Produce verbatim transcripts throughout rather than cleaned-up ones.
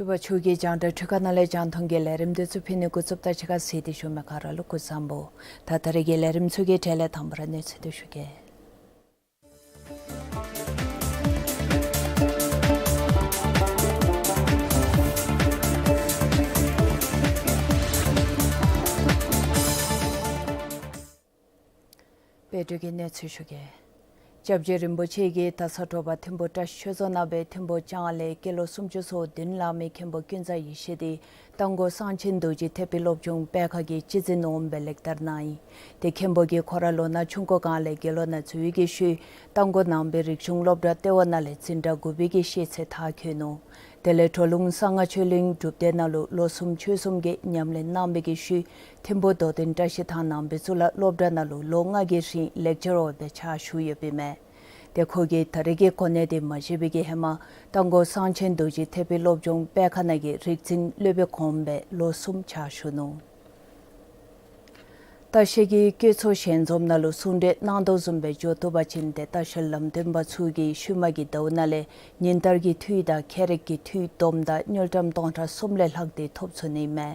ཕྱུ་པ་ཕྱུགས་ཀྱི་རྒྱང་བསྒྲགས་འཕྲུལ་ཁང་ནང་ལས་རྒྱང་མཐོང་གི་ལས་རིམ་འདི་ཚུ་ཕུལ་ནི་འགོ་བཙུགསཔ་ད་ཕྱི་ཁར་གཟིགས་ཏེ་བཞུགས་མི་ག་ར་ལུ་སྐུ་གཟུགས་བཟང་པོ། ད་ད་རེས་ཀྱི་ལས་རིམ་ཚུ་གི་གྲས་ལས་དང་པ་ར་གནས་ཚུལ་འདི་ཞུ་གེ། དཔལ་སྒྲོལ་གྱི་གནས་ཚུལ་ཞུ་གེ། སྐྱབས་རྗེ་རིན་པོ་ཆེ་གིས་ད་ས་དྲོ་པ་ཐིམ་ཕུ་བཀྲ་ཤིས་ཆོས་རྫོང་ནང་སྦེ་ཐིམ་ཕུ་ལྕང་ལས་སྐྱེས་ལོ་སུམ་ཅུ་སོ་བདུན་ལང་མི་མཁན་པོ་ཀུན་བཟང་ཡེ་ཤེས་འདི་རྟ་མགོ་གསང་ཆེན་རྡོ་རྗེ་ཐེག་པའི་སློབ་སྦྱོང་སྤེལ་ཁང་གི་སྤྱི་འཛིན་འོགམ་སྦེ་ལེགས་དར་གནང་ཡི། ཏེ་མཁན་པོ་གིས་ཁོ་ར་ལོ་ན་ཆུང་ཀུ་སྒང་ལས་དགེ་སློང་ནང་འཛུལ་བའི་གི་ཤུལ་རྟ་མགོ་ནང་པའི་རིག་གཞུང་སློབ་གྲྭ་ལྟེ་བ་ནང་ལས་འཛིན་གྲྭ་དགུ་པའི་གི་ཤེས་ཚད་མཐར་འཁྱོལ་ནུག། དེ་ལས་གྲོ་ལུང་གསང་སྔགས་ཆོས་གླིང་སྒྲུབ་སྡེ་ནང་ལུ་ལོ་གསུམ་ཕྱོགས་གསུམ་གྱི་ཉམས་ལེན་གནང་བའི་གི་ཤུལ་ཐིམ་ཕུ་རྡོར་གདན་བཀྲ་ཤིས་ཐང་ནང་པའི་གཙུག་ལག་སློབ་གྲྭ་ནང་ལུ་ལོ་ལྔ་གི་རིང་ལེགས་སྦྱོར་བ་སྦེ་ཕྱག་ཞུ་ཡོདཔ་ཨིན་མས། ཏེ་ཁོ་གིས་ད་རེས་ཀྱི་གོ་གནས་འདི་མ་བཞེས་པའི་གི་ཧེ་མ་རྟ་མགོ་གསང་ཆེན་རྡོ་རྗེ་ཐེག་པའི་སློབ་སྦྱོང་སྤེལ་ཁང་ནང་གི་རིག་འཛིན་སློབ་དཔོན་གོངམ་སྦེ་ལོ་གསུམ་ཕྱག་ཞུ་ནུག། ལྟ་བཤལ་གྱི་བཀོད་ཚོགས་ཞལ་འཛོམས་ནང་ལུ་གསུང་གྲོས་གནང་དོ་བཟུམ་སྦེ་འགྱོ་བཏུབ་པ་ཅིན་ཏེ་ལྟ་བཤལ་ལམ་སྟོན་པ་ཚུ་གིས་ཤུལ་མ་གི་ཟླཝ་ནང་ལས་ཉིན་ལྟར་གྱི་འཐུས་དང་ཁྱད་རིག་གི་འཐུས་བསྡོམས་ད་དངུལ་ཀྲམ་སྟོང་ཕྲག་གསུམ་ལས་ལྷག་སྟེ་ཐོབ་ཚུགས་ནི་མས།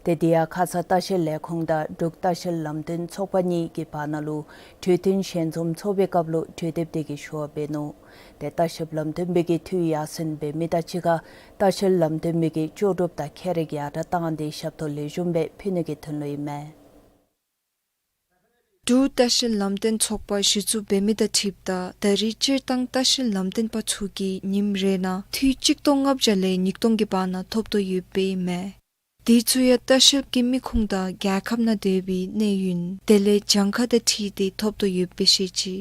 ཏེ་དེ་ཡང་ཁ་ཙ་ལྟ་བཤལ་ལས་ཁུངས་དང་འབྲུག་ལྟ་བཤལ་ལམ་སྟོན་ཚོགས་པ་གཉིས་ཀྱི་བར་ན་ལུ་གྲོས་བསྟུན་ཞལ་འཛོམས་ཚོགས་པའི་སྐབས་ལུ་གྲོས་འདེབས་དེ་གི་ཞུ་བ་འབད་ནུག། ཏེ་ལྟ་བཤལཔ་ལམ་སྟོན་པའི་གི་འཐུས་ཡར་སེང་འབད་མི་དང་གཅིག་ཁར་ལྟ་བཤལ་ལམ་སྟོན་པའི་གི་ལྕོགས་གྲུབ་དང་ཁྱད་རིག་ཡར་དྲག་བཏང་སྟེ་ཞབས་ཏོག་ལེགས་ཤོམ་སྦེ་ཕུལ་ནི་གི་དོན་ལུ་ཨིན་མས། འབྲུག་ལྟ་བཤལ་ལམ་སྟོན་ཚོགས་པ་གཞི་བཙུགས་འབད་མི་དང་འཁྲིལཝ་ད་ད་རེས་སྤྱིར་བཏང་ལྟ་བཤལ་ལམ་སྟོན་པ་ཚུ་གིས་ཉིནམ་རེ་ནང་འཐུས་གཅིག་སྟོང་ལྔ་བརྒྱ་ལས་ཉིས་སྟོང་གི་བར་ན་ཐོབ་དོ་ཡོདཔ་ཨིན་མས། དེ་ཚུ་ཡང་ལྟ་བཤལཔ་གི་མི་ཁུངས་དང་རྒྱལ་ཁབ་ནང་སྡོད་པའི་གནས་ཡུན་དེ་ལས་གྱངས་ཁ་དང་འཁྲིལ་ཏེ་ཐོབ་དོ་ཡོདཔ་སྦེ་བཤད་ཅི།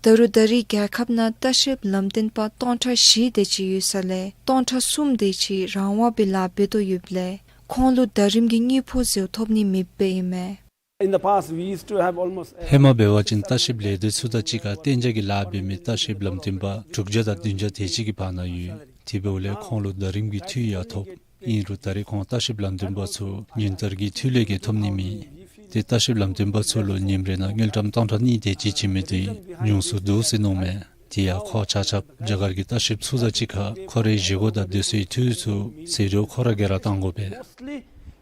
ད་རུང་ད་རེས་རྒྱལ་ཁབ་ནང་ལྟ་བཤལཔ་ལམ་སྟོན་པ་སྟོང་ཕྲག་བཞི་དེ་ཅིག་ཡོད་ས་ལས་སྟོང་ཕྲག་གསུམ་དེ་ཅིག་རང་དབང་སྦེ་ལཱ་འབད་དོ་ཡོདཔ་ལས་ཁོང་ལུ་ཟླ་རིམ་གྱི་དངུལ་ཕོགས་ཟེར་ཐོབ་ནི་མེདཔ་ཨིན་མས། In the past, we used to have almost every ཧེ་མ་འབད་བ་ཅིན་ལྟ་བཤལཔ་ལས་སྡེ་ཚུ་དང་གཅིག་ཁར་གཏན་འཇགས་ཀྱི་ལཱ་འབད་མི་ལྟ་བཤལཔ་ལམ་སྟོན་པ་དྲུག་བརྒྱ་དང་བདུན་བརྒྱ་དེ་ཅིག་གི་བར་ན་ཡོད། དེ་འབདཝ་ལས་ཁོང་ལུ་ཟླ་རིམ་གྱི་འཐུས་ཡང་ཐོབ། ཨིན་རུང་ད་རེས་ཁོང་ལྟ་བཤལཔ་ལམ་སྟོན་པ་ཚུ་ཉིན་ལྟར་གྱི་འཐུས་ལས་བརྒལ་ཐོབ་ནི་མེད། ཏེ་ལྟ་བཤལཔ་ལམ་སྟོན་པ་ཚུ་ལུ་ཉིནམ་རེ་ནང་དངུལ་ཀྲམ་སྟོང་ཕྲག་གཉིས་དེ་ཅིག་བྱིན་མི་འདི་ཉུང་སུ་འདུག་ཟེར་མནོཝ་མས། དེ་ཡང་ཁོ་ཆ་ཁྱབ་རྒྱ་གར་གྱི་ལྟ་བཤལཔ་ཚུ་དང་གཅིག་ཁར་ཁོ་རའི་བཞེས་སྒོ་དང་སྡོད་སའི་འཐུས་ཚུ་ཟད་འགྲོ་ཁོ་ར་གིས་ར་བཏང་དགོ་པས། Mostly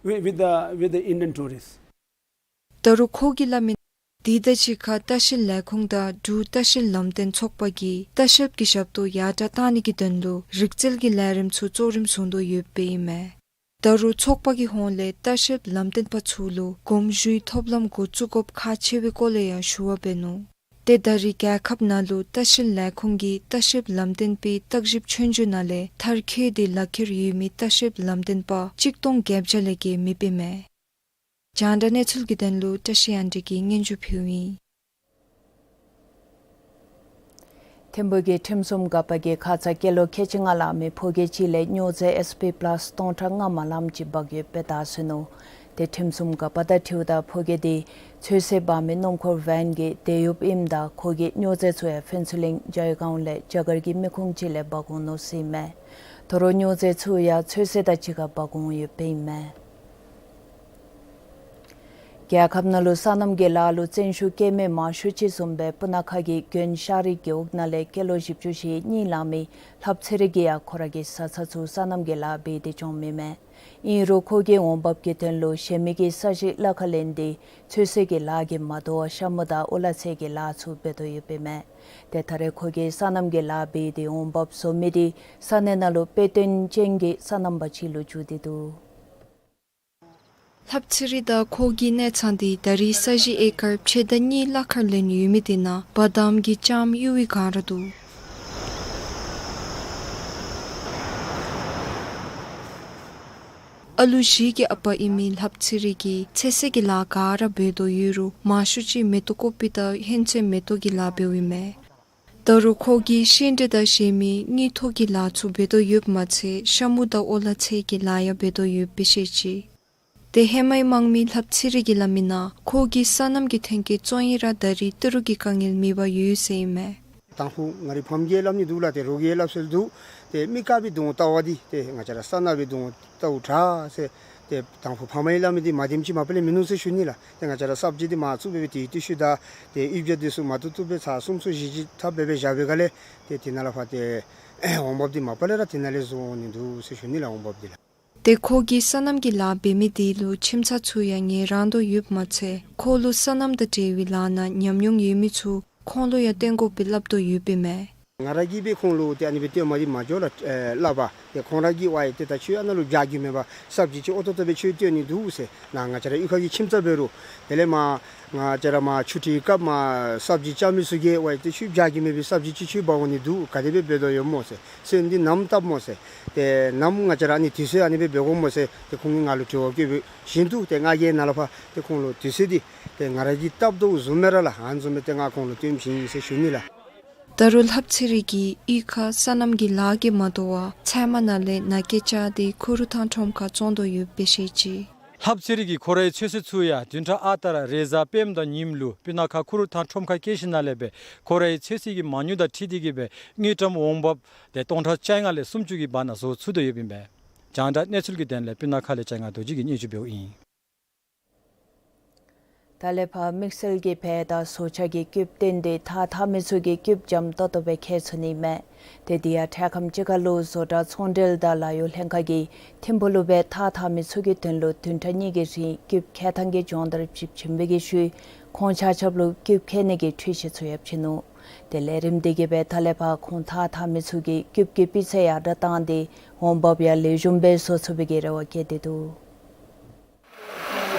with, with the, with the Indian tourists. ད་རུང་ཁོ་གིས་སླབ་མི་དེ་དང་གཅིག་ཁར་ལྟ་བཤལ་ལས་ཁུངས་དང་འབྲུག་ལྟ་བཤལ་ལམ་སྟོན་ཚོགས་པ་གིས་ལྟ་བཤལཔ་གི་ཞབས་ཏོག་ཡར་དྲག་བཏང་ནི་གི་དོན་ལུ་རིག་རྩལ་གྱི་ལས་རིམ་ཚུ་གཙོ་རིམ་བཟུང་དོ་ཡོདཔ་ཨིན་མས། ད་རུང་ཚོགས་པ་གི་ཧོངས་ལས་ལྟ་བཤལཔ་ལམ་སྟོན་པ་ཚུ་ལུ་གོམ་ཞུའི་ཐོབ་ལམ་འགོ་བཙུགས་དགོཔ་ཁག་ཆེ་བའི་སྐོར་ལས་ཡང་ཞུ་བ་འབད་ནུག། ཏེ་ད་རེས་རྒྱལ་ཁབ་ནང་ལུ་ལྟ་བཤལ་ལས་ཁུངས་ཀྱིས་ལྟ་བཤལཔ་ལམ་སྟོན་པའི་བརྟག་ཞིབ་ཆོས་རྒྱུགས་ནང་ལས་མཐར་འཁྱོལ་ཏེ་ལག་ཁྱེར་ཡོད་མི་ལྟ་བཤལཔ་ལམ་སྟོན་པ་གཅིག་སྟོང་བརྒྱད་བརྒྱ་ལས་བརྒལ་མེདཔ་ཨིན་མས། རྒྱང་བསྒྲགས་གནས་ཚུལ་གྱི་དོན་ལུ་བཀྲ་ཤིས་དབྱངས་སྒྲོན་གྱིས་སྙན་ཞུ་ཕུལཝ་ཨིན། ཐིམ་ཕུག་གི་ཁྲིམས་སྲུང་འགག་པ་གིས་ཁ་ཙ་སྐྱེས་ལོ་ཁལ་གཅིག་ལྔ་ལང་མི་ཕོ་སྐྱེས་ཅིག་ལས་སྨྱོ་རྫས་ཨེས་པི་པ་ལཱསི་སྟོང་ཕྲག་ལྔ་མ་ལངམ་ཅིག་འབག་ཡོདཔ་སྦེ་བདའ་ཟུན་ནུག། ཏེ་ཁྲིམས་སྲུང་འགག་པ་དང་འཁྲིལཝ་ད་ཕོ་སྐྱེས་འདི་ཚོད་བསྲེ་འབག་མི་སྣུམ་འཁོར་ཝེན་གྱི་དེད་གཡོགཔ་ཨིནམ་ད་ཁོ་གིས་སྨྱོ་རྫས་ཚུ་ཡང་ཕུན་ཚོགས་གླིང་ཇའི་གོང་ལས་རྒྱ་གར་གྱི་མི་ཁུངས་ཅིག་ལས་འབག་འོང་ནུག་ཟེར་ཨིན་མས། ད་རུང་སྨྱོ་རྫས་ཚུ་ཡང་ཚོད་བསྲེ་དང་གཅིག་ཁར་འབག་འོང་ཡོདཔ་ཨིན་མས། རྒྱལ་ཁབ་ནང་ལུ་སོ་ནམ་གྱི་ལཱ་ལུ་བརྩོན་ཤུགས་བསྐྱེད་མི་མང་ཤོས་ཅིག་བཟུམ་སྦེ་སྤུ་ན་ཁ་གི་དགོན་ཤ་རི་རྒེད་འོག་ནང་ལས་སྐྱེས་ལོ་བཞི་བཅུ་ཞེ་གཉིས་ལང་མི་ལྷ་བ་ཚེ་རིང་གིས་ཡང་ཁོ་ར་གི་བཟའ་ཚང་ཚུ་སོ་ནམ་གྱི་ལཱ་འབད་དེ་བྱོནམ་ཨིན་མས། ཨིན་རུང་ཁོ་གི་འོང་འབབ་ཀྱི་དོན་ལུ་གཞན་མི་གི་ས་གཞི་གླ་ཁར་ལེན་ཏེ་ཚོད་བསྲེ་གི་ལཱ་གིས་མ་དོ་བར་ཤ་མུ་དང་ཨོ་ལ་ཚལ་གྱི་ལཱ་ཚུ་འབད་དོ་ཡོདཔ་ཨིན་མས། ཏེ་ད་རེས་ཁོ་གིས་སོ་ནམ་གྱི་ལཱ་འབད་དེ་འོང་འབབ་བཟོ་མི་འདི་ས་གནས་ནང་ལུ་དཔེ་སྟོན་ཅན་གྱི་སོ་ནམ་པ་ཅིག་ལུ་འགྱུར་ཏེ་འདུག། ལྷ་བ་ཚེ་རིང་དང་ཁོ་གི་གནས་ཚང་འདི་ད་རེས་ས་གཞི་ཨེ་ཀར་ཕྱེད་དང་གཉིས་གླ་ཁར་ལེན་ཡོད་མི་དེ་ནང་བ་དམ་གྱི་ལྕངམ་གཡུར་བའི་སྒང་ར་འདུག། ཨ་ལུ་བཞི་གི་ཨ་པ་ཨིན་མི་ལྷབ་ཚེ་རིང་གིས་ཚོད་བསྲེ་གི་ལཱ་ག་ར་འབད་དོ་ཡོད་རུང་མང་ཤོས་ཅིག་མེ་ཏོག་ཀོ་པི་དང་ཧོན་ཚོད་མེ་ཏོག་གི་ལཱ་འབདཝ་ཨིན་མས། ད་རུང་ཁོ་གིས་ཤིང་འབྲས་དང་གཞན་མི་དངུལ་ཐོག་གི་ལཱ་ཚུ་འབད་དོ་ཡོདཔ་མ་ཚད་ཤ་མུ་དང་ཨོ་ལ་ཚོད་ཀྱི་ལཱ་ཡང་འབད་དོ་ཡོདཔ་སྦེ་བཤད་ཅི། ཏེ་ཧེ་མའི་དམངས་མི་ལྷབ་ཚེ་རིང་གིས་སླབ་མི་ནང་ཁོ་གིས་སོ་ནམ་གྱི་ཐོན་སྐྱེད་བཙོང་ཡི་ར་ད་རིས་ཏི་རུ་གི་དཀའ་ངལ་མེད་པར་ཡོད་ཟེར་ཨིན་མས། དང་ཕུ་ང་རའི་ཕམ་གིས་སླབ་ནི་འདུག་ལགས། ཏེ་རོགས་ཀྱིས་སླབ་སྲོལ་འདུག། ཏེ་མི་དཀར་པོའི་སྡོང་བོ་བཏབ་པ་འདི་ཏེ་ང་བཅས་ར་སོ་ནམ་པའི་སྡོང་བོ་བཏབ་དྲག་ཟེར། ཏེ་དང་ཕུ་ཕམ་གིས་སླབ་མི་འདི་མ་བདེནམ་ཅིག་མ་པ་ལས་མིན་ནུག་ཟེར་ཞུ་ནི་ལགས། ཏེ་ང་བཅས་ར་སབ་ཇི་འདི་མར་བཙུགས་སྦེ་སྦེ་དེའི་ཏེ་ཤུལ་ད་ཏེ་ཨིབ་ཇ་འདི་ཚུ་མ་བཏུབ་བཏུབ་སྦེ་ཚར་གསུམ་ཚུ་བཞི་ཅིག་ཐབ་སྦེ་སྦེ་བཞག་པའི་སྒང་ལས་ཏེ་དེ་ནང་ལས་ཕར་ཏེ་འོང་འབབ་འདི་མ་པ་ལས་ར་དེ་ནང་ལས་བཟོ་འོང་ནི་འདུག་ཟེར་ཞུ་ནི་ལགས། འོང་འབབ་འདི་ལགས། ཏེ་ཁོ་གིས་སོ་ནམ་གྱི་ལཱ་འབད་མི་དེ་ལུ་ཁྱིམ་ཚང་ཚུ་ཡང་ངལ་རངས་དོ་ཡོདཔ་མ་ཚད་ཁོ་ལུ་སོ་ནམ་དང་འབྲེལ་བའི་ལཱ་ནང་ཉམས་མྱོང་ཡོད་མི་ཚུ་ཁོང་ལུ་ཡང་བསྟེན་དགོ་པའི་སླབ་དོ་ཡོདཔ་ཨིན་མས། ང་ར་གིས་སྦེ་ཁོང་ལུ་ཏེ་ཨ་ནི་སྦེ་སྟོནམ་འདི་མ་འགྱོ་ལགས། ཨེ་སླབ་པ་ཏེ་ཁོང་ར་གིས་ཝའི་ཏེ་ད་ཁྱོད་ཨ་ནཱ་ལུ་བཞག་རྒྱུ་མེད་པར་སབ་ཇི་ཅིག་ཨོ་ཏོ་ཏོ་སྦེ་ཁྱོད་སྟོན་ནི་འདུག་ཟེར། ནཱ་ང་བཅས་ར་གཡུས་ཁ་གི་ཁྱིམ་ཚང་འབད་རུང་དེ་ལས་མར་ང་བཅས་ར་མར་ཆུ་ཁྲིའི་སྐབས་མར་སབ་ཇི་བཅག་མི་ཚུ་གིས་ཝའི་ཏེ་ཁྱོད་བཞག་རྒྱུ་མེད་པའི་སབ་ཇི་ཅིག་ཁྱོད་འབག་འོང་ནི་འདུག། ག་དེ་སྦེ་འབད་དོ་ཡོདཔ་སྨོ་ཟེར། སོན་འདི་ནམ་བཏབ་སྨོ་ཟེར། ཏེ་ནམ་ང་བཅས་ར་ཨ་ནི་དུས་ཚོད་ཨ་ནི་སྦེ་འབད་དགོཔ་སྨོ་ཟེར། ཏེ་ཁོང་གིས་ང་ལུ་དྲི་བ་བཀོད་པ་བཞིན་དུ་ཏེ་ང་གིས་ནཱ་ལས་ཕར་ཏེ་ཁོང་ལུ་དུས་ཚོད་འདི་ཏེ་ང་ར་གིས་བཏབ་དོ་བཟུམ་སྦེ་ར་ལགས། ཨ་ནི་བཟུམ་སྦེ་ཏེ་ང་ཁོང་ལུ་སྟོནམ་ཨིན་ཟེར་ཞུ་ནི་ལགས། ད་རུང་ལྷབ་ཚེ་རིང་གིས་གཡུས་ཁར་སོ་ནམ་གྱི་ལཱ་གིས་མ་དོ་བར་ཚལ་མ་ནང་ལས་ནཱ་སྐྱེལ་བཅག་སྟེ་ཁུ་རུ་ཐང་ཁྲོམ་ཁར་བཙོང་དོ་ཡོདཔ་སྦེ་བཤད་ཅི། ལྷབ་ཚེ་རིང་གིས་ཁོ་རའི་ཚོད་བསྲེ་ཚུ་ཡང་བདུན་ཕྲག་ཨ་རྟག་ར་རེས་གཟའ་སྤེནམ་དང་ཉིནམ་ལུ་སྤུ་ན་ཁ་ཁུ་རུ་ཐང་ཁྲོམ་ཁར་སྐྱེལ་ཞིནམ་ལས་སྦེ་ཁོ་རའི་ཚོད་བསྲེ་གི་མ་དངུལ་དང་འཁྲིལ་ཏེ་གིས་སྦེ་དངུལ་ཀྲམ་འོང་འབབ་ཏེ་སྟོང་ཕྲག་བཅོ་ལྔ་ལས་སུམ་ཅུ་གི་བར་ན་བཟོ་ཚུགས་དོ་ཡོདཔ་ཨིན་པས། རྒྱང་བསྒྲགས་གནས་ཚུལ་གྱི་དོན་ལས་སྤུ་ན་ཁ་ལས་བྱང་ང་རྡོ་རྗེ་གིས་སྙན་ཞུ་འབདཝ་ཨིན། ད་ལས་ཕར་དམིགས་བསལ་གྱི་བལ་དང་བཟོ་ཆ་གི་སྐུདཔ་བཏོན་ཏེ་ཐགས་འཐག་མི་ཚུ་གིས་སྐུདཔ་འཇམ་ཏོག་ཏོ་སྦེ་ཁྱེར་ཚུགས་ནི་མས། ཏེ་དེ་ཡང་འཕྲལ་ཁམས་ཅིག་ཁར་ལུ་བཟོ་གྲྭ་ཚོང་འབྲེལ་དང་ལཱ་གཡོག་ལྷན་ཁག་གིས་ཐིམ་ཕུག་ལུ་སྦེ་ཐགས་འཐག་མི་ཚུ་གི་དོན་ལུ་བདུན་ཕྲག་གཉིས་ཀྱི་རིང་སྐུདཔ་ཁྱེར་ཐངས་ཀྱི་སྦྱོང་བརྡར་ཅིག་བྱིན་པའི་གི་ཤུལ་ཁོང་ཆ་ཁྱབ་ལུ་སྐུདཔ་ཁྱེར་ནི་གི་འཕྲུལ་ཆས་ཚུ་ཡང་བྱིན་ནུག། ཏེ་ལས་རིམ་དེ་གིས་སྦེ་ད་ལས་ཕར་ཁོང་ཐགས་འཐག་མི་ཚུ་གི་སྐུདཔ་གི་སྤུས་ཚད་ཡར་དྲག་བཏང་སྟེ་འོང་འབབ་ཡང་ལེགས་ཤོམ་སྦེ་བཟོ་ཚུགས་པའི་གི་རེ་བ་བསྐྱེད་དེ་འདུག།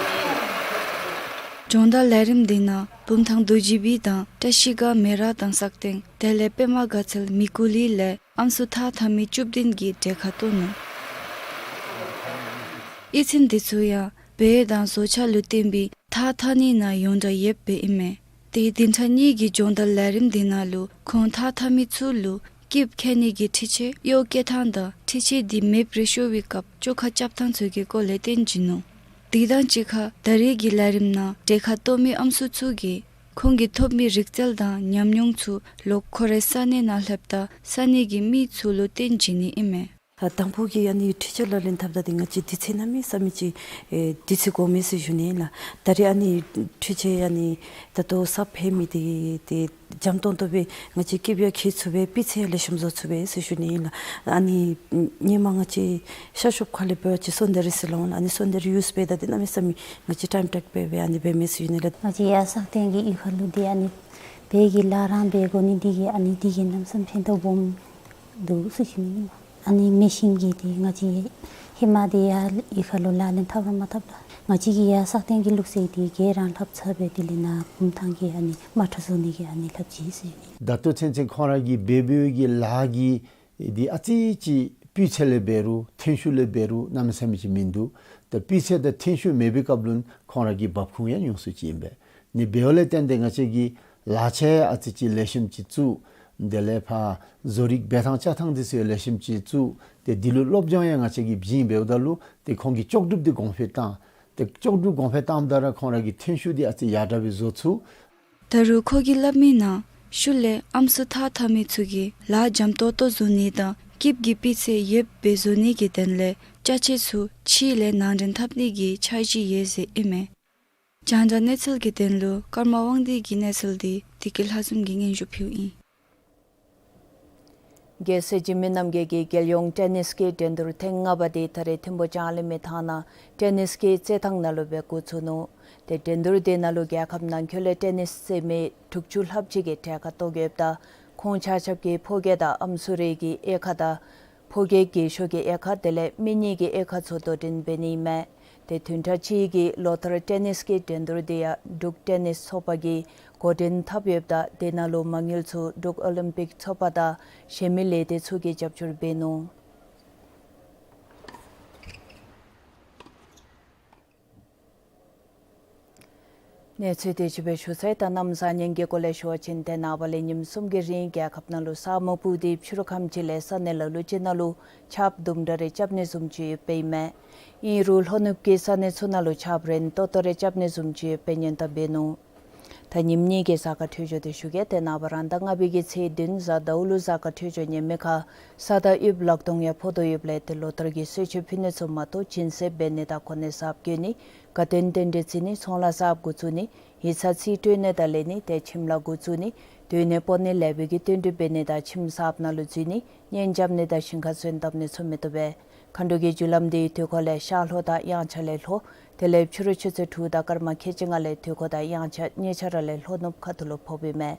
སྦྱོང་བརྡར་ལས་རིམ་འདི་ནང་བུམ་ཐང་རྡོ་རྗེ་སྦིས་དང་བཀྲ་ཤིས་སྒར་མེ་རག་དང་སག་སྟེང་དེ་ལས་པདྨ་དགའ་ཚལ་མི་ཀུ་ལི་ལས་ཨམ་སྲུ་ཐགས་འཐག་མི་བཅུ་བདུན་གྱིས་གྲལ་ཁར་གཏོགས་ནུག། གཡུས་ཚན་འདི་ཚུ་ཡང་བལ་དང་བཟོ་ཆ་ལུ་བརྟེན་པའི་ཐགས་འཐག་ནི་ནང་ཡོངས་གྲགས་ཡོདཔ་ཨིན་མས། ཏེ་བདུན་ཕྲག་གཉིས་ཀྱི་སྦྱོང་བརྡར་ལས་རིམ་འདི་ནང་ལུ་ཁོང་ཐགས་འཐག་མི་ཚུ་ལུ་སྐུདཔ་ཁྱེར་ནི་གི་འཕྲུལ་ཆས་གཡོག་བཀལ་ཐངས་དང་འཕྲུལ་ཆས་འདི་མེདཔ་རེ་ཤོར་བའི་སྐབས་བཅོ་ཁ་རྐྱབ་ཐངས་ཚུ་གི་སྐོར་ལས་སྟོན་བྱིན་ནུག། དེ་དང་གཅིག་ཁར་ད་རེས་ཀྱི་ལས་རིམ་ནང་གྲལ་ཁར་གཏོགས་མི་ཨམ་སྲུ་ཚུ་གིས་ཁོང་གིས་ཐོབ་མི་རིག་རྩལ་དང་ཉམས་མྱོང་ཚུ་ལོག་ཁོ་རའི་ས་གནས་ནང་ལྷོདཔ་ད་ས་གནས་ཀྱི་མི་ཚུ་ལུ་སྟོན་བྱིན་ནི་ཨིན་མས། ཨ་དང་ཕུ་གི་ཨ་ནི་འཕྲུལ་ཆས་ལག་ལེན་འཐབ་ད་འདི་ང་བཅས་དུས་ཚོད་གནམ་མེད་ས་མེད་ཅིག་ཨེ་དུས་ཚོད་འགོརཝ་མས་ཟེར་ཞུ་ནི་ལགས། ད་རེས་ཨ་ནི་འཕྲུལ་ཆས་ཨ་ནི་ད་ལྟོ་གསརཔ་ཕྱེ་མི་འདི་ཏེ་འཇམ་ཏོང་ཏོ་སྦེ་ང་བཅས་སྐུདཔ་ཡང་ཁྱེར་ཚུགས་པས། སྤུས་ཚད་ཡང་ལེགས་ཤོམ་བཟོ་ཚུགས་པས་ཟེར་ཞུ་ནི་ལགས། ཨ་ནི་སྔོན་མ་ང་བཅས་ཤར་ཕྱོགས་ཁ་ལས་འབད་བ་ཅིན་སོན་དེ་རི་ཟེར་སླབ་འོང་ལགས། ཨ་ནི་སོན་དེ་རི་ཡུསི་འབད་ད་འདི་གནམ་མེད་ས་མེད་ང་བཅས་ཊའིམ་ཊེཀ་སྦེ་སྦེ་ཨ་ནི་འབད་མས་ཟེར་ཞུ་ནི་ལགས། ང་བཅས་ཡར་སག་སྟེང་གི་གཡུས་ཁ་ལུ་འདི་ཨ་ནི་བལ་གྱི་ལཱ་རང་འབད་དགོ་ནི་འདི་གིས་ཨ་ནི་འདི་གིས་གནམ་མེད་ས་མེད་ཕན་ཐོགས་སྦོམ་འདུག་ཟེར་ཞུ་ནི་ཨིན་ལགས། ཨ་ནི་མེ་ཤིན་གྱིས་འདི་ང་བཅས་ཧེ་མ་འདི་ཡར་གཡུས་ཁ་ལུ་ལག་ལེན་འཐབ་ར་མ་འཐབ་ལགས། ང་བཅས་ཀྱི་ཡར་སག་སྟེང་གི་ལུགས་སྲོལ་འདི་ག་ར་ལྷབ་ཚར་སྦེ་དེ་ལས་ནཱ་བུམ་ཐང་གི་ཨ་ནི་མ་ཁྲ་བཟོ་ནི་གི་ཨ་ནི་ལྷབ་ཅི་ཟེར་ཞུ་ནི། ད་ལྟོ་ཚུན་ཚོད་ཁོང་ར་གིས་འབད་འབདཝ་གི་ལཱ་གི་འདི་ཨ་ཙི་ཅིག་སྤུས་ཚད་ལས་འབད་རུང་ཐོན་ཤུགས་ལས་འབད་རུང་གནམ་མེད་ས་མེད་ཅིག་མིན་འདུག། ད་སྤུས་ཚད་དང་ཐོན་ཤུགས་མེད་པའི་སྐབས་ལུ་ཁོང་ར་གི་འབབ་ཁུངས་ཡང་ཉུང་སུ་ཅིག་ཨིན་པས། ཨ་ནི་འབདཝ་ལས་བརྟེན་ཏེ་ང་བཅས་ཀྱིས་ལག་ཆས་ཨ་ཙི་ཅིག་ལེགས་ཤོམ་ཅིག་བཙུགས། དེ་ལས་ཕར་བཟོ་རིག་འབད་ཐངས་རྐྱབ་ཐངས་འདི་ཚུ་ལེགས་ཤོམ་ཅིག་བཙུགས། ཏེ་འདི་ལུ་སློབ་སྦྱོང་ཡང་ང་བཅས་ཀྱིས་བྱིན་འབདཝ་ད་ལུ་ཏེ་ཁོང་གིས་ལྕོགས་གྲུབ་འདི་གོང་འཕེལ་བཏང་། ཏེ་ལྕོགས་གྲུབ་གོང་འཕེལ་བཏངམ་ད་ར་ཁོང་ར་གི་ཐོན་ཤུགས་འདི་ཨ་ཙི་ཡར་དྲག་སྦེ་བཟོ་ཚུགས། ད་རུང་ཁོ་གིས་སླབ་མི་ནང་ཤུལ་ལས་ཨམ་སྲུ་ཐགས་འཐག་མི་ཚུ་གིས་ལཱ་འཇམ་ཏོང་ཏོ་བཟོ་ནི་དང་སྐུདཔ་གི་སྤུས་ཚད་ཡོདཔ་སྦེ་བཟོ་ནི་གི་དོན་ལས་ཅ་ཆས་ཚུ་ཕྱི་ལས་ནང་འདྲེན་འཐབ་ནི་གི་འཆར་གཞི་ཡོད་ཟེར་ཨིན་མས། རྒྱང་བསྒྲགས་གནས་ཚུལ་གྱི་དོན་ལུ་ཀརྨ་དབང་འདུས་ཀྱི་གནས་ཚུལ་འདི་བདེ་སྐྱིད་ལྷ་འཛོམས་ཀྱིས་སྙན་ཞུ་ཕུལཝ་ཨིན། རྒྱལ་སྲས་འཇིགས་མེད་རྣམ་རྒྱལ་གྱིས་རྒྱལ་ཡོངས་ཊེ་ནིས་ཀྱི་འགྲན་བསྡུར་ཐེངས་ལྔ་པ་དེ་ད་རེས་ཐིམ་ཕུག་ལྕང་གླིང་མི་ཐང་ནང་ཊེ་ནིས་ཀྱི་རྩེད་ཐང་ནང་ལུ་སྦེ་འགོ་བཙུགས་ནུག། ཏེ་འགྲན་བསྡུར་དེ་ནང་ལུ་རྒྱལ་ཁབ་ནང་འཁོད་ལས་ཊེ་ནིས་རྩེད་མི་དྲུག་ཅུ་ལྷགཔ་ཅིག་གིས་གྲལ་ཁར་གཏོགས་ཡོདཔ་ད་ཁོང་ཆ་ཁྱབ་ཀྱིས་ཕོ་སྐྱེས་དང་ཨམ་སྲུ་རེ་གི་དབྱེ་ཁག་དང་ཕོ་སྐྱེས་རྒས་ཤོས་ཀྱི་དབྱེ་ཁག་དེ་ལས་མི་གཉིས་ཀྱི་དབྱེ་ཁག་ཚུ་དོ་འགྲན་འབད་ནི་ཨིན་མས། ཏེ་བདུན་ཕྲག་གཅིག་གི་ལོ་ལྟར་ཊེ་ནིས་ཀྱི་འགྲན་བསྡུར་དེ་ཡང་འབྲུག་ཊེ་ནིས་ཚོགས་པ་གིས་འགོ་འདྲེན་འཐབ་ཡོདཔ་ད་དེ་ནང་ལུ་མ་དངུལ་ཚུ་འབྲུག་ཨོ་ལིམ་པིག་ཚོགས་པ་དང་གཞན་མི་ལས་སྡེ་ཚུ་གིས་རྒྱབ་སྐྱོར་འབད་ནུག། གནས་ཚུལ་དེ་ཅིག་སྦེ་ཞུ་ཚར་ཡི། ད་གནམ་བཟང་ངན་གྱི་སྐོར་ལས་ཞུ་བ་ཅིན་ཏེ་ནངས་པ་ལས་ཉིནམ་གསུམ་གྱི་རིང་རྒྱལ་ཁབ་ནང་ལུ་ས་སྨུག་སྤུབས་ཏེ་ཕྱི་རུ་ཁམས་ཅིག་ལས་ས་གནས་ལ་ལུ་ཅིག་ནང་ལུ་ཆརཔ་དུམ་གྲ་རེ་རྐྱབ་ནི་བཟུམ་ཅིག་ཡོདཔ་ཨིན་མས། ཨིན་རུང་ལྷོ་ནུབ་ཀྱི་ས་གནས་ཚུ་ནང་ལུ་ཆརཔ་རན་ཏོག་ཏོ་རེ་རྐྱབ་ནི་བཟུམ་ཅིག་ཡོདཔ་སྦེ་སྔོན་བརྡ་འབད་ནུག། ད་ཉིནམ་གཉིས་ཀྱི་གཟའ་སྐར་འཕྲོད་སྦྱོར་དེ་ཞུ་གེ། ཏེ་ནངས་པ་རང་ཟླ་ལྔ་པའི་གི་ཚེས་བདུན་གཟའ་ཟླཝ་ལུ་གཟའ་སྐར་འཕྲོད་སྦྱོར་ཉེས་མེད་ཁར་ས་དང་དབྱིབས་ལག་སྟོང་ཡང་ཕོག་དོ་ཡོདཔ་ལས་ཏེ་ལོ་ལྟར་གྱི་གསོལ་མཆོད་ཕུལ་ནི་ཚུ་མ་གཏོགས་སྦྱིན་སྲེག་འབད་ནི་དང་གོ་གནས་གསརཔ་བཀོད་ནི་དགའ་སྟོན་རྟེན་འབྲེལ་བརྩི་ནི་ཚོང་ལཱ་གསརཔ་འགོ་བཙུགས་ནི་ཡིག་ཚང་རྩིས་སྤྲོད་ནི་དང་ལེན་ནི་ཏེ་ཁྱིམ་ལཱ་འགོ་བཙུགས་ནི་སྡོད་གནས་སྤོ་ནི་ལེགས་པའི་གི་བསྟུན་གྲོས་འབད་ནི་དང་ཁྱིམ་གསརཔ་ནང་ལུ་འཛུལ་ནི་གཉེན་རྐྱབ་ནི་དང་ཞིང་ཁར་སོན་བཏབ་ནི་ཚུ་མི་བཏུབ་པས། མཁའ་འགྲོ་གི་རྒྱུ་ལམ་དེའི་དུས་འཁོར་ལས་ཤར་ལྷོ་དང་དབྱངས་འཆར་ལས་ལྷོ། དེ་ལས་ཕྱི་རུ་ཆུ་ཚོད་དྲུག་དང་སྐར་མ་ཁལ་གཅིག་ལྔ་ལས་དུས་འཁོར་དང་དབྱངས་འཆར་གཉིས་ཆ་ར་ལས་ལྷོ་ནུབ་ཁ་ཐུག་ལུ་ཕོགཔ་ཨིན་མས།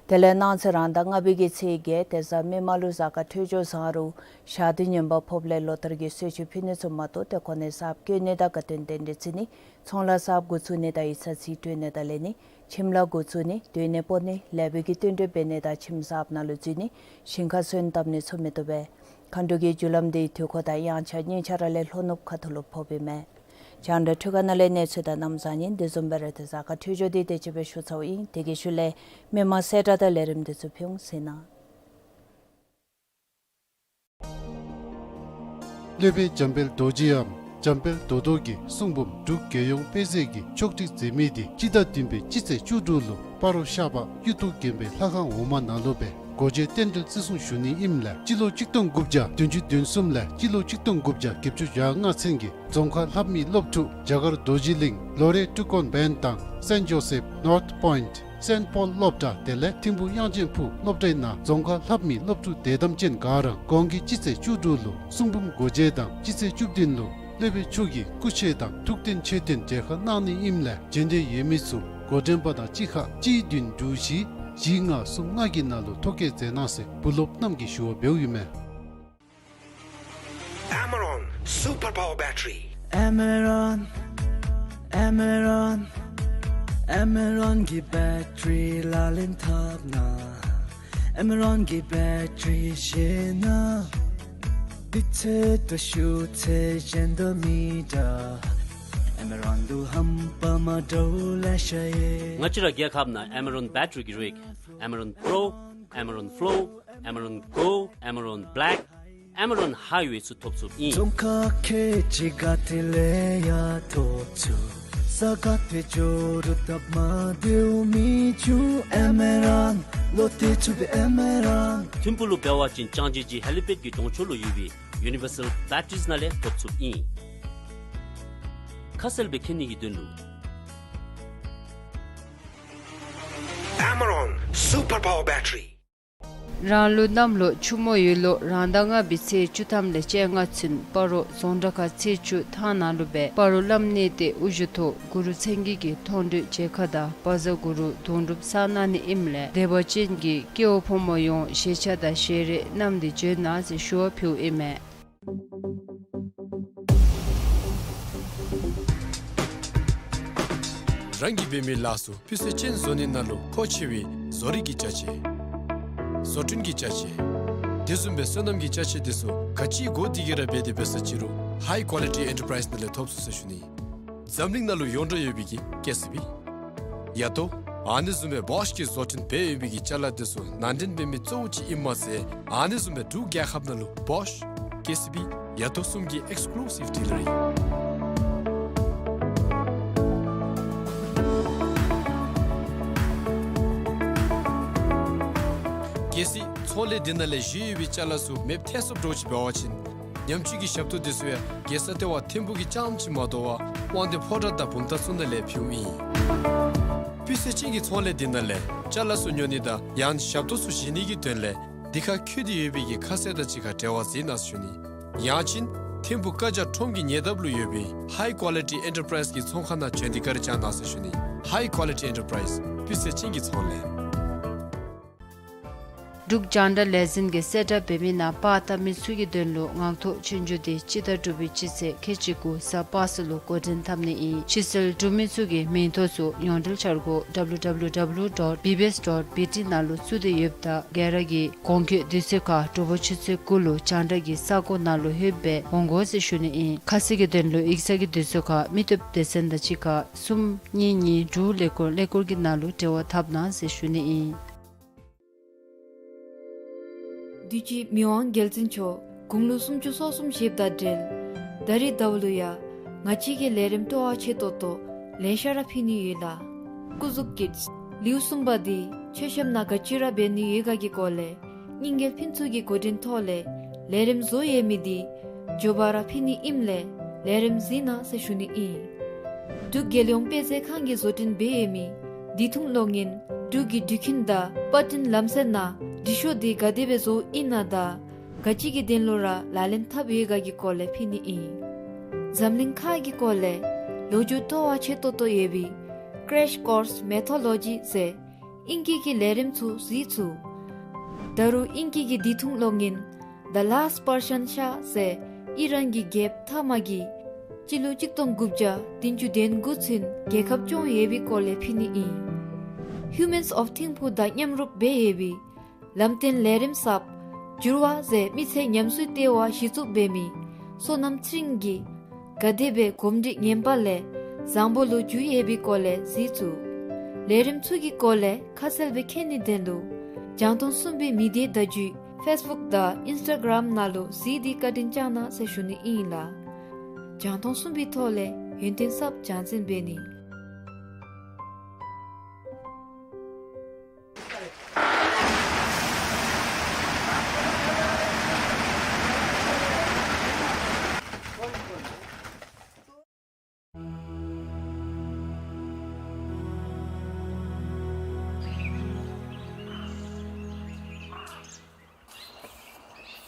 དེ་ལས་གནངས་ཚེ་རང་ཟླ་ལྔ་པའི་གི་ཚེས་བརྒྱད་ཏེ་གཟའ་མིག་དམར་ལུ་གཟའ་སྐར་འཕྲོད་སྦྱོར་བཟང་རུང་ཞག་དུས་ངན་པ་ཕོགཔ་ལས་ལོ་ལྟར་གྱི་གསོལ་མཆོད་ཕུལ་ནི་ཚུ་མ་གཏོགས་ཏེ་གོ་གནས་གསརཔ་བཀོད་ནི་དང་དགའ་སྟོན་རྟེན་འབྲེལ་བརྩི་ནི་ཚོང་ལཱ་གསརཔ་འགོ་བཙུགས་ནི་དང་ཡིག་ཚང་རྩིས་སྤྲོད་ནི་དང་ལེན་ནི་ཁྱིམ་ལཱ་འགོ་བཙུགས་ནི་སྡོད་གནས་སྤོ་ནི་ལེགས་པའི་གི་བསྟུན་གྲོས་འབད་ནི་དང་ཁྱིམ་གསརཔ་ནང་ལུ་འཛུལ་ནི་ཞིང་ཁར་སོན་བཏབ་ནི་ཚུ་མི་བཏུབ་པས། མཁའ་འགྲོ་གི་རྒྱུ་ལམ་དེའི་དུས་འཁོར་དང་དབྱངས་འཆར་གཉིས་ཆ་ར་ལས་ལྷོ་ནུབ་ཁ་ཐུག་ལུ་ཕོགཔ་ཨིན་མས། རྒྱང་བསྒྲགས་འཕྲུལ་ཁང་ནང་ལས་གནས་ཚུལ་དང་གནམ་བཟང་ངན་དེ་བཟུམ་སྦེ་ར་ཏེ་གཟའ་སྐར་འཕྲོད་སྦྱོར་དེ་དེ་ཅིག་སྦེ་ཞུ་ཚརཝ་ཨིན། དེ་གི་ཤུལ་ལས་མི་མང་གསལ་བསྒྲགས་དང་ལས་རིམ་དེ་ཚུ་ཕུལ་འོང་ཟེར་ན། སློབ་དཔོན་འཇམ་དཔལ་རྡོ་རྗེའམ་འཇམ་དཔལ་རྡོ་རྡོ་གི་གསུང་འབུམ་འབྲུག་རྒྱལ་ཡོངས་དཔེ་མཛོད་ཀྱིས་ཕྱོགས་སྒྲིག་མཛད་མི་དེ་སྤྱི་ཟླ་བདུན་པའི་སྤྱི་ཚེས་བཅུ་དྲུག་ལུ་སྤ་རོ་ཤར་པ་གཡུ་ཐོག་དགོན་པའི་ལྷ་ཁང་འོག་མ་ནང་ལུ་སྦེ་སྒོ་འབྱེད་རྟེན་འབྲེལ་བརྩི་སྲུང་ཞུ་ནི་ཨིནམ་ལས་སྤྱི་ལོ་གཅིག་སྟོང་དགུ་བརྒྱ་བདུན་ཅུ་དོན་གསུམ་ལས་སྤྱི་ལོ་གཅིག་སྟོང་དགུ་བརྒྱ་བརྒྱད་ཅུ་གྱ་ལྔ་ཚུན་གྱི་རྫོང་ཁ་ལྷབ་མི་སློབ་ཕྲུག་རྒྱ་གར་རྡོ་རྗེ་གླིང་ལོ་རེ་ཀྲུ་ཀོན་བན་དང་སེན་ཇོ་སེབ་ནོརཐ་པོའིནཊ་སེན་པོལ་སློབ་གྲྭ་དེ་ལས་ཐིམ་ཕུ་དབྱངས་ཅན་ཕུག་སློབ་གྲྭའི་ནང་རྫོང་ཁ་ལྷབ་མི་སློབ་ཕྲུག་དད་དམ་ཅན་ག་ར་གོང་གི་སྤྱི་ཚེས་བཅུ་དྲུག་ལུ་གསུང་འབུམ་སྒོ་འབྱེད་དང་སྤྱི་ཚེས་བཅུ་བདུན་ལུ་སློབ་དཔོན་མཆོག་གི་སྐུ་ཕྱེད་དང་ཐུགས་རྟེན་མཆོད་རྟེན་མཇལ་ཁ་གནང་ནི་ཨིནམ་ལས་རྗེས་འདེད་ཡོད་མི་ཚུ་འགོ་འདྲེན་པ་དང་གཅིག་ཁར་གཅིག་བདུན་དྲུག་བཞི་བཞི་ལྔ་གསུམ་ལྔ་གི་ནང་ལུ་ཐོ་བཀོད་མཛད་གནང་ཟེར་བུ་སློབ་རྣམས་ཀྱིས་ཞུ་བ་འབདཝ་ཨིན་མས། Amaron Super Power Battery. Amaron, Amaron, Amaron གི་བེ་ཊི་རི་ལག་ལེན་འཐབ་ན། Amaron གི་བེ་ཊི་རི་ཤེས་ན། དུས་ཚོད་དང་ཤུགས་ཚད་གཞན་དང་མི་འདྲ། Amaron དང་ཧམ་པ་མ་འདྲཝ་ལེ་ཤ་ཡོད། ང་བཅས་ར་རྒྱལ་ཁབ་ནང་Amaron བེ་ཊི་རི་གི་རིགས་Amaron Pro, Amaron Flow, Amaron Go, Amaron Black, Amaron Highway ཚུ་ཐོབ་ཚུགསཔ་ཨིན། རྫོང་ཁག་ཁལ་གཅིག་ག་ཏེ་ལས་ཡང་ཐོབ་ཚུགས། ས་ག་ཏེ་འགྱོ་རུང་སྟབས་མ་བདེཝ་མི་འབྱུང་། Amaron ལོ་ཏེ་ཚུགས་པའི་Amaron། ཐིམ་ཕུག་ལུ་འབད་བ་ཅིན་ལྕང་སྦྱིས་ཀྱི་ཧེ་ལི་པེཌ་ཀྱི་གདོང་ཕྱོགས་ལུ་ཡོད་པའི་Universal Batteries ནང་ལས་ཐོབ་ཚུགསཔ་ཨིན། ཁ་གསལ་སྦེ་མཁྱེན་ནི་གི་དོན་ལུ། Amaron Super Power Battery. རང་ལུགས་གནམ་ལོ་ཆུ་མོ་ཡོས་ལོ་རང་ཟླ་ལྔ་པའི་ཚེས་བཅུ་ཐམ་ལས་བཅོ་ལྔ་ཚུན་སྤ་རོ་རྫོང་དགྲ་ཁ་ཚེས་བཅུ་ཐང་ནང་ལུ་སྦེ་སྤ་རོ་བླམ་གནས་བརྟན་དབུ་བཞུགས་ཐོག་གུ་རུ་མཚན་བརྒྱད་ཀྱི་མཐོང་གྲོལ་མཇལ་ཁ་དང་བཛྲ་གུ་རུ་དུང་སྒྲུབ་གསན་གནང་ནི་ཨིནམ་ལས་དད་པ་ཅན་གྱི་སྐྱེ་བོ་ཕོ་མོ་ཡོངས་ཞལ་ཆད་དང་ཞལ་རས་བསྣམས་ཏེ་འབྱོན་གནང་ཟེར་ཞུ་བ་ཕུལཝ་ཨིན་མས། རང་གིས་འབད་མི་ལཱ་ཚུ་སྤུས་ཚད་ཅན་བཟོ་ནི་ནང་ལུ་མཁོ་ཆེ་བའི་བཟོ་རིག་གི་ཅ་ཆས། བཟོ་སྐྲུན་གྱི་ཅ་ཆས། དེ་བཟུམ་སྦེ་སོ་ནམ་གྱི་ཅ་ཆས་དེ་ཚུ་ག་ཅི་དགོ་དེ་གིས་ར་འབད་དེ་འབད་ས་ཅི་རུང་High Quality Enterprise ནང་ལས་ཐོབ་ཚུགས་ཟེར་ཞུ་ནི། འཛམ་གླིང་ནང་ལུ་ཡོངས་གྲགས་ཡོད་པའི་གི་ཀེ་སི་བི། ཡ་ཏོ། ཨ་ནི་བཟུམ་སྦེ་བོཤ་གིས་བཟོ་སྐྲུན་འབད་ཡོད་པའི་གི་ཅ་ལ་དེ་ཚུ་ནང་འདྲེན་འབད་མི་གཙོ་བོ་ཅིག་ཨིནམ་མ་ཚད་ཨ་ནི་བཟུམ་སྦེ་འབྲུག་རྒྱལ་ཁབ་ནང་ལུ་བོཤ་ཀེ་སི་བི་ཡ་ཏོ་གསུམ་གྱི་ཨེགསི་ཀུ་ལུ་སིབ་ཌི་ལར་ཨིན། གལ་སྲིད་ཚོང་ལས་འདི་ནང་ལས་བཞེས་ཡོད་པའི་ཅ་ལ་ཚུ་མེདཔ་ཐལ་སོཔ་འདྲཝ་ཅིག་འབད་བ་ཅིན་ཉམས་བཅོས་ཀྱི་ཞབས་ཏོག་དེ་ཚུ་ཡང་རྒྱལ་ས་ལྟེ་བ་ཐིམ་ཕུག་གི་རྐྱངམ་ཅིག་མ་དོ་བར་དབང་འདུས་ཕོ་བྲང་དང་བུམ་ཐང་ཚུ་ནང་ལས་ཕུལཝ་ཨིན། སྤུས་ཚད་ཅན་གྱི་ཚོང་ལས་འདི་ནང་ལས་ཅ་ལ་ཚུ་ཉོ་ནི་དང་ཡང་ཞབས་ཏོག་ཚུ་བཞེས་ནི་གི་དོན་ལས་འདི་ཁར་འཁོད་དེ་ཡོད་པའི་གི་ཁ་གསལ་དང་གཅིག་ཁར་འབྲེལ་བ་མཛད་གནང་ཟེར་ཞུ་ནི། ཡང་ཅིན་ཐིམ་ཕུག་ཀ་ཇ་ཁྲོམ་གྱི་ཉེ་འདབས་ལུ་ཡོད་པའི་High Quality Enterprise གི་ཚོང་ཁང་ནང་བྱོན་ཏེ་བཀའ་དྲིན་བསྐྱང་གནང་ཟེར་ཞུ་ནི། High Quality Enterprise སྤུས་ཚད་ཅན་གྱི་ཚོང་ལས། འབྲུག་རྒྱང་བསྒྲགས་ལས་འཛིན་གྱིས་གསལ་བསྒྲགས་འབད་མི་ནང་པར་བཏབ་མི་ཚུ་གི་དོན་ལུ་ངང་ཐོག་ཆོས་རྒྱུགས་འདི་སྤྱི་ཟླ་དྲུག་པའི་སྤྱི་ཚེས་ཁལ་གཅིག་དགུ་གཟའ་པ་སངས་ལུ་འགོ་འདྲེན་འཐབ་ནི་ཨིན། ཕྱིར་གསལ་གྲུབ་མི་ཚུ་གི་མིང་ཐོ་ཚུ་ཡོངས་འབྲེལ་འཆར་སྒོ་W W W dot B B S dot B T ནང་ལུ་བཙུགས་ཏེ་ཡོདཔ་ད་ག་ར་གིས་གོང་འཁོད་དུས་ཚོད་ཁར་དྲོ་པ་ཆུ་ཚོད་དགུ་ལུ་རྒྱང་བསྒྲགས་ཀྱི་ས་གོ་ནང་ལུ་ལྷོདཔ་སྦེ་འོང་དགོ་ཟེར་ཞུ་ནི་ཨིན། ཁ་གསལ་གྱི་དོན་ལུ་ཡིག་ཚང་གི་དུས་ཚོད་ཁར་མི་སྟོབས་སྡེ་ཚན་དང་གཅིག་ཁར་གསུམ་གཉིས་གཉིས་དྲུག་ཀླད་ཀོར་ཀླད་ཀོར་གྱི་ནང་ལུ་འབྲེལ་བ་འཐབ་གནང་ཟེར་ཞུ་ནི་ཨིན། དུས་ཅི་མི་དབང་རྒྱལ་བཙུན་མཆོག་དགུང་ལོ་སུམ་ཅུ་སོ་གསུམ་བཞེསཔ་དང་འབྲེལ་ད་རིས་ཟླཝ་ལུ་ཡང་ང་བཅས་ཀྱི་ལས་རིམ་སྤྲོ་བ་ཆེ་ཏོག་ཏོ་ལེ་ཤ་ར་ཕུལ་ནི་ཡོད་ལགས། སྐུ་གཟུགས་ཀྱི་ལེའུ་གསུམ་པ་འདི་མཆོད་བཤམ་ནང་ག་ཅི་ར་འབད་ནི་ཡོད་ག་གི་སྐོར་ལས་རྙིང་རྒྱལ་ཕུན་ཚོགས་ཀྱི་འགོ་འདྲེན་ཐོག་ལས་ལས་རིམ་བཟོ་ཡོད་མི་འདི་མགྱོགས་པ་ར་ཕུལ་ནི་ཨིནམ་ལས་ལས་རིམ་གཟིགས་གནང་ཟེར་ཞུ་ནི་ཨིན། འབྲུག་རྒྱལ་ཡོངས་དཔེ་མཛོད་ཁང་གིས་བཟོ་སྐྲུན་འབད་ཡོད་མི་འདི་ཐུང་གློག་བརྙན་འབྲུག་གི་འགྲུལ་འཕྲིན་དང་པར་སྐྲུན་ལམ་སྲོལ་ནང་འབྲི་ཤོག་འདི་ག་དེ་སྦེ་བཟོཝ་ཨིན་ན་དང་ག་ཅི་གི་དོན་ལུ་ར་ལག་ལེན་འཐབ་ཡོད་ག་གི་སྐོར་ལས་ཕུལ་ནི་ཨིན། འཛམ་གླིང་ཁག་གི་སྐོར་ལས་ལོ་རྒྱུས་སྤྲོ་བ་ཆེ་ཏོག་ཏོ་ཡོད་པའི་Crash Course Mythology ཟེར་ཨིང་སྐད་ཀྱི་ལས་རིམ་ཚུ་གཟིགས་ཚུགས། ད་རུང་ཨིང་སྐད་ཀྱི་འདི་ཐུང་གློག་བརྙན་The Last Persian Shah ཟེར་ཨི་རན་གྱི་རྒྱལཔོ་ཐ་མ་གིས་སྤྱི་ལོ་གཅིག་སྟོང་དགུ་བརྒྱ་བདུན་ཅུ་དོན་དགུ་ཚུན་རྒྱལ་ཁབ་སྐྱོང་ཡོད་པའི་སྐོར་ལས་ཕུལ་ནི་ཨིན། Humans of Thimphu དང་མཉམ་རུབ་འབད་ཡོད་པའི་ལམ་སྟོན་ལས་རིམ་གསརཔ་འགྱུར་བ་ཟེར་མི་ཚེ་ཉམས་གསོའི་ལྟེ་བ་གཞི་བཙུགས་འབད་མི་བསོད་ནམས་ཚེ་རིང་གིས་ག་དེ་སྦེ་གོམས་འདྲིས་ངན་པ་ལས་བཟང་པོ་ལུ་འགྱུར་ཡོད་པའི་སྐོར་ལས་གཟིགས་ཚུགས། ལས་རིམ་ཚུ་གི་སྐོར་ལས་ཁ་གསལ་སྦེ་མཁྱེན་ནིའི་དོན་ལུ་རྒྱང་མཐོང་གསུམ་པའི་མི་སྡེ་བརྡ་བརྒྱུད་Facebook དང་Instagram ནང་ལུ་གཟིགས་ཏེ་བཀའ་དྲིན་བསྐྱང་གནང་ཟེར་ཞུ་ནི་ཨིན་ལགས། རྒྱང་མཐོང་གསུམ་པའི་ཐོག་ལས་ཡོན་ཏན་གསརཔ་སྦྱང་འཛིན་འབད་ནི།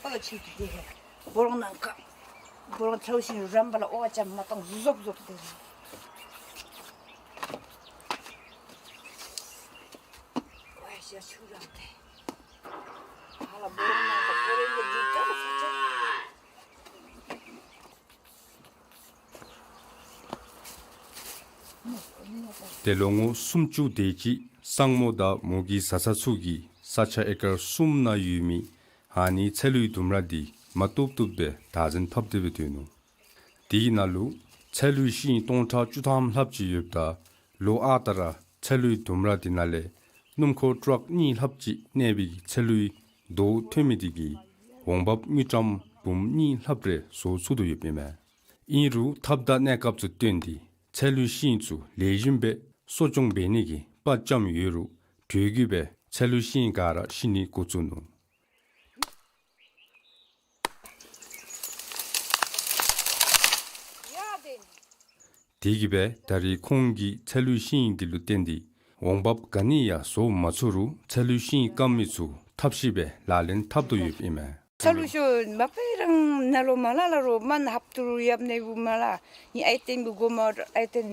ཨ་ལ་ཆུ་དེ་དེ་སྦོ་ལོང་ནང་ཁ་སྦོ་ལོང་ཚལ་ཤིང་རམ་པ་ལ་ཨོ་ཅམ་མ་བཏང་ཟུག་ཟུག་དེ། ཨོ་ཡ་ཆུ་རམ་དེ། ཨ་ལ་སྦོ་ལོང་ནང་ཁ་སྦོ་ལོང་གི་ཇུ་ཏ་ས་ཆ། ཏེ་ལོ་ངོ་སུམ་ཅུ་དེ་ཅིག་སྲང་མོ་དང་མོ་གི་བཟའ་ཚང་ཚུ་གིས་ས་ཆ་ཨེ་ཀར་གསུམ་ནང་ཡོད་མི་ཨ་ནི་ཚལ་ལུའི་ལྡུམ་ར་འདི་མ་བཏུབ་བཏུབ་སྦེ་བདག་འཛིན་འཐབ་སྟེ་སྦེ་སྡོད་ནུག། དེ་གི་ནང་ལུ་ཚལ་ལུའི་ཤིང་སྟོང་ཕྲག་བཅུ་ཐམ་ལྷགཔ་ཅིག་ཡོདཔ་ད་ལོ་ཨ་རྟག་ར་ཚལ་ལུའི་ལྡུམ་ར་འདི་ནང་ལས་སྣུམ་འཁོར་ཊཱག་གཉིས་ལྷགཔ་ཅིག་གནས་པའི་ཚལ་ལུའི་རྡོ་ཐོན་མི་དེ་གིས་འོང་འབབ་དངུལ་ཀྲམ་འབུམ་གཉིས་ལྷགཔ་རེ་བཟོ་ཚུགས་དོ་ཡོདཔ་ཨིན་མས། ཨིན་རུང་ཐབས་དང་གནས་སྐབས་ཚུ་བསྟུན་ཏེ་ཚལ་ལུའི་ཤིང་ཚུ་ལེགས་ཤོམ་སྦེ་གསོ་སྐྱོང་འབད་ནི་གི་དཔའ་བཅམ་ཡོད་རུང་དུས་རྒྱུན་སྦེ་ཚལ་ལུའི་ཤིང་ག་ར་ཤི་ནི་འགོ་བཙུགས་ནུག། དེ་གིས་སྦེ་ད་རིས་ཁོང་གིས་ཚལ་ལུའི་ཤིང་འདི་ལུ་བརྟེན་ཏེ་འོང་འབབ་ག་ནི་ཡང་བཟོ་མ་ཚུགས་རུང་ཚལ་ལུའི་ཤིང་སྐམ་མི་ཚུ་ཐབས་ཤེས་སྦེ་ལག་ལེན་འཐབ་དོ་ཡོདཔ་ཨིན་མས། ཚལ་ལུ་ཤོ་མ་པའི་རང་ནཱ་ལུ་མ་ལ་ལ་རུང་མན་ཧབ་ཏུ་རུང་ཡབ་ནེ་བུ་མ་ལ་ནི་ཨའི་ཏེན་བུ་གོ་མ་ཨའི་ཏེན་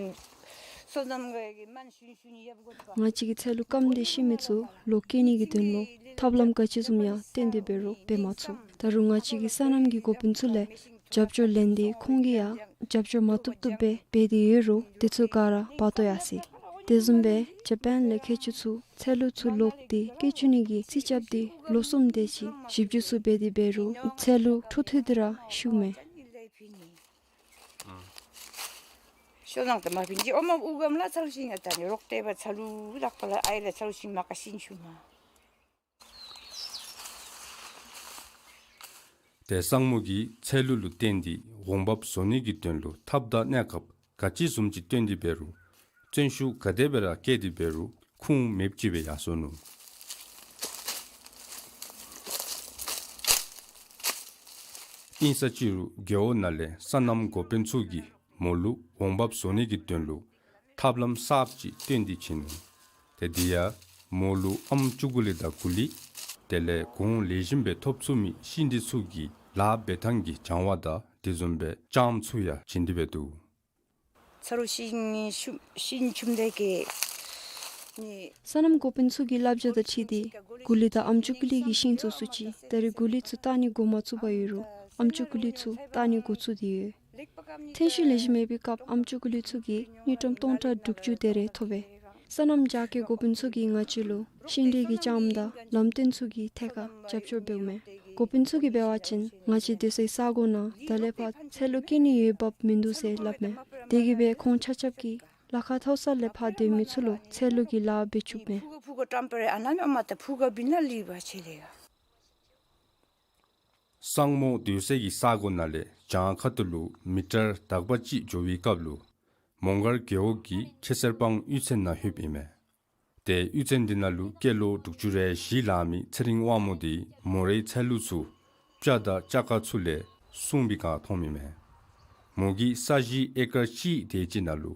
སོ་ནམ་ག་གི་མན་ཤུན་ཤུན་ཡབ་གོ་ཏོ། ང་བཅས་ཀྱི་ཚལ་ལུ་སྐམ་སྟེ་ཤི་མི་ཚུ་ལོག་སྐྱེ་ནི་གི་དོན་ལུ་ཐབས་ལམ་ག་ཅི་བཟུམ་ཡང་བསྟེན་ཏེ་འབད་རུང་འབད་མ་ཚུགས། ད་རུང་ང་བཅས་ཀྱི་སོ་ནམ་གྱི་འགོ་དཔོན་ཚུ་ལས་རྒྱབ་སྐྱོར་ལེན་ཏེ་ཁོང་གིས་ཡང་རྒྱབ་སྐྱོར་མ་བཏུབ་བཏུབ་སྦེ་འབད་དེ་ཡོད་རུང་དེ་ཚུ་ག་ར་འབག་དོ་ཡར་སོ་ཡི། དེ་བཟུམ་སྦེ་ཇ་པཱན་ལས་མཁས་མཆོག་ཚུ་ཚལ་ལུ་ཚུ་ལོག་སྟེ་སྐྱེ་བཅུག་ནི་གི་རྩིས་རྐྱབ་སྟེ་ལོ་གསུམ་དེ་ཅིག་ཞིབ་འཇུག་ཚུ་འབད་དེ་འབད་རུང་ཚལ་ལུ་འཕྲོ་མཐུད་དེ་ར་ཤུགས་མས། ཤོ་ནང་དུ་མ་ཕིན་ཅི་ཨོ་མ་ཨུ་གམ་ལ་ཚལ་ཤིང་ཨ་ད་ནི་རོག་ཏེ་བ་ཚལ་ལུ་རག་པ་ལ་ཨའི་ལ་ཚལ་ཤིང་མ་ཀ་ཤིན་ཤུ་མ། ཏེ་སྲང་མོ་གིས་ཚལ་ལུ་ལུ་བརྟེན་ཏེ་འོང་འབབ་བཟོ་ནི་གི་དོན་ལུ་ཐབས་དང་གནས་སྐབས་ག་ཅི་བཟུམ་ཅིག་བསྟུན་ཏེ་འབད་རུང་བརྩོན་ཤུགས་ག་དེ་སྦེ་ར་བསྐྱེད་དེ་འབད་རུང་ཁུངས་མེདཔ་ཅིག་སྦེ་ཡར་སོ་ནུག། ཨིན་ས་ཅི་རུང་རྒེད་འོག་ནང་ལས་སོ་ནམ་འགོ་དཔོན་ཚུ་གིས་མོ་ལུ་འོང་འབབ་བཟོ་ནི་གི་དོན་ལུ་ཐབས་ལམ་གསརཔ་ཅིག་བཏོན་ཏེ་བྱིན་ནུག། ཏེ་དེ་ཡང་མོ་ལུ་ཨམ་ཅུ་གུ་ལི་དང་གུ་ལི་དེ་ལས་གོང་ལེགས་ཤོམ་སྦེ་ཐོབ་ཚུགས་མི་ཤིང་འདི་ཚུ་གི་ལཱ་འབད་ཐངས་ཀྱི་སྦྱང་བ་དང་དེ་བཟུམ་སྦེ་ལྕངམ་ཚུ་ཡང་བྱིན་ཏེ་འབད་འདུག། ཚ་རུ་ཤིང་ཤུམ་ཤིང་ཆུམ་དེ་གི་ སོ་ནམ་འགོ་དཔོན་ཚུ་གི་བསླབ་བྱ་དང་འཁྲིལ་ཏེ་གུ་ལི་དང་ཨམ་ཅུ་ཀུ་ལི་གི་ཤིང་བཙུགས་ཚུགས་ཅི། ད་རེས་གུ་ལི་ཚུ་བཏགས་ནི་འགོ་མ་བཙུགས་པར་ཡོད་རུང་ཨམ་ཅུ་ཀུ་ལི་ཚུ་བཏགས་ནི་འགོ་བཙུགས་ཏེ་ཡོད། ཐོན་ཤུགས་ལེགས་ཤོམ་མེད་པའི་སྐབས་ཨམ་ཅུ་ཀུ་ལི་ཚུ་གིས་དངུལ་ཀྲམ་སྟོང་ཕྲག་དྲུག་ཅུ་དེ་རེ་ཐོབ་པས། སོ་ནམ་རྒྱ་སྐྱེད་འགོ་དཔོན་ཚུ་གིས་ང་བཅས་ལུ་ཤིང་འབྲས་ཀྱི་ལྕངམ་དང་ལམ་སྟོན་ཚུ་གི་ཐད་ཁར་རྒྱབ་སྐྱོར་འབདཝ་མས། འགོ་དཔོན་ཚུ་གིས་འབད་བ་ཅིན་ང་བཅས་སྡོད་སའི་ས་གོ་ནང་ད་ལས་ཕར་ཚལ་ལུ་སྐྱེ་ནི་ཡོད་བབ་མིན་འདུག་ཟེར་སླབ་མས། དེ་གིས་སྦེ་ཁོང་ཆ་ཁྱབ་ཀྱིས་ལ་ཁ་མཐོ་ས་ལས་ཕར་སྡོད་མི་ཚུ་ལུ་ཚལ་ལུ་གི་ལཱ་འབད་བཅུག་མས། ཕུག་ག་ཕུག་ག་ཀྲམ་པ་རེ་ཨ་ན་མ་མ་ཏ་ཕུག་ག་བི་ན་ལི་བ་ཆེ་ལེ་ག། སང་མོ་སྡོད་སའི་གི་ས་གོ་ནང་ལས་བྱང་ཁ་ཐུག་ལུ་མི་ཊར་དག་པ་ཅིག་འགྱོ་བའི་སྐབས་ལུ་མོང་སྒར་རྒེད་འོག་གི་ཁེ་སར་སྤང་གཡུས་ཚན་ནང་ལྷོདཔ་ཨིན་མས། ཏེ་གཡུས་ཚན་འདི་ནང་ལུ་སྐྱེས་ལོ་དྲུག་ཅུ་རེ་བཞི་ལང་མི་ཚེ་རིང་དབང་མོ་འདི་མོ་རའི་ཚལ་ལུ་ཚུ་སྤྱ་དང་སྤྱ་ཀ་ཚུ་ལས་སྲུང་བའི་སྒང་མཐོངམ་ཨིན་མས། མོ་གིས་ས་གཞི་ཨེ་ཀར་གཅིག་དེ་ཅིག་ནང་ལུ་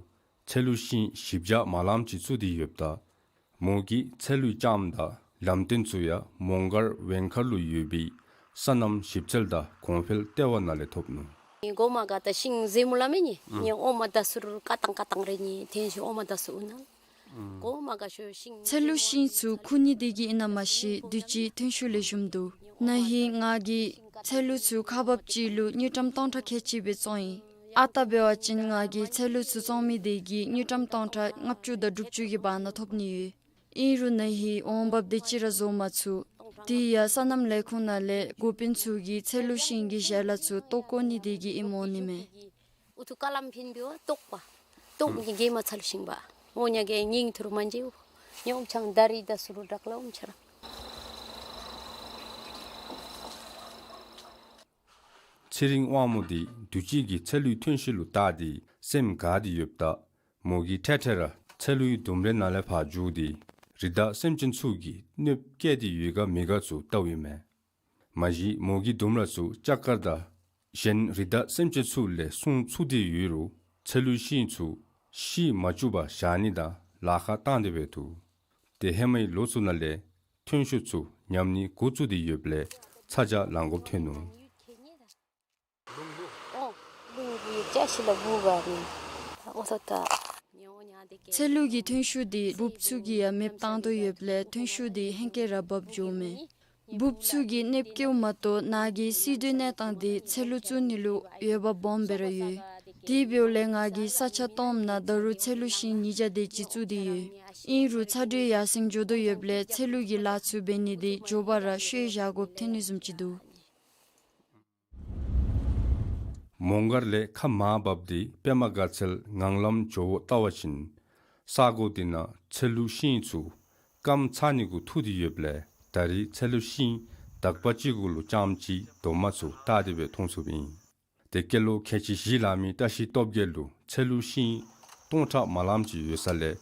ཚལ་ལུ་ཤིང་བཞི་བརྒྱ་མ་ལངམ་ཅིག་བཙུགས་ཏེ་ཡོདཔ་ད་མོ་གིས་ཚལ་ལུའི་ལྕངམ་དང་ལམ་སྟོན་ཚུ་ཡང་མོང་སྒར་ཝེང་མཁར་ལུ་ཡོད་པའི་སོ་ནམ་ཞིབ་འཚོལ་དང་གོང་འཕེལ་ལྟེ་བ་ནང་ལས་ཐོབ་ནུག། གོ་མ་ག་ཏ་ཤིང་ཟེ་མུ་ལ་མེ་ནི་ཨུམ་ནི་འོ་མ་ད་སུ་རུ་ཀ་ཏང་ཀ་ཏང་རེ་ནི་ཐེན་ཤི་འོ་མ་ད་སུ་ཨུ་ན། གོ་མ་ག་ཤོ་ཤིང་ཚལ་ལུ་ཤིང་ཚུ་ཁུ་ནི་དེ་གིས་ཨིན་ན་མ་ཤེས་དུས་ཅི་ཐོན་ཤུགས་ལེགས་ཤོམ་འདུག། ན་ཧིང་ང་གིས་ཚལ་ལུ་ཚུ་ཁག་འབགཔ་ཅིག་ལུ་དངུལ་ཀྲམ་སྟོང་ཕྲག་ཁལ་གཅིག་སྦེ་བཙོང་ཡི། ཨ་རྟག་འབད་བ་ཅིན་ང་གིས་ཚལ་ལུ་ཚུ་བཙོང་མི་དེ་གིས་དངུལ་ཀྲམ་སྟོང་ཕྲག་ལྔ་བཅུ་དང་དྲུག་ཅུ་གི་བར་ན་ཐོབ་ནི་ཡོད། ཨིན་རུང་ན་ཧིང་འོང་འབབ་དེ་ཅིག་ར་བཟོ་མ་ཚུགས། དེ་ཡང་སོ་ནམ་ལས་ཁུངས་ནང་ལས་འགོ་དཔོན་ཚུ་གིས་ཚལ་ལུ་ཤིང་གི་ཞལ་ལག་ཚུ་བཏོག་བཀོ་ནི་དེ་གིས་ཨིནམ་འོང་ནི་མས། ཨུ་ཐུ་ཀ་ལམ་ཕིན་བི་བ་ཏོག་པ། ཏོག་ནི་གེ་མ་ཚལ་ཤིང་བ། འོ་ཉ་གེ་ཉིང་ཐུར་མན་ཇེ་འུ། ཉོམ་ཆང་དར་རི་ད་སུ་རུ་དྲག་ལ་འུམ་ཆ་ར། ཚེ་རིང་དབང་མོ་འདི་དུས་ཅི་གི་ཚལ་ལུའི་ཐོན་ཤུགས་ལུ་བལྟ་སྟེ་སེམས་དགའ་སྟེ་ཡོདཔ་ད་མོ་གིས་འཕྲལ་འཕྲལ་ར་ཚལ་ལུའི་ལྡུམ་རའི་ནང་ལས་ཕར་འཛུལ་ཏེ་རི་དྭགས་སེམས་ཅན་ཚུ་གིས་གནོདཔ་བཀལ་ཏེ་ཡོད་ག་མེད་ག་ཚུ་བལྟཝ་ཨིན་མས། མ་གཞི་མོ་གིས་ལྡུམ་ར་ཚུ་ལྕགས་མཁར་དང་གཞན་རི་དྭགས་སེམས་ཅན་ཚུ་ལས་སྲུང་ཚུགས་ཏེ་ཡོད་རུང་ཚལ་ལུའི་ཤིང་ཚུ་ཤི་མ་བཅུག་པར་བཞག་ནི་དང་ལཱ་ཁག་བཏང་སྟེ་འབད་འདུག། ཏེ་ཧེ་མའི་ལོ་ཚུ་ནང་ལས་ཐོན་ཤུགས་ཚུ་ཉམས་ནི་འགོ་བཙུགས་ཏེ་ཡོདཔ་ལས་ཚ་གྱང་ལང་དགོཔ་ཐོན་ནུག། ཚལ་ལུ་གི་ཐོན་ཤུགས་འདི་འབུཔ་ཚུ་གིས་ཡང་མེདཔ་བཏང་དོ་ཡོདཔ་ལས་ཐོན་ཤུགས་འདི་ཧེང་སྐལ་ར་འབབ་འགྱོཝ་མས། འབུཔ་ཚུ་གིས་གནོདཔ་བཀལཝ་མ་གཏོགས་ནཱ་གི་སིལ་དོན་གནས་སྟངས་འདི་ཚལ་ལུ་བཙུགས་ནི་ལུ་འོས་འབབ་སྦོམ་སྦེ་ར་ཡོད། དེ་འབདཝ་ལས་ང་གིས་ས་ཆ་སྟོངམ་ནང་ད་རུང་ཚལ་ལུ་ཤིང་ཉིས་བརྒྱ་དེ་ཅིག་བཙུགས་ཏེ་ཡོད། ཨིན་རུང་ཚ་དྲོད་ཡར་སེང་འགྱོ་དོ་ཡོདཔ་ལས་ཚལ་ལུ་གི་ལཱ་ཚུ་འབད་ནི་འདི་མགྱོགས་པ་ར་ཤོས་བཞག་དགོཔ་ཐོན་ནི་བཟུམ་ཅིག་འདུག། མོང་སྒར་ལས་ཁ་མར་བབས་ཏེ་པདྨ་དགའ་ཚལ་ངང་ལམ་ཇོ་བོ་བལྟ་བ་ཅིན་ས་གོ་འདི་ནང་ཚལ་ལུ་ཤིང་ཚུ་སྐམ་ཚར་ནི་གུ་ཐུག་སྟེ་ཡོདཔ་ལས་ད་རེས་ཚལ་ལུ་ཤིང་དག་པ་ཅིག་གུ་ལུ་རྐྱངམ་ཅིག་རྡོག་མ་ཚུ་བཏགས་ཏེ་སྦེ་མཐོང་ཚུགསཔ་ཨིན། ཏེ་སྐྱེས་ལོ་ཁལ་གཅིག་བཞི་ལང་མི་བཀྲ་ཤིས་སྟོབས་རྒྱས་ལུ་ཚལ་ལུ་ཤིང་སྟོང་ཕྲག་མ་ལངམ་ཅིག་ཡོད་ས་ལས་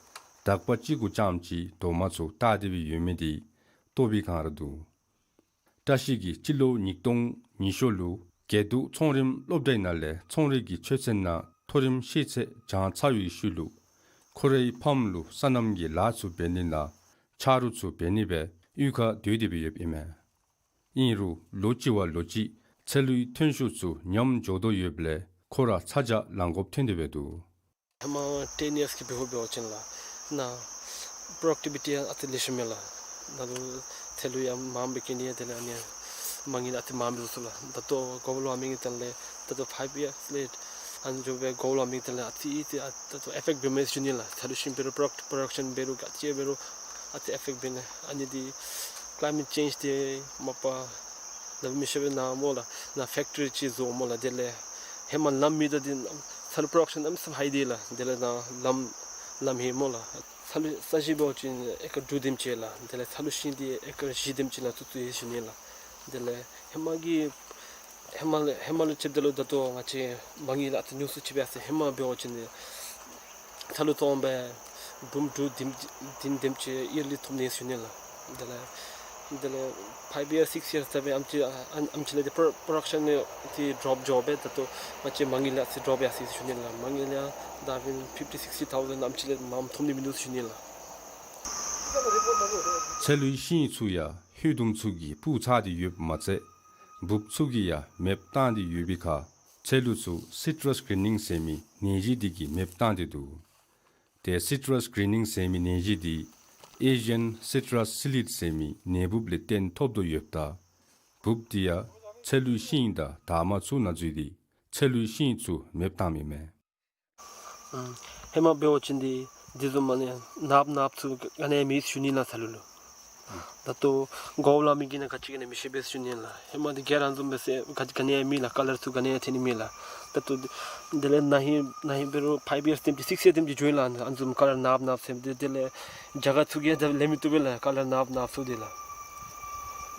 དག་པ་ཅིག་གུ་རྐྱངམ་ཅིག་རྡོག་མ་ཚུ་བཏགས་ཏེ་སྦེ་ཡོད་མི་འདི་ལྟོ་བའི་སྒང་ར་འདུག། བཀྲ་ཤིས་ཀྱིས་སྤྱི་ལོ་ཉིས་སྟོང་ཉི་ཤུ་ལུ་དགེ་ལྡོག་ཚོང་རིམ་སློབ་གྲྭའི་ནང་ལས་ཚོང་རིག་གི་ཆོས་ཚན་ནང་མཐོ་རིམ་ཤེས་ཚད་སྦྱང་ཚར་བའི་ཤུལ་ལུ་ཁོ་རའི་ཕམ་ལུ་སོ་ནམ་གྱི་ལཱ་ཚུ་འབད་ནི་ནང་ཆ་རོགས་ཚུ་འབད་ནི་སྦེ་གཡུས་ཁར་སྡོད་དེ་སྦེ་ཡོདཔ་ཨིན་མས། ཨིན་རུང་ལོ་གཅིག་བ་ལོ་གཅིག་ཚལ་ལུའི་ཐོན་ཤུགས་ཚུ་ཉམས་འགྱོ་དོ་ཡོདཔ་ལས་ཁོ་ར་ཚ་གྱང་ལང་དགོཔ་ཐོན་ཏེ་སྦེ་འདུག། ཧེ་མ་ཊེན་ཡརསི་གི་འབདཝ་འབད་བ་ཅིན་ལགས་ནཱ་པོ་རོ་ཌག་ཊི་བི་ཊི་ཡང་ཨ་ཙི་ལེགས་ཤོམ་མེད་ལགས། ནཱ་ལུ་ཚལ་ལུ་ཡང་མངམ་སྦེ་སྐྱེ་ནི་ཡང་དེ་ལས་ཨ་ནི་མ་དངུལ་ཨ་ཙི་མངམ་སྦེ་བཟོ་ཚུགས་ལགས། ད་ལྟོ་གོ་བ་ལུ་ཨ་མི་གི་དོན་ལས་ད་ལྟོ་ཕའིབ་ཡརསི་ལས་ཨ་ནི་འགྱོ་སྦེ་གོ་བ་ལུ་ཨ་མི་གི་དོན་ལས་ཨ་ཙི་ཨ་ཙི་ད་ལྟོ་ཨེ་ཕེཀཊ་འབད་མི་ཞུ་ནི་ལགས། ཚལ་ལུ་ཤིང་འབད་རུང་པོ་རོ་ཌག་པོ་རོ་ཌག་ཤཱན་འབད་རུང་ག་ཅི་འབད་རུང་ཨ་ཙི་ཨེ་ཕེཀཊ་འབད་ནི། ཨ་ནི་འདི་ཀ་ལའི་མེཊ་ཅེནཇ་འདི་མ་པ་ནཱ་མི་ཤེས་པས་ནཱ་སྨོ་ལགས། ནཱ་ཕེཀ་ཊི་རི་ཅིག་བཟོ་སྨོ་ལགས། དེ་ལས་ཧེ་མ་ལམ་མེད་ད་འདི་ཚལ་ལུ་པོ་རོ་ཌག་ཤཱན་ཨམ་སམ་ཧའི་འདི་ལགས། དེ་ལས་ནཱ་ལམ་ལམ་ཧེ་སྨོ་ལགས། ཚལ་ལུ་ས་གཞི་འབད་བ་ཅིན་ཨེ་ཀར་དྲུག་དེམ་ཅིག་ལགས། དེ་ལས་ཚལ་ལུ་ཤིང་འདི་ཨེ་ཀར་བཞི་དེམ་ཅིག་ནང་བཙུགས་བཙུགས་ཡི་ཞུ་ནི་ལགས། དེ་ལས་ཧེ་མ་གི་ཧེ་མ་ལས་ཧེ་མ་ལུ་ཕྱདཔ་ད་ལུ་ད་ལྟོ་ང་བཅས་མ་དངུལ་ཨ་ཙི་ཉུང་སུ་ཅིག་སྦེ་ཨ་ཙི་ཧེ་མ་འབད་བ་ཅིན་ཚལ་ལུ་བཙོང་སྦེ་འབུམ་དྲུག་བདུན་བདུན་དེམ་ཅིག་ཡར་ལི་ཐོབ་ནི་ཞུ་ནི་ལགས། དེ་ལས་དེ་ལས་ཕའིབ་ཡརསི་སིཀསི་ཡརསི་ད་སྦེ་ཨམ་ཅིག་ཨ་ཨམ་ཅིག་ལས་འདི་པོ་རོ་པོ་རོ་ཌག་ཤཱན་འདི་ཌོརོཔ་འགྱོ་སྦེ་ད་ལྟོ་ང་བཅས་མ་དངུལ་ཨ་ཙི་ཌོརོཔ་ཡར་སོ་ཡི་ཞུ་ནི་ལགས། མ་དངུལ་ཡང་ད་ཨ་བིན་ཕིཕ་ཊི་སིཀསི་ཐའུ་ཛེནཌ་ཨམ་ཅིག་ལས་མངམ་ཐོབ་ནི་མིན་འདུག་ཞུ་ནི་ལགས། ཚལ་ལུའི་ཤིང་ཚུ་ཡང་ཧོད་དུམ་ཚུ་གིས་སྤུར་ཚར་ཏེ་ཡོདཔ་མ་ཚད་འབུཔ་ཚུ་གིས་ཡང་མེདཔ་བཏང་སྟེ་ཡོད་པའི་ཁར་ཚལ་ལུ་ཚུ་སི་ཊྲཱས་གི་རིན་ནིང་ཟེར་མི་ནད་གཞི་འདི་གིས་མེདཔ་བཏང་སྟེ་འདུག། ཏེ་སི་ཊྲཱས་གི་རིན་ནིང་ཟེར་མི་ནད་གཞི་འདི་ ཨེ་ཤི་ཡཱན་སི་ཊྲཱས་སི་ལིཌ་ཟེར་མི་ནས་འབུབ་ལས་བརྟེན་ཐོབ་དོ་ཡོདཔ་ད་འབུབ་འདི་ཡང་ཚལ་ལུའི་ཤིང་དང་དར་མ་ཚུ་ནང་འཛུལ་ཏེ་ཚལ་ལུའི་ཤིང་ཚུ་མེདཔ་བཏངམ་ཨིན་མས། ཨུམ། ཧེ་མ་འབད་བ་ཅིན་འདི་འདི་བཟུམ་མ་ནི་ནགཔ་ནགཔ་ཚུ་ག་ནི་ཡང་མེད་ཟེར་ཞུ་ནི་ལགས་ཚལ་ལུ་ལུ། ད་ལྟོ་གོཝ་ལ་མི་གིས་ནི་ག་ཅི་ག་ནི་མི་ཤེས་པས་ཟེར་ཞུ་ནི་ལགས། ཧེ་མ་འདི་ག་ར་ཨ་ནི་བཟུམ་སྦེ་ཟེར་ག་ཅི་ག་ནི་ཡང་མེད་ལགས། ཀ་ལར་ཚུ་ག་ནི་ཡང་ཐོན་ནི་མེད་ལགས། ད་ལྟོ་དེ་ལས་ན་ཧིང་ན་ཧིང་འབད་རུང་ཕའིབ་ཡརསི་དེམ་ཅིག་སིཀསི་ཡརསི་དེམ་ཅིག་འགྱོ་ཡི་ལགས། ཨ་ནི་བཟུམ་ཀ་ལར་ནགཔ་ནགཔ་ཟེར་དེ་དེ་ལས་རྒྱ་གར་ཚུ་གིས་ཡང་ད་ལེན་མི་བཏུབ་པས་ལགས། ཀ་ལར་ནགཔ་ནགཔ་ཚུ་འདི་ལགས།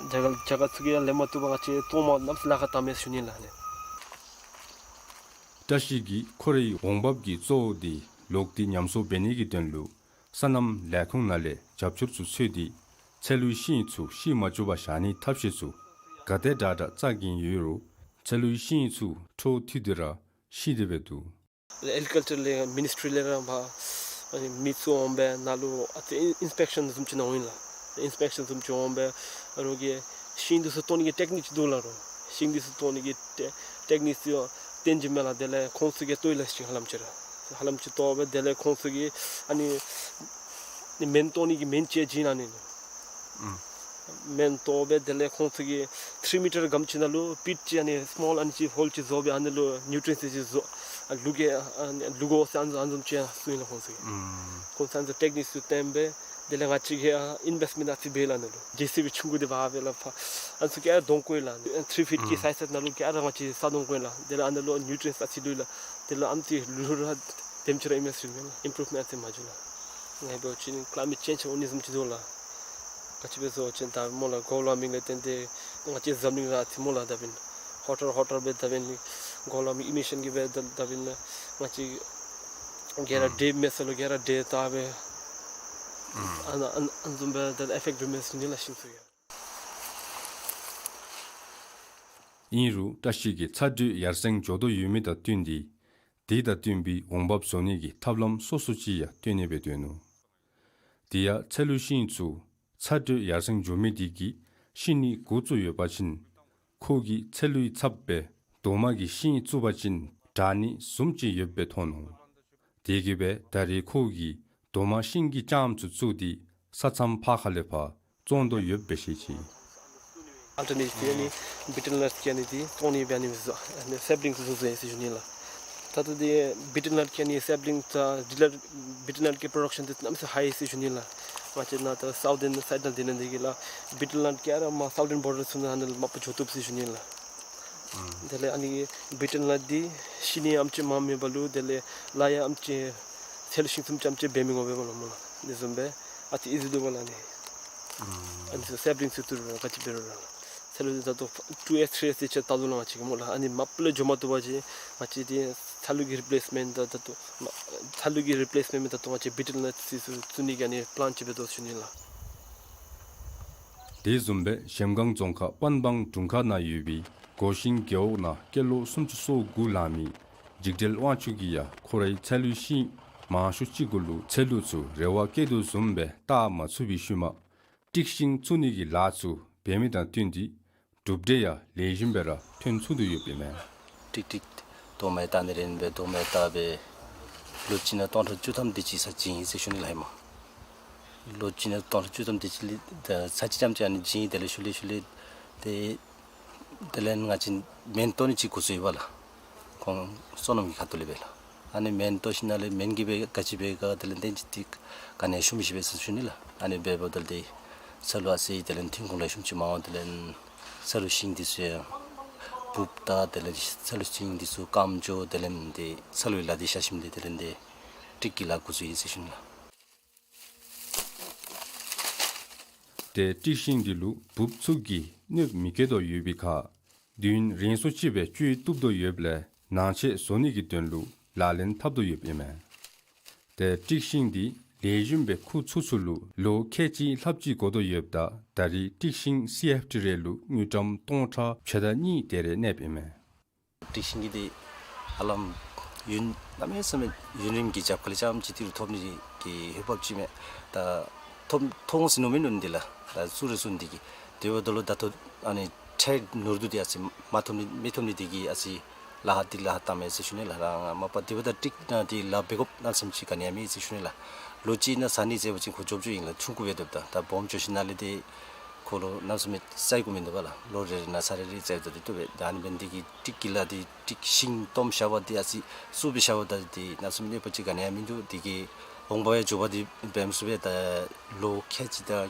རྒྱ་གར་རྒྱ་གར་ཚུ་གིས་ཡང་ལེན་མ་བཏུབ་པར་ང་བཅས་བཙོང་མ་གནམ་མེད་ས་མེད་ལཱ་ཁག་བཏངམ་མས་ཟེར་ཞུ་ནི་ལགས་ཨ་ནི། བཀྲ་ཤིས་ཀྱིས་ཁོ་རའི་འོང་འབབ་ཀྱི་གཙོ་བོ་འདི་ལོག་སྟེ་ཉམས་གསོ་འབད་ནི་གི་དོན་ལུ་སོ་ནམ་ལས་ཁུངས་ནང་ལས་རྒྱབ་སྐྱོར་ཚུ་འཚོལ་ཏེ་ཚལ་ལུའི་ཤིང་ཚུ་ཤི་མ་བཅུག་པར་བཞག་ནིའི་ཐབས་ཤེས་ཚུ་ག་དེ་དྲག་དྲག་བཙག་གིན་ཡོད་རུང་ཚལ་ལུའི་ཤིང་ཚུ་འཕྲོ་མཐུད་དེ་ར་ཤི་སྟེ་སྦེ་འདུག། ཨེག་རི་ཀལ་ཅར་ལས་མི་ནིསི་ཊི་རི་ལས་ར་ཕར་ཨ་ནི་མི་ཚུ་འོང་སྦེ་ནཱ་ལུ་ཨ་ཙི་ཨིན་སི་པེག་ཤཱན་བཟུམ་ཅིག་གནང་འོང་ལགས། ཨིན་སི་པེག་ཤཱན་བཟུམ་ཅིག་འོང་སྦེ་རོགས་ཀྱིས་ཤིང་འདི་ཚུ་བཏོག་ནི་གི་ཊེཀ་ནིཀ་ཅིག་འདུག་ལགས། རོགས་ཤིང་འདི་ཚུ་བཏོག་ནི་གི་ཊེ་ཊེཀ་ནིཀ་ཚུ་སྟོན་བྱིནམ་མས་ལགས། དེ་ལས་ཁོང་ཚུ་གིས་བཏོག་ལགས་ཤིང་ཧ་ལམ་ཅིག་ར་ཧ་ལམ་ཅིག་བཏོག་སྦེ་དེ་ལས་ཁོང་ཚུ་གིས་ཨ་ནི་ནི་སྨན་བཏོག་ནི་གི་སྨན་ཅིག་བྱིན་ཨ་ནི། ཨུམ། སྨན་བཏོག་སྦེ་དེ་ལས་ཁོང་ཚུ་གིས་ཐིརི་མི་ཊར་གམ་ཅིག་ནང་ལུ་པིཊ་ཅིག་ཨ་ནི་སི་མོལ་ཨ་ནི་ཅིག་ཧོལ་ཅིག་བཟོ་སྦེ་ཨ་ནི་ལུ་ནིའུ་ཊི་རི་ཡེནཊ་ཅིག་བཟོ་ཨ་བླུག་གེ་ཨ་ནི་བླུག་དགོ་ཟེར་ཨ་ནི་བཟུམ་ཨ་ནི་བཟུམ་ཅིག་གསུངས་ཡི་ལགས་ཁོང་ཚུ་གིས། ཨུམ། ཁོང་ཚུ་ཨ་ནི་བཟུམ་ཊེཀ་ནིཀ་ཚུ་བསྟན་སྦེ་དེ་ལས་ང་བཅས་ཀྱིས་ཨ་ཨིན་བེསི་མེནཊ་ཨ་ཙི་འབད་ལགས། ཨ་ནི་ལུ་ཇེ་སི་བི་ཆུང་ཀུ་འདི་འབག་སྦེ་ལགས་ཕར་ཨ་ནི་ཚུ་ག་ར་དོང་བརྐོ་ཡི་ལགས། ཨ་ནི་ཐིརི་ཕིཊ་ཀྱི་ཨུམ་སའིཛ་ནང་ལུ་ག་ར་ང་བཅས་ས་དོང་བརྐོ་ཡི་ལགས། དེ་ལས་ཨ་ནི་ལུ་ནིའུ་ཊི་རི་ཡེནཊ་ཨ་ཙི་བླུགས་ཡི་ལགས། དེ་ལས་ཨ་ནི་ཚུ་ལུ་ར་དེམ་ཅིག་ར་ཨིན་མས་ཟེར་ཞུ་ནི་ལགས། ཨིམ་པུ་རུབ་མེནཊ་ཨ་ཙི་མ་བྱུང་ལགས། ང་འབད་བ་ཅིན་ཀ་ལའི་མེཊ་ཅེནཇ་འོང་ནི་བཟུམ་ཅིག་འདུག་ལགས། ག་ཅི་སྦེ་ཟེར་བ་ཅིན་ད་སྨོ་ལགས་གོ་ལ་མི་ལས་བརྟེན་ཏེ་ང་བཅས་འཛམ་གླིང་ར་ཨ་ཙི་སྨོ་ལགས་དག་པའི་ཧོ་ཊལ་ཧོ་ཊལ་སྦེ་དག་པའི་གོ་ལ་མི་ཨི་མི་ཤཱན་གྱིས་སྦེ་དག་དག་པའི་ང་བཅས་ག་ར་ཨུམ་འདྲེ་མེད་ས་ལུ་ག་ར་འདྲེ་དར་སྦེ་ཨུམ་ཨ་ནི་ཨ་ནི་ཨ་ནི་བཟུམ་སྦེ་ད་ཨི་ཕེཀཊ་འབད་མས་ཟེར་ཞུ་ནི་ལགས་ཤིང་ཚུ་ཡང་། ཨིན་རུང་བཀྲ་ཤིས་ཀྱིས་ཚ་དྲོད་ཡར་སེང་འགྱོ་དོ་ཡོད་མི་དང་བསྟུན་ཏེ་དེ་དང་བསྟུན་པའི་འོང་འབབ་བཟོ་ནི་གི་ཐབས་ལམ་སོ་སོ་ཅིག་ཡང་སྟོན་ནི་སྦེ་སྡོད་ནུག། དེ་ཡང་ཚལ་ལུ་ཤིང་ཚུ་ཚ་དྲོད་ཡར་སེང་འགྱོ་མི་དེ་གིས་ཤི་ནི་འགོ་བཙུགས་ཡོད་པ་ཅིན་ཁོ་གིས་ཚལ་ལུའི་ཚབ་སྦེ་རྡོག་མ་གི་ཤིང་བཙུགས་པ་ཅིན་དྲག་ནི་བཟུམ་ཅིག་ཡོདཔ་སྦེ་མཐོང་ནུག། དེ་གིས་སྦེ་ད་རེས་ཁོ་གིས་རྡོག་མ་ཤིང་གི་ལྕངམ་ཚུ་བཙུགས་ཏེ་ས་མཚམས་ཕར་ཁ་ལས་ཕར་བཙོང་དོ་ཡོདཔ་སྦེ་བཤད་ཅི། ཨལ་ཊར་ནེ་ཊིབ་ཨ་ནི་བི་ཊལ་ནཊ་ཀྱི་ཨ་ནི་འདི་བཙོང་ནི་སྦེ་ཨ་ནི་བཟོ་ཨ་ནི་སེབ་ལིང་བཟོ་བཟོ་ཡི་ཟེར་ཞུ་ནི་ལགས། ད་ལྟོ་འདི་བི་ཊལ་ནཊ་ཀྱི་ཨ་ནི་སེབ་ལིང་དང་ཌི་ལར་བི་ཊལ་ནཊ་ཀྱི་པྲོ་ཌག་ཤཱན་འདི་གནམ་མེད་ས་མེད་ཧའི་ཟེར་ཞུ་ནི་ལགས། ང་བཅས་ནཱ་ད་སའུ་ཐརན་སའིཌ་ནང་འདི་ནང་འདི་གིས་ལགས་བི་ཊལ་ནཊ་ག་ར་མར་སའུ་ཐརན་བོར་ཌར་ཚུ་ནང་ཨ་ནི་མ་པ་འགྱོ་བཏུབ་ཟེར་ཞུ་ནི་ལགས། དེ་ལས་ཨ་ནི་བི་ཊལ་ནཊ་འདི་ཤི་ནི་ཨམ་ཅིག་མངམ་མེད་པ་ལུ་དེ་ལས་ལཱ་ཡང་ཨམ་ཅིག་ཚལ་ལུ་ཤིང་ཚུ་ཨམ་ཅིག་འབད་མི་འོང་པས་སྨོ་ལགས། དེ་བཟུམ་སྦེ་ཨ་ཙི་ཨི་ཛི་འདུག་པ་ལགས་ཨ་ནི། ཨ་ནི་ཚུ་སེབ་ལིང་ཚུ་བཙུགས་རུང་ག་ཅི་འབད་རུང་ར་ཚལ་ལུ་ད་ལྟོ་ཊུ་ཨེཀསི་ཐྲི་ཨེཀསི་ཅིག་བལྟ་དོ་ལགས་ང་བཅས་ཀྱིས་སྨོ་ལགས། ཨ་ནི་མ་པ་ལས་འགྱོ་མ་བཏུབ་པ་ཅིན་ང་བཅས་འདི་ཚལ་ལུ་གི་རི་པ་ལེསི་མེནཊ་དང་ད་ལྟོ་ཚལ་ལུ་གི་རི་པ་ལེསི་མེནཊ་མེན་ད་ལྟོ་ང་བཅས་བི་ཊལ་ནཊ་ཚུ་བཙུགས་ནི་གི་ཨ་ནི་པི་ལཱན་ཅིག་འབད་དོ་ཟེར་ཞུ་ནི་ལགས། དེ་བཟུམ་སྦེ་གཞལམ་སྒང་རྫོང་ཁག་པན་སྦང་དྲུང་ཁག་ནང་ཡོད་པའི་སྒོ་ཤིང་རྒེད་འོག་ནང་སྐྱེས་ལོ་སུམ་ཅུ་སོ་དགུ་ལང་མི་འཇིགས་བྲལ་དབང་ཕྱུག་གིས་ཡང་ཁོ་རའི་ཚལ་ལུའི་ཤིང་མང་ཤོས་ཅིག་གུ་ལུ་ཚེ་ལུ་ཚུ་རེ་བ་བསྐྱེད་དོ་བཟུམ་སྦེ་བཏགས་མ་ཚུགས་པའི་ཤུལ་མ་ཀྲིག་ཤིང་བཙུགས་ནི་གི་ལཱ་ཚུ་འབད་མི་དང་བསྟུན་ཏེ་གྲུབ་འབྲས་ཡང་ལེགས་ཤོམ་སྦེ་ར་ཐོན་ཚུགས་དོ་ཡོདཔ་ཨིན་མས། ཀྲིག་ཀྲིག་རྡོག་མ་བཏགས་ནི་རེ་ཨིན་པས། རྡོག་མ་བཏགས་སྦེ་ལོ་གཅིག་ནང་སྟོང་ཕྲག་བཅུ་ཐམ་དེ་ཅིག་ས་བྱིན་ཡི་ཟེར་ཞུ་ནི་ལགས་ཧེ་མ། ལོ་གཅིག་ནང་སྟོང་ཕྲག་བཅུ་ཐམ་དེ་ཅིག་ལས་ས་གཅིག་རྐྱངམ་ཅིག་ཨ་ནི་བྱིན་ཡི། དེ་ལས་ཤུལ་ལས་ཤུལ་ལས་དེ་དེ་ལས་ང་བཅས་སྨན་བཏོག་ནི་ཅིག་འགོ་བཙུགས་ཡི་པ་ལགས། ཁོང་སོ་ནམ་གྱི་ཁ་ཐུག་ལས་སྦེ་ལགས། ཨ་ནི་སྨན་བཏོག་ཞིནམ་ལས་སྨན་གྱིས་སྦེ་ག་ཅི་འབད་ག་དེ་ལས་ཏེ་ཅིག་ཏེ་ག་ནི་ཡང་ཤུམ་ཤུམ་སྦེ་ཟེར་ཞུ་ནི་ལགས། ཨ་ནི་འབདཝ་ད་ལུ་ཏེ་ཚལ་ལུ་ཨ་ཙི་དེ་ལས་ཐོན་ཁུངས་ལེགས་ཤོམ་ཅིག་མ་འོང་། དེ་ལས་ཚལ་ལུ་ཤིང་འདི་ཚུ་ཡང་འབུཔ་དང་དེ་ལས་ཚལ་ལུ་ཤིང་འདི་ཚུ་སྐམ་འགྱོ། དེ་ལས་ཏེ་ཚལ་ལུ་ལཱ་འདི་བཞག་ཞིནམ་ལས་དེ་ལས་ཏེ་ཀྲིག་གི་ལཱ་འགོ་བཙུགས་ཡི་ཟེར་ཞུ་ནི་ལགས། ཏེ་ཀྲིག་ཤིང་འདི་ལུ་འབུཔ་ཚུ་གིས་གནོདཔ་མི་བཀལ་དོ་ཡོད་པའི་ཁར་དུས་ཡུན་རིང་སུ་ཅིག་སྦེ་སྤྱོད་བཏུབ་དོ་ཡོདཔ་ལས་ནང་ཆས་བཟོ་ནི་གི་དོན་ལུ་ལག་ལེན་འཐབ་དོ་ཡོདཔ་ཨིན་མས། ཏེ་ཀྲིག་ཤིང་འདི་ལེགས་ཤོམ་སྦེ་ཁུ་ཚུ་ཚུ་ལུ་ལོ་ཁལ་གཅིག་ལྷགཔ་ཅིག་འགོར་དོ་ཡོདཔ་ད་ད་རེས་ཀྲིག་ཤིང་སི་ཨེཕ་ཊི་རེ་ལུ་དངུལ་ཀྲམ་སྟོང་ཕྲག་ཕྱེད་དང་གཉིས་དེ་རེ་གནསཔ་ཨིན་མས། ཀྲིག་ཤིང་གི་འདི་ཧ་ལམ་ཡུན་གནམ་མེད་ས་མེད་ཡུན་རིངམོ་གི་རྒྱབ་ཁ་ལས་རྐྱངམ་ཅིག་ཏི་རུ་ཐོབ་ནི་གི་ཧེ་བབ་ཅིག་མས། ད་ཐོབ་ཐོབ་འོང་ཟེར་མནོ་མི་མནོ་ནི་འདི་ལགས། ད་བཙུགས་རུང་བཙུགས་ནི་འདི་གིས་དེ་འབདཝ་ད་ལུ་ད་ལྟོ་ཨ་ནི་ཁྲལ་ནོར་བུ་འདི་ཨ་ཙི་མ་ཐོབ་ནི་མི་ཐོབ་ནི་འདི་གིས་ཨ་ཙི་ ལཱ་འདི་ལཱ་བཏངམ་མས་ཟེར་ཞུ་ནི་ལགས། རང་མ་པ་དེ་འབདཝ་ད་ཀྲིག་ནང་འདི་ལཱ་འབད་དགོཔ་གནམ་མེད་ས་མེད་ཅིག་ག་ནི་ཡང་མེད་ཟེར་ཞུ་ནི་ལགས། ལོ་གཅིག་ནང་ཟ་ནི་ཟེར་བ་ཅིན་ཁོ་འགྱོ་འགྱོཝ་ཨིན་ལགས། ཆུང་ཀུ་འབད་དོ་ད་ད་སྦོམ་འགྱོ་ཞིནམ་ལས་འདི་ཁོ་ལུ་གནམ་མེད་ས་མེད་སའི་གོ་མིན་འདུག་པ་ལགས། ལོ་རེ་རེ་ནང་ཚར་རེ་རེ་ཟ་ཡི་ད་འདི་བཏུབ་པས། ད་ཨ་ནི་འབད་ནི་འདི་གིས་ཀྲིག་གི་ལཱ་འདི་ཀྲིག་ཤིང་བཏོག་བཞག་པ་འདི་ཨ་ཙི་བཙུགས་སྦེ་བཞག་པ་ད་འདི་གནམ་མེད་ས་མེད་གནོད་པ་ཅིག་ག་ནི་ཡང་མིན་འདུག། འདི་གིས་འོང་འབབ་ཡང་མགྱོགས་པ་འདི་འབད་མི་ཚུགས་པས། ད་ལོ་ཁལ་གཅིག་དང་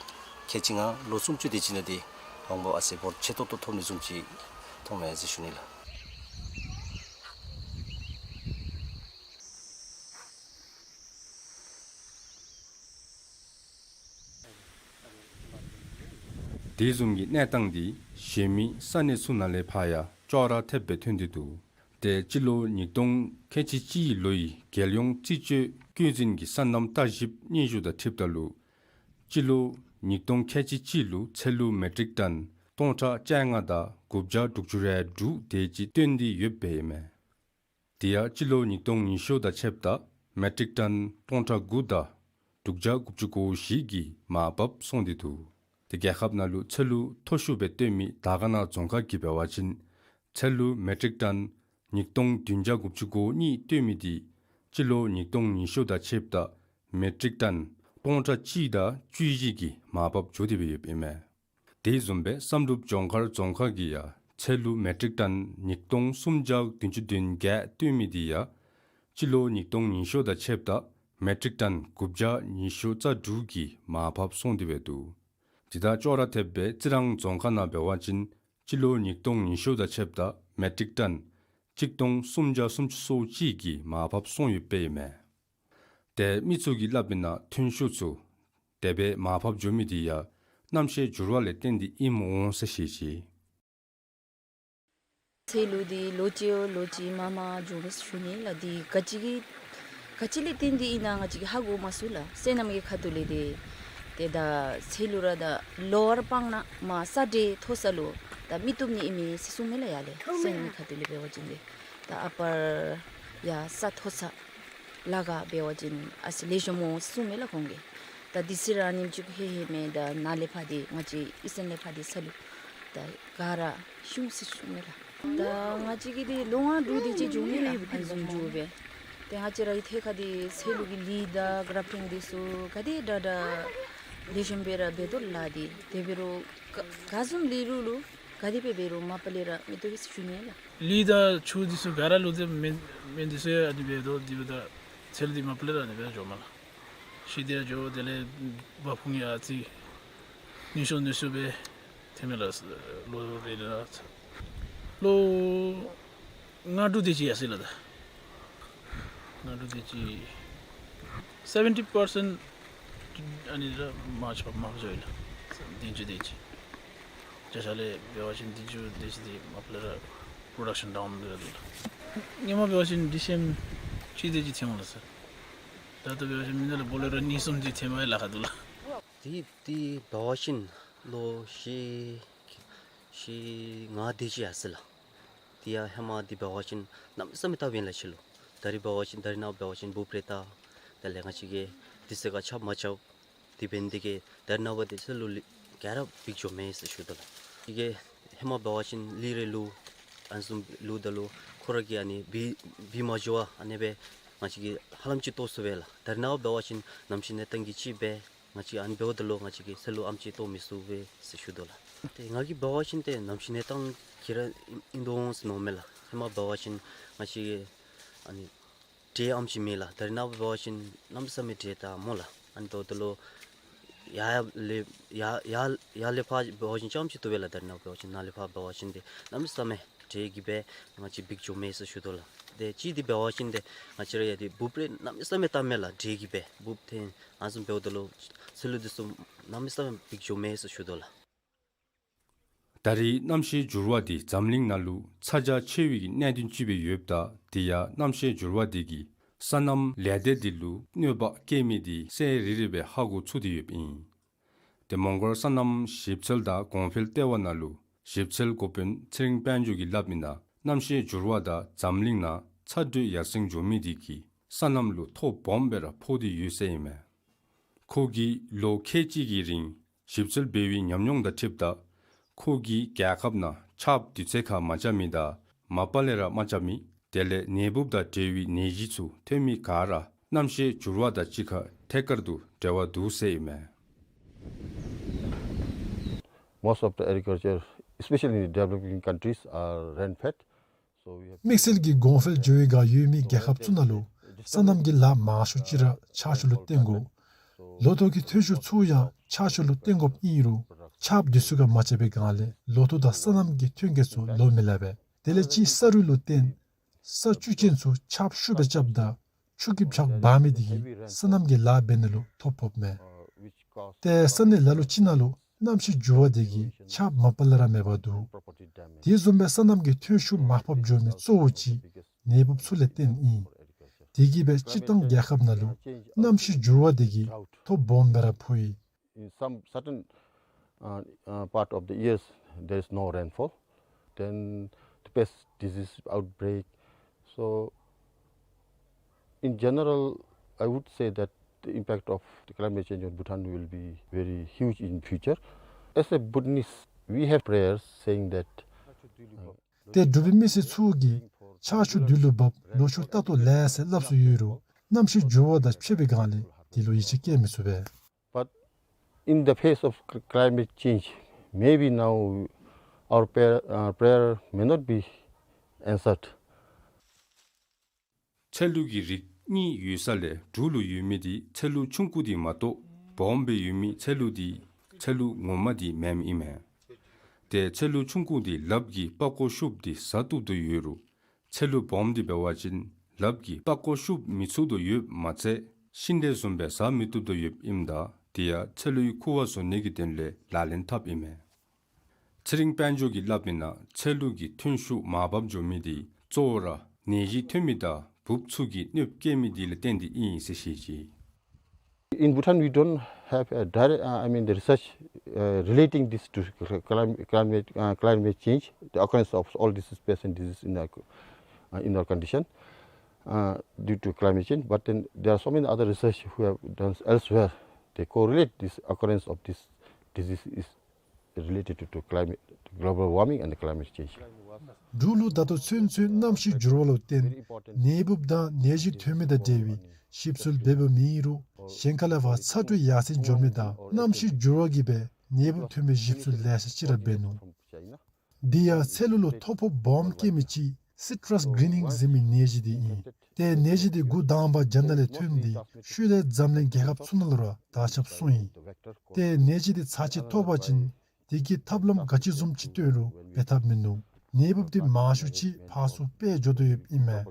ཁལ་གཅིག་ལྔ་ལོ་སུམ་ཅུ་དེ་ཅིག་ནང་འདི་འོང་འབབ་ཨ་ཙི་འབོར་ཆེ་ཏོག་ཏོ་ཐོབ་ནི་བཟུམ་ཅིག་མཐོངམ་མས་ཟེར་ཞུ་ནི་ལགས། དེ་བཟུམ་གྱི་གནས་སྟངས་འདི་གཞན་མི་ས་གནས་ཚུ་ནང་ལས་ཕར་ཡང་ཅོག་ར་འཐདཔ་སྦེ་ཐོན་ཏེ་འདུག། ཏེ་སྤྱི་ལོ་ཉིས་སྟོང་ཁལ་གཅིག་གཅིག་ལོའི་རྒྱལ་ཡོངས་རྩིས་སྤྱོད་བཀོད་འཛིན་གྱི་སོ་ནམ་ལྟ་ཞིབ་སྙན་ཞུ་དང་འཁྲིལཝ་ད་ལུ་སྤྱི་ལོ་ཉིས་སྟོང་ཁལ་གཅིག་གཅིག་ལུ་ཚལ་ལུ་མེ་ཊིག་ཊཱན་སྟོང་ཕྲག་བཅོ་ལྔ་དང་དགུ་བརྒྱ་དྲུག་ཅུ་རེ་དྲུག་དེ་ཅིག་བཏོན་ཏེ་ཡོདཔ་ཨིན་མས། དེ་ཡང་སྤྱི་ལོ་ཉིས་སྟོང་ཉི་ཤུ་དང་ཕྱདཔ་ད་མེ་ཊིག་ཊཱན་སྟོང་ཕྲག་དགུ་དང་དྲུག་བརྒྱ་དགུ་བཅུ་གོ་བཞི་གི་མར་བབས་སོང་སྟེ་འདུག། ཏེ་རྒྱལ་ཁབ་ནང་ལུ་ཚལ་ལུ་མཐོ་ཤོས་སྦེ་བཏོན་མི་དར་དཀར་ན་རྫོང་ཁག་གིས་འབད་བ་ཅིན་ཚལ་ལུ་མེ་ཊིག་ཊཱན་ཉིས་སྟོང་བདུན་བརྒྱ་དགུ་བཅུ་གོ་གཉིས་བཏོན་མི་འདི་སྤྱི་ལོ་ཉིས་སྟོང་ཉི་ཤུ་དང་ཕྱདཔ་ད་མེ་ཊིག་ཊཱན་སྟོང་ཕྲག་གཅིག་དང་བཅུ་བཞི་གི་མར་བབས་འགྱོ་སྟེ་སྦེ་ཡོདཔ་ཨིན་མས། དེ་བཟུམ་སྦེ་བསམ་གྲུབ་ལྗོངས་མཁར་རྫོང་ཁག་གིས་ཡང་ཚལ་ལུ་མེ་ཊིག་ཊཱན་ཉིས་སྟོང་སུམ་བརྒྱ་བདུན་ཅུ་དོན་བརྒྱད་བཏོན་མི་འདི་ཡང་སྤྱི་ལོ་ཉིས་སྟོང་ཉི་ཤུ་དང་ཕྱདཔ་ད་མེ་ཊིག་ཊཱན་དགུ་བརྒྱ་ཉི་ཤུ་རྩ་དྲུག་གི་མར་བབས་སོང་སྟེ་སྦེ་འདུག། དེ་དང་ཅོག་ར་འཐདཔ་སྦེ་རྩི་རང་རྫོང་ཁག་ནང་འབད་བ་ཅིན་སྤྱི་ལོ་ཉིས་སྟོང་ཉི་ཤུ་དང་ཕྱདཔ་ད་མེ་ཊིག་ཊཱན་གཅིག་སྟོང་སུམ་བརྒྱ་སུམ་ཅུ་སོ་གཅིག་གི་མར་བབས་སོང་ཡོདཔ་ཨིན་མས། ཏེ་མི་ཚུ་གིས་སླབ་མི་ནང་ཐོན་ཤུགས་ཚུ་དེ་སྦེ་མར་བབས་འགྱོ་མི་འདི་ཡང་གནམ་གཤིས་འགྱུར་བ་ལས་བརྟེན་ཏེ་ཨིནམ་འོང་ཟེར་བཤད་ཅི། ཚལ་ལུ་འདི་ལོ་གཅིག་ལོ་གཅིག་མར་མར་འགྱོ་མས་ཟེར་ཞུ་ནི་ལགས། འདི་ག་ཅི་གི་ག་ཅི་ལས་བརྟེན་ཏེ་ཨིན་ན་ང་བཅས་ཀྱིས་ཧ་གོ་མ་ཚུགས་ལགས། སོ་ནམ་གྱི་ཁ་ཐུག་ལས་འདི་ཏེ་ད་ཚལ་ལུ་ར་ད་ལོ་བར་སྤང་ནང་མར་ས་འདྲེས་མཐོ་ས་ལུ་ད་མི་བཏུབ་ནི་ཨིན་མས་ཟེར་གསུངམ་མས་ལགས། ཡར་ལས་སོ་ནམ་གྱི་ཁ་ཐུག་ལས་འབད་བ་ཅིན་འདི་ད་ཨ་པར་ཡར་ས་མཐོ་ས་ལ་ག་འབད་བ་ཅིན་ཨ་ཙི་ལེགས་ཤོམ་འོང་གསུངམ་མས་ལགས་ཁོང་གིས། ད་དེ་ཚེ་ར་ཨ་ནེམ་ཅིག་ཧེ་ཧེ་མས། ད་ནཱ་ལས་ཕར་འདི་ང་བཅས་ཨི་སན་ལས་ཕར་འདི་ས་ལུ་ད་ག་ར་ཤུང་ཟེར་ཞུཝ་མས་ལགས། ད་ང་བཅས་ཀྱིས་འདི་ལོ་ལྔ་དྲུག་དེ་ཅིག་འགྱོ་ནི་ལགས། ཨ་ནི་བཟུམ་འགྱོ་སྦེ་ཏེ་ང་བཅས་ར་གི་ཐད་ཁར་འདི་ཚལ་ལུ་གི་ལི་དང་གྲབ་ཊིང་འདི་ཚུ་ག་དེ་དྲག་དྲག་ལེགས་ཤོམ་སྦེ་ར་འབད་དོ་ལགས། འདི་དེ་འབད་རུང་ག་ག་བཟུམ་ལི་རུང་ལུ་ག་དེ་སྦེ་འབད་རུང་མ་པ་ལས་ར་མི་བཏུབ་པས་ཟེར་ཞུ་ནི་ལགས། ལི་དང་ཆུ་འདི་ཚུ་ག་ར་ལུ་ཏེ་མེ་མེ་འདི་ཚུ་ཡང་ཨ་ནི་འབད་དོ། དེ་འབདཝ་ད་ཚལ་འདི་མ་པ་ལས་ར་ཨ་ནི་སྦེ་འགྱོཝ་མས་ལགས། ཤི་སྟེ་ཡང་འགྱོ། དེ་ལས་བ་ཕུང་ཡང་ཨ་ཙི་ནུས་ཤོས་ནུས་ཤོས་སྦེ་ཐོནམ་མས་ལགས། ལོ་རེ་རེ་ལུ་ལོ་ལྔ་དྲུག་དེ་ཅིག་ཡར་སོ་ཡི་ལགས། ད་ལྔ་དྲུག་དེ་ཅིག་སེ་བེན་ཊི་པར་སེནཊ་ཨ་ནི་ར་མར་ཆག་མར་འགྱོ་ཡི་ལགས། བདུན་ཅུ་དེ་ཅིག་བརྒྱ་ཆ་ལས་འབད་བ་ཅིན་བདུན་ཅུ་དེ་ཅིག་འདི་མ་པ་ལས་ར་པྲོ་ཌག་ཤཱན་ཌའུན་འབད་དོ་ལགས། སྔོན་མ་འབད་བ་ཅིན་ཌི་སི་ཨེམ་གཅིག་དེ་ཅིག་ཐོན་འོང་ལགས་སོ། ད་ལྟོ་འབད་བ་ཅིན་མི་ནང་ལུ་སྦོ་ལེ་རོ་གཉིས་གསུམ་དེ་ཐོནམ་ལཱ་ཁག་འདུག་ལགས། དེ་དེ་འབད་བ་ཅིན་ལོ་བཞི་བཞི་ལྔ་དེ་ཅིག་ཡར་སོ་ཡི་ལགས། དེ་ཡང་ཧེ་མ་དེ་འབད་བ་ཅིན་གནམ་མེད་ས་མེད་བཏབ་ཨིན་ལགས་ཕྱི་ལུ། ད་རིས་འབད་བ་ཅིན་ད་རིས་ནངས་པ་འབད་བ་ཅིན་འབུཔ་རེ་བཏབ། དེ་ལས་ང་བཅས་ཀྱིས་དུས་ཚོད་ཁར་ཆརཔ་མ་རྐྱབ། དེ་འབད་ནི་དེ་གིས་ད་རིས་ནངས་པ་འདི་ཚལ་ལུ་ལི་ག་ར་འབིགས་འགྱོཝ་མས་ཟེར་ཞུ་དོ་ལགས། དེ་གིས་ཧེ་མ་འབད་བ་ཅིན་ལི་རེ་ལུ་ཨ་ནི་བཟུམ་ལུ་ད་ལུ་ཁོ་ར་གིས་ཨ་ནི་འབིགས་འབིགས་མ་འགྱོ་བར་ཨ་ནི་སྦེ་ང་བཅས་ཀྱིས་ཧ་ལམ་ཅིག་བཏོག་ཚུགས་པས་ལགས། ད་རིས་ནངས་པ་འབད་བ་ཅིན་གནམ་གཤིས་གནས་སྟངས་ཀྱིས་ཅིག་སྦེ་ང་བཅས་ཨ་ནི་འབདཝ་ད་ལུ་ང་བཅས་ཀྱིས་ཚལ་ལུ་ཨ་ནེམ་ཅིག་བཏོག་མི་ཚུགས་པས་ཟེར་ཞུ་དོ་ལགས། ཏེ་ང་གིས་འབད་བ་ཅིན་ཏེ་གནམ་གཤིས་གནས་སྟངས་ཀྱིས་ར་ཨིན་ཨིན་དོ་འོང་ཟེར་མནོཝ་མས་ལགས། ཧེ་མ་འབད་བ་ཅིན་ང་བཅས་ཨ་ནི་འདྲེ་ཨ་ནེམ་ཅིག་མེད་ལགས། ད་རིས་ནངས་པ་འབད་བ་ཅིན་གནམ་མེད་ས་མེད་འདྲེ་བཏབ་སྨོ་ལགས། ཨ་ནི་འབདཝ་ད་ལུ་ཡར་ལས་ཡར་ཡར་ཡར་ལས་ཕར་འབད་བ་ཅིན་ཙམ་ཅིག་བཏུབ་པས་ལགས། ད་རིས་ནངས་པ་འབད་བ་ཅིན་ནཱ་ལས་ཕར་འབད་བ་ཅིན་ཏེ་གནམ་མེད་ས་མེད་འདྲེ་གིས་སྦེ་ང་བཅས་འབིགས་འགྱོཝ་མས་ཟེར་ཞུ་དོ་ལགས། ཏེ་གཅིག་འདི་འབད་བ་ཅིན་ཏེ་ང་བཅས་ར་ཡང་འདི་འབུཔ་རེ་གནམ་མེད་ས་མེད་བཏབ་མས་ལགས། འདྲེ་གིས་སྦེ་འབུཔ་འཐེན་ཨ་ནི་བཟུམ་འབདཝ་ད་ལུ་ཚལ་ལུ་འདི་ཚུ་གནམ་མེད་ས་མེད་འབིགས་འགྱོཝ་མས་ཟེར་ཞུ་དོ་ལགས། ད་རེས་གནམ་གཤིས་འགྱུར་བ་འདི་འཛམ་གླིང་ནང་ལུ་ཚ་གྱང་ཆེ་བའི་གནད་དོན་ཅིག་སྦེ་ཡོདཔ་ད་དེ་ཡང་གནམ་གཤིས་འགྱུར་བ་འདི་གིས་སོ་ནམ་ལས་སྡེ་འདི་ལུ་གནོད་པ་བཀལ་མི་འདི་ཚར་རེ་རེ་སྦེ་ཧ་གོ་ཚུགས་ཏེ་ཡོདཔ་ཨིན། ཏེ་མོང་སྒར་སོ་ནམ་ཞིབ་འཚོལ་དང་གོང་འཕེལ་ལྟེ་བ་ནང་ལུ་ཞིབ་འཚོལ་འགོ་དཔོན་ཚེ་རིང་དཔལ་འབྱོར་གྱིས་སླབ་མི་ནང་གནམ་གཤིས་འགྱུར་བ་དང་འཛམ་གླིང་ནང་ཚ་དྲོད་ཡར་སེང་འགྱོ་མི་འདི་གིས་སོ་ནམ་ལུ་ཐོ་སྦོམ་སྦེ་ར་ཕོག་སྟེ་ཡོད་ཟེར་ཨིན་མས། ཁོ་གིས་ལོ་ཁལ་གཅིག་གི་རིང་ཞིབ་འཚོལ་འབད་བའི་ཉམས་མྱོང་དང་འཁྲིལཝ་ད་ཁོ་གིས་རྒྱལ་ཁབ་ནང་ཆརཔ་དུས་ཚོད་ཁར་མ་རྐྱབ་མི་དང་ མ་པ་ལས་ར་མ་རྐྱབ་མི་དེ་ལས་ནད་འབུབ་དང་འབྲེལ་བའི་ནད་གཞི་ཚུ་ཐོན་མི་ག་ར་གནམ་གཤིས་འགྱུར་བ་དང་གཅིག་ཁར་ཐད་ཀར་དུ་འབྲེལ་བ་འདུག་ཟེར་ཨིན་མས། Most of the agriculture, especially in the developing countries, are rain fed. དམིགས་བསལ་གྱི་གོང་འཕེལ་འགྱོ་བའི་སྒང་ཡོད་མི་རྒྱལ་ཁབ་ཚུ་ནང་ལུ་སོ་ནམ་གྱི་ལཱ་མང་ཤོས་ཅིག་ར་ཆར་ཆུ་ལུ་བརྟེན་དགོ། ལོ་ཐོག་གི་ཐོན་ཤུགས་ཚུ་ཡང་ཆར་ཆུ་ལུ་བརྟེན་དགོཔ་ཨིན་རུང་ཆརཔ་དུས་ཚོད་ཁར་མ་རྐྱབ་པའི་སྒང་ལས་ལོ་ཐོག་དང་སོ་ནམ་གྱི་ཐོན་སྐྱེད་ཚུ་ལོ་མི་ལེགས་པས། དེ་ལས་གཅིག་ས་རུད་ལུ་བརྟེན་ས་བཅུད་ཅན་ཚུ་ཆརཔ་ཤུགས་སྦེ་རྐྱབ་ད་ཆུ་གི་ཆརཔ་འབག་མི་དེ་གིས་སོ་ནམ་གྱི་ལཱ་འབད་ནི་ལུ་ཐོ་ཕོགཔ་མས། ཏེ་ས་གནས་ལ་ལུ་ཅིག་ནང་ལུ་གནམ་གཤིས་འགྱུར་བ་དེ་གིས་ཆརཔ་མ་པ་ལས་ར་མེད་པར་འདུག། དེ་བཟུམ་སྦེ་སོ་ནམ་གྱི་ཐོན་ཤུགས་མར་ཕབ་འགྱོ་མི་གཙོ་བོ་ཅིག་ནད་འབུབ་ཚུ་ལས་བརྟེན་ཨིན། དེ་གིས་སྦེ་སྤྱིར་བཏང་རྒྱལ་ཁབ་ནང་ལུ་གནམ་གཤིས་འགྱུར་བ་དེ་གིས་ཐོ་སྦོམ་སྦེ་ར་ཕོག་ཡི། In some certain, uh, uh, part of the years, there is no rainfall. Then the pest disease outbreak. So, in general, I would say that the impact of the climate change on Bhutan will be very huge in future. As a Bhutanese, we have prayers saying that, uh, ཏེ་འབྲུག་པའི་མི་སེར་ཚུ་གིས་ཆར་ཆུ་དུས་ལུ་འབབ་ལོ་ཕྱུགས་ལྟ་ཏོག་ལེགས་ཟེར་སླབ་སྲོལ་ཡོད་རུང་གནམ་གཤིས་འགྱུར་བ་དང་ཕྱད་པའི་སྒང་ལས་དེ་ལུ་ཡིད་ཆེས་བསྐྱེད་མི་ཚུགས་པས། But in the face of cl- climate change, maybe now our prayer, uh, prayer may not be answered. ཚལ་ལུ་གི་རིགས་གཉིས་ཡོད་ས་ལས་འབྲུག་ལུ་ཡོད་མི་དེ་ཚལ་ལུ་ཆུང་ཀུ་དེ་མ་གཏོགས་སྦོམ་སྦེ་ཡོད་མི་ཚལ་ལུ་དེ་ཚལ་ལུ་ངོ་མ་དེ་མེནམ་ཨིན་མས། ཏེ་ཚལ་ལུ་ཆུང་ཀུ་དེ་ལགཔ་གིས་པགས་ཀོ་ཤུབ་སྟེ་ཟ་བཏུབ་དོ་ཡོད་རུང་ཚལ་ལུ་སྦོམ་དེ་འབད་བ་ཅིན་ལགཔ་གིས་པགས་ཀོ་ཤུབ་མི་ཚུགས་དོ་ཡོདཔ་མ་ཚད་ཤིང་འབྲས་བཟུམ་སྦེ་ཟ་མི་བཏུབ་དོ་ཡོདཔ་ཨིནམ་ད་དེ་ཡང་ཚལ་ལུའི་ཁུ་བ་བཟོ་ནི་གི་དོན་ལས་ལག་ལེན་འཐབ་ཨིན་མས། ཚེ་རིང་དཔལ་འབྱོར་གྱིས་སླབ་མི་ནང་ཚལ་ལུ་གི་ཐོན་ཤུགས་མར་བབས་འགྱོ་མི་དེ་གཙོ་བོ་ར་ནད་གཞི་ཐོན་མི་དང་འབུབ་ཚུ་གིས་གནོདཔ་བཀལ་མི་དེ་ལས་བརྟེན་ཏེ་ཨིན་ཟེར་བཤད་ཅི། In Bhutan, we don't have a direct, uh, I mean, the research, uh, relating this to cl- clim- climate, uh, climate change, the occurrence of all these pests and diseases in our, uh, in our condition, uh, due to climate change. But then there are so many other research who have done elsewhere. They correlate this occurrence of this disease is related to, to climate, global warming and climate change. འབྲུག་ལུ་ད་ལྟོ་ཚུན་ཚོད་གནམ་གཤིས་འགྱུར་བ་ལུ་བརྟེན་ནད་འབུབ་དང་ནད་གཞི་ཐོན་མི་དང་འབྲེལ་བའི་ཞིབ་འཚོལ་འབད་འབདཝ་མེད་རུང་གཞན་ཁ་ལས་ཕར་ཚ་དྲོད་ཡར་སེང་འགྱོ་མི་དང་གནམ་གཤིས་འགྱུར་བ་གིས་སྦེ་ནད་འབུབ་ཐོན་པའི་ཞིབ་འཚོལ་ལེ་ཤ་ཅིག་ར་འབད་ནུག། དེ་ཡང་ཚལ་ལུ་ལུ་ཐོ་ཕོག་སྦོམ་བཀལ་མི་ཅིག་སི་ཊཱས་གི་རིན་ནིང་ཟེར་མི་ནད་གཞི་དེ་ཨིན། ཏེ་ནད་གཞི་དེ་འགོ་དང་པ་རྒྱ་ནག་ལས་ཐོན་ཏེ་ཤུལ་ལས་འཛམ་གླིང་རྒྱལ་ཁབ་ཚུ་ནང་ལུ་ར་དར་ཁྱབ་སོང་ཡི། ཏེ་ནད་གཞི་དེ་ཚར་ཅིག་ཐོབ་པ་ཅིན་དེ་གི་ཐབས་ལམ་ག་ཅི་བཟུམ་ཅིག་བཏོན་རུང་འབད་ཐབས་མིན་ནུག། ནད་འབུབ་དེ་མང་ཤོས་ཅིག་ཕར་ཚུར་སྤེལ་འགྱོ་དོ་ཡོདཔ་ཨིན་མས།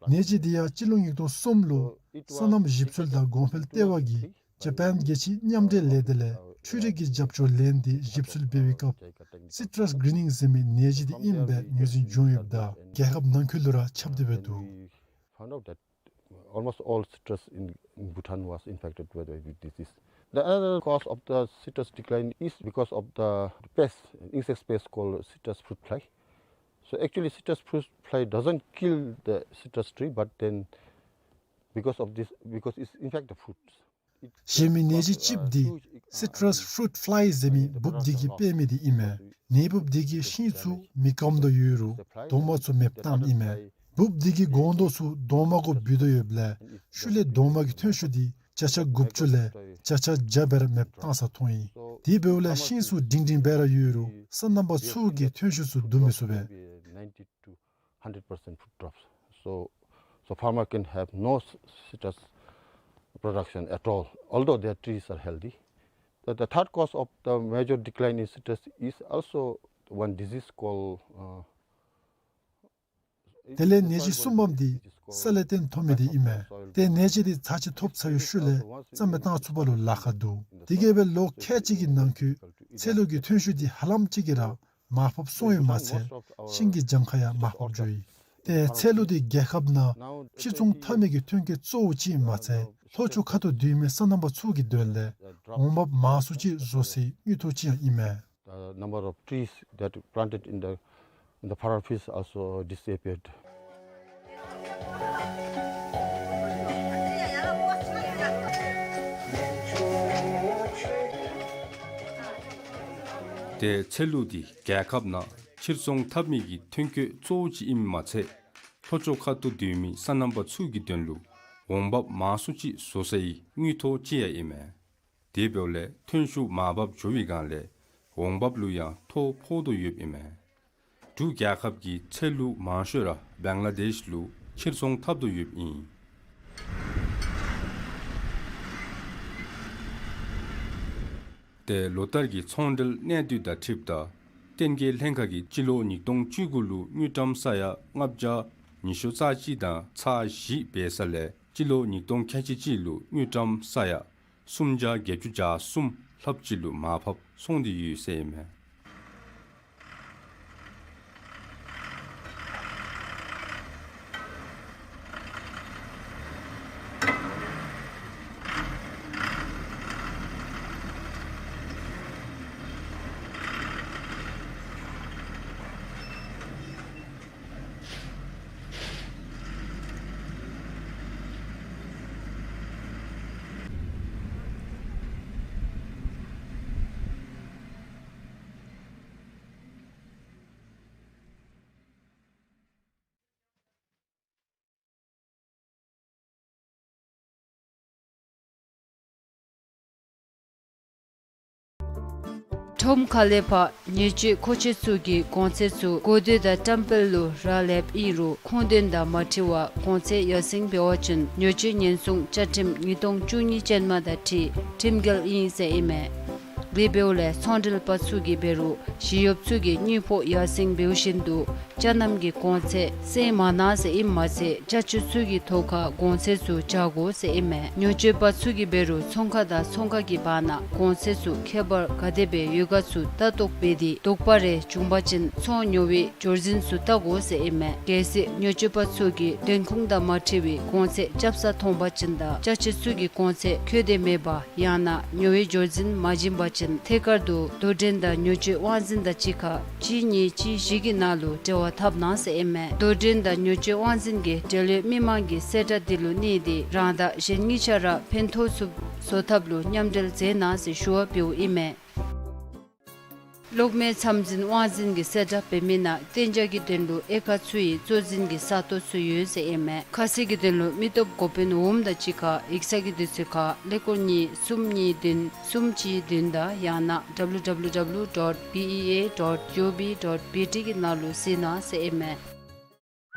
ནད་གཞི་དེ་ཡང་སྤྱི་ལོ་ཉིས་སྟོང་གསུམ་ལུ་སོ་ནམ་ཞིབ་འཚོལ་དང་གོང་འཕེལ་ལྟེ་བ་གིས་ཇ་པཱན་རྒྱལ་སྤྱིའི་མཉམ་འབྲེལ་ལས་སྡེ་ལས་འཕྲུལ་རིག་གི་རྒྱབ་སྐྱོར་ལེན་ཏེ་ཞིབ་འཚོལ་འབད་བའི་སྐབས་སི་ཊཱས་གི་རིན་ནིང་ཟེར་མི་ནད་གཞི་དེ་ཨིནམ་སྦེ་ངོས་འཛིན་བྱུང་ཡོདཔ་ད་རྒྱལ་ཁབ་ནང་འཁོད་ལུ་ར་ཁྱབ་སྟེ་འབད་འདུག། We found out that almost all citrus in, in Bhutan was infected with, with disease. The another cause of the citrus decline is because of the pest, insect pest called citrus fruit fly. So actually, citrus fruit fly doesn't kill the citrus tree, but then because of this, because it's infect the fruits. གཞན་མི་ནད་གཞི་ཅིག་འདི་སི་ཊཱས་ཕུ་རུཊ་ཕླའི་ཟེར་མི་འབུབ་དེ་གིས་སྤེལ་མི་དེ་ཨིན་མས། ནད་འབུབ་དེ་གིས་ཤིང་ཚུ་མེ་སྐམ་དོ་ཡོད་རུང་གདོང་མ་ཚུ་མེདཔ་བཏངམ་ཨིན་མས། འབུབ་དེ་གི་སྒོང་རྡོག་ཚུ་གདོང་མ་གུ་སྦུད་དོ་ཡོདཔ་ལས་ཤུལ་ལས་གདོང་མ་གི་ཐོན་ཤུགས་དེ་བརྒྱ་ཆ་དགུ་བཅུ་ལས་བརྒྱ་ཆ་བརྒྱ་སྦེ་ར་མེདཔ་བཏང་ས་མཐོང་ཡི། དེ་འབདཝ་ལས་ཤིང་ཚུ་སྒྲིང་སྒྲིང་སྦེ་ར་ཡོད་རུང་སོ་ནམ་པ་ཚུ་གིས་ཐོན་ཤུགས་ཚུ་བསྡུ་མི་ཚུགས་པས། Hundred percent fruit drops. So, so farmer can have no c- citrus production at all, although their trees are healthy. The, the third cause of the major decline in citrus is also one disease called, uh, དེ་ལས་ནད་གཞི་གསུམ་པམ་དེ་ས་ལས་བརྟེན་ཐོབ་མི་དེ་ཨིན་མས། ཏེ་ནད་གཞི་དེ་ཚར་ཅིག་ཐོབ་ཚར་བའི་ཤུལ་ལས་རྩ་མེད་བཏང་ཚུགས་པ་ལུ་ལཱ་ཁག་འདུག། དེ་གིས་སྦེ་ལོ་ཁལ་གཅིག་གི་ནང་འཁོད་ཚལ་ལུ་གི་ཐོན་ཤུགས་དེ་ཧ་ལམ་ཅིག་གིས་ར་མར་ཕབ་སོང་ཡོདཔ་མ་ཚད་ཤིང་གི་གྱངས་ཁ་ཡང་མར་ཕབ་འགྱོ་ཡི། ཏེ་ཚལ་ལུ་དེ་རྒྱལ་ཁབ་ནང་ཕྱིར་ཚོང་འཐབ་མི་གི་ཐོན་སྐྱེད་གཙོ་བོ་ཅིག་མ་ཚད་ལྷོ་ཕྱོགས་ཁ་ཐུག་སྡོད་མི་སོ་ནམ་པ་ཚུ་གི་དོན་ལས་འོང་འབབ་མང་སུ་ཅིག་བཟོ་སའི་དངུལ་ཐོག་ཅིག་ཡང་ཨིན་མས། The number of trees that planted in the, in the farmer fields also disappeared. ཏེ་ཚལ་ལུ་དེ་རྒྱལ་ཁབ་ནང་ ཕྱིར་ཚོང་འཐབ་མི་གི་ཐོན་སྐྱེད་གཙོ་བོ་ཅིག་ཨིནམ་མ་ཚད་ལྷོ་ཕྱོགས་ཁ་ཐུག་སྡོད་མི་སོ་ནམ་པ་ཚུ་གི་དོན་ལུ་འོང་འབབ་མང་སུ་ཅིག་བཟོ་སའི་དངུལ་ཐོག་ཅིག་ཡང་ཨིན་མས། དེ་འབདཝ་ལས་ཐོན་ཤུགས་མར་བབས་འགྱོ་བའི་སྒང་ལས་འོང་འབབ་ལུ་ཡང་ཐོ་ཕོག་དོ་ཡོདཔ་ཨིན་མས། འབྲུག་རྒྱལ་ཁབ་ཀྱི་ཚལ་ལུ་མང་ཤོས་ར་བང་ལ་དེཤ་ལུ་ཕྱིར་ཚོང་འཐབ་དོ་ཡོདཔ་ཨིན། ཏེ་ལོ་ལྟར་གྱི་ཚོང་འབྲེལ་གནད་སྡུད་དང་འཁྲིལཝ་ད་བསྟན་རྒྱས་ལྷན་ཁག་གིས་སྤྱི་ལོ་ཉིས་སྟོང་བཅུ་དགུ་ལུ་དངུལ་ཀྲམ་ས་ཡ་ལྔ་བརྒྱ་ཉི་ཤུ་རྩ་གཅིག་དང་ཚག་བཞི་འབད་ས་ལས་སྤྱི་ལོ་ཉིས་སྟོང་ཁལ་གཅིག་གཅིག་ལུ་དངུལ་ཀྲམ་ས་ཡ་སུམ་བརྒྱ་བརྒྱད་ཅུ་གྱ་གསུམ་ལྷགཔ་ཅིག་ལུ་མར་ཕབ་སོང་སྟེ་ཡོད་ཟེར་ཨིན་མས། ཁྲོམ་ཁ་ལས་ཕར་ཉེས་སྤྱོད་མཁོ་ཆས་ཚུ་གི་གོང་ཚད་ཚུ་གོ་ཐོས་དང་བཀྲམ་སྤེལ་ལུ་རག་ལསཔ་ཨིན་རུང་ཁུངས་དོན་དང་མ་འཁྲིལ་བར་གོང་ཚད་ཡར་སེང་འབད་བ་ཅིན་ཉེས་སྤྱོད་ཉེན་སྲུང་བཅའ་ཁྲིམས་ཉིས་སྟོང་བཅུ་གཉིས་ཅན་མ་དང་འཁྲིལ་ཁྲིམས་འགལ་ཨིན་ཟེར་ཨིན་མས། དེ་འབདཝ་ལས་ཚོང་འབྲེལ་པ་ཚུ་གིས་འབད་རུང་ཞི་གཡོགཔ་ཚུ་གི་དངུལ་ཕོགས་ཡར་སེང་འབདཝ་བཞིན་དུ་ཅ་རྣམ་གྱི་གོང་ཚད་སེང་མ་གནང་ཟེར་ཨིནམ་མ་ཚད་ཅ་ཆས་ཚུ་གི་ཐོག་ཁར་གོང་ཚད་ཚུ་འཇགས་དགོ་ཟེར་ཨིན་མས། ཉེས་སྤྱོད་པ་ཚུ་གིས་འབད་རུང་ཚོང་ཁང་དང་ཚོང་ཁང་གི་བར་ན་གོང་ཚད་ཚུ་ཁྱད་པར་ག་དེ་སྦེ་ཡོད་ག་ཚུ་ལྟ་རྟོག་འབད་དེ་དོགས་པ་རེ་བྱུང་པ་ཅིན་ཚོང་ཉོ་བའི་འབྱོར་འཛིན་ཚུ་བལྟ་དགོ་ཟེར་ཨིན་མས། གལ་སྲིད་ཉེས་སྤྱོད་པ་ཚུ་གིས་དོན་ཁུངས་དང་མ་འཁྲིལ་བའི་གོང་ཚད་རྐྱབ་ས་མཐོང་པ་ཅིན་དང་ཅ་ཆས་ཚུ་གི་གོང་ཚད་འཁོད་དེ་མེད་པ་ཡང་ན་ཉོ་བའི་འབྱོར་འཛིན་མ་བྱིན་པ་ཅིན་ཐད་ཀར་དུ་དོ་འགྲན་དང་ཉེས་སྤྱོད་དབང་འཛིན་དང་གཅིག་ཁར་གཅིག་གཉིས་གཅིག་བཞི་གི་ནང་ལུ་འབྲེལ་བ་འཐབ་གནང་ཟེར་ཨིན་མས། དོ་འགྲན་དང་ཉེས་སྤྱོད་དབང་འཛིན་གྱིས་འབྲེལ་ཡོད་མི་མང་གི་གསལ་བསྒྲགས་འདི་ལུ་གནས་ཏེ་རང་དང་གཞན་གཉིས་ཆ་ར་ཕན་ཐོགས་ཚུགསཔ་བཟོ་ཐབས་ལུ་མཉམ་འབྲེལ་མཛད་གནང་ཟེར་ཞུ་བ་འབདཝ་ཨིན་མས། གློག་མེ་མཚམས་འཛིན་དབང་འཛིན་གྱི་གསལ་བསྒྲགས་འབད་མི་ནང་གཏན་འཇགས་ཀྱི་དོན་ལུ་དབྱེ་ཁག་ཚུ་ཡི་གཙོ་འཛིན་གྱི་ས་སྟོང་ཚུ་ཡོད་ཟེར་ཨིན་མས། ཁ་གསལ་གྱི་དོན་ལུ་མི་སྟོབས་འགོ་དཔོན་འོགམ་དང་གཅིག་ཁར་ཡིག་ཚང་གི་དུས་ཚོད་ཁར་ཀླད་ཀོར་གཉིས་གསུམ་གཉིས་བདུན་གསུམ་གཅིག་བདུན་དང་ཡང་ན་W W W dot B E A dot G O V dot B T གི་ནང་ལུ་གཟིགས་གནང་ཟེར་ཨིན་མས།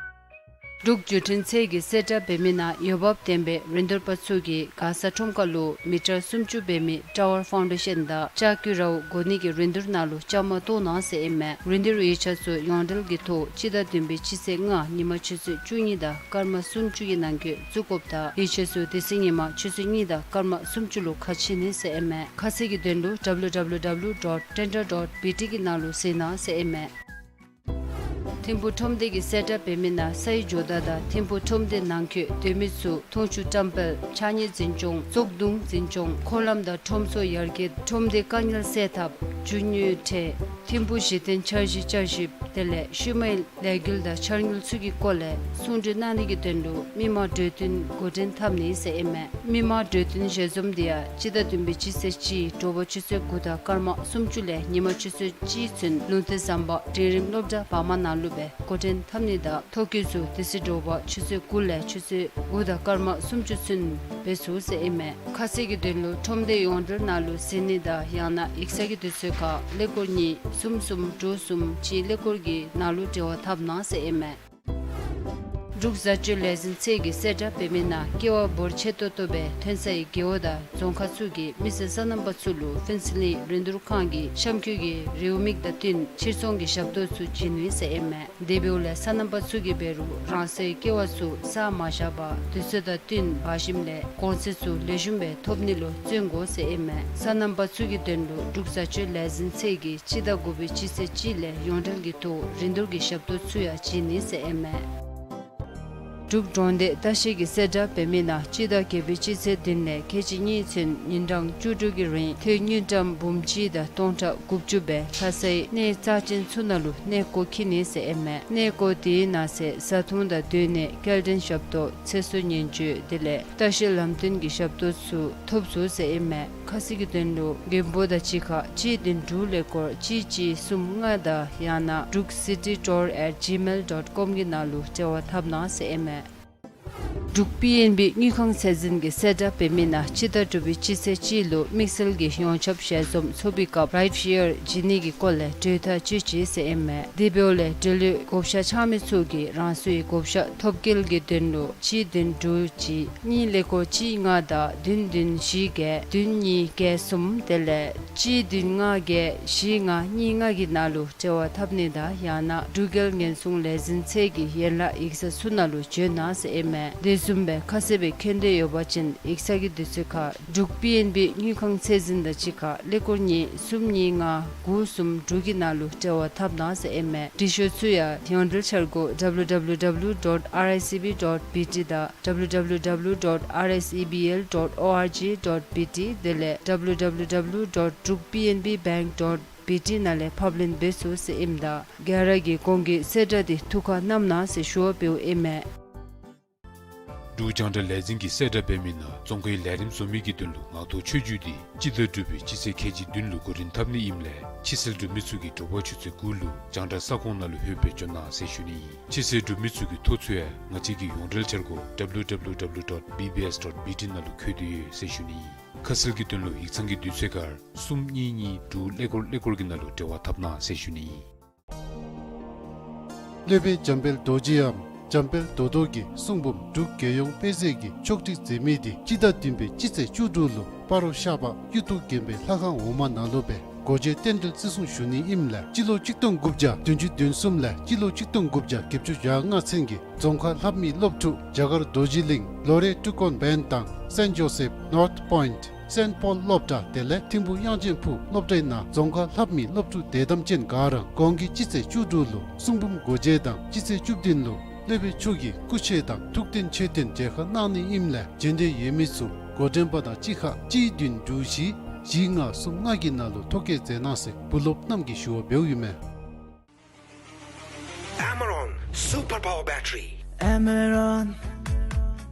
འབྲུག་བརྒྱུད་འཕྲིན་ཚད་ཀྱི་གསལ་བསྒྲགས་འབད་མི་ནང་འོས་འབབ་ལྡན་པའི་རིན་བསྡུར་པ་ཚུ་གིས་མགར་ས་ཁྲོམ་ཁ་ལུ་མི་ཊར་སུམ་ཅུ་འབད་མི་ཊ་ཝར་ཕའུན་ཌེ་ཤཱན་དང་ལྕགས་ཀྱུ་རཝ་བསྒོར་ནི་གི་རིན་བསྡུར་ནང་ལུ་བཅའ་མར་གཏོགས་གནང་ཟེར་ཨིན་མས། རིན་བསྡུར་ཡིག་ཆ་ཚུ་ཡོངས་འབྲེལ་གྱི་ཐོག་སྤྱི་ཟླ་བདུན་པའི་སྤྱི་ཚེས་ལྔ་ཉིན་མ་ཆུ་ཚོད་བཅུ་གཉིས་དང་སྐར་མ་སུམ་ཅུ་གི་ནང་འཁོད་བཙུགས་དགོཔ་དང་ཡིག་ཆ་ཚུ་དེ་ཚེ་ཉིན་མ་ཆུ་ཚོད་གཉིས་དང་སྐར་མ་སུམ་ཅུ་ལུ་ཁ་ཕྱེ་ནི་ཟེར་ཨིན་མས། ཁ་གསལ་གྱི་དོན་ལུ་W W W dot tender dot B T གི་ནང་ལུ་གཟིགས་གནང་ཟེར་ཨིན་མས། ཐིམ་ཕུག་ཁྲོམ་སྡེ་གི་གསལ་བསྒྲགས་འབད་མི་ནང་སའི་ཇོ་བདག་དང་ཐིམ་ཕུག་ཁྲོམ་སྡེ་ནང་འཁོད་སྡོད་མི་ཚུ་འཐུང་ཆུ་བཀྲམ་སྤེལ་ཕྱགས་སྙིགས་འཛིན་སྐྱོང་བཙོག་དུང་འཛིན་སྐྱོང་འཁོར་ལམ་དང་ཁྲོམ་ཚོགས་ཡར་རྒྱས་ཁྲོམ་སྡེ་དཀའ་ངལ་སེལ་ཐབས་རྒྱུ་དངོས་ཁྲལ་ཐིམ་ཕུག་གཞི་རྟེན་འཆར་གཞི་བསྐྱར་ཞིབ་དེ་ལས་ཤུལ་མའི་ལས་འགུལ་དང་འཆར་དངུལ་ཚུ་གི་སྐོར་ལས་གསུང་གྲོས་གནང་ནི་གི་དོན་ལུ་མི་མང་གྲོས་བསྟུན་འགོ་འདྲེན་འཐབ་ནི་ཟེར་ཨིན་མས། མི་མང་གྲོས་བསྟུན་ཞལ་འཛོམས་འདི་ཡང་སྤྱི་ཟླ་བདུན་པའི་སྤྱི་ཚེས་གཅིག་དྲོ་པ་ཆུ་ཚོད་དགུ་དང་སྐར་མ་སུམ་ཅུ་ལས་ཉིན་མ་ཆུ་ཚོད་གཅིག་ཚུན་ལུང་བསྟན་ཟམ་པ་འབྲིང་རིམ་སློབ་གྲྭ་བར་མ་ནང་ལུ་སྦེ་འགོ་འདྲེན་འཐབ་ནི་དང་ཐོ་བཀོད་ཚུ་དེ་ཚེ་དྲོ་པ་ཆུ་ཚོད་དགུ་ལས་ཆུ་ཚོད་དགུ་དང་སྐར་མ་སུམ་ཅུ་ཚུན་འབད་ཚུགས་ཟེར་ཨིན་མས། ཁ་གསལ་གྱི་དོན་ལུ་ཁྲོམ་སྡེ་ཡོངས་འབྲེལ་ནང་ལུ་གཟིགས་ནི་དང་ཡང་ན་ཡིག་ཚང་གི་དུས་ཚོད་ཁར་ཀླད་ཀོར་གཉིས་གསུམ་གསུམ་དྲུག་གསུམ་གཅིག་ཀླད་ཀོར་གྱི་ནང་ལུ་འབྲེལ་བ་འཐབ་གནང་ཟེར་ཨིན་མས། འབྲུག་བཟའ་སྤྱོད་ལས་འཛིན་ཚད་ཀྱི་གསལ་བསྒྲགས་འབད་མི་ནང་ཀེ་བ་འབོར་ཆེ་ཏོག་ཏོ་སྦེ་ཐོན་སའི་རྒེད་འོག་དང་རྫོང་ཁག་ཚུ་གི་མི་སེར་སོ་ནམ་པ་ཚུ་ལུ་ཕུན་ཚོགས་གླིང་རིན་བསྡུར་ཁང་གི་གཤམ་འཁོད་ཀྱི་རེའུ་མིག་དང་བསྟུན་ཕྱིར་ཚོང་གི་ཞབས་ཏོག་ཚུ་བྱིན་ནི་ཟེར་ཨིན་མས། དེ་འབདཝ་ལས་སོ་ནམ་པ་ཚུ་གིས་འབད་རུང་རང་སོའི་ཀེ་བ་ཚུ་བསགས་མ་བཞག་པར་དུས་ཚོད་དང་བསྟུན་འབག་ཞིནམ་ལས་གོང་ཚད་ཚུ་ལེགས་ཤོམ་སྦེ་ཐོབ་ནི་ལུ་བརྩོན་དགོ་ཟེར་ཨིན་མས། སོ་ནམ་པ་ཚུ་གི་དོན་ལུ་འབྲུག་བཟའ་སྤྱོད་ལས་འཛིན་ཚད་ཀྱིས་སྤྱི་ཟླ་དགུ་པའི་སྤྱི་ཚེས་གཅིག་ལས་ཡོངས་འབྲེལ་གྱི་ཐོག་རིན་བསྡུར་གྱི་ཞབས་ཏོག་ཚུ་ཡང་བྱིན་ནི་ཟེར་ཨིན་མས། འབྲུག་གྲོང་སྡེ་ལྟ་བཤལ་གྱིས་གསལ་བསྒྲགས་འབད་མི་ནང་སྤྱི་ཟླ་བརྒྱད་པའི་སྤྱི་ཚེས་བདུན་ལས་ཁལ་གཅིག་གཉིས་ཚུན་ཉིན་གྲངས་བཅུ་དྲུག་གི་རིང་ཐོན་དངུལ་ཀྲམ་འབུམ་གཅིག་དང་སྟོང་ཕྲག་དགུ་བཅུ་སྦེ་ལྷ་སའི་གནས་རྩ་ཅན་ཚུ་ནང་ལུ་གནས་སྐོར་འཁྱིད་ནི་ཟེར་ཨིན་མས། གནས་སྐོར་དེའི་ནང་གསེས་བཟའ་འཐུང་དང་སྡོད་གནས་སྐྱེལ་འདྲེན་ཞབས་ཏོག་ཚེ་སྲོག་ཉེན་བཅོལ་དེ་ལས་ལྟ་བཤལ་ལམ་སྟོན་གྱི་ཞབས་ཏོག་ཚུ་ཐོབ་ཚུགས་ཟེར་ཨིན་མས། ཁ་གསལ་གྱི་དོན་ལུ་མགོན་པོ་དང་གཅིག་ཁར་གཅིག་བདུན་དྲུག་ཀླད་ཀོར་གཅིག་གཅིག་གསུམ་ལྔ་དང་ཡང་ན་འབྲུག་སི་ཊི་ཊུར་ཨེཊ་ཇི་མེལ་ཌོཊ་ཀོམ་གི་ནང་ལུ་འབྲེལ་བ་འཐབ་གནང་ཟེར་ཨིན་མས། འབྲུག་པི་ཨེན་བི་དངུལ་ཁང་ཚད་འཛིན་གྱིས་གསལ་བསྒྲགས་འབད་མི་ནང་སྤྱི་ཟླ་དྲུག་པའི་སྤྱི་ཚེས་གཅིག་ལུ་དམིགས་བསལ་གྱི་ཡོངས་ཁྱབ་ཞལ་འཛོམས་ཚོགས་པའི་སྐབས་རའིཌ་ཤེར་བྱིན་ནི་གི་སྐོར་ལས་གྲོས་ཐག་བཅད་ཅི་ཟེར་ཨིན་མས། དེ་འབདཝ་ལས་འབྲེལ་ཡོད་བགོ་བཤའ་འཆང་མི་ཚུ་གིས་རང་སོའི་བགོ་བཤའ་ཐོབ་སྐྱེལ་གྱི་དོན་ལུ་གཅིག་བདུན་དྲུག་གཅིག་གཉིས་ཀླད་ཀོར་གཅིག་ལྔ་དང་བདུན་བདུན་བཞི་བརྒྱད་བདུན་གཉིས་བརྒྱད་གསུམ་དེ་ལས་གཅིག་བདུན་ལྔ་བརྒྱད་བཞི་ལྔ་གཉིས་ལྔ་གི་ནང་ལུ་འབྲེལ་བ་འཐབ་ནི་དང་ཡང་ན་འབྲུག་རྒྱལ་ཉེན་སྲུང་ལས་འཛིན་ཚད་ཀྱི་ཡན་ལག་ཡིག་ཚང་ཚུ་ནང་ལུ་བྱོན་གནང་ཟེར་ཨིན་མས། དེ་བཟུམ་སྦེ་ཁ་གསལ་སྦེ་མཁྱེན་འདོད་ཡོད་པ་ཅིན་ཡིག་ཚང་གི་དུས་ཚོད་ཁར་འབྲུག་པི་ཨེན་བི་དངུལ་ཁང་ཚད་འཛིན་དང་གཅིག་ཁར་ཀླད་ཀོར་གཉིས་གསུམ་གཉིས་ལྔ་དགུ་གསུམ་དྲུག་གི་ནང་ལུ་འབྲེལ་བ་འཐབ་གནང་ཟེར་ཨིན་མས། འབྲི་ཤོག་ཚུ་ཡང་ཡོངས་འབྲེལ་འཆར་སྒོ་W W W dot R I C B dot B T དང་W W W dot R I C B L dot org dot B T དེ་ལས་W W W dot druk P N B bank dot B T ནང་ལས་ཕབ་ལེན་འབད་ཚུགས་ཟེར་ཨིནམ་ད་ག་ར་གིས་གོང་གི་གསལ་བསྒྲགས་འདི་ཐུགས་ཁར་བསྣམ་གནང་ཟེར་ཞུ་བ་འབདཝ་ཨིན་མས། འབྲུག་རྒྱང་བསྒྲགས་ལས་འཛིན་གྱིས་གསལ་བསྒྲགས་འབད་མི་ནང་རྫོང་ཁའི་ལས་རིམ་བཟོ་མི་གི་དོན་ལུ་ངག་ཐོག་ཆོས་བརྒྱུད་འདི་སྤྱི་ཟླ་དྲུག་པའི་སྤྱི་ཚེས་ཁལ་གཅིག་བདུན་ལུ་འགོ་འདྲེན་འཐབ་ནི་ཨིནམ་ལས་ཕྱི་སེལ་འབྲུག་མི་ཚུ་གིས་དྲོ་པ་ཆུ་ཚོད་དགུ་ལུ་རྒྱང་བསྒྲགས་ས་ཁོངས་ནང་ལུ་ལྷོད་སྦེ་འབྱོན་གནང་ཟེར་ཞུ་ནི་ཨིན། ཕྱི་སེལ་འབྲུག་མི་ཚུ་གི་ཐོ་ཚུ་ཡང་ང་བཅས་ཀྱི་ཡོངས་འབྲེལ་འཆར་སྒོ་W W W dot B B S dot B T ནང་ལུ་བཀོད་དེ་ཡོད་ཟེར་ཞུ་ནི་ཨིན། ཁ་གསལ་གྱི་དོན་ལུ་ཡིག་ཚང་གི་དུས་ཚོད་ཁར་གསུམ་གཉིས་གཉིས་དྲུག་ཀླད་ཀོར་ཀླད་ཀོར་གྱི་ནང་ལུ་འབྲེལ་བ་འཐབ་གནང་ཟེར་ཞུ་ནི་ཨིན། སློབ་དཔོན་འཇམ་དཔལ་རྡོ་རྗེའམ་འཇམ་དཔལ་རྡོ་རྡོར་གྱི་གསུང་འབུམ་འབྲུག་རྒྱལ་ཡོངས་དཔེ་མཛོད་ཀྱིས་ཕྱོགས་སྒྲིག་མཛད་མི་འདི་སྤྱི་ཟླ་བདུན་པའི་སྤྱི་ཚེས་བཅུ་དྲུག་ལུ་སྤ་རོ་ཤར་པ་གཡུ་ཐོག་དགོན་པའི་ལྷ་ཁང་འོག་མ་ནང་ལུ་སྦེ་སྒོ་འབྱེད་རྟེན་འབྲེལ་བརྩི་སྲུང་ཞུ་ནི་ཨིནམ་ལས་སྤྱི་ལོ་གཅིག་སྟོང་དགུ་བརྒྱ་བདུན་ཅུ་དོན་གསུམ་ལས་སྤྱི་ལོ་གཅིག་སྟོང་དགུ་བརྒྱ་བརྒྱད་ཅུ་གྱ་ལྔ་ཚུན་གྱི་རྫོང་ཁ་ལྷབ་མི་སློབ་ཕྲུག་རྒྱ་གར་རྡོ་རྗེ་གླིང་ལོ་རེ་ཀྲུ་ཀོན་བན་དང་སེནཊ་ཇོ་སེཕ་ནོརཐ་པོའིནཊ་སེནཊ་པོལ་སློབ་གྲྭ་དེ་ལས་ཐིམ་ཕུ་དབྱངས་ཅན་ཕུ་སློབ་གྲྭའི་ནང་རྫོང་ཁ་ལྷབ་མི་སློབ་ཕྲུག་དད་དམ་ཅན་ག་ར་གོང་གི་སྤྱི་ཚེས་བཅུ་དྲུག་ལུ་གསུང་འབུམ་སྒོ་འབྱེད་དང་སྤྱི་ཚེས་བཅུ་བདུན་ལུ་སློབ་དཔོན་མཆོག་གི་སྐུ་ཆས་དང་ཐུགས་རྟེན་མཆོད་རྟེན་མཇལ་ཁ་གནང་ནི་ཨིནམ་ལས་འབྱོན་འདོད་ཡོད་མི་ཚུ་འགོ་འདྲེན་པ་དང་གཅིག་ཁར་གཅིག་བདུན་དྲུག་བཞི་བཞི་ལྔ་གསུམ་ལྔ་གི་ནང་ལུ་ཐོ་བཀོད་མཛད་གནང་ཟེར་བུ་སློབ་རྣམས་ཀྱིས་ཞུ་བ་འབདཝ་ཨིན་མས། Amaron Super Power Battery. Amaron,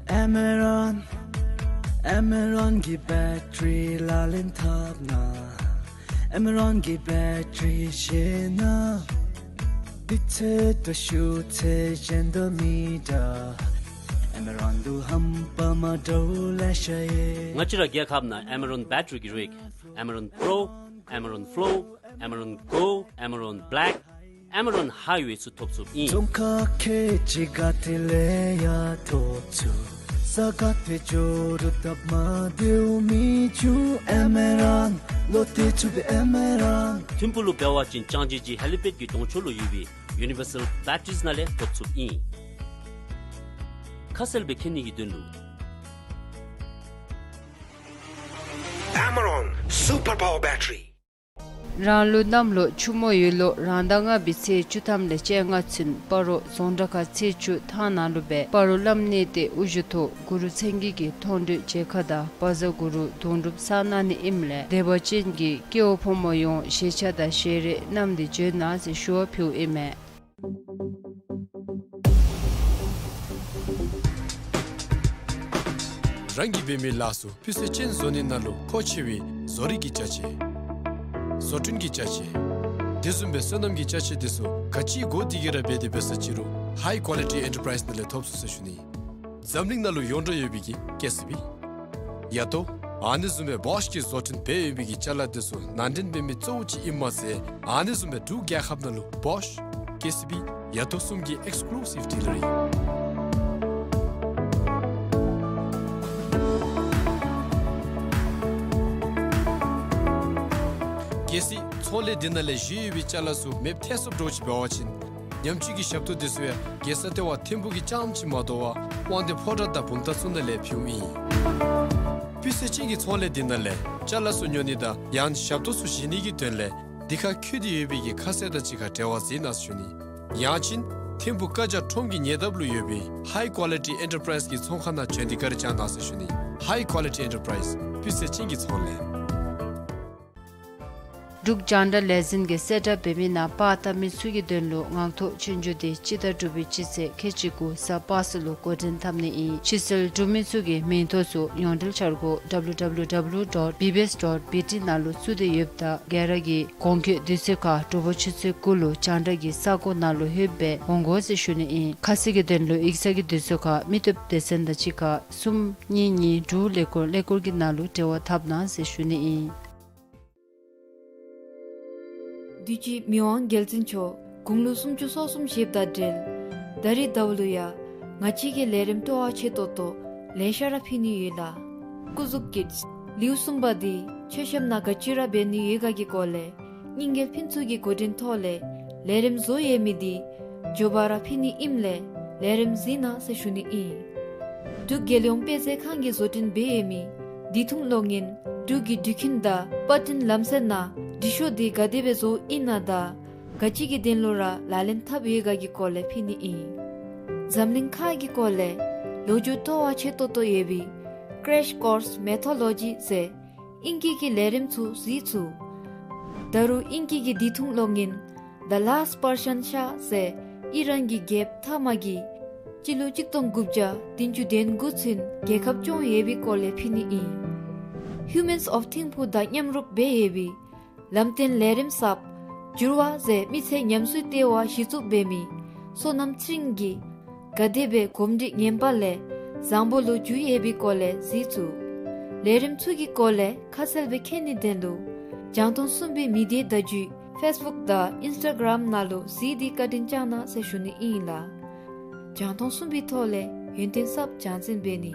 Amaron, Amaron གི་བེ་ཊི་རི་ལག་ལེན་འཐབ་ན། Amaron གི་བེ་ཊི་རི་ཤེས་ན། དུས་ཚོད་དང་ཤུགས་ཚད་གཞན་དང་མི་འདྲ། Amaron དུ་ཧམ་པ་མ་འདྲཝ་ལེ་ཤ་ཡོད། ང་བཅས་ར་རྒྱལ་ཁབ་ནང་Amaron བེ་ཊི་རི་གི་རིགས་Amaron Pro, Amaron Flow, Amaron Go, Amaron Black, Amaron Highway ཚུ་ཐོབ་ཚུགསཔ་ཨིན། རྫོང་ཁ་ཁལ་གཅིག་ག་ཏེ་ལས་ཡང་ཐོབ་ཚུགས། ས་ག་ཏེ་འགྱོ་རུང་སྟབས་མ་བདེཝ་མི་འབྱུང་། Amaron ལོ་ཏེ་ཚུགས་པའི་Amaron། ཐིམ་ཕུ་ལུ་འབད་བ་ཅིན་ལྕང་སྦྱིས་ཀྱི་ཧེ་ལི་པེཌ་ཀྱི་གདོང་ཕྱོགས་ལུ་ཡོད་པའི་Universal Batteries ནང་ལས་ཐོབ་ཚུགསཔ་ཨིན། ཁ་གསལ་སྦེ་མཁྱེན་ནི་གི་དོན་ལུ། Amaron Super Power Battery. རང་ལུ་གནམ་ལོ་ཆུ་མོ་ཡོས་ལོ་རང་ཟླ་ལྔ་པའི་ཚེས་བཅུ་ཐམ་ལས་བཅོ་ལྔ་ཚུན་སྤ་རོ་རྫོང་བྲག་ཁ་ཚེས་བཅུ་ཐང་ནང་ལུ་སྦེ་སྤ་རོ་བླམ་གནས་བརྟན་དབུ་བཞུགས་ཐོག་གུ་རུ་མཚན་བརྒྱད་ཀྱི་མཐོང་གྲོལ་མཇལ་ཁ་དང་བཛྲ་གུ་རུ་དུང་སྒྲུབ་བསགས་གནང་ནི་ཨིནམ་ལས་དད་པ་ཅན་གྱི་སྐྱེ་བོ་ཕོ་མོ་ཡོངས་ཞལ་ཆས་དང་ཞལ་རས་བསྣམས་ཏེ་འབྱོན་གནང་ཟེར་ཞུ་བ་ཕུལཝ་ཨིན་མས། རང་གིས་འབད་མི་ལཱ་ཚུ་སྤུས་ཚད་ཅན་བཟོ་ནི་ནང་ལུ་མཁོ་ཆེ་བའི་བཟོ་རིག་གི་ཅ་ཆས། བཟོ་སྐྲུན་གྱི་ཅ་ཆས། དེ་བཟུམ་སྦེ་སོ་ནམ་གྱི་ཅ་ཆས་དེ་ཚུ་ག་ཅི་དགོ་དེ་གི་ར་འབད་དེ་འབད་ས་ཅི་རུང་High Quality Enterprise ནང་ལས་ཐོབ་ཚུགས་ཟེར་ཞུ་ནི། འཛམ་གླིང་ནང་ལུ་ཡོངས་གྲགས་ཡོད་པའི་གི་ཀེ་སི་བི། ཡ་ཏོ། ཨ་ནི་བཟུམ་སྦེ་བོཤ་གིས་བཟོ་སྐྲུན་འབད་ཡོད་པའི་གི་ཅ་ལ་དེ་ཚུ་ནང་འདྲེན་འབད་མི་གཙོ་བོ་ཅིག་ཨིནམ་མ་ཚད་ཨ་ནི་བཟུམ་སྦེ་འབྲུག་རྒྱལ་ཁབ་ནང་ལུ་བོཤ། ཀེ་སི་བི། ཡ་ཏོ་གསུམ་གྱི་ཨེགསི་ཀུ་ལུ་སིབ་ཌི་ལར་ཨིན། གལ་སྲིད་ཚོང་ལས་འདི་ནང་ལས་བཞེས་ཡོད་པའི་ཅ་ལ་ཚུ་མེདཔ་ཐལ་སོངམ་འདྲཝ་ཅིག་འབད་བ་ཅིན་ཉམས་བཅོས་ཀྱི་ཞབས་ཏོག་དེ་ཚུ་ཡང་རྒྱལ་ས་ལྟེ་བ་ཐིམ་ཕུག་གི་རྐྱངམ་ཅིག་མ་དོ་བར་དབང་འདུས་ཕོ་བྲང་དང་བུམ་ཐང་ཚུ་ནང་ལས་ཕུལཝ་ཨིན། སྤུས་ཚད་ཅན་གྱི་ཚོང་ལས་འདི་ནང་ལས་ཅ་ལ་ཚུ་ཉོ་ནི་དང་ཡང་ན་ཞབས་ཏོག་ཚུ་བཞེས་ནི་གི་དོན་ལས་འདི་ཁར་བཀོད་དེ་ཡོད་པའི་གི་ཁ་གསལ་དང་གཅིག་ཁར་འབྲེལ་བ་མཛད་གནང་ཟེར་ཞུ་ནི། ཡང་ཅིན་ ཐིམ་ཕུག་ཀ་ཇ་ཁྲོམ་གྱི་ཉེ་འདབས་ལུ་ཡོད་པའི་High Quality Enterprise གི་ཚོང་ཁང་ནང་བྱོན་ཏེ་བཀའ་དྲིན་བསྐྱང་གནང་ཟེར་ཞུ་ནི། High Quality Enterprise སྤུས་ཚད་ཅན་གྱི་ཚོང་ལས། འབྲུག་རྒྱང་བསྒྲགས་ལས་འཛིན་གྱིས་གསལ་བསྒྲགས་འབད་མི་ནང་པར་བཏབ་མི་ཚུ་གི་དོན་ལུ་ངང་ཐོག་ཆོས་རྒྱུགས་འདི་སྤྱི་ཟླ་དྲུག་པའི་སྤྱི་ཚེས་ཁལ་གཅིག་དགུ་གཟའ་པ་སངས་ལུ་འགོ་འདྲེན་འཐབ་ནི་ཨིན། ཕྱིར་སེལ་གྲུབ་མི་ཚུ་གིས་མིང་ཐོ་ཚུ་ཡོངས་འབྲེལ་འཆར་སྒོ་W W W dot B B S dot B T ནང་ལུ་བཙུགས་ཏེ་ཡོདཔ་ད་སྒེར་གྱི་གོང་འཁོད་དུས་ཚོད་ཁར་དྲོ་པ་ཆུ་ཚོད་དགུ་ལུ་རྒྱང་བསྒྲགས་ཀྱི་ས་གོ་ནང་ལུ་ལྷོདཔ་སྦེ་འོང་དགོ་ཟེར་ཞུ་ནི་ཨིན། ཁ་གསལ་གྱི་དོན་ལུ་ཡིག་ཚང་གི་དུས་ཚོད་ཁར་མི་སྟོབས་སྡེ་ཚན་དང་གཅིག་ཁར་གསུམ་གཉིས་གཉིས་དྲུག་ཀླད་ཀོར་ཀླད་ཀོར་གྱི་ནང་ལུ་འབྲེལ་བ་འཐབ་གནང་ཟེར་ཞུ་ནི་ཨིན། དུས་ཅི་མི་དབང་རྒྱལ་བཙུན་མཆོག་དགུང་ལོ་སུམ་ཅུ་སོ་གསུམ་བཞེསཔ་དང་འབྲེལ་ད་རིས་ཟླཝ་ལུ་ཡང་ང་བཅས་ཀྱི་ལས་རིམ་སྤྲོ་བ་ཆེ་ཏོག་ཏོ་ལེ་ཤ་ར་ཕུལ་ནི་ཡོད་ལགས། སྐུ་གཟུགས་ཀྱི་ལེའུ་གསུམ་པ་འདི་མཆོད་བཤམ་ནང་ག་ཅི་ར་འབད་ནི་ཡོད་ག་གི་སྐོར་ལས་རྙིང་རྒྱལ་ཕུན་ཚོགས་ཀྱི་འགོ་འདྲེན་ཐོག་ལས་ལས་རིམ་བཟོ་ཡོད་མི་འདི་མགྱོགས་པ་ར་ཕུལ་ནི་ཨིནམ་ལས་ལས་རིམ་གཟིགས་གནང་ཟེར་ཞུ་ནི་ཨིན། འབྲུག་རྒྱལ་ཡོངས་དཔེ་མཛོད་ཁང་གིས་བཟོ་སྐྲུན་འབད་ཡོད་མི་དུས་ཐུང་གློག་བརྙན་འབྲུག་གི་འགྲུལ་འཕྲིན་དང་པར་སྐྲུན་ལམ་སྲོལ་ནང་འབྲི་ཤོག་འདི་ག་དེ་སྦེ་བཟོཝ་ཨིན་ན་དང་ག་ཅི་གི་དོན་ལུ་ར་ལག་ལེན་འཐབ་ཡོད་ག་གི་སྐོར་ལས་ཕུལ་ནི་ཨིན། འཛམ་གླིང་ཁག་གི་སྐོར་ལས་ལོ་རྒྱུས་སྤྲོ་བ་ཆེ་ཏོག་ཏོ་ཡོད་པའི་Crash Course Mythology ཟེར་ཨིང་སྐད་ཀྱི་ལས་རིམ་ཚུ་གཟིགས་ཚུགས། ད་རུང་ཨིང་སྐད་ཀྱི་དུས་ཐུང་གློག་བརྙན་The Last Persian Shah ཟེར་ཨི་རན་གྱི་རྒྱལཔོ་མཐའ་མ་གིས་སྤྱི་ལོ་གཅིག་སྟོང་དགུ་བརྒྱ་བདུན་ཅུ་དོན་དགུ་ཚུན་རྒྱལ་ཁབ་སྐྱོང་ཡོད་པའི་སྐོར་ལས་ཕུལ་ནི་ཨིན། Humans of ཐིམ་ཕུག་དང་མཉམ་རུབ་འབད་ཡོད་པའི་ལམ་སྟོན་ལས་རིམ་གསརཔ་འགྱུར་བ་ཟེར་མི་ཚེ་ཉམས་གསོའི་ལྟེ་བ་གཞི་བཙུགས་འབད་མི་བསོད་ནམས་ཚེ་རིང་གིས་ག་དེ་སྦེ་གོམས་འདྲིས་ངན་པ་ལས་བཟང་པོ་ལུ་འགྱུར་ཡོད་པའི་སྐོར་ལས་གཟིགས་ཚུགས། ལས་རིམ་ཚུ་གི་སྐོར་ལས་ཁ་གསལ་སྦེ་མཁྱེན་ནིའི་དོན་ལུ་རྒྱང་མཐོང་གསུམ་པའི་མི་སྡེ་བརྡ་བརྒྱུད་Facebook དང་Instagram ནང་ལུ་གཟིགས་ཏེ་བཀའ་དྲིན་བསྐྱང་གནང་ཟེར་ཞུ་ནི་ཨིན་ལགས། རྒྱང་མཐོང་གསུམ་པའི་ཐོག་ལས་ཡོན་ཏན་གསརཔ་སྦྱང་འཛིན་འབད་ནི།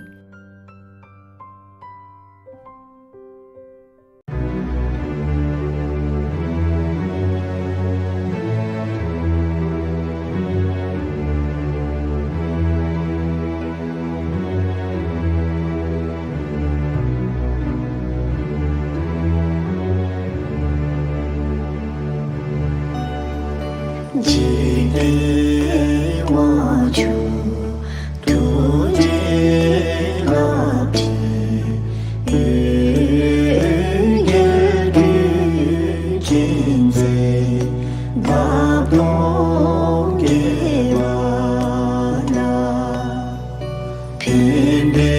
ཕན་པའི་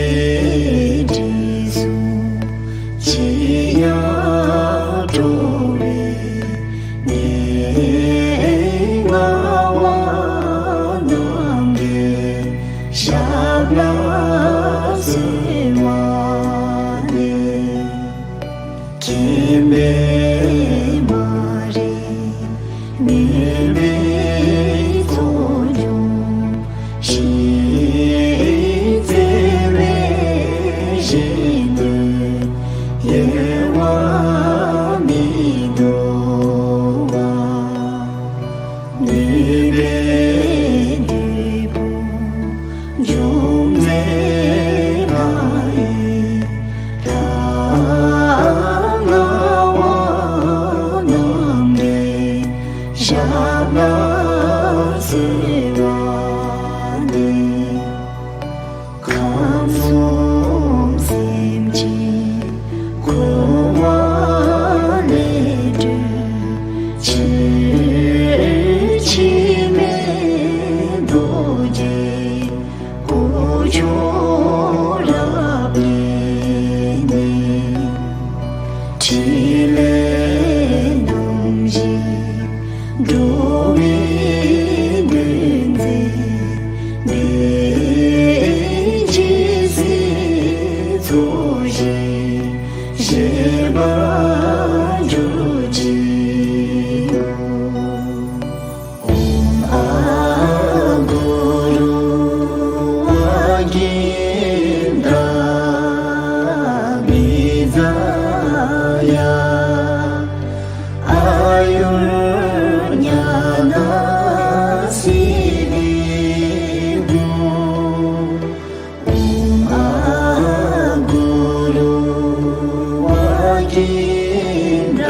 དྲི་བསུང་ཅི་ཡང་བྲོ་བའི་ངལ་བ་རྣམས་ཀྱི་ཞབས་ལ་གསོལ་བ་འདེབས། མཁྱེན་པས་མ་རིག་ནུས་པའི་ཚོགས་འབྱུང་ཞིང་བརྩེ་བའི་ཞིང་དུ་གཡེང་བ་མི་འདོར་བ། ནུས་པའི་བདུད་དཔུང་འཇོམས་མཛད་ལྷ་ཡི་ད་ལྔ་པ་རྣམས་ཀྱི་ཞབས་ལ་གསོལ་བ་འདེབས། ཁམས་གསུམ་སེམས་ཅན་འཁོར་བ་ལས་སྒྲོལ་ཕྱིར། འཆི་མེད་རྡོ་རྗེ་སྐུ་མཆོག་རབ་བརྙེས་ནས། ཕྲིན་ལས་སྣང་བཞི་འགྲོ་བའི་དོན་མཛད་པའི་རྒྱལ་སྲས་ཚོགས་ཞིང་གཤེགས་པར་གྱུར་ཅིག། ཨོཾ་ཨཱཿ་གུ་རུ་ཝ་ཀིནྡ་བི་ཛ་ཡ། ཨཱ་ཡུར་ཉ་ན་སིདྡྷི་ཧཱུྃ། ཨོཾ་ཨཱཿ་གུ་རུ་ཝ་ཀིནྡ་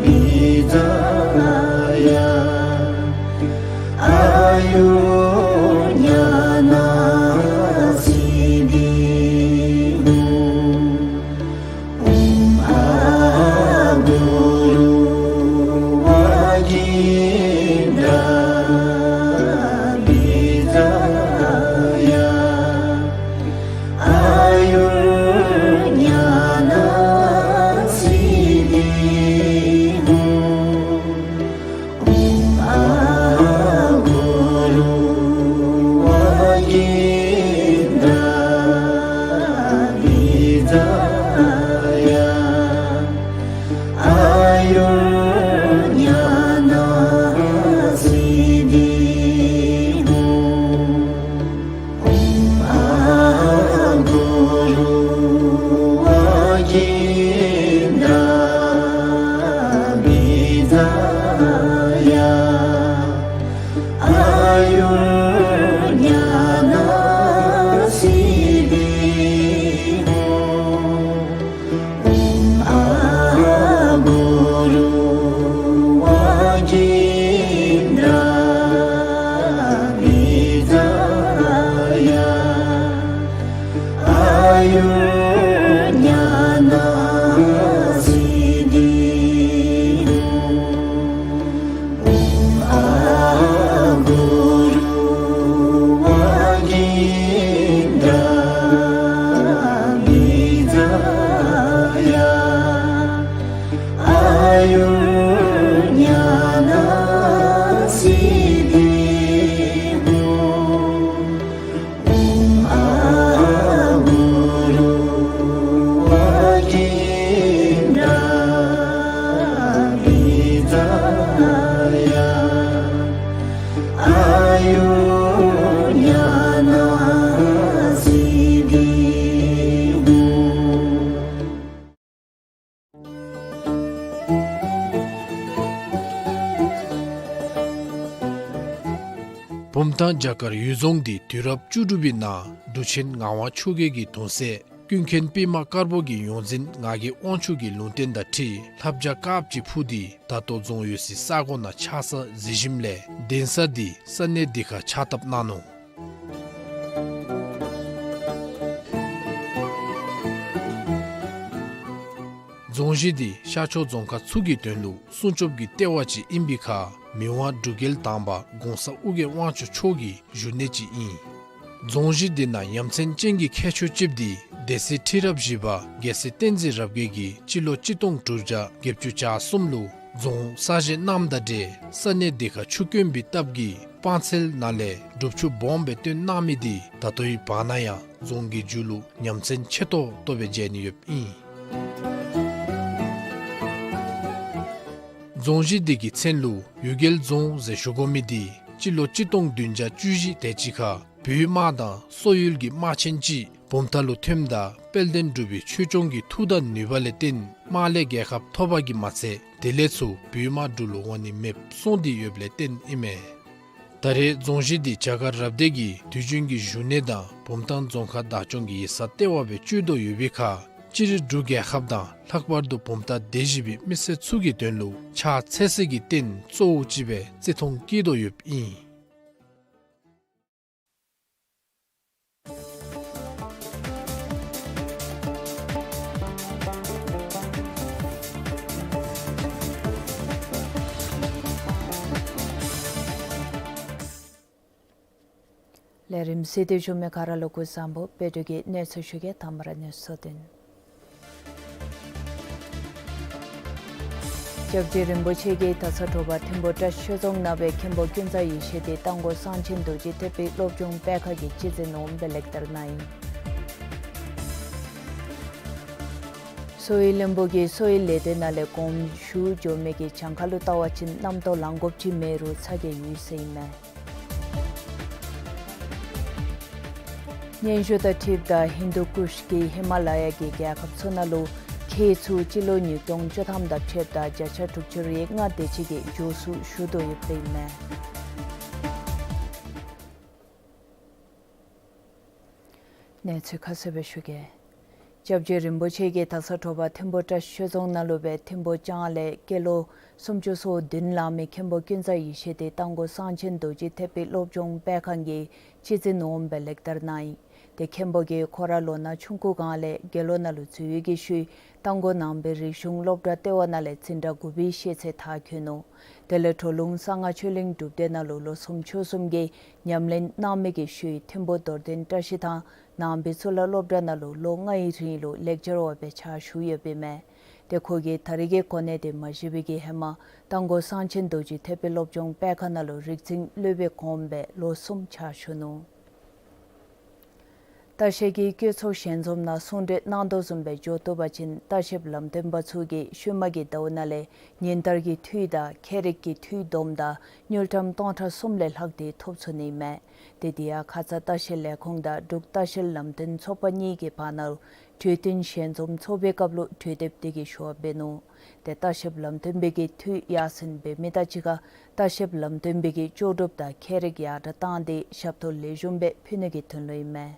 བི་ཛ་ཡ། བུམ་ཐང་བྱ་དཀར་གཡུལ་རྫོང་འདི་དུས་རབས་བཅུ་དྲུག་པའི་ནང་འབྲུག་ཆེན་ངག་དབང་ཆོས་རྒྱལ་གྱི་གདུང་སྲས་ཀུན་མཁྱེན་པདྨ་དཀར་པོ་གི་ཡོངས་འཛིན་ངག་གི་དབང་ཕྱུག་གི་ལུང་བསྟན་དང་འཁྲིལ་ལྷ་བྱ་དཀརཔོ་ཅིག་འཕུར་ཏེ་ད་ལྟོ་རྫོང་ཡོད་སའི་ས་གོ་ནང་ཆགས་ས་གཟིགས་ཞིནམ་ལས་གདན་ས་འདི་ས་གནས་འདི་ཁར་ཕྱག་བཏབ་གནང་ནུག། རྫོང་གཞི་འདི་ཤར་ཕྱོགས་རྫོང་ཁག་ཚུ་གི་དོན་ལུ་སྲུང་སྐྱོབ་ཀྱི་ལྟེ་བ་ཅིག་ཨིན་པའི་ཁར་མི་དབང་འབྲུག་རྒྱལ་དང་པ་གོང་ས་ཨོ་རྒྱན་དབང་ཕྱུག་མཆོག་གི་བཞུགས་གནས་ཅིག་ཨིན། རྫོང་གཞི་འདི་ནང་ཡ་མཚན་ཅན་གྱི་ཁྱད་ཆོས་ཅིག་འདི་སྡེ་སྲིད་ཁྲི་རབས་བཞི་པ་རྒྱལ་སྲས་བསྟན་འཛིན་རབ་རྒྱས་ཀྱིས་སྤྱི་ལོ་གཅིག་སྟོང་དྲུག་བརྒྱ་བརྒྱད་ཅུ་གྱ་གསུམ་ལུ་རྫོང་གསར་བཞེངས་གནངམ་དང་འབྲེལ་ས་གནས་འདི་ཁར་ཆུ་དཀོན་པའི་སྟབས་ཀྱིས་སྤང་ཚལ་ནང་ལས་སྒྲུབ་ཆུ་སྦོམ་སྦེ་བཏོན་གནང་མི་འདི་ད་ལྟོའི་བར་ན་ཡང་རྫོང་གི་མཇུག་ལུ་ཉམས་མཚར་ཆེ་ཏོག་ཏོ་སྦེ་མཇལ་ནི་ཡོདཔ་ཨིན། རྫོང་གཞི་འདི་གི་མཚན་ལུ་གཡུལ་རྒྱལ་རྫོང་ཟེར་ཞུ་དགོ་མི་འདི་སྤྱི་ལོ་གཅིག་སྟོང་བདུན་བརྒྱ་བཅུ་བཞི་དེ་ཅིག་ཁར་བོད་དམག་དང་སོག་ཡུལ་གྱི་དམག་ཆེན་ཅིག་བུམ་ཐང་ལུ་ཐོནམ་ད་དཔལ་ལྡན་འབྲུག་པའི་ཆོས་སྐྱོང་གི་མཐུ་དང་ནུས་པ་ལས་བརྟེན་དམག་ལས་རྒྱལ་ཁ་ཐོབ་པ་གིས་མ་ཚད་དེ་ལས་ཚུར་བོད་དམག་འབྲུག་ལུ་འོང་ནི་མེདཔ་སོང་སྟེ་ཡོདཔ་ལས་བརྟེན་ཨིན་མས། ད་རེས་རྫོང་གཞི་འདི་བྱ་དཀར་རབ་སྡེ་གི་དུས་རྒྱུན་གྱི་བཞུགས་གནས་དང་བུམ་ཐང་རྫོང་ཁག་བདག་སྐྱོང་གི་ཡིག་ཚང་ལྟེ་བ་སྦེ་སྤྱོད་དོ་ཡོད་པའི་ཁར་སྤྱིར་འབྲུག་རྒྱལ་ཁབ་དང་ལྷག་པར་དུ་བུམ་ཐང་སྡེ་བཞི་པའི་མི་སེར་ཚུ་གི་དོན་ལུ་ཕྱག་འཚལ་སའི་གི་རྟེན་གཙོ་བོ་ཅིག་སྦེ་བརྩི་མཐོང་བསྐྱེད་དོ་ཡོདཔ་ཨིན། ལས་རིམ་གཟིགས་ཏེ་བཞུགས་མི་ག་ར་ལུ་སྐུ་གཟུགས་བཟང་པོ། དཔལ་སྒྲོན་གྱིས་གནས་ཚུལ་ཞུ་གེ། དང་པ་ར་གནས་ཚུལ་དོན། སྐྱབས་རྗེ་རིན་པོ་ཆེ་གིས་ད་ཚ་དྲོ་པ་ཐིམ་ཕུ་བཀྲ་ཤིས་ཆོས་རྫོང་ནང་སྦེ་མཁན་པོ་ཀུན་བཟང་ཡེ་ཤེས་འདི་རྟ་མགོ་གསང་ཆེན་རྡོ་རྗེ་ཐེག་པའི་སློབ་སྦྱོང་སྤེལ་ཁང་གི་སྤྱི་འཛིན་འོགམ་སྦེ་ལེགས་དར་གནང་ཡི། གསོ་བའི་བློན་པོ་གིས་གསོ་བའི་ལས་སྡེ་ནང་ལས་དགོངས་ཞུ་འགྱོ་མི་གི་གྱངས་ཁ་ལུ་བལྟ་བ་ཅིན་རྣམ་རྟོག་ལང་དགོཔ་ཅིག་མེད་རུང་ཚ་གྱང་ཡོད་ཟེར་ཨིན་མས། སྙན་ཞུ་དང་འཁྲིལཝ་ད་ཧིན་དུ་ཀུཤ་གི་ཧི་མ་ལ་ཡ་གི་རྒྱལ་ཁབ་ཚུ་ནང་ལུ་ཁྱི་ཚུ་སྤྱི་ལོ་ཉིས་སྟོང་བཅུ་ཐམ་དང་ཕྱདཔ་ད་བརྒྱ་ཆ་དྲུག་ཅུ་རེ་ལྔ་དེ་ཅིག་གིས་མགྱོགས་སུ་ཞུ་དོ་ཡོདཔ་ཨིན་མས། གནས་ཚུལ་ཁ་གསལ་སྦེ་ཞུ་གེ། སྐྱབས་རྗེ་རིན་པོ་ཆེ་གིས་ད་ཚ་དྲོ་པ་ཐིམ་ཕུ་བཀྲ་ཤིས་ཆོས་རྫོང་ནང་ལུ་སྦེ་ཐིམ་ཕུ་ལྕང་ལས་སྐྱེས་ལོ་སུམ་ཅུ་སོ་བདུན་ལང་མི་མཁན་པོ་ཀུན་བཟང་ཡེ་ཤེས་འདི་རྟ་མགོ་གསང་ཆེན་རྡོ་རྗེ་ཐེག་པའི་སློབ་སྦྱོང་སྤེལ་ཁང་གི་སྤྱི་འཛིན་འོགམ་སྦེ་ལེགས་དར་གནང་ཡི། ཏེ་མཁན་པོ་གིས་ཁོ་ར་ལོ་ན་ཆུང་ཀུ་སྒང་ལས་དགེ་སློང་ནང་ལུ་འཛུལ་ཡི་གི་ཤུལ་རྟ་མགོ་ནང་པའི་རིག་གཞུང་སློབ་གྲྭ་ལྟེ་བ་ནང་ལས་འཛིན་གྲྭ་དགུ་པའི་ཤེས་ཚད་མཐར་འཁྱོལ་ནུག། དེ་ལས་གྲོ་ལུང་གསང་སྔགས་ཆོས་གླིང་སྒྲུབ་སྡེ་ནང་ལུ་ལོ་གསུམ་ཕྱོགས་གསུམ་གྱི་ཉམས་ལེན་གནང་མི་གི་ཤུལ་ཐིམ་ཕུ་རྡོར་གདན་བཀྲ་ཤིས་ཐང་ནང་པའི་གཙུག་ལག་སློབ་གྲྭ་ནང་ལུ་ལོ་ལྔའི་རིང་ལུ་ལེགས་སྦྱོར་བ་སྦེ་ཕྱག་ཞུ་ཡོདཔ་ཨིན་མས། ཏེ་ཁོ་གིས་ད་རེས་ཀྱི་གོ་གནས་དེ་མ་བཞེས་པའི་གི་ཧེ་མ་རྟ་མགོ་གསང་ཆེན་རྡོ་རྗེ་ཐེག་པའི་སློབ་སྦྱོང་སྤེལ་ཁང་ནང་ལུ་རིག་འཛིན་སློབ་དཔོན་གོངམ་སྦེ་ལོ་གསུམ་ཕྱག་ཞུ་ནུག། ལྟ་བཤལ་གྱི་བཀོད་ཚོགས་ཞལ་འཛོམས་ནང་གསུང་གྲོས་གནང་དོ་བཟུམ་སྦེ་འགྱོ་དོ་བ་ཅིན་ལྟ་བཤལཔ་ལམ་སྟོན་པ་ཚུ་གིས་ཤུལ་མ་གི་ཟླཝ་ནང་ལས་ཉིན་ལྟར་གྱི་འཐུས་དང་ཁྱད་རིག་གི་འཐུས་བསྡོམ་དང་དངུལ་ཀྲམ་སྟོང་ཕྲག་གསུམ་ལས་ལྷག་སྟེ་ཐོབ་ཚུགས་ནི་མས། ཏེ་དེ་ཡང་ཁ་ཙ་ལྟ་བཤལ་ལས་ཁུངས་དང་འབྲུག་ལྟ་བཤལ་ལམ་སྟོན་ཚོགས་པ་གཉིས་ཀྱི་བར་ན་གྲོས་བསྟུན་ཞལ་འཛོམས་ཚོགས་པའི་སྐབས་ལུ་གྲོས་འདེབས་དེ་གི་ཞུ་བ་འབད་ནུག། ཏེ་ལྟ་བཤལཔ་ལམ་སྟོན་པའི་གི་འཐུས་ཡར་སེང་འབད་མི་དང་གཅིག་ཁར་ལྟ་བཤལཔ་ལམ་སྟོན་པའི་གི་ལྕོགས་གྲུབ་དང་ཁྱད་རིག་ཡར་དྲགས་བཏང་སྟེ་ཞབས་ཏོག་ལེགས་ཤོམ་སྦེ་ཕུལ་ནི་གི་དོན་ལུ་ཨིན་མས།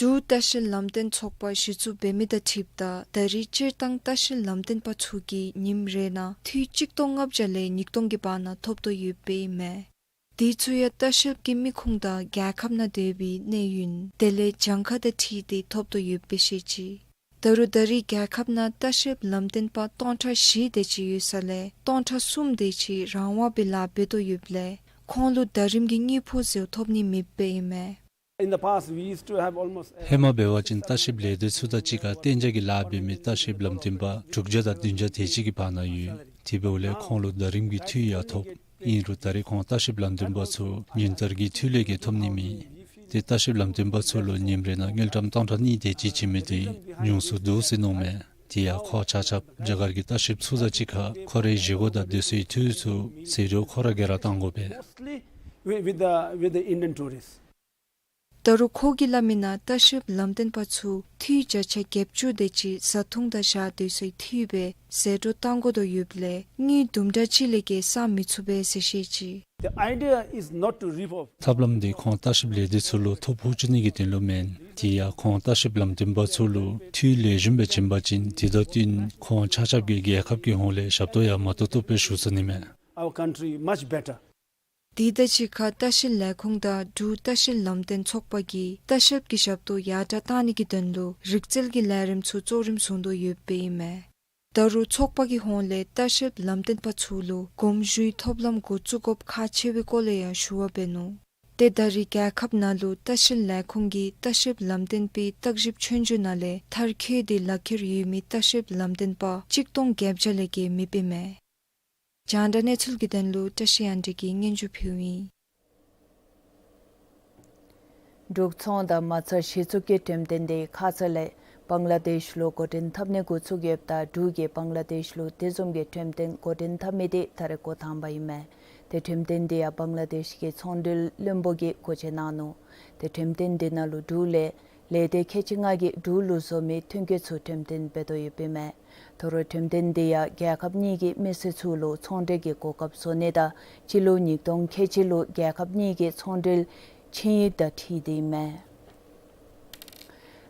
འབྲུག་ལྟ་བཤལ་ལམ་སྟོན་ཚོགས་པ་གཞི་བཙུགས་འབད་མི་དང་འཁྲིལཝ་ད་ད་རེས་སྤྱིར་བཏང་ལྟ་བཤལ་ལམ་སྟོན་པ་ཚུ་གིས་ཉིནམ་རེ་ནང་འཐུས་གཅིག་སྟོང་ལྔ་བརྒྱ་ལས་ཉིས་སྟོང་གི་བར་ན་ཐོབ་དོ་ཡོདཔ་ཨིན་མས། དེ་ཚུ་ཡང་ལྟ་བཤལཔ་གི་མི་ཁུངས་དང་རྒྱལ་ཁབ་ནང་སྡོད་པའི་གནས་ཡུན་དེ་ལས་གྱངས་ཁ་དང་འཁྲིལ་ཏེ་ཐོབ་དོ་ཡོདཔ་སྦེ་བཤད་ཅི། ད་རུང་ད་རེས་རྒྱལ་ཁབ་ནང་ལྟ་བཤལཔ་ལམ་སྟོན་པ་སྟོང་ཕྲག་བཞི་དེ་ཅིག་ཡོད་ས་ལས་སྟོང་ཕྲག་གསུམ་དེ་ཅིག་རང་དབང་སྦེ་ལཱ་འབད་དོ་ཡོདཔ་ལས་ཁོང་ལུ་ཟླ་རིམ་གྱི་དངུལ་ཕོགས་ཟེར་ཐོབ་ནི་མེདཔ་ཨིན་མས། In the past, we used to have almost ཧེ་མ་འབད་བ་ཅིན་ལྟ་བཤལཔ་ལས་སྡེ་ཚུ་དང་གཅིག་ཁར་གཏན་འཇགས་ཀྱི་ལཱ་འབད་མི་ལྟ་བཤལཔ་ལམ་སྟོན་པ་དྲུག་བརྒྱ་དང་བདུན་བརྒྱ་དེ་ཅིག་གི་བར་ན་ཡོད། དེ་འབདཝ་ལས་ཁོང་ལུ་ཟླ་རིམ་གྱི་འཐུས་ཡང་ཐོབ། ཨིན་རུང་ད་རེས་ཁོང་ལྟ་བཤལཔ་ལམ་སྟོན་པ་ཚུ་ཉིན་ལྟར་གྱི་འཐུས་ལས་བརྒལ་ཐོབ་ནི་མེད། ཏེ་ལྟ་བཤལཔ་ལམ་སྟོན་པ་ཚུ་ལུ་ཉིནམ་རེ་ནང་དངུལ་ཀྲམ་སྟོང་ཕྲག་གཉིས་དེ་ཅིག་བྱིན་མི་དེ་ཉུང་སུ་འདུག་ཟེར་མནོཝ་མས། དེ་ཡང་ཁོ་ཆ་ཁྱབ་རྒྱ་གར་གྱི་ལྟ་བཤལཔ་ཚུ་དང་གཅིག་ཁར་ཁོ་རའི་བཞེས་སྒོ་དང་སྡོད་སའི་འཐུས་ཚུ་ཟད་འགྲོ་ཁོ་ར་ག་ར་བཏང་དགོ་པས། Mostly with, with the, with the Indian tourists. ད་རུང་ཁོ་གིས་སླབ་མིའི་ནང་ལྟ་བཤལཔ་ལམ་སྟོན་པ་ཚུ་འཐུས་བརྒྱ་ཆ་བརྒྱད་ཅུ་དེ་ཅིག་བཟའ་འཐུང་དང་བཞག་སྡོད་སའི་འཐུས་སྦེ་ཟད་འགྲོ་བཏང་དགོ་དོ་ཡོདཔ་ལས་དངུལ་དུམ་གྲ་ཅིག་ལས་བརྒལ་བསག་མི་ཚུགས་པས་ཟེར་བཤད་ཅི། The idea is not to rip off. ཐབས་ལམ་དེ་ཁོང་ལྟ་བཤལཔ་ལས་སྡེ་ཚུ་ལུ་ཐོ་ཕོག་བཅུག་ནི་གི་དོན་ལུ་མེན། དེ་ཡང་ཁོང་ལྟ་བཤལཔ་ལམ་སྟོན་པ་ཚུ་ལུ་འཐུས་ལེགས་ཤོམ་སྦེ་བྱིན་པ་ཅིན་དེ་དང་བསྟུན་ཁོང་ཆ་ཁྱབ་ཀྱིས་རྒྱལ་ཁབ་ཀྱི་ཧོངས་ལས་ཞབས་ཏོག་ཡང་མ་ཏོག་ཏོ་སྦེ་ཞུ་ཚུགས་ནི་མས། Our country much better. དེ་དང་གཅིག་ཁར་ལྟ་བཤལ་ལས་ཁུངས་དང་འབྲུག་ལྟ་བཤལ་ལམ་སྟོན་ཚོགས་པ་གིས་ལྟ་བཤལཔ་གི་ཞབས་ཏོག་ཡར་དྲགས་བཏང་ནི་གི་དོན་ལུ་རིག་རྩལ་གྱི་ལས་རིམ་ཚུ་གཙོ་རིམ་བཟུང་དོ་ཡོདཔ་ཨིན་མས། ད་རུང་ཚོགས་པ་གི་ཧོངས་ལས་ལྟ་བཤལཔ་ལམ་སྟོན་པ་ཚུ་ལུ་དགོངས་ཞུའི་ཐོབ་ལམ་འགོ་བཙུགས་དགོཔ་ཁག་ཆེ་བའི་སྐོར་ལས་ཡང་ཞུ་བ་འབད་ནུག། ཏེ་ད་རེས་རྒྱལ་ཁབ་ནང་ལུ་ལྟ་བཤལ་ལས་ཁུངས་ཀྱིས་ལྟ་བཤལཔ་ལམ་སྟོན་པའི་བརྟག་ཞིབ་ཆོས་རྒྱུགས་ནང་ལས་མཐར་འཁྱོལ་ཏེ་ལག་ཁྱེར་ཡོད་མི་ལྟ་བཤལཔ་ལམ་སྟོན་པ་གཅིག་སྟོང་བརྒྱད་བརྒྱ་ལས་བརྒལ་མེདཔ་ཨིན་མས། རྒྱང་བསྒྲགས་གནས་ཚུལ་གྱི་དོན་ལུ་བཀྲ་ཤིས་དབྱངས་སྒྲོན་གྱིས་སྙན་ཞུ་ཕུལཝ་ཨིན། འབྲུག་ཚོང་དང་མ་རྩ་གཞི་བཙུགས་ཀྱི་འགྲེམས་སྟོན་དེ་ཁ་ཙ་ལས་བང་ལ་དེཤ་ལུ་འགོ་འདྲེན་འཐབ་ནི་འགོ་བཙུགས་ཡོདཔ་ད་འབྲུག་གིས་བང་ལ་དེཤ་ལུ་དེ་བཟུམ་གྱི་འགྲེམས་སྟོན་འགོ་འདྲེན་འཐབ་མི་དེ་ད་རེས་འགོ་དང་པ་ཨིན་མས། ཏེ་འགྲེམས་སྟོན་དེ་ཡང་བང་ལ་དེཤ་གི་ཚོང་འབྲེལ་བློན་པོ་གིས་འགོ་འབྱེད་གནང་ནུག། ཏེ་འགྲེམས་སྟོན་དེ་ནང་ལུ་འབྲུག་ལས་ལས་སྡེ་ཁལ་གཅིག་ལྔ་གིས་འབྲུག་ལུ་བཟོ་མི་ཐོན་སྐྱེད་ཚུ་འགྲེམས་སྟོན་འབད་དོ་ཡོདཔ་ཨིན་མས། ད་རུང་འགྲེམས་སྟོན་དེ་ཡང་རྒྱལ་ཁབ་གཉིས་ཀྱི་མི་སེར་ཚུ་ལུ་ཚོང་འབྲེལ་གྱི་གོ་སྐབས་བཟོ་ནི་དང་སྤྱི་ལོ་ཉིས་སྟོང་ཁལ་གཅིག་ལུ་རྒྱལ་ཁབ་གཉིས་ཀྱི་ཚོང་འབྲེལ་ཆིངས་ཡིག་དང་འཁྲིལ་ཏེ་ཨིན་མས།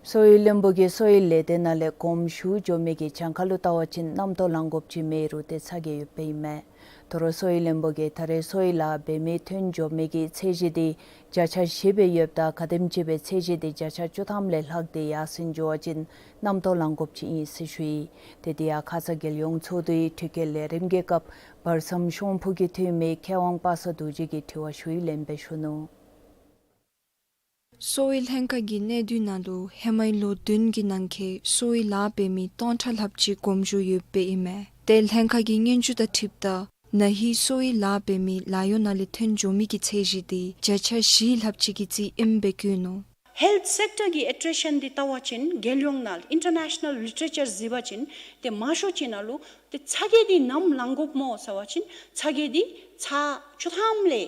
གསོ་བའི་བློན་པོ་གིས་གསོ་བའི་ལས་སྡེ་ནང་ལས་དགོངས་ཞུ་འགྱོ་མི་གི་གྱངས་ཁ་ལུ་བལྟ་བ་ཅིན་རྣམ་རྟོག་ལང་དགོཔ་ཅིག་མེད་རུང་ཏེ་ཚ་གྱང་ཡོདཔ་ཨིན་མས། ད་རུང་གསོ་བའི་བློན་པོ་གིས་ད་རེས་གསོ་བའི་ལཱ་འབད་མི་ཐོན་འགྱོ་མི་གི་ཚད་གཞི་དེ་བརྒྱ་ཆ་བཞི་སྦེ་ཡོདཔ་ད་ག་དེམ་ཅིག་སྦེ་ཚད་གཞི་དེ་བརྒྱ་ཆ་བཅུ་ཐམ་ལས་ལྷག་སྟེ་ཡར་སེང་འགྱོ་བ་ཅིན་རྣམ་རྟོག་ལང་དགོཔ་ཅིག་ཨིན་ཟེར་ཞུ་ཡི། ཏེ་དེ་ཡང་ཁ་ཙ་རྒྱལ་ཡོངས་ཚོགས་འདུའི་དྲི་བཀོད་ལས་རིམ་གྱི་སྐབས་བར་མཚམས་ཤོང་ཕུ་གི་འཐུས་མི་མཁས་དབང་པ་སངས་རྡོ་རྗེ་གིས་དྲི་བ་ཞུ་ཡི་ལན་སྦེ་ཞུ་ནུག། གསོ་བའི་ལྷན་ཁག་གི་གནས་སྡུད་ནང་ལུ་ཧེ་མའི་ལོ་བདུན་གྱི་ནང་འཁོད་གསོ་བའི་ལཱ་འབད་མི་སྟོང་ཕྲག་ལྷགཔ་ཅིག་དགོངས་ཞུ་ཡོདཔ་ཨིན་མས། ཏེ་ལྷན་ཁག་གི་སྙན་ཞུ་དང་འཁྲིལཝ་ད་ན་ཧིང་གསོ་བའི་ལཱ་འབད་མི་ལཱ་གཡོག་ནང་ལས་ཐོན་འགྱོ་མི་གི་ཚད་གཞི་དེ་བརྒྱ་ཆ་བཞི་ལྷགཔ་ཅིག་གི་རྩིས་ཨིནམ་སྦེ་བཀོད་ནུག། Health sector གི་ཨེ་ཊི་རི་ཤན་འདི་བལྟ་བ་ཅིན་རྒྱལ་ཡོངས་ནང་ལུ་ཨིན་ཊར་ནེ་ཤ་ནཱལ་ལི་ཊེ་ཅར་གཟིགས་པ་ཅིན་ཏེ་མང་ཤོས་ཅིག་ནང་ལུ་ཏེ་ཚ་གྱང་འདི་ནམ་ལང་དགོཔ་སྨོ་ཟེར་བ་ཅིན་ཚ་གྱང་འདི་ཚད་བཅུ་ཐམ་ལས་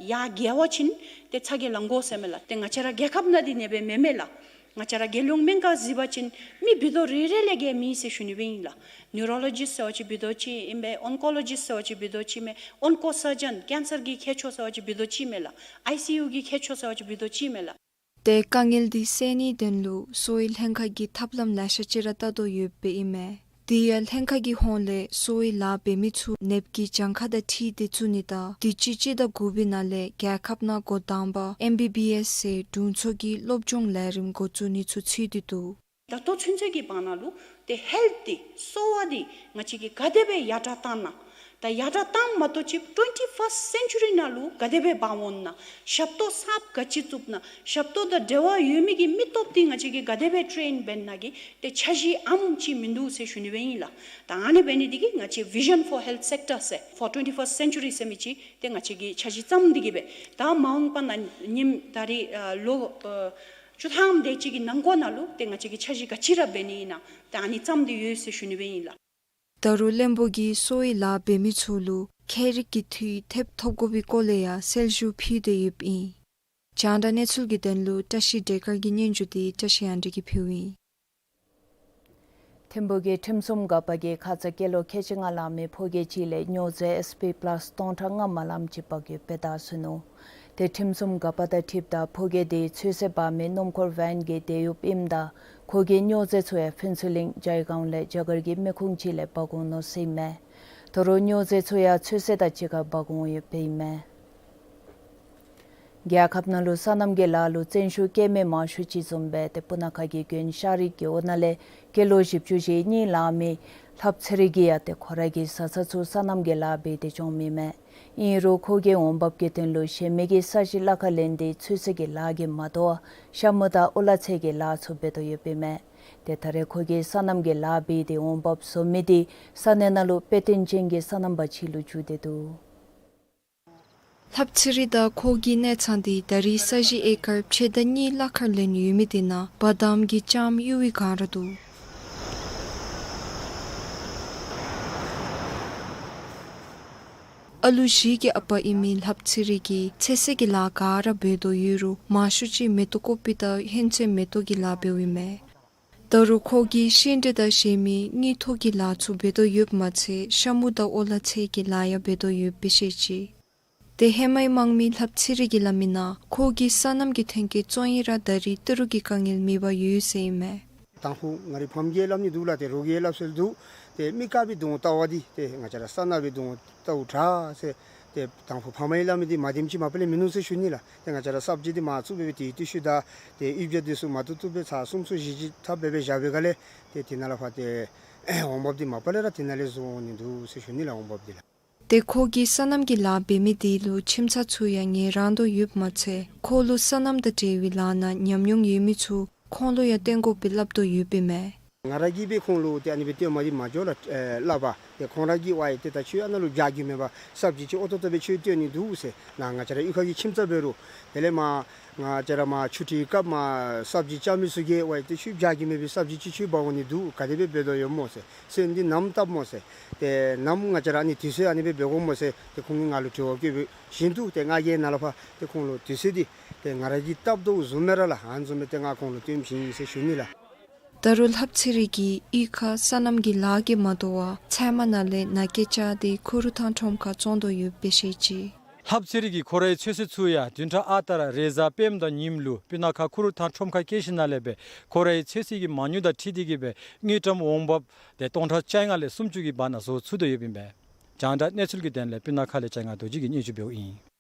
ཡར་བརྒལ་བ་ཅིན་ཏེ་ཚ་གྱང་ལང་དགོ་ཟེར་མས་ལགས། ཏེ་ང་བཅས་ར་རྒྱལ་ཁབ་ནང་འདི་ཨ་ནེ་སྦེ་མེན་མས་ལགས། ང་བཅས་ར་རྒྱལ་ཡོངས་སྨན་ཁང་གཟིགས་པ་ཅིན་མི་འབད་དོ་རེ་རེ་ལས་བརྒལ་མེད་ཟེར་ཞུ་ནི་སྦེ་ཨིན་ལགས། ནིའུ་རོ་ལོ་ཇིསཊ་ཟེར་བ་ཅིན་འབད་དོ་ཅིག་ཨིན་པས། ཨོན་ཀོ་ལོ་ཇིསཊ་ཟེར་བ་ཅིན་འབད་དོ་ཅིག་མས། ཨོན་ཀོ་སར་ཇན་ཀེན་སར་གྱི་མཁས་མཆོག་ཟེར་བ་ཅིན་འབད་དོ་ཅིག་མས་ལགས། ཨའི་སི་ཡུ་གི་མཁས་མཆོག་ཟེར་བ་ཅིན་འབད་དོ་ཅིག་མས་ལགས། ཏེ་དཀའ་ངལ་འདི་སེལ་ནིའི་དོན་ལུ་གསོ་བའི་ལྷན་ཁག་གིས་ཐབས་ལམ་ལེ་ཤ་ཅིག་ར་བལྟ་དོ་ཡོདཔ་ཨིན་མས། དེ་ཡང་ལྷན་ཁག་གི་ཧོངས་ལས་གསོ་བའི་ལཱ་འབད་མི་ཚུ་ནདཔ་གི་གྱངས་ཁ་དང་འཁྲིལ་ཏེ་བཙུགས་ནི་དང་དུས་ཅི་སྤྱི་ཟླ་དགུ་པའི་ནང་ལས་རྒྱལ་ཁབ་ནང་འགོ་དང་པ་ཨེམ་བི་བི་ཨེསི་ཟེར་དྲུང་འཚོ་གི་སློབ་སྦྱོང་ལས་རིམ་འགོ་བཙུགས་ནི་ཚུ་ཚུད་དེ་འདུག། ད་ལྟོ་ཚུན་ཚོད་ཀྱི་བར་ན་ལུ་ཏེ་ཧེལཐ་འདི་གསོ་བ་འདི་ང་བཅས་ཀྱིས་ག་དེ་སྦེ་ཡར་དྲགས་བཏང་ན་ ད་ཡར་དྲག་བཏངམ་མ་གཏོགས་ཅིག་ཊུ་ཝེན་ཊི་ཕརསཊ་སེན་ཅུ་རི་ནང་ལུ་ག་དེ་སྦེ་འབག་འོང་ན། ཞབས་ཏོག་གསརཔ་ག་ཅི་བཙུགས་ན། ཞབས་ཏོག་དང་འབྲེལ་བ་ཡོད་མི་གི་མི་སྟོབས་འདི་ང་བཅས་ཀྱིས་ག་དེ་སྦེ་ཊེན་འབད་ན་གི་ཏེ་འཆར་གཞི་ཨམ་ཅིག་མིན་འདུག་ཟེར་ཞུ་ནི་སྦེ་ཨིན་ལགས། ད་ཨ་ནི་འབད་ནི་འདི་གིས་ང་བཅས་Vision for Health Sector ཟེར་for twenty-first century ཟེར་མི་ཅིག་ཏེ་ང་བཅས་ཀྱིས་འཆར་གཞི་བརྩམས་ཏེ་གི་སྦེ་ད་མ་འོངས་པ་ན་ཉིནམ་ད་རིས་ཨ་ལོ་ཨ་བཅུ་ཐམ་དེ་ཅིག་གི་ནང་འཁོད་ནང་ལུ་ཏེ་ང་བཅས་ཀྱིས་འཆར་གཞི་ག་ཅི་ར་འབད་ནི་ཨིན་ན་ཏེ་ཨ་ནི་བརྩམས་ཏེ་ཡོད་ཟེར་ཞུ་ནི་སྦེ་ཨིན་ལགས། ད་རུང་བློན་པོ་གིས་གསོ་བའི་ལཱ་འབད་མི་ཚུ་ལུ་ཁྱད་རིག་གི་འཐུས་ཐེབས་ཐོབ་དགོ་པའི་སྐོར་ལས་ཡང་གསལ་ཞུ་ཕུལ་ཏེ་ཡོདཔ་ཨིན། རྒྱང་བསྒྲགས་གནས་ཚུལ་གྱི་དོན་ལུ་བཀྲ་ཤིས་བདེ་དཀར་གྱི་སྙན་ཞུ་འདི་བཀྲ་ཤིས་དབང་འདུས་ཀྱིས་ཕུལཝ་ཨིན། ཐིམ་ཕུག་གི་ཁྲིམས་སྲུང་འགག་པ་གིས་ཁ་ཙ་སྐྱེས་ལོ་ཁལ་གཅིག་ལྔ་ལང་མི་ཕོ་སྐྱེས་ཅིག་ལས་སྨྱོ་རྫས་ཨེས་པི་པ་ལཱསི་སྟོང་ཕྲག་ལྔ་མ་ལངམ་ཅིག་འབག་ཡོདཔ་སྦེ་བལྟ་ཚུགས་ནུག། ཏེ་ཁྲིམས་སྲུང་འགག་པ་དང་འཁྲིལཝ་ད་ཕོ་སྐྱེས་དེ་ཚོད་བསྲེ་འབག་མི་སྣུམ་འཁོར་ཝེན་གྱི་དེད་གཡོགཔ་ཨིནམ་ད་ཁོ་གིས་སྨྱོ་རྫས་ཚུ་ཡང་ཕུན་ཚོགས་གླིང་ཇའི་སྒང་ལས་རྒྱ་གར་གྱི་མི་ཁུངས་ཅིག་ལས་འབག་འོང་ནུག་ཟེར་ཨིན་མས། ད་རུང་སྨྱོ་རྫས་ཚུ་ཡང་ཚོད་བསྲེ་དང་གཅིག་ཁར་འབག་འོང་ཡོདཔ་ཨིན་མས། རྒྱལ་ཁབ་ནང་ལུ་སོ་ནམ་གྱི་ལཱ་ལུ་བརྩོན་ཤུགས་བསྐྱེད་མི་མང་ཤོས་ཅིག་བཟུམ་སྦེ་ཏེ་སྤུ་ན་ཁ་གི་དགོན་ཤར་རི་རྒེད་འོག་ནང་ལས་སྐྱེས་ལོ་བཞི་བཅུ་ཞེ་གཉིས་ལང་མི་ལྷ་བ་ཚེ་རིང་གིས་ཡང་ཏེ་ཁོ་རའི་གི་བཟའ་ཚང་ཚུ་སོ་ནམ་གྱི་ལཱ་འབད་དེ་སྐྱོང་མི་མས། ཨིན་རུང་ཁོ་གིས་འོང་འབབ་ཀྱི་དོན་ལུ་གཞན་མི་གི་ས་གཞི་གླ་ཁར་ལེན་ཏེ་ཚོད་བསྲེ་གི་ལཱ་གིས་མ་དོ་བར་ཤ་མུ་དང་ཨོ་ལ་ཚལ་གྱི་ལཱ་ཚུ་འབད་དོ་ཡོདཔ་ཨིན་མས། ཏེ་ད་རེས་ཁོ་གིས་སོ་ནམ་གྱི་ལཱ་འབད་དེ་འོང་འབབ་བཟོ་མི་དེ་ས་གནས་ནང་ལུ་དཔེ་སྟོན་ཅན་གྱི་སོ་ནམ་པ་ཅིག་ལུ་འགྱུར་ཏེ་འདུག། ལྷ་བ་ཚེ་རིང་དང་ཁོ་གི་གནས་ཚང་དེ་ད་རེས་ས་གཞི་ཨེ་ཀར་ཕྱེད་དང་གཉིས་གླ་ཁར་ལེན་ཡོད་མི་དེ་ནང་བ་དམ་གྱི་ལྕངམ་གཡུར་བའི་སྒང་ར་འདུག། ཨ་ལུ་བཞི་གི་ཨ་པ་ཨིན་མི་ལྷ་བ་ཚེ་རིང་གིས་ཚོད་བསྲེ་གི་ལཱ་ག་ར་འབད་དོ་ཡོད་རུང་མང་ཤོས་ཅིག་མེ་ཏོག་ཀོ་པི་དང་ཧེང་ཆེན་མེ་ཏོག་གི་ལཱ་འབདཝ་ཨིན་མས། ད་རུང་ཁོ་གིས་ཤིང་འབྲས་དང་གཞན་མི་དངུལ་ཐོག་གི་ལཱ་ཚུ་འབད་དོ་ཡོདཔ་མ་ཚད་ཤ་མུ་དང་ཨོ་ལ་ཚལ་གྱི་ལཱ་ཡང་འབད་དོ་ཡོདཔ་སྦེ་བཤད་ཅི། ཏེ་ཧེ་མའི་དམངས་མི་ལྷ་བ་ཚེ་རིང་གིས་སླབ་མིའི་ནང་ཁོ་གིས་སོ་ནམ་གྱི་ཐོན་སྐྱེད་བཙོང་ཡི་ར་ད་རེས་ཏི་རུ་གི་དཀའ་ངལ་མེད་པར་ཡོད་ཟེར་ཨིན་མས། དང་ཕུ་ང་རའི་ཕམ་གྱིས་སླབ་ནི་འདུག་ལགས། ཏེ་རོགས་ཀྱིས་སླབ་སྲོལ་འདུག། ཏེ་མི་དཀརཔོ་གི་གདོང་བལྟ་བ་འདི་ཏེ་ང་བཅས་ར་ས་ནགཔོ་གི་གདོང་བལྟཝ་དྲག་ཟེར། ཏེ་དང་ཕུ་ཕམ་གྱིས་སླབ་མི་འདི་མ་བདེནམ་ཅིག་མ་པ་ལས་མིན་ནུག་ཟེར་ཞུ་ནི་ལགས། ཏེ་ང་བཅས་ར་སབ་ཇི་འདི་མར་བཙུགས་སྦེ་སྦེ་ཏེ་ཏེ་ཤུལ་ད་ཏེ་ཨིབ་ཇ་འདི་ཚུ་མ་བཏུབ་བཏུབ་སྦེ་ཚར་གསུམ་ཚུ་བཞི་བཞི་ཐབ་སྦེ་སྦེ་བཞག་པའི་སྒང་ལས་ཏེ་དེ་ནང་ལས་ཕར་ཏེ་འོང་འབབ་འདི་མ་པ་ལས་ར་དེ་ནང་ལས་བཟོ་འོང་ནི་འདུག་ཟེར་ཞུ་ནི་ལགས། འོང་འབབ་འདི་ལགས། ཏེ་ཁོ་གིས་སོ་ནམ་གྱི་ལཱ་འབད་མི་དེ་ལུ་ཁྱིམ་ཚང་ཚུ་ཡང་ངལ་རངས་དོ་ཡོདཔ་མ་ཚད་ཁོ་ལུ་སོ་ནམ་དང་འབྲེལ་བའི་ལཱ་ནང་ཉམས་མྱོང་ཡོད་མི་ཚུ་ཁོང་ལུ་ཡང་བསྟེན་དགོཔ་སྦེ་སླབ་དོ་ཡོདཔ་ཨིན་མས། ང་ར་གིས་སྦེ་ཁོང་ལུ་ཏེ་ཨ་ནི་སྦེ་སྟོན་མ་འདི་མ་འགྱོ་ལགས། ཨེ་སླབ་པ་ཏེ་ཁོང་ར་གིས་ཝའི་ཏེ་ད་ཁྱོད་ཨ་ནཱ་ལུ་རྒྱགས་ཀྱི་མེད་པར་སབ་ཇི་ཅིག་ཨོ་ཏོ་ཏོ་སྦེ་ཁྱོད་སྟོན་ནི་འདུག་ཟེར། ནཱ་ང་བཅས་ར་གཡུས་ཁ་གི་ཁྱིམ་ཚང་འབད་རུང་དེ་ལས་མར་ང་བཅས་ར་མར་ཆུ་ཊི་སྐབས་མར་སབ་ཇི་རྐྱབ་མི་ཚུ་གིས་ཝའི་ཏེ་ཁྱོད་རྒྱགས་ཀྱི་མེད་པའི་སབ་ཇི་ཅིག་ཁྱོད་འབག་འོང་ནི་འདུག། ག་དེ་སྦེ་འབད་དོ་ཡོདཔ་སྨོ་ཟེར། སོན་འདི་ནམ་བཏབ་སྨོ་ཟེར། ཏེ་ནམ་ང་བཅས་ར་ཨ་ནི་དུས་ཚོད་ཨ་ནི་སྦེ་འབད་དགོཔ་སྨོ་ཟེར། ཏེ་ཁོང་གིས་ང་ལུ་དྲི་བ་བཀོད་པ་བཞིན་དུ་ཏེ་ང་གིས་ནཱ་ལས་ཕར་ཏེ་ཁོང་ལུ་དུས་ཚོད་འདི་ཏེ་ང་ར་གིས་བཏབ་དོ་བཟུམ་སྦེ་ར་ལགས་ཨ་ནི་བཟུམ་སྦེ་ཏེ་ང་ཁོང་ལུ་སྟོན་ཞིནམ་ཟེར་ཞུ་ནི་ལགས། ད་རུང་ལྷ་བ་ཚེ་རིང་གིས་གཡུས་ཁར་སོ་ནམ་གྱི་ལཱ་གིས་མ་དོ་བར་ཚལ་མ་ནང་ལས་ནཱ་སྐྱེལ་བཅར་ཏེ་ཁུ་རུ་ཐང་ཁྲོམ་ཁར་བཙོང་དོ་ཡོདཔ་སྦེ་བཤད་ཅི། ལྷ་བ་ཚེ་རིང་གིས་ཁོ་རའི་ཚོད་བསྲེ་ཚུ་ཡང་བདུན་ཕྲག་ཨ་རྟག་ར་རེས་གཟའ་སྤེནམ་དང་ཉིནམ་ལུ་སྤུ་ན་ཁ་ཁུ་རུ་ཐང་ཁྲོམ་ཁར་སྐྱེལ་ཞིནམ་ལས་སྦེ་ཁོ་རའི་ཚོད་བསྲེ་གི་མ་དངུལ་དང་འཁྲིལ་ཏེ་གི་སྦེ་དངུལ་ཀྲམ་འོང་འབབ་ཏེ་སྟོང་ཕྲག་བཅོ་ལྔ་ལས་སུམ་ཅུ་གི་བར་ན་བཟོ་ཚུགས་དོ་ཡོདཔ་ཨིན་པས། རྒྱང་བསྒྲགས་གནས་ཚུལ་གྱི་དོན་ལས་སྤུ་ན་ཁ་ལས་བྱང་ང་རྡོ་རྗེ་གིས་སྙན་ཞུ་འབདཝ་ཨིན།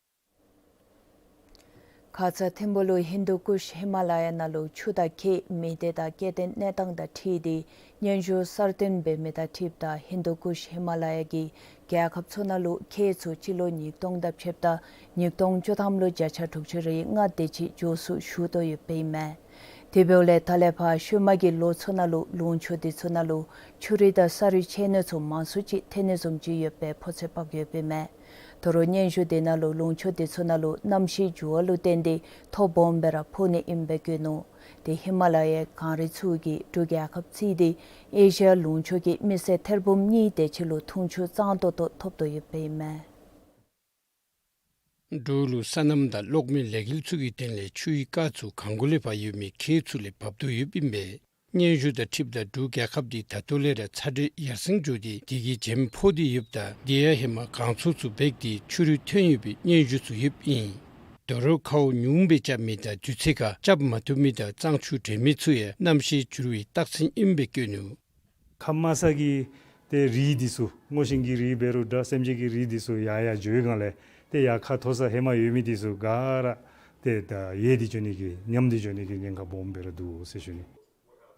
ཁ་ཙ་ཐིམ་ཕུག་ལུ་ཧིན་དུ་ཀུཤ་ཧི་མ་ལ་ཡ་ནང་ལུ་ཆུ་དང་ཁྱེགས་མི་སྡེ་དང་སྐྱེ་ལྡན་གནས་སྟངས་དང་འཁྲིལ་ཏེ་སྙན་ཞུ་གསར་བཏོན་འབད་མི་དང་འཁྲིལཝ་ད་ཧིན་དུ་ཀུཤ་ཧི་མ་ལ་ཡ་གི་རྒྱལ་ཁབ་ཚུ་ནང་ལུ་ཁྱེགས་ཚུ་སྤྱི་ལོ་ཉིས་སྟོང་དང་ཕྱེདཔ་ད་ཉིས་སྟོང་བཅུ་ཐམ་ལུ་བརྒྱ་ཆ་དྲུག་ཅུ་རེ་ལྔ་དེ་ཅིག་མགྱོགས་སུ་ཞུ་དོ་ཡོདཔ་ཨིན་མས། དེ་འབདཝ་ལས་ད་ལས་ཕར་ཤུལ་མ་གི་ལོ་ཚུ་ནང་ལུ་ལུང་ཕྱོགས་དེ་ཚུ་ནང་ལུ་ཆུ་རུད་དང་ས་རུད་ཆད་ནི་ཚུ་མང་སུ་ཅིག་ཐོན་ནི་བཟུམ་ཅིག་ཡོད་པའི་ཕོ་ཚོད་དཔག་ཡོདཔ་ཨིན་མས། ད་རུང་སྙན་ཞུ་དེ་ནང་ལུ་ལུང་ཕྱོགས་དེ་ཚུ་ནང་ལུ་གནམ་གཤིས་འགྱུར་བ་ལུ་བརྟེན་ཏེ་ཐོ་སྦོམ་སྦེ་ར་ཕོག་ནི་ཨིནམ་སྦེ་བཀོད་ནུག། ཏེ་ཧི་མ་ལ་ཡའི་གངས་རི་ཚུ་གིས་འབྲུག་རྒྱལ་ཁབ་བརྩིས་ཏེ་ཨེ་ཤི་ཡ་ལུང་ཕྱོགས་ཀྱི་མི་སེར་ཐེར་འབུམ་གཉིས་དེ་ཅིག་ལུ་འཐུང་ཆུ་གཙང་ཏོག་ཏོ་ཐོབ་དོ་ཡོདཔ་ཨིན་མས། འབྲུག་ལུ་སོ་ནམ་དང་གློག་མེ་ལས་འགུལ་ཚུ་གི་དོན་ལས་ཆུའི་རྐ་ཚུ་གང་གུ་ལས་ཕར་ཡོད་མི་ཁྱེགས་ཚུ་ལས་འབབ་དོ་ཡོདཔ་ཨིན་པས། སྙན་ཞུ་དང་འཁྲིལཝ་ད་འབྲུག་རྒྱལ་ཁབ་འདི་ད་ལྟོ་ལས་ར་ཚ་དྲོད་ཡར་སེང་འགྱོ་སྟེ་དེ་གིས་བྱེམ་ཕོག་སྟེ་ཡོདཔ་ད་དེ་ཡང་ཧེ་མ་གངས་ཚོགས་ཚུ་འབད་དེ་ཆུ་རུད་ཐོན་ཡོད་པའི་སྙན་ཞུ་ཚུ་ཡོདཔ་ཨིན། དོ་རུང་ཁཝ་ཉུང་སྦེ་རྐྱབ་མི་དང་དུས་ཚོད་ཁར་རྐྱབ་མ་བཏུབ་མི་དང་གཙང་ཆུ་དྲོན་མི་ཚུ་ཡང་གནམ་གཤིས་འགྱུར་བའི་རྟགས་མཚན་ཨིནམ་སྦེ་བཀོད་ནུག། ཁ་མ་ས་གི་ཏེ་རི་འདི་ཚུ་སྔོ་ཤིང་གི་རི་འབད་རུང་འདྲ་སེམས་ཅན་གྱི་རི་འདི་ཚུ་ཡར་ཡར་འགྱོ་བའི་སྒང་ལས་ཏེ་ཡར་ཁ་མཐོ་ས་ཧེ་མ་ཡོད་མི་འདི་ཚུ་ག་ར་ཏེ་ད་ཡལ་ཏེ་འགྱོ་ནི་གི་ཉམས་ཏེ་འགྱོ་ནི་གི་ཉེན་ཁ་སྦོམ་སྦེ་ར་འདུག་ཟེར་ཞུ་ནི།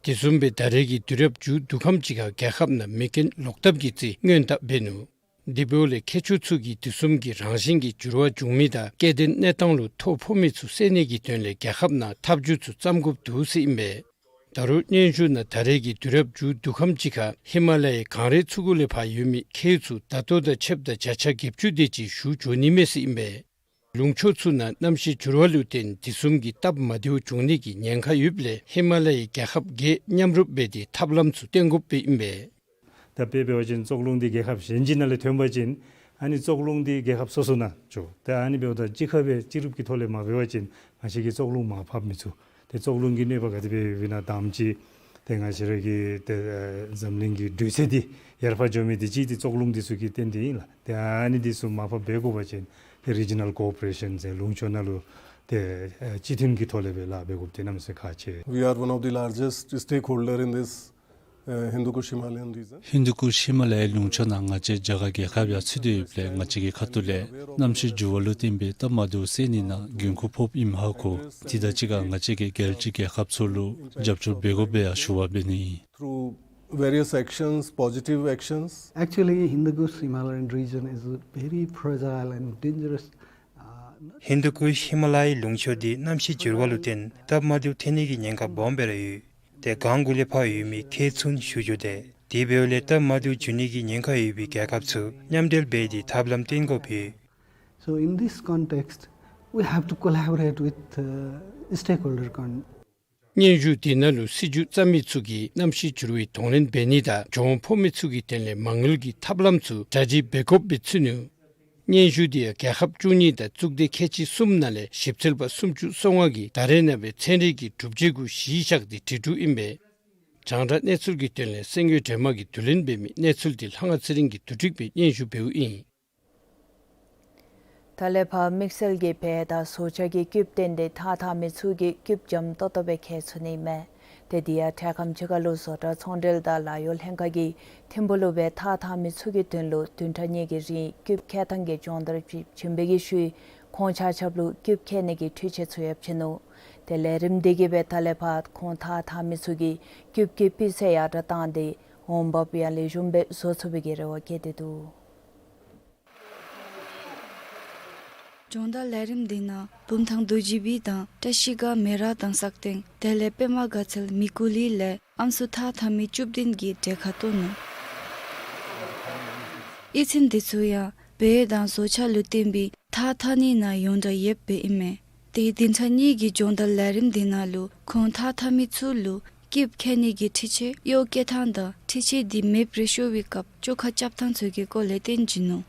དེ་བཟུམ་སྦེ་ད་རེས་ཀྱི་དུས་རབས་མཇུག་བསྡུ་ཁམས་ཅིག་ཁར་རྒྱལ་ཁབ་ནང་མེ་རྐྱེན་ལོག་ཐབས་ཀྱི་རྩིས་སྔོན་བརྡ་འབད་ནུག། དེ་འབདཝ་ལས་མཁས་མཆོག་ཚུ་གིས་དེ་བཟུམ་གྱི་རང་བཞིན་གྱི་འགྱུར་བ་འབྱུང་མི་དང་སྐྱེ་ལྡན་གནས་སྟངས་ལུ་ཐོ་ཕོག་མི་ཚུ་སེལ་ནི་གི་དོན་ལས་རྒྱལ་ཁབ་ནང་ཐབས་བྱུས་ཚུ་བརྩམ་དགོཔ་འདུག་ཟེར་ཨིན་པས། ད་རུང་སྙན་ཞུ་ནང་ད་རེས་ཀྱི་དུས་རབས་མཇུག་བསྡུ་ཁམས་ཅིག་ཁར་ཧི་མ་ལ་ཡའི་གངས་རིའི་ཚུ་གུ་ལས་ཕར་ཡོད་མི་ཁྱེའུ་ཚུ་ད་ལྟོ་དང་ཕྱདཔ་ད་བརྒྱ་ཆ་བརྒྱད་ཅུ་དེ་ཅིག་བཞུ་འགྱོ་ནི་མས་ཟེར་ཨིན་པས། ལུང་ཕྱོགས་ཚུ་ནང་གནམ་གཤིས་འགྱུར་བ་ལུ་བརྟེན་དེ་བཟུམ་གྱི་སྟབས་མ་བདེཝ་འབྱུང་ནི་གི་ཉེན་ཁ་ཡོདཔ་ལས་ཧི་མ་ལ་ཡའི་རྒྱལ་ཁབ་བརྒྱད་མཉམ་རུབ་འབད་དེ་ཐབས་ལམ་ཚུ་བསྟེན་དགོཔ་སྦེ་ཨིན་པས། ད་དཔེ་འབད་བ་ཅིན་བཙོག་རླུང་འདི་རྒྱལ་ཁབ་གཞན་ཅིག་ནང་ལས་ཐོན་པ་ཅིན་ཨ་ནི་བཙོག་རླུང་འདི་རྒྱལ་ཁབ་སོ་སོ་ནང་འགྱོ། ད་ཨ་ནི་འབདཝ་ད་གཅིག་ཁར་སྦེ་གཅིག་རུབ་ཀྱི་ཐོག་ལས་མ་འབད་བ་ཅིན་ང་བཅས་ཀྱིས་བཙོག་རླུང་མར་ཕབ་མི་ཚུགས། ཏེ་བཙོག་རླུང་གི་གནོད་པ་ག་དེ་སྦེ་ཡོདཔ་ཨིན་ན་དང་པ་ཅིག་ཏེ་ང་བཅས་ར་གི་ཏེ་ཨེ་འཛམ་གླིང་གི་དུས་ཚོད་འདི་ཡར་འཕར་འགྱོ་མི་འདི་གཅིག་འདི་བཙོག་རླུང་འདི་ཚུ་གིས་བརྟེན་ཏེ་ཨིན་ལགས། ཏེ་ཨ་ནི་འདི་ཚུ་མར་ཕབ་འབད་དགོ་པ་ཅིན་ཏེ་རི་ཇི་ནཱལ་ཀོ་ཨོ་པ་རེ་ཤཱན་ཟེར་ལུང་ཕྱོགས་ནང་ལུ་ཏེ་ཨེ་སྤྱི་མཐུན་གྱི་ཐོག་ལས་སྦེ་ལཱ་འབད་དགོཔ་འདི་གནམ་མེད་ས་མེད་ཁག་ཆེ། We are one of the largest stakeholder in this, uh, Hindu Kush Himalayan region. ཧིན་དུ་ཀུཤ་ཧི་མ་ལ་ཡའི་ལུང་ཕྱོགས་ནང་ང་བཅས་རྒྱ་གར་རྒྱལ་ཁབ་ཡང་ཚུད་དེ་ཡོདཔ་ལས་ང་བཅས་ཀྱི་ཁ་ཐུག་ལས་གནམ་གཤིས་འགྱུར་བ་ལུ་བརྟེན་པའི་སྟབས་མ་བདེཝ་སེལ་ནི་ནང་འགན་ཁུར་ཕོགཔ་ཨིནམ་ཧ་གོ། དེ་དང་གཅིག་ཁར་ང་བཅས་ཀྱིས་རྒྱལ་སྤྱིའི་རྒྱལ་ཁབ་ཚུ་ལུ་རྒྱབ་སྐྱོར་འབད་དགོ་པའི་ཡང་ཞུ་བ་འབད་ནི་ཨིན། Through various actions, positive actions. Actually, Hindu Kush Himalayan region is very fragile and dangerous. Uh, ཧིན་དུ་ཀུཤ་ཧི་མ་ལ་ཡའི་ལུང་ཕྱོགས་འདི་གནམ་གཤིས་འགྱུར་བ་ལུ་བརྟེན་སྟབས་མ་བདེཝ་ཐོན་ནི་གི་ཉེན་ཁ་སྦོམ་སྦེ་ར་ཡོད། ཏེ་གངས་གུ་ལས་ཕར་ཡོད་མི་ཁྱེའུ་ཚུ་བཞུ་འགྱོ་དེས། དེ་འབདཝ་ལས་སྟབས་མ་བདེཝ་འབྱུང་ནི་གི་ཉེན་ཁ་ཡོད་པའི་རྒྱལ་ཁབ་ཚུ་མཉམ་འབྲེལ་འབད་དེ་ཐབས་ལམ་བསྟེན་དགོཔ་ཡོད། So in this context, we have to collaborate with, uh, stakeholder con- སྙན་ཞུ་དེ་ནང་ལུ་སྲིད་བྱུས་བརྩམ་མི་ཚུ་གིས་གནམ་གཤིས་འགྱུར་བའི་གདོང་ལེན་འབད་ནི་དང་གྱོང་ཕོག་མི་ཚུ་གི་དོན་ལས་མ་དངུལ་གྱི་ཐབས་ལམ་ཚུ་གྲ་སྒྲིག་འབད་དགོཔ་སྦེ་ཚུད་ནུག། སྙན་ཞུ་དེ་ཡང་རྒྱལ་ཁབ་བཅུ་གཉིས་དང་གཙུག་སྡེ་ཁལ་གཅིག་གསུམ་ནང་ལས་ཞིབ་འཚོལ་པ་སུམ་ཅུ་སོ་ལྔ་གིས་ད་རེས་ནངས་པའི་ཚན་རིག་གི་སྒྲུབ་བྱེད་གུ་གཞི་བཞག་སྟེ་བྲིས་གྲུབ་ཨིན་པས། རྒྱང་བསྒྲགས་གནས་ཚུལ་གྱི་དོན་ལས་སེང་གེ་སྒྲོལ་མ་གིས་བསྡུ་ལེན་འབད་མི་གནས་ཚུལ་འདི་ལྷ་དབང་ཚེ་རིང་གིས་བསྡུ་སྒྲིག་འབད་སྙན་ཞུ་འབདཝ་ཨིན། ད་ལས་ཕར་དམིགས་བསལ་གྱི་བལ་དང་བཟོ་ཆ་གི་སྐུདཔ་བཏོན་ཏེ་ཐགས་འཐག་མི་ཚུ་གིས་སྐུདཔ་འཇམ་ཏོག་ཏོ་སྦེ་ཁྱེར་ཚུགས་ནི་མས། ཏེ་དེ་ཡང་འཕྲལ་ཁམས་ཅིག་ཁར་ལུ་བཟོ་གྲྭ་ཚོང་འབྲེལ་དང་ལཱ་གཡོག་ལྷན་ཁག་གིས་ཐིམ་ཕུག་ལུ་སྦེ་ཐགས་འཐག་མི་ཚུ་གི་དོན་ལུ་བདུན་ཕྲག་གཉིས་ཀྱི་རིང་སྐུདཔ་ཁྱེར་ཐངས་ཀྱི་སྦྱོང་བརྡར་ཅིག་བྱིན་པའི་གི་ཤུལ་ཁོང་ཆ་ཁྱབ་ལུ་སྐུདཔ་ཁྱེར་ནི་གི་འཕྲུལ་ཆས་ཚུ་ཡང་བྱིན་ནུག། ཏེ་ལས་རིམ་དེ་གིས་སྦེ་ད་ལས་ཕར་ཁོང་ཐགས་འཐག་མི་ཚུ་གི་སྐུདཔ་གི་སྤུས་ཚད་ཡར་དྲགས་བཏང་སྟེ་འོང་འབབ་ཡང་ལེགས་ཤོམ་སྦེ་བཟོ་ཚུགས་པའི་གི་རེ་བ་བསྐྱེད་དེ་འདུག། སྦྱོང་བརྡར་ལས་རིམ་འདི་ནང་བུམ་ཐང་རྡོ་རྗེ་སྦིས་དང་བཀྲ་ཤིས་སྒང་མེ་རག་དང་སག་སྟེང་དེ་ལས་པདྨ་དགའ་ཚལ་མི་ཀུ་ལི་ལས་ཨམ་སྲུ་ཐགས་འཐག་མི་བཅུ་བདུན་གྱིས་གྲལ་ཁར་གཏོགས་ནུག། གཡུས་ཚན་འདི་ཚུ་ཡང་བལ་དང་བཟོ་ཆ་ལུ་བརྟེན་པའི་ཐགས་འཐག་ནི་ནང་ཡོངས་གྲགས་ཡོདཔ་སྦེ་ཨིན་མས། ཏེ་བདུན་ཕྲག་གཉིས་ཀྱི་སྦྱོང་བརྡར་ལས་རིམ་འདི་ནང་ལུ་ཁོང་ཐགས་འཐག་མི་ཚུ་ལུ་སྐུདཔ་ཁྱེར་ནི་གི་འཕྲུལ་ཆས་གཡོག་བཀལ་ཐངས་དང་འཕྲུལ་ཆས་འདི་མེདཔ་རེ་ཤོར་བའི་སྐབས་བཅོ་ཁ་རྐྱབ་ཐངས་ཚུ་གི་སྐོར་ལས་སྟོན་བྱིན་ནུག།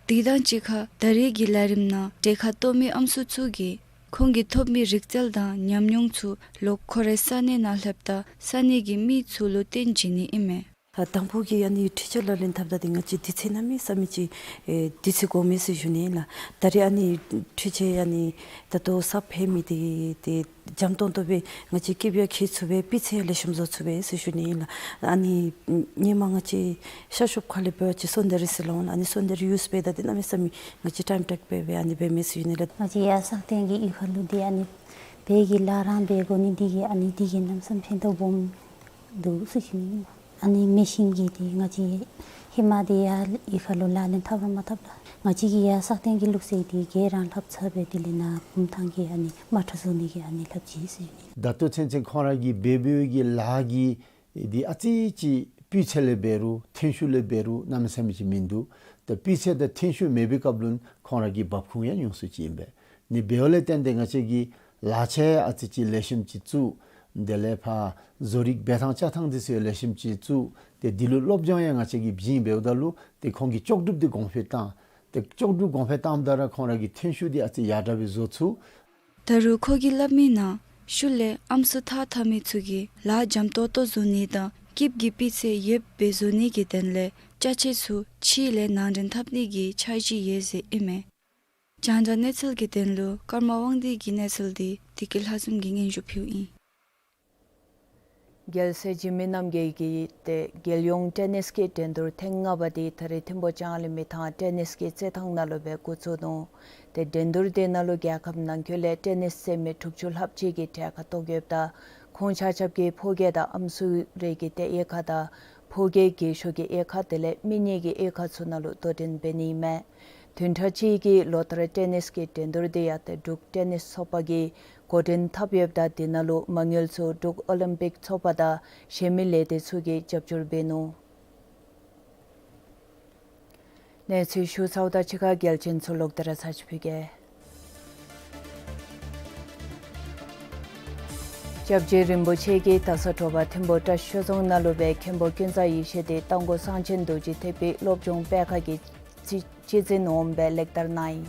དེ་དང་གཅིག་ཁར་ད་རེས་ཀྱི་ལས་རིམ་ནང་གྲལ་ཁར་གཏོགས་མི་ཨམ་སྲུ་ཚུ་གིས་ཁོང་གིས་ཐོབ་མི་རིག་རྩལ་དང་ཉམས་མྱོང་ཚུ་ལོག་ཁོ་རའི་ས་གནས་ནང་ལྷོདཔ་ད་ས་གནས་ཀྱི་མི་ཚུ་ལུ་སྟོན་བྱིན་ནི་ཨིན་མས། ཨ་དང་ཕུ་གི་ཨ་ནི་འཕྲུལ་ཆས་ལག་ལེན་འཐབ་ད་འདི་ང་བཅས་དུས་ཚོད་གནམ་མེད་ས་མེད་ཅིག་ཨེ་དུས་ཚོད་འགོར་མས་ཟེར་ཞུ་ནི་ལགས། ད་རེས་ཨ་ནི་འཕྲུལ་ཆས་ཨ་ནི་ད་ལྟོ་ས་ཕེ་མི་འདི་ཏེ་འཇམ་ཏོང་ཏོ་སྦེ་ང་བཅས་སྐུདཔ་ཡང་ཁྱེར་ཚུགས་པས་སྤུས་ཚད་ལེགས་ཤོམ་བཟོ་ཚུགས་པས་ཟེར་ཞུ་ནི་ལགས། ཨ་ནི་ཧེ་མ་ང་བཅས་ཤར་ཕྱོགས་ཁ་ལས་འབད་བ་ཅིན་སོན་དེ་རི་ཟེར་སླབ་འོང་། ཨ་ནི་སོན་དེ་རི་ཡུས་འབད་ད་འདི་གནམ་མེད་ས་མེད་ང་བཅས་ཊའིམ་ཊེཀ་འབད་སྦེ་ཨ་ནི་འབད་མས་ཟེར་ཞུ་ནི་ལགས། ང་བཅས་ཡར་སག་སྟེང་གི་གཡུས་ཁ་ལུ་འདི་ཨ་ནི་བལ་གྱི་ལཱ་རང་འབད་དགོ་ནི་འདི་གིས་ཨ་ནི་འདི་གིས་གནམ་མེད་ས་མེད་ཕན་ཐོགས་སྦོམ་འདུག་ཟེར་ཞུ་ནི། ཨ་ནི་མེ་ཤིན་གྱིས་འདི་ང་བཅས་ཧེ་མ་འདི་ཡར་གཡུས་ཁ་ལུ་ལག་ལེན་འཐབ་ར་མ་འཐབ་ལགས། ང་བཅས་ཀྱིས་ཡར་སག་སྟེང་གི་ལུགས་སྲོལ་འདི་ག་ར་ལྷབ་ཚར་སྦེ་དེ་ལས་ནཱ་བུམ་ཐང་གི་ཨ་ནི་མ་ཁྲ་བཟོ་ནི་གི་ཨ་ནི་ལྷབ་ཅི་ཟེར་ཞུ་ནི། ད་ལྟོ་ཚུན་ཚོད་ཁོང་ར་གིས་འབད་འབདཝ་གི་ལཱ་གི་འདི་ཨ་ཙི་ཅིག་སྤུས་ཚད་ལས་འབད་རུང་ཐོན་ཤུགས་ལས་འབད་རུང་གནམ་མེད་ས་མེད་ཅིག་མིན་འདུག། ད་སྤུས་ཚད་དང་ཐོན་ཤུགས་མེད་པའི་སྐབས་ལུ་ཁོང་ར་གི་འབབ་ཁུངས་ཡང་ཉུང་སུ་ཅིག་ཨིན་པས། ནི་འབདཝ་ལས་བརྟེན་ཏེ་ང་བཅས་ཀྱིས་ལག་ཆས་ཨ་ཙི་ཅིག་ལེགས་ཤོམ་ཅིག་བཙུགས། དེ་ལས་ཕར་བཟོ་རིག་འབད་ཐངས་རྐྱབ་ཐངས་འདི་ཚུ་ཡང་ལེགས་ཤོམ་ཅིག་བཙུགས། ཏེ་འདི་ལུ་སློབ་སྦྱོང་ཡང་ང་བཅས་ཀྱིས་བྱིན་འབདཝ་ད་ལུ་ཏེ་ཁོང་གི་ལྕོགས་གྲུབ་འདི་གོང་འཕེལ་བཏང་། ཏེ་ལྕོགས་གྲུབ་གོང་འཕེལ་བཏངམ་ད་ར་ཁོང་ར་གི་ཐོན་ཤུགས་འདི་ཨ་ཙི་ཡར་དྲག་སྦེ་བཟོ་ཚུགས། ད་རུང་ཁོ་གིས་སླབ་མི་ནང་ཤུལ་ལས་ཨམ་སྲུ་ཐགས་འཐག་མི་ཚུ་གིས་ལཱ་འཇམ་ཏོག་ཏོ་བཟོ་ནི་དང་སྐུདཔ་གི་སྤུས་ཚད་ཡོདཔ་སྦེ་བཟོ་ནི་གི་དོན་ལས་ཅ་ཆས་ཚུ་ཕྱི་ལས་ནང་འདྲེན་འཐབ་ནི་གི་འཆར་གཞི་ཡོད་ཟེར་ཨིན་མས། རྒྱང་བསྒྲགས་གནས་ཚུལ་གྱི་དོན་ལུ་ཀརྨ་དབང་འདུས་ཀྱི་གནས་ཚུལ་འདི་བདེ་སྐྱིད་ལྷ་འཛོམས་ཀྱིས་སྙན་ཞུ་ཕུལཝ་ཨིན། རྒྱལ་སྲས་འཇིགས་མེད་རྣམ་རྒྱལ་གྱི་ཏེ་རྒྱལ་ཡོངས་ཊེ་ནིས་ཀྱི་འགྲན་བསྡུར་ཐེངས་ལྔ་པ་འདི་ད་རེས་ཐིམ་ཕུག་ལྕང་གླིང་མི་ཐང་ཊེ་ནིས་ཀྱི་རྩེད་ཐང་ནང་ལུ་སྦེ་འགོ་བཙུགས་ནུག། ཏེ་འགྲན་བསྡུར་དེ་ནང་ལུ་རྒྱལ་ཁབ་ནང་འཁོད་ལས་ཊེ་ནིས་རྩེད་མི་དྲུག་ཅུ་ལྷགཔ་ཅིག་གིས་གྲལ་ཁར་གཏོགས་ཡོདཔ་ད་ཁོང་ཆ་ཁྱབ་ཀྱིས་ཕོ་སྐྱེས་དང་ཨམ་སྲུ་རེ་གི་ཏེ་དབྱེ་ཁག་དང་ ཕོ་སྐྱེས་རྒས་ཤོས་ཀྱི་དབྱེ་ཁག་དེ་ལས་མི་གཉིས་ཀྱི་དབྱེ་ཁག་ཚུ་ནང་ལུ་དོ་འགྲན་འབད་ནི་ཨིན་མས། བདུན་ཕྲག་གཅིག་གི་ལོ་ལྟར་ཊེ་ནིས་ཀྱི་འགྲན་བསྡུར་དེ་ཡང་ཏེ་འབྲུག་ཊེ་ནིས་ཚོགས་པ་གིས་འགོ་འདྲེན་འཐབ་ཡོདཔ་ད་དེ་ནང་ལུ་མ་དངུལ་ཚུ་འབྲུག་ཨོ་ལིམ་པིག་ཚོགས་པ་དང་གཞན་མི་ལས་སྡེ་ཚུ་གིས་རྒྱབ་སྐྱོར་འབད་ནུག། གནས་ཚུལ་ཞུ་ཚརཝ་དང་གཅིག་ཁར་གལ་ཆེན་ཚུ་ལོག་སྟེ་ར་ཚར་ཅིག་ཕུལ་གེ། སྐྱབས་རྗེ་རིན་པོ་ཆེ་གིས་ད་ས་དྲོ་པ་ཐིམ་ཕུ་བཀྲ་ཤིས་ཆོས་རྫོང་ནང་ལུ་སྦེ་མཁན་པོ་ཀུན་བཟང་ཡེ་ཤེས་འདི་རྟ་མགོ་གསང་ཆེན་རྡོ་རྗེ་ཐེག་པའི་སློབ་སྦྱོང་སྤེལ་ཁང་གི་སྤྱི་སྤྱི་འཛིན་འོགམ་སྦེ་ལེགས་དར་གནང་ཡི།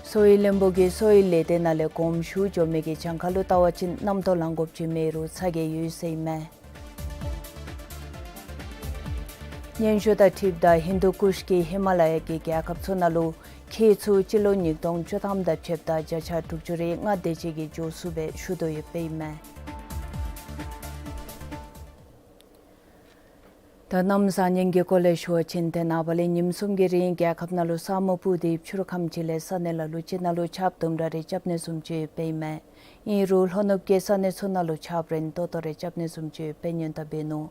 གསོ་བའི་བློན་པོ་གིས་གསོ་བའི་ལས་སྡེ་ནང་ལས་དགོངསམ་ཞུ་འགྱོ་མི་གི་གྱངས་ཁ་ལུ་བལྟ་བ་ཅིན་རྣམ་རྟོག་ལང་དགོཔ་ཅིག་མེད་རུང་ཚ་གྱང་ཡོད་ཟེར་ཨིན་མས། སྙན་ཞུ་དང་འཁྲིལཝ་ད་ཧིན་དུ་ཀུཤ་གི་ཧི་མ་ལ་ཡ་གི་རྒྱལ་ཁབ་ཚུ་ནང་ལུ་ཁྱི་ཚུ་སྤྱི་ལོ་ཉིས་སྟོང་བཅུ་ཐམ་དང་ཕྱདཔ་ད་བརྒྱ་ཆ་དྲུག་ཅུ་རེ་ལྔ་དེ་ཅིག་གིས་འགྱོ་ཚུགསཔ་སྦེ་ཞུ་དོ་ཡོདཔ་ཨིན་མས། ད་གནམ་བཟང་ངན་གྱི་སྐོར་ལས་ཞུ་བ་ཅིན་ཏེ་ནངས་པ་ལས་ཉིནམ་གསུམ་གྱི་རིང་རྒྱལ་ཁབ་ནང་ལུ་ས་སྨུག་སྤུབས་ཏེ་ཕྱི་རུ་ཁམས་ཅིག་ལས་ས་གནས་ལ་ལུ་ཅིག་ནང་ལུ་ཆརཔ་དུམ་གྲ་རེ་རྐྱབ་ནི་བཟུམ་ཅིག་ཡོདཔ་ཨིན་མས། ཨིན་རུང་ལྷོ་ནུབ་ཀྱི་ས་གནས་ཚུ་ནང་ལུ་ཆརཔ་རན་ཏོག་ཏོ་རེ་རྐྱབ་ནི་བཟུམ་ཅིག་ཡོདཔ་སྦེ་སྙན་གྲགས་འབད་ནུག།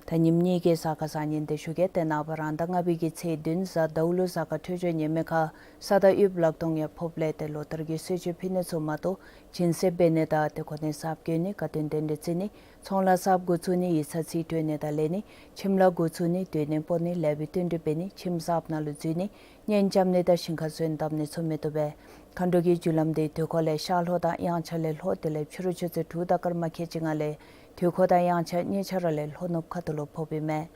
ད་ཉིནམ་གཉིས་ཀྱི་གཟའ་སྐར་བཟང་ངན་དེ་ཞུ་གེ། ཏེ་ནངས་པ་རང་ཟླ་ལྔ་པའི་གི་ཚེས་བདུན་གཟའ་ཟླཝ་ལུ་གཟའ་སྐར་འཕྲོད་སྦྱོར་ཉེས་མེད་ཁར་ས་དང་དབྱིབས་ལག་སྟོང་ཡང་ཕོགཔ་ལས་ཏེ་ལོ་ལྟར་གྱི་གསོལ་མཆོད་ཕུལ་ནི་ཚུ་མ་གཏོགས་སྦྱིན་སྲེག་འབད་ནི་དང་ཏེ་གོ་གནས་གསརཔ་བསྐོ་ནི་དགའ་སྟོན་རྟེན་འབྲེལ་བརྩི་ནི་ཚོང་ལཱ་གསརཔ་འགོ་བཙུགས་ནི་ཡིག་ཚང་རྩིས་སྤྲོད་ནི་དང་ལེན་ནི་ཁྱིམ་ལཱ་འགོ་བཙུགས་ནི་སྡོད་གནས་སྤོ་ནི་ལེགས་པའི་བསྟུན་གྲོས་འབད་ནི་ཁྱིམ་གསརཔ་ནང་ལུ་འཛུལ་ནི་གཉེན་རྐྱབ་ནི་དང་ཞིང་ཁར་སོན་བཏབ་ནི་ཚུ་མི་བཏུབ་པས། མཁའ་འགྲོ་གི་རྒྱུ་ལམ་འདི་དུས་འཁོར་ལས་ཤར་ལྷོ་དང་དབྱངས་འཆར་ལས་ལྷོ་དེ་ལས་ཕྱི་རུ་ཆུ་ཚོད་དྲུག་དང་སྐར་མ་ཁལ་གཅིག་ལྔ་ལས་དུས་འཁོར་དང་དབྱངས་འཆར་གཉིས་ཆ་ར་ལས་ལྷོ་ནུབ་ཁ་ཐུག་ལུ་ཕོགཔ་ཨིན་མས།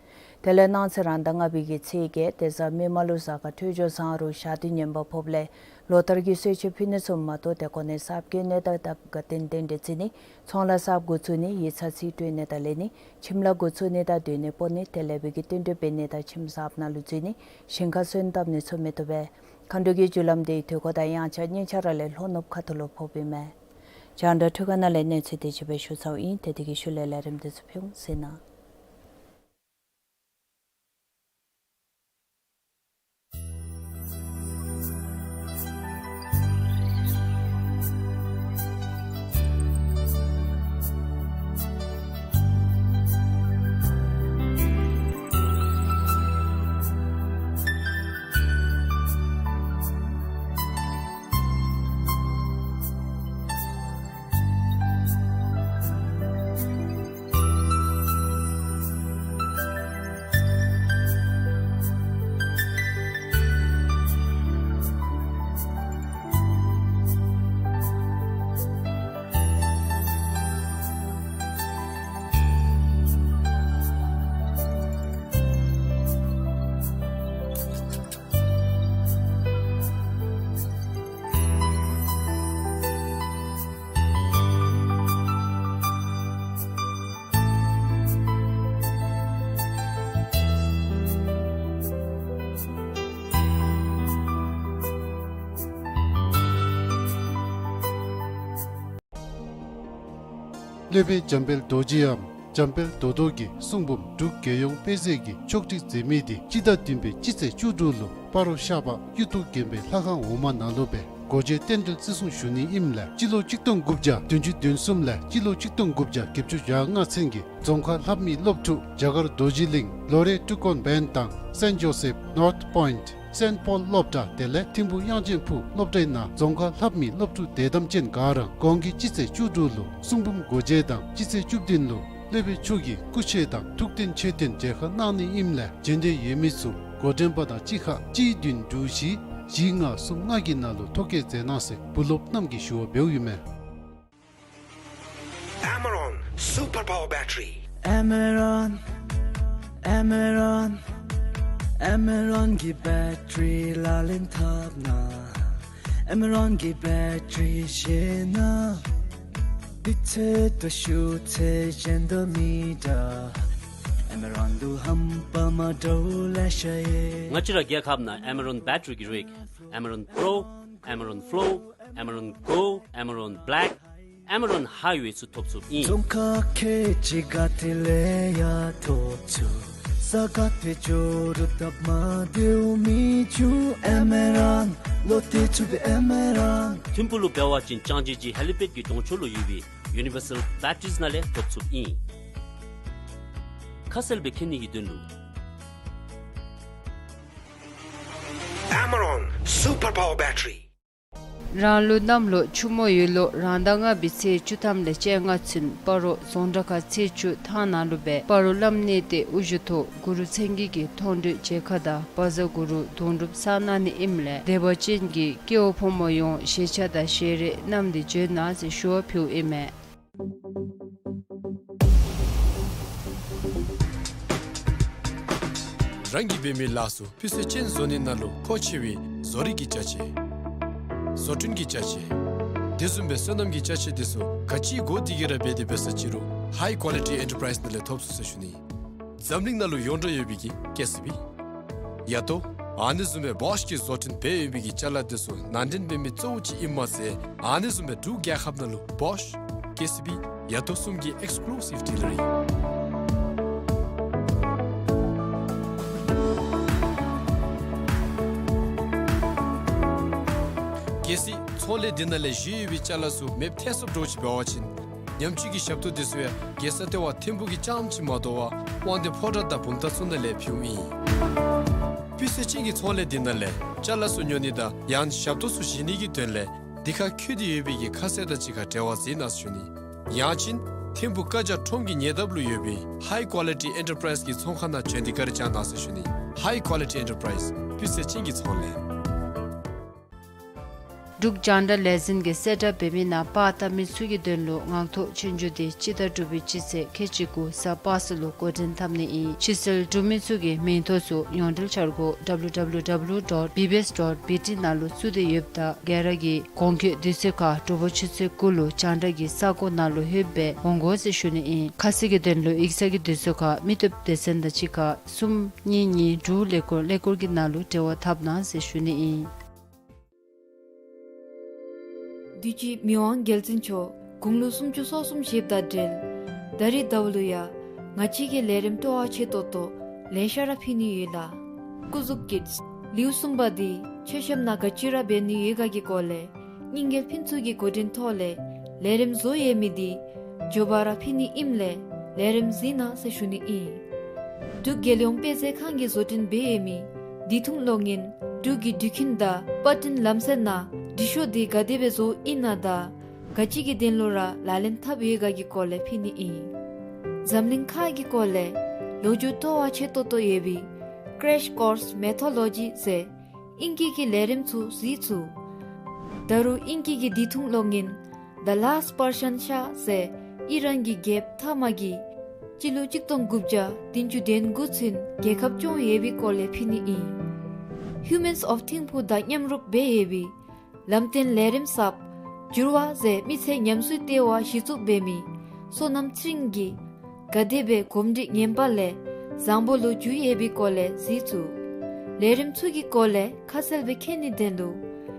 དེ་ལས་གནངས་ཚེ་རང་ཟླ་ལྔ་པའི་གི་ཚེས་བརྒྱད་ཏེ་གཟའ་མིག་དམར་ལུ་གཟའ་སྐར་འཕྲོད་སྦྱོར་བཟང་རུང་ཞག་དུས་ངན་པ་ཕོགཔ་ལས་ལོ་ལྟར་གྱི་གསོལ་མཆོད་ཕུལ་ནི་ཚུ་མ་གཏོགས་ཏེ་གོ་གནས་གསརཔ་བསྐོ་ནི་དང་དགའ་སྟོན་རྟེན་འབྲེལ་བརྩི་ནི་ཚོང་ལཱ་གསརཔ་འགོ་བཙུགས་ནི་ཡིག་ཚང་རྩིས་སྤྲོད་ནི་དང་ལེན་ནི་ཁྱིམ་ལཱ་འགོ་བཙུགས་ནི་དང་སྡོད་གནས་སྤོ་ནི་ཏེ་ལེགས་པའི་གི་བསྟུན་གྲོས་འབད་ནི་དང་ཁྱིམ་གསརཔ་ནང་ལུ་འཛུལ་ནི་ཞིང་ཁར་སོན་བཏབ་ནི་ཚུ་མི་བཏུབ་པས། མཁའ་འགྲོ་གི་རྒྱུ་ལམ་འདི་དུས་འཁོར་དང་དབྱངས་འཆར་གཉིས་ཆ་ར་ལས་ལྷོ་ནུབ་ཁ་ཐུག་ལུ་ཕོགཔ་ཨིན་མས། རྒྱང་བསྒྲགས་འཕྲུལ་ཁང་ནང་ལས་གནས་ཚུལ་དེ་ཅིག་སྦེ་ཞུ་ཚརཝ་ཨིན། ཏེ་དེ་གི་ཤུལ་ལས་ལས་རིམ་དེ་ཚུ་ཕུལ་འོང་ཟེར་ན། སློབ་དཔོན་འཇམ་དཔལ་རྡོ་རྗེའམ་འཇམ་དཔལ་རྡོ་རྡོར་གྱི་གསུང་འབུམ་འབྲུག་རྒྱལ་ཡོངས་དཔེ་མཛོད་ཀྱིས་ཕྱོགས་སྒྲིག་མཛད་མི་དེ་སྤྱི་ཟླ་བདུན་པའི་སྤྱི་ཚེས་བཅུ་དྲུག་ལུ་སྤ་རོ་ཤར་པ་གཡུ་ཐོག་དགོན་པའི་ལྷ་ཁང་འོག་མ་ནང་ལུ་སྦེ་སྒོ་འབྱེད་རྟེན་འབྲེལ་བརྩི་སྲུང་ཞུ་ནི་ཨིནམ་ལས་སྤྱི་ལོ་གཅིག་སྟོང་དགུ་བརྒྱ་བདུན་ཅུ་དོན་གསུམ་ལས་སྤྱི་ལོ་གཅིག་སྟོང་དགུ་བརྒྱ་བརྒྱད་ཅུ་གྱ་ལྔ་ཚུན་གྱི་རྫོང་ཁ་ལྷབ་མི་སློབ་ཕྲུག་རྒྱ་གར་རྡོ་རྗེ་གླིང་ལོ་རེ་ཀྲུ་ཀོན་བན་དང་སེན་ཇོ་སེབ་ནོརཐ་པོའིནཊ་སེནཊ་པོལ་སློབ་གྲྭ་དེ་ལས་ཐིམ་ཕུ་དབྱངས་ཅན་ཕུག་སློབ་གྲྭའི་ནང་རྫོང་ཁ་ལྷབ་མི་སློབ་ཕྲུག་དད་དམ་ཅན་ག་ར་གོང་གི་སྤྱི་ཚེས་བཅུ་དྲུག་ལུ་གསུང་འབུམ་སྒོ་འབྱེད་དང་སྤྱི་ཚེས་བཅུ་བདུན་ལུ་སློབ་དཔོན་མཆོག་གི་སྐུ་མཆོད་དང་ཐུགས་རྟེན་མཆོད་རྟེན་མཇལ་ཁ་གནང་ནི་ཨིནམ་ལས་མཇལ་འདོད་ཡོད་མི་ཚུ་འགོ་འདྲེན་པ་དང་གཅིག་ཁར་གཅིག་བདུན་དྲུག་བཞི་བཞི་ལྔ་གསུམ་ལྔ་གི་ནང་ལུ་ཐོ་བཀོད་མཛད་གནང་ཟེར་བུ་སློབ་རྣམས་ཀྱིས་ཞུ་བ་འབདཝ་ཨིན་མས། Amaron Super Power Battery. Amaron, Amaron, Amaron གི་བེ་ཊི་རི་ལག་ལེན་འཐབ་ན། Amaron གི་བེ་ཊི་རི་ཤེས་ན། དུས་ཚོད་དང་ཤུགས་ཚད་གཞན་དང་མི་འདྲ། Amaron དང་རྣམ་པ་མ་འདྲཝ་ལེ་ཤ་ཡོད། ང་བཅས་ར་རྒྱལ་ཁབ་ནང་Amaron བེ་ཊི་རི་གི་རིགས་Amaron Pro, Amaron Flow, Amaron Go, Amaron Black, Amaron Highway ཚུ་ཐོབ་ཚུགསཔ་ཨིན། རྫོང་ཁག་ཁལ་གཅིག་ག་ཏེ་ལས་ཡང་ཐོབ་ཚུགས། ས་ག་ཏེ་འགྱོ་རུང་སྟབས་མ་བདེཝ་མི་འབྱུང་། Amaron ལོ་བདེ་ཚུགས་པའི་Amaron། ཐིམ་ཕུག་ལུ་འབད་བ་ཅིན་ལྕང་སྦྱིས་ཀྱི་ཧེ་ལི་པེཌ་ཀྱི་གདོང་ཕྱོགས་ལུ་ཡོད་པའི་Universal Batteries ནང་ལས་ཐོབ་ཚུགསཔ་ཨིན། ཁ་གསལ་སྦེ་མཁྱེན་ནི་གི་དོན་ལུ། Amaron Super Power Battery། རང་ལུ་གནམ་ལོ་ཆུ་མོ་ཡོས་ལོ་རང་ཟླ་ལྔ་པའི་ཚེས་བཅུ་ཐམ་ལས་བཅོ་ལྔ་ཚུན་སྤ་རོ་རྫོང་དགྲ་ཁ་ཚེས་བཅུ་ཐང་ནང་ལུ་སྦེ་སྤ་རོ་བླམ་གནས་བརྟན་དབུ་བཞུགས་ཐོག་གུ་རུ་མཚན་བརྒྱད་ཀྱི་མཐོང་གྲོལ་མཇལ་ཁ་དང་བཛྲ་གུ་རུ་དུང་སྒྲུབ་གསར་གནང་ནི་ཨིནམ་ལས་དད་པ་ཅན་གྱི་སྐྱེ་བོ་ཕོ་མོ་ཡོངས་ཞལ་ཆད་དང་ཞལ་རས་བསྣམས་ཏེ་འབྱོན་གནང་ཟེར་ཞུ་བ་ཕུལཝ་ཨིན་མས། རང་གིས་འབད་མི་ལཱ་ཚུ་སྤུས་ཚད་ཅན་བཟོ་ནི་ནང་ལུ་མཁོ་ཆེ་བའི་བཟོ་རིག་གི་ཅ་ཆས། བཟོ་སྐྲུན་གྱི་ཅ་ཆས། དེ་བཟུམ་སྦེ་སོ་ནམ་གྱི་ཅ་ཆས་དེ་ཚུ་ག་ཅི་དགོ་དེ་གི་ར་འབད་དེ་འབད་ས་ཅི་རུང་High Quality Enterprise ནང་ལས་ཐོབ་ཚུགས་ཟེར་ཞུ་ནི། འཛམ་གླིང་ནང་ལུ་ཡོངས་གྲགས་ཡོད་པའི་གི་ཀེ་སི་བི། ཡ་ཏོ། ཨ་ནི་བཟུམ་སྦེ་བོཤ་གི་བཟོ་སྐྲུན་འབད་ཡོད་པའི་གི་ཅ་ལ་དེ་ཚུ་ནང་འདྲེན་འབད་མི་གཙོ་བོ་ཅིག་ཨིནམ་མ་ཚད་ཨ་ནི་བཟུམ་སྦེ་འབྲུག་རྒྱལ་ཁབ་ནང་ལུ་བོཤ། ཀེ་སི་བི། ཡ་ཏོ་གསུམ་གྱི་ཨེགསི་ཀུ་ལུ་སིབ་ཌི་ལར་ཨིན། གལ་སྲིད་ཚོང་ལས་འདི་ནང་ལས་བཞེས་ཡོད་པའི་ཅ་ལ་ཚུ་མེདཔ་ཐལ་སོངམ་འདྲཝ་ཅིག་འབད་བ་ཅིན་ཉམས་བཅོས་ཀྱི་ཞབས་ཏོག་དེ་ཚུ་ཡང་རྒྱལ་ས་ལྟེ་བ་ཐིམ་ཕུག་གི་རྐྱངམ་ཅིག་མ་དོ་བར་དབང་འདུས་ཕོ་བྲང་དང་བུམ་ཐང་ཚུ་ནང་ལས་ཕུལཝ་ཨིན། སྤུས་ཚད་ཅན་གྱི་ཚོང་ལས་འདི་ནང་ལས་ཅ་ལ་ཚུ་ཉོ་ནི་དང་ཡང་ཞབས་ཏོག་ཚུ་བཞེས་ནི་གི་དོན་ལས་འདི་ཁར་འཁོད་དེ་ཡོད་པའི་གི་ཁ་གསལ་དང་གཅིག་ཁར་འབྲེལ་བ་མཛད་གནང་ཟེར་ཞུ་ནི། ཡང་ཅིན་ཐིམ་ཕུག་ཀ་ཇ་ཁྲོམ་གྱི་ཉེ་འདབས་ལུ་ཡོད་པའི་High Quality Enterprise གི་ཚོང་ཁང་ནང་བྱོན་ཏེ་བཀའ་དྲིན་བསྐྱང་གནང་ཟེར་ཞུ་ནི། High Quality Enterprise སྤུས་ཚད་ཅན་གྱི་ཚོང་ལས། འབྲུག་རྒྱང་བསྒྲགས་ལས་འཛིན་གྱིས་གསལ་བསྒྲགས་འབད་མི་ནང་པར་བཏབ་མི་ཚུ་གི་དོན་ལུ་ངག་ཐོག་ཆོས་རྒྱུགས་དེ་སྤྱི་ཟླ་དྲུག་པའི་སྤྱི་ཚེས་ཁལ་གཅིག་དགུ་གཟའ་པ་སངས་ལུ་འགོ་འདྲེན་འཐབ་ནི་ཨིན། ཕྱིར་སེལ་གྲུབ་མི་ཚུ་གི་མིང་ཐོ་ཚུ་ཡོངས་འབྲེལ་འཆར་སྒོ་W W W dot B B S dot B T ནང་ལུ་བཙུགས་ཏེ་ཡོདཔ་ད་ག་ར་གིས་གོང་འཁོད་དུས་ཚོད་ཁར་དྲོ་པ་ཆུ་ཚོད་དགུ་ལུ་རྒྱང་བསྒྲགས་ཀྱི་ས་གོ་ནང་ལུ་ལྷོདཔ་སྦེ་འོང་དགོ་ཟེར་ཞུ་ནི་ཨིན། ཁ་གསལ་གྱི་དོན་ལུ་ཡིག་ཚང་གི་དུས་ཚོད་ཁར་མི་སྟོབས་སྡེ་ཚན་དང་གཅིག་ཁར་གསུམ་གཉིས་གཉིས་དྲུག་ཀླད་ཀོར་ཀླད་ཀོར་གྱི་ནང་ལུ་འབྲེལ་བ་འཐབ་གནང་ཟེར་ཞུ་ནི་ཨིན། དུས་ཅི་མི་དབང་རྒྱལ་བཙུན་མཆོག་དགུང་ལོ་སུམ་ཅུ་སོ་གསུམ་བཞེསཔ་དང་འབྲེལ་ད་རིས་ཟླཝ་ལུ་ཡང་ང་བཅས་ཀྱི་ལས་རིམ་སྤྲོ་བ་ཆེ་ཏོག་ཏོ་ལེ་ཤ་ར་ཕུལ་ནི་ཡོད་ལགས། སྐུ་གཟུགས་ཀྱི་ལེའུ་གསུམ་པ་འདི་མཆོད་བཤམ་ནང་ག་ཅི་ར་འབད་ནི་ཡོད་ག་གི་སྐོར་ལས་རྙིང་རྒྱལ་ཕུན་ཚོགས་ཀྱི་འགོ་འདྲེན་ཐོག་ལས་ལས་རིམ་བཟོ་ཡོད་མི་འདི་མགྱོགས་པ་ར་ཕུལ་ནི་ཨིནམ་ལས་ལས་རིམ་གཟིགས་གནང་ཟེར་ཞུ་ནི་ཨིན། འབྲུག་རྒྱལ་ཡོངས་དཔེ་མཛོད་ཁང་གིས་བཟོ་སྐྲུན་འབད་ཡོད་མི་འདི་ཐུང་གློག་བརྙན་འབྲུག་གི་འགྲུལ་འཕྲིན་དང་པར་སྐྲུན་ལམ་སྲོལ་ནང་འབྲི་ཤོག་འདི་ག་དེ་སྦེ་བཟོཝ་ཨིན་ན་དང་ག་ཅི་གི་དོན་ལུ་ར་ལག་ལེན་འཐབ་ཡོད་ག་གི་སྐོར་ལས་ཕུལ་ནི་ཨིན། འཛམ་གླིང་ཁ་གི་སྐོར་ལས་ལོ་རྒྱུས་སྤྲོ་བ་ཆེ་ཏོག་ཏོ་ཡོད་པའི་Crash Course Mythology ཟེར་ཨིང་སྐད་ཀྱི་ལས་རིམ་ཚུ་གཟིགས་ཚུགས། ད་རུང་ཨིང་སྐད་ཀྱི་འདི་ཐུང་གློག་བརྙན་The Last Persian Shah ཟེར་ཨི་རན་གྱི་རྒྱལཔོ་ཐ་མ་གིས་སྤྱི་ལོ་གཅིག་སྟོང་དགུ་བརྒྱ་བདུན་ཅུ་དོན་དགུ་ཚུན་རྒྱལ་ཁབ་སྐྱོང་ཡོད་པའི་སྐོར་ལས་ཕུལ་ནི་ཨིན། Humans of ཐིམ་ཕུག་དང་མཉམ་རོགས་འབད་ཡོད་པའི་ལམ་སྟོན་ལས་རིམ་གསརཔ་འགྱུར་བ་ཟེར་མི་ཚེ་ཉམས་གསོའི་ལྟེ་བ་གཞི་བཙུགས་འབད་མི་བསོད་ནམས་ཚེ་རིང་གིས་ག་དེ་སྦེ་གོམས་འདྲིས་ངན་པ་ལས་བཟང་པོ་ལུ་འགྱུར་ཡོད་པའི་སྐོར་ལས་གཟིགས་ཚུགས། ལས་རིམ་ཚུ་གི་སྐོར་ལས་ཁ་གསལ་སྦེ་མཁྱེན་ནིའི་དོན་ལུ་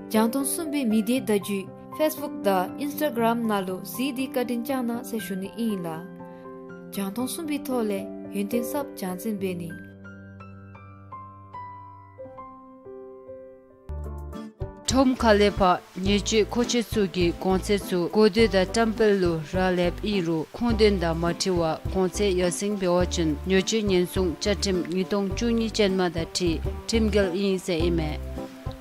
རྒྱང་མཐོང་གསུམ་པའི་མི་སྡེ་བརྡ་བརྒྱུད་Facebook དང་Instagram ནང་ལུ་གཟིགས་ཏེ་བཀའ་དྲིན་བསྐྱང་གནང་ཟེར་ཞུ་ནི་ཨིན་ལགས། རྒྱང་མཐོང་གསུམ་པའི་ཐོག་ལས་ཡོན་ཏན་གསརཔ་སྦྱང་འཛིན་འབད་ནི། ཁྲོམ་ཁ་ལས་ཕར་ཉེས་སྤྱོད་མཁོ་ཆེ་ཚུ་གི་གོང་ཚད་ཚུ་གོ་བསྡུར་དང་བཀྲམ་སྤེལ་ལུ་རག་ལསཔ་ཨིན་རུང་ཁུངས་དོན་དང་མ་འཁྲིལ་བར་གོང་ཚད་ཡར་སེང་འབད་བ་ཅིན་ཉེས་སྤྱོད་ཉེན་སྲུང་བཅའ་ཁྲིམས་ཉིས་སྟོང་བཅུ་གཉིས་ཅན་མ་དང་འཁྲིལ་ཁྲིམས་འགལ་ཨིན་ཟེར་ཨིན་མས།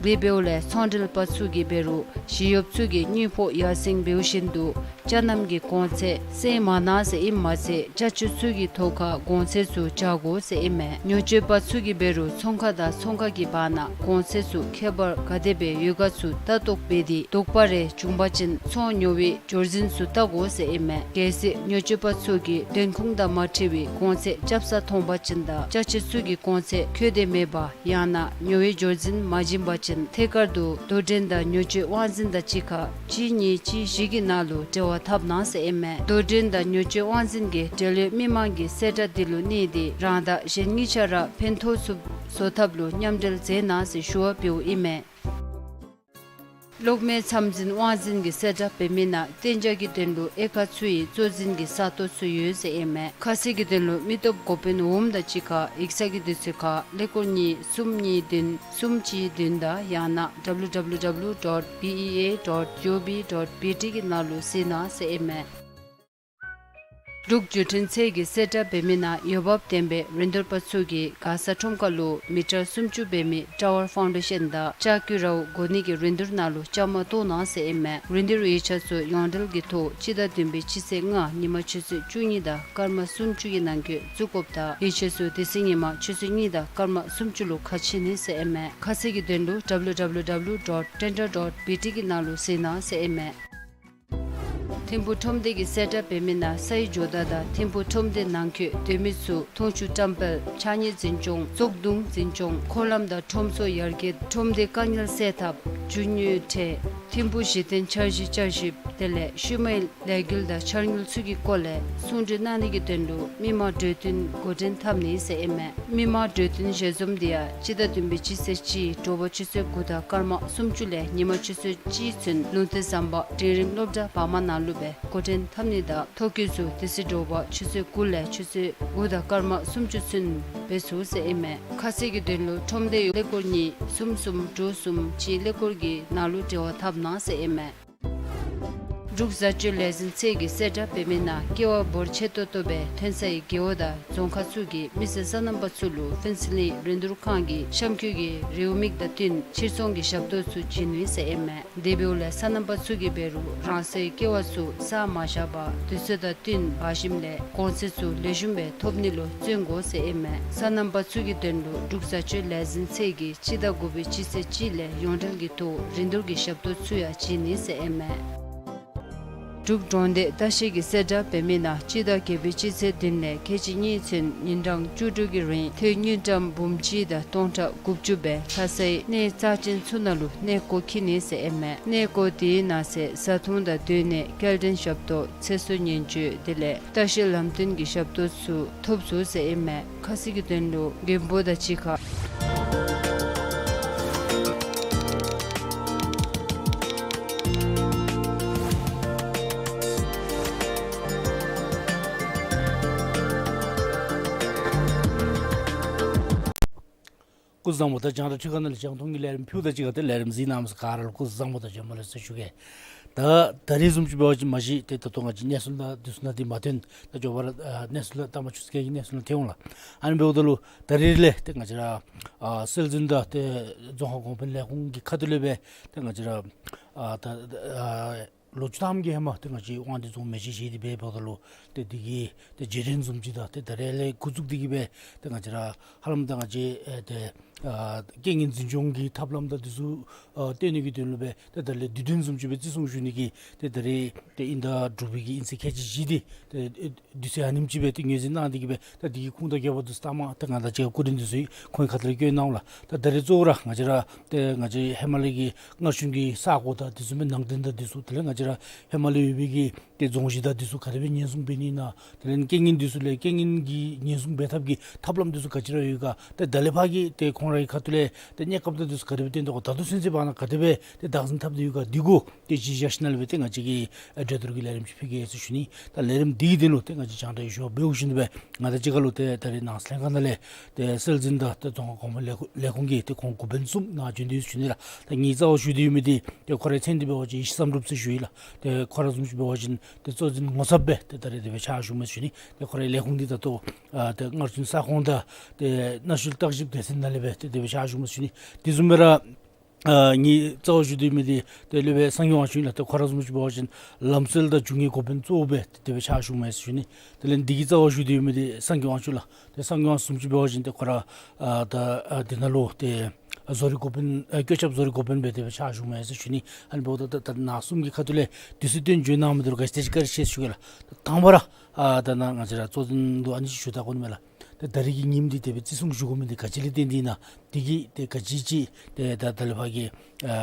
དེ་འབདཝ་ལས་ཚོང་འབྲེལ་པ་ཚུ་གིས་འབད་རུང་ཞི་གཡོགཔ་ཚུ་གི་དངུལ་ཕོགས་ཡར་སེང་འབདཝ་བཞིན་དུ་ཅ་རྣམ་གྱི་གོང་ཚད་སེང་མ་གནང་ཟེར་ཨིནམ་མ་ཚད་ཅ་ཆས་ཚུ་གི་ཐོག་ཁར་གོང་ཚད་ཚུ་འཇགས་དགོ་ཟེར་ཨིན་མས། ཉེས་སྤྱོད་པ་ཚུ་གིས་འབད་རུང་ཚོང་ཁང་དང་ཚོང་ཁང་གི་བར་ན་གོང་ཚད་ཚུ་ཁྱད་པར་ག་དེ་སྦེ་ཡོད་ག་ཚུ་ལྟ་རྟོག་འབད་དེ་དོགས་པ་རེ་བྱུང་པ་ཅིན་ཚོང་ཉོ་བའི་འབྱོར་འཛིན་ཚུ་བལྟ་དགོ་ཟེར་ཨིན་མས། གལ་སྲིད་ཉེས་སྤྱོད་པ་ཚུ་གིས་དོན་ཁུངས་དང་མ་འཁྲིལ་བའི་གོང་ཚད་རྐྱབ་ས་མཐོང་པ་ཅིན་དང་ཅ་ཆས་ཚུ་གི་གོང་ཚད་འཁོད་དེ་མེད་པ་ཡང་ན་ཉོ་བའི་འབྱོར་འཛིན་མ་བྱིན་པ་ཅིན་ཐད་ཀར་དུ་དོ་འགྲན་དང་ཉེས་སྤྱོད་དབང་འཛིན་དང་གཅིག་ཁར་གཅིག་གཉིས་གཅིག་བཞི་གི་ནང་ལུ་འབྲེལ་བ་འཐབ་གནང་ཟེར་ཨིན་མས། དོ་འགྲན་དང་ཉེས་སྤྱོད་དབང་འཛིན་གྱིས་འབྲེལ་ཡོད་མི་མང་གི་གསལ་བསྒྲགས་འདི་ལུ་གནས་ཏེ་རང་དང་གཞན་གཉིས་ཆ་ར་ཕན་ཐོགས་ཚུགསཔ་བཟོ་ཐབས་ལུ་མཉམ་འབྲེལ་མཛད་གནང་ཟེར་ཞུ་བ་འབདཝ་ཨིན་མས། གློག་མེ་མཚམས་འཛིན་དབང་འཛིན་གྱིས་གསལ་བསྒྲགས་འབད་མི་ནང་གཏན་འཇགས་ཀྱི་དོན་ལུ་དབྱེ་ཁག་ཚུ་ཡི་གཙོ་འཛིན་གྱི་ས་སྟོང་ཚུ་ཡོད་ཟེར་ཨིན་མས། ཁ་གསལ་གྱི་དོན་ལུ་མི་སྟོབས་འགོ་དཔོན་འོགམ་དང་གཅིག་ཁར་ཡིག་ཚང་གི་དུས་ཚོད་ཁར་ཀླད་ཀོར་གཉིས་གསུམ་གཉིས་བདུན་གསུམ་གཅིག་བདུན་དང་ཡང་ན་W W W dot B E A dot G O V dot B T གི་ནང་ལུ་གཟིགས་གནང་ཟེར་ཨིན་མས། འབྲུག་བརྒྱུད་འཕྲིན་ཚད་ཀྱི་གསལ་བསྒྲགས་འབད་མི་ནང་འོས་འབབ་ལྡན་པའི་རིན་བསྡུར་པ་ཚུ་གིས་མགར་ས་ཁྲོམ་ཁ་ལུ་མི་ཊར་སུམ་ཅུ་འབད་མི་ཊ་ཝར་ཕའུན་ཌེ་ཤཱན་དང་ལྕགས་ཀྱི་རཝ་བསྒོར་ནི་གི་རིན་བསྡུར་ནང་ལུ་བཅའ་མར་གཏོགས་གནང་ཟེར་ཨིན་མས། རིན་བསྡུར་ཡིག་ཆ་ཚུ་ཡོངས་འབྲེལ་གྱི་ཐོག་སྤྱི་ཟླ་བདུན་པའི་སྤྱི་ཚེས་ལྔ་ཉིན་མ་ཆུ་ཚོད་བཅུ་གཉིས་དང་སྐར་མ་སུམ་ཅུ་གི་ནང་འཁོད་བཙུགས་དགོཔ་དང་ཡིག་ཆ་ཚུ་དེ་ཚེ་ཉིན་མ་ཆུ་ཚོད་གཉིས་དང་སྐར་མ་སུམ་ཅུ་ལུ་ཁ་ཕྱེ་ནི་ཟེར་ཨིན་མས། ཁ་གསལ་གྱི་དོན་ལུ་W W W dot tender dot B T གི་ནང་ལུ་གཟིགས་གནང་ཟེར་ཨིན་མས། ཐིམ་ཕུག་ཁྲོམ་སྡེ་གི་གསལ་བསྒྲགས་འབད་མི་ནང་སའི་ཇོ་བདག་དང་ཐིམ་ཕུག་ཁྲོམ་སྡེ་ནང་འཁོད་སྡོད་མི་ཚུ་འཐུང་ཆུ་བཀྲམ་སྤེལ་ཕྱགས་སྙིགས་འཛིན་སྐྱོང་བཙོག་དུང་འཛིན་སྐྱོང་འཁོར་ལམ་དང་ཁྲོམ་ཚོགས་ཡར་རྒྱས་ཁྲོམ་སྡེ་དཀའ་ངལ་སེལ་ཐབས་རྒྱུ་དངོས་ཁྲལ་ཐིམ་ཕུག་གཞི་རྟེན་འཆར་གཞི་བསྐྱར་ཞིབ་དེ་ལས་ཤུལ་མའི་ལས་འགུལ་དང་འཆར་དངུལ་ཚུ་གི་སྐོར་ལས་གསུང་གྲོས་གནང་ནི་གི་དོན་ལུ་མི་མང་གྲོས་བསྟུན་འགོ་འདྲེན་འཐབ་ནི་ཟེར་ཨིན་མས། མི་མང་གྲོས་བསྟུན་ཞལ་འཛོམས་དེ་ཡང་སྤྱི་ཟླ་བདུན་པའི་སྤྱི་ཚེས་གཅིག་དྲོ་པ་ཆུ་ཚོད་དགུ་དང་སྐར་མ་སུམ་ཅུ་ལས་ཉིན་མ་ཆུ་ཚོད་གཅིག་ཚུན་ལུང་བསྟན་ཟམ་པ་འབྲིང་རིམ་སློབ་གྲྭ་བར་མ་ནང་ལུ་སྦེ་འགོ་འདྲེན་འཐབ་ནི་དང་ཐོ་བཀོད་ཚུ་དེ་ཚེ་དྲོ་པ་ཆུ་ཚོད་དགུ་ལས་ཆུ་ཚོད་དགུ་དང་སྐར་མ་སུམ་ཅུ་ཚུན་འབད་ཚུགས་ཟེར་ཨིན་མས། ཁ་གསལ་གྱི་དོན་ལུ་ཁྲོམ་སྡེའི་ཀླད་ཀོར་གཉིས་གསུམ་གསུམ་དྲུག་གསུམ་གཅིག་ཀླད་ཀོར་གྱི་ནང་ལུ་འབྲེལ་བ་འཐབ་གནང་ཟེར་ཨིན་མས། འབྲུག་བཟའ་སྤྱོད་ལས་འཛིན་ཚད་ཀྱི་གསལ་བསྒྲགས་འབད་མི་ནང་ཀེ་བ་འབོར་ཆེ་ཏོག་ཏོ་སྦེ་ཐོན་སའི་རྒེད་འོག་དང་རྫོང་ཁག་ཚུ་གི་མི་སེར་སོ་ནམ་པ་ཚུ་ལུ་ཕུན་ཚོགས་གླིང་རིན་བསྡུར་ཁང་གི་གཤམ་འཁོད་ཀྱི་རེའུ་མིག་དང་བསྟུན་ཕྱིར་ཚོང་གི་ཞབས་ཏོག་ཚུ་བྱིན་ནི་ཟེར་ཨིན་མས། དེ་འབདཝ་ལས་སོ་ནམ་པ་ཚུ་གིས་འབད་རུང་རང་སོའི་ཀེ་བ་ཚུ་བཟའ་མ་བཞག་པར་དུས་ཚོད་དང་བསྟུན་འབག་ཞིནམ་ལས་གོང་ཚད་ཚུ་ལེགས་ཤོམ་སྦེ་ཐོབ་ནི་ལུ་བརྩོན་དགོ་ཟེར་ཨིན་མས། སོ་ནམ་པ་ཚུ་གི་དོན་ལུ་འབྲུག་བཟའ་སྤྱོད་ལས་འཛིན་ཚད་ཀྱིས་སྤྱི་ཟླ་དགུ་པའི་སྤྱི་ཚེས་གཅིག་ལས་ཡོངས་འབྲེལ་གྱི་ཐོག་རིན་བསྡུར་གྱི་ཞབས་ཏོག་ཚུ་ཡང་བྱིན་ནི་ཟེར་ཨིན་མས། འབྲུག་གྲོང་སྡེ་ལྟ་བཤལ་གྱི་གསལ་བསྒྲགས་འབད་མི་ནང་སྤྱི་ཟླ་བརྒྱད་པའི་སྤྱི་ཚེས་བདུན་ལས་ཁལ་གཅིག་གཉིས་ཚུན་ཉིན་གྲངས་བཅུ་དྲུག་གི་རིང་ཐོན་དངུལ་ཀྲམ་འབུམ་གཅིག་དང་སྟོང་ཕྲག་དགུ་བཅུ་སྦེ་ལྷ་སའི་གནས་རྩ་ཅན་ཚུ་ནང་ལུ་གནས་སྐོར་འཁྱིད་ནི་ཟེར་ཨིན་མས། གནས་སྐོར་དེའི་ནང་གསེས་བཟའ་འཐུང་དང་སྡོད་གནས་སྐྱེལ་འདྲེན་ཞབས་ཏོག་ཚེ་སྲོག་ཉེན་བཅོལ་དེ་ལས་ལྟ་བཤལ་ལམ་སྟོན་གྱི་ཞབས་ཏོག་ཚུ་ཐོབ་ཚུགས་ཟེར་ཨིན་མས། ཁ་གསལ་གྱི་དོན་ལུ་མགོན་པོ་དང་གཅིག་ཁར། སྐུ་གཟུགས་བཟང་པོ། ད་རྒྱང་བསྒྲགས་ཁྲི་ཁ་ནང་ལས་རྒྱང་མཐོང་གི་ལས་རིམ་ཕུལཝ་ད་གཅིག་ཁར་ཏེ་ལས་རིམ་གཟིགས་གནང་མི་ཚུ་ག་ར་ལུ་སྐུ་གཟུགས་བཟང་པོ་དང་བྱོན་པ་ལེགས་སོ་ཞུ་གེ། ད་ད་རིས་བཟུམ་ཅིག་འབད་བ་ཅིན་མ་གཞི་ཏེ་ད་ལྟོ་ང་བཅས་གནས་ཚུལ་ནང་འདི་ཚུ་ནང་འདི་མ་ཐོན། ད་མགྱོགས་པ་ར་ཨ་གནས་ཚུལ་ལགས་ད་མ་ཆུ་ཚོད་ཀྱི་གནས་ཚུལ་ནང་ཐོན་འོང་ལགས། ཨ་ནི་འབདཝ་ད་ལུ་ད་རིས་ལས་ཏེ་ང་བཅས་ར་ཨ་སྲོལ་འཛིན་དང་ཏེ་རྫོང་ཁ་གོང་འཕེལ་ལས་ཁུངས་ཀྱི་ཁ་ཐུག་ལས་སྦེ་ཏེ་ང་བཅས་ར་ཨ་ད་ཨ་ལོ་བཅུ་ཐམ་གྱི་ཧེ་མ་ཏེ་ང་བཅས་དབང་འདུས་རྫོང་མེ་ཆེན་བཞེས་ཏེ་འབད་འབདཝ་ད་ལུ་ཏེ་འདི་གི་ཏེ་རྗེས་དྲན་བཟུམ་ཅིག་དང་ཏེ་ད་རིས་ལས་འགོ་བཙུགས་ཏེ་གི་སྦེ་ཏེ་ང་བཅས་ར་ཧ་ལམ་ད་ང་བཅས་ཨེ་ཏེ་ཨ་རྐྱེན་ངན་འཛིན་སྐྱོང་གི་ཐབས་ལམ་དང་འདི་ཚུ་ཨ་སྟོན་ནི་གི་དོན་ལུ་སྦེ་ཏེ་ད་རིས་ལས་དུས་སྟོན་བཟུམ་ཅིག་སྦེ་བརྩི་སྲུང་ཞུ་ནི་གི་ཏེ་ད་རིས་ཏེ་དབྱིན་ཟླ་དྲུག་པའི་གི་དབྱིན་ཚེས་ཁལ་གཅིག་བཞི་འདི་ཏེ་དུས་ཚོད་ཨ་ནེམ་ཅིག་སྦེ་ཏེ་ངོས་འཛིན་གནང་སྟེ་གི་སྦེ་ད་འདི་གི་ཁུངས་དང་འགལ་བ་འདི་ཚུ་ལྟ་མ་ད་ང་དང་གཅིག་ཁར་སྐུ་མགྲོན་འདི་ཚུ་ཁོང་གི་ཁ་ཐུག་ལས་བཀོད་གནང་འོང་ལགས། ད་ད་རིས་གཙོ་བོ་ར་ང་བཅས་ར་ཏེ་ང་བཅས་ཧེ་མ་ལས་ཀྱི་སྔར་བྱུང་གི་ས་གོ་དང་འདི་ཚུ་མའི་ནང་རྟེན་དང་འདི་ཚུ་དེ་ལས་ང་བཅས་ར་ཧེ་མ་ལས་ཡོད་པའི་གི་ཏེ་རྫོང་གཞི་དང་འདི་ཚུ་ག་དེ་སྦེ་ཉེན་སྲུང་འབད་ནི་ཨིན་ན། དེ་ལས་རྐྱེན་ངན་འདི་ཚུ་ལས་རྐྱེན་ངན་གྱི་ཉེན་སྲུང་འབད་ཐབས་ཀྱི་ཐབས་ལམ་འདི་ཚུ་ག་ཅི་ར་ཡོད་ག། ཏེ་ད་ལས་ཕར་གྱི་ཏེ་ཁོང་རའི་ཁ་ཐུག་ལས་ཏེ་གནས་སྐབས་དང་འདི་ཚུ་ག་དེ་སྦེ་བཏོན་དོ་ག། ད་ལྟོ་ཚུན་ཚོད་བར་ན་ག་དེ་སྦེ་ཏེ་བདག་འཛིན་འཐབ་སྟེ་ཡོད་ག། འདི་གུ་ཏེ་གཞི་བཞག་ཞིནམ་ལས་སྦེ་ཏེ་ང་བཅས་ཀྱིས་ཨ་གྲོས་བསྡུར་གྱི་ལས་རིམ་ཅིག་ཕུལ་གེ་ཟེར་ཞུ་ནི། ད་ལས་རིམ་འདི་གི་དོན་ལུ་ཏེ་ང་བཅས་རྒྱང་བསྒྲགས་ཡོད་ཞུ་བ་འབདཝ་བཞིན་དུ་སྦེ་ང་དང་གཅིག་ཁར་ལུ་ཏེ་ད་རིས་ནང་ལྷན་ཁག་ནང་ལས་ཏེ་སྲོལ་འཛིན་དང་ཏེ་རྫོང་ཁ་གོང་འཕེལ་ལས་ཁུངས་ཀྱི་ཏེ་ཁོང་འགོ་དཔོན་གསུམ་ནཱ་བྱོན་ཏེ་ཡོད་ཟེར་ཞུ་ནི་ལགས། ད་ངེའི་རྩ་བར་ཞུ་སྟེ་ཡོད་མི་འདི་ཏེ་ཁོ་རའི་མཚན་འདི་འབད་བ་ཅིན་ཡེ་ཤེས་བསམ་གྲུབ་ཟེར་ཞུ་ཡི་ལགས། ཏེ་ཁོ་ར་བཟུམ་ཅིག་འབད་བ་ཅིན་ཏེ་གཙོ་འཛིན་ངོ་ཚབ་སྦེ་ཏེ་ད་རིས་དེ་སྦེ་ཕྱག་ཞུ་མས་ཟེར་ཞུ་ནི། ཏེ་ཁོ་རའི་ལས་ཁུངས་འདི་ད་ལྟོ་ཨ་ཏེ་སྔར་བྱུང་ས་ཁོངས་དང་ཏེ་གནའ་ཤུལ་བརྟག་ཞིབ་སྡེ་ཚན་ནང་ལས་སྦེ་ཏེ་དེ་སྦེ་ཕྱག་ཞུ་མས་ཟེར་ཞུ་ནི། དེ་བཟུམ་སྦེ་ར་ཨ་ངེའི་རྩ་བར་ཞུ་སྟེ་ཡོད་མི་འདི་ཏེ་སློབ་དཔོན་གསང་སྔགས་དབང་ཕྱུག་ལགས། ཏེ་ཁོ་ར་བཟུམ་ཅིག་འབད་བ་ཅིན་ལམ་སྲོལ་དང་འབྱུང་བའི་འགོ་དཔོན་གཙོ་བོ་སྦེ་ཏེ་དེ་སྦེ་ཕྱག་ཞུ་མས་ཟེར་ཞུ་ནི། དེ་ལས་འདི་གི་རྩ་བར་ཞུ་སྟེ་ཡོད་མི་འདི་གསང་སྔགས་དབང་ཕྱུག་ལགས། ཏེ་གསང་སྔགས་དབང་བཟུམ་ཅིག་འབད་བ་ཅིན་ཏེ་ཁོ་ར་ཨ་ད་ཨ་འདི་ནང་ལུ་ཏེ་བཟོ་རིག་འགོ་དཔོན་ཨ་བཀོད་ཁྱབ་བཟོ་རིག་འགོ་དཔོན་སྦེ་དེ་སྦེ་ཕྱག་ཞུ་མས་ཟེར་ཞུ་ནི། ཨ་ནི་འབདཝ་ད་ད་ནཱ་གསུམ་གྱི་ཁ་ཐུག་ལས་དུས་ཚོད་བཏོན་བྱོན་གནང་མི་འདི་ལུ་ག་ཅི་དེ་ཅིག་བཀའ་དྲིན་ཆེ་ཟེར་ཞུ་གེ་ལགས། དང་པ་ར་ཨ་ད་ནཱ་ང་བཅས་ར་གཙོ་འཛིན་ལུ་ཨ་ནི་ཅིག་ཞུ་ད་དགོ་ནི་མས་ལགས། ཏེ་ད་རིས་ཀྱི་ཉིནམ་འདི་དེ་སྦེ་བརྩི་སྲུང་ཞུ་དགོ་མི་འདི་ག་ཅི་ལས་བརྟེན་ཏེ་ཨིན་ན། དེ་གིས་ཏེ་ག་ཅི་ཅིག་ཏེ་ད་ད་ལས་ཕར་གྱི་ཨ་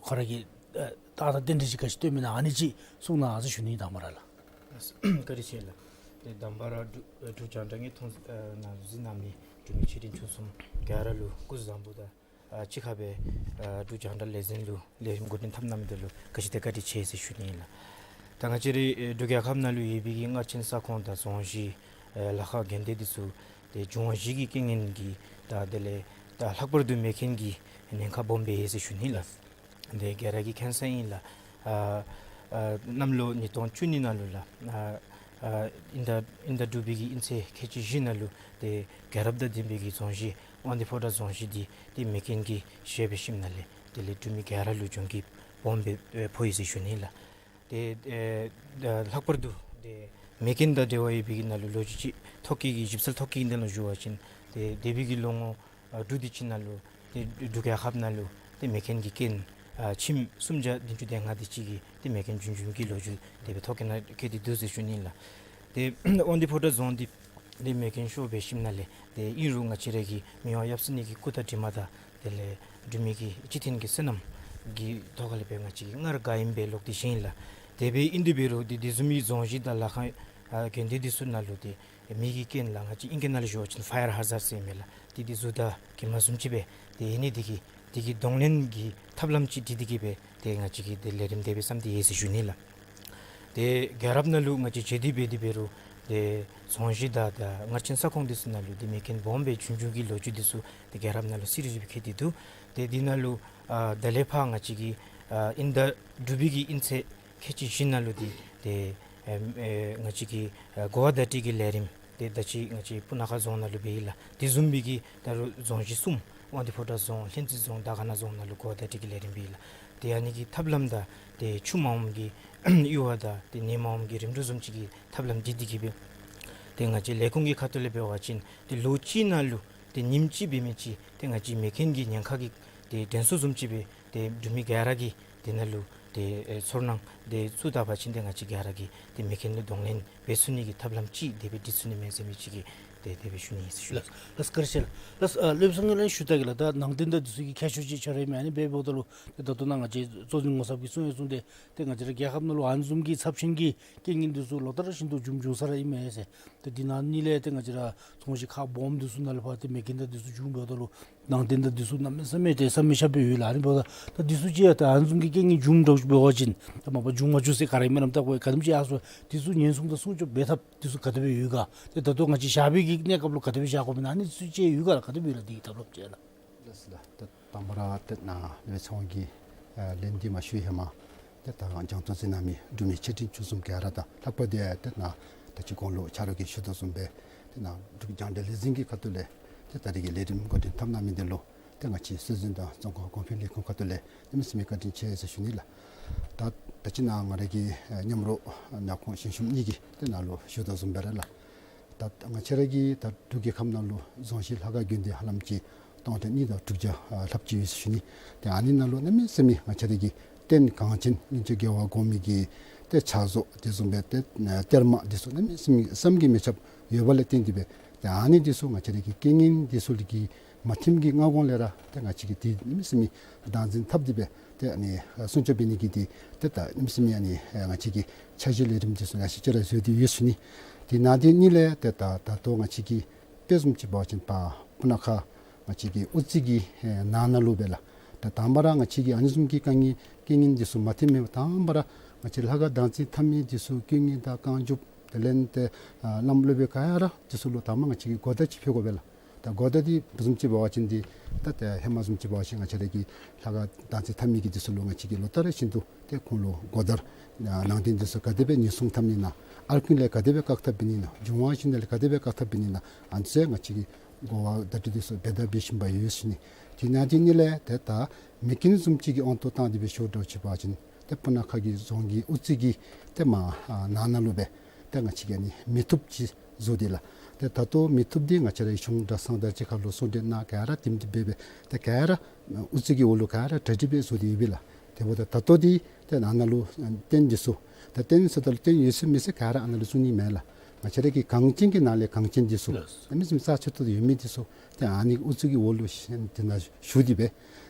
ཁོ་ར་གི་ཨ་རྟགས་དང་རྟེན་འབྲེལ་ཅིག་ག་ཅི་སྟོན་མི་ཨིན་ན་ཨ་ནི་ཅིག་གསུང་གནང་ཟེར་ཞུ་ནི། དང་པ་ར་ལགས། བཀའ་དྲིན་ཆེ་ལགས། ཏེ་དང་པ་ར་འབྲུག་འབྲུག་རྒྱང་བསྒྲགས་ངེའི་མཐོང་ཨ་ནཱ་གཟིགས་གནང་མི་འབྲུག་མི་ཆེ་འབྲིང་ཆུང་གསུམ་ག་ར་ལུ་སྐུ་གཟུགས་བཟང་པོ་དང་ཨ་གཅིག་ཁར་སྦེ་ཨ་འབྲུག་རྒྱང་བསྒྲགས་ལས་འཛིན་ལུ་ལས་རིམ་འགོ་འདྲེན་འཐབ་གནང་མི་འདི་ལུ་ག་ཅི་དེ་བཀའ་དྲིན་ཆེ་ཟེར་ཞུ་ནི་ཨིན་ལགས། ད་ང་བཅས་རའི་ཨེ་འབྲུག་རྒྱལ་ཁབ་ནང་ལུ་ཡོད་པའི་གི་སྔར་བྱུང་ས་ཁོངས་དང་རྫོང་གཞི་ཨེ་ལ་ཁག་དགོན་སྡེ་འདི་ཚུ་ཏེ་འབྱུང་བ་བཞི་གི་རྐྱེན་ངན་གྱིས་ད་དེ་ལས་ད་ལྷག་པར་དུ་མེ་རྐྱེན་གྱིས་ཉེན་ཁ་སྦོམ་སྦེ་ཡོད་ཟེར་ཞུ་ནི་ལགས། དེ་ག་ར་གིས་མཁྱེན་གསལ་ཨིན་ལགས། ཨ་ཨ་གནམ་ལོ་ཉིས་སྟོང་བཅུ་གཉིས་ནང་ལུ་ལགས། ཨ་ ཨ་དབྱིན་ཟླ་དབྱིན་ཟླ་འབྲུག་པའི་གི་དབྱིན་ཚེས་ཁལ་གཅིག་བཞི་ནང་ལུ་ཏེ་རྒྱལ་རབས་དང་ལྡན་པའི་གི་རྫོང་གཞི་དབང་འདུས་ཕོ་བྲང་རྫོང་གཞི་འདི་ཏེ་མེ་རྐྱེན་གྱིས་བཤིག་སྦེ་ཞིནམ་ལས་དེ་ལས་འབྲུག་མི་ག་ར་ལུ་གྱོང་གུད་སྦོམ་སྦེ་ཕོག་ཡི་ཟེར་ཞུ་ནི་ལགས། ཏེ་ཨེ་ལྷག་པར་དུ་ཏེ་མེ་རྐྱེན་དང་འབྲེལ་བ་ཡོད་པའི་གི་ནང་ལུ་ལོ་རྒྱུས་ཅིག་ཐོ་བཀོད་ཀྱི་ཞིབ་གསལ་ཐོ་བཀོད་ཀྱི་ནང་ལུ་ཞུ་བ་ཅིན་ཏེ་འདས་པའི་གི་ལོ་ངོ་ཨ་དྲུག་དེ་ཅིག་ནང་ལུ་ཏེ་འབྲུག་རྒྱལ་ཁབ་ནང་ལུ་ཏེ་མེ་རྐྱེན་གྱི་རྐྱེན་ཨ་ཁྱིམ་སུམ་བརྒྱ་བདུན་ཅུ་དོན་ལྔ་དེ་ཅིག་གི་ཏེ་མེ་རྐྱེན་བྱུང་བྱུངམ་གི་ལོ་རྒྱུས་དེ་སྦེ་ཐོ་བཀོད་ནང་བཀོད་དེ་འདུག་ཟེར་ཞུ་ནི་ལགས། ཏེ་དབང་འདུས་ཕོ་བྲང་རྫོང་འདི་ཏེ་མེ་རྐྱེན་ཤོར་སྦེ་ཞིནམ་ལས་ཏེ་ཨིན་རུང་ང་བཅས་ར་གི་མི་དབང་ཡབ་སྲས་གཉིས་ཀྱི་སྐུ་དང་གྲིབ་མ་དང་དེ་ལས་འབྲུག་མི་གི་སྤྱི་མཐུན་གྱི་བསོད་ནམས་ཀྱི་ཐོག་ལས་སྦེ་ང་བཅས་ཀྱིས་སྔར་ག་ཨིནམ་སྦེ་ལོག་སྟེ་བཞེངས་ཡི་ལགས། དེ་སྦེ་ཨིན་དེ་འབད་རུང་ཏེ་དེ་བཟུམ་མའི་རྫོང་གཞི་དང་ལྷ་ཁང་ཨ་དགོན་སྡེ་འདི་ཚུ་ནང་ལུ་ཏེ་མེ་གི་རྐྱེན་ལགས་ང་བཅས་ཨིང་སྐད་ནང་ལུ་ཞུ་བ་ཅིན་ཕ་ཡར་ཧ་ཛརཌ་ཟེར་མི་ལགས། ཏེ་དེ་བཟོ་ད་གེ་མ་བཟུམ་ཅིག་སྦེ་ཏེ་ཨ་ནི་དེ་གི་དེ་གི་གདོང་ལེན་གྱི་ཐབས་ལམ་ཅིག་སྒྲིག་སྟེ་གི་སྦེ་ཏེ་ང་བཅས་ཀྱིས་ཏེ་ལས་རིམ་དེ་སྦེ་བརྩམས་ཏེ་ཡོད་ཟེར་ཞུ་ནི་ལགས། ཏེ་རྒྱལ་རབས་ནང་ལུ་ང་བཅས་མཇལ་ཏེ་འབད་དེ་འབད་རུང་ཏེ་རྫོང་གཞི་དང་ད་སྔར་ཆེན་ས་ཁོངས་འདི་ཚུ་ནང་ལུ་ཏེ་མེ་རྐྱེན་སྦོམ་སྦེ་བྱུང་བྱུངམ་གི་ལོ་རྒྱུས་འདི་ཚུ་ཏེ་རྒྱལ་རབས་ནང་ལུ་གསལ་རི་རི་སྦེ་བཀོད་དེ་འདུག། ཏེ་འདི་ནང་ལུ་ཨ་ད་ལས་ཕར་ང་བཅས་ཀྱིས་ཨ་དབྱིན་ཟླ་འབྲུག་པའི་གི་དབྱིན་ཚེས་ཁལ་གཅིག་བཞི་ནང་ལུ་ཏེ་ཏེ་ཨེ་ཨེ་ང་བཅས་ཀྱིས་ཨ་གོ་བ་བརྡ་སྤྲོད་ཀྱི་ལས་རིམ་ཏེ་ད་ཅི་ང་བཅས་སྤུ་ན་ཁ་རྫོང་ནང་ལུ་འབད་ཡི་ལགས། དེ་བཟུམ་མའི་གི་ད་རུང་རྫོང་གཞི་གསུམ་དབང་འདུས་ཕོ་བྲང་རྫོང་ལྷུན་རྩེ་རྫོང་དར་དཀར་ན་རྫོང་ནང་ལུ་གོ་བ་བརྡ་སྤྲོད་ཀྱི་ལས་རིམ་འབད་ཡི་ལགས། ཏེ་ཨ་ནི་གི་ཐབས་ལམ་དང་ཏེ་ཆུ་མ་འོངམ་གི་ཡུར་བ་དང་ཏེ་ནད་མ་འོངམ་གི་རིམ་གྲོ་བཟུམ་ཅིག་གི་ཐབས་ལམ་སྒྲིག་སྟེ་གི་སྦེ་ཏེ་ང་བཅས་ལས་ཁུངས་ཀྱི་ཁ་ཐུག་ལས་འབད་བ་ཅིན་ཏེ་ལོ་གཅིག་ནང་ལུ་ཏེ་ཉིནམ་གཅིག་འབད་མི་ཅིག་ཏེ་ང་བཅས་མེ་རྐྱེན་གྱི་ཉེན་ཁ་གི་ཏེ་དྲན་གསོ་བཟུམ་ཅིག་སྦེ་ཏེ་འབྲུག་མི་ག་ར་གིས་དེ་ནང་ལུ་ཏེ་ཨེ་ཚོར་སྣང་དེ་ཚུ་བལྟ་བ་ཅིན་ཏེ་ང་བཅས་ག་ར་གིས་ཏེ་མེ་རྐྱེན་ལུ་གདོང་ལེན་འབད་ཚུགས་ནི་གི་ཐབས་ལམ་ཅིག་དེ་སྦེ་སྒྲིག་ཚུགས་ནི་མས་ཟེར་མི་ཅིག་གི་ཏེ་དེ་སྦེ་ཞུ་ནི་ཨིན་ཟེར་ཞུ་ནི། ལགས་ལགས་བཀའ་དྲིན་ཆེ་ལགས། ལགས་ཨ་སློབ་དཔོན་ལགས་ཞུ་ད་གི་ལགས། ད་ནང་རྟེན་དང་འདི་ཚུ་གི་ཁྱད་ཆོས་ཅིག་ཆ་ར་ཨིན་མས། ཨ་ནི་འབདཝ་ད་ལུ་ཏེ་ད་ལྟོ་ནཱ་ང་བཅས་གཙོ་འཛིན་ངོ་ཚབ་ཀྱིས་གསུངས་ཡང་གསུངས་ཏེ་ཏེ་ང་བཅས་ར་རྒྱལ་ཁབ་ནང་ལུ་ཨ་ནི་བཟུམ་གྱི་ཚབས་ཆེན་གྱི་རྐྱེན་ངན་འདི་ཚུ་ལོ་ལྟར་བཞིན་དུ་བྱུང་བྱུང་ས་ར་ཨིན་མས་ཟེར། ཏེ་འདི་ནང་ཨ་ནི་ལས་ཏེ་ང་བཅས་ར་རྫོང་གཞི་ཁག་སྦོམ་འདི་ཚུ་ནང་ལས་ཕར་ཏེ་མེ་རྐྱེན་དང་འདི་ཚུ་བྱུང་འབདཝ་ད་ལུ་ནང་རྟེན་དང་འདི་ཚུ་གནམ་མེད་ས་མེད་ཏེ་བསམ་མི་ཤར་སྦེ་ཡོད་ལགས། ཨ་ནི་འབདཝ་ད་ད་འདི་ཚུ་ཅིག་ཡང་ཏེ་ཨ་ནི་བཟུམ་གྱི་རྐྱེན་ངན་བྱུང་འདྲཝ་ཅིག་འབད་བ་ཅིན་ད་མ་པ་བྱུང་མ་བྱུང་ཟེར་ག་ར་ཨིན་མེན་ན། ད་ག་དེམ་ཅིག་ཡར་སོང་འདི་ཚུ་ཉེན་སྲུང་དང་སྲུང་སྐྱོབ་འབད་ཐབས་འདི་ཚུ་ག་དེ་སྦེ་ཡོད་ག། ཏེ་ད་ལྟོ་ང་བཅས་བཞག་པའི་གི་གནས་སྐབས་ལུ་ག་དེ་སྦེ་བཞག་དགོཔ་ཨིན་ན། ཨ་ནི་ཚུ་ཅིག་ཡོད་ག་ལགས། ག་དེ་སྦེ་ཡོད་ལགས་འདི་གི་ཐབས་ལམ་ཅིག་ལགས། ལགས་སོ་ལགས། ད་དང་པ་ར་ཏེ་ནཱ་ལས་ཚོགས་ཀྱི་ཨ་ལན་འདི་མ་ཞུ་ཧེ་མ་ཏེ་ད་རྒྱང་མཐོང་གཟིགས་གནང་མི་འབྲུག་མི་ཆེ་འབྲིང་ཆུང་གསུམ་ག་ར་དང་ལྷག་པར་དུ་ཏེ་ནཱ་ད་ཅི་གོང་ལུ་ཆ་རོགས་ཀྱིས་ཞུ་དོ་བཟུམ་སྦེ་ཏེ་ནཱ་འབྲུག་རྒྱང་བསྒྲགས་ལས་འཛིན་གྱི་ཁ་ཐུག་ལས་ཏེ་ད་རིས་ཀྱི་ལས་རིམ་འགོ་འདྲེན་འཐབ་གནང་མི་འདི་ལུ་ཏེ་ང་བཅས་སྲོལ་འཛིན་དང་རྫོང་ཁ་གོང་འཕེལ་ལས་ཁུངས་ཁ་ཐུག་ལས་གནམ་མེད་ས་མེད་བཀའ་དྲིན་ཆེ་ཟེར་ཞུ་ནི་ལགས། ད་ད་ཅི་ནཱ་ང་ར་གི་ཨེ་མཉམ་རོགས་ཨ་ནག་ཁུང་ཞིང་ཞུམ་གཉིས་ཀྱིས་ཏེ་ནཱ་ལུ་ཞུ་དོ་བཟུམ་སྦེ་ར་ལགས། ད་ང་བཅས་ར་གི་ད་འབྲུག་རྒྱལ་ཁབ་ནང་ལུ་རྫོང་གཞི་ལྷ་ཁང་དགོན་སྡེ་ཧ་ལམ་ཅིག་སྟོང་ཕྲག་གཉིས་དང་དྲུག་བརྒྱ་ཨ་ལྷགཔ་ཅིག་ཡོད་ཟེར་ཞུ་ནི། ཏེ་ཨ་ནི་ནང་ལུ་གནམ་མེད་ས་མེད་ང་བཅས་ར་གི་རྟེན་གང་ཅན་སྔོན་བྱོན་རྒྱལ་བ་གོང་མའི་གི་ཏེ་ཕྱག་བཟོ་དེ་བཟུམ་སྦེ་ཏེ་ཨ་གཏེར་མ་འདི་ཚུ་གནམ་མེད་ས་མེད་བསམ་གྱིས་མི་ཁྱབ་ཡོདཔ་ལས་བརྟེན་ཏེ་སྦེ་ཏེ་ཨ་ནི་འདི་ཚུ་ང་བཅས་ར་གི་རྐྱེན་ངན་འདི་ཚུ་ལས་ཀྱི་མ་ཐེམ་གྱི་སྔ་གོང་ལས་ར་ཏེ་ང་བཅས་ཀྱིས་འདི་གནམ་མེད་ས་མེད་བདག་འཛིན་འཐབ་སྟེ་སྦེ་ཏེ་ཨ་ནི་སྲུང་སྐྱོབ་འབད་ནི་གི་འདི་ཏེ་ད་གནམ་མེད་ས་མེད་ཨ་ནི་ང་བཅས་ཀྱི་འཆར་གཞི་ལས་རིམ་འདི་ཚུ་ཡང་ཞིབ་ཅིག་ར་བཟོ་སྟེ་ཡོད་ཟེར་ཞུ་ནི། དེ་ནང་དེ་གཉིས་ལས་ཏེ་ད་ད་ལྟོ་ང་བཅས་ཀྱི་དཔེ་བཟུམ་ཅིག་འབད་བ་ཅིན་ཕར་སྤུ་ན་ཁ་ང་བཅས་ཀྱི་དབུ་རྩེ་གི་ཨེ་ནང་ན་ལུ་སྦེ་ལགས། ད་དང་པ་ར་ང་བཅས་ཀྱི་ཨ་ནི་བཟུམ་གྱི་དཀའ་ངལ་རྐྱེན་ངན་འདི་ཚུ་མ་ཐེམ་མེད་པར་དང་པ་ར་ང་བཅས་ལྷ་ཁང་བདག་འཛིན་འཐབ་མི་འདི་ཚུ་དཀོན་གཉེར་དང་བསྐང་འཇུག་དེ་ལས་ཏེ་ཨ་བླམ་སློབ་དཔོན་ག་ར་འདི་ཚུ་ལུ་དང་པ་ང་བཅས་ཀྱིས་གོ་བརྡ་ཅིག་ཕུལ་དགོ་པས་ལགས། ད་གོ་བརྡ་འདི་བཟུམ་ཅིག་འབད་བ་ཅིན་འདི་ད་ཏེ་ཧེ་མ་བཟུམ་ཅིག་འབད་བ་ཅིན་ང་བཅས་ར་གི་ལྷ་ཁང་བདག་འཛིན་འཐབ་མི་གི་འདི་ཚུ་ལུ་ང་བཅས་ཀྱིས་ལོ་ལྟར་བཞིན་དུ་ཏེ་ཁོང་ལུ་གོ་བརྡ་ནང་རྟེན་འདི་ཚུ་ག་དེ་སྦེ་ཉེན་སྲུང་འཐབ་ནི་ན་ཨར་ཀུན་ལས་ག་དེ་སྦེ་བཀག་ཐབས་འབད་ནི་ན་འབྱུང་བ་ཤིན་ཏུ་ལས་ག་དེ་སྦེ་བཀག་ཐབས་འབད་ནི་ན་ཨ་ནི་ཚུ་ང་བཅས་ཀྱིས་གོ་བ་བརྡ་སྤྲོད་འདི་ཚུ་འབད་དང་འབད་བཞིན་པ་ཡོད་ཟེར་ཞུ་ནི། དེ་ནང་དེ་གཉིས་ལས་ཏེ་ད་མེ་རྐྱེན་བཟུམ་ཅིག་གི་དབང་དུ་བཏང་སྟེ་སྦེ་ཞུ་འདྲཝ་ཅིག་འབད་བ་ཅིན་ཏེ་སྤུ་ན་ཁ་གི་རྫོང་གི་དབུ་རྩེ་གི་ཏེ་མར་ཨ་ནང་ན་ལུ་སྦེ་ཏེ་ང་བཅས་ཀྱིས་ཨ་ནི་མེ་ཐུབ་ཅིག་བཟོ་སྟེ་ལགས། ཏེ་ད་ལྟོ་མེ་ཐུབ་འདི་ང་བཅས་ར་གཞུང་གྲྭ་ཚང་དང་གཅིག་ཁར་ལུ་གསུང་གྲོས་གནང་ག་ར་དེམ་དེ་སྦེ་སྦེ་ཏེ་ག་ར་དབུ་རྩེ་གི་འོག་ལུ་ག་ར་གྲ་སྒྲིག་སྦེ་བཟོ་སྟེ་ཡོད་པས་ལགས། དེ་འབདཝ་ད་ད་ལྟོ་འདི་ཏེ་ནང་ན་ལུ་རྟེན་འདི་ཚུ་ད་རྟེན་ཟེརཝ་ད་ལུ་རྟེན་ཡོད་ཚད་མེད་ཚད་ག་ར་ཨ་ནཱ་ལུ་བཙུགས་ནི་མེན་ལགས། ང་བཅས་ར་གི་གང་ཅན་གྱི་ནང་ལས་གང་ཅན་འདི་ཚུ་ལགས། ཨ་མི་ཚུ་རྩ་ཆེ་ཏོག་ཏོ་ཡོད་མི་འདི་ཚུ་ཏེ་ཨ་ནི་དབུ་རྩེ་གི་འོག་ལུ་ཤན་དེ་ནང་བཞུགས་ཏེ་སྦེ་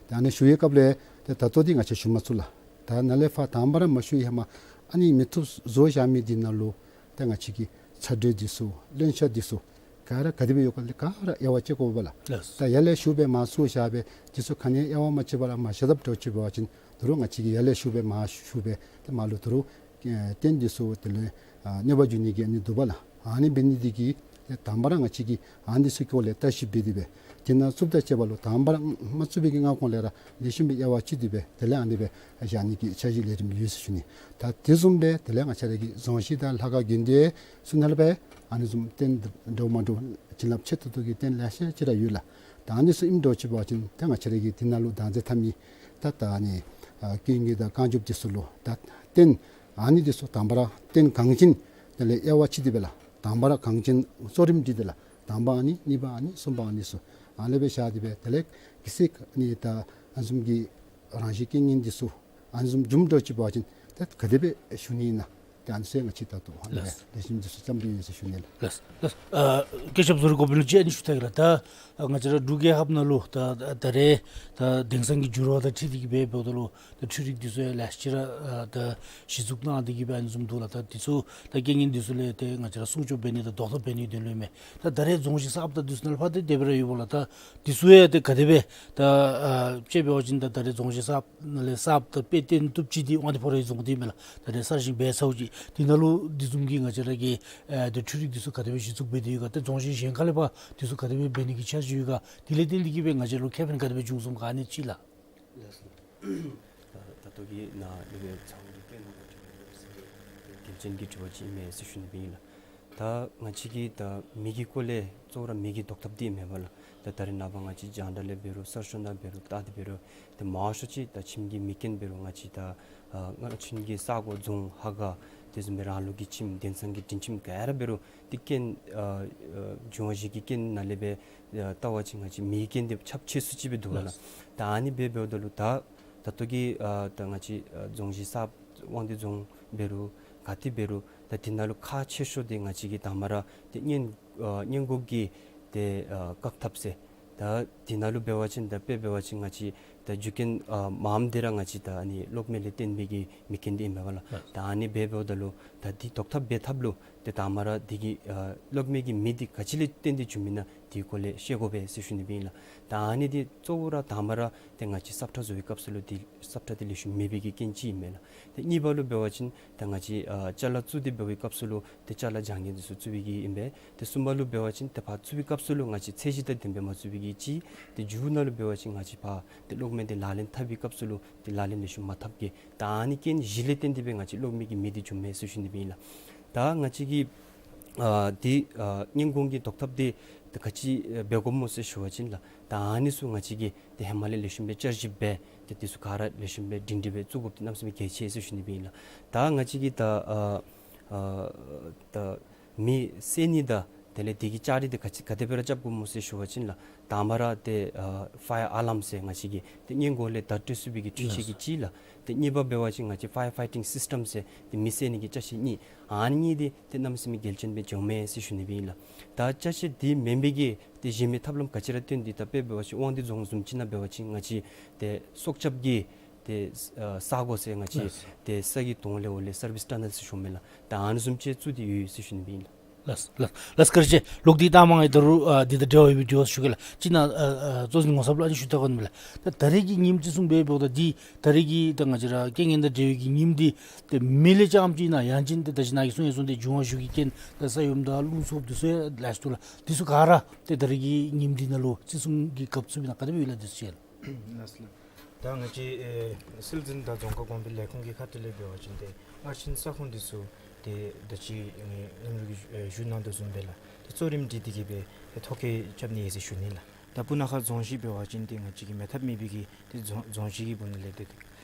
ཏེ་ཨ་ནི་བཞུགས་པའི་སྐབས་ལས་ཏེ་ད་ལྟོ་འདི་ང་བཅས་ཞུ་མ་ཚུགས་ལགས། ད་ནཱ་ལས་ཕར་དང་པ་ར་མ་ཞུ་བའི་ཧེ་མ་ཨ་ནི་མེ་ཐུབ་བཟོ་བཞག་མི་འདི་ནང་ལུ་ཏེ་ང་བཅས་ཀྱི་ཚ་དྲོད་འདི་ཚུ་རློན་ཆ་འདི་ཚུ་ག་ར་ག་དེ་སྦེ་ཡོད་ག་ལས་ག་ར་དབྱེ་བ་ཕྱེ་དགོ་པས་ལགས། ལགས། ད་ཡར་ལས་ཞུ་སྦེ་མར་བཙུགས་བཞག་པའི་འདི་ཚུ་ག་ནི་དབྱེ་བ་མ་ཕྱེ་བར་མར་བཞག་དཔ་འདྲཝ་ཅིག་འབད་བ་ཅིན་ད་རུང་ང་བཅས་ཀྱིས་ཡར་ལས་ཞུ་སྦེ་མར་ཞུ་སྦེ་ཏེ་མར་ལུ་ད་རུང་ཨེ་རྟེན་འདི་ཚུ་དེ་ལས་ཨ་གནོད་པ་འབྱུང་ནི་གི་ཨ་ནི་འདུག་པས་ལགས། ཨ་ནི་འབད་ནི་འདི་གིས་ ཏེ་དང་པ་ར་ང་བཅས་ཀྱིས་ཨ་ནི་ཚུ་གི་སྐོར་ལས་བརྟག་ཞིབ་འབད་དེ་སྦེ་དེ་ནང་བཙུགསཔ་དང་བཅསཔ་ལུ་དང་པ་ར་མ་བཙུགས་པའི་གི་སྔ་གོང་ལས་ར་ལེགས་ཤོམ་སྦེ་དབྱེ་བ་ཕྱེ་སྟེ་སྦེ་དེ་ལས་ཨ་ནི་སྦེ་བཞག་ནི་གི་འཆར་གཞི་ལས་རིམ་ཡོད་ཟེར་ཞུ་ནི། ད་དེ་བཟུམ་སྦེ་དེ་ལས་ང་བཅས་ར་གི་རྫོང་གཞི་དང་ལྷ་ཁང་དགོན་སྡེ་ཚུ་ནང་ལུ་སྦེ་ཨ་ནི་བཟུམ་རྟེན་འདྲཝ་མ་འདྲཝ་བྱིན་རླབས་ཆེ་ཏོག་ཏོ་གི་རྟེན་ལེ་ཤ་ཅིག་ར་ཡོད་ལགས། ད་ཨ་ནི་ཚུ་ཨིནམ་འདྲཝ་ཅིག་འབད་བ་ཅིན་ད་ང་བཅས་ར་གིས་དེ་ནང་ལུ་བདག་འཛིན་འཐབ་མི་ད་ད་ཨ་ནི་ཨ་རྐྱེན་གྱི་དང་བཀའ་འགྱུར་དེ་ཚུ་ལུ་ད་རྟེན་ཨ་ནི་དེ་ཚུ་དང་པ་ར་རྟེན་གང་བྱིན་དེ་ལས་དབྱེ་བ་ཕྱེ་སྟེ་སྦེ་ལགས། དང་པ་ར་གང་བྱིན་གཙོ་རིམ་སྒྲིག་སྟེ་ལགས། དང་པ་ཨ་ནི་གཉིས་པ་ཨ་ནི་གསུམ་པ་ཨ་ནི་ཚུ་ཨ་ནི་སྦེ་བཞག་སྟེ་སྦེ་དེ་ལས་གལ་སྲིད་ཨ་ནི་ད་ཨ་ནི་བཟུམ་གྱི་རང་བཞིན་རྐྱེན་ངན་འདི་ཚུ་ཨ་ནི་བཟུམ་འབྱུངམ་འདྲཝ་ཅིག་འབད་བ་ཅིན་ཏེ་ག་དེ་སྦེ་ཞུ་ནི་ཨིན་ན། ཏེ་ཨ་ནི་ཚུ་ཡང་ང་བཅས་ད་ལྟོ་ལགས། ལེགས་ཤོམ་འདི་ཚུ་བརྩམས་ཏེ་ཡོད་ཟེར་ཞུ་ནི་ལགས། ལགས་ལགས། ཨ་བཀོད་ཁྱབ་ཟུར་གོ་པི་ལུ་ཅིག་ཨ་ནི་ཞུ་ད་གེ་ལགས། ད་ང་བཅས་ར་འབྲུག་རྒྱལ་ཁབ་ནང་ལུ་ད་ད་རེས་ད་དེང་སང་གི་འགྱུར་བ་དང་འཁྲིལ་ཏེ་གིས་འབད་འབདཝ་ད་ལུ་ད་འཕྲུལ་རིག་འདི་ཚུ་ཡང་ལེ་ཤ་ཅིག་ར་ཨ་ད་གཞི་བཙུགས་གནང་སྟེ་གིས་སྦེ་ཨ་ནི་བཟུམ་འདུག་ལགས། ད་འདི་ཚུ་ད་རྐྱེན་ངན་འདི་ཚུ་ལས་ཏེ་ང་བཅས་ར་སྲུང་སྐྱོབ་འབད་ནི་དང་བཟློག་ཐབས་འབད་ནི་དོན་ལུ་མས། ད་ད་རེས་རྫོང་གཞི་གསརཔ་དང་འདི་ཚུ་ནང་ལུ་ཕར་ཏེ་དེ་སྦེ་ར་ཡོདཔ་ལགས། ད་འདི་ཚུ་ཡང་ཏེ་ག་དེ་སྦེ་ད་ཨ་དཔྱེ་འབད་བ་ཅིན་ད་ད་རེས་རྫོང་གཞི་གསརཔ་ནང་ལས་གསརཔ་ད་དཔེ་སྟོན་བཏུབ་ཅིག་འདི་དབང་འདུས་ཕོ་བྲང་རྫོང་འདི་མས་ལགས། ད་རེས་གསར་བཞེངས་འབད་ཚརཝ་ཅིག་འདི་ནང་ལུ་འདི་བཟུམ་གྱི་ང་བཅས་ར་གི་ཨ་ཏེ་འཕྲུལ་རིག་འདི་ཚུ་ག་དེ་སྦེ་གཞི་བཙུགས་འབད་དེ་ཡོད་ག། ཏེ་རྫོང་གཞི་གཞན་ཁ་ལས་ཕར་འདི་ཚུ་ག་དེ་སྦེ་འབད་ནི་གི་འཆར་གཞི་ཡོད་ག། དེ་ལས་བརྟེན་ཏེ་གིས་སྦེ་ང་བཅས་ལུ་ཁེ་ཕན་ག་དེ་སྦེ་འབྱུང་ཚུགས་ག་ཨ་ནི་ཅིག་ལགས། ལགས་སོ། ད་ད་ལྟོ་གི་ནཱ་ལས་ཚང་གི་དཔེ་ནང་ལུ་དྲི་བ་ཡོད་ཟེར་གི་དོན་ཚན་གྱི་དྲི་བ་ཅིག་ཨིན་མས་ཟེར་ཞུ་ནི་སྦེ་ཨིན་ལགས། ད་ང་བཅས་ཀྱི་ད་མེ་གི་སྐོར་ལས་གཙོ་བོ་ར་མེ་གི་བཟློག་ཐབས་འདི་ཨིན་མས་པ་ལགས། ད་ད་རེས་ནངས་པ་ང་བཅས་རྒྱང་བསྒྲགས་ལས་འབད་རུང་གསར་ཤོག་ནང་འབད་རུང་ལྟ་སྟེ་འབད་རུང་ཏེ་མང་ཤོས་ཅིག་ད་ཁྱིམ་གྱི་མེ་རྐྱེན་འབད་རུང་ང་བཅས་ད་ཨ་ཁྱིམ་གྱི་ས་གོ་རྫོང་ཧ་ག་དེ་བཟུམ་སྦེ་རང་ལུགས་ཀྱི་ཁྱིམ་དེང་སང་གི་འབྲིང་ཁྱིམ་ག་ར་འབད་རུང་ཏེ་རྐྱེན་ཨ་ཨ་འབྱུང་བ་བཞི་གི་རྐྱེན་ནང་ལས་སྦེ་ཨ་བལྟ་བ་ཅིན་ང་བཅས་མེ་གི་རྐྱེན་འདི་ཁྱབ་ཆེ་སུ་ཅིག་སྦེ་འདུག་པ་ལགས། ལགས། ད་ཨ་ནི་སྦེ་འབདཝ་ད་ལུ་ད་ད་ལྟོ་གི་ཨ་ད་ང་བཅས་ཨ་རྫོང་གཞི་གསརཔ་དབང་འདུས་རྫོང་འབད་རུང་ག་ཏེ་འབད་རུང་ད་དེ་ནང་ལུ་ཁག་ཆེ་ཤོས་འདི་ང་བཅས་ཀྱིས་དང་པ་ར་ཏེ་སྔོན་ཨ་སྔོན་འགོག་གི་ཏེ་ཨ་བཀག་ཐབས་ཟེར། ད་དེ་ནང་ལུ་འབད་བ་ཅིན་ད་དཔེ་འབད་བ་ཅིན་ང་བཅས་ད་རྒྱུ་རྐྱེན་ཨ་མངམ་འདི་ར་ང་བཅས་ད་ཨ་ནི་གློག་མེ་ལས་བརྟེན་པའི་གི་མེ་རྐྱེན་འདི་ཨིན་མས་པ་ལགས། ལགས། ད་ཨ་ནི་སྦེ་འབདཝ་ད་ལུ་ད་འདི་བཟློག་ཐབས་འབད་ཐབས་ལུ་ཏེ་དང་པ་ར་འདི་གི་ཨ་གློག་མེ་གི་མེ་འདི་ག་ཅི་ལས་བརྟེན་ཏེ་འབྱུངམ་ཨིན་ན་དེའི་སྐོར་ལས་ཤེས་དགོ་པས་ཟེར་ཞུ་ནི་སྦེ་ཨིན་ལགས། ད་ཨ་ནི་འདི་གཙོ་བོ་ར་དང་པ་ར་ཏེ་ང་བཅས་སབ་ཁྲ་བཟོ་བའི་སྐབས་སུ་ལུ་འདི་སབ་ཁྲ་འདི་ལེགས་ཤོམ་མེད་པའི་གི་རྐྱེན་ཅིག་ཨིན་མས་ལགས། ཏེ་གཉིས་པ་ལུ་འབད་བ་ཅིན་ད་ང་བཅས་ཨ་ཅ་ལ་བཙུགས་ཏེ་འབད་བའི་སྐབས་སུ་ལུ་ཏེ་ཅ་ལ་བྱང་ཉེས་འདི་ཚུ་བཙུགས་པའི་གི་ཨིན་པས། ཏེ་གསུམ་པ་ལུ་འབད་བ་ཅིན་ཏེ་ཕར་བཙུགས་པའི་སྐབས་སུ་ལུ་ང་བཅས་ཚད་གཞི་དང་ལྡནམ་སྦེ་མ་བཙུགས་པའི་གི་ཅིག། ཏེ་མཇུག་ནང་ལུ་འབད་བ་ཅིན་ང་བཅས་ཕར་ཏེ་གློག་མེ་འདི་ལག་ལེན་འཐབ་པའི་སྐབས་སུ་ལུ་ཏེ་ལག་ལེན་ལེགས་ཤོམ་མ་འཐབ་གེ། ད་ཨ་ནི་རྐྱེན་བཞི་ལས་བརྟེན་ཏེ་སྦེ་ང་བཅས་གློག་མེ་གི་མེ་འདི་འབྱུངམ་མས་ཟེར་ཞུ་ནི་སྦེ་ཨིན་ལགས། ད་ང་བཅས་ཀྱིས་ཨ་འདི་ཨ་སྔོན་འགོག་གི་བཟློག་ཐབས་འདི་ད་ག་ཅི་ཨ་འབད་དགོཔ་སྨོ་ཟེར་ཞུ་བ་ཅིན་ལགས། ད་ཨ་ནི་ཚུ་ང་བཅས་ཀྱིས་ཏེ་ཧེ་མ་ལས་ལེགས་ཤོམ་སྦེ་བསྐྱར་ཞིབ་འབད་ཏེ་འདི་ཚུ་ག་ར་ལེགས་ཤོམ་སྦེ་སྒྲིང་སྒྲི་སྦེ་བཙུགས་དགོཔ་འདི་གནམ་མེད་ས་མེད་གལ་ཆེ་ཟེར་ཞུ་ནི་སྦེ་ཨིན་ལགས། ད་ང་བཅས་ཀྱིས་ད་ཨ་ཨ་ད་མེ་བསད་ནི་དང་དེ་ལས་དེ་གི་ལྕགས་རི་འདི་ག་ཅི་ག་དེ་སྦེ་ར་རྐྱབ་དགོཔ་སྨོ་ཟེར་ཞུ་བ་ཅིན་ལགས། དང་པ་ར་ཏེ་ཨ་ཕ་ཡར་ཨ་ལཱམ་ཟེར་ང་བཅས་ཀྱི་ཏེ་སྔོན་འགོག་ལས་བརྡ་སྤྲོད་ཚུགས་པའི་གི་འཕྲུལ་ཆས་ཀྱི་ཅིག་ལགས། ཏེ་གཉིས་པ་འབད་བ་ཅིན་ང་བཅས་ཕ་ཡར་ཕའི་ཊིང་སིསི་ཊམ་ཟེར་ཏེ་མེ་བསད་ནི་གི་ཅ་ཆས་གཉིས། ཨ་ནི་གཉིས་འདི་ཏེ་གནམ་མེད་ས་མེད་གལ་ཆེན་སྦེ་འགྱོཝ་མས་ཟེར་ཞུ་ནི་སྦེ་ཨིན་ལགས། ད་ཅ་ཆས་འདི་མེན་པའི་གི་ཏེ་གཞན་མི་ཐབས་ལམ་ག་ཅི་ར་སྟོན་ཏེ་ད་དཔེ་འབད་བ་ཅིན་དབང་འདུས་རྫོང་བཟུམ་ཅིག་ནང་འབད་བ་ཅིན་ང་བཅས་ཏེ་སྲོག་སྐྱབས་ཀྱི་ཏེ་ཨ་ས་གོ་ཟེར་ང་བཅས་ལགས། ཏེ་ས་གི་དོང་ལས་འོག་ལས་སར་བིསི་ཊ་ནཱལ་ཟེར་ཞུཝ་མས་ལགས། ད་ཨ་ནི་བཟུམ་ཅིག་བཙུགས་ཏེ་ཡོད་ཟེར་ཞུ་ནི་སྦེ་ཨིན་ལགས། ལགས་ལགས་ལགས། བཀའ་དྲིན་ཆེ། ལོག་སྟེ་ལྟ་མ་ངེ་ད་རུང་ཨ་འདི་དང་འབྲེལ་བ་ཡོད་པའི་དྲི་བ་ཞུ་གེ་ལགས། ཅིག་ནཱ་ཨ་ཨ་གཙོ་འཛིན་ངོ་ཚབ་ལུ་ཨ་ནི་ཞུ་ད་གེ་ཨིན་མས་ལགས། ད་ད་རེས་ཀྱི་ཉིནམ་འདི་ཚུ་འབད་འབདཝ་ད་འདི་ད་རེས་ཀྱི་ད་ང་བཅས་ར་རྐྱེན་ངན་དང་འབྲེལ་བའི་གི་ཉིནམ་འདི་ཏེ་མེ་ལས་རྐྱངམ་ཅིག་ཨིན་ན་ཡང་ཅིན་ཏེ་ད་ཅི་ནཱ་གིས་གསུང་ཡང་གསུངས་ཏེ་འབྱུང་བ་བཞི་གི་རྐྱེན་ད་ས་ཡོམ་དང་རླུང་འཚུབ་འདི་ཚུ་ཡང་ལེ་ཤ་འདུག་ལགས། འདི་ཚུ་ག་ར་ཏེ་ད་རེས་ཀྱི་ཉིནམ་འདི་ནང་ལུ་བརྩི་སྲུང་གི་སྐབས་ཚུ་ཨིན་ན་ག་དེ་སྦེ་ཡོད་ལགས་འདི་ཚུ་ཅིག་ལགས། ལགས་སོ་ལགས། ད་ང་བཅས་ཨེ་སིལ་འཛིན་དང་རྫོང་ཁ་གོང་འཕེལ་ལས་ཁུངས་ཀྱི་ཁ་ཐུག་ལས་འབད་བ་ཅིན་ཏེ་སྔར་ཕྱིན་ས་ཁོངས་འདི་ཚུ་ཏེ་ད་ཅི་ངེ་གནམ་རི་གིས་ཨེ་ཞུ་གནང་དོ་བཟུམ་སྦེ་ལགས། ཏེ་གཙོ་རིམ་སྒྲིག་སྟེ་གིས་སྦེ་ཏེ་ཐོ་བཀོད་རྐྱབ་ནི་ཨིན་ཟེར་ཞུ་ནི་ལགས། ད་སྤུ་ན་ཁ་རྫོང་གཞི་འབད་བ་ཅིན་ཏེ་ང་བཅས་ཀྱི་མེད་ཐབས་མེད་པའི་གི་ཏེ་རྫོང་རྫོང་གཞི་གི་སྦུག་ནང་ལས་ཏེ་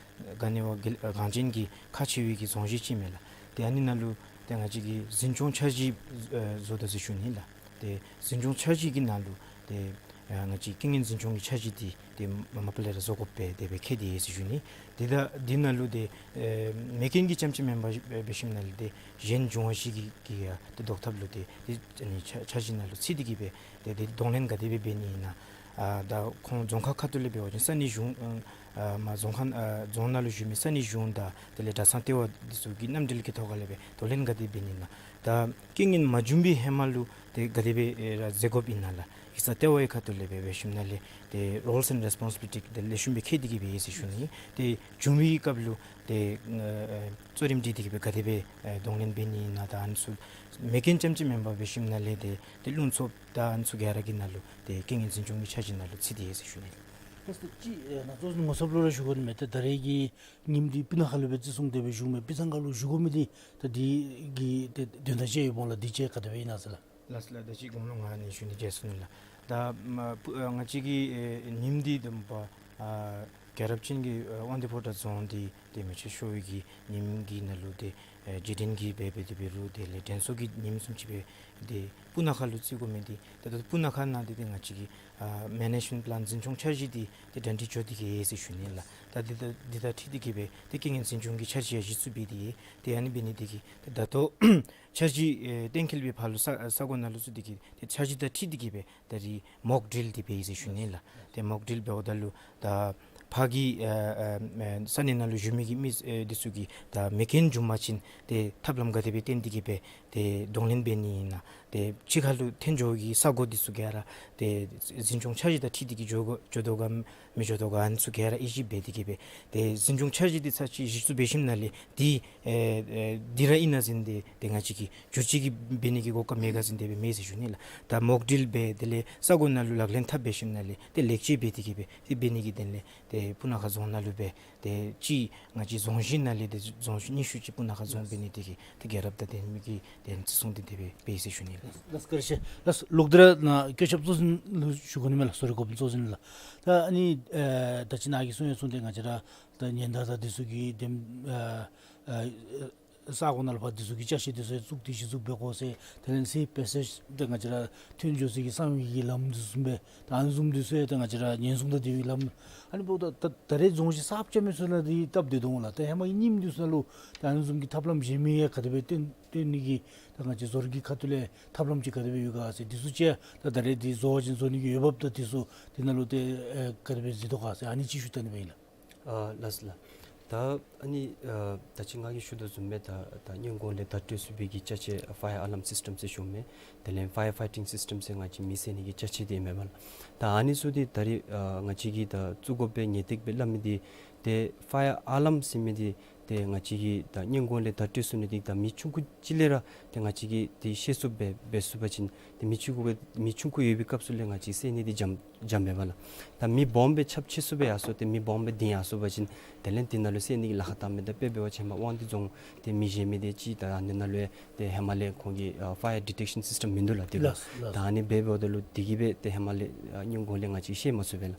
ག་ནི་བ་གལ་ཨ་གངས་ཅན་གྱི་ཁག་ཆེ་བའི་གི་རྫོང་གཞི་ཅིག་མས་ལགས། ཏེ་ཨ་ནི་ནང་ལུ་ཏེ་ང་བཅས་ཀྱིས་འཛིན་སྐྱོང་འཆར་གཞི་ཨེ་བཟོ་དོ་ཟེར་ཞུ་ནི་ལགས། ཏེ་འཛིན་སྐྱོང་འཆར་གཞི་གི་ནང་ལུ་ཏེ་ཨ་ང་བཅས་རྐྱེན་ངན་འཛིན་སྐྱོང་གི་འཆར་གཞི་འདི་ཏེ་མ་མ་པ་ལས་ར་བཟོ་དགོཔ་སྦེ་དེ་སྦེ་བཀོད་དེ་ཡོད་ཟེར་ཞུ་ནི། ཏེ་ད་འདི་ནང་ལུ་ཏེ་ཨེ་མེ་རྐྱེན་གྱི་རྐྱངམ་ཅིག་མེན་པར་འབད་ཞིནམ་ལས་ཏེ་གཞན་འབྱུང་བ་བཞི་གི་གི་ཡང་ཏེ་བཟློག་ཐབས་ལུ་ཏེ་ཏེ་ཨ་ནི་འཆར་འཆར་གཞི་ནང་ལུ་ཚུད་དེ་གིས་སྦེ་ཏེ་ཏེ་གདོང་ལེན་ག་དེ་སྦེ་འབད་ནི་ཨིན་ན། ཨ་ད་ཁོང་རྫོང་ཁག་ཁ་ཐུག་ལས་འབད་བ་ཅིན་ས་གནས་གཞུང་ཨ་མ་རྫོང་ཁག་ཨ་རྫོང་ནང་ལུ་བཞུགས་མི་ས་གནས་གཞུང་དང་དེ་ལས་གྲྭ་ཚང་ལྟེ་བ་འདི་ཚུ་གི་མཉམ་འབྲེལ་གྱི་ཐོག་ཁ་ལས་སྦེ་གདོང་ལེན་ག་དེ་འབད་ནི་ཨིན་ན། ད་རྐྱེན་ངན་མ་བྱུང་བའི་ཧེ་མ་ལུ་ཏེ་ག་དེ་སྦེ་ཨེ་ར་མཛད་དགོཔ་ཨིན་ན་ལགས། ཡིག་ཚང་ལྟེ་བའི་ཁ་ཐུག་ལས་སྦེ་འབད་ཞིནམ་ལས་ཏེ་རོལསི་ཨེནཌ་རེསི་པོན་སི་བི་ལི་ཊི་ཏེ་ལེགས་ཤོམ་སྦེ་འཁྱེར་ཏེ་གིས་སྦེ་ཡོད་ཟེར་ཞུ་ནི། ཏེ་བྱུང་བའི་སྐབས་ལུ་ཏེ་ཨེ་གཙོ་རིམ་སྒྲིག་སྟེ་གིས་སྦེ་ག་དེ་སྦེ་ཨེ་གདོང་ལེན་འབད་ནི་ཨིན་ན། ད་ཨ་ནི་ཚུ་མེ་རྐྱེན་རྐྱངམ་ཅིག་མེན་པར་འབད་ཞིནམ་ལས་ཏེ་ཏེ་རླུང་འཚུབ་ད་ཨ་ནི་ཚུ་ག་ར་གི་ནང་ལུ་ཏེ་རྐྱེན་ངན་འཛིན་སྐྱོང་གི་འཆར་གཞི་ནང་ལུ་ཚུད་དེ་ཡོད་ཟེར་ཞུ་ནི། ལགས་སོ། ཅིག་ཨེ་ནཱ་གཙོ་འཛིན་ངོ་ཚབ་ལུ་ར་ཞུ་དགོ་ནི་མས། ཏེ་ད་རེས་ཀྱི་ཉིནམ་འདི་སྤུ་ན་ཁ་ལུ་སྦེ་བརྩི་སྲུང་དེ་སྦེ་བཞུགས་མས། སྤུས་ཚང་ཁ་ལུ་བཞུགས་དགོ་མི་འདི་ད་འདི་གི་ཏེ་དོན་དག་ཅིག་ཡོདཔ་འོང་ལགས། འདི་ཅིག་ག་དེ་སྦེ་ཨིན་ན་ཟེར་ལགས། ལགས་སོ་ལགས། ད་ཅི་དགོངས་ལོ་ང་ནི་ཞུ་ནི་བརྗེད་སོ་ནུག་ལགས། ད་མ་པུ་ཨ་ང་བཅས་ཀྱི་ཨེ་ཉིནམ་འདི་དམ་པ་ཨ་རྒྱལ་རབས་ཅན་གྱི་ཨ་དབང་འདུས་ཕོ་བྲང་རྫོང་འདི་ཏེ་མེ་མཆོད་ཤོར་བའི་གི་ཉིནམ་གྱི་ནང་ལུ་ཏེ་ཨེ་རྗེས་དྲན་གྱི་སྦེ་འབད་དེ་འབད་རུང་དེ་ལས་དྲན་གསོ་གི་ཉིནམ་བཟུམ་ཅིག་སྦེ་ཏེ་སྤུ་ན་ཁ་ལུ་བརྩི་དགོ་མི་འདི་ད་ད་སྤུ་ན་ཁ་ནང་འདི་ཏེ་ང་བཅས་ཀྱི་ཨ་མེ་ནེཇ་མེནཊ་པི་ལཱན་འཛིན་སྐྱོང་འཆར་གཞི་འདི་ཏེ་གྲ་སྒྲིག་འགྱོ་སྟེ་གིས་ཡོད་ཟེར་ཞུ་ནི་ལགས། ད་འདི་ད་འདི་དང་འཁྲིལ་ཏེ་གིས་སྦེ་ཏེ་རྐྱེན་ངན་འཛིན་སྐྱོང་གི་འཆར་གཞི་ཡང་གཞི་བཙུགས་འབད་དེ་ཡོད། ཏེ་ཨ་ནི་འབད་ནི་འདི་གིས་ཏེ་ད་ལྟོ་འཆར་གཞི་ཨེ་གཏན་འཁེལ་བའི་ཕར་ལུ་ས་ས་གོ་ནང་ལུ་བཙུགས་ཏེ་གིས་ཏེ་འཆར་གཞི་དང་འཁྲིལ་ཏེ་གིས་སྦེ་ད་རིས་མོག་ཌྲིལ་འདི་འབད་ཡི་ཟེར་ཞུ་ནི་ལགས། ཏེ་མོག་ཌྲིལ་འབདཝ་ད་ལུ་ད་ཕར་གྱི་ཨ་ཨ་ཨ་ས་གནས་ནང་ལུ་བཞུགས་མི་གི་མི་ཨེ་འདི་ཚུ་གིས་ད་མེ་རྐྱེན་བྱུང་པ་ཅིན་ཏེ་ཐབས་ལམ་ག་དེ་སྦེ་བཏོན་ཏེ་གིས་སྦེ་ཏེ་གདོང་ལེན་འབད་ནི་ཨིན་ན། ཏེ་ཕྱི་ཁ་ལུ་འཐོན་འགྱོ་གི་ས་གོ་འདི་ཚུ་ག་ར་ཏེ་འཛིན་སྐྱོང་འཆར་གཞི་དང་འཁྲིལ་ཏེ་གིས་འགྱོ་དགོ་འགྱོ་དོ་ག་མི་འགྱོ་དོ་ག་ཨ་ནི་ཚུ་ག་ར་དབྱེ་ཞིབ་འབད་དེ་གིས་སྦེ་ཏེ་འཛིན་སྐྱོང་འཆར་གཞི་འདི་ཚར་གཅིག་གཞི་བཙུགས་འབད་ཞིནམ་ལས་འདི་ཨེ་ཨེ་འདི་ར་ཨིན་ན་ཟེར་ཏེ་ཏེ་ང་བཅས་ཀྱིས་བསྒྱུར་བཅོས་ཀྱི་འབད་ནི་གི་གོ་སྐབས་མེད་ག་ཟེར་ཏེ་སྦེ་མེད་ཟེར་ཞུ་ནི་ལགས། ད་མོག་ཌྲིལ་འབད་དེ་ལས་ས་གོ་ནང་ལུ་ལག་ལེན་འཐབ་འབད་ཞིནམ་ལས་ཏེ་ལེགས་བཅོས་འབད་དེ་གིས་སྦེ་ཏེ་འབད་ནི་གི་དོན་ལས་ཏེ་སྤུ་ན་ཁ་རྫོང་ནང་ལུ་སྦེ་ཏེ་ཅིག་ང་བཅས་རྫོང་གཞི་ནང་ལས་ཏེ་རྫོང་གཞི་ཉི་ཤུ་ཅིག་སྤུ་ན་ཁ་རྫོང་འབད་ནི་དེ་གིས་ཏེ་རྒྱལ་རབས་དང་ལྡན་མི་གི་ཏེ་བརྩི་སྲུང་འདི་དེ་སྦེ་འབད་ཡི་ཟེར་ཞུ་ནི་ལགས། ལགས་བཀའ་དྲིན་ཆེ། ལགས་ལོག་སྟེ་ར་ནཱ་བཀོད་ཁྱབ་གཙོ་འཛིན་ལུ་ཞུ་དགོ་ནི་མས་ལགས། གསོ་རིག་སྐོར་སྤེལ་གཙོ་འཛིན་ལགས། ད་ཨ་ནི་ཨེ་ད་ཅི་ནཱ་གིས་གསུངས་ཡང་གསུངས་ཏེ་ང་བཅས་ར་ད་ཉེན་བརྡ་དང་འདི་ཚུ་གི་དེམ་ཨ་ཨ་ས་གོ་ནང་ལུ་ཕར་འདི་ཚུ་གི་ཅ་ཆས་འདི་ཚུ་བཙུགས་ཏེ་གཞི་བཙུགས་འབད་དགོ་ཟེར། དེ་ལས་སེབ་པེ་སེཇ་ཏེ་ང་བཅས་ར་འཐོན་འགྱོ་ས་གི་གསང་བའི་གི་ལམ་འདི་བཟུམ་སྦེ་ད་ཨ་ནི་བཟུམ་འདི་ཚུ་ཡང་ཏེ་ང་བཅས་ར་ཉེན་སྲུང་དང་འབྲེལ་བའི་ལམ་ཨ་ནི་འབདཝ་ད་ད་ད་རེས་རྫོང་གཞི་གསརཔ་རྐྱབ་མི་ཚུ་ནང་འདི་སྟབས་བདེ་དོ་འོང་ལགས། ད་ཧེ་མ་གི་རྙིངམ་འདི་ཚུ་ནང་ལུ་ད་ཨ་ནི་བཟུམ་གྱི་ཐབས་ལམ་གཞན་མི་ཡང་ག་དེ་སྦེ་བཏོན་བཏོན་ནི་གི་ད་ང་བཅས་བཟོ་རིག་གི་ཁ་ཐུག་ལས་ཐབས་ལམ་ཅིག་ག་དེ་སྦེ་ཡོད་ག་ཟེར་འདི་ཚུ་ཅིག་ད་ད་རེས་འདི་བཟོ་བ་ཅིན་བཟོ་ནི་གི་འོས་འབབ་དང་འདི་ཚུ་འདི་ནང་ལུ་ཏེ་ཨེ་ག་དེ་སྦེ་གཟིགས་དོ་ག་ཟེར་ཨ་ནི་ཅིག་ཞུ་བལྟ་ནི་སྦེ་ཨིན་ལགས། ཨ་ལགས་སོ་ལགས། ད་ཨ་ནི་ཨ་ད་ཅི་ང་གིས་ཞུ་དོ་བཟུམ་སྦེ་ད་ད་སྔོན་འགོག་ལས་བརྡ་སྤྲོད་ཚུགས་པའི་གི་ཅ་ཆས་ཕ་ཡར་ཨ་ལཱརམ་སིསི་ཊམ་ཟེར་ཞུཝ་མས། དེ་ལས་ཕ་ཡར་ཕའི་ཊིང་སིསི་ཊམ་ཟེར་ང་བཅས་མེ་བསད་ནི་གི་ཅ་ཆས་འདི་ཨིན་མས་པ་ལགས། ད་ཨ་ནི་ཚུ་འདི་ད་རེས་ཨ་ང་བཅས་ཀྱིས་ད་བཙུགས་དགོ་པའི་ངེས་ཏིག་སྦེ་སླབ་མི་འདི་ཏེ་ཕ་ཡར་ཨ་ལཱརམ་ཟེར་མི་འདི་ཏེ་ང་བཅས་ཀྱིས་ད་སྔོན་འགོག་ལས་བརྡ་སྤྲོད་ཚུགས་ནི་འདི་ད་མི་ཆུང་ཀུ་ཅིག་ལས་ར་ཏེ་ང་བཅས་ཀྱིས་ཏེ་ཤེས་ཚུགསཔ་སྦེ་འབད་ཚུགས་པ་ཅིན་ཏེ་མི་ཆུང་ཀུ་མི་ཆུང་ཀུ་ཡོད་པའི་སྐབས་སུ་ལས་ང་བཅས་བསད་ནི་འདི་འཇམ་འཇམ་མས་པ་ལགས། ད་མི་སྦོམ་སྦེ་ཁྱབ་ཆེ་སུ་སྦེ་ཡར་སོང་སྟེ་མི་སྦོམ་སྦེ་ལྡིང་ཡར་སོང་པ་ཅིན་དེ་ལས་འདི་ནང་ལུ་བསད་ནི་གི་ལཱ་ཁག་བཏངམ་མས། ད་དཔེ་འབད་བ་ཅིན་ཧེ་མ་དབང་འདུས་རྫོང་ཏེ་མི་གཞན་མི་འདི་ཅིག་ད་ཨ་ནི་ནང་ལུ་ཡང་ཏེ་ཧེ་མ་ལས་ཁོང་གི་ཨ་ཕ་ཡར་ཌི་ཊེག་ཤཱན་སིསི་ཊམ་མིན་འདུག་ལགས། དེ་ལུ་ལགས་ལགས། ད་ཨ་ནི་སྦེ་འབདཝ་ད་ལུ་དེ་གིས་སྦེ་ཏེ་ཧེ་མ་ལས་ཨ་སྔོན་འགོག་ལས་ང་བཅས་ཤེས་མ་ཚུགས་པས་ལགས།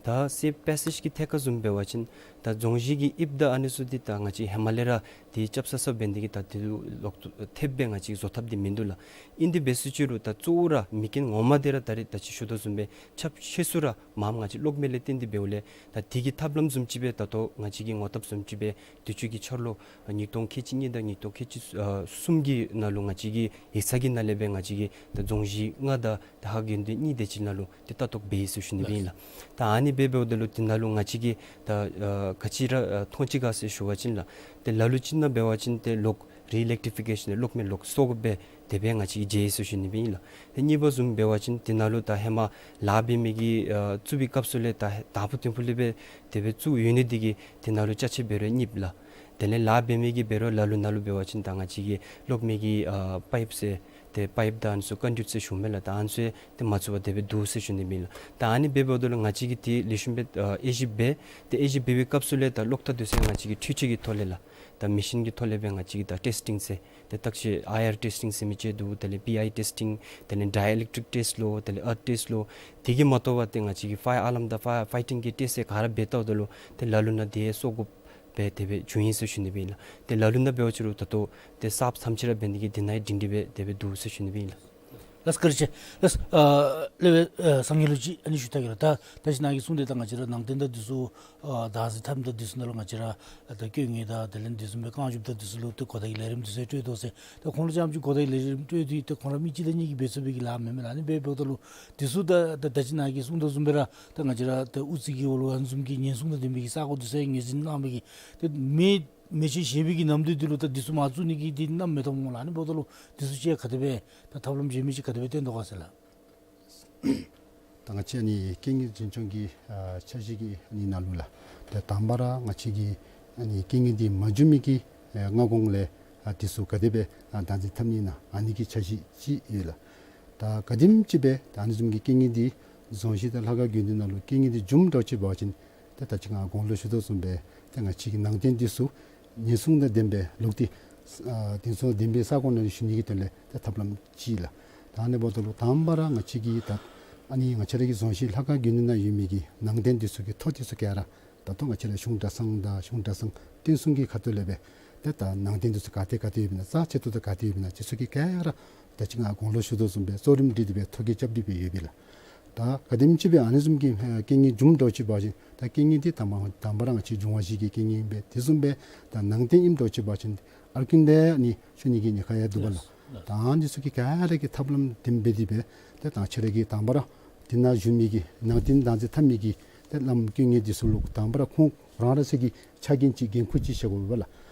ད་སེབ་པེ་སེཇ་གི་ཐད་ཁར་བཟུམ་འབད་བ་ཅིན་ད་རྫོང་གཞི་གི་དབྱིབས་དང་ཨ་ནི་ཚུ་འདི་ད་ང་བཅས་ཧེ་མ་ལས་ར་འདི་རྐྱབ་ཚར་ཚརཝ་འབད་ནི་འདི་གིས་ད་འདི་ལུ་ལོག་ཐེབས་སྦེ་ང་བཅས་བཟོ་ཐབས་འདི་མིན་འདུག་ལགས། ཨིན་ཏེ་འབད་ཟེར་ཅི་རུང་ད་གཙོ་བོ་ར་མེ་རྐྱེན་ངོ་མ་འདི་ར་ད་རེས་ད་ཅི་ཞུ་དོ་བཟུམ་སྦེ་ཁྱབ་ཆེ་སུ་ར་མངམ་ང་བཅས་གློག་མེ་ལས་བརྟེན་ཏེ་འབདཝ་ལས་ད་འདི་གི་ཐབས་ལམ་བཟུམ་ཅིག་སྦེ་ད་ལྟོ་ང་བཅས་ཀྱིས་ངོ་བཏབ་བཟུམ་ཅིག་སྦེ་དུས་ཅི་གི་ཆར་ལོ་ཉིས་སྟོང་ཁལ་གཅིག་གཉིས་དང་ཉིས་སྟོང་ཁལ་གཅིག་ཨ་གསུམ་གྱི་ནང་ལུ་ང་བཅས་ཀྱི་ཡིག་ཚང་གི་ནང་ལས་སྦེ་ང་བཅས་ཀྱིས་ད་རྫོང་གཞི་ལྔ་དང་ད་ཧཱ་དགེ་འདུན་གཉིས་དེ་ཅིག་ནང་ལུ་ཏེ་ལྟ་རྟོག་འབད་ཡི་ཟེར་ཞུ་ནི་སྦེ་ཨིན་ལགས། ད་ཨ་ནི་སྦེ་འབདཝ་ད་ལུ་འདི་ནང་ལུ་ང་བཅས་ཀྱིས་ད་ཨ་ག་ཅི་ར་ཨ་མཐོང་ཅི་ག་ཟེར་ཞུ་བ་ཅིན་ལགས། ཏེ་ལ་ལུ་ཅིག་ནང་འབད་བ་ཅིན་ཏེ་གློག་རི་ཨི་ལེག་ཊི་ཕི་ཀེ་ཤཱན་གློག་མེ་ལོག་གསོ་དགོཔ་སྦེ་དེ་སྦེ་ང་བཅས་ཀྱིས་མཇལ་ཡི་ཟེར་ཞུ་ནི་སྦེ་ཨིན་ལགས། ཏེ་གཉིས་པ་བཟུམ་འབད་བ་ཅིན་འདི་ནང་ལུ་ད་ཧེ་མ་ལཱ་འབད་མི་གིས་ཨ་བཙུགས་པའི་སྐབས་སུ་ལས་ད་དང་ཕུ་ཐིམ་ཕུ་ལས་སྦེ་དེ་སྦེ་བཙུགས་ཡོད་ནི་འདི་གིས་འདི་ནང་ལུ་ཅ་ཆས་འབད་རུང་རྙིངམ་ལགས། དེ་ལས་ལཱ་འབད་མི་གིས་འབད་རུང་ལ་ལུ་ནང་ལུ་འབད་བ་ཅིན་ད་ང་བཅས་ཀྱི་གློག་མེ་གི་ཨ་པའིཔ་ཟེར་ཏེ་པའིཔ་དང་ཨ་ནི་ཚུ་ཀོན་ཌུ་ཡིཊ་ཟེར་ཞུཝ་མས་ལགས། ད་ཨ་ནི་ཚུ་ཡང་ཏེ་མ་བཙུགས་པར་དེ་སྦེ་འདུག་ཟེར་ཞུ་ནི་སྦེ་ཨིན་ལགས། ད་ཨ་ནི་སྦེ་འབདཝ་ད་ལུ་ང་བཅས་ཀྱིས་ཏེ་ལེགས་ཤོམ་སྦེ་ཨ་དབྱེ་ཞིབ་འབད། ཏེ་དབྱེ་ཞིབ་འབད་བའི་སྐབས་སུ་ལས་ད་གློག་ཐག་འདི་ཚུ་ཡང་ང་བཅས་ཀྱིས་འཕྲུལ་ཆས་ཀྱི་ཐོག་ལས་ལགས། ད་མེ་ཤིན་གྱི་ཐོག་ལས་སྦེ་ང་བཅས་ཀྱིས་ད་ཊེསི་ཊིང་ཟེར་ཏེ་བརྟག་དཔྱད་ཨའི་ཨར་ཊེསི་ཊིང་ཟེར་མི་ཅིག་འདུག། དེ་ལས་པི་ཨའི་ཊེསི་ཊིང་དེ་ལས་ཌའི་ཨི་ལེག་ཊིག་ཊེསི་ལོ་དེ་ལས་ཨརཐ་ཊེསི་ལོ། དེ་གིས་མ་དོ་བར་ཏེ་ང་བཅས་ཀྱིས་ཕ་ཡར་ཨ་ལཱརམ་དང་ཕ་ཡར་ཕའི་ཊིང་གི་ཊེསི་ཟེར་ག་ར་འབད་བལྟཝ་ད་ལུ་ཏེ་ལ་ལུ་ནང་འདི་གསོ་དགོཔ་སྦེ་དེ་སྦེ་བྱུང་ཡི་ཟེར་ཞུ་ནི་སྦེ་ཨིན་ལགས། ཏེ་ལ་ལུ་ནང་འབད་བ་ཅིན་རུང་ད་ལྟོ་ཏེ་གསརཔ་མཚམས་ཅིག་ར་འབད་ནི་གིས་འདི་ནང་ཡང་སྒྲིང་སྒྲི་སྦེ་དེ་སྦེ་འདུག་ཟེར་ཞུ་ནི་སྦེ་ཨིན་ལགས། ལགས་བཀའ་དྲིན་ཆེ། ལགས་ཨ་ལས་སྦེ་ཨ་གསང་སྙིང་ལུ་ཅིག་ཨ་ནི་ཞུ་ད་གེ་ལགས། ད་ད་ཅི་ནཱ་གིས་གསུངས་ཏེ་ད་ང་བཅས་ར་ནང་རྟེན་དང་འདི་ཚུ་ཨ་བདག་འཛིན་འཐབ་མི་དང་འདི་ཚུ་ནང་ལུ་ང་བཅས་ར་ཨ་ད་སྐྱོན་ངན་དང་དེ་ལས་འདི་བཟུམ་སྦེ་རྐང་འཇུགཔ་དང་འདི་ཚུ་ལུ་ཏེ་གོ་བརྡ་གི་ལས་རིམ་འདི་ཚུ་ཡང་སྤྲོད་དོ་ཟེར། ད་ཁོང་ལུ་ཙམ་ཅིག་གོ་བརྡ་གི་ལས་རིམ་སྤྲོད་དེ་ཏེ་ཁོང་ར་མི་གཅིག་དང་གཉིས་ཀྱིས་འབད་ཚུགས་པའི་གི་ལཱ་མེན་མས་ལགས། ཨ་ནི་སྦེ་འབདཝ་ད་ལུ་འདི་ཚུ་ད་ད་ད་ཅི་ནཱ་གིས་གསུངས་དོ་བཟུམ་སྦེ་ར་ད་ང་བཅས་ར་ད་དབུ་རྩེ་གི་འོག་ལུ་ཨ་ནི་བཟུམ་གྱི་ཉེན་སྲུང་དང་ལྡན་པའི་གི་ས་གོ་འདི་ཚུ་ཡང་ངོས་འཛིན་གནང་བའི་གི་ཏེ་མེ་ མེ་ལྕེ་བཞེས་པའི་གི་ནམ་དུས་འདི་ལུ་ད་འདི་ཚུ་མ་བཙུགས་ནི་གི་འདི་གནམ་མེ་ཏོག་མོ་ལ་ཨ་ནི་འབདཝ་ད་ལུ་འདི་ཚུ་ཅིག་ག་དེ་སྦེ་ད་ཐབས་ལམ་གཞན་མི་ཅིག་ག་དེ་སྦེ་བཏོན་དོ་ག་ཟེར་ལགས། ད་ང་བཅས་ཨ་ནི་རྐྱེན་ངན་འཛིན་སྐྱོང་གི་ཨ་འཆར་གཞི་གི་ཨ་ནི་ནང་ལུ་ལགས། ད་དང་པ་ར་ང་བཅས་ཀྱིས་ཨ་ནི་རྐྱེན་ངན་འདི་མ་འབྱུང་མི་གི་ཨ་སྔ་གོང་ལས་ཨ་འདི་ཚུ་ག་དེ་སྦེ་ཨ་བདག་འཛིན་འཐབ་ནི་ཨིན་ན་ཨ་ནི་གི་འཆར་གཞི་ཅིག་ཡོད་ལགས། ད་ག་དེམ་ཅིག་སྦེ་ད་ཨ་ནི་བཟུམ་གྱི་རྐྱེན་ངན་འདི་རྫོང་གཞི་དང་ལྷ་ཁང་དགོན་སྡེ་ནང་ལུ་རྐྱེན་ངན་འདི་འབྱུངམ་འདྲཝ་ཅིག་འབད་བ་ཅིན་ཏེ་ད་ཅི་ང་གོང་ལུ་ཞུ་དོ་བཟུམ་སྦེ་ཏེ་ང་བཅས་ཀྱི་ནང་རྟེན་འདི་ཚུ་ཉེན་སྲུང་དང་ལྡན་པའི་ལུགས་འདི་ཨ་ཉེན་སྲུང་ལྡན་པའི་ས་གོ་ནང་ཞུ་ནི་གི་དོན་ལས་ཏེ་ཐབས་ལམ་ཅིག་ལགས། ད་ཨ་ནི་འབདཝ་ད་ལུ་དང་པ་ར་ང་བཅས་ཀྱིས་ད་ཨ་ནི་ང་བཅས་ར་གི་རྫོང་གཞི་ལྷ་ཁང་དགོན་སྡེ་ནང་ཡོད་མི་གི་ནང་རྟེན་འདི་ཚུ་གི་ཐོ་འདི་ཚུ་ག་ར་ད་ལྟོ་ང་བཅས་ར་གཞུང་གྲྭ་ཚང་དང་གཞུང་གྲྭ་ཚང་བརྟན་སྲུང་གི་ཁ་ཐུག་ལས་སྦེ་ཏེ་ད་ནང་རྟེན་འདི་ཚུ་ག་ཏེ་ག་ཏེ་ཡོདཔ་ཨིན་ན་རྩ་ཆེ་ཏོག་ཏོ་ག་ཏེ་ཡོདཔ་ཨིན་ན་འདི་ཚུ་གི་ག་ར་ད་ཅི་ང་གོང་ལུ་ཞུ་དོ་བཟུམ་སྦེ་གཙོ་རིམ་སྒྲིག་སྟེ་སྦེ་ཐོ་བཀོད་རྐྱབ་སྟེ་སྦེ་ཡོད་པས་ལགས། ད་ག་དེམ་ཅིག་སྦེ་ཨ་ནི་བཟུམ་གྱི་ཨ་རྐྱེན་ངན་འབྱུངམ་འདྲཝ་ཅིག་འབད་བ་ཅིན་ད་རྐྱེན་ངན་འདི་དང་པ་དང་པ་ར་ང་བཅས་འབྱུང་བ་བཞི་གི་རྐྱེན་ངན་སྦེ་དེ་བཟུམ་སྦེ་ད་ནང་རྟེན་ཨིནམ་འདྲཝ་ཅིག་འབད་བ་ཅིན་ཨར་ཀིན་ལས་ཨ་ནི་ཤོར་ནི་གི་ཉེན་ཁ་ཡང་འདུག་པ་ལགས། ད་ཨ་ནི་ཚུ་གི་ག་ར་གི་ཐབས་ལམ་དེམ་སྦེ་དེ་སྦེ་ཏེ་ད་ང་བཅས་ར་གི་དང་པ་ར་དེ་ནང་བཞུགས་མི་གི་ནང་རྟེན་བདག་འཛིན་འཐབ་མི་གི་ཏེ་བླམ་དཀོན་གཉེར་འདི་ཚུ་ལུ་དང་པ་ར་ཁོང་རང་རང་སོ་གི་ཕྱག་འགན་ཅིག་འགན་ཁུར་ཅིག་བཞེས་དགོ་པས་ལགས།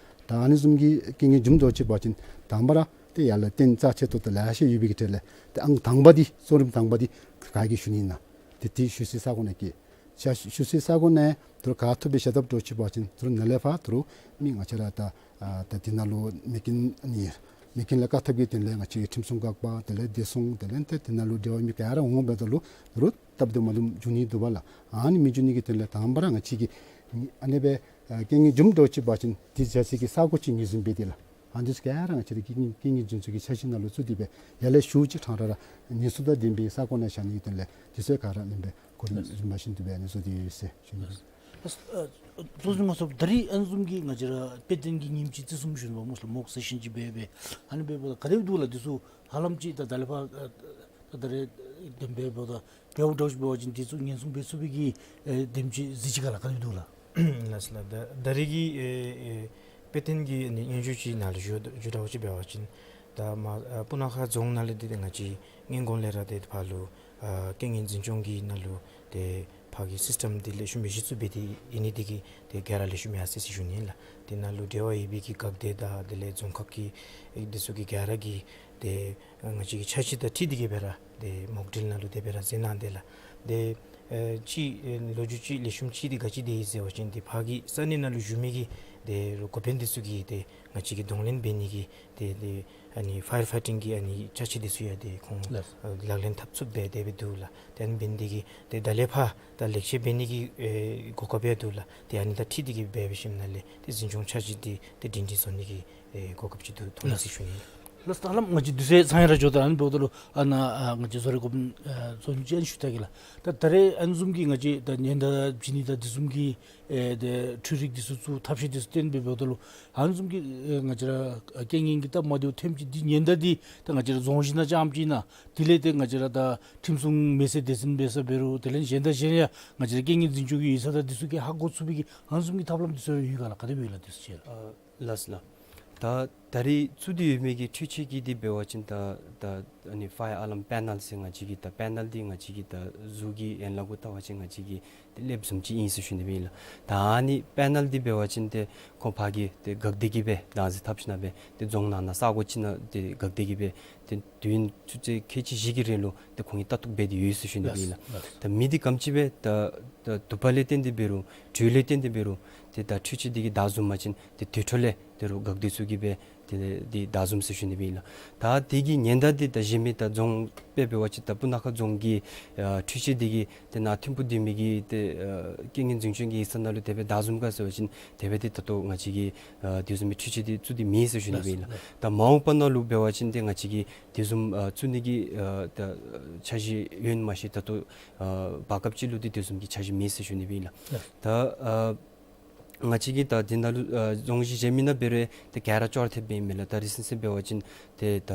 ད་ཨ་ནི་བཟུམ་གྱི་རྐྱེན་ངན་འབྱུངམ་འདྲཝ་ཅིག་འབད་བ་ཅིན་དང་པ་ར་ཏེ་ཡར་ལས་རྟེན་རྩ་ཆེ་ཏོག་ཏོ་ལེ་ཤ་ཡོད་པའི་གི་གྲས་ལས་ཏེ་ཨང་དང་པ་འདི་གཙོ་རིམ་དང་པ་འདི་ག་གིས་ཞུ་ནི་ཨིན་ན། ཏེ་དེ་ཞུ་སའི་ས་གོ་ནང་གི་ཞུ་སའི་ས་གོ་ནང་དོ་རུང་ག་ཐུབ་པའི་ཞལ་ཏབ་འདྲཝ་ཅིག་འབད་བ་ཅིན་དོ་རུང་ནཱ་ལས་ཕར་དོ་རུང་མི་ང་བཅས་ར་ད་ཨ་ད་དེ་ནང་ལུ་མེ་རྐྱེན་ཨ་ནི་མེ་རྐྱེན་ལ་དཀའ་ཐུབ་ཀྱི་དོན་ལས་ང་བཅས་ཀྱི་ཁྲིམས་སྲུང་འགག་པ་དེ་ལས་བདེ་སྲུང་དེ་ལས་ཏེ་དེ་ནང་ལུ་འབྲེལ་བ་མི་ག་ར་འོང་འབདཝ་ད་ལུ་དོ་རུང་སྟབས་བདེ་མ་བདེ་འབྱུང་ནི་འདུག་པ་ལགས། ཨ་ནི་མི་འབྱུང་ནི་གི་དོན་ལས་དང་པ་ར་ང་བཅས་ཀྱིས་ཨ་ནི་སྦེ་ཨ་རྐྱེན་ངན་འབྱུངམ་འདྲཝ་ཅིག་འབད་བ་ཅིན་དེ་བཞག་སའི་གི་ས་གོ་ཅིག་ངོས་འཛིན་འབད་དེ་ལགས། ཨ་ནི་འདི་ཚུ་ག་ར་ང་བཅས་ར་རྐྱེན་རྐྱེན་ངན་འཛིན་ཚུ་གི་འཆར་གཞི་ནང་ལུ་བཙུགས་ཏེ་སྦེ་ཡར་ལས་ཞུ་ཅིག་ཕྲང་ར་ར་ཉེན་སྲུང་དང་ལྡན་པའི་ས་གོ་ནང་བཞག་ནི་གི་དོན་ལས་འདི་ཚུ་ག་ར་ཨ་ནི་སྦེ་གོ་རིམ་རིམ་པ་བཞིན་དུ་སྦེ་ཨ་ནི་བཟོ་སྟེ་ཡོད་ཟེར་ཞུ་ནི། ཨ་ཨ་གཙོ་བོ་ང་བཅས་ད་རིས་ཨ་ནི་བཟུམ་གྱི་ང་བཅས་ར་དཔེ་སྟོན་གྱི་ཉིནམ་གཅིག་བརྩི་སྲུང་ཞུ་ནི་པ་སྨོ་ལགས། མོག་སེ་ཤཱན་ཅིག་འབད་སྦེ་ཨ་ནི་འབདཝ་ད་ག་དེ་སྦེ་འདུག་ལགས། འདི་ཚུ་ཧ་ལམ་ཅིག་ད་ད་ལས་ཕར་ཨ་ད་ད་རེས་དེམ་སྦེ་འབདཝ་ད་འབདཝ་འདྲཝ་ཅིག་འབད་བ་ཅིན་འདི་ཚུ་ཉེན་སྲུང་འབད་ཚུགས་པའི་གི་ཨེ་དེམ་ཅིག་གཟི་བརྗིད་ག་ལགས། ག་དེ་སྦེ་འདུག་ལགས། ལགས་སོ་ལགས། ད་ད་རེས་ཀྱི་ཨེ་ཨེ་དཔེ་སྟོན་གྱི་ཨ་ནི་སྙན་ཞུ་ཅིག་ནང་ལུ་ཞུ་ཞུ་འདྲཝ་ཅིག་འབད་བ་ཅིན་ད་མ་ཨ་སྤུ་ན་ཁ་རྫོང་ནང་ལས་ཏེ་ང་བཅས་སྔོན་གོང་ལས་ར་ཏེ་ཕར་ལུ་ཨ་རྐྱེན་ངན་འཛིན་སྐྱོང་གི་ནང་ལུ་ཏེ་ཕར་གྱི་སིསི་ཊེམ་འདི་ལེགས་ཤོམ་སྦེ་གཞི་བཙུགས་འབད་དེ་ཨིན་ནི་འདི་གིས་ཏེ་ག་ར་ལེགས་ཤོམ་ཡར་སོ་ཡི་ཟེར་ཞུ་ནི་ལགས། དེ་ནང་ལུ་འབྲེལ་བ་ཡོད་པའི་གི་འགག་སྡེ་དང་དེ་ལས་རྫོང་ཁག་གི་ཨེ་འདི་ཚུ་གི་ག་ར་གིས་ཏེ་ང་བཅས་ཀྱི་འཆར་གཞི་དང་འཁྲིལ་ཏེ་གིས་སྦེ་ར་ཏེ་མོག་ཌིལ་ནང་ལུ་དེ་སྦེ་ར་མཛད་གནང་སྟེ་ལགས། ཏེ་ཨེ་ཅིག་ཨེ་ལོ་རྒྱུས་ཅིག་ལེགས་ཤོམ་ཅིག་འདི་ག་ཅི་འདི་ཨིན་ཟེར་བ་ཅིན་ཏེ་ཕར་གྱི་ས་གནས་ནང་ལུ་བཞུགས་མི་གི་ཏེ་འགོ་དཔོན་འདི་ཚུ་གིས་ཏེ་ང་བཅས་ཀྱི་གདོང་ལེན་འབད་ནི་གི་ཏེ་ཏེ་ཨ་ནི་ཕ་ཡར་ཕའི་ཊིང་གི་ཨ་ནི་ཅ་ཆས་འདི་ཚུ་ཡང་ཏེ་ཁོང་ལགས། ཨ་ལག་ལེན་འཐབ་ཚུགསཔ་སྦེ་དེ་སྦེ་འདུག་ལགས། ཏེ་ཨ་ནི་འབད་ནི་འདི་གིས་ཏེ་ད་ལས་ཕར་ད་ལེགས་ཆ་འབད་ནི་གི་ཨེ་གོ་སྐབས་ཡང་འདུག་ལགས། ཏེ་ཨ་ནི་དང་འཁྲིལ་ཏེ་གིས་འབད་འབད་ཞིནམ་ལས་ཏེ་འཛིན་སྐྱོང་འཆར་གཞི་འདི་ཏེ་སྒྲིང་སྒྲིང་བཟོ་ནི་གི་ཨེ་གོ་སྐབས་ཅིག་འདུག་མཐོང་ཡི་ཟེར་ཞུ་ནི། ལགས་སོ། ད་ཧ་ལམ་ང་བཅས་དུས་ཚོད་ཚང་ཡང་ར་འགྱོ་དོ། ཨ་ནི་འབདཝ་ད་ལུ་ཨ་ནཱ་ཨ་ང་བཅས་གསོལ་རས་སྒོ་ཕུན་ཨ་བཟོ་ནི་ཅིག་ཨ་ནི་ཞུ་ད་གེ་ལགས། ད་ད་རེས་ཨ་ནི་བཟུམ་གྱི་ང་བཅས་ད་ཉེན་བརྡ་བྱིན་ནི་དང་དེ་བཟུམ་གྱི་ཨེ་ཏེ་འཕྲུལ་རིག་འདི་ཚུ་བཙུགས་ཐབས་ཤེས་འདི་ཚུ་བཏོན་སྦེ་འབདཝ་ད་ལུ་ཨ་ནི་བཟུམ་གྱི་ཨེ་ང་བཅས་ར་རྐྱེན་ངན་གྱི་སྟབས་མ་བདེཝ་ཐོནམ་ཅིག་འདི་ཉེན་བརྡ་འདི་ད་ང་བཅས་ར་རྫོང་གཞི་ནང་རྐྱངམ་ཅིག་ཨིན་ན་དེ་ལས་ཏེ་ང་བཅས་ར་ད་ཁྲིམས་སྲུང་མེ་སྲེག་སྡེ་ཚན་འབད་ས་འབད་རུང་དེ་ལས་གཞན་དང་གཞན་ཡང་ང་བཅས་ར་རྐྱེན་ངན་འཛིན་སྐྱོང་གི་ཡིག་ཚང་དང་འདི་ཚུ་གིས་ཧ་གོ་ཚུགས་པའི་གི་ཨ་ནི་བཟུམ་གྱི་ཐབས་ལམ་འདི་ཚུ་ཡོད་ག་ལགས། ག་དེ་སྦེ་ཡོད་ལགས་འདི་ཚུ་ཅིག་ལགས། ལགས་སོ་ལགས། ད་ད་རེས་བཙུགས་ཏེ་ཡོད་མི་གི་འཕྲུལ་ཆས་ཀྱི་འདི་འབད་བ་ཅིན་ད་ད་ཨ་ནི་ཕ་ཡར་ཨ་ལཱམ་པེ་ནཱལ་ཟེར་ང་བཅས་ཀྱི་ད་པེ་ནཱལ་འདི་ང་བཅས་ཀྱི་ད་གཟུགས་ཀྱི་ཡན་ལག་གུ་བལྟ་བ་ཅིན་ང་བཅས་ཀྱི་ཏེ་ཀླདཔ་བཟུམ་ཅིག་ཨིན་ཟེར་ཞུ་ནི་སྦེ་ཨིན་ལགས། ད་ཨ་ནི་པེ་ནཱལ་འདི་འབད་བ་ཅིན་ཏེ་ཁོང་ཕར་གྱི་ཏེ་འགག་སྡེ་གིས་སྦེ་བདག་འཛིན་འཐབ་ཞིནམ་སྦེ་ཏེ་རྫོང་ནང་ན་ས་གོ་ཅིག་ནང་ཏེ་འགག་སྡེ་གིས་སྦེ་ཏེ་དུས་ཡུན་ཆུ་ཚོད་ཁལ་གཅིག་བཞི་གི་རིང་ལུ་ཏེ་ཁོང་གིས་ལྟ་རྟོག་འབད་དེ་ཡོད་ཟེར་ཞུ་ནི་སྦེ་ཨིན་ལགས། ལགས། ད་མི་འདི་ག་དེམ་ཅིག་སྦེ་ད་ད་དུ་པ་ལས་བརྟེན་ཏེ་འབད་རུང་དྲོད་ལས་བརྟེན་ཏེ་འབད་རུང་ཏེ་ད་འཕྲུལ་ཆས་འདི་གིས་བདའ་བཟུང་པ་ཅིན་ཏེ་དུར་ཁྲོད་ལས་དོ་རུང་འགག་སྡེ་ཚུ་གིས་སྦེ་ཏེ་འདི་བདའ་བཟུངམ་ཟེར་ཞུ་ནི་སྦེ་ཨིན་ལགས། ད་འདི་གི་ཉེན་བརྡ་འདི་ད་གཞན་མི་ད་རྫོང་དཔེ་འབད་བ་ཅིན་ད་སྤུ་ན་ཁ་རྫོང་གི་ཨ་འཕྲུལ་ཆས་འདི་གིས་ཏེ་ནཱ་ཐིམ་ཕུ་སྡོད་མི་གི་ཏེ་ཨ་རྐྱེན་ངན་འཛིན་སྐྱོང་གི་ཡིག་ཚང་ནང་ལུ་དེ་སྦེ་བདའ་བཟུངམ་ག་ཟེར་བ་ཅིན་དེ་སྦེ་ཏེ་ད་ལྟོ་ང་བཅས་ཀྱིས་ཨ་དེ་བཟུམ་མའི་འཕྲུལ་ཆས་འདི་བཙུགས་ཏེ་མེད་ཟེར་ཞུ་ནི་སྦེ་ཨིན་ལགས། ད་མ་འོངས་པ་ནང་ལུ་འབད་བ་ཅིན་ཏེ་ང་བཅས་ཀྱིས་དེ་བཟུམ་ཨ་བཙུགས་ནི་གི་ཨ་ད་འཆར་གཞི་ཡོད་མ་ཤེས། ད་ལྟོ་ཨ་བར་སྐབས་ཅིག་ལུ་ཏེ་དེ་བཟུམ་གྱི་འཆར་གཞི་མེད་ཟེར་ཞུ་ནི་སྦེ་ཨིན་ལགས། ད་ཨ་ང་བཅས་ཀྱིས་ད་འདི་ནང་ལུ་ཨ་རྫོང་གཞི་གཞན་མི་ནང་འབད་རུང་ཏེ་ག་ར་ཅོག་ར་འཐདཔ་ཨིན་མས་ལགས། ད་རིང་སང་ཚུན་འབད་བ་ཅིན་ཏེ་ད་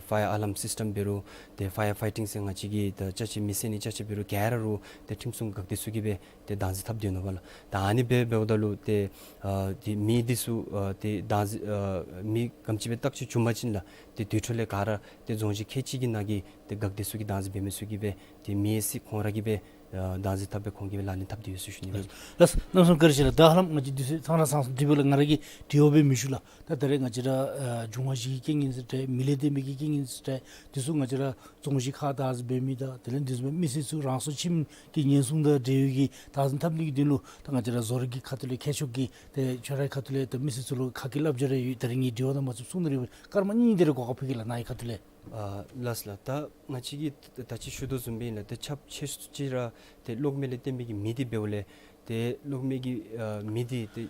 ཕ་ཡར་ཨ་ལཱམ་སིསི་ཊེམ་འབད་རུང་ཏེ་ཕ་ཡར་ཕའི་ཊིང་ཟེར་ང་བཅས་ཀྱི་ད་ཅ་ཆས་མེ་སྲེག་ནི་ཅ་ཆས་འབད་རུང་ག་ར་རུང་ཏེ་ཁྲིམས་སྲུང་འགག་སྡེ་ཚུ་གིས་སྦེ་ཏེ་བདག་འཛིན་འཐབ་སྡོད་ནུག་པ་ལགས། ད་ཨ་ནི་སྦེ་འབདཝ་ད་ལུ་ཏེ་ཨ་ཏེ་མི་འདི་ཚུ་ཨ་ཏེ་བདག་འཛིན་ཨ་མི་ག་དེམ་ཅིག་སྦེ་བརྟག་དཔྱད་བྱུང་པ་ཅིན་ལགས་ཏེ་དུར་ཁྲོད་ལས་ག་ར་ཏེ་རྫོང་གཞི་ཁལ་གཅིག་གི་ནང་གི་ཏེ་འགག་སྡེ་ཚུ་གིས་བདག་འཛིན་འབད་མི་ཚུ་གིས་སྦེ་ཏེ་མེ་སྲེག་ཁོང་ར་གིས་སྦེ་ ཨ་བདག་འཛིན་འཐབ་སྦེ་ཁོང་གིས་སྦེ་ལག་ལེན་འཐབ་སྟེ་ཡོད་ཟེར་ཞུ་ནི་ཨིན་པས། ལགས་ལགས་སོ་གནམ་མེད་ས་མེད་བཀའ་དྲིན་ཆེ་ལགས། ད་ཧ་ལམ་ང་བཅས་དུས་ཚོད་ཚང་ར་ཚང་སོང་། དེ་འབདཝ་ལས་ང་ར་གིས་དྲི་བ་སྦེ་མི་ཞུ་ལགས། ད་ད་རེས་ང་བཅས་ར་ཨ་འབྱུང་བ་བཞི་གི་རྐྱེན་ངན་ཟེར་འདྲས་མི་ལས་བརྟེན་པའི་གི་རྐྱེན་ངན་ཟེར་འདྲས་འདི་ཚུ་ང་བཅས་ར་རྫོང་གཞི་ཁག་བདག་འཛིན་འབད་མི་དང་དེ་ལས་འདི་ཚུ་མི་སེར་ཚུ་རང་སྲོག་ཁྱིམ་གྱི་ཉེན་སྲུང་དང་འབྲེལ་བའི་གི་བདག་འཛིན་འཐབ་ནི་གི་དོན་ལུ་ད་ང་བཅས་ར་བཟོ་རིག་གི་ཁ་ཐུག་ལས་མཁས་མཆོག་གིས་ཏེ་ཁྱོད་རའི་ཁ་ཐུག་ལས་ཏེ་མི་སེར་ཚུ་ལུ་ག་གི་བསླབ་བྱ་རེ་ཡོད། ད་རིས་ངེའི་དྲི་བ་ནང་མ་ཚུད་གསུང་ནི་རེ་སྐར་མ་གཉིས་དེ་རེ་གོ་སྐབས་ཕུལ་གེ་ལགས། ནཱ་གི་ཁ་ཐུག་ལས། ཨ་ལགས་ལགས། ད་ང་བཅས་ཀྱིས་ད་ཅི་ཞུ་དོ་བཟུམ་སྦེ་ཨིན་ལགས། ད་ཁྱབ་ཆེ་ཤོས་ཅིག་ར་ཏེ་གློག་མེ་ལས་བརྟེན་པའི་གི་མེ་འདི་འབདཝ་ལས་ཏེ་གློག་མེ་གི་ཨ་མེ་འདི་ཏེ་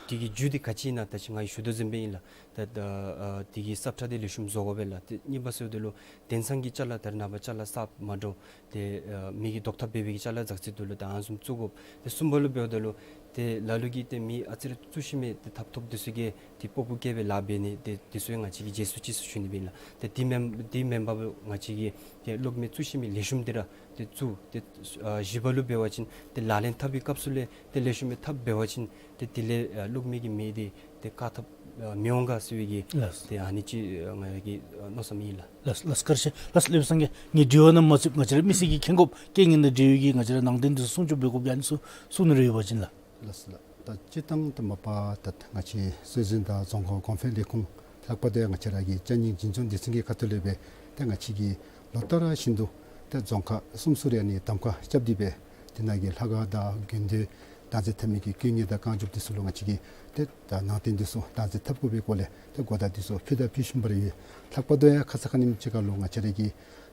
དེ་གི་རྒྱུ་འདི་ག་ཅི་ཨིན་ན་ད་ཅི་ང་གིས་ཞུ་དོ་བཟུམ་སྦེ་ཨིན་ལགས། ད་ད་ཨ་དེ་གི་སབ་ཁྲ་འདི་ལེགས་ཤོམ་བཟོ་དགོ་པས་ལགས། ཏེ་གཉིས་པ་ཟེརཝ་ད་ལུ་དེང་སང་གི་ཅ་ལ་ད་རེས་ནངས་པ་ཅ་ལ་གསརཔ་མ་འདྲཝ་ཏེ་ཨ་མེ་གི་ལྡོག་ཐབས་འབད་བའི་གི་ཅ་ལ་ཛག་རྩིས་འདུག་ལགས། ད་ཨ་ནི་བཟུམ་བཙུགས་དགོ། ཏེ་གསུམ་པ་ལུ་འབདཝ་ད་ལུ་ཏེ་ལ་ལུ་གིས་ཏེ་མེ་ཨ་ཙི་རེ་བཙུགས་ཞིནམ་ལས་ཏེ་ཐབ་ཐོབ་འདི་ཚུ་གིས་ཏེ་སྤོ་སྤོ་བཀལ་སྦེ་ལཱ་འབད་ནི་ཏེ་འདི་ཚུ་ཡང་ང་བཅས་ཀྱིས་བརྗེད་སོང་ཅི་ཟེར་ཞུ་ནི་སྦེ་ཨིན་ལགས། ཏེ་དེ་མེན་དེ་མེན་པར་ང་བཅས་ཀྱིས་ཏེ་གློག་མེ་བཙུགས་ཞིནམ་ལས་ལེགས་ཤོམ་འདི་ར་ཏེ་བཙུགས་ཏེ་ཨ་བཞི་པ་ལུ་འབད་བ་ཅིན་ཏེ་ལག་ལེན་འཐབ་པའི་སྐབས་སུ་ལས་ཏེ་ལེགས་ཤོམ་སྦེ་འཐབ་འབད་བ་ཅིན་ཏེ་དེ་ལས་ཨ་གློག་མེ་གི་མེ་འདི་ཏེ་བཀག་ཐབས་ཨ་མི་འོང་ག་ཟེར་བའི་གི་ལགས། ཏེ་ཨ་ནི་ཅིག་ཨ་ང་གི་ཨ་མནོ་བསམ་ཨིན་ལགས། ལགས་ལགས། བཀའ་དྲིན་ཆེ་ལགས། ལེགས་སོ་སངས་རྒྱས། ངེའི་དྲི་བ་ནང་མ་ཚུད་ང་བཅས་ར་མི་སེར་གྱིས་མཁྱེན་དགོཔ་རྐྱེན་ངན་དང་འབྲེལ་བའི་གི་ང་བཅས་ར་ནང་དོན་འདི་ཚུ་གསུང་ཆོག་པའི་དགོཔ་ཡང་ཚུ་གསུང་ནི་རེ་ཡོད་པ་ཅིན་ལགས། ལགས་ལགས། ད་སྤྱིར་བཏང་ད་མ་པ་ད་ང་བཅས་སྲོལ་འཛིན་དང་རྫོང་ཁ་གོང་འཕེལ་ལས་ཁུངས་ལྷག་པར་དུ་ཡང་ང་བཅས་ར་གི་ཅ་རྙིང་འཛིན་སྐྱོང་སྡེ་ཚན་གྱི་ཁ་ཐུག་ལས་སྦེ་ད་ང་བཅས་ཀྱིས་ལོ་ལྟར་བཞིན་དུ་ད་རྫོང་ཁག་གསུམ་གསུམ་རེ་ཨ་ནི་གདམ་ཁ་རྐྱབ་སྟེ་སྦེ་དེ་ནང་གི་ལྷ་ཁང་དང་དགོན་སྡེ་བདག་འཛིན་འཐབ་མི་གི་དཀོན་གཉེར་དང་བསྐང་འཇུགཔ་འདི་ཚུ་ལུ་ང་བཅས་ཀྱིས་ཏེ་ད་ནང་རྟེན་འདི་ཚུ་བདག་འཛིན་འཐབ་དགོ་པའི་སྐོར་ལས་ཏེ་གོ་བརྡ་འདི་ཚུ་ཕུལ་དང་ཕུལ་བཞིན་པ་ར་ཡོད། ལྷག་པར་དུ་ཡང་ཁ་ཙ་ཁ་ཉིནམ་ཅིག་ཁར་ལུ་ང་བཅས་ར་གི་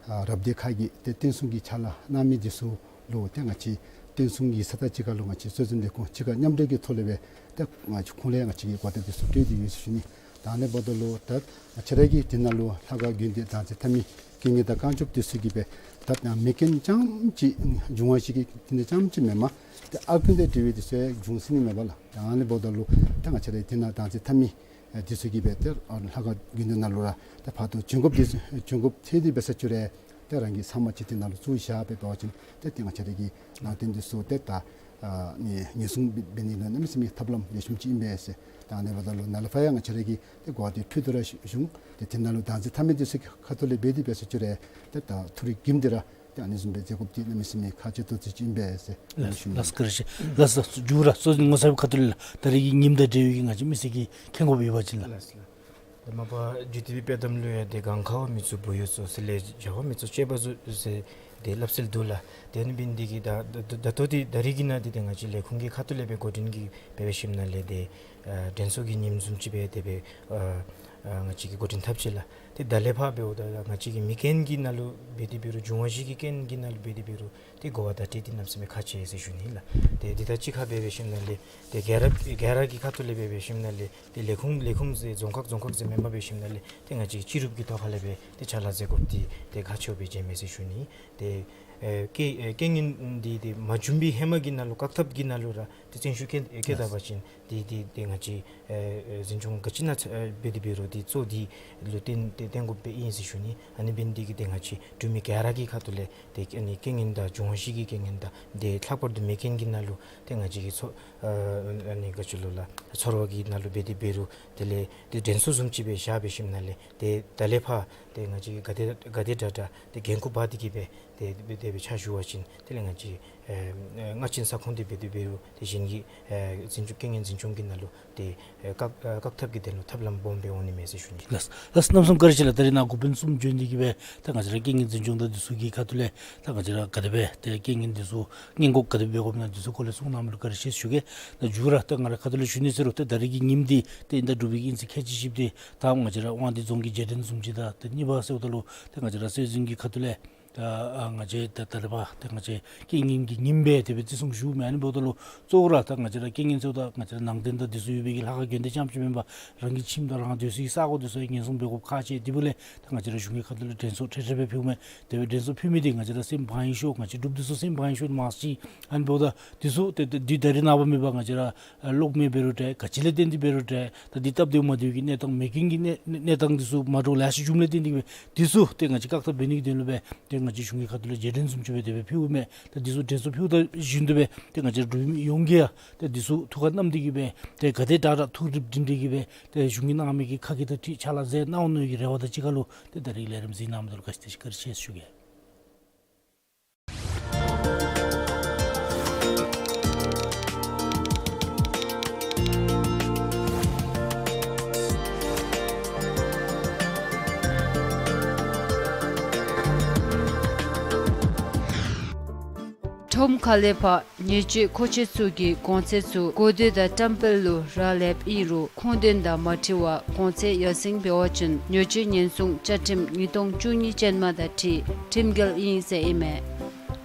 ཨ་རབ་སྡེ་ཁག་གི་ཏེ་བསྟན་སྲུང་གི་ཕྱག་ལཱ་གནང་མི་འདི་ཚུ་ལུ་ཏེ་ང་བཅས་བསྟན་སྲུང་ཡིག་ཚང་དང་གཅིག་ཁར་ལུ་ང་བཅས་སྲོལ་འཛིན་ལས་ཁུངས་གཅིག་ཁར་མཉམ་འབྲེལ་གྱི་ཐོག་ལས་སྦེ་ཏེ་ང་བཅས་ཁོང་ལས་ང་བཅས་ཀྱིས་གོ་བརྡ་འདི་ཚུ་སྤྲོད་དེ་ཡོད་ཟེར་ཞུ་ནི། ད་ཨ་ནི་འབདཝ་ད་ལུ་ད་ང་བཅས་ར་གི་དེ་ནང་ལུ་ལྷ་ཁང་དགོན་སྡེ་བདག་འཛིན་འཐབ་མི་དཀོན་གཉེར་དང་བསྐང་འཇུགཔ་འདི་ཚུ་གིས་སྦེ་ད་མེ་རྐྱེན་རྐྱངམ་ཅིག་འབྱུང་བ་ཅིག་གི་དེ་ནང་རྐྱངམ་ཅིག་མེན་པར་ཏེ་ཨར་ཀུན་དང་འབྲེལ་བའི་འདི་ཚུ་ཡང་འབྱུང་སྲིད་ནི་མས་པ་ལགས། ད་ཨ་ནི་འབདཝ་ད་ལུ་ད་ང་བཅས་ར་དེ་ནང་བདག་འཛིན་འཐབ་མི་ཨེ་འདི་ཚུ་གིས་སྦེ་ཏེ་ཨ་ལྷ་ཁང་དགོན་སྡེ་ནང་ལུ་ར་ཏེ་ཕར་ཏེ་བྱིན་རླབས་འདི་ཚུ་བྱིན་རླབས་ཐེབས་ཏེ་འབད་ས་ཅིག་རུང་ཏེ་རང་གི་ཚབ་མ་ཅིག་དེ་ནང་ལུ་བཙུགས་བཞག་སྦེ་འབད་བ་ཅིན་ཏེ་ཏེ་ང་བཅས་ར་གི་ནང་རྟེན་འདི་ཚུ་ཏེ་ད་ཨ་ནི་ཉེན་སྲུང་འབད་ནི་ལུ་གནམ་མེད་ས་མེད་ཐབས་ལམ་ལེགས་ཤོམ་ཅིག་ཨིན་པས་ཟེར། ད་ཨ་ནི་འབདཝ་ད་ལུ་ནཱ་ལས་ཕར་ཡང་ང་བཅས་ར་གིས་ཏེ་གོ་བ་འདི་ཕུལ་དོ་ར་ཞུ་ཞུ་འོང་། ཏེ་དེ་ནང་ལུ་བདག་འཛིན་འཐབ་མི་འདི་ཚུ་གི་ཁ་ཐུག་ལས་འབད་དེ་འབད་ས་ཅིག་རུང་ཏེ་ད་ཐུགས་རིག་གིས་འདི་ར་ཏེ་ཨ་ནི་བཟུམ་སྦེ་མཛད་དགོཔ་འདི་གནམ་མེད་ས་མེད་ཁག་ཆེ་ཏོག་ཏོ་ཅིག་ཨིན་པས་ཟེར་ཞུ་ནི། ལགས་ལགས། བཀའ་དྲིན་ཆེ་ལགས། ལགས་མཇུག་ར་སྲོལ་འཛིན་ངོ་མཚར་བའི་ཁ་ཐུག་ལས་ད་རེས་ཀྱི་ཉིནམ་དང་འབྲེལ་བའི་གི་ང་བཅས་མི་སེར་གྱིས་མཁྱེན་དགོཔ་ཡོད་པ་ཅིན་ལགས། ལགས་ལགས། ད་མ་པ་མཇུག་བསྡུ་བའི་དཔྱེ་གཏམ་ལུ་ཡང་ཏེ་གངས་ཁ་བ་མི་བཙུགས་བུ་ཡུག་བཙུགས་ཟེར་ལས་བྱ་བ་མི་བཙུགས་སྤྱོད་པ་བཙུགས་ཟེར་ཏེ་སླབ་སྲོལ་འདུག་ལགས། དེ་ཨ་ནི་འབད་ནི་འདི་གིས་ད་ད་ད་ལྟོ་འདི་ད་རེས་ཀྱི་ནང་འདི་ཏེ་ང་བཅས་ལས་ཁུངས་ཀྱི་ཁ་ཐུག་ལས་སྦེ་འགོ་འདྲེན་གྱི་འབད་འབད་ཞིནམ་ལས་ཏེ་ཨ་དྲན་གསོ་གི་ཉིནམ་བཟུམ་ཅིག་སྦེ་དེ་སྦེ་ཨ་ཨ་ང་བཅས་ཀྱིས་འགོ་འདྲེན་འཐབ་ཅི་ལགས། ཏེ་ད་ལས་ཕར་འབདཝ་ད་ང་བཅས་ཀྱི་མེ་རྐྱེན་གྱི་ནང་ལུ་འབད་དེ་འབད་རུང་འབྱུང་བ་བཞི་གི་རྐྱེན་གྱི་ནང་ལུ་འབད་དེ་འབད་རུང་ཏེ་གོ་བ་བརྡ་སྤྲོད་འདི་གནམ་མེད་ས་མེད་ཁག་ཆེ་ཟེར་ཞུ་ནི་ལགས། ཏེ་འདི་དང་གཅིག་ཁར་འབད་འབད་ཞིནམ་ལས་ཏེ་རྒྱལ་རབས་རྒྱལ་རབས་ཀྱི་ཁ་ཐུག་ལས་འབད་འབད་ཞིནམ་ལས་ཏེ་ལས་ཁུངས་ལས་ཁུངས་ཟེར་རྫོང་ཁག་རྫོང་ཁག་ཟེར་མེན་པར་འབད་ཞིནམ་ལས་ཏེ་ང་བཅས་སྤྱི་རུབ་ཀྱི་ཐོག་ཁ་ལས་སྦེ་ཏེ་ཕྱག་ལཱ་མཛད་དགོཔ་འདི་ཏེ་ཁག་ཆེཝ་སྦེ་མཇལ་མས་ཟེར་ཞུ་ནི། ཏེ་ཨེ་རྐྱེན་རྐྱེན་ངན་འདི་ཏེ་མ་བྱུང་བའི་ཧེ་མ་གི་ནང་ལུ་བཀག་ཐབས་ཀྱི་ནང་ལུ་ར་ཏེ་བརྩོན་ཤུགས་བསྐྱེད་བསྐྱེད་ད་པ་ཅིན་འདི་འདི་ཏེ་ང་བཅས་ཨེ་ཨེ་འཛིན་སྐྱོང་ག་ཅི་ནང་ཚ་ཨེ་འབད་དེ་འབད་རུང་འདི་གཙོ་འདི་ལུ་བརྟེན་ཏེ་བརྟེན་དགོཔ་སྦེ་ཨིན་ཟེར་ཞུ་ནི། ཨ་ནི་འབད་ནི་འདི་གིས་ཏེ་ང་བཅས་འབྲུག་མི་ག་ར་གི་ཁ་ཐུག་ལས་ཏེ་ཨ་ནི་རྐྱེན་ངན་དང་འབྱུང་བ་བཞི་གི་རྐྱེན་ངན་དང་ཏེ་ལྷག་པར་དུ་མེ་རྐྱེན་གྱི་ནང་ལུ་ཏེ་ང་བཅས་ཀྱིས་ཚོ་ཨ་ཨ་ནི་ག་ཅི་ལོ་ལགས་ཚོར་བ་གི་ནང་ལུ་འབད་དེ་འབད་རུང་དེ་ལས་ཏེ་དྲན་གསོ་བཟུམ་ཅིག་སྦེ་བཞག་འབད་ཞིནམ་ལས་ཏེ་ད་ལས་ཕར་ཏེ་ང་བཅས་ཀྱིས་ག་དེ་ག་དེ་དྲག་དྲག་ཏེ་འགན་ཁུར་འབག་སྟེ་གིས་སྦེ་ཏེ་དེ་སྦེ་དེ་སྦེ་ཕྱག་ཞུ་བ་ཅིན་དེ་ལས་ང་བཅས་ཨེ་ཨེ་སྔ་ཕྱི་ས་ཁོངས་འདི་འབད་དེ་འབད་རུང་ཏེ་གཞན་གྱི་ཨེ་འཛིན་སྐྱོང་རྐྱེན་ངན་འཛིན་སྐྱོང་གི་ནང་ལུ་ཏེ་ཨེ་བཀག་ཨེ་བཀག་ཐབས་ཀྱི་དོན་ལུ་ཐབས་ལམ་སྦོམ་སྦེ་འོང་ནི་མས་ཟེར་ཞུ་ནི། ལགས་ལགས། གནམ་མེད་ས་མེད་བཀའ་དྲིན་ཆེ་ལགས། ད་རེས་ནཱ་འགོ་དཔོན་གསུམ་བྱོན་ཏེ་གིས་སྦེ་ད་ང་བཅས་ར་རྐྱེན་ངན་འཛིན་སྐྱོང་དང་འདི་ཚུ་གི་ཁ་ཐུག་ལས་ད་ང་བཅས་ར་ག་དེ་སྦེ་ཏེ་རྐྱེན་ངན་འདི་ཚུ་སྔོན་འགོག་ག་དེ་སྦེ་འབད་དགོཔ་ཨིན་ན་འདི་ཚུ་སྐོར་ལས་གསུང་གནང་མི་ལུ་བཀའ་དྲིན་ཆེ་ཞུ་གེ། ད་མཇུག་ར་ད་ང་རའི་ཁ་ཐུག་ལས་ཞུ་ནི་ཟེར་རུང་ད་ད་རེས་ཀྱི་ཉིནམ་འདི་ཏེ་ཨིན་ད་འབྲུག་པའི་གི་ཨིན་ཚེས་ཁལ་གཅིག་བཞི་པ་འདི་ད་ང་བཅས་ར་དབང་འདུས་རྫོང་གི་རྗེས་དྲན་བཟུམ་ཅིག་དང་ད་གཉིས་པ་ཟེརཝ་ད་ལུ་ད་ང་བཅས་ར་སྲོལ་འཛིན་གྱི་ཁ་ཐུག་ལས་ད་ཨ་ང་བཅས་ད་ད་རེས་པ་ད་ང་བཅས་རྐྱེན་ངན་གྱི་ཉིནམ་སྦེ་དེ་སྦེ་བརྩི་སྲུང་ཞུཝ་མས། ཨ་ནི་འབདཝ་ད་ལུ་གཙོ་བོ་ར་ད་ང་བཅས་ར་རྐྱེན་ངན་ཟེརཝ་ད་ང་བཅས་ར་ནང་རྟེན་དང་འདི་ཚུ་ཡོད་པའི་གི་ལྷ་ཁང་དགོན་སྡེ་རྐྱངམ་ཅིག་མེན་པར་རང་གི་ཁྱིམ་དང་རང་སྡོད་སའི་ས་གོ་འདི་ཚུ་ཡང་ཉེན་སྲུང་འབད་དགོཔ་ཁག་ཆེ། དེ་འབདཝ་ལས་ད་ང་བཅས་ར་གཞུང་གི་ཁ་ཐུག་ལས་དྲན་གསོ་ཁྲལ་ཁྲལ་སྦེ་ཕུལཝ་མས། དེ་སྦེ་དྲན་གསོ་ཕུལ་མི་འདི་ང་བཅས་ར་སེམས་བག་ཡངས་ཤོས་ང་བཅས་འབྲུགཔ་འདི་ཚུ་སེམས་བག་ཡངས་ཤོས་མང་སུ་ཅིག། ཨ་ནི་འབདཝ་ད་འདི་ཚུ་ཏེ་ཏེ་འདི་ད་རེས་ནངས་པ་མེན་པར་ང་བཅས་ར་ཨ་གློག་མེ་འབད་རུང་འདྲ་ག་ཅི་ལས་བརྟེན་ཏེ་འབད་རུང་འདྲ་ད་འདི་སྟབས་བདེཝ་མ་བདེཝ་གི་གནས་སྟངས་མེ་རྐྱེན་གྱི་གནས་གནས་སྟངས་འདི་ཚུ་མ་འདྲཝ་ལེ་ཤ་བྱུངམ་ལས་བརྟེན་ཏེ་གིས་སྦེ་འདི་ཚུ་ཏེ་ང་བཅས་བཀག་ཐབས་འབད་ནི་གི་དོན་ལུ་སྦེ་ཏེ་ང་བཅས་གཞུང་གི་ཁ་ཐུག་ལས་རྗེས་དྲན་བཟུམ་ཅིག་སྦེ་དེ་སྦེ་ཕུལཝ་མས། ད་འདི་ཚུ་དྲན་གསོ་ཕུལཝ་དང་བཞིན་དུ་སྦེ་ཏེ་ང་བཅས་འབྲུག་མི་ཡོངས་ཀྱིས་ཡང་ཏེ་འདི་ཚུ་ཐུགས་ཁར་བསྣམས་ཏེ་གིས་སྦེ་ཏེ་ག་དེ་དྲག་དྲག་ཐུགས་རིག་སྒྲིམ་སྟེ་གིས་སྦེ་ཏེ་གཞུང་གིས་གནང་མི་གི་ཁ་སྐད་དང་འཁྲིལ་ཕྱག་ལཱ་མཛད་གནང་འོང་མནོ་བའི་གི་རེ་བ་དང་གཅིག་ཁར་ལུ་ཏེ་ད་རེས་ལས་རིམ་གཟིགས་གནང་མི་འདི་ལུ་བཀའ་དྲིན་ཆེ་ཞུ་གེ། ཁྲོམ་ཁ་ལས་ཕར་ཉེས་སྤྱོད་མཁོ་ཆེ་ཚུ་གིས་གོང་ཚད་ཚུ་གོ་བསྡོད་དང་བཀྲམ་སྤེལ་ལུ་རག་ལསཔ་ཨིན་རུང་ཁུངས་དོན་དང་མ་འཁྲིལ་བར་གོང་ཚད་ཡར་སེང་འབད་བ་ཅིན་ཉེས་སྤྱོད་ཉེན་སྲུང་བཅའ་ཁྲིམས་ཉིས་སྟོང་བཅུ་གཉིས་ཅན་མ་དང་འཁྲིལ་ཁྲིམས་འགལ་ཨིན་ཟེར་ཨིན་མས།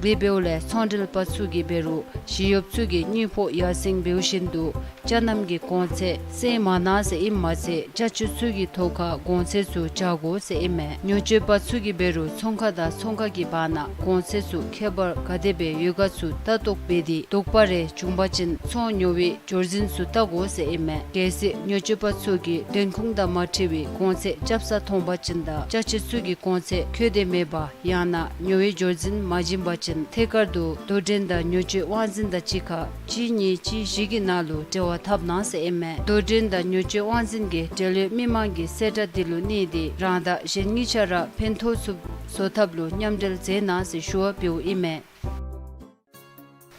དེ་འབདཝ་ལས་ཚོང་འབྲེལ་པ་ཚུ་གིས་འབད་རུང་ཞི་གཡོགཔ་ཚུ་གིས་དངུལ་ཕོགས་ཡར་སེང་འབདཝ་བཞིན་དུ་ཅ་རྣམ་གྱི་གོང་ཚད་སེང་མ་གནང་ཟེར་ཨིནམ་མ་ཚད་ཅ་ཆས་ཚུ་གི་ཐོག་ཁར་གོང་ཚད་ཚུ་འཇགས་དགོ་ཟེར་ཨིན་མས། ཉེས་སྤྱོད་པ་ཚུ་གིས་འབད་རུང་ཚོང་ཁང་དང་ཚོང་ཁང་གི་བར་ན་གོང་ཚད་ཚུ་ཁྱད་པར་ག་དེ་སྦེ་ཡོད་ག་ཚུ་ལྟ་རྟོག་འབད་དེ་དོགས་པ་རེ་བྱུང་པ་ཅིན་ཚོང་ཉོ་བའི་འབྱོར་འཛིན་ཚུ་བལྟ་དགོ་ཟེར་ཨིན་མས། གལ་སྲིད་ཉེས་སྤྱོད་པ་ཚུ་གིས་དོན་ཁུངས་དང་མ་འཁྲིལ་བའི་གོང་ཚད་རྐྱབ་ས་མཐོང་པ་ཅིན་དང་ཅ་ཆས་ཚུ་གི་གོང་ཚད་འཁོད་དེ་མེད་པ་ཡང་ན་ཉོ་བའི་འབྱོར་འཛིན་མ་བྱིན་པ་ཅིན་ཐད་ཀར་དུ་དོ་འགྲན་དང་ཉེས་སྤྱོད་དབང་འཛིན་དང་གཅིག་ཁར་གཅིག་གཉིས་གཅིག་བཞི་གི་ནང་ལུ་འབྲེལ་བ་འཐབ་གནང་ཟེར་ཨིན་མས། དོ་འགྲན་དང་ཉེས་སྤྱོད་དབང་འཛིན་གྱིས་འབྲེལ་ཡོད་མི་མང་གིས་གསལ་བསྒྲགས་འདི་ལུ་གནས་ཏེ་རང་དང་གཞན་གཉིས་ཆ་ར་ཕན་ཐོགས་ཚུགསཔ་བཟོ་ཐབས་ལུ་མཉམ་འབྲེལ་མཛད་གནང་ཟེར་ཞུ་བ་འབདཝ་ཨིན་མས།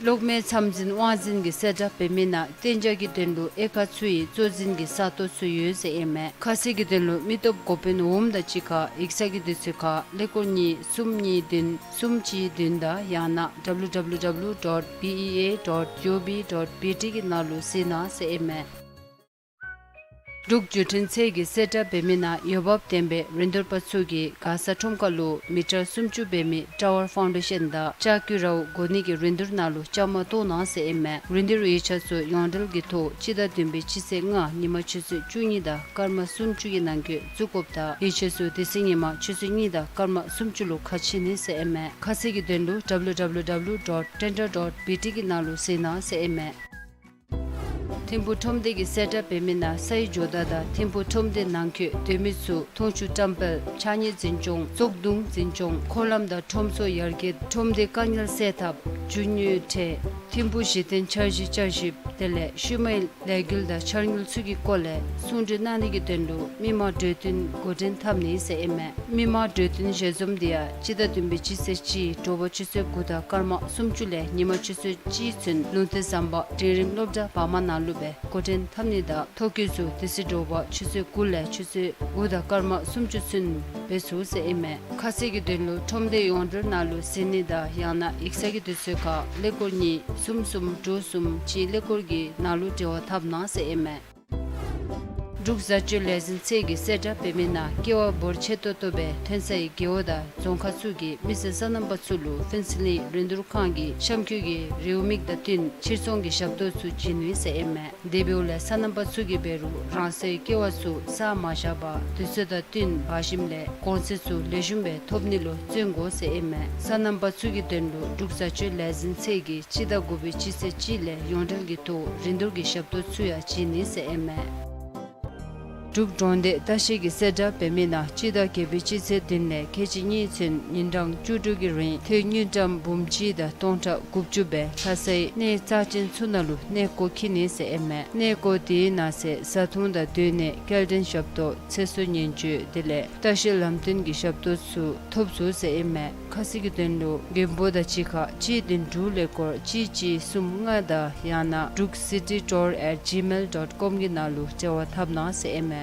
གློག་མེ་མཚམས་འཛིན་དབང་འཛིན་གྱིས་གསལ་བསྒྲགས་འབད་མི་ནང་གཏན་འཇགས་ཀྱི་དོན་ལུ་དབྱེ་ཁག་ཚུ་ཡི་གཙོ་འཛིན་གྱི་ས་སྟོང་ཚུ་ཡོད་ཟེར་ཨིན་མས། ཁ་གསལ་གྱི་དོན་ལུ་མི་སྟོབས་འགོ་དཔོན་འོགམ་དང་གཅིག་ཁར་ཡིག་ཚང་གི་དུས་ཚོད་ཁར་ཀླད་ཀོར་གཉིས་གསུམ་གཉིས་བདུན་གསུམ་གཅིག་བདུན་དང་ཡང་ན་W W W dot B E A dot G O V dot B T གི་ནང་ལུ་གཟིགས་གནང་ཟེར་ཨིན་མས། འབྲུག་བརྒྱུད་འཕྲིན་ཚད་ཀྱིས་གསལ་བསྒྲགས་འབད་མི་ནང་འོས་འབབ་ལྡན་པའི་རིན་བསྡུར་པ་ཚུ་གིས་མགར་ས་ཁྲོམ་ཁ་ལུ་མི་ཊར་སུམ་ཅུ་འབད་མི་ཊ་ཝར་ཕའུན་ཌེ་ཤཱན་དང་ལྕགས་ཀྱི་རཝ་བསྒོར་ནི་གི་རིན་བསྡུར་ནང་ལུ་བཅའ་མར་གཏོགས་གནང་ཟེར་ཨིན་མས། རིན་བསྡུར་ཡིག་ཆ་ཚུ་ཡོངས་འབྲེལ་གྱི་ཐོག་སྤྱི་ཟླ་བདུན་པའི་སྤྱི་ཚེས་ལྔ་ཉིན་མ་ཆུ་ཚོད་བཅུ་གཉིས་དང་སྐར་མ་སུམ་ཅུ་གི་ནང་འཁོད་བཙུགས་དགོཔ་དང་ཡིག་ཆ་ཚུ་དེ་ཚེ་ཉིན་མ་ཆུ་ཚོད་གཉིས་དང་སྐར་མ་སུམ་ཅུ་ལུ་ཁ་ཕྱེ་ནི་ཟེར་ཨིན་མས། ཁ་གསལ་གྱི་དོན་ལུ W W W dot tender dot B T གི་ནང་ལུ་གཟིགས་གནང་ཟེར་ཨིན་མས། ཐིམ་ཕུག་ཁྲོམ་སྡེ་གིས་གསལ་བསྒྲགས་འབད་མི་ནང་སའི་ཇོ་བདག་དང་ཐིམ་ཕུག་ཁྲོམ་སྡེ་ནང་འཁོད་སྡོད་མི་ཚུ་འཐུང་ཆུ་བཀྲམ་སྤེལ་ཕྱགས་སྙིགས་འཛིན་སྐྱོང་བཙོག་དུང་འཛིན་སྐྱོང་འཁོར་ལམ་དང་ཁྲོམ་ཚོགས་ཡར་རྒྱས་ཁྲོམ་སྡེ་དཀའ་ངལ་སེལ་ཐབས་རྒྱུ་དངོས་ཁྲལ་ཐིམ་ཕུག་གཞི་རྟེན་འཆར་གཞི་བསྐྱར་ཞིབ་དེ་ལས་ཤུལ་མའི་ལས་འགུལ་དང་འཆར་དངུལ་ཚུ་གི་སྐོར་ལས་གསུང་གྲོས་གནང་ནི་གི་དོན་ལུ་མི་མང་གྲོས་བསྟུན་འགོ་འདྲེན་འཐབ་ནི་ཟེར་ཨིན་མས། མི་མང་གྲོས་བསྟུན་ཞལ་འཛོམས་འདི་ཡང་སྤྱི་ཟླ་བདུན་པའི་སྤྱི་ཚེས་གཅིག་དྲོ་པ་ཆུ་ཚོད་དགུ་དང་སྐར་མ་སུམ་ཅུ་ལས་ཉིན་མ་ཆུ་ཚོད་གཅིག་ཚུན་ལུང་བསྟན་ཟམ་པ་འབྲིང་རིམ་སློབ་གྲྭ་བར་མ་ནང་ལུ་སྦེ་འགོ་འདྲེན་འཐབ་ནི་དང་ཐོ་བཀོད་ཚུ་དེ་ཚེ་དྲོ་པ་ཆུ་ཚོད་དགུ་ལས་ཆུ་ཚོད་དགུ་དང་སྐར་མ་སུམ་ཅུ་ཚུན་འབད་ཚུགས་ཟེར་ཨིན་མས། ཁ་གསལ་གྱི་དོན་ལུ་ཁྲོམ་སྡེ་ཡོངས་འབྲེལ་ནང་ལུ་གཟིགས་ནི་དང་ཡང་ན་ཡིག་ཚང་གི་དུས་ཚོད་ཁར་ཀླད་ཀོར་གཉིས་གསུམ་གསུམ་དྲུག་གསུམ་གཅིག་ཀླད་ཀོར་གྱི་ནང་ལུ་འབྲེལ་བ་འཐབ་གནང་ཟེར་ཨིན་མས། འབྲུག་བཟའ་སྤྱོད་ལས་འཛིན་ཚད་ཀྱིས་གསལ་བསྒྲགས་འབད་མི་ནང་ཀེ་བ་འབོར་ཆེ་ཏོག་ཏོ་སྦེ་ཐོན་སའི་རྒེད་འོག་དང་རྫོང་ཁག་ཚུ་གི་མི་སེར་སོ་ནམ་པ་ཚུ་ལུ་ཕུན་ཚོགས་གླིང་རིན་བསྡུར་ཁང་གི་གཤམ་འཁོད་ཀྱི་རེའུ་མིག་དང་བསྟུན་ཕྱིར་ཚོང་གི་ཞབས་ཏོག་ཚུ་བྱིན་ནི་ཟེར་ཨིན་མས། དེ་འབདཝ་ལས་སོ་ནམ་པ་ཚུ་གིས་འབད་རུང་རང་སོའི་ཀེ་བ་ཚུ་ས་མ་བཞག་པར་དུས་ཚོད་དང་བསྟུན་འབག་ཞིནམ་ལས་གོང་ཚད་ཚུ་ལེགས་ཤོམ་སྦེ་ཐོབ་ནི་ལུ་བརྩོན་དགོ་ཟེར་ཨིན་མས། སོ་ནམ་པ་ཚུ་གི་དོན་ལུ་འབྲུག་བཟའ་སྤྱོད་ལས་འཛིན་ཚད་ཀྱིས་སྤྱི་ཟླ་དགུ་པའི་སྤྱི་ཚེས་གཅིག་ལས་ཡོངས་འབྲེལ་གྱི་ཐོག་རིན་བསྡུར་གྱི་ཞབས་ཏོག་ཚུ་ཡང་བྱིན་ནི་ཟེར་ཨིན་མས། འབྲུག་འབྲོག་སྡེ་ལྟ་བཤལ་གྱིས་གསལ་བསྒྲགས་འབད་མི་ནང་སྤྱི་ཟླ་བརྒྱད་པའི་སྤྱི་ཚེས་བདུན་ལས་ཁལ་གཅིག་གཉིས་ཚུན་ཉིན་གྲངས་བཅུ་དྲུག་གི་རིང་ཐོན་དངུལ་ཀྲམ་འབུམ་གཅིག་དང་སྟོང་ཕྲག་དགུ་བཅུ་སྦེ་ལྷ་སའི་གནས་རྩ་ཅན་ཚུ་ནང་ལུ་གནས་སྐོར་འཁྱིད་ནི་ཟེར་ཨིན་མས། གནས་སྐོར་དེའི་ནང་གསེས་བཟའ་འཐུང་དང་སྡོད་གནས་སྐྱེལ་འདྲེན་ཞབས་ཏོག་ཚེ་སྲོག་ཉེན་བཅོལ་དེ་ལས་ལྟ་བཤལ་ལམ་སྟོན་གྱི་ཞབས་ཏོག་ཚུ་ཐོབ་ཚུགས་ཟེར་ཨིན་མས། ཁ་གསལ་གྱི་དོན་ལུ་མགོན་པོ་དང་གཅིག་ཁར་གཅིག་བདུན་དྲུག་ཀླད་ཀོར་གཅིག་གཅིག་གསུམ་ལྔ་དང་ཡང་ན་འབྲུག་སི་ཊི་ཊུར་ཨེཊ་ཇི་མེལ་ཌོཊ་ཀོམ་གྱི་ནང་ལུ་འབྲེལ་བ་འཐབ་གནང་ཟེར་ཨིན་མས།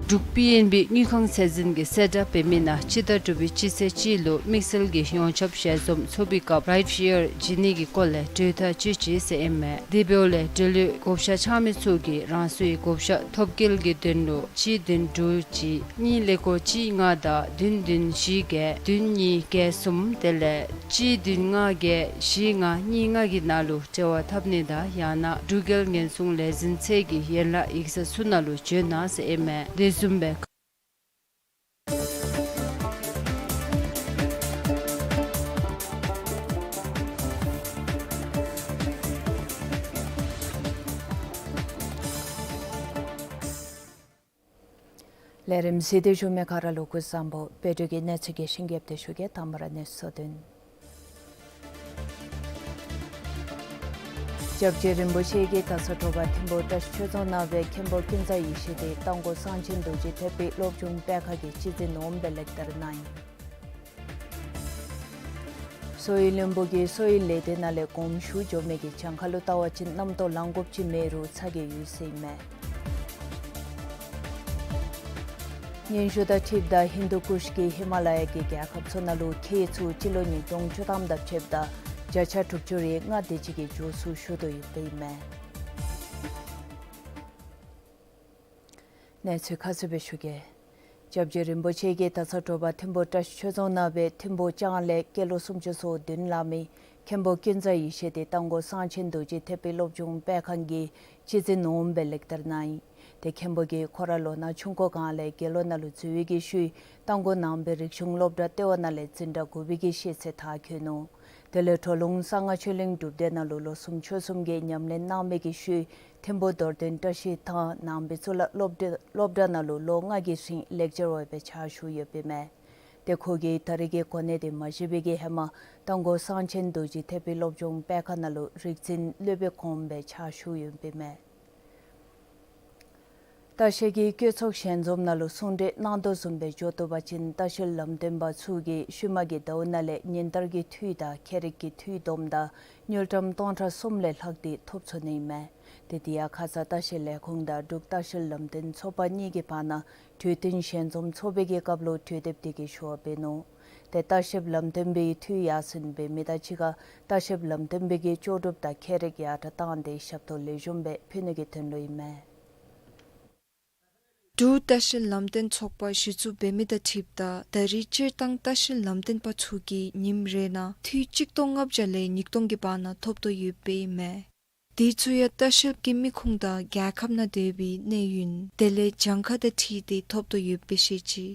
འབྲུག་པི་ཨེན་བི་དངུལ་ཁང་ཚད་འཛིན་གྱིས་གསལ་བསྒྲགས་འབད་མི་ནང་སྤྱི་ཟླ་དྲུག་པའི་སྤྱི་ཚེས་གཅིག་ལུ་དམིགས་བསལ་གྱི་ཡོངས་ཁྱབ་ཞལ་འཛོམས་ཚོགས་པའི་སྐབས་རའིཊ་ཤེར་བྱིན་ནི་གི་སྐོར་ལས་གྲོས་ཐག་བཅད་ཅི་ཟེར་ཨིན་མས། དེ་འབདཝ་ལས་འབྲེལ་ཡོད་བགོ་བཤའ་འཆང་མི་ཚུ་གིས་རང་སོའི་བགོ་བཤའ་ཐོབ་སྐྱེལ་གྱི་དོན་ལུ་གཅིག་བདུན་དྲུག་གཅིག་གཉིས་ཀླད་ཀོར་གཅིག་ལྔ་དང་བདུན་བདུན་བཞི་བརྒྱད་བདུན་གཉིས་བརྒྱད་གསུམ་དེ་ལས་གཅིག་བདུན་ལྔ་བརྒྱད་བཞི་ལྔ་གཉིས་ལྔ་གི་ནང་ལུ་འབྲེལ་བ་འཐབ་ནི་དང་ཡང་ན་འབྲུག་རྒྱལ་ཉེན་སྲུང་ལས་འཛིན་ཚད་ཀྱི་ཡན་ལག་ཡིག་ཚང་ཚུ་ནང་ལུ་བྱོན་གནང་ཟེར་ཨིན་མས། དེ་བཟུམ་སྦེ་ལས་རིམ་གཟིགས་ཏེ་བཞུགས་མི་ག་ར་ལུ་སྐུ་གཟུགས་བཟང་པོ། དཔལ་འབྱོར་གྱི་གནས་ཚུལ་གྱི་ཤིང་རྒྱབ་སྟེ་ཞུ་གེ། དང་པ་ར་གནས་ཚུལ་བསྡུ་ནི། སྐྱབས་རྗེ་རིན་པོ་ཆེ་གིས་ད་ཚོ་དྲོ་པ་ཐིམ་ཕུག་བཀྲ་ཤིས་ཆོས་རྫོང་ནང་སྦེ་མཁན་པོ་ཀུན་བཟང་ཡེ་ཤེས་འདི་རྟ་མགོ་གསང་ཆེན་རྡོ་རྗེ་ཐེག་པའི་སློབ་ཆུང་པད་ཁ་གི་སྤྱི་འཛིན་འོགམ་སྦེ་ལེགས་བསྟར་གནང་ཡི། གསོ་བའི་བློན་པོ་གིས་གསོ་བའི་ལས་སྡེ་ནང་ལས་དགོངསམ་ཞུ་འགྱོ་མི་གི་གྱངས་ཁ་ལུ་བལྟ་བ་ཅིན་རྣམ་རྟོག་ལང་དགོཔ་ཅིག་མེད་རུང་ཚ་གྱང་ཡོད་ཟེར་ཨིན་མས། སྙན་ཞུ་དང་འཁྲིལཝ་ད་ཧིན་དུ་ཀུཤ་གི་ཧི་མ་ལ་ཡ་གི་རྒྱལ་ཁབ་ཚུ་ནང་ལུ་ཁྱི་ཡི་ཚུ་སྤྱི་ལོ་ཉིས་སྟོང་བཅུ་ཐམ་དང་ཕྱདཔ་ད་ བརྒྱ་ཆ་དྲུག་ཅུ་རེ་ལྔ་དེ་ཅིག་གིས་མགྱོགས་སུ་ཞུ་དོ་ཡོདཔ་ཨིན་མས། གནས་ཚུལ་ཁ་གསལ་སྦེ་ཞུ་གེ། སྐྱབས་རྗེ་རིན་པོ་ཆེ་གིས་ད་ཚ་དྲོ་པ་ཐིམ་ཕུ་བཀྲ་ཤིས་ཆོས་རྫོང་ནང་སྦེ་ཐིམ་ཕུ་ལྕང་ལས་སྐྱེས་ལོ་སུམ་ཅུ་སོ་བདུན་ལང་མི་མཁན་པོ་ཀུན་བཟང་ཡེ་ཤེས་དེ་རྟ་མགོ་གསང་ཆེན་རྡོ་རྗེ་ཐེག་པའི་སློབ་སྦྱོང་སྤེལ་ཁང་གི་སྤྱི་འཛིན་འོགམ་སྦེ་ལེགས་དར་གནང་ཡི། ཏེ་མཁན་པོ་གིས་ཁོ་ར་ལོ་ན་ཆུང་ཀུ་སྒང་ལས་དགེ་སློང་ནང་ལུ་འཛུལ་བའི་གི་ཤུལ་རྟ་མགོ་ནང་པའི་རིག་གཞུང་སློབ་གྲྭ་ལྟེ་བ་ནང་ལས་འཛིན་གྲྭ་དགུ་པའི་གི་ཤེས་ཚད་མཐར་འཁྱོལ་ནུག། དེ་ལས་གྲོ་ལུང་གསང་སྔགས་ཆོས་གླིང་སྒྲུབ་སྡེ་ནང་ལུ་ལོ་གསུམ་ཕྱོགས་གསུམ་གྱི་ཉམས་ལེན་གནང་བའི་གི་ཤུལ་ཐིམ་ཕུ་རྡོར་གདན་བཀྲ་ཤིས་ཐང་ནང་པའི་གཙུག་ལག་སློབ་གྲྭ་སློབ་གྲྭ་ནང་ལུ་ལོ་ལྔ་གི་རིང་ལེགས་སྦྱོར་བ་སྦེ་ཕྱག་ཞུ་ཡོདཔ་ཨིན་མས། ཏེ་ཁོ་གིས་ད་རེས་ཀྱི་གོ་གནས་དེ་མ་བཞེས་པའི་གི་ཧེ་མ་རྟ་མགོ་གསང་ཆེན་རྡོ་རྗེ་ཐེག་པའི་སློབ་སྦྱོང་སྤེལ་ཁང་ནང་ལུ་རིག་འཛིན་སློབ་དཔོན་གོངམ་སྦེ་ཕྱག་ཞུ་ཡོདཔ་ཨིན་མས། ལྟ་བཤལ་གྱི་བཀོད་ཚོགས་ཞལ་འཛོམས་ནང་ལུ་གསུང་གྲོས་གནང་དོ་བཟུམ་སྦེ་འགྱོ་དོ་བ་ཅིན་ལྟ་བཤལ་ལམ་སྟོན་པ་ཚུ་གིས་ཤུལ་མ་གི་ཟླཝ་ནང་ལས་ཉིན་ལྟར་གྱི་འཐུས་དང་ཁྱད་རིག་གི་འཐུས་བསྡོམས་ད་དངུལ་ཀྲམ་སྟོང་ཕྲག་གསུམ་ལས་ལྷག་སྟེ་ཐོབ་ཚུགས་ནི་ཨིན་མས། ཏེ་དེ་ཡང་ཁ་ཙ་ལྟ་བཤལ་ལས་ཁུངས་དང་འབྲུག་ལྟ་བཤལ་ལམ་སྟོན་ཚོགས་པ་གཉིས་ཀྱི་བར་ན་གྲོས་བསྟུན་ཞལ་འཛོམས་ཚོགས་པའི་གི་སྐབས་ལུ་གྲོས་དེབ་དེ་གི་ཞུ་བ་འབད་ནུག། ཏེ་ལྟ་བཤལ་ལམ་སྟོན་པའི་འཐུས་ཡར་སེང་འབད་མི་དང་གཅིག་ཁར་ལྟ་བཤལ་ལམ་སྟོན་པའི་གི་ལྕོགས་གྲུབ་དང་ཁྱད་རིག་ཡར་དྲག་བཏང་སྟེ་ཞབས་ཏོག་ལེགས་ཤོམ་སྦེ་ཕུལ་ནི་གི་དོན་ལུ་ཨིན་མས། འབྲུག་ལྟ་བཤལ་ལམ་སྟོན་ཚོགས་པ་གཞི་བཙུགས་འབད་མི་དང་འཁྲིལཝ་ད་ད་རེས་སྤྱིར་བཏང་ལྟ་བཤལ་ལམ་སྟོན་པ་ཚུ་གིས་ཉིནམ་རེ་ནང་འཐུས་གཅིག་སྟོང་ལྔ་བརྒྱ་ལས་ཉིས་སྟོང་གི་བར་ན་ཐོབ་དོ་ཡོདཔ་ཨིན་མས། དེ་ཚུ་ཡང་ལྟ་བཤལ་གྱི་མི་ཁུངས་དང་རྒྱལ་ཁབ་ནང་སྡོད་པའི་གནས་ཡུན་དེ་ལས་གྱངས་ཁ་དང་འཁྲིལ་ཏེ་ཐོབ་དོ་ཡོདཔ་སྦེ་བཤད་ཅི།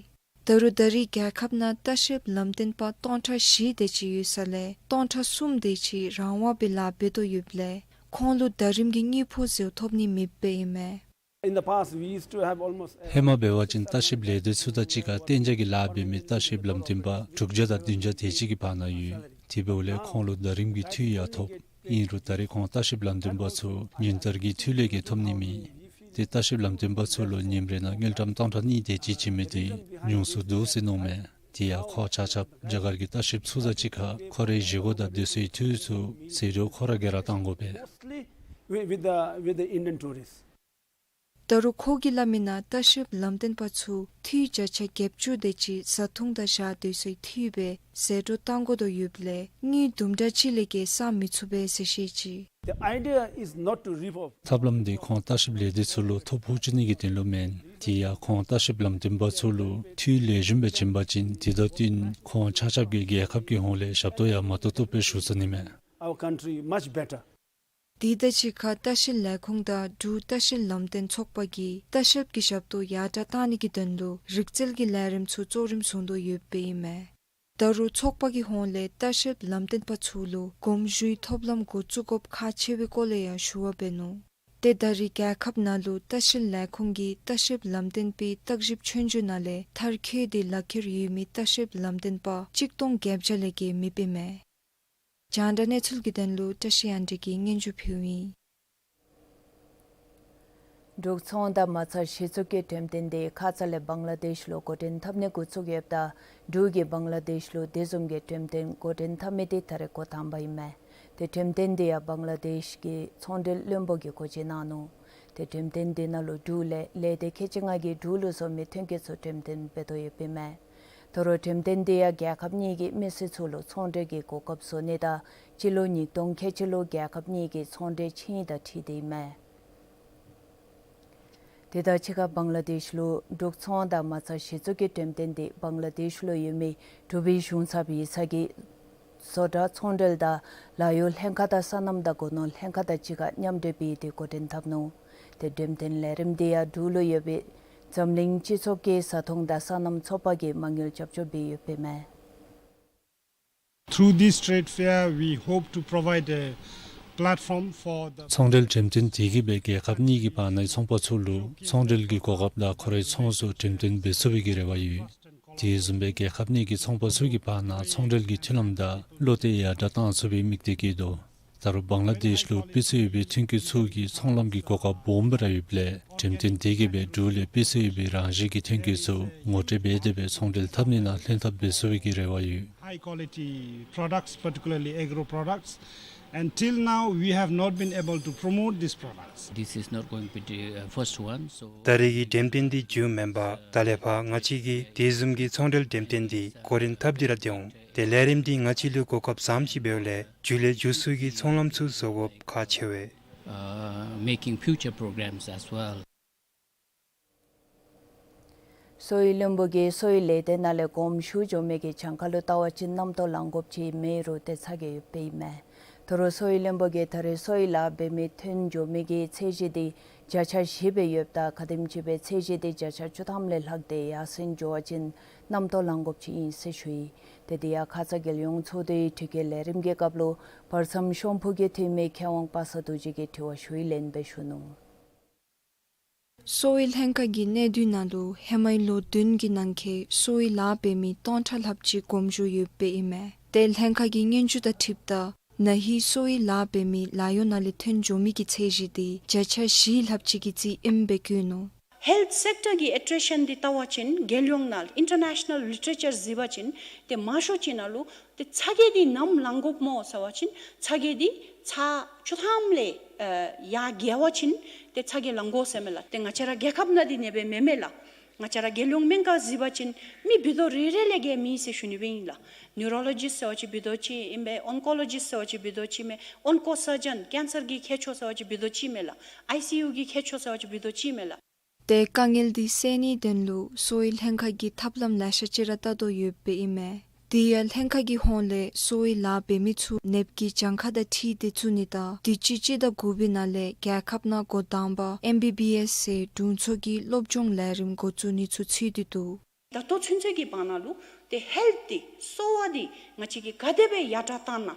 ད་རུང་ད་རེས་རྒྱལ་ཁབ་ནང་ལྟ་བཤལ་ལམ་སྟོན་པ་སྟོང་ཕྲག་བཞི་དེ་ཅིག་ཡོད་ས་ལས་སྟོང་ཕྲག་གསུམ་དེ་ཅིག་རང་དབང་སྦེ་ལཱ་འབད་དོ་ཡོདཔ་ལས་ཁོང་ལུ་ཟླ་རིམ་གྱི་དངུལ་ཕོགས་ཟེར་ཐོབ་ནི་མེདཔ་ཨིན་མས། In the past, we used to have almost, uh, ཧེ་མ་འབད་བ་ཅིན་ལྟ་བཤལ་ལས་སྡེ་ཚུ་དང་གཅིག་ཁར་གཏན་འཇགས་ཀྱི་ལཱ་འབད་མི་ལྟ་བཤལ་ལམ་སྟོན་པ་དྲུག་བརྒྱ་དང་བདུན་བརྒྱ་དེ་ཅིག་གི་བར་ན་ཡོད། དེ་འབདཝ་ལས་ཁོང་ལུ་ཟླ་རིམ་གྱི་འཐུས་ཡང་ཐོབ། ཨིན་རུང་ད་རེས་ཁོང་ལྟ་བཤལ་ལམ་སྟོན་པ་ཚུ་ཉིན་ལྟར་གྱི་འཐུས་ལས་བརྒལ་ཐོབ་ནི་མེད། ཏེ་ལྟ་བཤལ་ལམ་སྟོན་པ་ཚུ་ལུ་ཉིནམ་རེ་ནང་དངུལ་ཀྲམ་སྟོང་ཕྲག་གཉིས་དེ་ཅིག་བྱིན་མི་དེ་ཉུང་སུ་འདུག་ཟེར་མནོཝ་མས། དེ་ཡང་ཁོ་ཆ་ཁྱབ་རྒྱ་གར་གྱི་ལྟ་བཤལཔ་ཚུ་དང་གཅིག་ཁར་ཁོ་རའི་བཞེས་སྒོ་དང་སྡོད་སའི་འཐུས་ཚུ་ཟད་འགྲོ་ཁོ་ར་གིས་ར་བཏང་དགོ་པས། Mostly with, with the, with the Indian tourists. ད་རུང་ཁོ་གིས་སླབ་མིའི་ནང་ལྟ་བཤལ་ལམ་སྟོན་པ་ཚུ་འཐུས་བརྒྱ་ཆ་བརྒྱད་ཅུ་དེ་ཅིག་བཟའ་འཐུང་དང་བཞག་སྡོད་སའི་འཐུས་སྦེ་ཟད་འགྲོ་བཏང་དགོ་དོ་ཡོདཔ་ལས་དངུལ་དུམ་གྲ་ཅིག་ལས་བརྒལ་བསག་མི་ཚུགས་པས་ཟེར་བཤད་ཅི། The idea is not to rip off. ཐབས་ལམ་དེ་ཁོང་ལྟ་བཤལ་ལས་སྡེ་ཚུ་ལུ་ཐོ་ཕོག་བཅུག་ནི་གི་དོན་ལུ་མེན། དེ་ཡང་ཁོང་ལྟ་བཤལ་ལམ་སྟོན་པ་ཚུ་ལུ་འཐུས་ལེགས་ཤོམ་སྦེ་བྱིན་པ་ཅིན་དེ་དང་བསྟུན་ཁོང་ཆ་ཁྱབ་ཀྱིས་རྒྱལ་ཁབ་ཀྱི་ཧོངས་ལས་ཞབས་ཏོག་ཡང་མ་ཏོག་ཏོ་སྦེ་ཞུ་ཚུགས་ནི་མས། Our country much better. དེ་དང་གཅིག་ཁར་ལྟ་བཤལ་ལས་ཁུངས་དང་འབྲུག་ལྟ་བཤལ་ལམ་སྟོན་ཚོགས་པ་གིས་ལྟ་བཤལཔ་གི་ཞབས་ཏོག་ཡར་དྲག་བཏང་ནི་གི་དོན་ལུ་རིག་རྩལ་གྱི་ལས་རིམ་ཚུ་གཙོ་རིམ་བཟུང་དོ་ཡོདཔ་ཨིན་མས། ད་རུང་ཚོགས་པ་གི་ཧོངས་ལས་ལྟ་བཤལ་ལམ་སྟོན་པ་ཚུ་ལུ་དགོངས་ཞུའི་ཐོབ་ལམ་འགོ་བཙུགས་དགོཔ་ཁག་ཆེ་བའི་སྐོར་ལས་ཡང་ཞུ་བ་འབད་ནུག། ཏེ་ད་རེས་རྒྱལ་ཁབ་ནང་ལུ་ལྟ་བཤལ་ལས་ཁུངས་ཀྱིས་ལྟ་བཤལ་ལམ་སྟོན་པའི་བརྟག་ཞིབ་ཆོས་རྒྱུགས་ནང་ལས་མཐར་འཁྱོལ་ཏེ་ལག་ཁྱེར་ཡོད་མི་ལྟ་བཤལ་ལམ་སྟོན་པ་གཅིག་སྟོང་བརྒྱད་བརྒྱ་ལས་བརྒལ་མེདཔ་ཨིན་མས། རྒྱང་བསྒྲགས་གནས་ཚུལ་གྱི་དོན་ལུ་བཀྲ་ཤིས་དབྱངས་སྒྲོན་གྱིས་སྙན་ཞུ་ཕུལཝ་ཨིན། འབྲུག་ཚོང་དང་མ་རྩ་གཞི་བཙུགས་ཀྱི་འགྲེམས་སྟོན་དེ་ཁ་ཙ་ལས་བང་ལ་དེཤ་ལུ་འགོ་འདྲེན་འཐབ་ནི་འགོ་བཙུགས་ཡོདཔ་ད་འབྲུག་གིས་བང་ལ་དེཤ་ལུ་དེ་བཟུམ་གྱི་འགྲེམས་སྟོན་འགོ་འདྲེན་འཐབ་མི་དེ་ད་རེས་འགོ་དང་པ་ཨིན་མས། ཏེ་འགྲེམས་སྟོན་དེ་ཡང་བང་ལ་དེཤ་གི་ཚོང་འབྲེལ་བློན་པོ་གིས་འགོ་འབྱེད་གནང་ནུག། ཏེ་འགྲེམས་སྟོན་དེ་ནང་ལུ་འབྲུག་ལས་ལས་སྡེ་ཁལ་གཅིག་ལྔ་གིས་འབྲུག་ལུ་བཟོ་མི་ཐོན་སྐྱེད་ཚུ་འགྲེམས་སྟོན་འབད་དོ་ཡོདཔ་ཨིན་མས། ད་རུང་འགྲེམས་སྟོན་དེ་ཡང་རྒྱལ་ཁབ་གཉིས་ཀྱི་མི་སེར་ཚུ་ལུ་ཚོང་འབྲེལ་གྱི་གོ་སྐབས་བཟོ་ནི་དང་སྤྱི་ལོ་ཉིས་སྟོང་ཁལ་གཅིག་ལུ་རྒྱལ་ཁབ་གཉིས་ཀྱི་ཚོང་འབྲེལ་ཆིངས་ཡིག་དང་འཁྲིལ་ཏེ་ཨིན་མས། དེ་དང་གཅིག་ཁར་བང་ལ་དེཤ་ལུ་འབྲུག་ཚོང་དང་མ་རྩ་གཞི་བཙུགས་ཀྱི་འགྲེམས་སྟོན་དེ་བང་ལ་དེཤ་ལུ་ཡོད་མི་འབྲུག་པའི་གཞུང་ཚབ་ཡིག་ཚང་གི་བཟོ་གྲྭ་ཚོང་འབྲེལ་དང་ལཱ་གཡོག་ལྷན་ཁག་དང་སོ་ནམ་དང་སྒོ་ནོར་ལྷན་ཁག་དང་གཅིག་ཁར་མཉམ་འབྲེལ་འབད་དེ་འགོ་འདྲེན་འཐབ་ནུག། ཏེ་འགྲེམས་སྟོན་ལས་རིམ་དེ་ཡང་འབྲུག་ལུ་ཡོད་པའི་འཛམ་གླིང་སྤྱི་ཚོགས་ཀྱི་བཟའ་འཐུང་དང་སོ་ནམ་ཚོགས་པ་གིས་མ་དངུལ་རྒྱབ་སྐྱོར་འབད་ཡོདཔ་ཨིན་མས། Through this trade fair, we hope to provide a platform for the ཚོང་འབྲེལ་འགྲེམས་སྟོན་དེ་གིས་སྦེ་རྒྱལ་ཁབ་གཉིས་ཀྱི་བར་ནའི་ཚོང་པ་ཚུ་ལུ་ཚོང་འབྲེལ་གྱི་གོ་སྐབས་དང་ཁོ་རའི་ཚོང་ཚུ་འགྲེམས་སྟོན་འབད་ཚུགས་པའི་གི་རེ་བ་ཡོད། དེ་བཟུམ་སྦེ་རྒྱལ་ཁབ་གཉིས་ཀྱི་ཚོང་པ་ཚུ་གི་བར་ན་ཚོང་འབྲེལ་གྱི་མཐུན་ལམ་དང་བློ་གཏད་ཡར་དྲག་བཏང་ཚུགས་པའི་དམིགས་གཏད་བསྐྱེད་དོ། ད་རུང་བང་ལ་དེཤ་ལུ་སྤུས་ཚད་ཡོད་པའི་ཐོན་སྐྱེད་ཚུ་གི་ཚོང་ལམ་གྱི་གོ་སྐབས་སྦོམ་སྦེ་ར་ཡོདཔ་ལས་འགྲེམས་སྟོན་དེ་གིས་སྦེ་འབྲུག་ལས་སྤུས་ཚད་ཡོད་པའི་རང་བཞིན་གྱི་ཐོན་སྐྱེད་ཚུ་ངོ་སྤྲོད་འབད་དེ་སྦེ་ཚོང་འབྲེལ་འཐབ་ནི་ནང་ལྷན་ཐབས་འབད་ཚུགས་པའི་གི་རེ་བ་ཡོད། high quality products, particularly agro products. And till now, we have not been able to promote these products. This is not going to be the uh, first one. So ད་རེས་ཀྱི་འགྲེམས་སྟོན་འདི་མཇུག་མེན་པར་ད་ལས་ཕར་ང་བཅས་ཀྱིས་དེ་བཟུམ་གྱི་ཚོང་འབྲེལ་འགྲེམས་སྟོན་འདི་འགོ་འདྲེན་འཐབ་སྟེ་ར་སྡོད་འོང་། ཏེ་ལས་རིམ་འདི་ང་བཅས་ལུ་གོ་སྐབས་བཟངམ་ཅིག་འབདཝ་ལས་མཇུག་ལས་མཇུག་སུ་གི་ཚོང་ལམ་ཚུ་བཟོ་དགོཔ་ཁག་ཆེ་བས། Uh, making future programs as well. གསོ་བའི་བློན་པོ་གིས་གསོ་བའི་ལས་སྡེ་ནང་ལས་དགོངམ་ཞུ་འགྱོ་མི་གི་གྱངས་ཁ་ལུ་བལྟ་བ་ཅིན་རྣམ་རྟོག་ལང་དགོཔ་ཅིག་མེད་རུང་ཏེ་ཚ་གྱང་ཡོདཔ་ཨིན་མས། ད་རུང་གསོ་བའི་བློན་པོ་གིས་ད་རེས་གསོ་བའི་ལཱ་འབད་མི་ཐོན་འགྱོ་མི་གི་ཚད་གཞི་འདི་བརྒྱ་ཆ་བཞི་སྦེ་ཡོདཔ་ད་ག་དེམ་ཅིག་སྦེ་ཚད་གཞི་འདི་བརྒྱ་ཆ་བཅུ་ཐམ་ལས་ལྷག་སྟེ་ཡར་སེང་འགྱོ་བ་ཅིན་རྣམ་རྟོག་ལང་དགོཔ་ཅིག་ཨིན་ཟེར་ཞུ་ཡི། ཏེ་དེ་ཡང་ཁ་ཙ་རྒྱལ་ཡོངས་ཚོགས་འདུའི་དྲི་བཀོད་ལས་རིམ་གྱི་སྐབས་ལུ་བར་མཚམས་ཤོང་ཕུ་གི་འཐུས་མི་མཁས་དབང་པ་སངས་རྡོ་རྗེ་གིས་དྲི་བ་ཞུ་བའི་ལན་སྦེ་ཞུ་ནུག། གསོ་བའི་ལྷན་ཁག་གི་གནད་སྡུད་ནང་ལུ་ཧེ་མའི་ལོ་བདུན་གྱི་ནང་འཁོད་གསོ་བའི་ལཱ་འབད་མི་སྟོང་ཕྲག་ལྷགཔ་ཅིག་གོམ་བཞག་ཡོདཔ་ཨིན་མས། ཏེ་ལྷན་ཁག་གི་སྙན་ཞུ་དང་འཁྲིལཝ་ད་ན་ཧིང་གསོ་བའི་ལཱ་འབད་མི་ལཱ་གཡོག་ནང་ལས་ཐོན་འགྱོ་མི་གི་ཚད་གཞི་འདི་བརྒྱ་ཆ་བཞི་ལྷགཔ་ཅིག་གི་རྩིས་ཨིནམ་སྦེ་བཀོད་ནུག། Health sector གི་attrition འདི་བལྟ་བ་ཅིན་རྒྱལ་ཡོངས་ནང་international literature གཟིགས་པ་ཅིན་ཏེ་མང་ཤོས་ཅིག་ནང་ལུ་ཏེ་ཚ་གྱང་འདི་ནམ་ལང་དགོཔ་སྨོ་ཟེར་བ་ཅིན་ཚ་གྱང་འདི་ཚར་བཅུ་ཐམ་ལས་ཨ་ཡར་བརྒལ་བ་ཅིན་ཏེ་ཚ་གྱང་ལང་དགོ་ཟེར་མས་ལགས། ཏེ་ང་བཅས་ར་རྒྱལ་ཁབ་ནང་འདི་ཨ་ནེ་སྦེ་མེན་མས་ལགས། ང་བཅས་ར་རྒྱལ་ཡོངས་སྨན་ཁང་གཟིགས་པ་ཅིན་མི་བུ་ཏོ་རེ་རེ་ལས་གྱངས་མེད་ཟེར་ཞུ་ནི་སྦེ་ཨིན་ལགས། ནིའུ་རོ་ལོ་ཇིསཊ་ཟེར་བ་ཅིན་བུ་ཏོ་ཅིག་ཨིན་པས། ཨོན་ཀོ་ལོ་ཇིསཊ་ཟེར་བ་ཅིན་བུ་ཏོ་ཅིག་མས། ཨོན་ཀོ་སར་ཇན་ཀེན་སར་གྱི་མཁས་མཆོག་ཟེར་བ་ཅིན་བུ་ཏོ་ཅིག་མས་ལགས། ཨའི་སི་ཡུ་གི་མཁས་མཆོག་ཟེར་བ་ཅིན་བུ་ཏོ་ཅིག་མས་ལགས། ཏེ་དཀའ་ངལ་འདི་སེལ་ནིའི་དོན་ལུ་གསོ་བའི་ལྷན་ཁག་གིས་ཐབས་ལམ་ལེ་ཤ་ཅིག་ར་བལྟ་དོ་ཡོདཔ་ཨིན་མས། དེ་ཡང་ལྷན་ཁག་གི་ཧོངས་ལས་གསོ་བའི་ལཱ་འབད་མི་ཚུ་ནདཔ་གི་གྱངས་ཁ་དང་འཁྲིལ་ཏེ་བཙུགས་ནི་དང་དུས་ཅི་སྤྱི་ཟླ་དགུ་པའི་ནང་ལས་རྒྱལ་ཁབ་ནང་འགོ་དང་པ་ཨེམ་བི་བི་ཨེསི་ཟེར་དྲུང་འཚོ་གི་སློབ་སྦྱོང་ལས་རིམ་འགོ་བཙུགས་ནི་ཚུ་ཚུད་དེ་འདུག། ད་ལྟོ་ཚུན་ཚོད་ཀྱི་བར་ན་ལུ་ཏེ་ཧེལཐ་འདི་གསོ་བ་འདི་ང་བཅས་ཀྱིས་ག་དེ་སྦེ་ཡར་དྲག་བཏང་ན།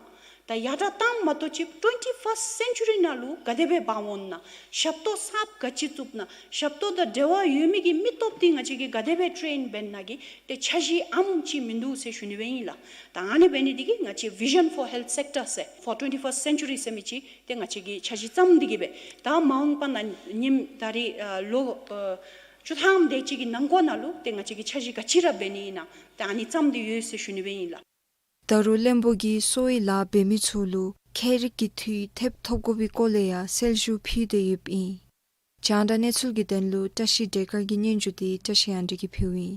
ད་ཡར་དྲག་བཏངམ་མ་གཏོགས་ཅིག་ཊུ་ཝེན་ཊི་ཕརསཊ་སེན་ཅུ་རི་ནང་ལུ་ག་དེ་སྦེ་འབག་འོང་ན། ཞབས་ཏོག་གསརཔ་ག་ཅི་བཙུགས་ན། ཞབས་ཏོག་དང་འབྲེལ་བ་ཡོད་མི་གི་མི་སྟོབས་འདི་ང་བཅས་ཀྱིས་ག་དེ་སྦེ་ཊེན་འབད་ན་གི་ཏེ་འཆར་གཞི་ཨམ་ཅིག་མིན་འདུག་ཟེར་ཞུ་ནི་སྦེ་ཨིན་ལགས། ད་ཨ་ནི་འབད་ནི་འདི་གིས་ང་བཅས་Vision for Health Sector ཟེར་for twenty-first century ཟེར་མི་ཅིག་ཏེ་ང་བཅས་ཀྱིས་འཆར་གཞི་བརྩམས་ཏེ་གི་སྦེ་ད་མ་འོངས་པ་ན་ཉིནམ་ད་རེས་ཨ་ལོ་ཨ་བཅུ་ཐམ་དེ་ཅིག་གི་ནང་འཁོད་ནང་ལུ་ཏེ་ང་བཅས་ཀྱིས་འཆར་གཞི་ག་ཅི་ར་འབད་ནི་ཨིན་ན་ཏེ་ཨ་ནི་བརྩམས་ཏེ་ཡོད་ཟེར་ཞུ་ནི་སྦེ་ཨིན་ལགས། ད་རུང་བློན་པོ་གིས་གསོ་བའི་ལཱ་འབད་མི་ཚུ་ལུ་ཁྱད་རིག་གི་འཐུས་ཐེབས་ཐོབ་དགོ་པའི་སྐོར་ལས་ཡང་གསལ་ཞུ་ཕུལ་ཏེ་ཡོདཔ་ཨིན། རྒྱང་བསྒྲགས་གནས་ཚུལ་གྱི་དོན་ལུ་བཀྲ་ཤིས་བདེ་དཀར་གྱི་སྙན་ཞུ་འདི་བཀྲ་ཤིས་དབང་འདུས་ཀྱིས་ཕུལཝ་ཨིན།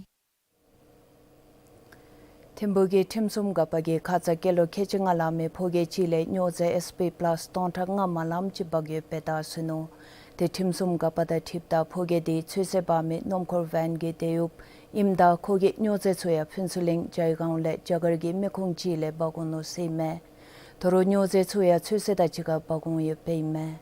ཐིམ་ཕུག་གི་ཁྲིམས་སྲུང་འགག་པ་གིས་ཁ་ཙ་སྐྱེས་ལོ་ཁལ་གཅིག་ལྔ་ལང་མི་ཕོ་སྐྱེས་ཅིག་ལས་སྨྱོ་རྫས་ཨེས་པི་པ་ལཱསི་སྟོང་ཕྲག་ལྔ་མ་ལངམ་ཅིག་འབག་ཡོདཔ་སྦེ་བརྡ་སོང་ནུག། ཏེ་ཁྲིམས་སྲུང་འགག་པ་དང་འཁྲིལཝ་ད་ཕོ་སྐྱེས་འདི་ཚོད་བསྲེ་འབག་མི་སྣུམ་འཁོར་ཝེན་གྱི་དེད་གཡོགཔ་ཨིནམ་ད་ཁོ་གིས་སྨྱོ་རྫས་ཚུ་ཡང་ཕུན་ཚོགས་གླིང་ཇའི་སྒང་ལས་རྒྱ་གར་གྱི་མི་ཁུངས་ཅིག་ལས་འབག་འོང་ནུག་ཟེར་ཨིན་མས། ད་རུང་སྨྱོ་རྫས་ཚུ་ཡང་ཚོད་བསྲེ་དང་གཅིག་ཁར་འབག་འོང་ཡོདཔ་ཨིན་མས།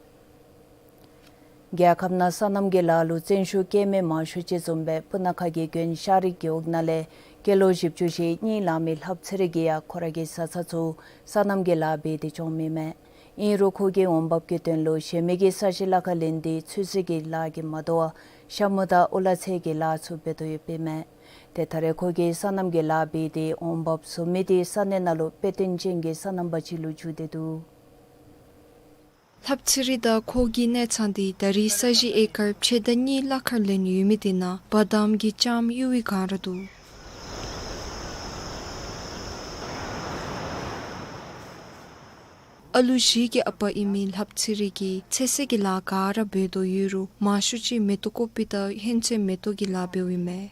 རྒྱལ་ཁབ་ནང་སོ་ནམ་གྱི་ལཱ་ལུ་བརྩོན་ཤུགས་བསྐྱེད་མི་མང་ཤོས་ཅིག་བཟུམ་སྦེ་སྤུ་ན་ཁ་གི་དགོན་ཤ་རི་རྒེད་འོག་ནང་ལས་སྐྱེས་ལོ་བཞི་བཅུ་ཞེ་གཉིས་ལང་མི་ལྷ་བ་ཚེ་རིང་གིས་ཡང་ཁོ་ར་གི་བཟའ་ཚང་ཚུ་སོ་ནམ་གྱི་ལཱ་འབད་དེ་སྐྱོང་མི་མས། ཨིན་རུང་ཁོ་གིས་འོང་འབབ་ཀྱི་དོན་ལུ་གཞན་མི་གི་ས་གཞི་ལ་ཁ་ལེན་ཏེ་ཚོད་བསྲེ་གི་ལཱ་གིས་མ་དོ་བར་ཤ་མུ་དང་ཨོ་ལ་ཚལ་གྱི་ལཱ་ཚུ་འབད་དོ་ཡོདཔ་ཨིན་མས། ཏེ་ད་རེས་ཁོ་གིས་སོ་ནམ་གྱི་ལཱ་འབད་དེ་འོང་འབབ་བཟོ་མི་འདི་ས་གནས་ནང་ལུ་དཔེ་སྟོན་ཅན་གྱི་སོ་ནམ་པ་ཅིག་ལུ་འགྱུར་ཏེ་འདུག། ལྷ་བ་ཚེ་རིང་དང་ཁོ་གི་གནས་ཚང་འདི་ད་རེས་ས་གཞི་ཨེ་ཀར་ཕྱེད་དང་གཉིས་ལྷག་ཁར་ལེན་ཡོད་མི་དེ་ནང་བ་དམ་གྱི་ལྕངམ་གཡུར་བའི་སྒང་ར་འདུག། ཨ་ལུ་བཞི་གི་ཨ་པ་ཨིན་མི་ལྷ་བ་ཚེ་རིང་གིས་ཚོད་བསྲེ་གི་ལཱ་ག་ར་འབད་དོ་ཡོད་རུང་མང་ཤོས་ཅིག་མེ་ཏོག་ཀོ་པི་དང་ཧེང་ཆེན་མེ་ཏོག་གི་ལཱ་འབདཝ་ཨིན་མས།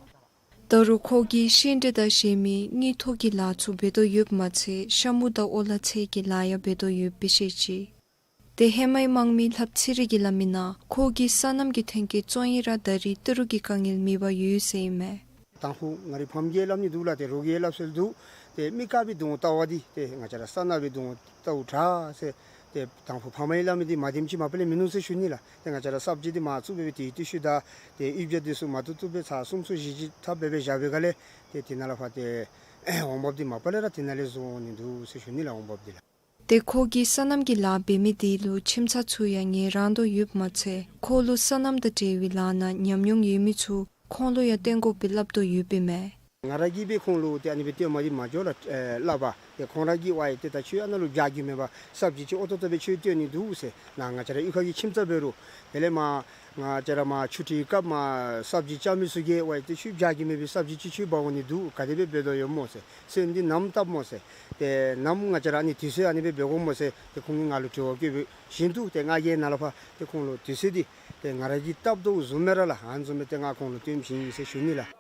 ད་རུང་ཁོ་གིས་ཤིང་འབྲས་དང་གཞན་མི་དངུལ་ཐོག་གི་ལཱ་ཚུ་འབད་དོ་ཡོདཔ་མ་ཚད་ཤ་མུ་དང་ཨོ་ལ་ཚལ་གྱི་ལཱ་ཡང་འབད་དོ་ཡོདཔ་སྦེ་བཤད་ཅི། ཏེ་ཧེ་མའི་དམངས་མི་ལྷ་བ་ཚེ་རིང་གིས་སླབ་མི་ནང་ཁོ་གིས་སོ་ནམ་གྱི་ཐོན་སྐྱེད་བཙོང་ཡི་ར་ད་རེས་ཏི་རུ་གི་དཀའ་ངལ་མེད་པར་ཡོད་ཟེར་ཨིན་མས། དང་ཕུ་ང་རའི་ཕམ་གིས་སླབ་ནི་འདུག་ལགས། ཏེ་རོགས་ཀྱིས་སླབ་སྲོལ་འདུག། ཏེ་མི་དཀརཔོའི་གདོང་བལྟ་བ་འདི་ཏེ་ང་བཅས་ར་ས་ནགཔོའི་གདོང་བལྟཝ་དྲག་ཟེར། ཏེ་དང་ཕུ་ཕམ་གིས་སླབ་མི་འདི་མ་བདེནམ་ཅིག་མ་པ་ལས་མིན་ནུག་ཟེར་ཞུ་ནི་ལགས། ཏེ་ང་བཅས་ར་ས་བཅད་འདི་མར་བཙུགས་སྦེ་སྦེ་ཏེ་ཏེ་ཤུལ་ད་ཏེ་གཡུས་བྱ་འདི་ཚུ་མར་བཏོག་བཏོག་སྦེ་ཚར་གསུམ་ཚུ་བཞི་བཞི་འཐག་སྦེ་སྦེ་བཞག་པའི་སྒང་ལས་ཏེ་དེ་ནང་ལས་ཕར་ཏེ་འོང་འབབ་འདི་མ་པ་ལས་ར་དེ་ནང་ལས་བཟོ་འོང་ནི་འདུག་ཟེར་ཞུ་ནི་ལགས། འོང་འབབ་འདི་ལགས། ཏེ་ཁོ་གིས་སོ་ནམ་གྱི་ལཱ་འབད་མི་དེ་ལུ་ཁྱིམ་ཚང་ཚུ་ཡང་ངལ་རངས་དོ་ཡོདཔ་མ་ཚད་ཁོ་ལུ་སོ་ནམ་དང་འབྲེལ་བའི་ལཱ་ནང་ཉམས་མྱོང་ཡོད་མི་ཚུ་ཁོང་ལུ་ཡང་བསྟེན་དགོ་པའི་སླབ་དོ་ཡོདཔ་ཨིན་མས། ང་ར་གིས་སྦེ་ཁོང་ལུ་ཏེ་ཨ་ནི་སྦེ་སྟོནམ་འདི་མ་འགྱོ་ལགས། ཨེ་སླབ་པ། ཏེ་ཁོང་ར་གིས་ཝའི་ཏེ་ད་ཁྱོད་ཨ་ནཱ་ལུ་བྱ་གི་མེད་པར་སབ་ཇི་ཅིག་ཨོ་ཏོ་ཏོ་སྦེ་ཁྱོད་སྟོན་ནི་འདུག་ཟེར། ནཱ་ང་བཅས་ར་གཡུས་ཁ་གི་ཁྱིམ་ཚང་འབད་རུང་། དེ་ལས་མར་ང་བཅས་ར་མར་ཆུ་ཁྲིད་སྐབས་མར་སབ་ཇི་བཅག་མི་ཚུ་གིས་ཝའི་ཏེ་ཁྱོད་བྱ་གི་མེད་པར་སབ་ཇི་ཅིག་ཁྱོད་འབག་འོང་ནི་འདུག། ག་དེ་སྦེ་འབད་དོ་ཡོད་སྨོ་ཟེར། སོན་འདི་ནམ་བཏབ་སྨོ་ཟེར། ཏེ་ནམ་ང་བཅས་ར་ཨ་ནི་དུས་ཚོད་ཨ་ནི་སྦེ་འབད་དགོཔ་སྨོ་ཟེར། ཏེ་ཁོང་གིས་ང་ལུ་དྲི་བ་བཀོད་པ་བཞིན་དུ་ཏེ་ང་གིས་ནཱ་ལས་ཕར་ཏེ་ཁོང་ལུ་དུས་ཚོད་འདི་ཏེ་ང་ར་གིས་བཏབ་དོ་བཟུམ་སྦེ་ར་ལགས། ཨ་ནི་བཟུམ་སྦེ་ཏེ་ང་ཁོང་ལུ་སྟོན་བྱིན་ཡི་ཟེར་ཞུ་ནི་ལགས།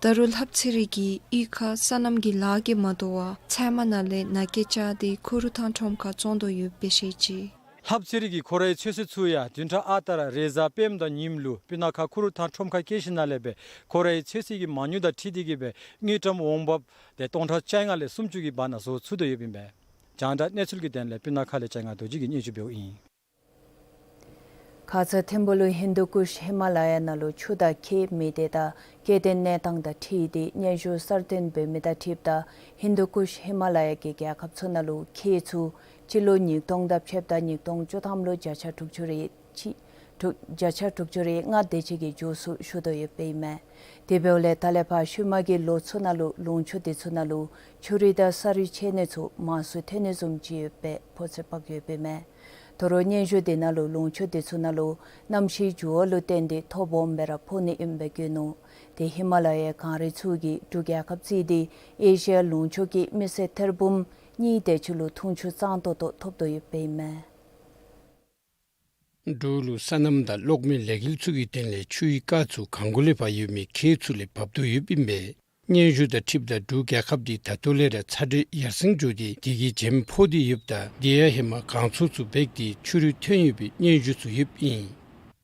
ད་རུང་ལྷ་བ་ཚེ་རིང་གིས་གཡུས་ཁར་སོ་ནམ་གྱི་ལཱ་གིས་མ་དོ་བར་ཚལ་མ་ནང་ལས་ནཱ་སྐྱེལ་བཅག་སྟེ་ཁུ་རུ་ཐང་ཁྲོམ་ཁར་བཙོང་དོ་ཡོདཔ་སྦེ་བཤད་ཅི། ལྷ་བ་ཚེ་རིང་གིས་ཁོ་རའི་ཚོད་བསྲེ་ཚུ་ཡང་བདུན་ཕྲག་ཨ་རྟག་ར་རེས་གཟའ་སྤེནམ་དང་ཉིནམ་ལུ་སྤུ་ན་ཁ་ཁུ་རུ་ཐང་ཁྲོམ་ཁར་སྐྱེལ་ཞིནམ་ལས་སྦེ་ཁོ་རའི་ཚོད་བསྲེ་གི་མ་དངུལ་དང་འཁྲིལ་ཏེ་གིས་སྦེ་དངུལ་ཀྲམ་འོང་འབབ་ཏེ་སྟོང་ཕྲག་བཅོ་ལྔ་ལས་སུམ་ཅུ་གི་བར་ན་བཟོ་ཚུགས་དོ་ཡོདཔ་ཨིན་པས། རྒྱང་བསྒྲགས་གནས་ཚུལ་གྱི་དོན་ལས་སྤུ་ན་ཁ་ལས་བྱང་ང་རྡོ་རྗེ་གིས་སྙན་ཞུ་འབདཝ་ཨིན། ཁ་ཙ་ཐིམ་ཕུ་ལུ་ཧིན་དུ་ཀུཤ་ཧི་མ་ལ་ཡ་ནང་ལུ་ཆུ་དང་ཁྱེགས་མེད་དེ་ད་སྐྱེ་ལྡན་གནས་སྟངས་དང་འཁྲིལ་ཏེ་སྙན་ཞུ་གསར་བཏོན་འབད་མི་དང་འཁྲིལཝ་ད་ཧིན་དུ་ཀུཤ་ཧི་མ་ལ་ཡ་གི་རྒྱལ་ཁབ་ཚུ་ནང་ལུ་ཁྱེགས་ཚུ་སྤྱི་ལོ་ཉིས་སྟོང་དང་ཕྱདཔ་ད་ཉིས་སྟོང་བཅུ་ཐམ་ལུ་བརྒྱ་ཆ་དྲུག་ཅུ་རེ་གཅིག་དྲུག་བརྒྱ་ཆ་དྲུག་ཅུ་རེ་ལྔ་དེ་ཅིག་གི་མགྱོགས་སུ་ཞུ་དོ་ཡོདཔ་ཨིན་མས། དེ་འབདཝ་ལས་ད་ལས་ཕར་ཤུལ་མ་གི་ལོ་ཚུ་ནང་ལུ་ལུང་ཕྱོགས་དེ་ཚུ་ནང་ལུ་ཆུ་རུད་དང་ས་རུད་ཆད་ནི་ཚུ་མང་སུ་ཐོན་ནི་བཟུམ་ཅིག་ཡོདཔ་སྦེ་ཕོ་ཚོད་དཔག་ཡོདཔ་ཨིན་མས། དོ་རུང་སྙན་ཞུ་དེ་ནང་ལུ་ལུང་ཕྱོགས་དེ་ཚུ་ནང་ལུ་གནམ་གཤིས་འགྱུར་བ་ལུ་བརྟེན་ཏེ་ཐོ་སྦོམ་སྦེ་ར་ཕོག་ནི་ཨིནམ་སྦེ་བཀོད་ནུག། ཏེ་ཧི་མ་ལ་ཡའི་གངས་རི་ཚུ་གིས་འབྲུག་རྒྱལ་ཁབ་བརྩིས་ཏེ་ཨེ་ཤི་ཡ་ལུང་ཕྱོགས་ཀྱི་མི་སེར་ཐེར་འབུམ་གཉིས་དེ་ཅིག་ལུ་འཐུང་ཆུ་གཙང་ཏོག་ཏོ་ཐོབ་དོ་ཡོདཔ་ཨིན་མས། འབྲུག་ལུ་སོ་ནམ་དང་གློག་མེ་ལས་འགུལ་ཚུ་གི་དོན་ལས་ཆུའི་རྐ་ཚུ་གང་གུ་ལས་ཕར་ཡོད་མི་ཁྱེགས་ཚུ་ལས་འབབ་དོ་ཡོདཔ་ཨིན་པས། སྙན་ཞུ་དང་འཁྲིལཝ་ད་འབྲུག་རྒྱལ་ཁབ་འདི་ད་ལྟོ་ལས་ར་ཚ་དྲོད་ཡར་སེང་འགྱོ་སྟེ་དེ་གིས་བྱེམ་ཕོག་སྟེ་ཡོདཔ་ད་དེ་ཡང་ཧེ་མ་གངས་མཚོ་ཚུ་འབད་དེ་ཆུ་རུད་ཐོན་ཡོད་པའི་སྙན་ཞུ་ཚུ་ཡོདཔ་ཨིན།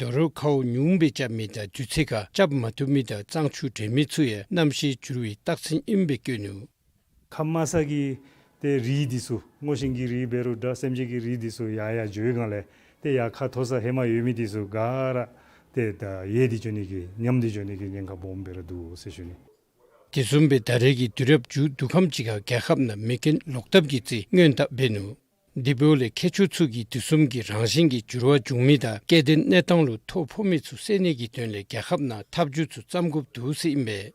དོ་རུང་ཁཝ་ཉུང་སྦེ་རྐྱབ་མི་དང་དུས་ཚོད་ཁར་རྐྱབ་མ་བཏུབ་མི་དང་གཙང་ཆུ་འདྲེན་མི་ཚུ་ཡང་གནམ་གཤིས་འགྱུར་བའི་རྟགས་མཚན་ཨིནམ་སྦེ་བཀོད་ནུག། ཁམས་དམའ་ས་གི་ཏེ་རི་འདི་ཚུ་སྔོ་ཤིང་གི་རི་འབད་རུང་འདྲ་སེམས་ཅན་གྱི་རི་འདི་ཚུ་ཡར་ཡར་འགྱོ་བའི་སྒང་ལས་ཏེ་ཡར་ཁ་མཐོ་ས་ཧེ་མ་ཡོད་མི་འདི་ཚུ་ག་ར་ཏེ་ད་ཡལ་ཏེ་འགྱོ་ནི་གི་ཉམས་ཏེ་འགྱོ་ནི་གི་ཉེན་ཁ་སྦོམ་སྦེ་ར་འདུག་ཟེར་ཞུ་ནི། དེ་བཟུམ་སྦེ་ད་རེས་ཀྱི་དུས་རབས་མཇུག་བསྡུ་ཁམས་ཅིག་ཁར་རྒྱལ་ཁབ་ནང་མེ་རྐྱེན་ལོག་ཐབས་ཀྱི་རྩིས་སྔོན་བརྡ་འབད་ནུག། དེ་འབདཝ་ལས་མཁས་མཆོག་ཚུ་གིས་དུས་གསུམ་གྱི་རང་བཞིན་གྱི་འགྱུར་བ་འབྱུང་མི་དང་སྐྱེ་ལྡན་གནས་སྟངས་ལུ་ཐོ་ཕོག་མི་ཚུ་སེལ་ནི་གི་དོན་ལས་རྒྱལ་ཁབ་ནང་ཐབས་བྱུས་ཚུ་བརྩམ་དགོཔ་འདུག་ཟེར་ཨིན་པས།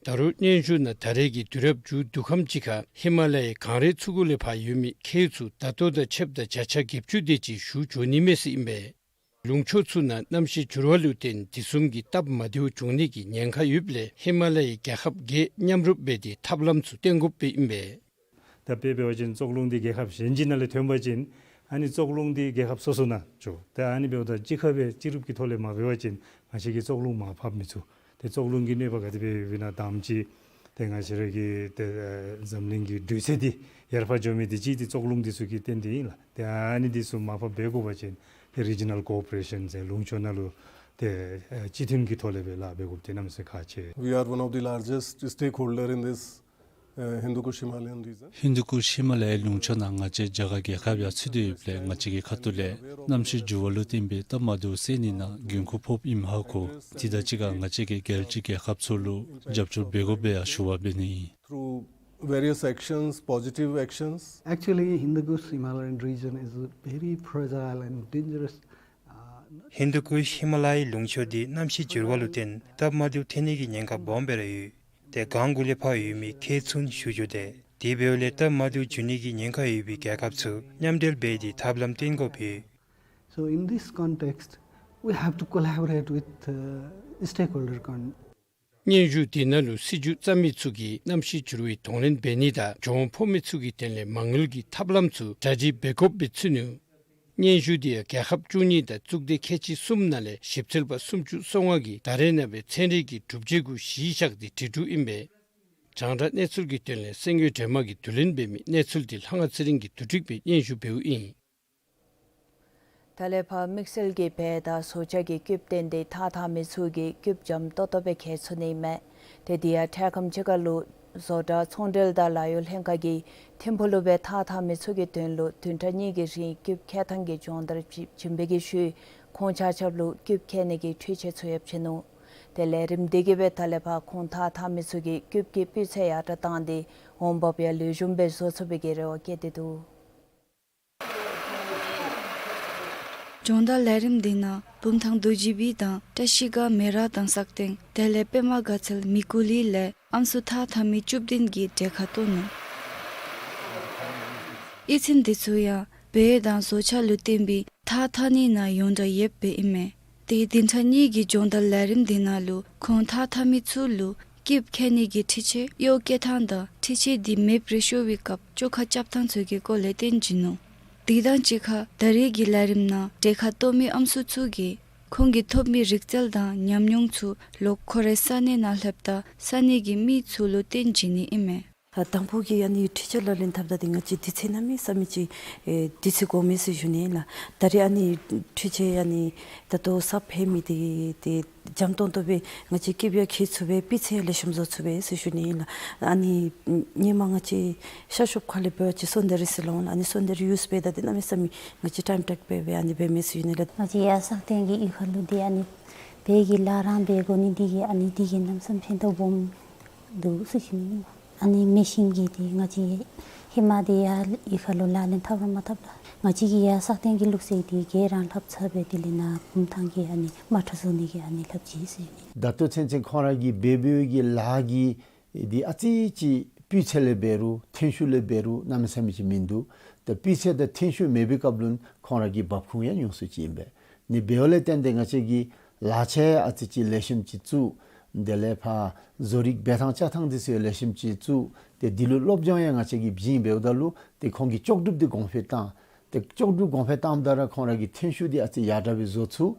ད་རུང་སྙན་ཞུ་ནང་ད་རེས་ཀྱི་དུས་རབས་མཇུག་བསྡུ་ཁམས་ཅིག་ཁར་ཧི་མ་ལ་ཡའི་གངས་རི་ཚུ་གུ་ལས་ཕར་ཡོད་མི་ཁྱེགས་ཚུ་ད་ལྟོ་དང་ཕྱདཔ་ད་བརྒྱ་ཆ་བརྒྱད་ཅུ་དེ་ཅིག་ཞུ་འགྱོ་ནི་མས་ཟེར་ཨིན་པས། ལུང་ཕྱོགས་ཚུ་ནང་གནམ་གཤིས་འགྱུར་བ་ལུ་བརྟེན་དེ་བཟུམ་གྱི་སྟབས་མ་བདེཝ་འབྱུང་ནི་གི་ཉེན་ཁ་ཡོདཔ་ལས་ཧི་མ་ལ་ཡའི་རྒྱལ་ཁབ་བརྒྱད་མཉམ་རུབ་འབད་དེ་ཐབས་ལམ་ཚུ་བཏོན་དགོཔ་སྦེ་ཨིན་པས། ད་དཔེ་འབད་བ་ཅིན་ཙོག་རླུང་འདི་རྒྱལ་ཁབ་གཞན་ཅིག་ནང་ལས་ཐོན་པ་ཅིན་ཨ་ནི་ཙོག་རླུང་འདི་རྒྱལ་ཁབ་སོ་སོ་ནང་འགྱོ། ད་ཨ་ནི་འབདཝ་ད་གཅིག་ཁར་སྦེ་གཅིག་རུབ་ཀྱི་ཐོག་ལས་མ་འབད་བ་ཅིན་ང་བཅས་ཀྱིས་ཙོག་རླུང་མར་ཕབ་མི་ཚུགས། ཏེ་ཙོག་རླུང་གི་གནོད་པ་ག་དེ་སྦེ་ཡོདཔ་ཨིན་ན་དང་པ་ཅིག་ཏེ་ང་བཅས་ར་གི་ཏེ་ཨེ་འཛམ་གླིང་གི་དུས་ཚོད་འདི་ཡར་འཕར་འགྱོ་མི་འདི་གཅིག་འདི་ཙོག་རླུང་འདི་ཚུ་གིས་བརྟེན་ཏེ་ཨིན་ལགས། ཏེ་ཨ་ནི་འདི་ཚུ་མར་ཕབ་འབད་དགོ་པ་ཅིན་ཏེ་རི་ཇི་ནཱལ་ཀོ་ཨོ་པ་རེ་ཤཱན་ཟེར་ལུང་ཕྱོགས་ནང་ལུ་ཏེ་ཨེ་སྤྱི་མཐུན་གྱི་ཐོག་ལས་སྦེ་ལཱ་འབད་དགོཔ་འདི་གནམ་མེད་ས་མེད་ཁག་ཆེ། We are one of the largest stakeholder in this, uh, Hindu Kush Himalayan region. ཧིན་དུ་ཀུཤ་ཧི་མ་ལ་ཡའི་ལུང་ཕྱོགས་ནང་ང་བཅས་རྒྱ་གར་རྒྱལ་ཁབ་ཡང་ཚུད་དེ་ཡོདཔ་ལས་ང་བཅས་ཀྱི་ཁ་ཐུག་ལས་གནམ་གཤིས་འགྱུར་བ་ལུ་བརྟེན་པའི་སྟབས་མ་བདེཝ་སེལ་ནི་ནང་འགན་ཁུར་ཕོགཔ་ཨིནམ་ཧ་གོ། དེ་དང་གཅིག་ཁར་ང་བཅས་ཀྱིས་རྒྱལ་སྤྱིའི་རྒྱལ་ཁབ་ཚུ་ལུ་རྒྱབ་སྐྱོར་འབད་དགོཔ་སྦེ་ཡང་ཞུ་བ་འབད་ནི་ཨིན། Through various actions, positive actions. Actually, Hindu Kush Himalayan region is very fragile and dangerous. Uh, not ཧིན་དུ་ཀུཤ་ཧི་མ་ལ་ཡའི་ལུང་ཕྱོགས་འདི་གནམ་གཤིས་འགྱུར་བ་ལུ་བརྟེན་སྟབས་མ་བདེཝ་ཐོན་ནི་གི་ཉེན་ཁ་སྦོམ་སྦེ་ར་ཡོད། ཏེ་གངས་གུ་ལས་ཕར་ཡོད་མི་ཁྱེགས་ཚུ་ཞུ་འགྱོ་དེས། དེ་འབདཝ་ལས་སྟབས་མ་བདེཝ་འབྱུང་ནི་གི་ཉེན་ཁ་ཡོད་པའི་རྒྱལ་ཁབ་ཚུ་མཉམ་འབྲེལ་འབད་དེ་ཐབས་ལམ་བཏོན་དགོཔ་ཡོད། So in this context, we have to collaborate with, uh, stakeholder con- སྙན་ཞུ་དེ་ནང་ལུ་སྲིད་བྱུས་བརྩམ་མི་ཚུ་གིས་གནམ་གཤིས་འགྱུར་བའི་གདོང་ལེན་འབད་ནི་དང་གྱོང་ཕོག་མི་ཚུ་གི་དོན་ལས་མ་དངུལ་གྱི་ཐབས་ལམ་ཚུ་གྲ་སྒྲིག་འབད་དགོཔ་སྦེ་ཚུད་ནུག། སྙན་ཞུ་དེ་ཡང་རྒྱལ་ཁབ་བཅུ་གཉིས་དང་གཙུག་སྡེ་ཁལ་གཅིག་གསུམ་ནང་ལས་ཞིབ་འཚོལ་པ་སུམ་ཅུ་སོ་ལྔ་གིས་ད་རེས་ནངས་པའི་ཚན་རིག་གི་གྲུབ་འབྲས་གུ་གཞི་བཞག་སྟེ་བྲིས་དོ་ཨིན་པས། རྒྱང་བསྒྲགས་གནས་ཚུལ་གྱི་དོན་ལས་སེང་གེ་སྒྲོལ་མ་གིས་བསྡུ་ལེན་འབད་མི་གནས་ཚུལ་འདི་ལྷ་དབང་ཚེ་རིང་གིས་བསྡུ་སྒྲིག་འབད་སྙན་ཞུ་འབདཝ་ཨིན། ད་ལས་ཕར་དམིགས་བསལ་གྱི་བལ་དང་བཟོ་ཆས་ཀྱི་རྐུབ་བཏོན་ཏེ་ཐགས་འཐག་མི་ཚུ་གིས་རྐུབ་འཇམ་ཏོག་ཏོ་སྦེ་འཁྱེར་ཚུགས་ནི་མས། ཏེ་དེ་ཡང་འཕྲལ་ཁམས་ཅིག་ཁར་ལུ་བཟོ་གྲྭ་ཚོང་འབྲེལ་དང་ལཱ་གཡོག་ལྷན་ཁག་གིས་ཐིམ་ཕུག་ལུ་སྦེ་ཐགས་འཐག་མི་ཚུ་གི་དོན་ལུ་བདུན་ཕྲག་གཉིས་ཀྱི་རིང་རྐུབ་འཁྱེར་ཐངས་ཀྱི་སྦྱོང་བརྡར་བྱིན་པའི་ཤུལ་ཁོང་ཆ་ཁྱབ་ལུ་རྐུབ་འཁྱེར་ནི་གི་འཕྲུལ་ཆས་ཚུ་ཡང་བྱིན་ནུག། དེ་ལས་རིམ་དེ་གིས་སྦེ་ད་ལས་ཕར་ཁོང་ཐགས་འཐག་མི་ཚུ་གིས་རྐུབ་ཀྱི་སྤུས་ཚད་ཡར་དྲགས་བཏང་སྟེ་འོང་འབབ་ཡང་ལེགས་ཤོམ་སྦེ་བཟོ་ཚུགས་པའི་གི་རེ་བ་བསྐྱེད་དེ་འདུག། སྦྱོང་བརྡར་ལས་རིམ་འདི་ནང་བུམ་ཐང་རྡོ་རྗེ་སྦིས་དང་བཀྲ་ཤིས་སྒར་མེ་རག་དང་སག་སྟེང་དེ་ལས་པདྨ་དགའ་ཚལ་མི་ཀུ་ལི་ལས་ཨམ་སྲུ་ཐགས་འཐག་མི་བཅུ་བདུན་གྱིས་གྲལ་ཁར་གཏོགས་ནུག། གཡུས་ཚན་འདི་ཚུ་ཡང་བལ་དང་བཟོ་ལྕགས་ལུ་བརྟེན་པའི་ཐགས་འཐག་ནི་ནང་ཡོངས་གྲགས་ཡོདཔ་ཨིན་མས། ཏེ་བདུན་ཕྲག་གཉིས་ཀྱི་སྦྱོང་བརྡར་ལས་རིམ་འདི་ནང་ལུ་ཁོང་ཐགས་འཐག་མི་ཚུ་ལུ་སྐྱིདཔ་ཁེལ་ནི་གི་འཕྲུལ་ཆས་གཡོག་བཀལ་ཐངས་དང་འཕྲུལ་ཆས་འདི་མེདཔ་རེ་ཤོར་བའི་སྐབས་བཅོ་ཁ་རྐྱབ་ཐངས་ཚུ་གི་སྐོར་ལས་སྟོན་བྱིན་ནུག། དེ་དང་གཅིག་ཁར་ད་རེས་ཀྱི་ལས་རིམ་ནང་གྲལ་ཁར་གཏོགས་མི་ཨམ་སྲུ་ཚུ་གིས་ཁོང་གིས་ཐོབ་མི་རིག་རྩལ་དང་ཉམས་མྱོང་ཚུ་ལོག་ཁོ་རའི་ས་གནས་ནང་ལྷོདཔ་ད་ས་གནས་ཀྱི་མི་ཚུ་ལུ་སྟོན་བྱིན་ནི་ཨིན་མས། ཨ་དང་ཕུ་གི་ཨ་ནི་འཕྲུལ་ཆས་ལག་ལེན་འཐབ་ད་འདི་ང་བཅས་དུས་ཚོད་གནམ་མེད་ས་མེད་ཅིག་ཨེ་དུས་ཚོད་འགོར་མས་ཟེར་ཞུ་ནི་ལགས། ད་རེས་ཨ་ནི་འཕྲུལ་ཆས་ཨ་ནི་ད་ལྟོ་གསརཔ་ཕེབས་མི་འདི་ཏེ་འཇམ་ཏོང་ཏོ་སྦེ་ང་བཅས་སྐྱིདཔ་ཡང་ཁེལ་ཚུགས་པས། སྤུས་ཚད་ལེགས་ཤོམ་བཟོ་ཚུགས་པས་ཟེར་ཞུ་ནི་ལགས། ཨ་ནི་སྔོན་མ་ང་བཅས་ཤར་ཕྱོགས་ཁ་ལས་འབད་བ་ཅིན་སོན་ཏེ་རི་ཟེར་སླབ་འོང་། ཨ་ནི་སོན་ཏེ་རི་ཡུས་འབད་ད་འདི་གནམ་མེད་ས་མེད་ང་བཅས་ཊའིམ་ཊེཀ་འབད་སྦེ་ཨ་ནི་འབད་མས་ཟེར་ཞུ་ནི་ལགས། ང་བཅས་ཡར་སག་སྟེང་གི་གཡུས་ཁ་ལུ་འདི་ཨ་ནི་བལ་གྱི་ལཱ་རང་འབད་དགོ་ནི་འདི་གིས་ཨ་ནི་འདི་གིས་གནམ་མེད་ས་མེད་ཕན་ཐོགས་སྦོམ་འདུག་ཟེར་ཞུ་ནི་ཨིན། ཨ་ནི་མེ་ཤིན་གྱིས་འདི་ང་བཅས་ཧེ་མ་འདི་ཡར་གཡུས་ཁ་ལུ་ལག་ལེན་འཐབ་ར་མ་འཐབ་ལགས། ང་བཅས་ཀྱི་ཡར་སག་སྟེང་གི་ལུགས་སྲོལ་འདི་ག་ར་ལྷབ་ཚར་སྦེ་དེ་ལས་ནཱ་བུམ་ཐང་གི་ཨ་ནི་མ་ཁྲ་བཟོ་ནི་གི་ཨ་ནི་ལྷབ་ཅི་ཟེར་ཞུ་ནི། ད་ལྟོ་ཚུན་ཚོད་ཁོང་ར་གིས་འབད་འབདཝ་གི་ལཱ་གི་འདི་ཨ་ཙི་ཅིག་སྤུས་ཚད་ལས་འབད་རུང་ཐོན་ཤུགས་ལས་འབད་རུང་གནམ་མེད་ས་མེད་ཅིག་མིན་འདུག། ད་སྤུས་ཚད་དང་ཐོན་ཤུགས་མེད་པའི་སྐབས་ལུ་ཁོང་ར་གི་འབབ་ཁུངས་ཡང་ཉུང་སུ་ཅིག་ཨིན་པས། ནི་འབདཝ་ལས་བརྟེན་ཏེ་ང་བཅས་ཀྱི་ལག་ཆས་ཨ་ཙི་ཅིག་ལེགས་ཤོམ་ཅིག་བཙུགས། དེ་ལས་ཕར་བཟོ་རིག་འབད་ཐངས་རྐྱབ་ཐངས་འདི་ཚུ་ལེགས་ཤོམ་ཅིག་བཙུགས། ཏེ་འདི་ལུ་སློབ་སྦྱོང་ཡང་ང་བཅས་ཀྱིས་བྱིན་འབདཝ་ད་ལུ་ཏེ་ཁོང་གི་ལྕོགས་གྲུབ་འདི་གོང་འཕེལ་བཏང་། ཏེ་ལྕོགས་གྲུབ་གོང་འཕེལ་བཏངམ་ད་ར་ཁོང་ར་གི་ཐོན་ཤུགས་འདི་ཨ་ཙི་ཡར་དྲག་སྦེ་བཟོ་ཚུགས།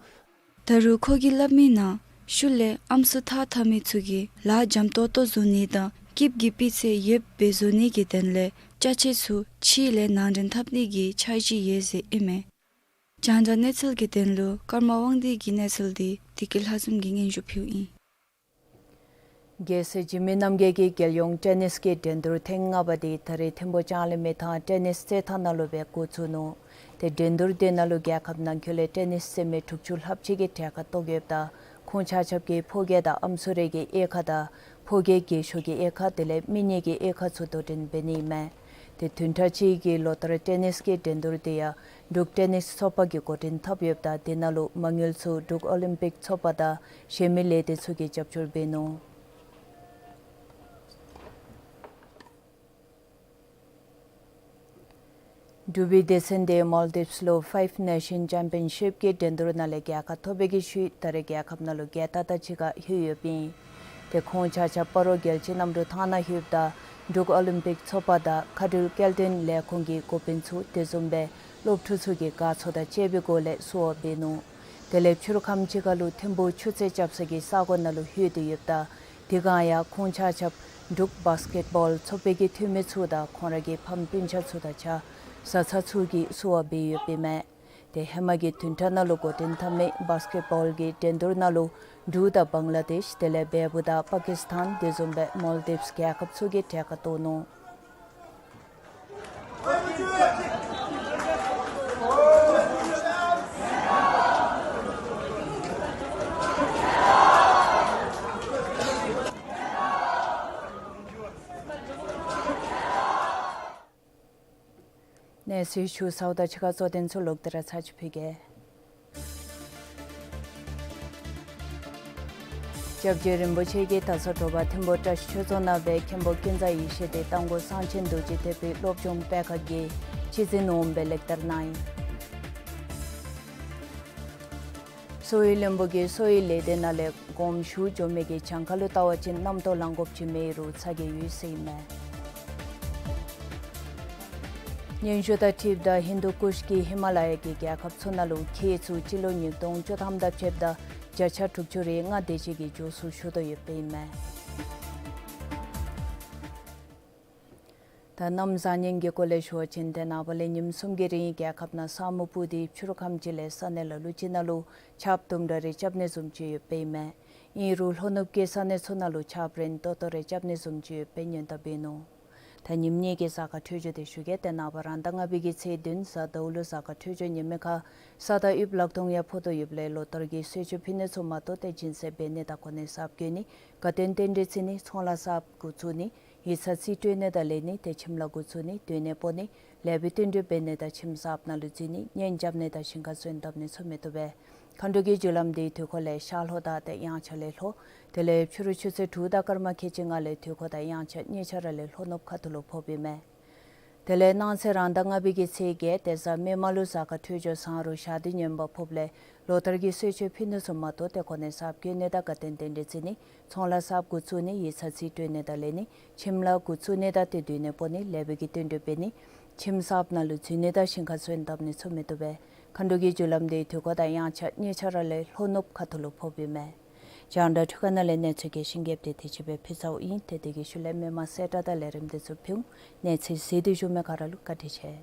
ད་རུང་ཁོ་གིས་སླབ་མི་ནང་ཤུལ་ལས་ཨམ་སྲུ་ཐགས་འཐག་མི་ཚུ་གིས་ལཱ་འཇམ་ཏོང་ཏོ་བཟོ་ནི་དང་སྐྱིདཔ་གི་སྤུས་ཚད་ཡོདཔ་སྦེ་བཟོ་ནི་གི་དོན་ལས་ཅ་ཆས་ཚུ་ཕྱི་ལས་ནང་འདྲེན་འཐབ་ནི་གི་འཆར་གཞི་ཡོད་ཟེར་ཨིན་མས། རྒྱང་བསྒྲགས་གནས་ཚུལ་གྱི་དོན་ལུ་ཀརྨ་དབང་འདུས་ཀྱི་གནས་ཚུལ་འདི་བདེ་སྐྱིད་ལྷ་འཛོམས་ཀྱིས་སྙན་ཞུ་ཕུལཝ་ཨིན། རྒྱལ་སྲས་འཇིགས་མེད་རྣམ་རྒྱལ་གྱི་རྒྱལ་ཡོངས་ཊེ་ནིས་ཀྱི་འགྲན་བསྡུར་ཐེངས་ལྔ་པ་འདི་ད་རེས་ཐིམ་ཕུ་ལྕང་གླིང་མི་ཐང་ཊེ་ནིས་རྩེད་ཐང་ནང་ལུ་སྦེ་འགོ་བཙུགས་ནུག། ཏེ་འགྲན་བསྡུར་འདི་ནང་ལུ་རྒྱལ་ཁབ་ནང་འཁོད་ལས་ཊེ་ནིས་རྩེད་མི་དྲུག་ཅུ་ལྷགཔ་ཅིག་གིས་གྲལ་ཁར་གཏོགས་ཡོདཔ་ད་ཁོང་ཆ་ཁྱབ་ཀྱིས་ཕོ་སྐྱེས་དང་ཨམ་སྲུ་རེ་གི་དབྱེ་ཁག་དང་ཕོ་སྐྱེས་རྒས་ཤོས་ཀྱི་དབྱེ་ཁག་དེ་ལས་མི་གཉིས་ཀྱི་དབྱེ་ཁག་ཚུ་དོ་འགྲན་འབད་ནི་ཨིན་མས། ཏེ་བདུན་ཕྲག་གཅིག་གི་ལོ་ལྟར་ཊེ་ནིས་ཀྱི་འགྲན་བསྡུར་འདི་ཡང་འབྲུག་ཊེ་ནིས་ཚོགས་པ་གིས་འགོ་འདྲེན་འཐབ་ཡོདཔ་ད་དེ་ནང་ལུ་མ་དངུལ་ཚུ་འབྲུག་ཨོ་ལིམ་པིག་ཚོགས་པ་དང་གཞན་མི་ལས་སྡེ་ཚུ་གིས་རྒྱབ་སྐྱོར་འབད་ནུག། འབྲུག་པའི་སྡེ་ཚན་འདི་མོལ་དིབས་ལུ་ཕའིབ་ནེ་ཤཱན་ཅེམ་པི་ཡན་ཤིབ་ཀྱི་འགྲན་བསྡུར་ནང་ལས་རྒྱལ་ཁ་ཐོབ་པའི་གི་ཤུལ་ད་རེས་རྒྱལ་ཁབ་ནང་ལུ་རྒྱལ་དར་དང་གཅིག་ཁར་ལྷོད་ཡོདཔ་ཨིན། ཏེ་ཁོང་ཆ་ཁྱབ་སྤ་རོ་རྒྱལ་སྤྱི་གནམ་གྲུ་ཐང་ནང་ལྷོདཔ་ད་འབྲུག་ཨོ་ལིམ་པིག་ཚོགས་པ་དང་མཁའ་འགྲུལ་སྐྱེལ་འདྲེན་ལས་ཁུངས་ཀྱི་འགོ་དཔོན་ཚུ་དེ་བཟུམ་སྦེ་སློབ་ཕྲུག་ཚུ་གི་དགའ་ཚོར་དང་བཅས་པའི་སྒོ་ལས་བསུ་བ་འབད་ནུག། དེ་ལས་ཕྱི་རུ་ཁམས་ཅིག་ཁར་ལུ་ཐིམ་ཕུ་ཆུ་ཚོད་རྐྱབ་ས་གི་ས་གོ་ནང་ལུ་ལྷོད་དེ་ཡོདཔ་ད་དེ་སྒང་ཡང་ཁོང་ཆ་ཁྱབ་འབྲུག་བཱསི་ཀེཊ་བཱོལ་ཚོགས་པའི་གི་འཐུས་མི་ཚུ་དང་ཁོང་ར་གི་ཕམ་སྤུན་ཆ་ཚུ་དང་གཅིག་ཁར་བཟའ་ཚང་ཚུ་གིས་བསུ་བ་འབད་ཡོདཔ་ཨིན་མས། ཏེ་ཧེ་མ་གི་བདུན་ཕྲག་ནང་ལུ་འགོ་འདྲེན་འཐབ་མི་བཱསི་ཀེཊ་བཱོལ་གྱི་འགྲན་བསྡུར་ནང་ལུ་འབྲུག་དང་བང་ལ་དེཤ་དེ་ལས་བལ་པོ་དང་པ་ཀིསི་ཐན་དེ་བཟུམ་སྦེ་མོལ་དིབས་རྒྱལ་ཁབ་ཚུ་གིས་གྲལ་ཁར་གཏོགས་ནུག། གནས་ཚུལ་ཞུ་ཚརཝ་དང་གཅིག་ཁར་གཙོ་དོན་ཚུ་ལོག་སྟེ་ར་ཚར་ཅིག་ཕུལ་གེ། སྐྱབས་རྗེ་རིན་པོ་ཆེ་གིས་ད་ཚོ་དྲོ་པ་ཐིམ་ཕུ་བཀྲ་ཤིས་ཆོས་རྫོང་ནང་སྦེ་མཁན་པོ་ཀུན་བཟང་ཡེ་ཤེས་དེ་རྟ་མགོ་གསང་ཆེན་རྡོ་རྗེ་གདན་པའི་སློབ་སྦྱོང་སྤེལ་ཁང་གི་སྤྱི་འཛིན་འོགམ་སྦེ་ལེགས་དར་གནང་ཡི། གསོ་བའི་བློན་པོ་གིས་གསོ་བའི་ལས་སྡེ་ནང་ལས་དགོངསམ་ཞུ་འགྱོ་མི་གི་གྱངས་ཁ་ལུ་བལྟ་བ་ཅིན་རྣམ་རྟོག་ལང་དགོཔ་ཅིག་མེད་རུང་ཚ་གྱང་ཡོད་ཟེར་ཨིན་མས། སྙན་ཞུ་དང་འཁྲིལཝ་ད་ཧིན་དུ་ཀུཤ་གི་ཧི་མ་ལ་ཡ་གི་རྒྱལ་ཁབ་ཚུ་ནང་ལུ་ཁྱེགས་ཚུ་སྤྱི་ལོ་ཉིས་སྟོང་བཅུ་ཐམ་དང་ཕྱདཔ་ད་བརྒྱ་ཆ་དྲུག་ཅུ་རེ་ལྔ་དེ་ཅིག་གིས་མགྱོགས་སུ་ཞུ་དོ་ཡོདཔ་ཨིན་མས། ད་གནམ་བཟང་ངན་གྱི་སྐོར་ལས་ཞུ་བ་ཅིན་ཏེ་ནངས་པ་ལས་ཉིནམ་གསུམ་གྱི་རིང་རྒྱལ་ཁབ་ནང་ས་སྨུག་སྤུབས་ཏེ་ཕྱི་རུ་ཁམས་ཅིག་ལས་ས་གནས་ལ་ལུ་ཅིག་ནང་ལུ་ཆརཔ་དུམ་གྲ་རེ་རྐྱབ་ནི་བཟུམ་ཅིག་ཡོདཔ་ཨིན་མས། ཨིན་རུང་ལྷོ་ནུབ་ཀྱི་ས་གནས་ཚུ་ནང་ལུ་ཆརཔ་རན་ཏོག་ཏོ་རེ་རྐྱབ་ནི་བཟུམ་ཅིག་ཡོདཔ་སྦེ་སྔོན་བརྡ་འབད་ནུག། ད་ཉིནམ་གཉིས་ཀྱི་གཟའ་སྐར་འཕྲོད་སྦྱོར་དེ་ཞུ་གེ། ཏེ་ནངས་པ་རང་ཟླ་ལྔ་པའི་གི་ཚེས་བདུན་གཟའ་ཟླཝ་ལུ་གཟའ་སྐར་འཕྲོད་སྦྱོར་ཉིན་མའི་ཁར་ས་དང་དབུས་ལག་སྟོང་ཡང་ཕོག་དོ་ཡོདཔ་ལས་ལོ་ལྟར་གྱི་གསོལ་མཆོད་ཕུལ་ནི་ཚུ་མ་གཏོགས་ཏེ་སྦྱིན་སྲེག་འབད་ནི་དང་གོ་གནས་གསརཔ་བསྐོ་ནི་དགའ་སྟོན་རྟེན་འབྲེལ་བརྩི་ནི་ཚོང་ལཱ་གསརཔ་འགོ་བཙུགས་ནི་ ཡིག་ཚང་རྩིས་སྤྲོད་ནི་དང་ལེན་ནི་དེ་ཁྱིམ་ལཱ་འགོ་བཙུགས་ནི་སྡོད་གནས་སྤོ་ནི་ལེགས་པའི་བསྟུན་གྲོས་འབད་ནི་དང་ཁྱིམ་གསརཔ་ནང་ལུ་འཛུལ་ནི་གཉེན་རྐྱབ་ནི་དང་ཞིང་ཁར་སོན་བཏབ་ནི་ཚུ་མི་བཏུབ་པས། མཁའ་འགྲོ་གི་རྒྱུ་ལམ་དེའི་དུས་འཁོར་ལས་ཤར་ལྷོ་དང་དེ་དབྱངས་འཆར་ལས་ལྷོ། དེ་ལས་ཕྱི་རུ་ཆུ་ཚོད་དྲུག་དང་སྐར་མ་ཁལ་གཅིག་ལྔ་ལས་དུས་འཁོར་དང་དབྱངས་འཆར་གཉིས་ཆ་ར་ལས་ལྷོ་ནུབ་ཁ་ཐུག་ལུ་ཕོགཔ་ཨིན་མས། དེ་ལས་གནངས་ཚེ་རང་ཟླ་ལྔ་པའི་གི་ཚེས་བརྒྱད་དེ་གཟའ་མིག་དམར་ལུ་གཟའ་སྐར་འཕྲོད་སྦྱོར་བཟང་རུང་ཞག་དུས་ངན་པ་ཕོགཔ་ལས་ལོ་ལྟར་གྱི་གསོལ་མཆོད་ཕུལ་ནི་ཚུ་མ་གཏོགས་དེ་ཁོ་ནའི་གསརཔ་བསྐོ་ནི་དང་དགའ་སྟོན་རྟེན་འབྲེལ་བརྩི་ནི་ཚོང་ལཱ་གསརཔ་འགོ་བཙུགས་ནི་ཡིག་ཚང་རྩིས་སྤྲོད་ནི་དང་ལེན་ནི་ཁྱིམ་ལཱ་འགོ་བཙུགས་ནི་དང་དེ་སྡོད་གནས་སྤོ་ནི་ལེགས་པའི་གི་བསྟུན་གྲོས་འབད་ནི་ཁྱིམ་གསརཔ་ནང་ལུ་འཛུལ་ནི་དང་ཞིང་ཁར་སོན་བཏབ་ནི་ཚུ་མི་བཏུབ་པས། མཁའ་འགྲོ་གི་རྒྱུ་ལམ་དེའི་དུས་འཁོར་དང་དབྱངས་འཆར་གཉིས་ཆ་ར་ལས་ལྷོ་ནུབ་ཁ་ཐུག་ལུ་ཕོགཔ་ཨིན་མས། རྒྱང་བསྒྲགས་འཕྲུལ་ཁང་ནང་ལས་གནས་ཚུལ་གྱི་ཤིང་རྒྱབ་དེ་དེ་ཅིག་སྦེ་ཕུལ་ཚརཝ་ཨིན། ཏེ་དེ་གི་ཤུལ་ལས་མི་མང་གསལ་བསྒྲགས་དང་ལས་རིམ་དེ་ཚུ་ཕུལ་འོང་། གནས་ཚུལ་གཟིགས་ཏེ་བཞུགས་མི་ག་ར་ལུ་བཀའ་དྲིན་ཆེ།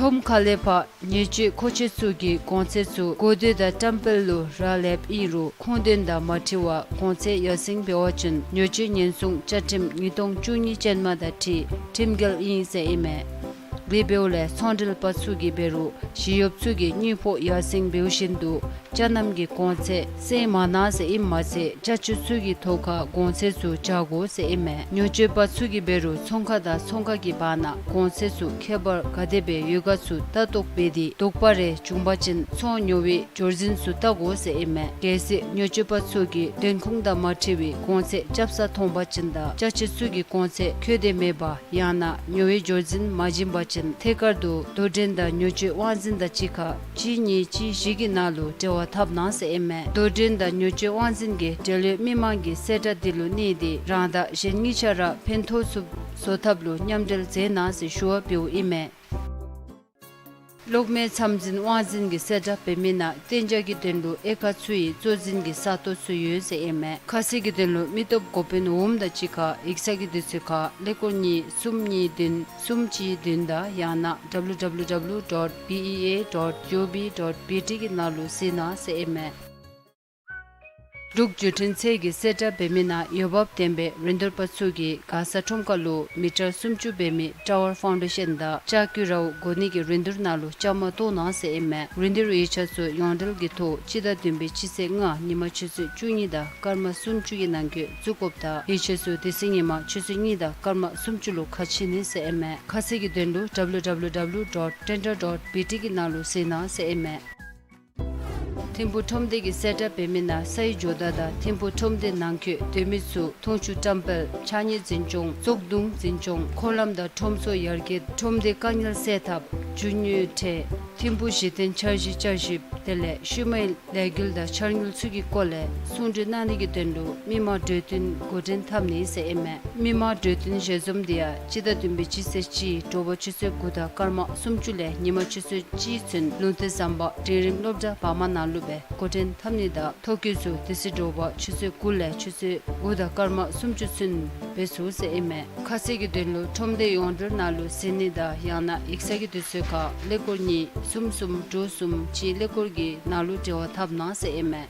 ཁྲོམ་ཁ་ལས་ཕར་ཉེས་སྤྱོད་མཁོ་ཆས་ཚུ་གི་གོང་ཚད་ཚུ་གོ་ཐོས་དང་བཀྲམ་སྤེལ་ལུ་རག་ལསཔ་ཨིན་རུང་ཁུངས་ལྡན་དང་མ་འཁྲིལ་བར་གོང་ཚད་ཡར་སེང་འབད་བ་ཅིན་ཉེས་སྤྱོད་ཉེན་སྲུང་བཅའ་ཁྲིམས་ཉིས་སྟོང་བཅུ་གཉིས་ཅན་མ་དང་འཁྲིལ་ཁྲིམས་འགལ་ཨིན་ཟེར་ཨིན་མས། དེ་འབདཝ་ལས་ཚོང་འབྲེལ་པ་ཚུ་གིས་འབད་རུང་ཞི་གཡོགཔ་ཚུ་གིས་དངུལ་ཕོགས་ཡར་སེང་འབདཝ་བཞིན་དུ་ཅ་རྣམ་གྱི་གོང་ཚད་སེང་མ་གནང་ཟེར་ཨིནམ་མ་ཚད་ཅ་ཆས་ཚུ་གི་ཐོག་ཁར་གོང་ཚད་ཚུ་འཇག་དགོ་ཟེར་ཨིན་མས། ཉེས་སྤྱོད་པ་ཚུ་གིས་འབད་རུང་ཚོང་ཁང་དང་ཚོང་ཁང་གི་བར་ན་གོང་ཚད་ཚུ་ཁྱད་པར་ག་དེ་སྦེ་ཡོད་ག་ཚུ་ལྟ་རྟོག་འབད་དེ་དོགས་པ་རེ་བྱུང་པ་ཅིན་ཚོང་ཉོ་བའི་འབྱོར་འཛིན་ཚུ་བལྟ་དགོ་ཟེར་ཨིན་མས། གལ་སྲིད་ཉེས་སྤྱོད་པ་ཚུ་གིས་བདེན་ཁུངས་དང་མ་འཁྲིལ་བའི་གོང་ཚད་རྐྱབ་ས་མཐོང་པ་ཅིན་དང་ཅ་ཆས་ཚུ་གི་གོང་ཚད་ཁྱོན་ཏེ་མེད་པ་ཡང་ན་ཉོ་བའི་འབྱོར་འཛིན་མ་བྱིན་པ་ཅིན་ཐད་ཀར་དུ་དོ་འགྲན་དང་ཉེས་སྤྱོད་དབང་འཛིན་དང་གཅིག་ཁར་གཅིག་གཉིས་གཅིག་བཞི་གི་ནང་ལུ་འབྲེལ་བ་འཐབ་གནང་ཟེར་ཨིན་མས། དོ་འགྲན་དང་ཉེས་སྤྱོད་དབང་འཛིན་གྱི་འབྲེལ་ཡོད་མི་མང་གིས་གསལ་བསྒྲགས་འདི་ལུ་གནས་ཏེ་རང་དང་གཞན་གཉིས་ཆ་ར་ཕན་ཐོགས་ཚུགསཔ་བཟོ་ཐབས་ལུ་མཉམ་འབྲེལ་མཛད་གནང་ཟེར་ཞུ་བ་འབདཝ་ཨིན་མས། གློག་མེ་མཚམས་འཛིན་དབང་འཛིན་གྱི་གསལ་བསྒྲགས་འབད་མི་ནང་གཏན་འཇགས་ཀྱི་དོན་ལུ་དབྱེ་ཁག་ཚུ་ཡི་གཙོ་འཛིན་གྱི་ས་སྟོང་ཚུ་ཡོད་ཟེར་ཨིན་མས། ཁ་གསལ་གྱི་དོན་ལུ་མི་སྟོབས་འགོ་དཔོན་འོགམ་དང་གཅིག་ཁར་ཡིག་ཚང་གི་དུས་ཚོད་ཁར་ཀླད་ཀོར་གཉིས་གསུམ་གཉིས་བདུན་གསུམ་གཅིག་བདུན་དང་ཡང་ན་W W W dot B E A dot G O V dot B T གི་ནང་ལུ་གཟིགས་གནང་ཟེར་ཨིན་མས། འབྲུག་བརྒྱུད་འཕྲིན་ཚད་ཀྱི་གསལ་བསྒྲགས་འབད་མི་ནང་འོས་འབབ་ལྡན་པའི་རིན་བསྡུར་པ་ཚུ་གིས་མགར་ས་ཁྲོམ་ཁ་ལུ་མི་ཊར་སུམ་ཅུ་འབད་མི་ཊ་ཝར་ཕའུན་ཌེ་ཤཱན་དང་ལྕགས་ཀྱི་རཝ་བསྒོར་ནི་གི་རིན་བསྡུར་ནང་ལུ་བཅའ་མར་གཏོགས་གནང་ཟེར་ཨིན་མས། རིན་བསྡུར་ཡིག་ཆ་ཚུ་ཡོངས་འབྲེལ་གྱི་ཐོག་སྤྱི་ཟླ་བདུན་པའི་སྤྱི་ཚེས་ལྔ་ཉིན་མ་ཆུ་ཚོད་བཅུ་གཉིས་དང་སྐར་མ་སུམ་ཅུ་གི་ནང་འཁོད་བཙུགས་དགོཔ་དང་ཡིག་ཆ་ཚུ་དེ་ཚེ་ཉིན་མ་ཆུ་ཚོད་གཉིས་དང་སྐར་མ་སུམ་ཅུ་ལུ་ཁ་ཕྱེ་ནི་ཟེར་ཨིན་མས། ཁ་གསལ་གྱི་དོན་ལུ་W W W dot tender dot B T གི་ནང་ལུ་གཟིགས་གནང་ཟེར་ཨིན་མས། ཐིམ་ཕུག་ཁྲོམ་སྡེ་གི་གསལ་བསྒྲགས་འབད་མི་ནང་སའི་ཇོ་བདག་དང་ཐིམ་ཕུག་ཁྲོམ་སྡེ་ནང་འཁོད་སྡོད་མི་ཚུ་འཐུང་ཆུ་བཀྲམ་སྤེལ་ཕྱགས་སྙིགས་འཛིན་སྐྱོང་བཙོག་དུང་འཛིན་སྐྱོང་འཁོར་ལམ་དང་ཁྲོམ་ཚོགས་ཡར་རྒྱས་ཁྲོམ་སྡེ་དཀའ་ངལ་སེལ་ཐབས་རྒྱུ་དངོས་ཁྲལ་ཐིམ་ཕུག་གཞི་རྟེན་འཆར་གཞི་བསྐྱར་ཞིབ་དེ་ལས་ཤུལ་མའི་ལས་འགུལ་དང་འཆར་དངུལ་ཚུ་གི་སྐོར་ལས་གསུང་གྲོས་གནང་ནི་གི་དོན་ལུ་མི་མང་གྲོས་བསྟུན་འགོ་འདྲེན་འཐབ་ནི་ཟེར་ཨིན་མས། མི་མང་གྲོས་བསྟུན་ཞལ་འཛོམས་འདི་ཡང་སྤྱི་ཟླ་བདུན་པའི་སྤྱི་ཚེས་གཅིག་དྲོ་པ་ཆུ་ཚོད་དགུ་དང་སྐར་མ་སུམ་ཅུ་ལས་ཉིན་མ་ཆུ་ཚོད་གཅིག་ཚུན་ལུང་བསྟན་ཟམ་པ་འབྲིང་རིམ་སློབ་གྲྭ་བར་མ་ནང་ལུ་སྦེ་འགོ་འདྲེན་འཐབ་ནི་དང་ཐོ་བཀོད་ཚུ་དེ་ཚེ་དྲོ་པ་ཆུ་ཚོད་དགུ་ལས་ཆུ་ཚོད་དགུ་དང་སྐར་མ་སུམ་ཅུ་ཚུན་འབད་ཚུགས་ཟེར་ཨིན་མས། ཁ་གསལ་གྱི་དོན་ལུ་ཁྲོམ་སྡེ་ཡོངས་འབྲེལ་ནང་ལུ་གཟིགས་ནི་དང་ཡང་ན་ཡིག་ཚང་གི་དུས་ཚོད་ཁར་ཀླད་ཀོར་གཉིས་གསུམ་གསུམ་དྲུག་གསུམ་གཅིག་ཀླད་ཀོར་གྱི་ནང་ལུ་འབྲེལ་བ་འཐབ་གནང་ཟེར་ཨིན་མས།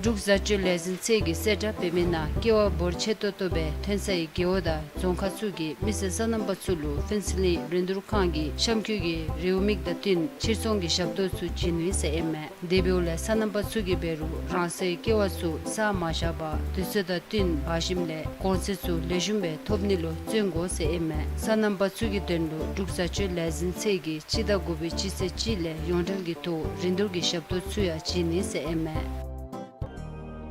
འབྲུག་བཟའ་སྤྱོད་ལས་འཛིན་ཚད་ཀྱི་གསལ་བསྒྲགས་འབད་མི་ནང་ཀེ་བ་འབོར་ཆེ་ཏོག་ཏོ་སྦེ་ཐོན་སའི་རྒེད་འོག་དང་རྫོང་ཁག་ཚུ་གི་མི་སེར་སོ་ནམ་པ་ཚུ་ལུ་ཕུན་ཚོགས་གླིང་རིན་བསྡུར་ཁང་གིས་གཤམ་འཁོད་ཀྱི་རེའུ་མིག་དང་བསྟུན་ཕྱིར་ཚོང་གི་ཞབས་ཏོག་ཚུ་བྱིན་ནི་ཟེར་ཨིན་མས། དེ་འབདཝ་ལས་སོ་ནམ་པ་ཚུ་གིས་འབད་རུང་རང་སོའི་ཀེ་བ་ཚུ་བཟའ་མ་བཞག་པར་དུས་ཚོད་དང་བསྟུན་འབག་ཞིནམ་ལས་གོང་ཚད་ཚུ་ལེགས་ཤོམ་སྦེ་ཐོབ་ནི་ལུ་བརྩོན་དགོ་ཟེར་ཨིན་མས། སོ་ནམ་པ་ཚུ་གི་དོན་ལུ་འབྲུག་བཟའ་སྤྱོད་ལས་འཛིན་ཚད་ཀྱིས་སྤྱི་ཟླ་དགུ་པའི་སྤྱི་ཚེས་གཅིག་ལས་ཡོངས་འབྲེལ་གྱི་ཐོག་རིན་བསྡུར་གྱི་ཞབས་ཏོག་ཚུ་ཡང་བྱིན་ནི་ཟེར་ཨིན་མས།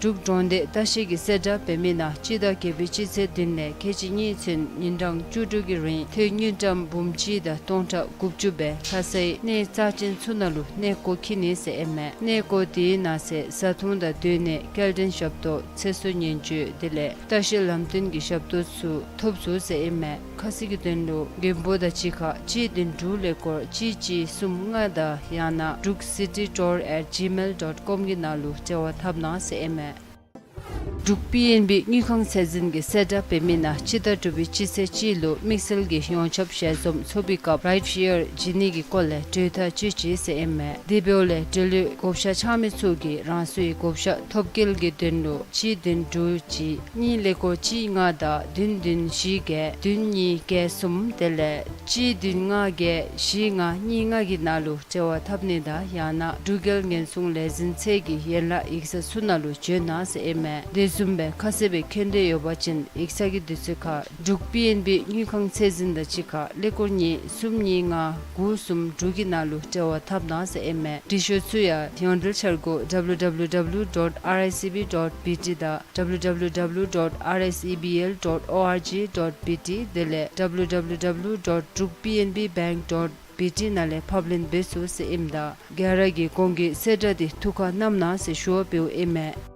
འབྲུག་གྲོང་སྡེ་ལྟ་བཤལ་གྱི་གསལ་བསྒྲགས་འབད་མི་ནང་སྤྱི་ཟླ་བརྒྱད་པའི་སྤྱི་ཚེས་བདུན་ལས་ཁལ་གཅིག་གཉིས་ཚུན་ཉིན་གྲངས་བཅུ་དྲུག་གི་རིང་ཐོན་དངུལ་ཀྲམ་འབུམ་གཅིག་དང་སྟོང་ཕྲག་དགུ་བཅུ་སྦེ་ལྷ་སའི་གནས་རྩ་ཅན་ཚུ་ནང་ལུ་གནས་སྐོར་འཁྱིད་ནི་ཟེར་ཨིན་མས། གནས་སྐོར་དེའི་ནང་གསེས་བཟའ་འཐུང་དང་སྡོད་གནས་སྐྱེལ་འདྲེན་ཞབས་ཏོག་ཚེ་སྲོག་ཉེན་བཅོལ་དེ་ལས་ལྟ་བཤལ་ལམ་སྟོན་གྱི་ཞབས་ཏོག་ཚུ་ཐོབ་ཚུགས་ཟེར་ཨིན་མས། ཁ་གསལ་གྱི་དོན་ལུ་མགོན་པོ་དང་གཅིག་ཁར་གཅིག་བདུན་དྲུག་ཀླད་ཀོར་གཅིག་གཅིག་གསུམ་ལྔ་དང་ཡང་ན་འབྲུག་སི་ཊི་ཊུར་ཨེཊ་ཇི་མེལ་ཌོཊ་ཀོམ་གྱི་ནང་ལུ་འབྲེལ་བ་འཐབ་གནང་ཟེར་ཨིན་མས། འབྲུག་པི་ཨེན་བི་དངུལ་ཁང་ཚད་འཛིན་གྱི་གསལ་བསྒྲགས་འབད་མི་ནང་སྤྱི་ཟླ་དྲུག་པའི་སྤྱི་ཚེས་གཅིག་ལུ་དམིགས་བསལ་གྱི་ཡོངས་ཁྱབ་ཞལ་འཛོམས་ཚོགས་པའི་སྐབས་རའིཊ་ཤེར་བྱིན་ནི་གི་སྐོར་ལས་གྲོས་ཐག་བཅད་ཅི་ཟེར་ཨིན་མས། དེ་འབདཝ་ལས་འབྲེལ་ཡོད་བགོ་བཤའ་འཆང་མི་ཚུ་གིས་རང་སོའི་བགོ་བཤའ་ཐོབ་སྐལ་གྱི་དོན་ལུ་གཅིག་བདུན་དྲུག་གཅིག་གཉིས་ཀླད་ཀོར་གཅིག་ལྔ་དང་བདུན་བདུན་བཞི་བརྒྱད་བདུན་གཉིས་བརྒྱད་གསུམ་དེ་ལས་གཅིག་བདུན་ལྔ་བརྒྱད་བཞི་ལྔ་གཉིས་ལྔ་གི་ནང་ལུ་འབྲེལ་བ་འཐབ་ནི་དང་ཡང་ན་འབྲུག་རྒྱལ་ཉེན་སྲུང་ལས་འཛིན་ཚད་ཀྱི་ཡན་ལག་ཡིག་ཚང་ཚུ་ནང་ལུ་བྱོན་གནང་ཟེར་ཨིན་མས། དེ་བཟུམ་སྦེ་ཁ་གསལ་སྦེ་མཁྱེན་འདོད་ཡོད་པ་ཅིན་ཡིག་ཚང་གི་དུས་ཚོད་ཁར་འབྲུག་པི་ཨེན་བི་དངུལ་ཁང་ཚད་འཛིན་དང་གཅིག་ཁར་ཀླད་ཀོར་གཉིས་གསུམ་གཉིས་ལྔ་དགུ་གསུམ་དྲུག་གི་ནང་ལུ་འབྲེལ་བ་འཐབ་གནང་ཟེར་ཨིན་མས། འབྲི་ཤོག་ཚུ་ཡང་ཡོངས་འབྲེལ་འཆར་སྒོ་W W W dot R I C B dot B T དང་W W W dot R S E B L dot org dot B T དེ་ལས་W W W dot drukpnbbank dot B T ནང་ལས་ཕབ་ལེན་འབད་ཚུགས་ཟེར་ཨིནམ་ད་ག་ར་གིས་གོང་གི་གསལ་བསྒྲགས་འདི་ཐུགས་ཁར་བསྣམ་གནང་ཟེར་ཞུ་བ་འབདཝ་ཨིན་མས།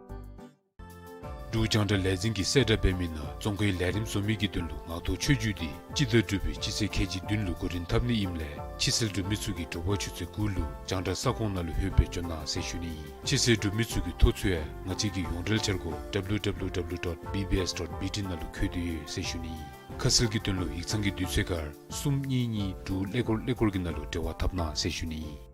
འབྲུག་རྒྱང་བསྒྲགས་ལས་འཛིན་གྱི་གསལ་བསྒྲགས་འབད་མི་ནང་ཙོང་ཁའི་ལས་རིམ་བཟོ་མི་གི་དོན་ལུ་ངག་ཐོག་ཆོས་བརྒྱུད་འདི་སྤྱི་ཟླ་དྲུག་པའི་སྤྱི་ཚེས་ཁལ་གཅིག་བདུན་ལུ་འགོ་འདྲེན་འཐབ་ནི་ཨིནམ་ལས་ཕྱི་གསལ་འབྲུག་མི་ཚུ་གིས་དྲོ་པ་ཆུ་ཚོད་དགུ་ལུ་རྒྱང་བསྒྲགས་ས་ཁོངས་ནང་ལུ་ལྷོད་སྦེ་འབྱོན་གནང་ཟེར་ཞུ་ནི་ཨིན། ཕྱི་གསལ་འབྲུག་མི་ཚུ་གི་ཐོ་ཚུ་ཡང་ང་བཅས་ཀྱི་ཡོངས་འབྲེལ་འཆར་སྒོ་W W W dot B B S dot B T ནང་ལུ་བཀོད་དེ་ཡོད་ཟེར་ཞུ་ནི་ཨིན། ཁ་གསལ་གྱི་དོན་ལུ་ཡིག་ཚང་གི་དུས་ཚོད་ཁར་གསུམ་གཉིས་གཉིས་དྲུག་ཀླད་ཀོར་ཀླད་ཀོར་གྱི་ནང་ལུ་འབྲེལ་བ་འཐབ་གནང་ཟེར་ཞུ་ནི་ཨིན།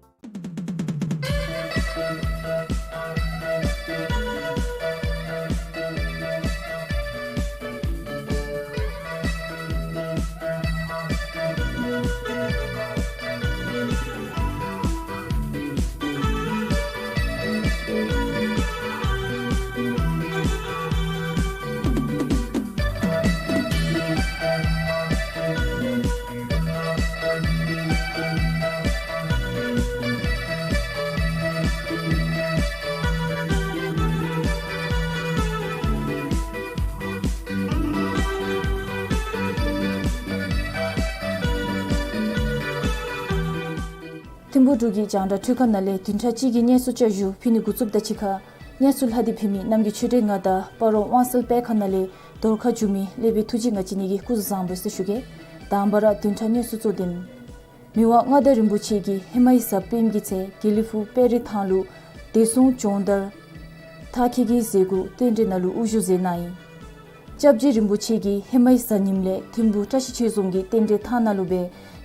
ཐིམ་ཕུག་འབྲུག་གི་རྒྱང་བསྒྲགས་འཕྲུལ་ཁང་ནང་ལས་བདུན་ཕྲག་གཅིག་གི་གནས་ཚུལ་བསྐྱར་ཞུ་ཕུལ་ནི་འགོ་བཙུགསཔ་དང་གཅིག་ཁར་གནས་ཚུལ་ལྷག་སྟེ་ཕུལ་མི་རྣམ་རྒྱལ་ཆོས་སྒྲོན་ང་དང་སྤ་རོ་དབང་གསལ་སྤེལ་ཁང་ནང་ལས་རྡོར་ཁ་འཇུ་མི་ལེགས་པའི་ཐུགས་རྗེ་ང་བཅས་གཉིས་ཀྱིས་སྐུ་གཟུགས་བཟང་པོ་ཟེར་ཞུ་གེ། དང་པ་ར་བདུན་ཕྲག་གནས་ཚུལ་གཙོ་དོན། མི་དབང་མངའ་བདག་རིན་པོ་ཆེ་གིས་ཧེ་མའི་གཟའ་སྤེནམ་གྱི་ཚེ་དགེ་ལེགས་ཕུག་དཔལ་རི་ཐང་ལུ་བདེ་སྲུང་སྦྱོང་བརྡར་མཐར་འཁྱོལ་གྱི་མཛད་སྒོའི་རྟེན་འབྲེལ་ནང་ལུ་དབུ་བཞུགས་མཛད་གནང་ཡི། སྐྱབས་རྗེ་རིན་པོ་ཆེ་གིས་ཧེ་མའི་གཟའ་ཉིམ་ལས་ཐིམ་ཕུག་བཀྲ་ཤིས་ཆོས་རྫོང་གི་རྟེན་འབྲེལ་ཐང་ནང་ལུ་སྦེ་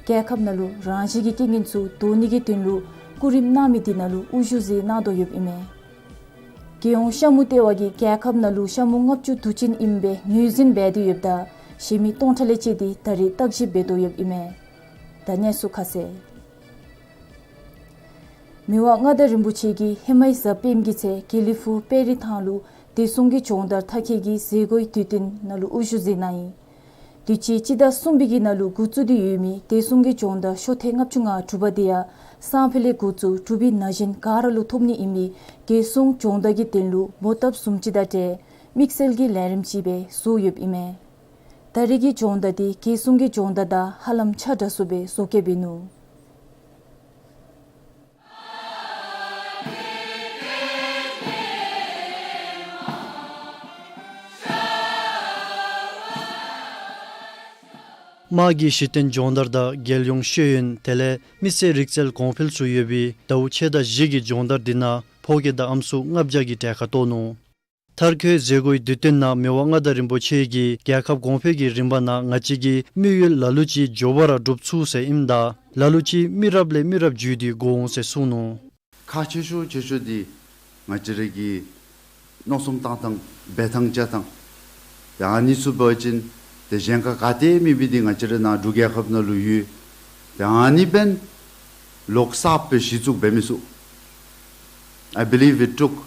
རྒྱལ་ཁབ་ནང་ལུ་རང་བཞིན་གྱི་རྐྱེན་ངན་ཚུ་བཟློག་ནི་གི་དོན་ལུ་སྐུ་རིམ་གནང་མི་འདི་ནང་ལུ་དབུ་བཞུགས་མཛད་གནང་དོ་ཡོདཔ་ཨིན་མས། རྒྱལ་ཡོངས་ཤ་མུ་ལྟེ་བ་གིས་རྒྱལ་ཁབ་ནང་ལུ་ཤ་མུ་ལྔ་བཅུ་དུ་ཅན་ཨིནམ་སྦེ་ངོས་འཛིན་འབད་དེ་ཡོདཔ་ད་གཞན་མི་སྟོང་ཕྲག་ལས་བཅད་དེ་ད་རེས་བརྟག་ཞིབ་འབད་དོ་ཡོདཔ་ཨིན་མས། ད་གནས་ཚུལ་ཁ་གསལ། མི་དབང་མངའ་བདག་རིན་པོ་ཆེ་གིས་ཧེ་མའི་གཟའ་སྤེནམ་གྱི་ཚེ་དགེ་ལེགས་ཕུག་དཔལ་རི་ཐང་ལུ་བདེ་སྲུང་གི་སྦྱོང་བརྡར་མཐར་འཁྱོལ་གྱི་མཛད་སྒོའི་དུས་སྟོན་ནང་ལུ་དབུ་བཞུགས་མཛད་གནང་ཡི། དུས་ཅི་སྤྱི་ཟླ་གསུམ་པའི་གི་ནང་ལུ་འགོ་བཙུགས་ཏེ་ཡོད་མི་བདེ་སྲུང་གི་སྦྱོང་བརྡར་ཤོག་ཐེངས་ལྔ་བཅུ་ང་དྲུག་པ་དེ་ཡང་སང་ཕོད་ལས་འགོ་བཙུགས་འབྲུག་པའི་ན་གཞོན་ག་ར་ལུ་ཐོབ་ནི་ཨིན་མི་བདེ་སྲུང་སྦྱོང་བརྡར་གྱི་དོན་ལུ་མོ་བཏབ་བཟུམ་ཅིག་དང་འབྲེལ་དམིགས་བསལ་གྱི་ལས་རིམ་ཅིག་སྦེ་བཟོ་ཡོདཔ་ཨིན་མས། ད་རེས་ཀྱི་སྦྱོང་བརྡར་འདི་རྒྱལ་སྲུང་གི་སྦྱོང་བརྡར་དང་ཧ་ལམ་ཆ་འདྲ་སུ་སྦེ་བཟོ་བཀོད་འབད་ནུག། དམག་གི་གཞི་རྟེན་སྦྱོང་བརྡར་དང་རྒྱལ་ཡོངས་ཤེས་ཡོན་དེ་ལས་མི་སེར་རིག་རྩལ་གོང་འཕེལ་ཚུ་ཡོད་པའི་ཟླཝ་ཕྱེད་དང་བཞི་གི་སྦྱོང་བརྡར་འདི་ནང་ཕོ་སྐྱེས་དང་ཨམ་སྲུ་ལྔ་བརྒྱ་གི་གྲལ་ཁར་གཏོགས་ནུག། མཐར་འཁྱོལ་མཛད་སྒོའི་དུས་སྟོན་ནང་མི་དབང་མངའ་བདག་རིན་པོ་ཆེ་གིས་རྒྱལ་ཁབ་གོང་འཕེལ་གྱི་རིམ་པ་ནང་ང་བཅས་ཀྱི་དམིགས་ཡུལ་ལ་ལུ་ཅིག་མགྱོགས་པ་ར་འགྲུབ་ཚུགས་ཟེར་ཨིནམ་ད་ལ་ལུ་ཅིག་མི་རབས་ལས་མི་རབས་བརྒྱུད་དེ་འགོར་འོང་ཟེར་གསུངས་ནུག། ཁག་ཆེ་ཤོས་ཆེ་ཤོས་འདི་ང་བཅས་ར་གི་ མནོ་བསམ་བཏང་ཐངས་འབད་ཐངས་བྱ་ཐངས། ཏེ་ཨ་ནི་ཚུ་འབད་བ་ཅིན་ཏེ་གཞན་ཁར་ག་ཏེ་མེད་པའི་འདི་ང་བཅས་ར་ནཱ་འབྲུག་རྒྱལ་ཁབ་ནང་ལུ་ཡོད། ཏེ་ཨ་ནི་འབདན་ལོག་གསརཔ་སྦེ་གཞི་བཙུགས་འབད་མི་ཚུགས། I believe it took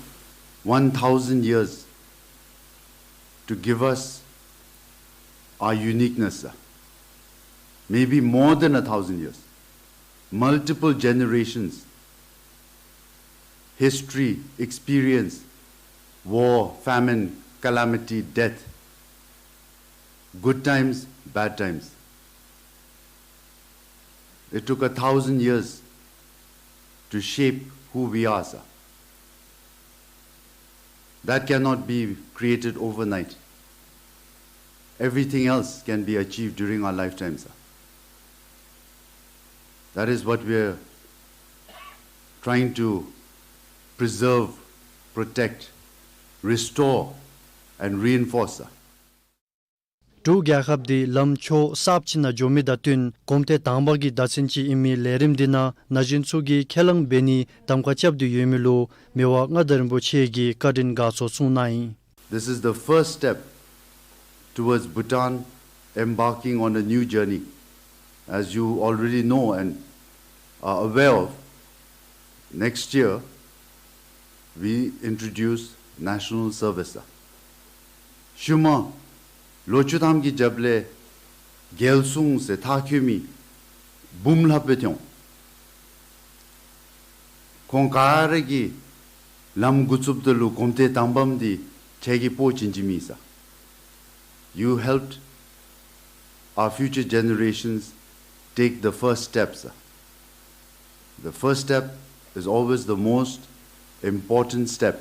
one thousand years to give us our uniqueness, sir. Maybe more than a thousand years. Multiple generations, history, experience, war, famine, calamity, death, good times, bad times. It took a thousand years to shape who we are, sir. That cannot be created overnight. Everything else can be achieved during our lifetime, sir. That is what we are trying to preserve, protect, restore, and reinforce, sir. འབྲུག་རྒྱལ་ཁབ་འདི་ལམ་ཕྱོགས་གསརཔ་ཅིག་ནང་འགྱོ་མི་དང་བསྟུན་གོམ་ཏེ་དང་པ་གི་ཟླ་མཚན་ཅིག་ཨིན་མི་ལས་རིམ་འདི་ནང་ན་གཞོན་ཚུ་གིས་ཁས་བླངས་འབད་ནིའི་གདམ་ཁ་རྐྱབ་སྟེ་ཡོད་མི་ལུ་མི་དབང་མངའ་བདག་རིན་པོ་ཆེ་གིས་བཀའ་དྲིན་དགའ་ཚོར་གསུངས་གནང་ཡི། This is the first step towards Bhutan embarking on a new journey. As you already know and are aware of, next year we introduce national service. ཤུལ་མ་ལོ་བཅུ་ཐམ་གྱི་རྒྱབ་ལས་རྒྱལ་སྲུང་ཟེར་མཐར་འཁྱོལ་མི་འབུམ་ལྷགཔ་སྦེ་ཐོན་འོང་། ཁོང་ག་ར་གིས་ལམ་འགོ་བཙུགསཔ་ད་ལུ་གོམ་ཏེ་དང་པམ་འདི་ཁྱེད་ཀྱིས་སྤོ་བྱིན་བྱིནམ་ཨིན་ས། You helped our future generations take the first steps. The first step is always the most important step.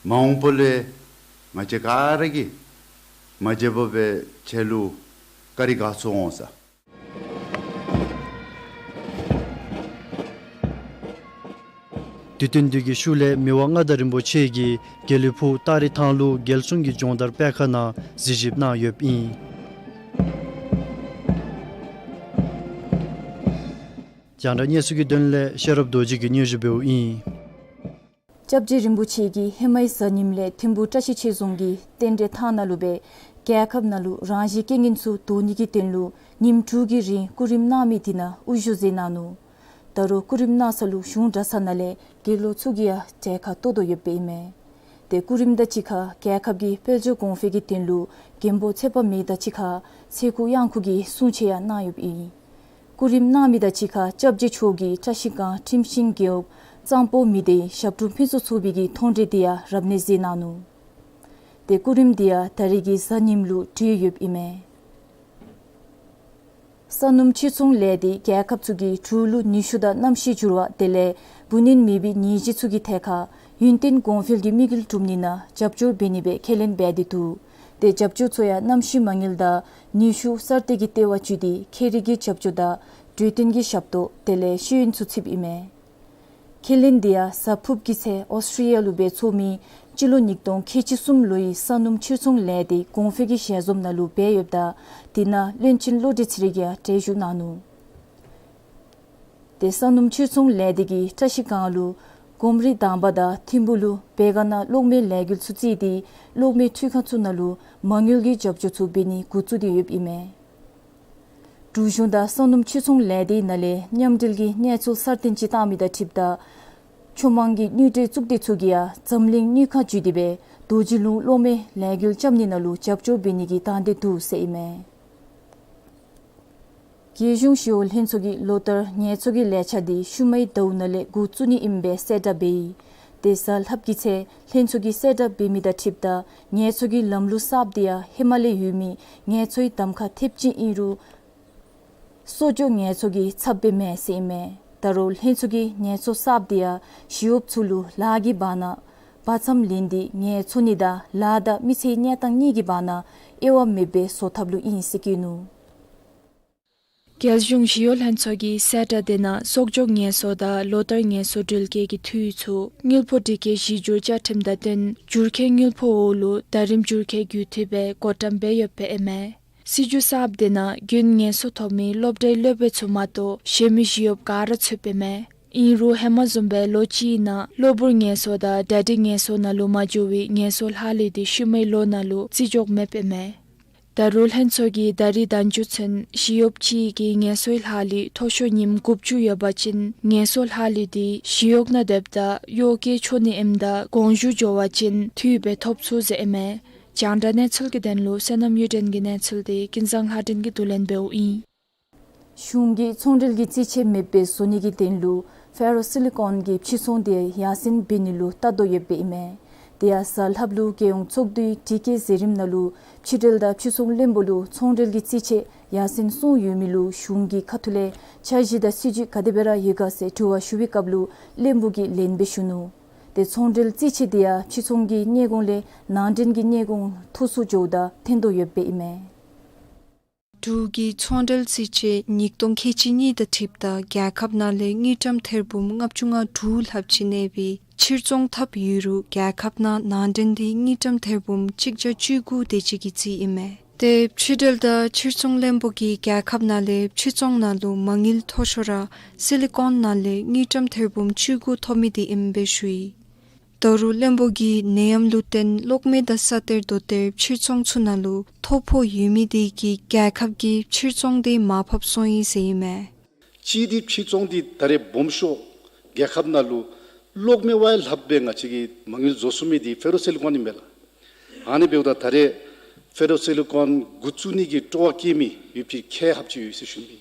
མ་འོངས་པ་ལུ་ང་བཅས་ག་ར་གིས་མ་བརྗེད་པར་སྦེ་ཁྱེད་ལུ་བཀའ་དྲིན་དགའ་ཚོར་འོང་ས། དུས་སྟོན་འདི་གི་ཤུལ་ལས་མི་དབང་མངའ་བདག་རིན་པོ་ཆེ་གིས་དགེ་ལེགས་ཕུག་སྟ་རི་ཐང་ལུ་རྒྱལ་སྲུང་གི་སྦྱོང་བརྡར་སྤེལ་ཁང་ནང་གཟིགས་ཞིབ་གནང་ཡོདཔ་ཨིན། རྒྱང་བསྒྲགས་གནས་ཚུལ་གྱི་དོན་ལས་ཤེས་རབ་རྡོ་རྗེ་གིས་སྙན་ཞུ་འབདཝ་ཨིན། སྐྱབས་རྗེ་རིན་པོ་ཆེ་གིས་ཧེ་མའི་གཟའ་ཉིམ་ལས་ཐིམ་ཕུ་བཀྲ་ཤིས་ཆོས་རྫོང་གི་རྟེན་འབྲེལ་ཐང་ནང་ལུ་སྦེ་རྒྱལ་ཁབ་ནང་ལུ་རང་བཞིན་རྐྱེན་ངན་ཚུ་བཟློག་ནི་གི་དོན་ལུ་ཉིནམ་དྲུག་གི་རིང་སྐུ་རིམ་གནང་མི་འདི་ནང་དབུ་བཞུགས་མཛད་གནང་ནུག། ད་རུང་སྐུ་རིམ་གནང་ས་ལུ་གཞུང་གྲྭ་ཚང་ནང་ལས་དགེ་སློང་ཚུ་གིས་ཡང་གྲལ་ཁར་གཏོགས་དོ་ཡོདཔ་ཨིན་མས། ཏེ་སྐུ་རིམ་དང་གཅིག་ཁར་རྒྱལ་ཁབ་ཀྱི་དཔལ་འབྱོར་གོང་འཕེལ་གྱི་དོན་ལུ་མགོན་པོ་ཚེ་དཔག་མེད་དང་གཅིག་ཁར་ཚེ་འགུགས་གཡང་འགུགས་ཀྱི་གསུང་ཆོག་ཡང་གནང་ཡོདཔ་ཨིན། སྐུ་རིམ་གནང་མི་དང་གཅིག་ཁར་སྐྱབས་རྗེ་མཆོག་གིས་བཀྲ་ཤིས་སྒང་ཁྲིམས་ཤིང་རྒེད་འོག་གཙང་པོ་མི་སྡེའི་ཞབས་དྲུང་ཕུན་ཚོགས་ཚོགས་པའི་གི་མཐོང་གྲོལ་འདི་ཡང་རབ་གནས་མཛད་གནང་ནུག། ཏེ་སྐུ་རིམ་འདི་ཡང་ད་རིས་ཀྱི་གཟའ་ཉིམ་ལུ་གྲོལ་ཡོདཔ་ཨིན་མས། ས་སྣུམ་ཕྱིར་ཚོང་ལས་སྡེ་རྒྱལ་ཁབ་ཚུ་གིས་འབྲུག་ལུ་ནུས་ཤུགས་དང་གནམ་གཤིས་འགྱུར་བ་དེ་ལས་འབུ་ནན་མེད་པའི་ནད་གཞི་ཚུ་གི་ཐད་ཁར་ཡུན་བརྟན་གོང་འཕེལ་གྱི་དམིགས་ཡུལ་གྲུབ་ནི་ནང་རྒྱབ་སྐྱོར་འབད་ནི་སྦེ་ཁས་ལེན་འབད་དེ་འདུག། ཏེ་རྒྱབ་སྐྱོར་ཚུ་ཡང་གནམ་གཤིས་མ་དངུལ་དང་ནུས་ཤུགས་གསར་གཏོད་ཀྱི་ལྟེ་བ་བརྒྱུད་དེ་ཁྱད་རིག་གི་རྒྱབ་སྐྱོར་དང་འབྲུག་སྟོན་གྱི་ཞབས་ཏོག་དེ་ལས་ཤེས་ཡོན་ཚུ་ཚུདཔ་ཨིན་མས། ཁས་ལེན་འདི་ཡང་གཟའ་ཕུརཔ་གི་ཚེ་ཨོསི་ཊྲེ་ལི་ཡ་ལུ་སྦེ་ཚོགས་མི་སྤྱི་ལོ་ཉིས་སྟོང་ཁལ་གཅིག་གསུམ་ལོའི་ས་སྣུམ་ཕྱིར་ཚོང་ལས་སྡེ་གོང་འཕེལ་གྱི་ཞལ་འཛོམས་ནང་ལུ་འབད་ཡོདཔ་ད་དེ་ནང་བློན་ཆེན་བློ་གྲོས་ཚེ་རིང་ཡང་གྲལ་བཞུགས་གནང་ནུག། ཏེ་ས་སྣུམ་ཕྱིར་ཚོང་ལས་སྡེ་གིས་བཀྲ་ཤིས་སྒང་ལུ་གོམ་རི་དང་པ་དང་ཐིམ་ཕུ་ལུ་བེ་ག་ན་གློག་མེ་ལས་འགུལ་ཚུ་བརྩིས་ཏེ་གློག་མེ་འཕྲུལ་ཁང་ཚུ་ནང་ལུ་མ་དངུལ་གྱི་རྒྱབ་སྐྱོར་ཚུ་འབད་ནི་འགོ་བཙུགས་ཏེ་ཡོདཔ་ཨིན་མས། འབྲུག་གཞུང་དང་ས་སྣུམ་ཕྱིར་ཚོང་ལས་སྡེ་ནང་ལས་མཉམ་འབྲེལ་གྱི་གནས་ཚུལ་གསར་བཏོན་ཅིག་བཏང་མི་དང་འཁྲིལཝ་ད་ཕྱོགས་མང་གི་དངུལ་འབྲེལ་གཙུག་སྡེ་ཚུ་གིས་ཡང་འཛམ་གླིང་དངུལ་ཁང་བརྒྱུད་དེ་སྦེ་རྡོ་རྗེ་ལུང་གློག་མེ་ལས་འགུལ་རྐྱབ་ནི་ནང་ལུ་རྒྱབ་སྐྱོར་འབད་ནི་གི་དང་འདོད་འདུག་ཟེར་ཨིན་མས། རྒྱལ་གཞུང་ཞི་གཡོག་ལྷན་ཚོགས་ཀྱི་ལོ་བསྟར་ངལ་རྩོལ་གྱི་ལས་འཆར་འདི་ཤུལ་མའི་ཟླཝ་ནང་ལས་འགོ་བཙུགས་ནི་ཨིནམ་སྦེ་གསལ་བསྒྲགས་འབད་ཡི། ཏེ་གཟའ་ལྷགཔ་གི་ཚེ་ལྷན་ཚོགས་ཀྱིས་གསལ་བསྒྲགས་འབད་མི་དང་འཁྲིལཝ་ད་ངལ་རྩོལ་གྱི་ལམ་ལུགས་གསརཔ་འདི་ཡང་ཧེ་མ་ལས་ཡོད་མི་ངལ་རྩོལ་གདམ་ཁ་ཐེབས་ཅིག་ཨིན་རུང་གསོག་འཇོག་ངལ་རྩོལ་གྱི་ཚབ་སྦེ་མེན་ཟེར་ཨིན་མས། ད་རུང་ལྷན་ཚོགས་ཀྱིས་ངལ་རྩོལ་གསརཔ་འདི་ཡང་ཞི་གཡོགཔ་ཚུ་ལུ་ལཱ་གི་བར་ན་བར་མཚམས་ལེན་ཏེ་ངལ་རྩོལ་ནི་དང་ལཱ་དང་མི་ཚེའི་གནས་སྟངས་གཉིས་ཀྱི་བར་ན་དབྱེ་བ་མེདཔ་སྦེ་བཟོ་ཐབས་ལུ་ཨིན་ཟེར་བཀོད་ནུག། རྒྱལ་གཞུང་ཞི་གཡོག་ལྷན་ཚོགས་ཀྱི་གསལ་བསྒྲགས་འདི་ནང་གསོག་འཇོག་ངལ་རྩོལ་དང་ལོ་བསྟར་ངལ་རྩོལ་འགྲུལ་སྐྱེལ་གྱི་འཐུས་ཚུ་དངུལ་ཕོགས་སྒྲིག་བཀོད་གཞི་འགྱུར་བཅའ་ཁྲིམས་དང་བསྟུན་འགྱུར་མཁན་དངུལ་ཕོགས་འོག་ལུ་ཟླ་རིམ་འགྱུར་བཀོད་རྒྱུན་མཐུད་སྦེ་བགོ་བཀྲམ་འབད་ཡོདཔ་ཨིན་མས། སྲིད་བྱུས་གསརཔ་འདི་ནང་རྒྱུན་ངལ་རྩོལ་ཐོབ་མི་སློབ་གྲྭའི་སློབ་དཔོན་ཚུ་མ་གཏོགས་གཞན་མི་ཞི་གཡོགཔ་ག་ར་ཚུདཔ་ཨིན་མས། ཨིན་རུང་ཧེ་མ་བཟུམ་སྦེ་ལོ་གཅིག་ནང་གློ་བུར་ངལ་གསོ་དང་གྲ་སྒྲིག་ངལ་གསོ་ནང་ལུ་མ་འགྱོ་བའི་ངལ་གསོ་ལྷག་ལུས་འདི་ཤུལ་མའི་ལོ་ནང་ལུ་བརྩི་འཇོག་མེདཔ་ཨིན་མས། ད་རུང་ལྷན་ཚོགས་ཀྱིས་ད་རིས་ཟླཝ་མཇུག་ཚུན་ཞི་གཡོགཔ་གཅིག་གིས་ངལ་གསོའི་ལྷག་ལུས་མཐོ་ཤོས་ཉིནམ་དགུ་བཅུ་ཡོད་པ་ཅིན་ངལ་གསོ་ལྷག་ལུས་འདི་ཞི་གཡོག་ནང་སྡོདཔ་ད་གཡོག་བཀོལ་ཆོག་ནི་ཨིནམ་ད་དགོངས་ཞུ་འབྱོར་བ་ཅིན་འཐུས་སྦེ་ཐོབ་ཚུགས་ཟེར་ཨིན་མས། རྒྱང་བསྒྲགས་གནས་ཚུལ་གྱི་དོན་ལུ་བསོད་ནམས་གཡུ་སྒྲོན་གྱི་གནས་ཚུལ་འདི་ཀུན་བཟང་ལྷ་སྒྲོན་གྱིས་བསྡུ་ལེན་འབདཝ་ཨིན། གཞུང་གིས་ཚོང་འབྲེལ་གྱི་རྩིས་ཆད་མེདཔ་སྦེ་བཟོ་ནི་གི་དོན་ལུ་ཕེ་རོ་སི་ལི་ཀོན་གྱི་ཕྱིར་ཚོང་དེ་ཡར་སེང་འབད་ནི་ལུ་བལྟ་དོ་ཡོདཔ་ཨིན་མས། དེ་ཡང་གཟའ་ལྷགཔ་ལུ་རྒྱལ་ཡོངས་ཚོགས་འདུའི་དྲི་བཀོད་མཛད་རིམ་ནང་ལུ་ཕྱི་འབྲེལ་དང་ཕྱིར་ཚོང་བློན་པོ་ལུ་ཚོང་འབྲེལ་གྱི་རྩིས་ཆད་ཡར་སེང་སོང་ཡོད་མི་ལུ་གཞུང་གི་ཁ་ཐུག་ལས་འཆར་གཞི་དང་སྲིད་བྱུས་ག་དེ་སྦེ་ར་ཡོད་ག་ཟེར་དྲི་བ་ཞུ་བའི་སྐབས་ལུ་བློན་པོ་གིས་ལན་སྦེ་ཞུ་ནུག། ཏེ་ཚོང་འབྲེལ་རྩིས་ཆད་དེ་ཡང་ཕྱིར་ཚོང་གི་གནས་གོང་ལས་ནང་འདྲེན་གྱི་གནས་གོང་མཐོ་སུ་འགྱོཝ་ད་ཐོན་དོ་ཡོདཔ་ཨིན་མས། འབྲུག་གི་ཚོང་འབྲེལ་རྩིས་ཆད་ཉིས་སྟོང་ཁལ་གཅིག་གཉིས་དང་འཁྲིལཝ་ད་རྒྱལ་ཁབ་ནང་ལས་དངུལ་ཀྲམ་ཐེར་འབུམ་ལྔ་བཅུ་ང་དྲུག་ལྷགཔ་ཅིག་གནས་པའི་ཕྱིར་ཚོང་འཐབ་ཡོད་རུང་རྒྱལ་ཁབ་ནང་ནང་འདྲེན་འདི་དངུལ་ཀྲམ་ཐེར་འབུམ་གཅིག་བརྒྱ་བཅུ་དགུ་དེ་ཅིག་གིས་རྩིས་ཨིན་མས། ཏེ་ཕྱི་འབྲེལ་དང་ཕྱིར་ཚོང་བློན་པོ་གིས་རྒྱལ་ཁབ་ནང་ལས་ཕྱིར་ཚོང་ནང་ལུ་མ་དངུལ་མཐོ་ཤོས་ར་སི་ལི་ཀོན་ནང་ལས་དངུལ་ཀྲམ་ཐེར་འབུམ་བཅུ་དགུ་ཐོབ་མི་འདི་ཨིནམ་སྦེ་ཞུ་ཡི། ད་རུང་བློན་པོ་གིས་ནད་ཡམས་ལུ་བརྟེན་གློག་མེ་དང་ས་གཏེར་རྡོ་གཏེར་ཕྱིར་ཚོང་ཚུ་ནང་ལུ་ཐོ་ཕོག་ཡོད་མི་དེ་གིས་རྒྱལ་ཁབ་ཀྱི་ཕྱིར་ཚོང་དེ་མར་ཕབ་སོང་ཡི་ཟེར་ཨིན་མས། གཅིག་འདི་ཕྱིར་ཚོང་འདི་ད་རེས་སྦོམ་ཤོས་རྒྱལ་ཁབ་ནང་ལུ་གློག་མེ་བ་ལྷགཔ་སྦེ་ང་བཅས་ཀྱིས་མ་དངུལ་བཟོ་ཚུགས་མི་འདི་ཕེ་རོ་སི་ལི་ཀོན་ཨིན་མས་ལགས། ཨ་ནི་འབདཝ་ད་ད་རེས་ཕེ་རོ་སི་ལི་ཀོན་འགོ་བཙུགས་ནི་གི་སྤྲོ་བ་བསྐྱེད་མི་ཡོད་པའི་ཁེ་ཧབ་ཅིག་ཡོད་ཟེར་ཞུ་ནི་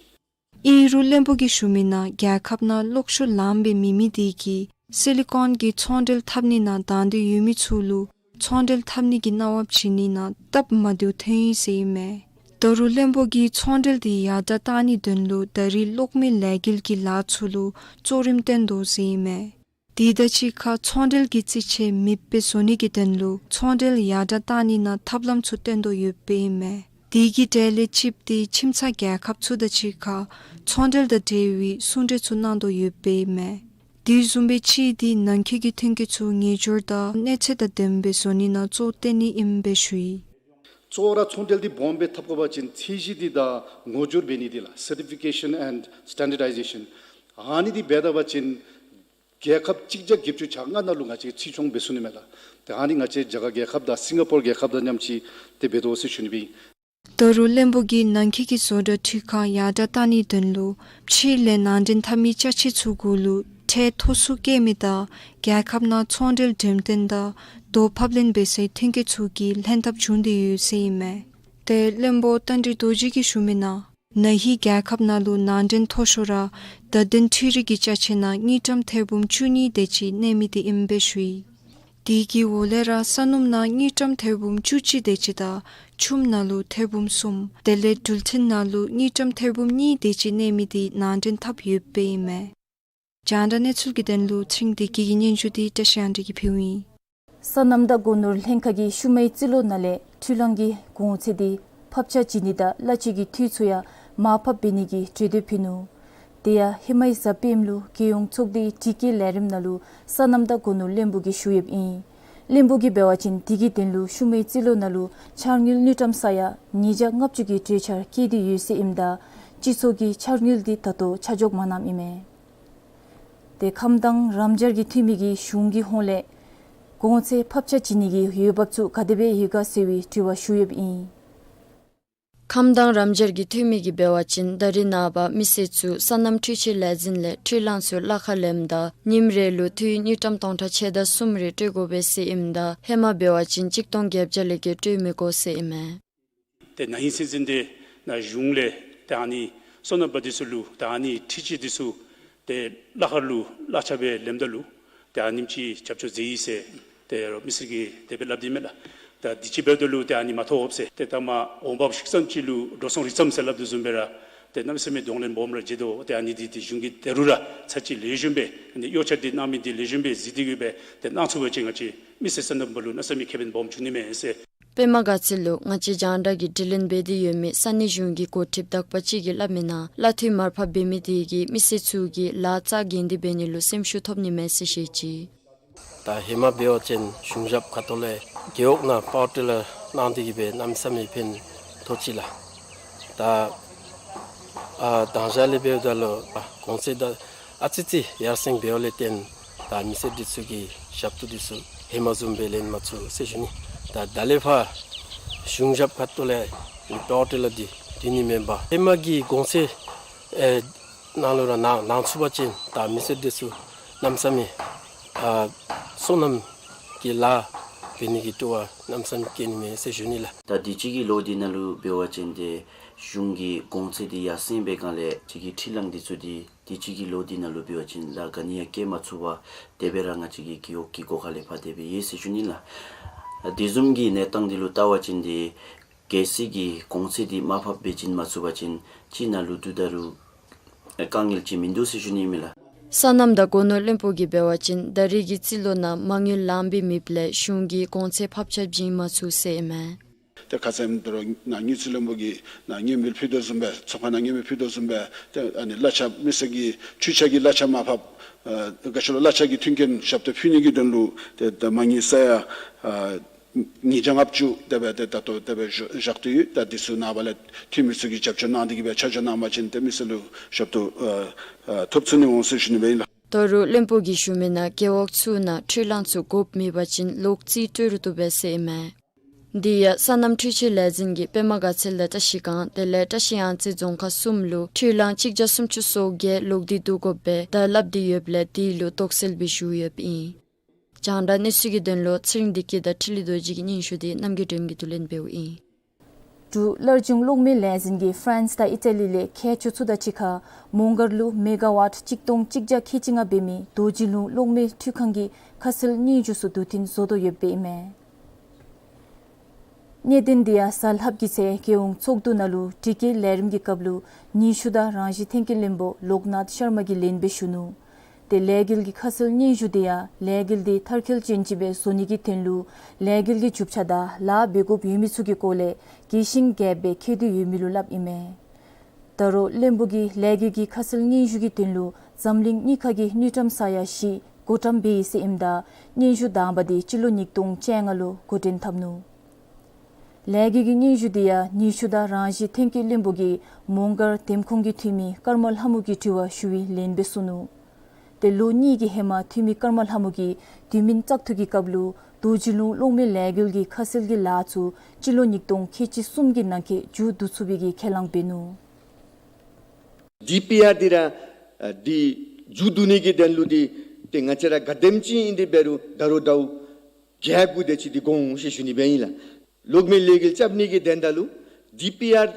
ཨིན། ཨིན་རུང་བློན་པོ་གིས་ཞུ་མི་ནང་རྒྱལ་ཁབ་ནང་གློག་ཤུགས་ལངམ་སྦེ་མེད་མི་དེ་གིས་སི་ལི་ཀོན་གྱི་ཚོང་འབྲེལ་འཐབ་ནི་ནང་དང་འདོད་ཡོད་མི་ཚུ་ལུ་ཚོང་འབྲེལ་འཐབ་ནི་གི་གནང་བ་བྱིན་ནི་ནང་སྟབས་མ་བདེཝ་ཐོན་ཡི་ཟེར་ཨིན་མས། ད་རུང་བློན་པོ་གིས་ཚོང་འབྲེལ་དེ་ཡར་དྲག་གཏང་ནིའི་དོན་ལུ་ད་རིས་གློག་མེ་ལས་འགུལ་གྱི་ལཱ་ཚུ་ལུ་གཙོ་རིམ་བཏོན་དོ་ཟེར་ཨིན་མས། དེ་དང་གཅིག་ཁར་ཚོང་འབྲེལ་གྱི་རྩིས་ཆད་མེདཔ་སྦེ་བཟོ་ནི་གི་དོན་ལུ་ཚོང་འབྲེལ་ཡར་དྲག་གཏང་ནི་ནང་ཐབས་ལམ་ཚུ་བཏོན་དོ་ཡོདཔ་ཨིན་མས། དེ་གི་གྲས་ལས་གཅིག་འདི་ཁྱིམ་ཚང་རྒྱལ་ཁབ་ཚུ་དང་གཅིག་ཁར་ཚོང་འབྲེལ་དང་འབྲེལ་བའི་གསུང་གྲོས་ཚུ་གནང་དོ་ཡོདཔ་ཨིན་མས། དེ་བཟུམ་སྦེ་གཅིག་འདི་ནང་འཁོད་ཀྱི་ཐོན་སྐྱེད་ཚུ་ངེས་སྦྱོར་དང་གནས་ཚད་དང་ལྡནམ་སྦེ་བཟོ་ནི་ནང་གཙོ་བོ་བཏོན་ནི་ཨིནམ་སྦེ་ཞུ་ཡི། གཙོ་བོ་ར་ཚོང་འབྲེལ་འདི་སྦོམ་སྦེ་འཐབ་དགོ་པ་ཅིན་ཚད་གཞི་འདི་དང་ངོ་སྦྱོར་འབད་ནི་འདི་ལགས། Certification and Standardization། ཨ་ནི་འདི་འབད་ད་པ་ཅིན་རྒྱལ་ཁབ་གཅིག་བརྒྱ་བརྒྱད་ཅུ་གྱ་ལྔ་ནང་ལུ་ང་བཅས་ཚོང་འབྲེལ་འབད་ཚུགས་ནི་མས་ལགས། ཏེ་ཨ་ནི་ང་བཅས་རྒྱ་གར་རྒྱལ་ཁབ་དང་སིང་ག་པོར་རྒྱལ་ཁབ་དང་མཉམ་གཅིག་ཏེ་འབད་དོ་ཟེར་ཞུ་ནི་སྦེ་ཨིན། ད་རུང་བློན་པོ་གིས་ནང་འཁོད་ཀྱི་བཟོ་གྲྭ་འཕྲུལ་ཁང་ཡར་དྲག་གཏང་ནིའི་དོན་ལུ་ཕྱི་ལས་ནང་འདྲེན་འཐབ་མི་ཅ་ཆས་ཚུ་གུ་ལུ་ཁྲལ་མཐོ་སུ་བཀལ་མི་དང་རྒྱལ་ཁབ་ནང་ཚོང་འབྲེལ་འགྲེམས་སྟོན་དང་རྡོ་ཕབ་ལེན་འབད་སའི་ཐོན་སྐྱེད་ཚུ་གི་ལྷན་ཐབས་བྱུང་སྟེ་ཡོད་ཟེར་ཨིན་མས། ཏེ་བློན་པོ་རྟ་མགྲིན་རྡོ་རྗེ་གིས་ཞུ་མི་ནང་ན་ཧིང་རྒྱལ་ཁབ་ནང་ལུ་ནང་འདྲེན་མཐོ་ཤོས་ར་བརྡ་དོན་འཕྲུལ་རིག་གི་ཅ་ཆས་ནང་དངུལ་ཀྲམ་ཐེར་འབུམ་བཅུ་གཉིས་དེ་ཅིག་གནས་མི་དེ་ཨིནམ་སྦེ་ཞུ་ཡི། དེ་གི་འོག་ལས་ར་ས་སྣུམ་ནང་དངུལ་ཀྲམ་ཐེར་འབུམ་བཅུ་གཅིག་དེ་ཅིག་དང་ཆུམ་ནང་ལུ་ཐེར་འབུམ་གསུམ་དེ་ལས་འགྲུལ་འཕྲིན་ནང་ལུ་དངུལ་ཀྲམ་ཐེར་འབུམ་གཉིས་དེ་ཅིག་གནས་མི་དེ་ནང་འདྲེན་འཐབ་ཡོདཔ་ཨིན་མས། རྒྱང་བསྒྲགས་གནས་ཚུལ་གྱི་དོན་ལུ་ཚེ་རིང་བདེ་སྐྱིད་ཀྱི་སྙན་ཞུ་དེ་བཀྲ་ཤིས་དབང་འདུས་ཀྱིས་ཕུལཝ་ཨིན། སོ་ནམ་དང་སྒོ་ནོར་ལྷན་ཁག་གིས་ཤུལ་མའི་རྩིས་ལོ་ནང་ལས་འཕྲུལ་གླང་གི་གོང་ཚད་དེ་ཕབ་ཆ་བྱིན་ནི་དང་གླ་ཆ་གི་འཐུས་ཚུ་ཡང་མར་ཕབ་འབད་ནི་གི་གྲོས་འདེབས་ཕུལ་ནུག། དེ་ཡང་ཧེ་མའི་གཟའ་སྤེནམ་ལུ་རྒྱལ་ཡོངས་ཚོགས་སྡེའི་དྲི་བཀོད་ལས་རིམ་ནང་ལུ་སོ་ནམ་དང་སྒོ་ནོར་བློན་པོ་གིས་ཞུ་ཡོདཔ་ཨིན། བློན་པོ་གིས་འབད་བ་ཅིན་དེ་གི་དོན་ལུ་ཤུལ་མའི་རྩིས་ལོ་ནང་ལུ་འཆར་དངུལ་དངུལ་ཀྲམ་ས་ཡ་ཉིས་བརྒྱ་ལྔ་བཅུ་གི་གྲོས་འཆར་བཀོད་དེ་ཡོད་ཟེར་ཨིནམ་ད་སྤྱི་ཚོགས་ཀྱིས་འཆར་དངུལ་དེ་ད་ལྟོ་ཆ་འཇོག་མ་གནངམ་ཨིན་མས། ཏེ་ཁམས་དྭངས་རམ་སྦྱར་གྱི་འཐུས་མི་གིས་གཞུང་གི་ཧོངས་ལས་གོང་ཚད་ཕབ་ཆ་བྱིན་ནི་གི་འོས་འབབ་ཚུ་ག་དེ་སྦེ་ཡོད་ག་ཟེར་བའི་དྲི་བ་ཞུ་ཡོདཔ་ཨིན། ཁམས་དྭངས་རམ་སྦྱར་གྱི་འཐུས་མི་གིས་འབད་བ་ཅིན་ད་རིས་ནངས་པ་མི་སེར་ཚུ་སོ་ནམ་འཕྲུལ་ཆས་ལས་འཛིན་ལས་འཕྲུལ་གླང་ཚུ་གླ་ཁར་ལེནམ་ད་ཉིནམ་རེ་ལུ་འཐུས་དངུལ་ཀྲམ་སྟོང་ཕྲག་ཕྱེད་དང་གསུམ་རེ་སྤྲོད་དགོ་པས་ཟེར་ཨིནམ་ད་ཧེ་མ་འབད་བ་ཅིན་གཅིག་སྟོང་བརྒྱད་བརྒྱ་ལས་བརྒལ་སྤྲོད་མི་དགོ་ཟེར་ཨིན་མས། ཏེ་ན་ཧིང་སྲིད་འཛིན་དེ་ནཱ་གཞུང་ལས་ཏེ་ཨ་ནི་སོ་ནམ་པ་འདི་ཚུ་ལུ་ཏེ་ཨ་ནི་འཕྲུལ་ཆས་འདི་ཚུ་ཏེ་གླ་ཁར་ལུ་གླ་ཆ་སྦེ་ལེནམ་ད་ལུ་ཏེ་ཨ་ནེམ་ཅིག་རྒྱབ་སྐྱོར་མཛད་ཡི་ཟེར་ཏེ་རོགས་མི་སེར་གྱིས་དེ་སྦེ་སླབ་སྟེ་མས་ལགས། ཏེ་དེ་ཅིག་འབདཝ་ད་ལུ་ཏེ་ཨ་ནི་མ་ཐོབ་ཟེར་ཏེ་ད་མ་འོང་འབབ་ཤུགས་ཙམ་ཅིག་ལུ་འགྲོ་སོང་རི་ཙམ་ཟེར་སླབ་དོ་བཟུམ་སྦེ་ར་ཏེ་གནམ་མེད་ས་མེད་གདོང་ལེན་སྦོམ་ར་མཇལ་དོ། ཏེ་ཨ་ནི་འདི་ཏེ་གཞུང་གིས་ད་རུང་ར་ཚར་གཅིག་ལེགས་ཤོམ་སྦེ་ཨ་ནི་གཡོག་ཆ་འདི་གནང་མི་འདི་ལེགས་ཤོམ་སྦེ་གཟིགས་ཏེ་གི་སྦེ་ཏེ་གནང་ཚུགས་པ་ཅིན་ང་བཅས་མི་སེར་སོ་ནམ་པ་ལུ་གནམ་མེད་ས་མེད་ཁེ་ཕན་སྦོམ་འབྱུང་ནི་མས་ཟེར། པདྨ་དགའ་ཚལ་ལུ་ང་བཅས་རྒྱང་བསྒྲགས་ཀྱིས་དྲི་ལན་འབད་དེ་ཡོད་མི་ས་གནས་གཞུང་གི་འགོ་ཁྲིདཔ་དག་པ་ཅིག་གིས་སླབ་མི་ནང་གླ་འཐུས་མར་ཕབ་འབད་མི་དེ་གིས་མི་སེར་ཚུ་གིས་ལཱ་རྩ་འགེངས་ཏེ་འབད་ནི་ལུ་སེམས་ཤུགས་ཐོབ་ནི་མས་ཟེར་བཤད་ཅི། ད་ཧེ་མ་འབད་བ་ཅིན་གཞུང་ཞབས་ཁ་ཐུག་ལས་རྒེད་འོག་ནང་པ་ཝར་ཊི་ལར་གནང་སྟེ་གི་སྦེ་གནམ་མེད་ས་མེད་ཕན་ཐོགས་ཅི་ལགས། ད་ཨ་དང་ཞག་ལས་འབདཝ་ད་ལུ་ཨ་གོང་ཚད་ད་ ཨ་ཙི་ཙི་ཡར་སེང་འབདཝ་ལས་བརྟེན་ད་མི་སེར་འདི་ཚུ་གི་ཞབས་ཏོག་འདི་ཚུ་ཧེ་མ་བཟུམ་སྦེ་ལེན་མ་ཚུགས་ཟེར་ཞུ་ནི། ད་ད་ལས་ཕར་གཞུང་ཞབས་ཁ་ཐུག་ལས་མི་པའོ་ཏེ་ལ་འདི་འདི་ནི་མེན་པར་ཧེ་མ་གི་གོང་ཚད་ཨེ་ནང་ལུ་ར་ནང་ནང་ཚུད་པ་ཅིན་ད་མི་སེར་འདི་ཚུ་གནམ་མེད་ས་མེད་ཨ་སོ་ནམ་གྱི་ལཱ་འབད་ནི་གི་སྤྲོ་བ་གནམ་མེད་ས་མེད་སྐྱེ་ནི་མས་ཟེར་ཞུ་ནི་ལགས། ད་དུས་ཅི་གི་ལོ་འདི་ནང་ལུ་འབད་བ་ཅིན་ཏེ་གཞུང་གི་གོང་ཚད་འདི་ཡར་སེང་འབད་སྒང་ལས་ཅིག་གི་འཕྲུལ་གླང་འདི་ཚུ་འདི་དུས་ཅི་གི་ལོ་འདི་ནང་ལུ་འབད་བ་ཅིན་ལཱ་ག་ནི་ཡང་བཀལ་མ་ཚུགས་པར་དེ་སྦེ་ར་ང་བཅས་ཀྱི་རྒེད་འོག་གི་སྒོ་ཁ་ལས་ཕར་དེ་སྦེ་ཡོད་ཟེར་ཞུ་ནི་ལགས། དེ་བཟུམ་གྱི་གནས་སྟངས་འདི་ལུ་བལྟ་བ་ཅིན་ཏེ་གལ་སྲིད་ཀྱི་གོང་ཚད་འདི་མར་ཕབ་འབད་བྱིན་མ་ཚུགས་པ་ཅིན་ཅིག་ནང་ལུ་ཏེ་ད་རུང་དཀའ་ངལ་ཅིག་མིན་འདུག་ཟེར་ཞུ་ནི་མས་ལགས། སོ་ནམ་དང་སྒོ་ནོར་བློན་པོ་གིས་འབད་བ་ཅིན་ད་རེས་ཀྱི་རྩིས་ལོ་ནང་མ་དངུལ་ལངམ་སྦེ་མེདཔ་ལས་གཞུང་གིས་གོང་ཚད་ཕབ་ཆ་བྱིན་མ་ཚུགས་ཟེར་ཨིན་མས། ཏེ་ཁ་ཙ་ད་རུང་ནཱ་དངུལ་རྩིས་བློན་པོ་གིས་ནཱ་མངོན་མེད་ཕུལ་དོ་བཟུམ་སྦེ་ཚོགས་ཁང་ནང་མངོན་མེད་ཕུལ་དོ་བཟུམ་སྦེ་ཏེ་ཨ་ནི་གླ་ཆ་མི་སེར་གྱི་འཕྲུལ་ཆས་ཀྱི་གླ་ཆ་མར་ཕབ་ཨ་ག་ཅི་ལོ་གླ་ཆ་གི་མཐུན་རྐྱེན་ཞབས་ཏོག་ཕུལ་ནི་གི་དོན་ལུ་ཏེ་ད་མ་དངུལ་ས་ཡ་ཨ་ཉིས་བརྒྱ་ལྔ་བཅུ་དེ་སྦེ་ཏེ་ད་ལྟོ་དེ་སྦེ་བཞག་སྟེ་ཡོད། ད་འདི་ཚུ་ནངས་པ་ལས་འཐུས་མི་ཚུ་གིས་རྒྱབ་སྐྱོར་གནང་སྟེ་གི་སྦེ་ཆ་འཇོག་གནང་པ་ཅིན་ཏེ་མི་སེར་ལུ་ཞབས་ཏོག་ཨ་ཨ་ཐོབ་ཚུགས་ནི་འོང་ཟེར་ཞུ་ནི་སྦེ་ཨིན་ལགས། ད་རུང་བློན་པོ་གིས་ཞུ་མི་ནང་རྒེད་འོག་ཚུ་ནང་འཕྲུལ་གླང་ཚུ་དགོཔ་མེད་པ་ཅིན་ལོག་རྩིས་སྤྲོད་རུང་བཏུབ་པས་ཟེར་ཨིན་མས། དེ་ཡང་སོ་ནམ་འཕྲུལ་ཆས་ལས་འཛིན་གྱིས་པདྨ་དགའ་ཚལ་དང་བཀྲ་ཤིས་སྒང་དེ་ལས་བཀྲ་ཤིས་གཡང་རྩེ་རྫོང་ཁག་གསུམ་ལུ་འཕྲུལ་གླང་གཅིག་བརྒྱ་སུམ་ཅུ་སོ་བརྒྱད་ལོག་སྟེ་བསྡུ་དགོཔ་སྦེ་ད་སླབ་སྟེ་ཡོདཔ་ལས་དེ་ལུ་དོགས་སེལ་སྦེ་ཞུ་ཡོདཔ་ཨིན། རྒྱང་བསྒྲགས་གནས་ཚུལ་གྱི་དོན་ལུ་ཚེ་རིང་བདེ་སྐྱིད་དང་འཕྲིན་ལས་རྡོ་རྗེ་གི་སྙན་ཞུ་འདི་རྣམ་རྒྱལ་སྒྲོལམ་གྱིས་བསྡུ་ལེན་འབདཝ་ཨིན། འབྲུག་སླར་འབྱུང་གློག་མེ་ལས་འཛིན་གྱིས་ཧྥ་རན་སི་དང་ཨི་ཊ་ལི་ལས་ཁྱད་ཆོས་ཚུ་དང་གཅིག་ཁར་མོང་སྒར་ལུ་མེ་ག་ཝཊ་གཅིག་སྟོང་གཅིག་བརྒྱ་ཁལ་གཅིག་ལྔ་འབད་མི་རྡོ་རྗེ་ལུང་གློག་མེ་འཕྲུལ་ཁང་གི་ཁ་གསལ་སྙན་ཞུ་ཚུ་བསྡུ་འཐེན་བཟོ་དོ་ཡོདཔ་ཨིན་མས། གནད་དོན་འདི་ཡང་གཟའ་ལྷགཔ་གི་ཚེ་རྒྱལ་ཡོངས་ཚོགས་འདུ་ནང་ལུ་དྲི་བཀོད་ལས་རིམ་གྱི་སྐབས་ལུ་ནུས་ཤུགས་དང་རང་བཞིན་ཐོན་སྐྱེད་བློན་པོ་ལོག་ནཱཐ་ཤར་མ་གིས་ལན་སྦེ་ཞུ་ནུག། ཏེ་ལས་འགུལ་གྱི་ཁ་གསལ་སྙན་ཞུ་འདི་ཡང་ལས་འགུལ་འདི་མཐར་འཁྱོལ་ཅན་ཅིག་སྦེ་བཟོ་ནི་གི་དོན་ལུ་ལས་འགུལ་གྱི་རྒྱུ་ཆ་དང་ལཱ་འབད་དགོཔ་ཡོད་མི་ཚུ་གི་སྐོར་ལས་རྒྱས་ཤིང་རྒྱསཔ་སྦེ་བཀོད་དེ་ཡོད་མི་ལུ་སླབ་ཨིན་མས། ད་རུང་བློན་པོ་གིས་ལས་འགུལ་གྱི་ཁ་གསལ་སྙན་ཞུ་གི་དོན་ལུ་འཛམ་གླིང་དངུལ་ཁང་གི་དངུལ་ཀྲམ་ས་ཡ་བཞི་བགོ་བཀྲམ་འབད་ཡི་ཟེར་ཨིནམ་ད་སྙན་ཞུ་དང་པ་འདི་སྤྱི་ལོ་ཉིས་སྟོང་བཅོ་ལྔ་ལུ་འགོ་འདྲེན་འཐབ་ནུག། ལས་འགུལ་གྱི་སྙན་ཞུ་འདི་ཡང་ནུས་ཤུགས་དང་རང་བཞིན་ཐོན་སྐྱེད་བློན་པོ་གིས་མོང་སྒར་འདེམས་ཁོངས་ཀྱི་འཐུས་མི་ཀརྨ་ལྷ་མོ་གིས་དྲི་བ་ཞུ་བའི་ལན་སྦེ་གསུངས་ནུག། ཏེ་ལོ་གཉིས་ཀྱི་ཧེ་མ་འཐུས་མི་ཀརྨ་ལྷ་མོ་གིས་དུས་མིན་བཙག་འཐུ་གི་སྐབས་ལུ་རྡོ་རྗེ་ལུང་གློག་མེ་ལས་འགུལ་གྱི་ཁ་གསལ་གྱི་ལཱ་ཚུ་སྤྱི་ལོ་ཉིས་སྟོང་ཁལ་གཅིག་གསུམ་གྱི་ནང་འཁོད་མཇུག་བསྡུ་ཚུགས་པའི་གི་ཁས་བླངས་འབད་ནུག། ཌི་པི་ཨར་འདི་ར་ཨ་འདི་མཇུག་བསྡུ་ནི་གི་དོན་ལུ་འདི་ཏེ་ང་བཅས་ར་ག་དེམ་ཅིག་ཨིན་ཏེ་འབད་རུང་ད་རུང་ཟླཝ་བརྒྱད་དགུ་དེ་ཅིག་འདི་འགོར་འོང་ཟེར་ཞུ་ནི་སྦེ་ཨིན་ལགས། གློག་མེ་ལས་འགུལ་རྐྱབ་ནི་གི་དོན་དག་ལུ་ཌི་པི་ཨར་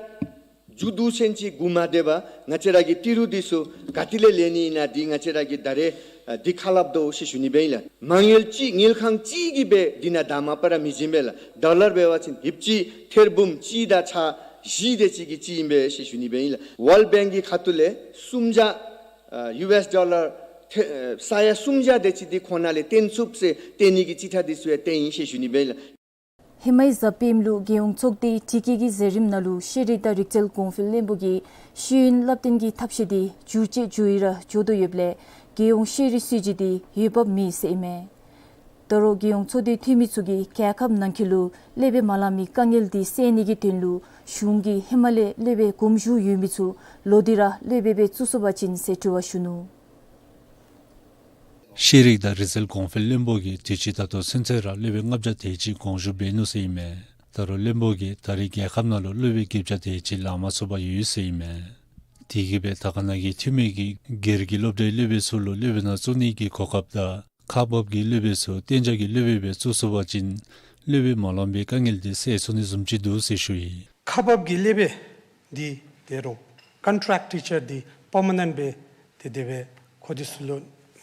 མཇུག་བསྡུ་ཚུན་ཚོད་འགོར་མ་སྡོད་པར་ང་བཅས་ར་གི་ཏི་རུ་འདི་ཚུ་ག་ཏེ་ལས་ལེན་ནི་ཨིན་ན་འདི་ང་བཅས་ར་གིས་ད་རེས་ཨ་འདི་ཁ་སླབ་དོ་ཟེར་ཞུ་ནི་སྦེ་ཨིན་ལགས། མ་དངུལ་གཅིག་དངུལ་ཁང་གཅིག་གིས་སྦེ་འདི་ནང་དང་མ་པ་ར་མི་བྱིན་པས་ལགས། ཌོ་ལར་འབད་བ་ཅིན་ཧིབ་གཅིག་ཐེར་འབུམ་གཅིག་དང་ཚག་བཞི་དེ་ཅིག་གི་གཅིག་ཨིན་པས་ཟེར་ཞུ་ནི་སྦེ་ཨིན་ལགས། ཝཱལཌ་བེངཀ་གི་ཁ་ཐུག་ལས་སུམ་བརྒྱ་ཨ་ཡུ་ཨེསི་ཌོ་ལར་ཐེ་ཨ་ས་ཡ་སུམ་བརྒྱ་དེ་ཅིག་འདི་ཁོང་ནང་ལས་བཏོན་ཚུགས་ཟེར་བཏོན་ནི་གི་ཅིག་ཁྲ་འདི་ཚུ་ཡང་བཏོན་ཡི་ཟེར་ཞུ་ནི་སྦེ་ཨིན་ལགས། ཧེ་མའི་གཟའ་སྤེནམ་ལུ་རྒྱལ་ཡོངས་ཚོགས་སྡེའི་དྲི་བཀོད་ཀྱི་མཛད་རིམ་ནང་ལུ་ཤེས་རིག་དང་རིག་རྩལ་གོང་འཕེལ་བློན་པོ་གིས་ཤེས་ཡོན་བསླབ་སྟོན་གྱི་ཐབས་ཤེས་འདི་འགྱུར་བཅོས་འགྱུར་བ་ར་འགྱོ་དོ་ཡོདཔ་ལས་རྒྱལ་ཡོངས་ཤེས་རིག་སྲིད་བྱུས་འདི་འོས་འབབ་མེད་ཟེར་ཨིན་མས། ད་རུང་རྒྱལ་ཡོངས་ཚོགས་སྡེའི་འཐུས་མི་ཚུ་གིས་རྒྱལ་ཁབ་ནང་འཁོད་ལུ་སློབ་དཔོན་མ་ལང་མི་དཀའ་ངལ་འདི་སེལ་ནི་གི་དོན་ལུ་གཞུང་གིས་ཧེ་མ་ལས་སློབ་དཔོན་གོམ་ཞུ་ཡོད་མི་ཚུ་ལོག་སྟེ་ར་སློབ་དཔོན་སྦེ་བཙུགས་ཚུགས་པ་ཅིན་ཟེར་དྲི་བ་ཞུ་ནུག། ཤེས་རིག་དང་རིག་རྩལ་གོང་འཕེལ་བློན་པོ་གིས་དུས་ཅི་ད་ལྟོ་ཚུན་ཚོད་ར་སློབ་དཔོན་ལྔ་བརྒྱ་དེ་ཅིག་གོམ་ཞུ་འབད་ནུག་ཟེར་ཨིན་མས། ད་རུང་བློན་པོ་གིས་ད་རེས་རྒྱལ་ཁབ་ནང་ལུ་སློབ་དཔོན་བརྒྱད་བརྒྱ་དེ་ཅིག་ལང་མ་ཚུགས་པར་ཡོད་ཟེར་ཨིན་མས། དེ་གིས་སྦེ་དར་ཁང་ནང་གི་འཐུས་མི་གིས་སྒེར་གྱི་སློབ་གྲྭའི་སློབ་དཔོན་ཚུ་ལུ་སློབ་དཔོན་ནང་བཙུགས་ནི་གི་གོ་སྐབས་དང་ཁག་འབག་གི་སློབ་དཔོན་ཚུ་གཏན་འཇགས་ཀྱི་སློབ་དཔོན་སྦེ་བཙུགས་ཚུགས་པ་ཅིན་སློབ་དཔོན་མ་ལང་པའི་དཀའ་ངལ་འདི་སེལ་ཚུགས་ནི་བཟུམ་ཅིག་འདུག་ཟེར་ཞུ་ཡི། ཁག་འབག་གི་སློབ་དཔོན་འདི་ཏེ་རུང་ཀོན་ཊེཀཊ་ཊི་ཆར་འདི་པར་མ་ནེནཊ་སྦེ་ཏེ་དེ་སྦེ་ཁོང་འདི་ཚུ་ལུ་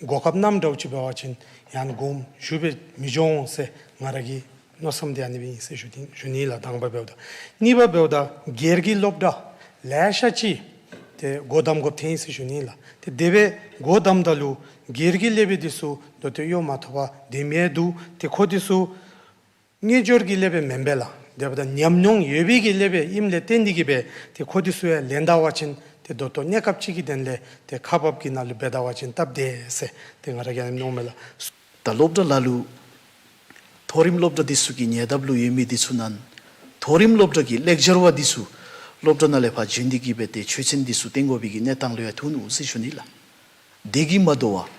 གོ་སྐབས་གནངམ་འདྲཝ་ཅིག་འབད་བ་ཅིན་ཡང་གོམ་ཞུ་སྦེ་མི་འགྱོ་འོང་ཟེར་ང་ར་གི་མནོ་བསམ་འདི་ཨ་ནི་སྦེ་ཨིན་ཟེར་ཞུ་ནི་ཞུ་ནི་ལགས། དང་པ་འབདཝ་ད། གཉིས་པ་འབདཝ་ད་སྒེར་གྱི་སློབ་གྲྭ་ལེ་ཤ་ཅིག་ཏེ་སྒོ་བསྡམ་དགོཔ་ཐོན་ཡི་ཟེར་ཞུ་ནི་ལགས། ཏེ་དེ་སྦེ་སྒོ་བསྡམ་ད་ལུ་སྒེར་གྱི་སློབ་དཔོན་འདི་ཚུ་ད་ལྟོ་གཡོག་མ་ཐོབ་པར་སྡོད་མི་འདུག། ཏེ་ཁོང་འདི་ཚུ་དངུལ་འབྱོར་གྱི་སློབ་དཔོན་མེན་པས་ལགས། དེ་འབདཝ་ད་ཉམས་མྱོང་ཡོད་པའི་གི་སློབ་དཔོན་ཨིནམ་ལས་བརྟེན་ཏེ་གིས་སྦེ་ཏེ་ཁོང་འདི་ཚུ་ཡང་ལེན་ད་པ་ཅིན་ཏེ་ད་ལྟོ་གནས་སྐབས་ཅིག་གི་དོན་ལས་ཏེ་ཁག་འབག་གི་ནང་ལུ་འབད་ད་པ་ཅིན་སྟབས་བདེ་ཟེར་ཏེ་ང་ར་གིས་ཨ་ནེམ་མནོཝ་མས་ལགས། ད་སློབ་གྲྭ་ལ་ལུ་མཐོ་རིམ་སློབ་གྲྭ་འདི་ཚུ་གི་ཉེ་འདབས་ལུ་ཡོད་མི་འདི་ཚུ་ནང་མཐོ་རིམ་སློབ་གྲྭ་གི་ལེག་ཅར་བ་འདི་ཚུ་སློབ་གྲྭ་ནང་ལས་ཕར་བྱོན་ཏེ་གིས་སྦེ་ཏེ་ཆོས་ཚན་འདི་ཚུ་སྟོན་དགོ་པའི་གི་གནས་སྟངས་ལུ་ཡང་ཐུག་ནུག་ཟེར་ཞུ་ནི་ལགས། དེ་གིས་མ་དོ་བར་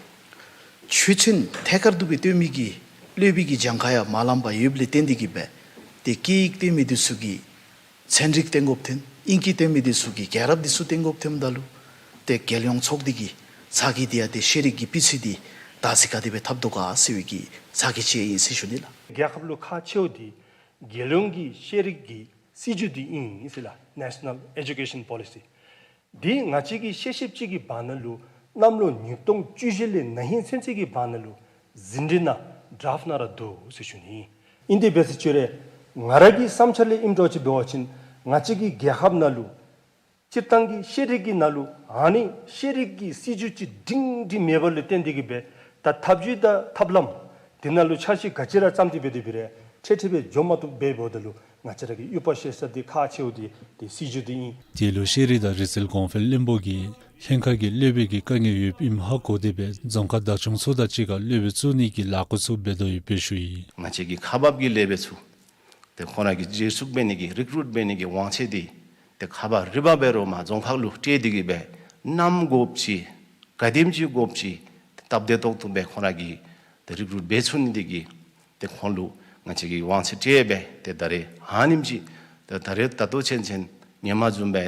ཆོས་ཚན་ཐད་ཀར་དུ་སྦེ་སྟོན་མི་གི་སློབ་དཔོན་གྱི་གྱངས་ཁ་ཡང་མ་ལངམ་སྦེ་ཡོདཔ་ལས་བརྟེན་ཏེ་གིས་སྦེ་ཏེ་སྐད་ཡིག་སྟོན་མི་འདི་ཚུ་གི་ཚན་རིག་སྟོན་དགོཔ་ཐོནམ་ཨིན་གྱི་སྟོན་མི་འདི་ཚུ་གི་རྒྱལ་རབས་འདི་ཚུ་སྟོན་དགོཔ་ཐོནམ་ད་ལུ་ཏེ་རྒྱལ་ཡོངས་ཚོགས་སྡེ་གི་ཚ་གྱང་འདི་ཡང་ཏེ་ཤེས་རིག་གི་སྤུས་ཚད་འདི་ད་ཅི་ག་དེ་སྦེ་འཐབ་དོ་ག་ཟེར་བའི་གི་ཚ་གྱང་ཅིག་ཨིན་ཟེར་ཞུ་ནི་ལགས། རྒྱལ་ཁབ་ལུ་ཁག་ཆེཝ་འདི་རྒྱལ་ཡོངས་ཀྱི་ཤེས་རིག་གི་སྲིད་བྱུས་འདི་ཨིན་ཟེར་ལགས། National Education Policy། འདི་ང་བཅས་ཀྱི་ཤེས་ཤེསཔ་ཅིག་གི་བར་ན་ལུ་གནམ་ལོ་ཉིས་སྟོང་བཅུ་བཞི་ལས་ན་ཧིང་ཚུན་ཚོད་ཀྱི་བར་ན་ལུ་ཟིན་བྲིས་ནང་ཌ་རཕཊ་ནང་ར་འདུག་ཟེར་ཞུ་ནི། ཨིན་ཏེ་འབད་ཟེར་ཅི་རུང་ང་ར་གི་བསམ་འཆར་ལས་ཨིནམ་འདྲཝ་ཅིག་འབད་བ་ཅིན་ང་བཅས་ཀྱི་རྒྱལ་ཁབ་ནང་ལུ་སྤྱིར་བཏང་གི་ཤེས་རིག་གི་ནང་ལུ་ཨ་ནི་ཤེས་རིག་གི་སྲིད་བྱུས་ཅིག་སྒྲིང་སྒྲི་མེདཔ་ལུ་བརྟེན་ཏེ་གིས་སྦེ་ད་ཐབས་བྱུས་དང་ཐབས་ལམ་འདི་ནང་ལུ་འཆར་གཞི་ག་ཅི་ར་བརྩམས་ཏེ་འབད་དེ་འབད་རུང་འཕྲལ་འཕྲལ་སྦེ་འགྱོ་མ་བཏུབ་པས། འབདཝ་ད་ལུ་ང་བཅས་ར་གིས་དབྱུག་པ་བཤེད་ས་འདི་ཁག་ཆེཝ་འདི་ཏེ་སྲིད་བྱུས་འདི་ཨིན། དེ་ལུ་ཤེས་རིག་དང་རིག་རྩལ་གོང་འཕེལ་བློན་པོ་གིས་ལྷན་ཁག་གི་སློབ་དཔོན་གྱི་དཀའ་ངལ་ཡོདཔ་ཨིནམ་ཧ་གོ་སྟེ་སྦེ་རྫོང་ཁག་བདག་སྐྱོང་ཚུ་དང་གཅིག་ཁར་སློབ་དཔོན་བཙུགས་ནི་གི་ལས་འགུལ་ཚུ་འབད་དོ་ཡོདཔ་སྦེ་ཞུ་ཡི། ང་བཅས་ཀྱི་ཁག་འབགཔ་གི་སློབ་དཔོན་ཚུ་ཏེ་ཁོང་ར་གི་བརྗེ་སོར་འབད་ནི་གི་རི་ཀུ་རུཊ་འབད་ནི་གི་དབང་ཚད་འདི་ཏེ་ཁག་འབག་རི་འབག་འབད་རུང་མ་རྫོང་ཁག་ལུ་སྤྲོད་དེ་གིས་སྦེ་ནམ་དགོཔ་ཅིག་ག་དེམ་ཅིག་དགོཔ་ཅིག་སྟབས་བདེ་ཏོག་ཏོ་སྦེ་ཁོང་ར་གིས་ཏེ་རི་ཀུ་རུཊ་འབད་ཚུགས་ནི་འདི་གིས་ཏེ་ཁོང་ལུ་ང་བཅས་ཀྱིས་དབང་ཚད་སྤྲོད་སྦེ་ཏེ་ད་རེས་ཨ་ནེམ་ཅིག་ཏེ་ད་རེས་ད་ལྟོ་ཚུན་ཚོད་ཧེ་མ་བཟུམ་སྦེ་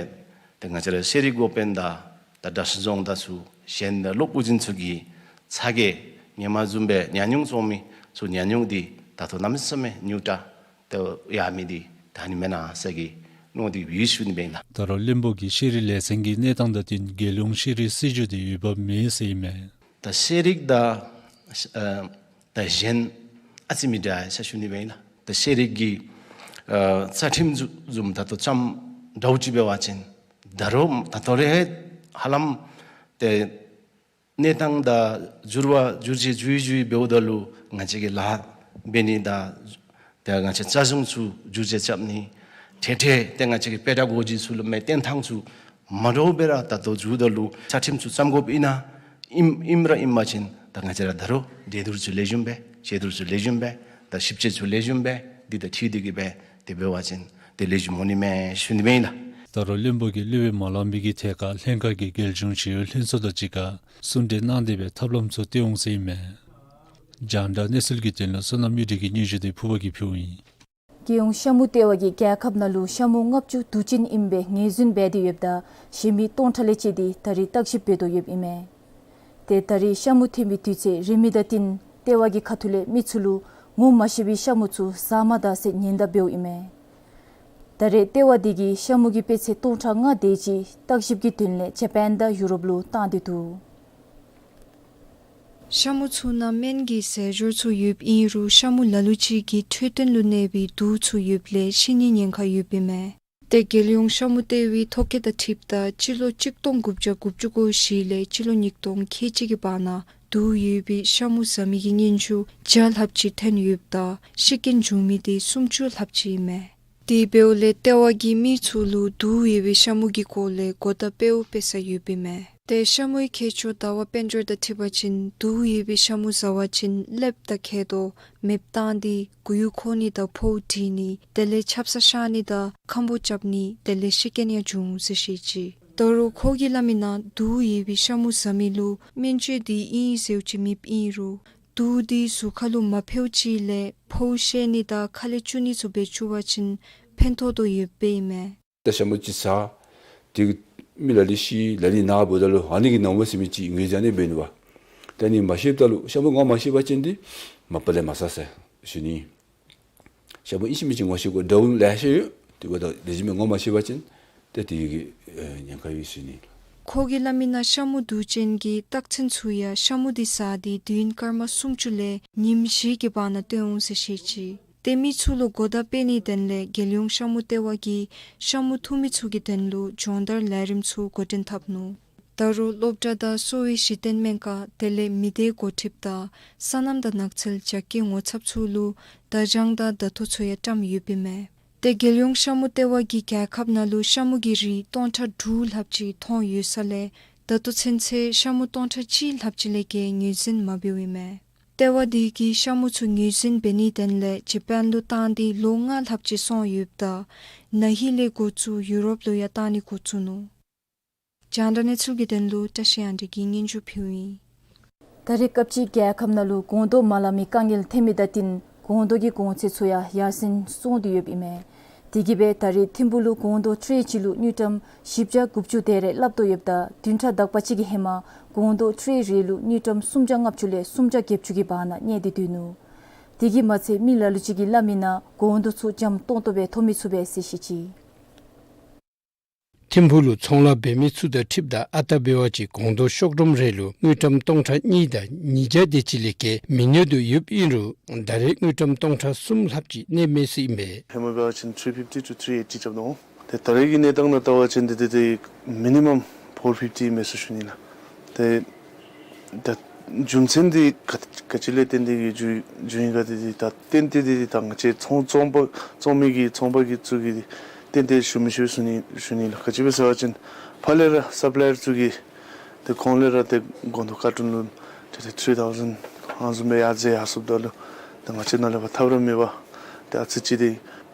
ཏེ་ང་བཅས་ར་ཤེས་རིག་འགོ་དཔོན་དང་ད་གྲྭ་ཚང་རྫོང་དང་ཚུ་གཞན་ད་སློབ་དབུ་འཛིན་ཚུ་གི་ཚ་གྱང་ཧེ་མ་བཟུམ་སྦེ་ཉམས་མྱོང་བཙོང་མི་ཚུ་ཉམས་མྱོང་འདི་ད་ལྟོ་གནམ་མེད་ས་མེད་ཉུང་དྲགས་ཏེ་ཡར་མི་འདི་ད་ཨ་ནི་མེན་ན་ཟེར་གྱི་མནོ་སྟེ་ཡོད་ཞུ་ནི་ཨིན་ལགས། ད་རུང་བློན་པོ་གིས་ཤེས་རིག་ལས་ཚན་གྱི་གནས་སྟངས་དང་བསྟུན་རྒྱལ་ཡོངས་ཤེས་རིག་སྲིད་བྱུས་འདི་འོས་འབབ་མེད་ཟེར་ཨིན་མས། ད་ཤེས་རིག་དང་ཨ་དང་གཞན་ཨ་ཙི་མི་འདྲ་ཟེར་ཞུ་ནི་ཨིན་ལགས། ད་ཤེས་རིག་གི་ཨ་རྩ་ཁྲིམས་བཟུམ་ད་ལྟོ་བརྩམས་འདྲཝ་ཅིག་འབད་བ་ཅིན་ད་རུང་ད་ལྟོ་ར་ཧ་ལམ་ཏེ་གནས་སྟངས་དང་འགྱུར་བ་འགྱུར་བཅོས་འགྱུར་འགྱུར་འབདཝ་ད་ལུ་ང་བཅས་ཀྱི་ལཱ་འབད་ནི་དང་ཏེ་ང་བཅས་རྩ་གཞུང་ཚུ་འགྱུར་བཅོས་རྐྱབ་ནི་འཕྲལ་འཕྲལ་ཏེ་ང་བཅས་ཀྱི་པེ་ཌ་གོ་ཇི་ཚུ་ལུ་མེན་བསྟེན་ཐངས་ཚུ་མ་འདྲཝ་སྦེ་ར་ད་ལྟོ་འགྱུརཝ་ད་ལུ་རྩ་ཁྲིམས་ཚུ་བརྩམ་དགོཔ་ཨིན་ན་ཨིནམ་ཨིནམ་ར་ཨིན་པ་ཅིན་ད་ང་བཅས་ར་ད་རུང་གྲོས་བསྡུར་ཚུ་ལེགས་ཤོམ་སྦེ་བཅའ་བསྡུར་ཚུ་ལེགས་ཤོམ་སྦེ་ད་ཞིབ་དཔྱད་ཚུ་ལེགས་ཤོམ་སྦེ་འདི་དང་འཁྲིལ་ཏེ་གིས་སྦེ་ཏེ་འབད་བ་ཅིན་ཏེ་ལེགས་ཤོམ་འོང་ནི་མས་ཞུ་ནི་ཨིན་ལགས། ད་རུང་བློན་པོ་གིས་སློབ་དཔོན་མ་ལང་པའི་གི་ཐད་ཁར་ལྷན་ཁག་གིས་རྒྱལ་གཞུང་ཞི་གཡོག་ལྷན་ཚོགས་དང་གཅིག་ཁར་གསུང་གྲོས་གནང་སྟེ་སྦེ་ཐབས་ལམ་ཚུ་སྟོན་འོང་ཟེར་ཨིན་མས། རྒྱང་བསྒྲགས་གནས་ཚུལ་གྱི་དོན་ལུ་བསོད་ནམས་གཡུ་སྒྲོན་གྱིས་སྙན་ཞུ་འདི་ཕུར་པ་གིས་ཕུལཝ་ཨིན། རྒྱལ་ཡོངས་ཤ་མུ་ལྟེ་བ་གིས་རྒྱལ་ཁབ་ནང་ལུ་ཤ་མུ་ལྔ་བཅུ་དུས་ཅན་ཨིནམ་སྦེ་ངོས་འཛིན་འབད་དེ་ཡོདཔ་ད་གཞན་མི་སྟོང་ཕྲག་ལས་བཅད་དེ་ད་རེས་བརྟག་ཞིབ་འབད་དོ་ཡོདཔ་ཨིན་མས། ཏེ་ད་རེས་ཤ་མུ་ཐོན་པའི་དུས་ཚོད་རན་མི་དང་བསྟུན་ལྟེ་བ་གི་ཁ་ཐུག་ལས་མི་ཚུ་ལུ་ངོ་མ་ཤེས་པའི་ཤ་མུ་ཚུ་ཟ་མ་ད་ཟེར་ཉེན་བརྡ་འབདཝ་ཨིན་མས། ད་རེས་ལྟེ་བ་འདི་གིས་ཤ་མུ་གི་དཔེ་ཚད་སྟོང་ཕྲག་ལྔ་དེ་ཅིག་བརྟག་ཞིབ་ཀྱི་དོན་ལས་ཇ་པཱན་དང་ཡུ་རོབ་ལུ་བཏང་སྟེ་འདུག། ཤ་མུ་ཚུ་ནང་སྨན་གྱི་ཟས་སྦྱོར་ཚུ་ཡོདཔ་ཨིན་རུང་ཤ་མུ་ལ་ལུ་ཅིག་གི་འཕྲོད་བསྟེན་ལུ་གནོད་པའི་དུག་ཚུ་ཡོདཔ་ལས་ཤི་ནིའི་ཉེན་ཁ་ཡོདཔ་ཨིན་མས། ཏེ་རྒྱལ་ཡོངས་ཤ་མུ་ལྟེ་བའི་ཐོ་བཀོད་དང་འཁྲིལཝ་ད་སྤྱི་ལོ་གཅིག་སྟོང་དགུ་བརྒྱ་དགུ་བཅུ་གོ་བཞི་ལས་སྤྱི་ལོ་ཉིས་སྟོང་ཁལ་གཅིག་གི་བར་ན་དུག་ཡོད་པའི་ཤ་མུ་ཟ་མི་གི་སྙན་ཞུ་བརྒྱ་ལྷགཔ་ཅིག་ཐོན་ཡོདཔ་ད་ཤི་རྐྱེན་བྱུང་མི་དེ་སུམ་ཅུ་ལྷགཔ་ཅིག་ཨིན་མས། དེ་འབདཝ་ལས་ལྟེ་བ་གིས་མི་ཚུ་ལུ་དུག་ཡོད་པའི་ཤ་མུ་གི་སྐོར་ལས་གོ་བརྡ་སྤེལཝ་སྤེལ་ས་ཡོདཔ་ཨིན་མས། ཏེ་ཤ་མུའི་མཁས་མཆོག་ཟླ་བ་དཔལ་འབྱོར་དང་འཁྲིལ་བ་ཅིན་དུག་ཡོད་པའི་ཤ་མུ་ཟ་བ་ཅིན་ཀླདཔ་དང་མཁལ་རྡོག་མེདཔ་བཏང་སྟེ་མགུ་ཡུ་འཁོར་ནི་དང་ཕོཝ་འདྲེན་ནི་དེ་ལས་ཆབ་གསང་བཤལ་ནི་དང་ཁམ་བུ་རྐྱབ་ནི་དེ་ལས་ཤི་རྐྱེན་ཡང་འབྱུང་ཟེར་བཤད་ཅི། ད་རུང་ཁོ་གིས་སླབ་མི་ནང་དུག་ཡོད་པའི་ཤ་མུ་ཟ་མི་ལུ་སྨན་བཅོས་འདི་ཨིན་ཟེརཝ་ཅིག་མེདཔ་ཨིན་རུང་དུག་འདི་གཟུགས་ཁ་ལུ་མ་ཕོགཔ་ཅིག་ལས་ཕོཝ་བཤལ་ནི་དང་ཁ་ལས་བཅུག་ནི་ཚུ་འབད་བཅུག་པ་ཅིན་ཕན་ཐོགས་དོ་ཡོདཔ་ཨིན་མས། ད་ཤ་མུ་ཅིག་ཟ། དེ་གིས་མི་ལ་ལུ་ཤི་ལ་ལུ་ན་འབདཝ་ད་ལུ་ཨ་ནི་གིས་ན་འོང་ཟེར་མི་ཅིག་ངོས་འཛིན་ནི་འབད་ནུག་པ། ད་ཨ་ནི་མ་ཤེསཔ་ད་ལུ་ཤ་མུ་ངོ་མ་ཤེས་པ་ཅིན་འདི་མ་པ་ལས་མ་ཟ་ཟེར་ཞུ་ནི། ཤ་མུ་ཨིན་ཤེས་མི་ཅིག་ངོ་ཤེས་དགོ། འདྲཝ་ལེ་ཤ་ཡོད། དེ་འབདཝ་ད་ལེགས་ཤོམ་སྦེ་ངོ་མ་ཤེས་པ་ཅིན་ཏེ་དེ་གི་ཨེ་ཉེན་ཁ་ཡོད་ཟེར་ཞུ་ནི། ཁོ་གིས་སླབ་མི་ནང་ཤ་མུ་དུག་ཅན་གྱི་རྟགས་མཚན་ཚུ་ཡང་ཤ་མུ་འདི་ཟ་སྟེ་དུས་ཡུན་སྐར་མ་སུམ་ཅུ་ལས་ཉིནམ་བཞི་གི་བར་ན་སྟོན་འོང་ཟེར་བཤད་ཅི། ཏེ་མི་ཚུ་ལུ་གོ་བརྡ་སྤེལ་ནིའི་དོན་ལས་རྒྱལ་ཡོངས་ཤ་མུ་ལྟེ་བ་གིས་ཤ་མུ་འཐུང་མི་ཚུ་གི་དོན་ལུ་སྦྱོང་བརྡར་ལས་རིམ་ཚུ་འགོ་འདྲེན་འཐབ་ནུག། ད་རུང་སློབ་གྲྭ་དང་གསོ་བའི་གཞི་རྟེན་སྨན་ཁང་དེ་ལས་མི་སྡེའི་འགོ་ཁྲིདཔ་དང་སོ་ནམ་དང་ནགས་ཚལ་རྒྱ་སྐྱེད་ངོ་ཚབ་ཚུ་ལུ་བརྡ་བྱང་དང་བརྡ་ཐོ་ཚུ་ཡང་བཀྲམ་ཡོདཔ་ཨིན་མས། ཏེ་རྒྱལ་ཡོངས་ཤ་མུ་ལྟེ་བ་གིས་རྒྱལ་ཁབ་ནང་ལུ་ཤ་མུ་གི་རིགས་སྟོང་ཕྲག་དྲུག་ལྷགཔ་ཅིག་མཐོང་ཡོད་ས་ལས་ད་ལྟོ་ཚུན་ཚོད་ཤ་མུ་སྟོང་ཕྲག་གཅིག་ལྷགཔ་ཅིག་ལས་བརྒལ་ངོས་འཛིན་མ་འབདཝ་ཨིན་མས། ལྟེ་བ་འདི་གིས་ཤ་མུ་ཚུ་ངོས་འཛིན་འབད་ནིའི་དོན་ལས་ཇ་པཱན་ལུ་བཏང་སྟེ་ལོ་ལྔ་ལྷགཔ་ཅིག་སོང་ཡོདཔ་ད་ན་ཧིང་ལས་འགོ་བཙུགས་ཡུ་རོབ་ལུ་ཡང་བཏང་ནི་འགོ་བཙུགས་ནུག། རྒྱང་བསྒྲགས་གནས་ཚུལ་གྱི་དོན་ལུ་བཀྲ་ཤིས་དབྱངས་སྒྲོན་གྱིས་སྙན་ཞུ་ཕུལཝ་ཨིན། ད་རེས་སྐབས་ཅིག་རྒྱལ་ཁབ་ནང་ལུ་སྒོང་རྡོག་མ་ལང་མི་དཀའ་ངལ་ཐོན་མི་དང་བསྟུན་སྒོང་རྡོག་གི་གོང་ཚད་ཚུ་ཡང་ཡར་སེང་སོང་སྟེ་ཡོདཔ་ཨིན་མས། དེ་གིས་སྦེ་ད་རེས་ཐིམ་ཕུག་ལུ་སྒོང་རྡོག་ཊྲེ་གཅིག་ལུ་དངུལ་ཀྲམ་བཞི་བརྒྱ་དགུ་བཅུ་དེ་རེ་སླབ་དོ་ཡོདཔ་ད་བདུན་ཕྲག་དག་པ་ཅིག་གི་ཧེ་མ་སྒོང་རྡོག་ཊྲེ་རེ་ལུ་དངུལ་ཀྲམ་སུམ་བརྒྱ་ལྔ་བཅུ་ལས་སུམ་བརྒྱ་བརྒྱད་ཅུ་གི་བར་ན་གནས་ཏེ་སྡོད་ནུག། དེ་གིས་མ་ཚད་མི་ལ་ལུ་ཅིག་གིས་སླབ་མིའི་ནང་སྒོང་རྡོག་ཚུ་འཇམ་ཏོང་ཏོ་སྦེ་ཐོབ་མི་ཚུགས་པས་ཟེར་བཤད་ཅི། ཐིམ་ཕུག་ལུ་ཚོང་ལཱ་འབད་མི་ཚུ་དང་འཁྲིལཝ་ད་ཨ་རྟག་འབད་བ་ཅིན་སྒོང་རྡོག་ཤོག་སྒྲོམ་རེ་ལུ་དངུལ་ཀྲམ་སྟོང་ཕྲག་གཉིས་དང་ཉིས་བརྒྱ་དེ་ཅིག་ལས་བརྒལ་མི་གནས་དོ་ཡོདཔ་ཨིན་རུང་ད་རེས་དངུལ་ཀྲམ་སྟོང་ཕྲག་གསུམ་ལྷགཔ་ཅིག་གནས་མས་ཟེར་ཨིན་པས། ཧེ་མ་འབད་བ་ཅིན་three fifty to three eighty རྐྱབ་ནུག། ཏེ་ད་རེས་ཀྱི་གནས་སྟངས་ནང་བལྟ་བ་ཅིན་ཏེ་ཏེ་ཏེ་མི་ནི་མམ་ཕོར་ཕིཕ་ཊི་མས་ཟེར་ཞུ་ནི་ལགས། ཏེ་ད་རྒྱུ་མཚན་འདི་ག་ག་ཅི་ལས་བརྟེན་ཏེ་གི་རྒྱུ་རྒྱུ་ཨིན་ག་འདི་འདི་ད་ཏན་ཏན་འདི་འདི་ད་ང་བཅས་ཚོང་ཚོང་པ་ཚོང་མི་གི་ཚོང་པ་གི་ཚུ་གིས་ཏན་ཏན་ཞུ་མི་ཤེས་ཟེར་ཞུ་ནི་ཞུ་ནི་ལགས། ག་ཅི་སྦེ་ཟེར་བ་ཅིན་ཕར་ལས་ར་སབ་ལ་ཡར་ཚུ་གིས་ཏེ་ཁོང་ལས་ར་ཏེ་སྒོང་རྡོག་ཀར་ཊོན་ལུ་ཏེ་ཏེ་ཐི་རི་ཐའུ་ཟེན་ཨ་ནི་བཟུམ་སྦེ་ཡར་འཛེགས་ཡར་སོངམ་ད་ལུ་ཏེ་ང་བཅས་ནང་ལས་ཕར་ཐབས་ར་མེད་པར་ཏེ་ཨ་ཙི་ཅིག་འདི་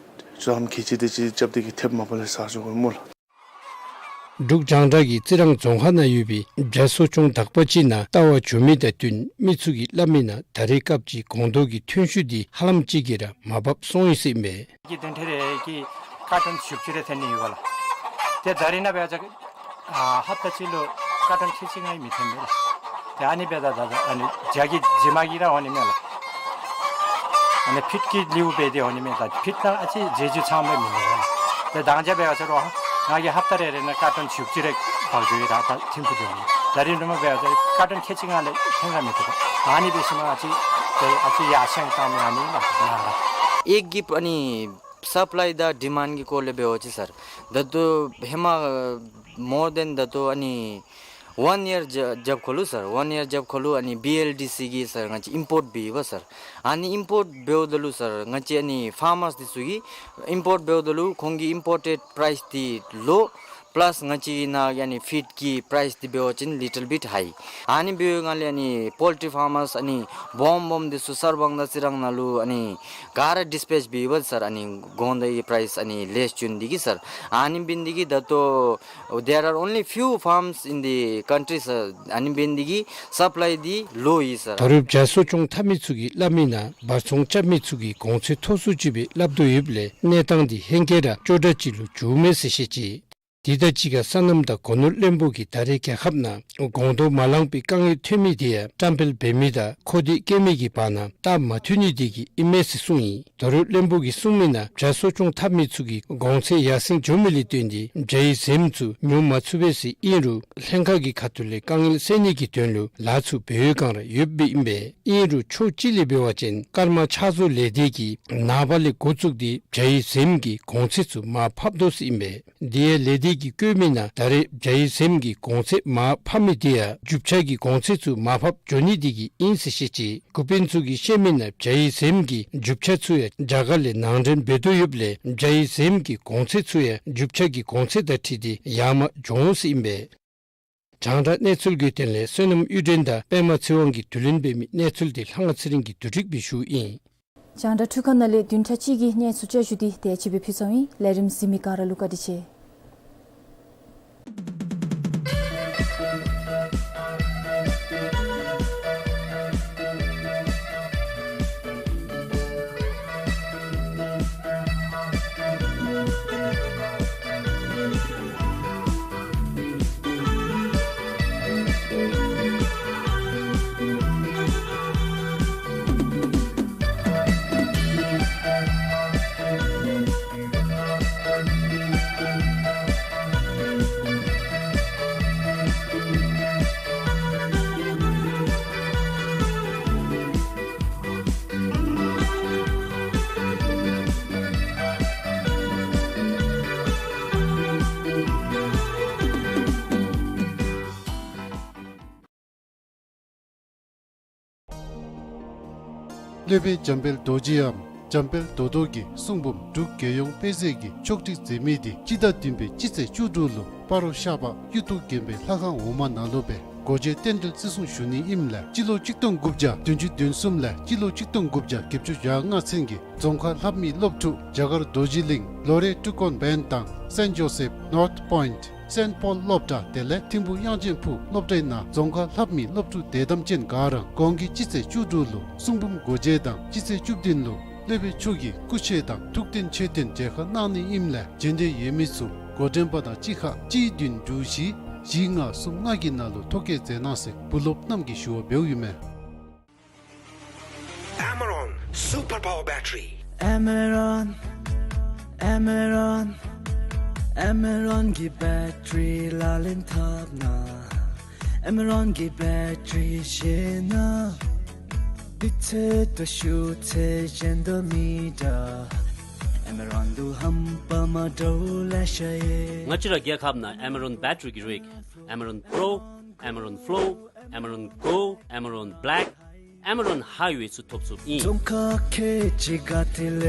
ཅུང་ཁེ་ཅིག་དེ་ཅིག་རྐྱབ་སྟེ་གི་ཐེབས་མ་པ་ལས་ཟ་འགྱོ་དགོ་སྨོ་ལགས། འབྲུག་རྒྱང་བསྒྲགས་ཀྱིས་རྩི་རང་རྫོང་ཁག་ནང་ཡོད་པའི་བྱ་གསོ་སྐྱོང་དག་པ་ཅིག་ནང་བལྟ་བར་འགྱོ་མི་དང་བསྟུན་མི་ཚུ་གིས་སླབ་མིའི་ནང་ད་རེས་སྐབས་ཅིག་སྒོང་རྡོག་གི་ཐོན་ཤུགས་འདི་ཧ་ལམ་ཅིག་གིས་ར་མར་བབས་སོང་ཡི་ཟེར་ཨིན་པས། ཀྱི་བདུན་ཕྲག་རེ་གི་ཀར་ཊོན་བཞི་བཅུ་རེ་ཐོན་ནི་ཡོད་པ་ལགས། ཏེ་ད་རེས་ནངས་པ་ཡང་ཅིག་ཨ་ཧབ་ཏ་གཅིག་ལུ་ཀར་ཊོན་ཁལ་གཅིག་ལྔ་ཡང་མི་ཐོན་པས་ལགས། ཏེ་ཨ་ནི་འབདཝ་ད་ད་ཨ་ནི་བྱ་གི་རྫི་མ་གིས་ར་འོང་ནི་མས་ལགས། ཨ་ནི་ཕིཊ་ཀྱི་ལེའུ་སྦེ་ཏེ་འོང་ནི་མས། ད་ཕིཊ་ནང་ཨ་ཙི་བྱེ་རྒྱུ་ཚང་པའི་མི་འདུག་ལགས། ཏེ་དང་ཅ་འབད་བ་ཅིན་རོགས་ང་གིས་ཧབ་ཏ་རེ་རེ་ནང་ཀར་ཊོན་བཞི་བཅུ་རེ་འབག་འགྱོ་ཡི་ར་ད་ཐིམ་ཕུག་འགྱོ་ནི། ད་རེས་ནངས་པ་འབད་བ་ཅིན་ཀར་ཊོན་ཁལ་གཅིག་ལྔ་ལས་ཐོན་ར་མི་ཐོན་པས། ཨ་ནི་འབད་ཞིནམ་ཨ་ཙི་ཏེ་ཨ་ཙི་ཡར་སེང་བཏང་མི་ཨ་ནི་ལགས་ནང་ར། ཨེག་གི་ཨ་ནི་སབ་ལའི་དང་ཌི་མཱནཌ་གི་སྐོར་ལས་འབད་བ་ཅིན་སར་ད་ལྟོ་ཧེ་མ་མོར་དེན་ད་ལྟོ་ཨ་ནི་ཝན་ཡར་རྒྱབ་ཁ་ལུ་སར་ཝན་ཡར་རྒྱབ་ཁ་ལུ་ཨ་ནི་བི་ཨེལ་ཌི་སི་གིས་སར་ང་བཅས་ཨིམ་པོརཊ་འབད་ཡི་པ་སར། ཨ་ནི་ཨིམ་པོརཊ་འབདཝ་ད་ལུ་སར་ང་བཅས་ཨ་ནི་ཕར་མརསི་འདི་ཚུ་གིས་ཨིམ་པོརཊ་འབདཝ་ད་ལུ་ཁོང་གི་ཨིམ་པོར་ཊེཌ་པ་རའིསི་འདི་ལོ་པ་ལཱསི་ང་བཅས་ནཱ་གི་ཨ་ནི་ཕིཊ་ཀྱི་པ་རའིསི་འདི་འབད་བ་ཅིན་ལི་ཊལ་བིཊ་ཧའི། ཨ་ནི་འབདཝ་ལས་ཨ་ནི་པོལ་ཊི་ཕར་མརསི་ཨ་ནི་སྦོམ་སྦོམ་འདི་ཚུ་གསར་སྤང་དང་རྩི་རང་ནང་ལུ་ཨ་ནི་ག་ར་ཌིས་པེཆ་འབད་ཡི་པ་སར། ཨ་ནི་སྒོང་རྡོག་གི་པ་རའིསི་ཨ་ནི་ལེསི་བྱུང་སྟེ་གི་སར། ཨ་ནི་འབད་ནི་དེ་གིས་ད་ལྟོ་there are only few farms in the country སར། ཨ་ནི་འབད་ནི་དེ་གིས་སབ་ལའི་འདི་ལོ་ཡི་སར། ད་རུང་བྱ་གསོ་སྐྱོང་འཐབ་མི་ཚུ་གིས་སླབ་མིའི་ནང་འབག་ཚོང་རྐྱབ་མི་ཚུ་གིས་གོང་ཚད་མཐོ་སུ་ཅིག་སྦེ་སླབ་དོ་ཡོདཔ་ལས་གནས་སྟངས་འདི་ཧེང་སྐལ་ར་སྐྱོ་དྲགས་ཅིག་ལུ་འགྱུརཝ་མས་ཟེར་བཤད་ཅི། དེ་དང་གཅིག་ཁར་སོ་ནམ་དང་སྒོ་ནོར་བློན་པོ་གིས་ད་རེས་རྒྱལ་ཁབ་ནང་སྒོང་རྡོག་མ་ལང་པའི་དཀའ་ངལ་ཐོན་མི་དེ་ཡང་བཀྲམ་སྤེལ་འབད་མི་དང་མཁོ་འདོད་བསྐྱེད་མི་གི་བར་ན་སྟབས་མ་མཐུན་ནི་དེ་གིས་ཨིན་མས་ཟེར་གསུངས་ཡི། ད་རུང་བློན་པོ་གིས་གསུངས་མིའི་ནང་བྱ་གསོ་སྐྱོང་འཐབ་མི་ཚུ་གིས་གོང་ཚད་ཡར་སེང་འགྱོ་མི་ལས་བརྟེན་ཏེ་བྱ་ཡི་ཟེམ་ཚུ་ཉོ་མ་ཚུགས་པས་ཟེར། ཨིན་རུང་ལྷན་ཁག་གི་ཁ་ཐུག་ལས་དཀའ་ངལ་སེལ་ནི་གི་དོན་ལུ་ལཱ་ཚུ་འབད་བའི་བསྒང་ར་ཡོདཔ་ཨིན་པས། ཨིན་རུང་ཕྱོགས་གཅིག་ལས་འབད་བ་ཅིན་ཀརྨ་ཕྱག་བཟོ་ལས་སྡེ་གིས་ནངས་པ་ལས་འགོ་བཙུགས་ཏེ་བྱ་ཡི་ཟེམ་གྱི་གོང་ཚད་ཚུ་མར་ཕབ་དོ་ཟེར་ཨིན་པས། དེ་ཡང་ལས་སྡེ་གིས་བཀོད་མིའི་ནང་ད་རེས་བྱ་ཡི་ཟེམ་གྱི་གོང་ཚད་མར་ཕབ་མི་དེ་ཡང་རྒྱུ་ཆ་གི་གོང་ཚད་ཚུ་མར་ཕབ་འགྱོ་ནི་དེ་གིས་ཨིན་ཟེར་བཤད་ཅི། འགོ་དཔོན་ཚུ་གིས་བཤད་མིའི་ནང་བྱ་ཡི་ཟེམ་གྱི་རྒྱུ་ཆ་ཚུ་ཡང་རྒྱ་གར་ལས་ནང་འདྲེན་འབད་དོ་ཡོདཔ་ལས་བྱ་ཡི་ཟེམ་གྱི་གོང་ཚད་ཚུ་ཡང་རྒྱུ་ཆ་གི་གོང་ཚད་དང་འཁྲིལ་ཏེ་ཡར་མར་འགྱོ་འོང་ཟེར་ཨིན་པས། རྒྱང་བསྒྲགས་གནས་ཚུལ་གྱི་དོན་ལས་བསོད་ནམས་གཡུ་སྒྲོན་དང་པདྨ་ཚེ་དབང་གིས་བསྡུ་ལེན་འབད་མི་གནས་ཚུལ་འདི་ལྷ་དབང་ཚེ་རིང་གིས་བསྡུ་སྒྲིག་འབད་ཞུཝ་ཨིན། རྒྱང་བསྒྲགས་འཕྲུལ་ཁང་ནང་ལས་བདུན་ཕྲག་གཅིག་གི་གནས་ཚུལ་བསྐྱར་ཞུ་འདི་དེ་ཅིག་སྦེ་ཕུལ་ཚརཝ་ཨིན། ལས་རིམ་གཟིགས་མི་ག་ར་ལུ་བཀའ་དྲིན་ཆེ། སློབ་དཔོན་འཇམ་དཔལ་རྡོ་རྗེའམ་འཇམ་དཔལ་རྡོ་རྡོ་གི་གསུང་འབུམ་འབྲུག་རྒྱལ་ཡོངས་དཔེ་མཛོད་ཀྱིས་ཕྱོགས་སྒྲིག་མཛད་མི་དེ་སྤྱི་ཟླ་བདུན་པའི་སྤྱི་ཚེས་བཅུ་དྲུག་ལུ་སྤ་རོ་ཤར་པ་གཡུ་ཐོག་དགོན་པའི་ལྷ་ཁང་འོག་མ་ནང་ལུ་སྦེ་སྒོ་འབྱེད་རྟེན་འབྲེལ་བརྩི་སྲུང་ཞུ་ནི་ཨིནམ་ལས་སྤྱི་ལོ་ཆིག་སྟོང་དགུ་བརྒྱ་བདུན་ཅུ་དོན་གསུམ་ལས་སྤྱི་ལོ་ཆིག་སྟོང་དགུ་བརྒྱ་བརྒྱད་ཅུ་གྱ་ལྔ་ཚུན་གྱི་རྫོང་ཁ་ལྷབ་མི་སློབ་ཕྲུག་རྒྱ་གར་རྡོ་རྗེ་གླིང་ལོ་རེ་ཀྲུ་ཀོན་བན་དང་སེནཊ་ཇོ་སེཕ་ནོརཐ་པོའིནཊ་ སེནཊ་པོལ་སློབ་གྲྭ་དེ་ལས་ཐིམ་ཕུ་དབྱངས་ཅན་ཕུག་སློབ་གྲྭའི་ནང་རྫོང་ཁ་ལྷབ་མི་སློབ་ཕྲུག་དད་དམ་ཅན་ག་ར་གོང་གི་སྤྱི་ཚེས་བཅུ་དྲུག་ལུ་གསུང་འབུམ་སྒོ་འབྱེད་དང་སྤྱི་ཚེས་བཅུ་བདུན་ལུ་སློབ་དཔོན་མཆོག་གི་སྐུ་མཆོད་དང་ཐུགས་རྟེན་མཆོད་རྟེན་མཇལ་ཁ་གནང་ནི་ཨིནམ་ལས་རྗེས་འདེད་ཡོད་མི་ཚུ་འགོ་འདྲེན་པ་དང་གཅིག་ཁར་གཅིག་བདུན་དྲུག་བཞི་བཞི་ལྔ་གསུམ་ལྔ་གི་ནང་ལུ་ཐོ་བཀོད་མཛད་གནང་ཟེར་བུ་སློབ་རྣམས་ཀྱིས་ཞུ་བ་འབདཝ་ཨིན་མས། Amaron Super Power Battery. Amaron, Amaron, Amaron གི་བེཊ་རི་ལག་ལེན་འཐབ་ན། Amaron གི་བེཊ་རི་བཞེས་ན། དུས་ཚོད་དང་ཤུགས་ཚད་གཞན་དང་མི་འདྲ། Amaron དུ་ཧམ་པ་མ་འདྲཝ་ལེ་ཤ་ཡོད། ང་བཅས་ར་རྒྱལ་ཁབ་ནང་Amaron བེཊ་རི་གི་རིགས་Amaron Pro, Amaron Flow, Amaron Go, Amaron Black, Amaron Highway ཚུ་ཐོབ་ཚུགསཔ་ཨིན། རྫོང་ཁག་ཁལ་གཅིག་ག་ཏེ་ལས་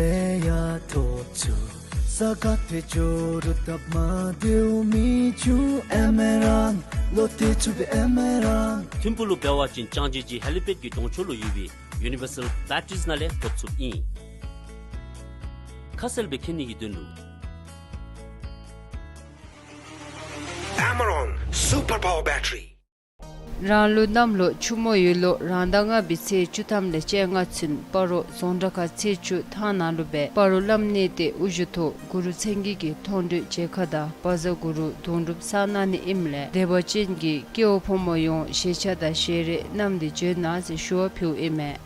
ཡང་ཐོབ་ཚུགས། ས་ག་ཏེ་འགྱོ་རུང་སྟབས་མ་བདེཝ་མི་འབྱུང་། Amaron ལོ་ཏེ་ཚུགས་པའི་Amaron། ཐིམ་ཕུག་ལུ་འབད་བ་ཅིན་ལྕང་སྦྱིས་ཀྱི་ཧེ་ལི་པེཌ་ཀྱི་གྲོང་ཚོ་ལུ་ཡོད་པའི་ཡུ་ནི་བར་སཱལ་བེབ་ཊིསཊ་ནང་ལས་ཐོབ་ཚུགསཔ་ཨིན། ཁ་གསལ་སྦེ་མཁྱེན་ནི་གི་དོན་ལུ། Amaron Super Power Battery. རང་ལུ་གནམ་ལོ་ཆུ་མོ་ཡོས་ལོ་རང་ཟླ་ལྔ་པའི་ཚེས་བཅུ་ཐམ་ལས་བཅོ་ལྔ་ཚུན་སྤ་རོ་རྫོང་བྲག་ཁ་ཚེས་བཅུ་ཐང་ནང་ལུ་སྦེ་སྤ་རོ་བླམ་གནས་བརྟན་དབུ་བཞུགས་ཐོག་གུ་རུ་མཚན་བརྒྱད་ཀྱི་མཐོང་གྲོལ་མཇལ་ཁ་དང་བཛྲ་གུ་རུ་དུང་སྒྲུབ་ཚར་གནང་ནི་ཨིནམ་ལས་དད་པ་ཅན་གྱི་སྐྱེ་བོ་ཕོ་མོ་ཡོངས་ཞལ་ཆས་དང་ཞལ་རས་བསྣམས་ཏེ་འབྱོན་གནང་ཟེར་ཞུ་བ་ཕུལཝ་ཨིན་མས།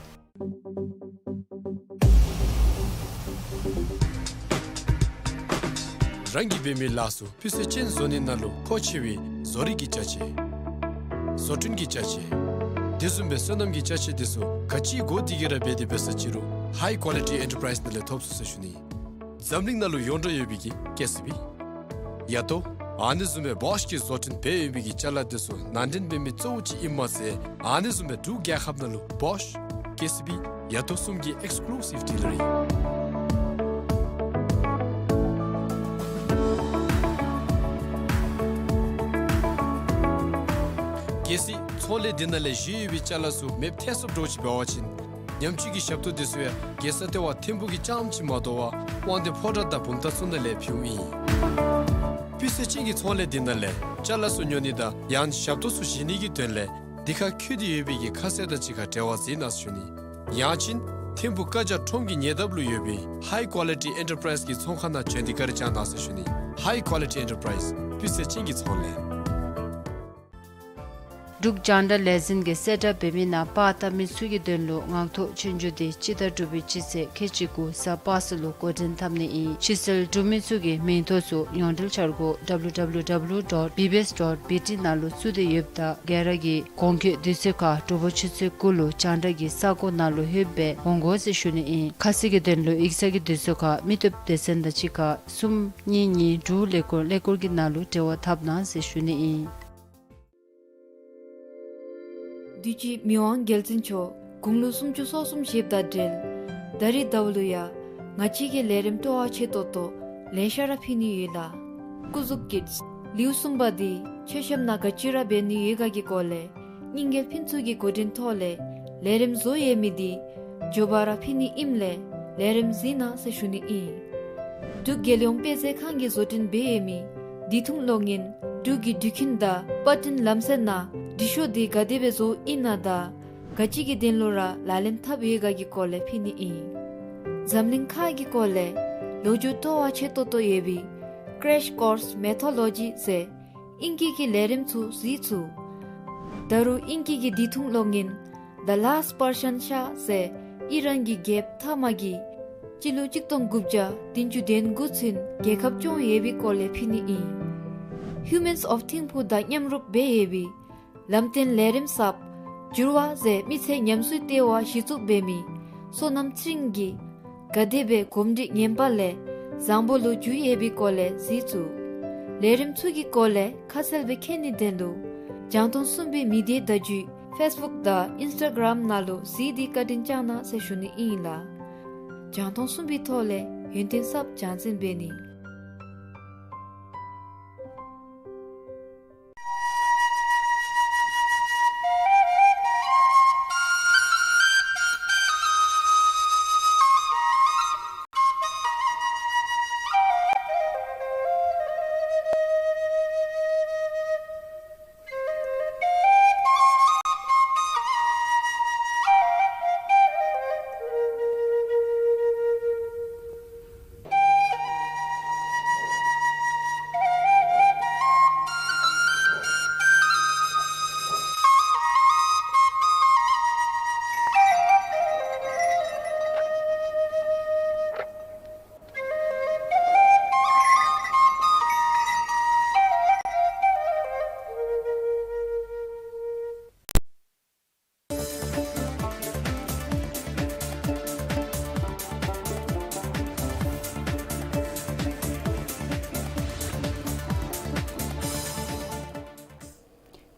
རང་གིས་འབད་མི་ལཱ་ཚུ་སྤུས་ཚད་ཅན་བཟོ་ནི་ནང་ལུ་མཁོ་ཆེ་བའི་བཟོ་རིག་གི་ཅ་ཆས། བཟོ་སྐྲུན་གྱི་ཅ་ཆས། དེ་བཟུམ་སྦེ་སོ་ནམ་གྱི་ཅ་ཆས་དེ་ཚུ་ག་ཅི་དགོ་དེ་གིས་ར་འབད་དེ་འབད་ས་ཅི་རུང་High Quality Enterprise ནང་ལས་ཐོབ་ཚུགས་ཟེར་ཞུ་ནི། འཛམ་གླིང་ནང་ལུ་ཡོངས་གྲགས་ཡོད་པའི་གི་ཀེ་སི་བི། ཡ་ཏོ། ཨ་ནི་བཟུམ་སྦེ་བོཤ་གིས་བཟོ་སྐྲུན་འབད་ཡོད་པའི་གི་ཅ་ལ་དེ་ཚུ་ནང་འདྲེན་འབད་མི་གཙོ་བོ་ཅིག་ཨིནམ་མ་ཚད་ཨ་ནི་བཟུམ་སྦེ་འབྲུག་རྒྱལ་ཁབ་ནང་ལུ་བོཤ། ཀེ་སི་བི། ཡ་ཏོ་གསུམ་གྱི་ཨེགསི་ཀུ་ལུ་སིབ་ཌི་ལར་ཨིན། གལ་སྲིད་ཚོང་ལས་འདི་ནང་ལས་བཞེས་ཡོད་པའི་ཅ་ལ་ཚུ་མེདཔ་ཐལ་སོངམ་འདྲཝ་ཅིག་འབད་བ་ཅིན་ཉམས་བཅོས་ཀྱི་ཞབས་ཏོག་དེ་ཚུ་ཡང་རྒྱལ་ས་ལྟེ་བ་ཐིམ་ཕུག་གི་རྐྱངམ་ཅིག་མ་དོ་བར་དབང་འདུས་ཕོ་བྲང་དང་བུམ་ཐང་ཚུ་ནང་ལས་ཕུལཝ་ཨིན། སྤུས་ཚད་ཅན་གྱི་ཚོང་ལས་འདི་ནང་ལས་ཅ་ལ་ཚུ་ཉོ་ནི་དང་ཡང་ཞབས་ཏོག་ཚུ་བཞེས་ནི་གི་དོན་ལས་འདི་ཁར་བཀོད་དེ་ཡོད་པའི་གི་ཁ་གསལ་དང་གཅིག་ཁར་འབྲེལ་བ་མཛད་གནང་ཟེར་ཞུ་ནི། ཡང་ཅིན་ཐིམ་ཕུག་བཀའ་རྒྱ་ཁྲོམ་གྱི་ཉེ་འདབས་ལུ་ཡོད་པའི་High Quality Enterprise གི་ཚོང་ཁང་ནང་བྱོན་ཏེ་བཀའ་དྲིན་བསྐྱང་གནང་ཟེར་ཞུ་ནི། High Quality Enterprise སྤུས་ཚད་ཅན་གྱི་ཚོང་ལས། འབྲུག་རྒྱང་བསྒྲགས་ལས་འཛིན་གྱིས་གསལ་བསྒྲགས་འབད་མི་ནང་པར་བཏབ་མི་ཚུ་གི་དོན་ལུ་ངག་ཐོག་ཆོས་རྒྱུགས་འདི་སྤྱི་ཟླ་དྲུག་པའི་སྤྱི་ཚེས་ཁལ་གཅིག་དགུ་གཟའ་པ་སངས་ལུ་འགོ་འདྲེན་འཐབ་ནི་ཨིན། ཕྱིར་སེལ་གྲུབ་མི་ཚུ་གི་མིང་ཐོ་ཚུ་ཡོངས་འབྲེལ་འཆར་སྒོ་W W W dot B B S dot B T ནང་ལུ་བཙུགས་ཏེ་ཡོདཔ་ད་ག་ར་གིས་གོང་འཁོད་དུས་ཚོད་ཁར་དྲོ་པ་ཆུ་ཚོད་དགུ་ལུ་རྒྱང་བསྒྲགས་ཀྱི་ས་གོ་ནང་ལུ་ལྷོདཔ་སྦེ་འོང་དགོ་ཟེར་ཞུ་ནི་ཨིན། ཁ་གསལ་གྱི་དོན་ལུ་ཡིག་ཚང་གི་དུས་ཚོད་ཁར་མི་སྟོབས་སྡེ་ཚན་དང་གཅིག་ཁར་གསུམ་གཉིས་གཉིས་དྲུག་ཀླད་ཀོར་ཀླད་ཀོར་གྱི་ནང་ལུ་འབྲེལ་བ་འཐབ་གནང་ཟེར་ཞུ་ནི་ཨིན། དུས་ཅི་མི་དབང་རྒྱལ་བཙུན་མཆོག་དགུང་ལོ་སུམ་ཅུ་སོ་གསུམ་བཞེསཔ་དང་འབྲེལ་ད་རིས་ཟླཝ་ལུ་ཡང་ང་བཅས་ཀྱིས་ལས་རིམ་སྤྲོ་བ་ཆེ་ཏོག་ཏོ་ལེ་ཤ་ར་ཕུལ་ནི་ཡོད་ལགས། སྐུ་གཟུགས་ཀྱི་ལེའུ་གསུམ་པ་འདི་མཆོད་བཤམ་ནང་ག་ཅི་ར་འབད་ནི་ཡོད་ག་གི་སྐོར་ལས་རྙིང་རྒྱལ་ཕུན་ཚོགས་ཀྱི་འགོ་འདྲེན་ཐོག་ལས་ལས་རིམ་བཟོ་ཡོད་མི་འདི་མགྱོགས་པ་ར་ཕུལ་ནི་ཨིནམ་ལས་ལས་རིམ་གཟིགས་གནང་ཟེར་ཞུ་ནི་ཨིན། འབྲུག་རྒྱལ་ཡོངས་དཔེ་མཛོད་ཁང་གིས་བཟོ་སྐྲུན་འབད་ཡོད་མི་དུས་ཐུང་གློག་བརྙན་འབྲུག་གི་འགྲུལ་འཕྲིན་དང་པར་སྐྲུན་ལམ་སྲོལ་ནང་འབྲི་ཤོག་འདི་ག་དེ་སྦེ་བཟོཝ་ཨིན་ན་དང་ག་ཅི་གི་དོན་ལུ་ར་ལག་ལེན་འཐབ་ཡོད་ག་གི་སྐོར་ལས་ཕུལ་ནི་ཨིན། འཛམ་གླིང་ཁ་གི་སྐོར་ལས་ལོ་རྒྱུས་སྤྲོ་བ་ཆེ་ཏོག་ཏོ་ཡོད་པའི་Crash Course Mythology ཟེར་ཨིང་སྐད་ཀྱི་ལས་རིམ་ཚུ་གཟིགས་ཚུགས། ད་རུང་ཨིང་སྐད་ཀྱི་དུས་ཐུང་གློག་བརྙན་The Last Persian Shah ཟེར་ཨི་རན་གྱི་རྒྱལཔོ་ཐ་མ་གིས་སྤྱི་ལོ་གཅིག་སྟོང་དགུ་བརྒྱ་བདུན་ཅུ་དོན་དགུ་ཚུན་རྒྱལ་ཁབ་སྐྱོང་ཡོད་པའི་སྐོར་ལས་ཕུལ་ནི་ཨིན། Humans of ཐིམ་ཕུག་དང་མཉམ་རུབ་འབད་ཡོད་པའི་ལམ་སྟོན་ལས་རིམ་གསརཔ་འགྱུར་བ་ཟེར་མི་ཚེ་ཉམས་གསོའི་ལྟེ་བ་གཞི་བཙུགས་འབད་མི་བསོད་ནམས་ཚེ་རིང་གིས་ག་དེ་སྦེ་གོམས་འདྲིས་ངན་པ་ལས་བཟང་པོ་ལུ་འགྱུར་ཡོད་པའི་སྐོར་ལས་གཟིགས་ཚུགས། ལས་རིམ་ཚུ་གི་སྐོར་ལས་ཁ་གསལ་སྦེ་མཁྱེན་ནི་དོན་ལུ་རྒྱང་མཐོང་གསུམ་པའི་མི་སྡེ་བརྡ་བརྒྱུད་Facebook དང་Instagram ནང་ལུ་གཟིགས་ཏེ་བཀའ་དྲིན་བསྐྱང་གནང་ཟེར་ཞུ་ནི་ཨིན་ལགས། རྒྱང་མཐོང་གསུམ་པའི་ཐོག་ལས་ཡོན་ཏན་གསརཔ་སྦྱང་འཛིན་འབད་ནི།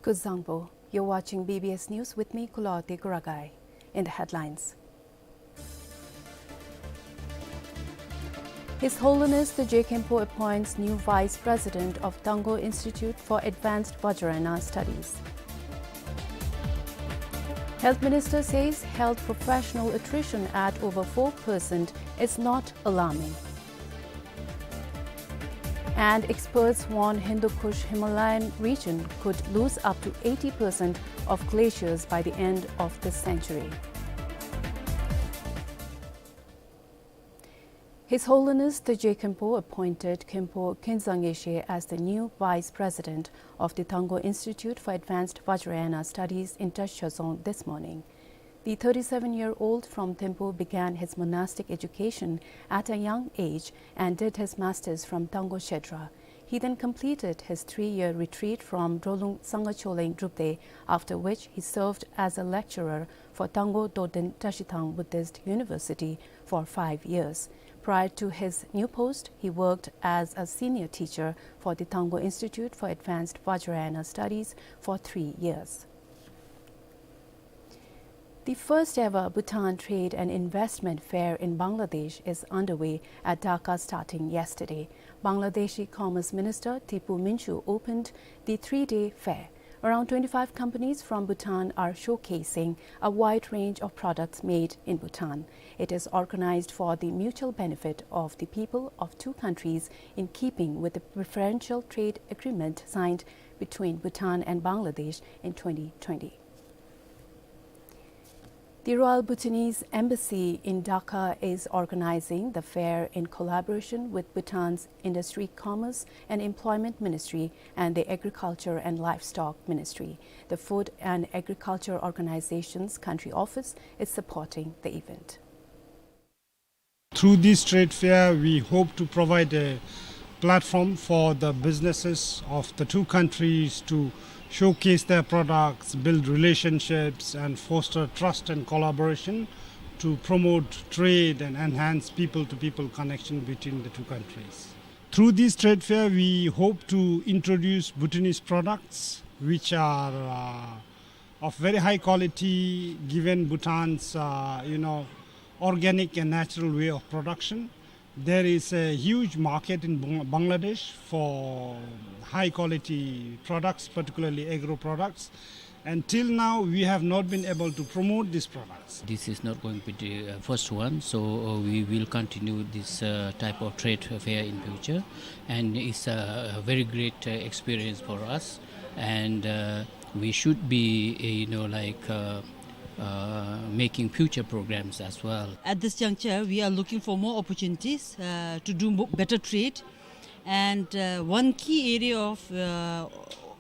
Kuzuzangpo. You're watching B B S News with me, Kulote Kuragai. In the headlines, His Holiness Teje Khenpo appoints new Vice President of Tango Institute for Advanced Vajrayana Studies. Health Minister says health professional attrition at over four percent is not alarming. And experts warn Hindu Kush Himalayan region could lose up to eighty percent of glaciers by the end of this century. His Holiness Teje Khenpo appointed Khenpo Khenzang Yeshe as the new Vice President of the Tango Institute for Advanced Vajrayana Studies in Tashazong this morning. The thirty-seven-year-old from Thimphu began his monastic education at a young age and did his masters from Tango Shedra. He then completed his three-year retreat from Drolung Sangha Choling Drupte, after which he served as a lecturer for Tango Doden Tashithang Buddhist University for five years. Prior to his new post, he worked as a senior teacher for the Tango Institute for Advanced Vajrayana Studies for three years. The first ever Bhutan Trade and Investment Fair in Bangladesh is underway at Dhaka, starting yesterday. Bangladeshi Commerce Minister Tipu Minchu opened the three-day fair. Around twenty-five companies from Bhutan are showcasing a wide range of products made in Bhutan. It is organized for the mutual benefit of the people of two countries, in keeping with the preferential trade agreement signed between Bhutan and Bangladesh in twenty twenty. The Royal Bhutanese Embassy in Dhaka is organizing the fair in collaboration with Bhutan's Industry, Commerce and Employment Ministry and the Agriculture and Livestock Ministry. The Food and Agriculture Organization's country office is supporting the event. Through this trade fair, we hope to provide a platform for the businesses of the two countries to showcase their products, build relationships, and foster trust and collaboration to promote trade and enhance people-to-people connection between the two countries. Through this trade fair, we hope to introduce Bhutanese products which are, uh, of very high quality, given Bhutan's, uh, you know, organic and natural way of production. There is a huge market in Bang-, Bangladesh for high quality products, particularly agro products. And till now, we have not been able to promote these products. This is not going to be the, uh, first one, so, uh, we will continue this, uh, type of trade fair in future, and it's a, a very great, uh, experience for us, and, uh, we should be, uh, you know, like, uh, uh, making future programs as well. At this juncture, we are looking for more opportunities, uh, to do mo-, better trade, and, uh, one key area of, uh,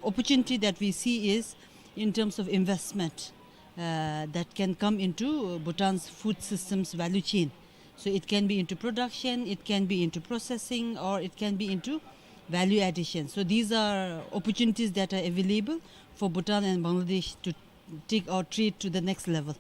opportunity that we see is in terms of investment, uh, that can come into Bhutan's food systems value chain. So it can be into production, it can be into processing, or it can be into value addition. So these are opportunities that are available for Bhutan and Bangladesh to take our trade to the next level.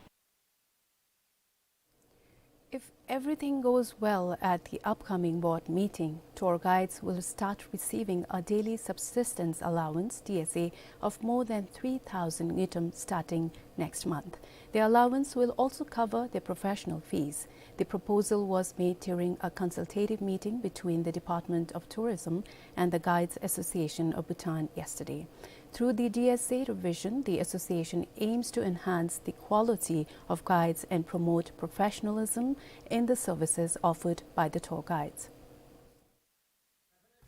If everything goes well at the upcoming board meeting, tour guides will start receiving a daily subsistence allowance, D S A, of more than three thousand ngultrum starting next month. The allowance will also cover their professional fees. The proposal was made during a consultative meeting between the Department of Tourism and the Guides Association of Bhutan yesterday. Through the D S A revision, the association aims to enhance the quality of guides and promote professionalism in the services offered by the tour guides.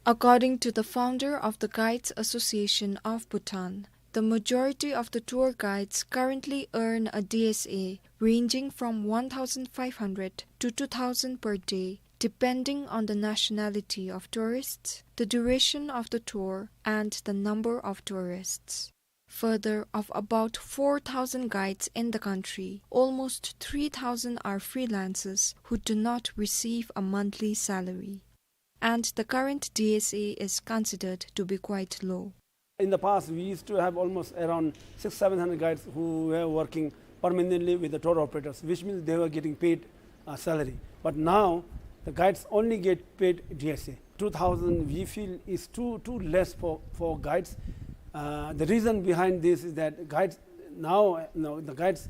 According to the founder of the Guides Association of Bhutan, the majority of the tour guides currently earn a D S A ranging from one thousand five hundred to two thousand per day, depending on the nationality of tourists, the duration of the tour, and the number of tourists. Further, of about four thousand guides in the country, almost three thousand are freelancers who do not receive a monthly salary. And the current D S A is considered to be quite low. In the past, we used to have almost around six, seven hundred guides who were working permanently with the tour operators, which means they were getting paid, uh, salary. But now, the guides only get paid D S A. Two thousand, we feel, is too, too less for, for guides. Uh, the reason behind this is that guides now, now the guides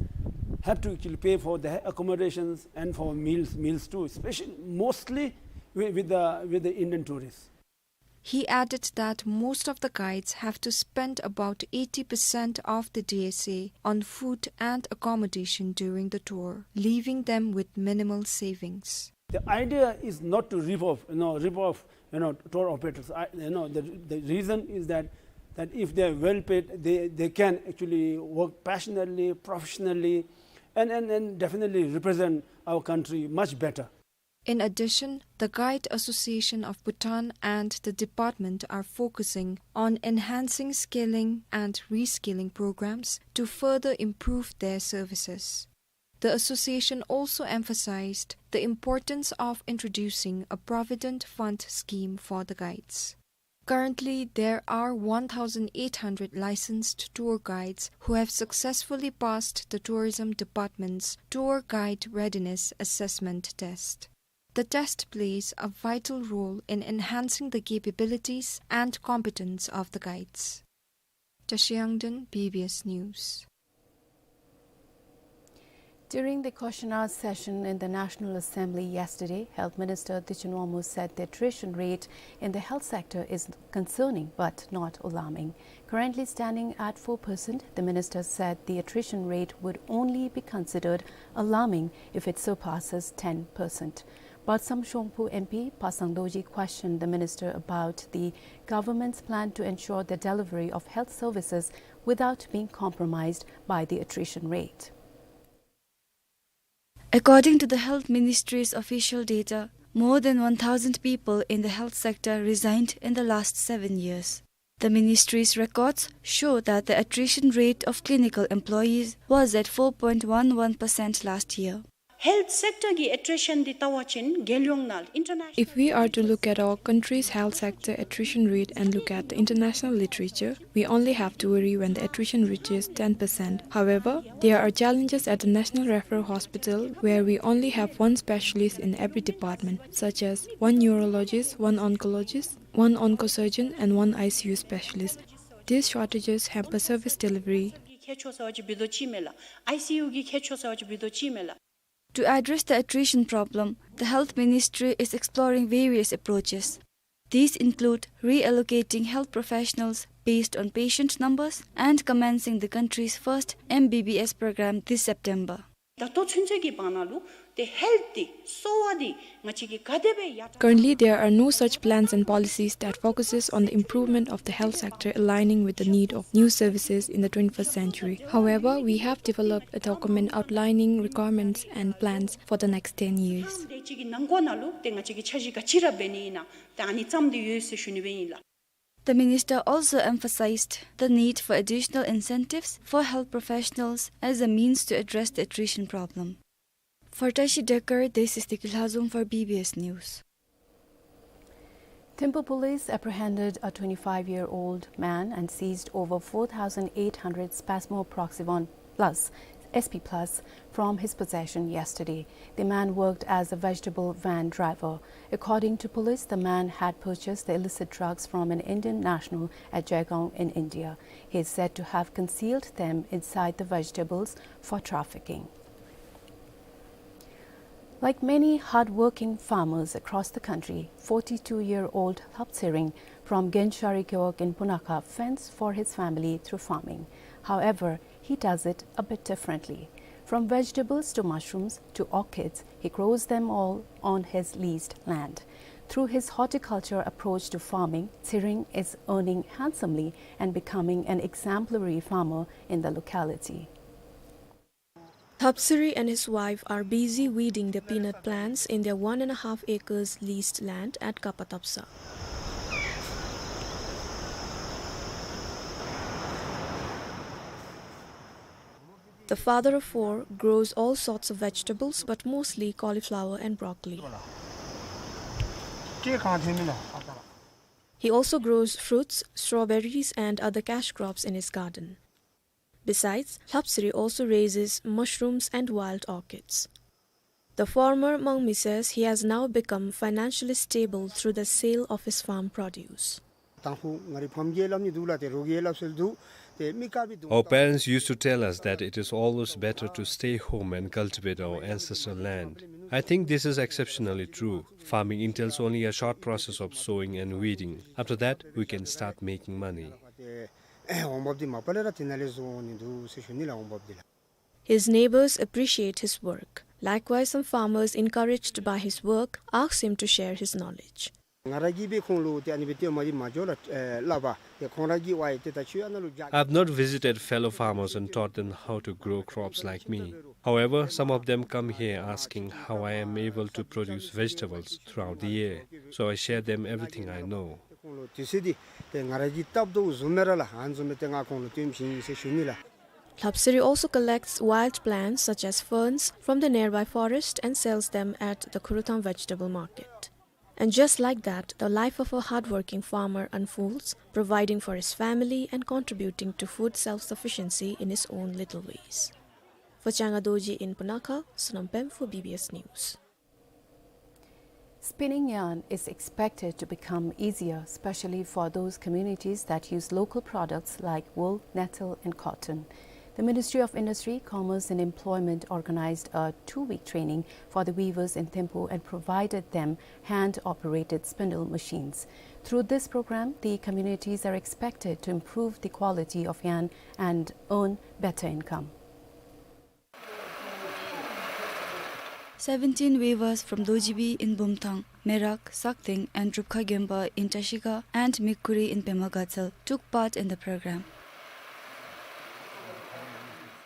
have to actually pay for the accommodations and for meals, meals too, especially mostly with, with the, with the Indian tourists. He added that most of the guides have to spend about eighty percent of the D S A on food and accommodation during the tour, leaving them with minimal savings. The idea is not to rip off, you know, rip off, you know, tour operators. I, you know, the, the reason is that, that if they are well paid, they, they can actually work passionately, professionally, and, and, and definitely represent our country much better. In addition, the Guide Association of Bhutan and the department are focusing on enhancing skilling and reskilling programs to further improve their services. The association also emphasized the importance of introducing a provident fund scheme for the guides. Currently, there are one thousand eight hundred licensed tour guides who have successfully passed the tourism department's tour guide readiness assessment test. The test plays a vital role in enhancing the capabilities and competence of the guides. Tashi Yangden, B B S News. During the question hour session in the National Assembly yesterday, Health Minister Tuchin Wonmo said the attrition rate in the health sector is concerning but not alarming. Currently standing at four percent, the minister said the attrition rate would only be considered alarming if it surpasses ten percent. Balsam Shongphu M P Pasang Dorji questioned the minister about the government's plan to ensure the delivery of health services without being compromised by the attrition rate. According to the Health Ministry's official data, more than one thousand people in the health sector resigned in the last seven years. The ministry's records show that the attrition rate of clinical employees was at four point one one percent last year. Health sector གི་attrition འདི་ལྟ་བ་ཅིན་རྒྱལ་ཡོངས་ནང་international If we are to look at our country's health sector attrition rate and look at the international literature, we only have to worry when the attrition reaches ten percent. However, there are challenges at the National Referral Hospital where we only have one specialist in every department, such as one neurologist, one oncologist, one oncosurgeon, and one I C U specialist. These shortages hamper service delivery. གི་ཁྱད་ཆོས་ཟེར་བ་ཅིན་བི་དོ་ཅིག་མས་ལགས། I C U གི་ཁྱད་ཆོས་ཟེར་བ་ཅིན་བི་དོ་ཅིག་མས་ལགས། To address the attrition problem, the Health Ministry is exploring various approaches. These include reallocating health professionals based on patient numbers and commencing the country's first M B B S program this September. ད་ལྟོ་ཚུན་ཚོད་ཀྱི་བར་ན་ལུ་ཏེ་health འདི་གསོ་བ་འདི་ང་བཅས་ཀྱིས་ག་དེ་སྦེ་ཡར་དྲག Currently, there are no such plans and policies that focuses on the improvement of the health sector aligning with the need of new services in the twenty-first century. However, we have developed a document outlining requirements and plans for the next ten years. དེ་ཅིག་གི་ནང་འཁོད་ནང་ལུ་ཏེ་ང་བཅས་ཀྱིས་འཆར་གཞི་ག་ཅི་ར་འབད་ནི་ཨིན་ན་ཏེ་ཨ་ནི་བརྩམས་ཏེ་ཡོད་ཟེར་ཞུ་ནི་སྦེ་ཨིན་ལགས། The minister also emphasized the need for additional incentives for health professionals as a means to address the attrition problem. For Tashi Dekar, this is Tiki Lhazom for B B S News. Thimphu police apprehended a twenty-five-year-old man and seized over four thousand eight hundred Spasmo Proxivon Plus, S P Plus, from his possession yesterday. The man worked as a vegetable van driver. According to police, the man had purchased the illicit drugs from an Indian national at Jaigaon in India. He is said to have concealed them inside the vegetables for trafficking. Like many hard-working farmers across the country, forty-two-year-old Lhap Tshering from Genshari Gewog in Punakha fends for his family through farming. However, he does it a bit differently. From vegetables to mushrooms to orchids, he grows them all on his leased land. Through his horticulture approach to farming, Tshering is earning handsomely and becoming an exemplary farmer in the locality. Lhap Tshering and his wife are busy weeding their peanut plants in their one and a half acres leased land at Kapatapsa. The father of four grows all sorts of vegetables, but mostly cauliflower and broccoli. He also grows fruits, strawberries, and other cash crops in his garden. Besides, Lhap Tshering also raises mushrooms and wild orchids. The former Mangmi says he has now become financially stable through the sale of his farm produce. དང་ཕུ་ང་རའི་ཕམ་གིས་སླབ་ནི་འདུག་ལགས། ཏེ་རོགས་ཀྱིས་སླབ་སྲོལ་འདུག། ཏེ་མི་དཀར་པོའི་གདོང་། Our parents used to tell us that it is always better to stay home and cultivate our ancestral land. I think this is exceptionally true. Farming entails only a short process of sowing and weeding. After that, we can start making money. ཏེ་འོང་འབབ་འདི་མ་པ་ལས་ར་དེ་ནང་ལས་བཟོ་འོང་ནི་འདུག་ཟེར་ཞུ་ནི་ལགས། འོང་འབབ་འདི་ལགས། His neighbors appreciate his work. Likewise, some farmers, encouraged by his work, ask him to share his knowledge. ང་ར་གིས་སྦེ་ཁོང་ལུ་ཏེ་ཨ་ནི་སྦེ་སྟོནམ་འདི་མ་འགྱོ་ལགས། ཨེ་སླབ་པ། ཏེ་ཁོང་ར་གིས་ཝའི་ཏེ་ད་ཁྱོད་ཨ་ནཱ་ལུ་རྒྱ། I have not visited fellow farmers and taught them how to grow crops like me. However, some of them come here asking how I am able to produce vegetables throughout the year, so I share them everything I know. ཁོང་ལུ་དུས་ཚོད་འདི་ཏེ་ང་ར་གིས་སྟབས་བདེཝ་བཟུམ་སྦེ་ར་ལགས། ཨ་ནི་བཟུམ་སྦེ་ཏེ་ང་ཁོང་ལུ་སྟོན་བྱིན་ཡི་ཟེར་ཞུ་ནི་ལགས། Lhapsiri also collects wild plants such as ferns from the nearby forest and sells them at the Khurthang vegetable market. And just like that, the life of a hardworking farmer unfolds, providing for his family and contributing to food self-sufficiency in his own little ways. Vachanga Dorji in Punakha, Sonam Pem for B B S News. Spinning yarn is expected to become easier, especially for those communities that use local products like wool, nettle, and cotton. The Ministry of Industry, Commerce, and Employment organized a two-week training for the weavers in Thimphu and provided them hand-operated spindle machines. Through this program, the communities are expected to improve the quality of yarn and earn better income. Seventeen weavers from Dojibi in Bumthang, Merak, Sakteng, and Drupkha Gemba in Trashiga, and Mikkuri in Pema Gatshel took part in the program.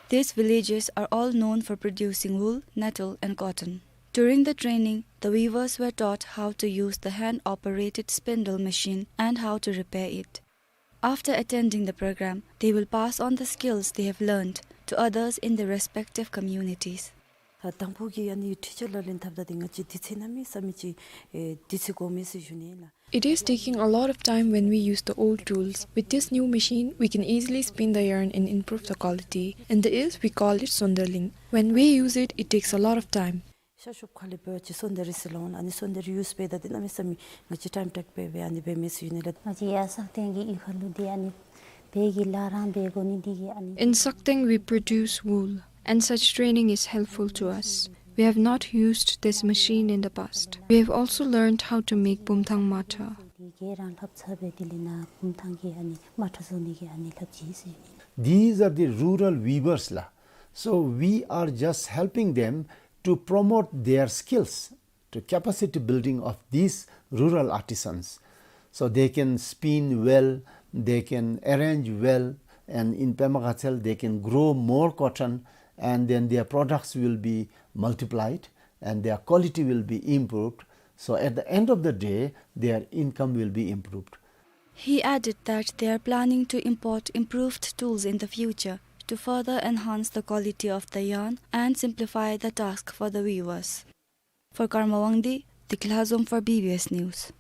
These villages are all known for producing wool, nettle, and cotton. During the training, the weavers were taught how to use the hand-operated spindle machine and how to repair it. After attending the program, they will pass on the skills they have learned to others in their respective communities. ཨ་དང་ཕུ་གི་ཨ་ནི་འཕྲུལ་ཆས་ལག་ལེན་འཐབ་ད་འདི་ང་བཅས་དུས་ཚོད་གནམ་མེད་ས་མེད་ཅིག་ཨེ་དུས་ཚོད་འགོར་མས་ཟེར་ཞུ་ནི་ལགས། It is taking a lot of time when we use the old tools. With this new machine, we can easily spin the yarn and improve the quality. In the hills, we call it sonderling. When we use it, it takes a lot of time. ཤར་ཕྱོགས་ཁ་ལས་འབད་བ་ཅིན་སོན་ཏེ་རི་ཟེར་སླབ་འོང་ལགས། ཨ་ནི་སོན་ཏེ་རི་ཡུས་འབད་ད་འདི་གནམ་མེད་ས་མེད་ང་བཅས་ཊའིམ་ཊེཀ་འབད་སྦེ་ཨ་ནི་འབད་མས་ཟེར་ཞུ་ནི་ལགས། ང་བཅས་ཡར་སག་སྟེང་གི་གཡུས་ཁ་ལུ་འདི་ཨ་ནི་འབད་གི་ལགས། རང་འབད་དགོ་ནི་འདི་གིས་ཨ་ནི། In Sakteng, we produce wool, and such training is helpful to us. We have not used this machine in the past. We have also learned how to make Bumthang matha. འདི་གིས་རང་ལྷབ་ཚར་སྦེ་དེ་ལས་ནཱ་བུམ་ཐང་གི་ཨ་ནི་མ་ཊ་བཟོ་ནི་གི་ཨ་ནི་ལྷབ་ཅི་ཟེར་ཞུ་ནི། These are the rural weavers ལགས། So we are just helping them to promote their skills, to capacity building of these rural artisans. So they can spin well, they can arrange well, and in Pema Gatshel they can grow more cotton, and then their products will be multiplied and their quality will be improved. So at the end of the day, their income will be improved. He added that they are planning to import improved tools in the future to further enhance the quality of the yarn and simplify the task for the weavers. For Karma Wangdi, Dikla Zom for B B S News.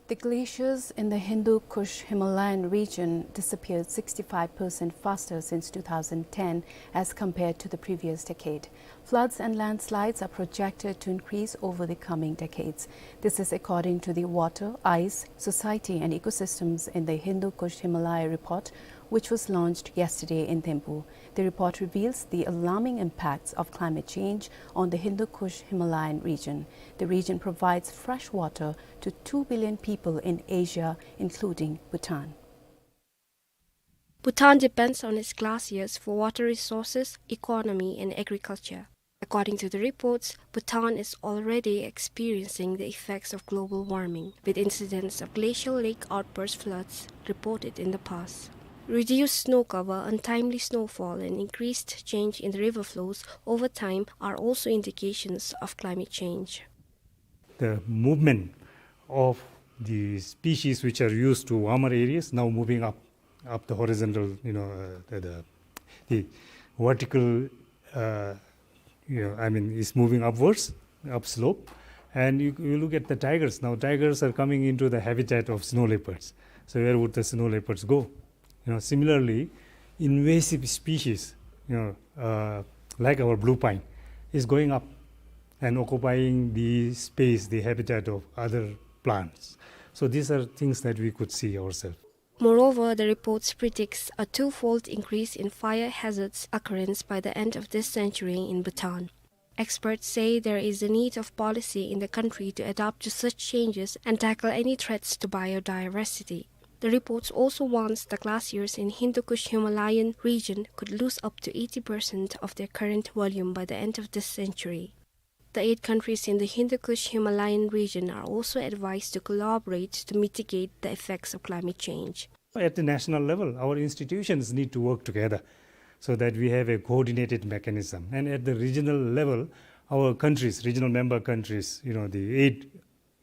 The glaciers in the Hindu Kush Himalayan region disappeared sixty-five percent faster since two thousand ten as compared to the previous decade. Floods and landslides are projected to increase over the coming decades. This is according to the Water, Ice, Society and Ecosystems in the Hindu Kush Himalaya report, which was launched yesterday in Thimphu. The report reveals the alarming impacts of climate change on the Hindu Kush Himalayan region. The region provides fresh water to two billion people in Asia, including Bhutan. Bhutan depends on its glaciers for water resources, economy, and agriculture. According to the reports, Bhutan is already experiencing the effects of global warming, with incidents of glacial lake outburst floods reported in the past. Reduced snow cover, untimely snowfall, and increased change in the river flows over time are also indications of climate change. The movement of the species which are used to warmer areas now moving up, up the horizontal, you know, uh, the, the, the vertical, uh, you know, I mean, is moving upwards, upslope. And you, you look at the tigers. Now, tigers are coming into the habitat of snow leopards. So where would the snow leopards go? You know, similarly, invasive species, you know, uh, like our blue pine, is going up and occupying the space, the habitat of other plants. So these are things that we could see ourselves. Moreover, the report predicts a twofold increase in fire hazards occurrence by the end of this century in Bhutan. Experts say there is a need of policy in the country to adapt to such changes and tackle any threats to biodiversity. The report also warns that glaciers in Hindu Kush Himalayan region could lose up to eighty percent of their current volume by the end of this century. The eight countries in the Hindu Kush Himalayan region are also advised to collaborate to mitigate the effects of climate change. At the national level, our institutions need to work together so that we have a coordinated mechanism. And at the regional level, our countries, regional member countries, you know, the eight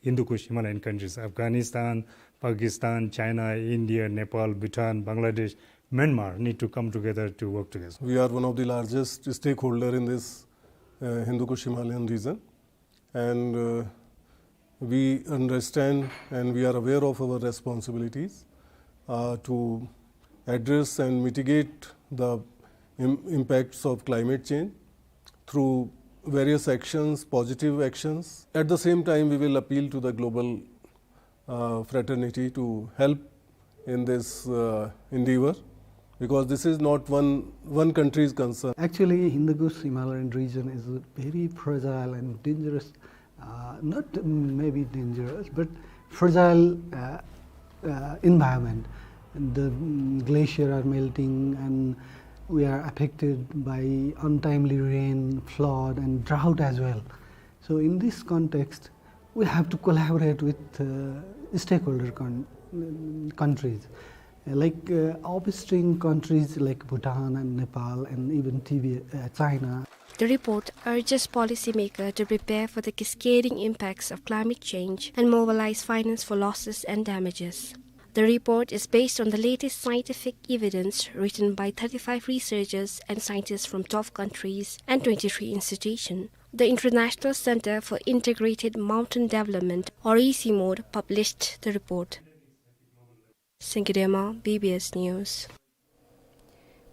Hindu Kush Himalayan countries, Afghanistan, Pakistan, China, India, Nepal, Bhutan, Bangladesh, Myanmar need to come together to work together. We are one of the largest stakeholder in this, uh, Hindu Kush Himalayan region, and, uh, we understand and we are aware of our responsibilities, uh, to address and mitigate the im-, impacts of climate change through various actions, positive actions. At the same time, we will appeal to the global, uh, fraternity to help in this, uh, endeavor, because this is not one, one country's concern. Actually, Hindu Kush Himalayan region is a very fragile and dangerous, uh, not, mm, maybe dangerous, but fragile, uh, uh, environment. And the, mm, glacier are melting, and we are affected by untimely rain, flood, and drought as well. So in this context, we have to collaborate with, uh, stakeholder con-, countries, like, uh, upstream countries like Bhutan and Nepal and even Tibet, uh, China. The report urges policymakers to prepare for the cascading impacts of climate change and mobilize finance for losses and damages. The report is based on the latest scientific evidence written by thirty-five researchers and scientists from twelve countries and twenty-three institutions. The International Center for Integrated Mountain Development, or ICIMOD, published the report. Singye Dema, B B S News.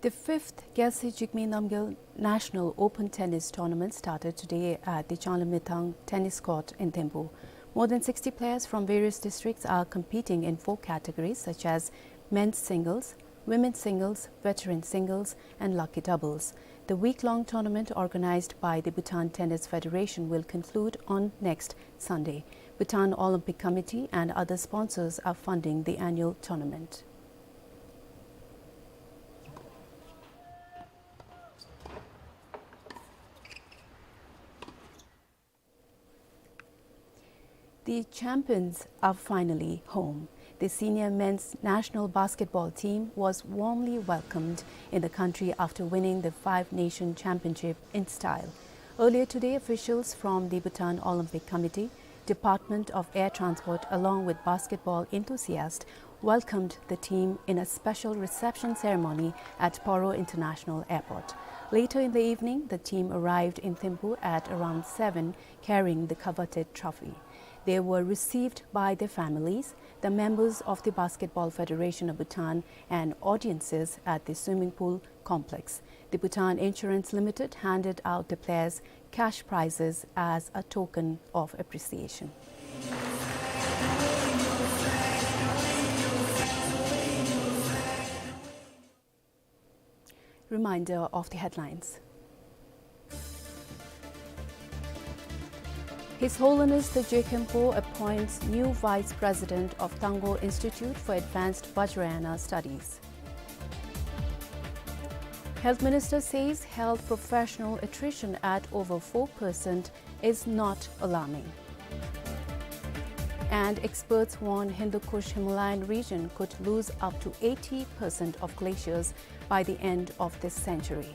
The fifth Gyalse Jigme Namgyal National Open Tennis Tournament started today at the Changlimithang Tennis Court in Thimphu. More than sixty players from various districts are competing in four categories, such as men's singles, women's singles, veteran singles, and lucky doubles. The week-long tournament, organized by the Bhutan Tennis Federation, will conclude on next Sunday. Bhutan Olympic Committee and other sponsors are funding the annual tournament. The champions are finally home. The senior men's national basketball team was warmly welcomed in the country after winning the Five Nation Championship in style. Earlier today, officials from the Bhutan Olympic Committee, Department of Air Transport, along with basketball enthusiasts, welcomed the team in a special reception ceremony at Paro International Airport. Later in the evening, the team arrived in Thimphu at around seven, carrying the coveted trophy. They were received by their families, the members of the Basketball Federation of Bhutan, and audiences at the swimming pool complex. The Bhutan Insurance Limited handed out the players cash prizes as a token of appreciation. Reminder of the headlines. His Holiness the Je Khenpo appoints new Vice President of Tangkhul Institute for Advanced Vajrayana Studies. Health Minister says health professional attrition at over four percent is not alarming. And experts warn Hindu Kush Himalayan region could lose up to eighty percent of glaciers by the end of this century.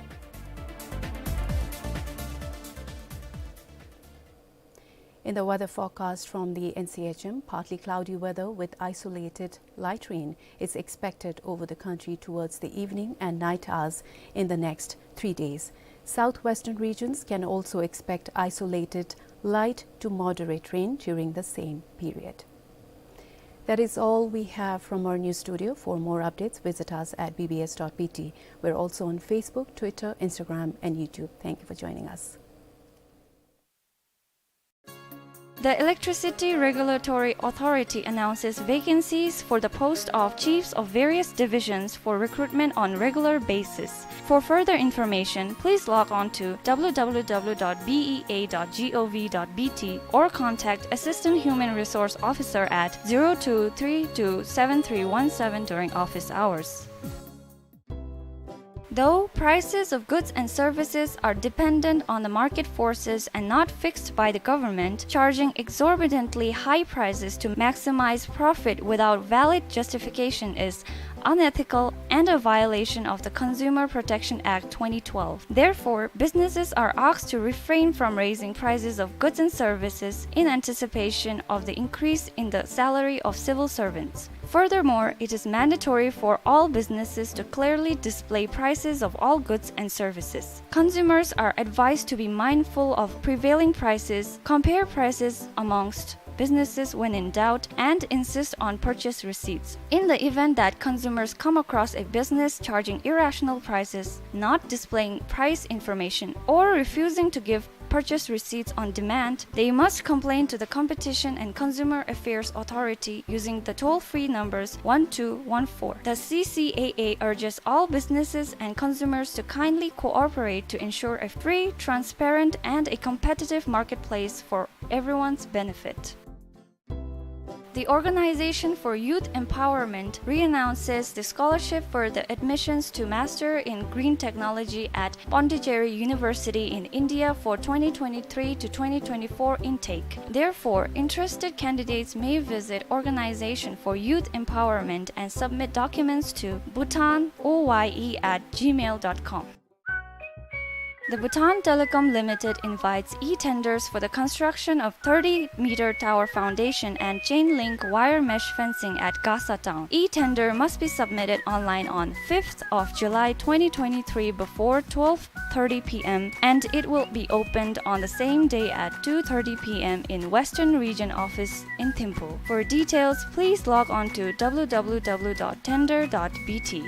In the weather forecast from the N C H M, partly cloudy weather with isolated light rain is expected over the country towards the evening and night hours in the next three days. Southwestern regions can also expect isolated light to moderate rain during the same period. That is all we have from our news studio. For more updates, visit us at B B S dot B T. We're also on Facebook, Twitter, Instagram, and YouTube. Thank you for joining us. The Electricity Regulatory Authority announces vacancies for the post of chiefs of various divisions for recruitment on regular basis. For further information, please log on to w w w dot b e a dot g o v dot b t or contact Assistant Human Resource Officer at zero two three two seven three one seven during office hours. Though prices of goods and services are dependent on the market forces and not fixed by the government, charging exorbitantly high prices to maximize profit without valid justification is unethical and a violation of the Consumer Protection Act twenty twelve. Therefore, businesses are asked to refrain from raising prices of goods and services in anticipation of the increase in the salary of civil servants. Furthermore, it is mandatory for all businesses to clearly display prices of all goods and services. Consumers are advised to be mindful of prevailing prices, compare prices amongst businesses when in doubt, and insist on purchase receipts. In the event that consumers come across a business charging irrational prices, not displaying price information, or refusing to give purchase receipts on demand, they must complain to the Competition and Consumer Affairs Authority using the toll-free numbers one two one four. The C C A A urges all businesses and consumers to kindly cooperate to ensure a free, transparent, and a competitive marketplace for everyone's benefit. The Organization for Youth Empowerment reannounces the scholarship for the admissions to Master in Green Technology at Pondicherry University in India for twenty twenty-three to twenty twenty-four intake. Therefore, interested candidates may visit Organization for Youth Empowerment and submit documents to bhutan o y e at gmail dot com. The Bhutan Telecom Limited invites e-tenders for the construction of thirty meter tower foundation and chain link wire mesh fencing at Gasa town. E-tender must be submitted online on fifth of July twenty twenty-three before twelve thirty p m, and it will be opened on the same day at two thirty p m in Western Region Office in Thimphu. For details, please log on to w w w dot tender dot b t.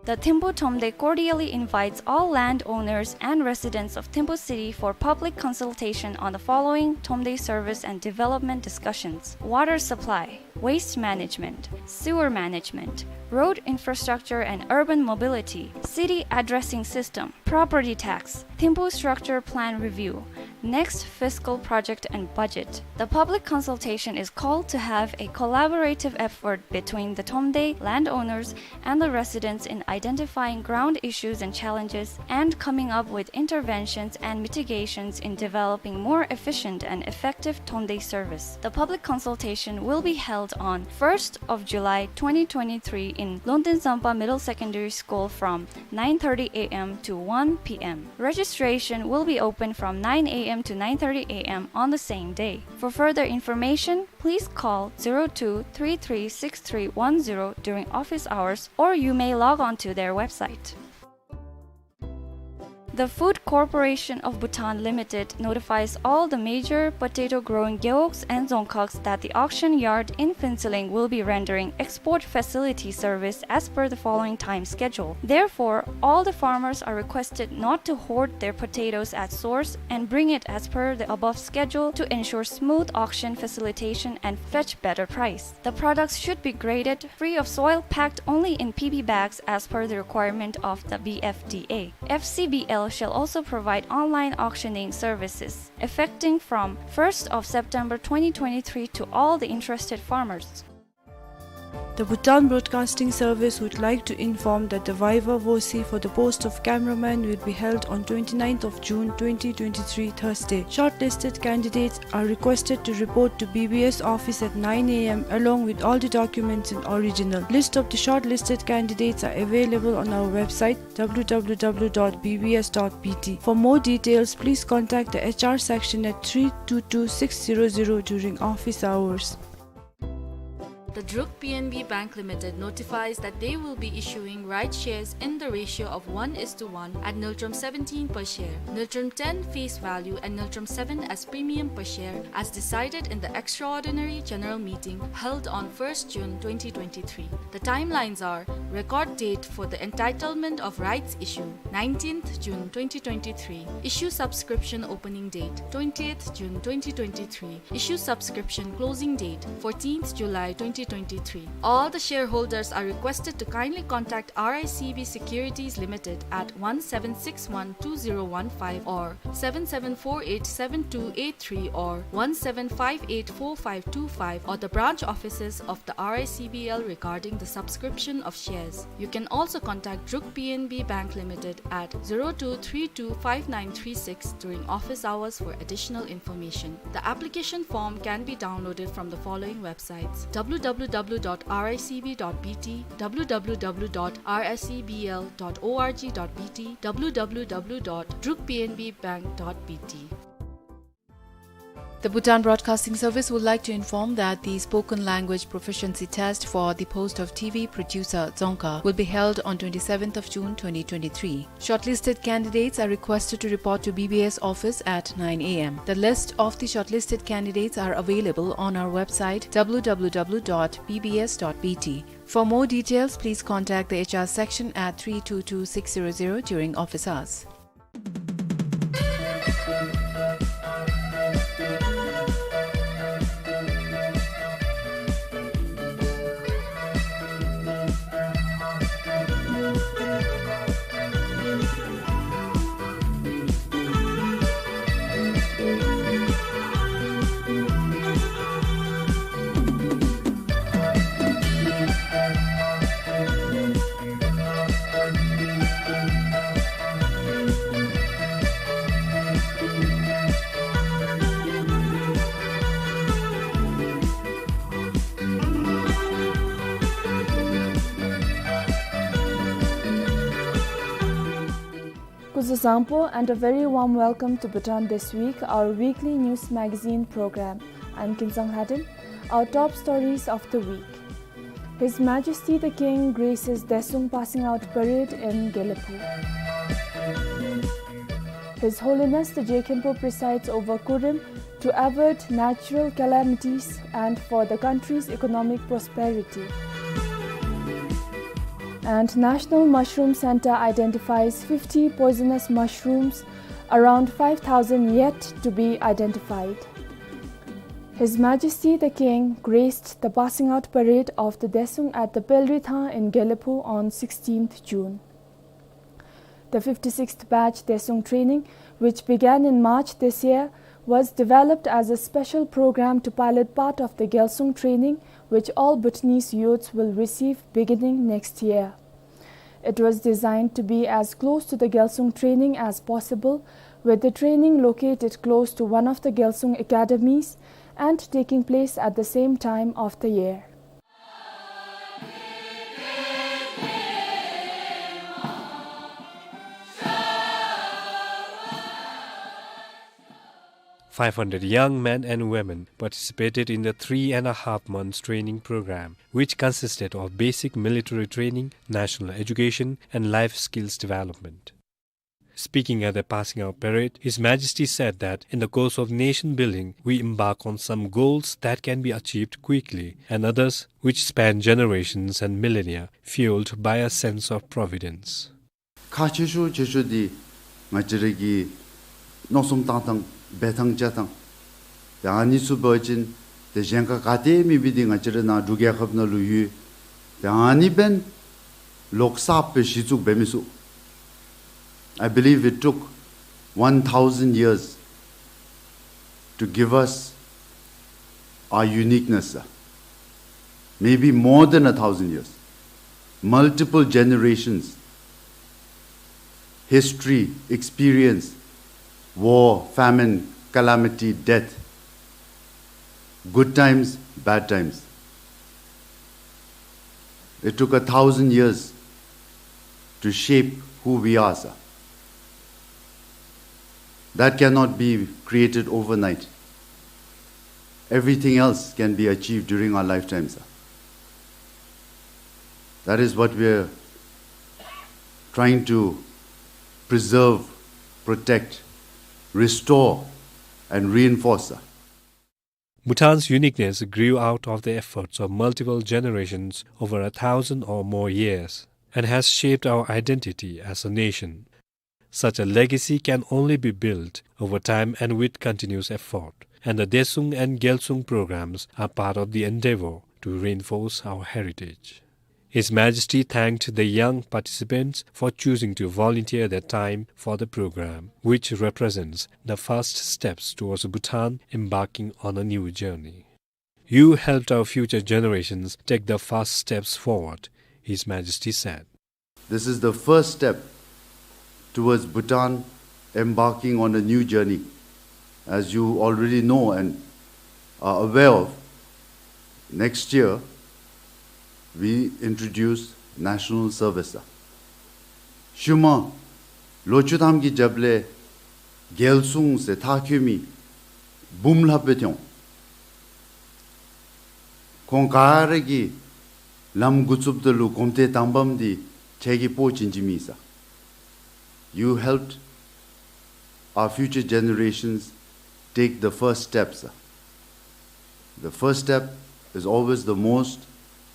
The Thimphu Thromde cordially invites all landowners and residents of Thimphu City for public consultation on the following Thromde service and development discussions: water supply, waste management, sewer management, road infrastructure and urban mobility, city addressing system, property tax, Thimphu structure plan review, next fiscal project and budget. The public consultation is called to have a collaborative effort between the Thromde landowners and the residents in identifying ground issues and challenges and coming up with interventions and mitigations in developing more efficient and effective Thromde service. The public consultation will be held on first of July twenty twenty-three in Longten Zampa Middle Secondary School from nine thirty a m to one p m. Registration will be open from nine a m to nine thirty a m on the same day. For further information, please call zero two three three six three one zero during office hours, or you may log on to their website. The Food Corporation of Bhutan Limited notifies all the major potato-growing gewogs and dzongkhags that the auction yard in Phuentsholing will be rendering export facility service as per the following time schedule. Therefore, all the farmers are requested not to hoard their potatoes at source and bring it as per the above schedule to ensure smooth auction facilitation and fetch better price. The products should be graded free of soil, packed only in P B bags as per the requirement of the B F D A. F C B L shall also provide online auctioning services effecting from first of September twenty twenty-three to all the interested farmers. The Bhutan Broadcasting Service would like to inform that the viva voce for the post of cameraman will be held on twenty-ninth of June twenty twenty-three, Thursday. Shortlisted candidates are requested to report to B B S office at nine a m along with all the documents in original. List of the shortlisted candidates are available on our website, w w w dot b b s dot b t. For more details, please contact the H R section at three two two six zero zero during office hours. The Druk P N B Bank Limited notifies that they will be issuing rights shares in the ratio of one is to one at Ngultrum seventeen per share, Ngultrum ten face value and Ngultrum seven as premium per share, as decided in the extraordinary general meeting held on first June twenty twenty-three. The timelines are: record date for the entitlement of rights issue, nineteenth June twenty twenty-three. Issue subscription opening date, twentieth June twenty twenty-three. Issue subscription closing date, fourteenth July twenty twenty-three. All the shareholders are requested to kindly contact R I C B Securities Limited at one seven six one two zero one five or seven seven four eight seven two eight three or one seven five eight four five two five or the branch offices of the R I C B L regarding the subscription of shares. You can also contact Druk P N B Bank Limited at zero two three two five nine three six during office hours for additional information. The application form can be downloaded from the following websites: W W W dot R I C B dot B T, W W W dot R I C B L dot org dot B T, W W W dot druk P N B bank dot B T. The Bhutan Broadcasting Service would like to inform that the spoken language proficiency test for the post of T V producer Dzongkha will be held on twenty-seventh of June twenty twenty-three. Shortlisted candidates are requested to report to B B S office at nine A M. The list of the shortlisted candidates are available on our website, W W W dot B B S dot B T. For more details, please contact the H R section at three two two six zero zero during office hours. Kuzuzangpo and a very warm welcome to Bhutan This Week, our weekly news magazine program. I'm Kinsang Hadim. Our top stories of the week. His Majesty the King graces Detsong passing out parade in Gelephu. His Holiness the Je Khenpo presides over Kurim to avert natural calamities and for the country's economic prosperity. And National Mushroom Centre identifies fifty poisonous mushrooms, around five thousand yet to be identified. His Majesty the King graced the passing out parade of the Detsong at the Pelritha in Gelephu on sixteenth June. The fifty-sixth batch Detsong training, which began in March this year, was developed as a special program to pilot part of the Gyalsung training, which all Bhutanese youths will receive beginning next year. It was designed to be as close to the Gyalsung training as possible, with the training located close to one of the Gyalsung academies and taking place at the same time of the year. Five hundred young men and women participated in the three and a half months training program, which consisted of basic military training, national education, and life skills development. Speaking at the passing out parade, His Majesty said that in the course of nation building, we embark on some goals that can be achieved quickly and others which span generations and millennia, fueled by a sense of providence. ཁག་ཆེ་ཤོས་ཆེ་ཤོས་འདི་ང་བཅས་ར་གི་མནོ་བསམ་བཏང་ཐངས་འབད་ཐངས་བྱ་ཐངས། ཏེ་ཨ་ནི་ཚུ་འབད་བ་ཅིན་ཏེ་གཞན་ཁར་ག་ཏེ་མེད་པའི་འདི་ང་བཅས་ར་ནཱ་འབྲུག་རྒྱལ་ཁབ་ནང་ལུ་ཡོད། ཏེ་ཨ་ནི་འབདན་ལོག་གསརཔ་སྦེ་གཞི་བཙུགས་འབད་མི་ཚུགས། I believe it took one thousand years to give us our uniqueness, uh, maybe more than a thousand years, multiple generations, history, experience, war, famine, calamity, death, good times, bad times. It took a thousand years to shape who we are, sir. That cannot be created overnight. Everything else can be achieved during our lifetime, sir. That is what we are trying to preserve, protect, restore, and reinforce. Bhutan's uniqueness grew out of the efforts of multiple generations over a thousand or more years and has shaped our identity as a nation. Such a legacy can only be built over time and with continuous effort, and the Desung and Gyalsung programs are part of the endeavor to reinforce our heritage. His Majesty thanked the young participants for choosing to volunteer their time for the program, which represents the first steps towards Bhutan embarking on a new journey. "You helped our future generations take the first steps forward," His Majesty said. This is the first step towards Bhutan embarking on a new journey. As you already know and are aware of, next year we introduce national service. ཤུལ་མ་ལོ་བཅུ་ཐམ་གྱི་རྒྱབ་ལས་རྒྱལ་སྲུང་ཟེར་མཐའ་འཁྱོལ་མི་འབུམ་ལྷགཔ་སྦེ་ཐོན་འོང་། ཁོང་ག་ར་གིས་ལམ་འགོ་བཙུགསཔ་ད་ལུ་གོམ་ཏེ་དང་པམ་འདི་ཁྱེད་ཀྱི་སྤོ་བྱིན་བྱིན་མི་ཨིན་ས། You helped our future generations take the first steps. The first step is always the most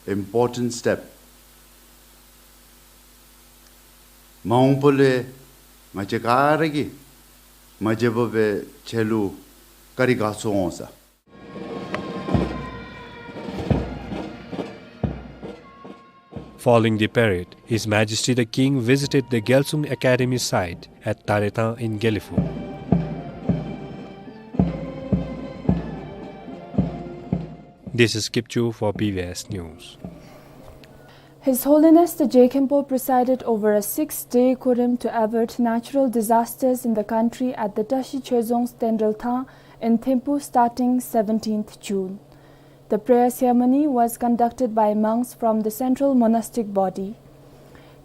important step. མ་འོངས་པ་ལུ་ང་བཅས་ག་ར་གིས་མ་བརྗེད་པར་སྦེ་ཁྱེད་ལུ་བཀའ་དྲིན་དགའ་ཚོར་འོང་ས། Following the parade, His Majesty the King visited the Gyalsung Academy site at Taretang in Gelephu. This is Kipchu for B B S News. His Holiness the Je Khenpo presided over a six-day Kurim to avert natural disasters in the country at the Tashi Chezong's Tenrel Thang in Thimphu starting seventeenth June. The prayer ceremony was conducted by monks from the Central Monastic Body.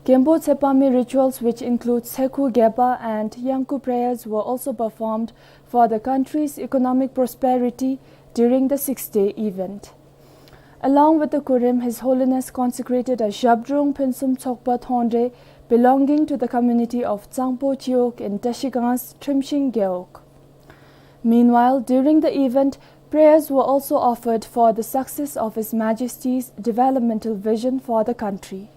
Khenpo Tsepami rituals, which include Tsekhu Gepa and Yangku prayers, were also performed for the country's economic prosperity during the six-day event. Along with the Kurim, His Holiness consecrated a Zhabdrung Phensum Tsokpa Thonre belonging to the community of Tsangpo Chiwog in Tashigang's Trimshing Gewog. Meanwhile, during the event, prayers were also offered for the success of His Majesty's developmental vision for the country.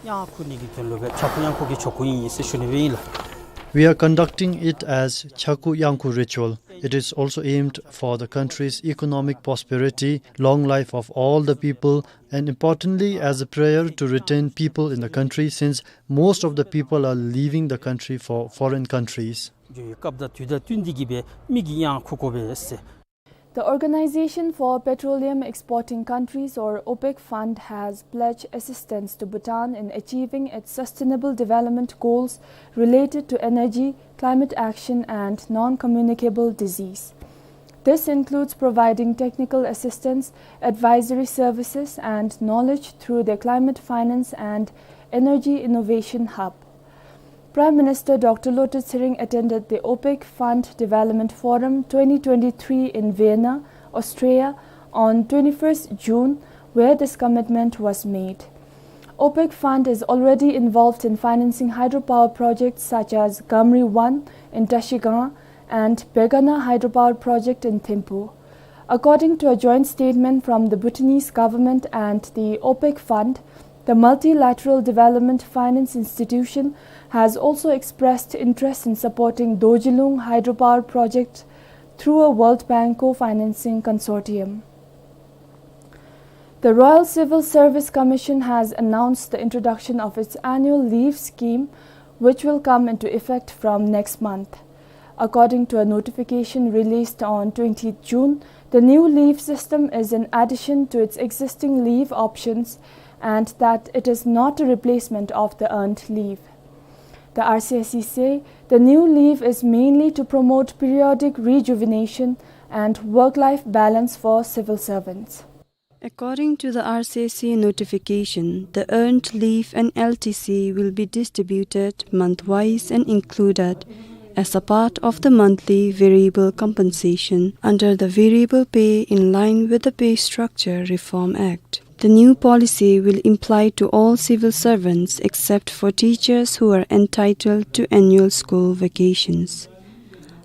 ཡང་ཁུ་ནི་གི་དོན་ལུ་སྦེ་ཕྱྭ་ཁུག་གཡང་ཁུག་གི་ཆོ་ག་ཨིན་ཟེར་ཞུ་ནི་སྦེ་ཨིན་ལགས། We are conducting it as Chaku Yangku ritual. It is also aimed for the country's economic prosperity, long life of all the people, and importantly, as a prayer to retain people in the country, since most of the people are leaving the country for foreign countries. ཇོ་ཡི་སྐབས་དང་དུས་དང་བསྟུན་ཏེ་གི་སྦེ་མི་གིས་ཡང་ཁུག་དགོ་པས་ཟེར། The Organization for Petroleum Exporting Countries, or OPEC Fund, has pledged assistance to Bhutan in achieving its sustainable development goals related to energy, climate action, and non-communicable disease. This includes providing technical assistance, advisory services, and knowledge through their Climate Finance and Energy Innovation Hub. Prime Minister Doctor Lotay Tshering attended the OPEC Fund Development Forum twenty twenty-three in Vienna, Austria, on twenty-first June, where this commitment was made. OPEC Fund is already involved in financing hydropower projects such as Gamri one in Tashigang and Begana hydropower project in Thimphu. According to a joint statement from the Bhutanese government and the OPEC Fund, the multilateral development finance institution has also expressed interest in supporting Dorjilung hydropower project through a World Bank co-financing consortium. The Royal Civil Service Commission has announced the introduction of its annual leave scheme, which will come into effect from next month. According to a notification released on twentieth June, the new leave system is in addition to its existing leave options and that it is not a replacement of the earned leave. The R C S C say the new leave is mainly to promote periodic rejuvenation and work-life balance for civil servants. According to the R C S C notification, the earned leave and L T C will be distributed month-wise and included as a part of the monthly variable compensation under the Variable Pay in Line with the Pay Structure Reform Act. The new policy will apply to all civil servants except for teachers who are entitled to annual school vacations.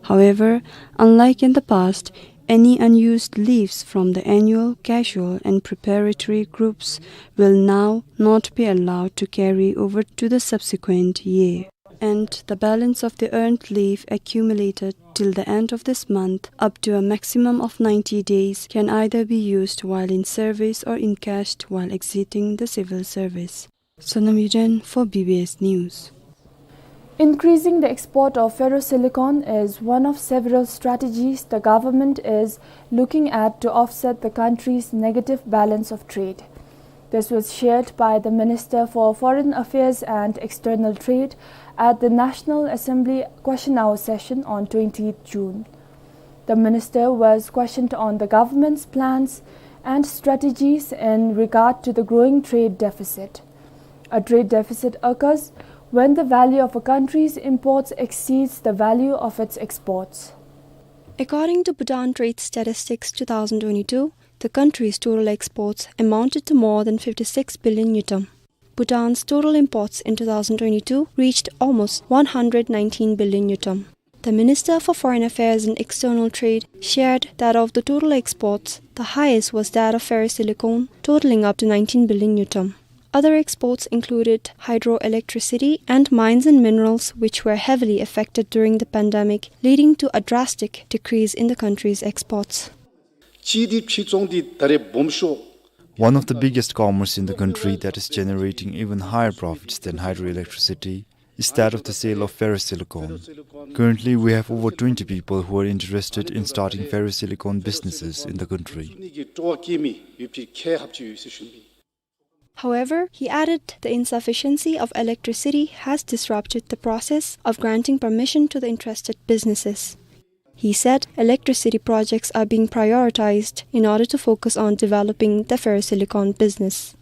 However, unlike in the past, any unused leaves from the annual, casual, and preparatory groups will now not be allowed to carry over to the subsequent year. And the balance of the earned leave accumulated till the end of this month, up to a maximum of ninety days, can either be used while in service or encashed while exiting the civil service. Sonam Yuden for B B S News. Increasing the export of ferrosilicon is one of several strategies the government is looking at to offset the country's negative balance of trade. This was shared by the Minister for Foreign Affairs and External Trade at the National Assembly question hour session on twentieth June. The minister was questioned on the government's plans and strategies in regard to the growing trade deficit. A trade deficit occurs when the value of a country's imports exceeds the value of its exports. According to Bhutan Trade Statistics two thousand twenty-two, the country's total exports amounted to more than fifty-six billion ngultrum. Bhutan's total imports in two thousand twenty-two reached almost one hundred nineteen billion ngultrum. The Minister for Foreign Affairs and External Trade shared that of the total exports, the highest was that of ferrosilicon, totaling up to nineteen billion ngultrum. Other exports included hydroelectricity and mines and minerals, which were heavily affected during the pandemic, leading to a drastic decrease in the country's exports. One of the biggest commerce in the country that is generating even higher profits than hydroelectricity is that of the sale of ferrosilicon. Currently, we have over twenty people who are interested in starting ferrosilicon businesses in the country. However, he added the insufficiency of electricity has disrupted the process of granting permission to the interested businesses. He said electricity projects are being prioritized in order to focus on developing the ferrosilicon business.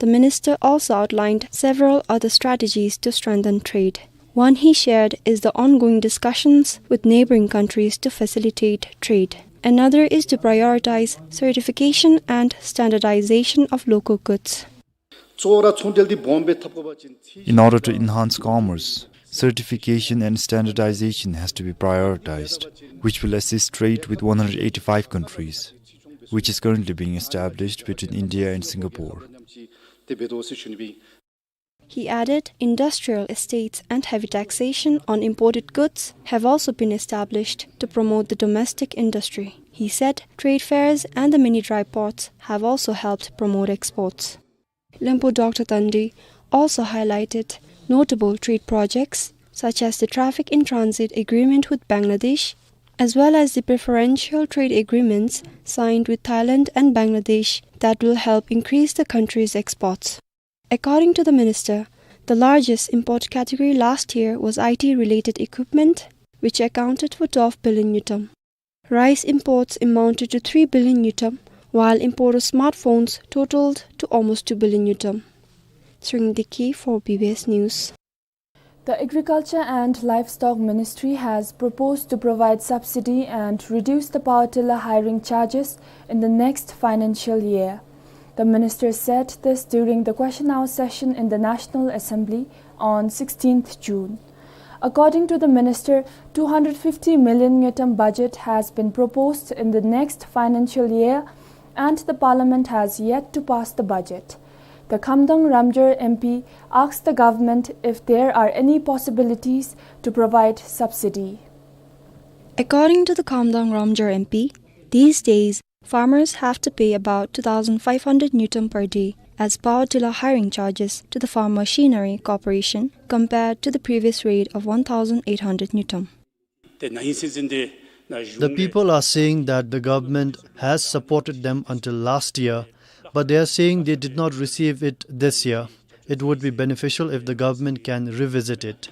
The minister also outlined several other strategies to strengthen trade. One he shared is the ongoing discussions with neighboring countries to facilitate trade. Another is to prioritize certification and standardization of local goods. In order to enhance commerce, certification and standardization has to be prioritized, which will assist trade with one hundred eighty-five countries, which is currently being established between India and Singapore. He added, industrial estates and heavy taxation on imported goods have also been established to promote the domestic industry. He said trade fairs and the mini dry ports have also helped promote exports. Lempo Doctor Tandi also highlighted notable trade projects such as the traffic in transit agreement with Bangladesh, as well as the preferential trade agreements signed with Thailand and Bangladesh that will help increase the country's exports. According to the minister, the largest import category last year was I T-related equipment, which accounted for twelve billion ngultrum. Rice imports amounted to three billion ngultrum, while import of smartphones totaled to almost two billion ngultrum. Tshering Deki for B B S News. The Agriculture and Livestock Ministry has proposed to provide subsidy and reduce the power tiller hiring charges in the next financial year. The minister said this during the question hour session in the National Assembly on sixteenth June. According to the minister, two hundred fifty million ngultrum budget has been proposed in the next financial year, and the parliament has yet to pass the budget. The Khamdang Ramjar M P asked the government if there are any possibilities to provide subsidy. According to the Khamdang Ramjar M P, these days farmers have to pay about two thousand five hundred ngultrum per day as power tiller hiring charges to the Farm Machinery Corporation, compared to the previous rate of one thousand eight hundred ngultrum. The people are saying that the government has supported them until last year, but they are saying they did not receive it this year. It would be beneficial if the government can revisit it.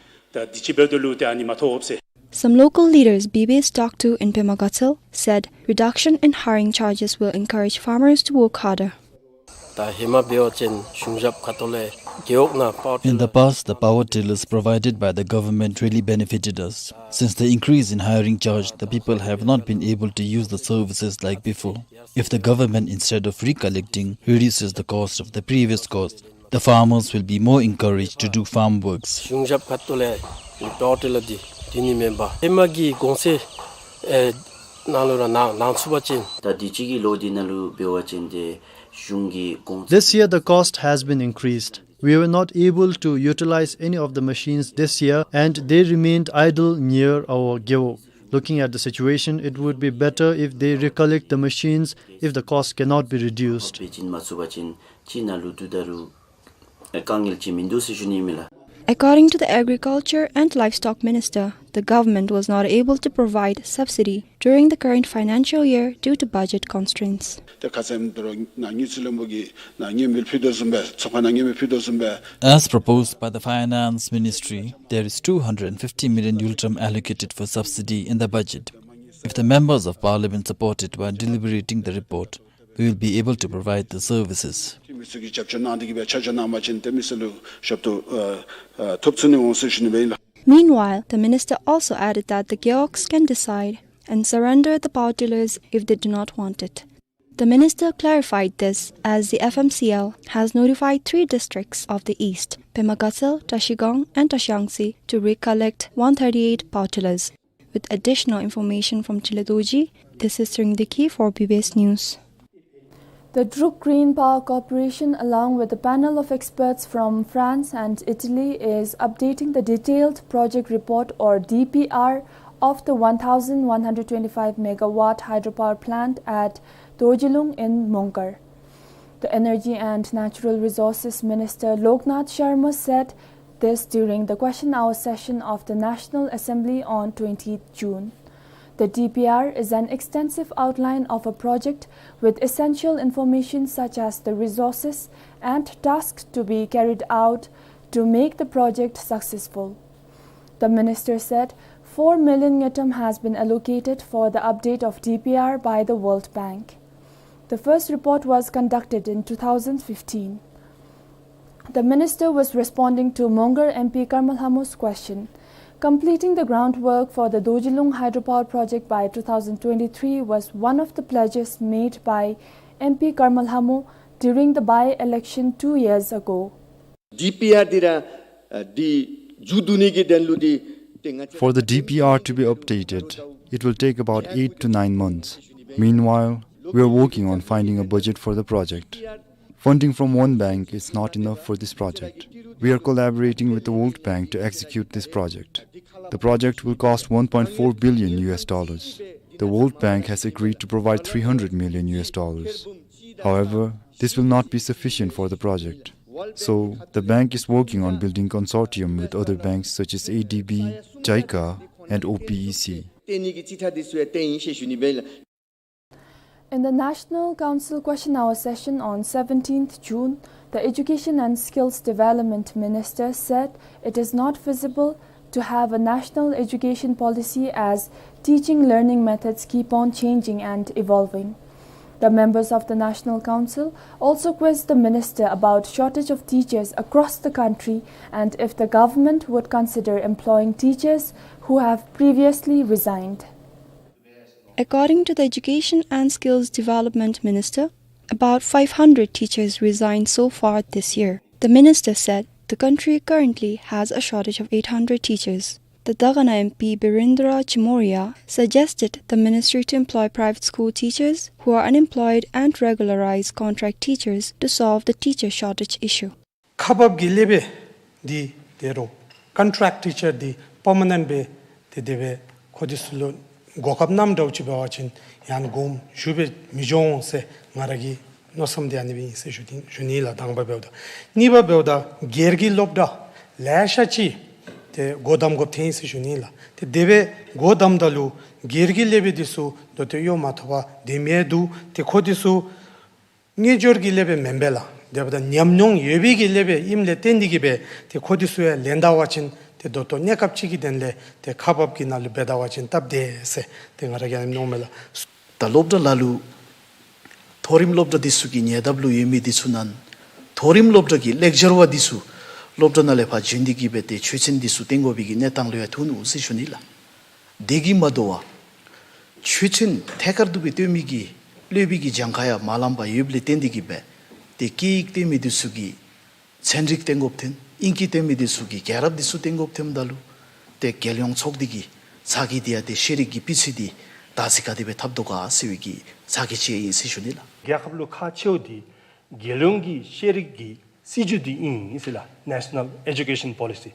Some local leaders B B S talked to in Pema Gatshel said reduction in hiring charges will encourage farmers to work harder. ད་ཧེ་མ་འབད་བ་ཅིན་གཞུང་ཞབས་ཁ་ཐུག་ལས་རྒེད་འོག་ནང་པཱཝར་ཊི་ལར། In the past, the power tillers provided by the government really benefited us. Since the increase in hiring charge, the people have not been able to use the services like before. If the government, instead of recollecting, reduces the cost of the previous cost, the farmers will be more encouraged to do farm works. གཞུང་ཞབས་ཁ་ཐུག་ལས་པཱཝར་ཊི་ལར་འདི་དེ་ནི་མེན་པར་ཧེ་མ་གི་གོང་ཚད་ཨེ་ནང་ལུ་ར་ནང་ནང་ཚུད་པ་ཅིན། ད་དུས་ཅི་གི་ལོ་འདི་ནང་ལུ་འབད་བ་ཅིན་ཏེ་གཞུང་གི་གོང་ཚད། This year, the cost has been increased. We were not able to utilize any of the machines this year, and they remained idle near our རྒེད་འོག. Looking at the situation, it would be better if they recollect the machines if the cost cannot be reduced. འབད་བ་ཅིན་མ་ཚུད་པ་ཅིན་ཅིག་ནང་ལུ་དུས་ད་རུང་དཀའ་ངལ་ཅིག་མིན་འདུག་ཟེར་ཞུ་ནི་ཨིན་མས་ལགས། According to the Agriculture and Livestock Minister, the government was not able to provide subsidy during the current financial year due to budget constraints. ཏེ་ཁ་ཙ་ཨ་ནི་ད་རུང་ནཱ་དངུལ་རྩིས་བློན་པོ་གིས་ནཱ་མངོན་མེད་ཕུལ་དོ་བཟུམ་སྦེ་ཚོགས་ཁང་ནང་མངོན་མེད་ཕུལ་དོ་བཟུམ་སྦེ། As proposed by the Finance Ministry, there is two hundred fifty million ngultrum allocated for subsidy in the budget. If the members of parliament support it while deliberating the report, we will be able to provide the services. མི་སེར་གྱིས་རྒྱབ་སྐྱོར་གནང་སྟེ་གིས་སྦེ་ཆ་འཇོག་གནང་པ་ཅིན་ཏེ་མི་སེར་ལུ་ཞབས་ཏོག་ཨ་ཨ་ཐོབ་ཚུགས་ནི་འོང་ཟེར་ཞུ་ནི་སྦེ་ཨིན་ལགས། Meanwhile, the minister also added that the རྒེད་འོག་can decide and surrender the པཱཝར་ཊི་ལར་if they do not want it. The minister clarified this as the F M C L has notified three districts of the East, Pema Gatshel, Trashigang and Trashiyangtse, to recollect one thirty-eight པཱཝར་ཊི་ལར. With additional information from Chile Dorji, this is Tshering Deki for B B S News. The Druk Green Power Corporation, along with a panel of experts from France and Italy, is updating the detailed project report, or D P R, of the one thousand one hundred twenty-five megawatt hydropower plant at Dorjilung in Mongar. The Energy and Natural Resources Minister Loknath Sharma said this during the question hour session of the National Assembly on twentieth June. The D P R is an extensive outline of a project with essential information such as the resources and tasks to be carried out to make the project successful. The minister said four million ngultrum has been allocated for the update of D P R by the World Bank. The first report was conducted in two thousand fifteen. The minister was responding to Mongar M P Karma Lhamo's question. Completing the groundwork for the Dorjilung hydropower project by two thousand twenty-three was one of the pledges made by M P Karma Lhamo during the by-election two years ago. D P R འདི་ར་ཨ་འདི་མཇུག་བསྡུ་ནི་གི་དོན་ལུ་འདི་ཏེ་ང་བཅས། For the D P R to be updated, it will take about eight to nine months. Meanwhile, we are working on finding a budget for the project. Funding from one bank is not enough for this project. We are collaborating with the World Bank to execute this project. The project will cost one point four billion U S dollars. The World Bank has agreed to provide three hundred million U S dollars. However, this will not be sufficient for the project. So, the bank is working on building consortium with other banks such as A D B, JICA, and O P E C. ཏེ་ནི་གི་ཅིག་ཐ་འདི་ཚུ་ཡང་ཏེ་ཨིན་ཟེར་ཞུ་ནི་སྦེ་ལགས། In the National Council Question Hour session on seventeenth June, the Education and Skills Development Minister said it is not feasible to have a national education policy as teaching learning methods keep on changing and evolving. The members of the National Council also quizzed the minister about shortage of teachers across the country and if the government would consider employing teachers who have previously resigned. According to the Education and Skills Development Minister, about five hundred teachers resigned so far this year. The minister said the country currently has a shortage of eight hundred teachers. The Dagana M P Birendra Chimoria suggested the ministry to employ private school teachers who are unemployed and regularize contract teachers to solve the teacher shortage issue. ཁག་འབགཔ་གི་སློབ་དཔོན་འདི་ཏེ་རུང་ཀོན་ཊེཀཊ་ཊི་ཅར་འདི་པར་མ་ནེནཊ་སྦེ་ཏེ་དེ་སྦེ་ཁོང་འདི་ཚུ་ལུ་གོ་སྐབས་གནངམ་འདྲཝ་ཅིག་འབད་བ་ཅིན་ཡང་དགོངསམ་ཞུ་སྦེ་མི་འགྱོ་འོང་ཟེར་ང་ར་གི་མནོ་བསམ་འདི་ཨ་ནི་སྦེ་ཨིན་ཟེར་ཞུ་ནི་ཞུ་ནི་ལགས། དང་པ་འབདཝ་ད། གཉིས་པ་འབདཝ་ད་སྒེར་གྱི་སློབ་གྲྭ་ལེ་ཤ་ཅིག་ཏེ་སྒོ་བསྡམ་དགོཔ་ཐོན་ཡི་ཟེར་ཞུ་ནི་ལགས། ཏེ་དེ་སྦེ་སྒོ་བསྡམ་ད་ལུ་སྒེར་གྱི་སློབ་དཔོན་འདི་ཚུ་ད་ལྟོ་གཡོག་མ་ཐོབ་པར་སྡོད་མི་འདུག། ཏེ་ཁོང་འདི་ཚུ་དངུལ་འབྱོར་གྱི་སློབ་དཔོན་མེན་པས་ལགས། དེ་འབདཝ་ད་ཉམས་མྱོང་ཡོད་པའི་གི་སློབ་དཔོན་ཨིནམ་ལས་བརྟེན་ཏེ་གིས་སྦེ་ཏེ་ཁོང་འདི་ཚུ་ཡང་ལེན་ད་པ་ཅིན་ཏེ་ད་ལྟོ་གནས་སྐབས་ཅིག་གི་དོན་ལས་ཏེ་ཁག་འབགཔ་གི་ནང་ལུ་འབད་ད་པ་ཅིན་སྟབས་བདེ་ཟེར་ཏེ་ང་ར་གིས་ཨ་ནེམ་མནོཝ་མས་ལགས། ད་སློབ་གྲྭ་ལ་ལུ་ མཐོ་རིམ་སློབ་གྲྭ་འདི་ཚུ་གི་ཉེ་འདབས་ལུ་ཡོད་མི་འདི་ཚུ་ནང་མཐོ་རིམ་སློབ་གྲྭ་གི་ལེག་ཅར་བ་འདི་ཚུ་སློབ་གྲྭ་ནང་ལས་ཕར་བྱོན་ཏེ་གིས་སྦེ་ཏེ་ཆོས་ཚན་འདི་ཚུ་སྟོན་དགོ་པའི་གི་གནས་སྟངས་ལུ་ཡང་ཐུག་ནུག་ཟེར་ཞུ་ནི་ལགས། དེ་གིས་མ་དོ་བར་ཆོས་ཚན་ཐད་ཀར་དུ་སྦེ་སྟོན་མི་གི་སློབ་དཔོན་གྱི་གྱངས་ཁ་ཡང་མ་ལངམ་པར་ཡོདཔ་ལས་བརྟེན་ཏེ་གིས་སྦེ་ཏེ་སྐད་ཡིག་སྟོན་མི་འདི་ཚུ་གི་ཚན་རིག་སྟོན་དགོཔ་ཐོན། ཨིང་སྐད་སྟོན་མི་འདི་ཚུ་གི་རྒྱལ་རབས་འདི་ཚུ་སྟོན་དགོཔ་ཐོནམ་ད་ལུ་ཏེ་རྒྱལ་ཡོངས་ཚོགས་སྡེ་གི་ཚ་གྱང་འདི་ཡང་ཏེ་ཤེས་རིག་གི་སྤུས་ཚད་འདི་ད་ཅི་ག་དེ་སྦེ་འཐབ་དོ་ག་ཟེར་བའི་གི་ཚ་གྱང་ཅིག་ཨིན་ཟེར་ཞུ་ནི་ལགས། རྒྱལ་ཁབ་ལུ་ཁག་ཆེཝ་འདི་རྒྱལ་ཡོངས་ཀྱི་ཤེས་རིག་གི་སྲིད་བྱུས་འདི་ཨིན་ཟེར་ལགས། National Education Policy།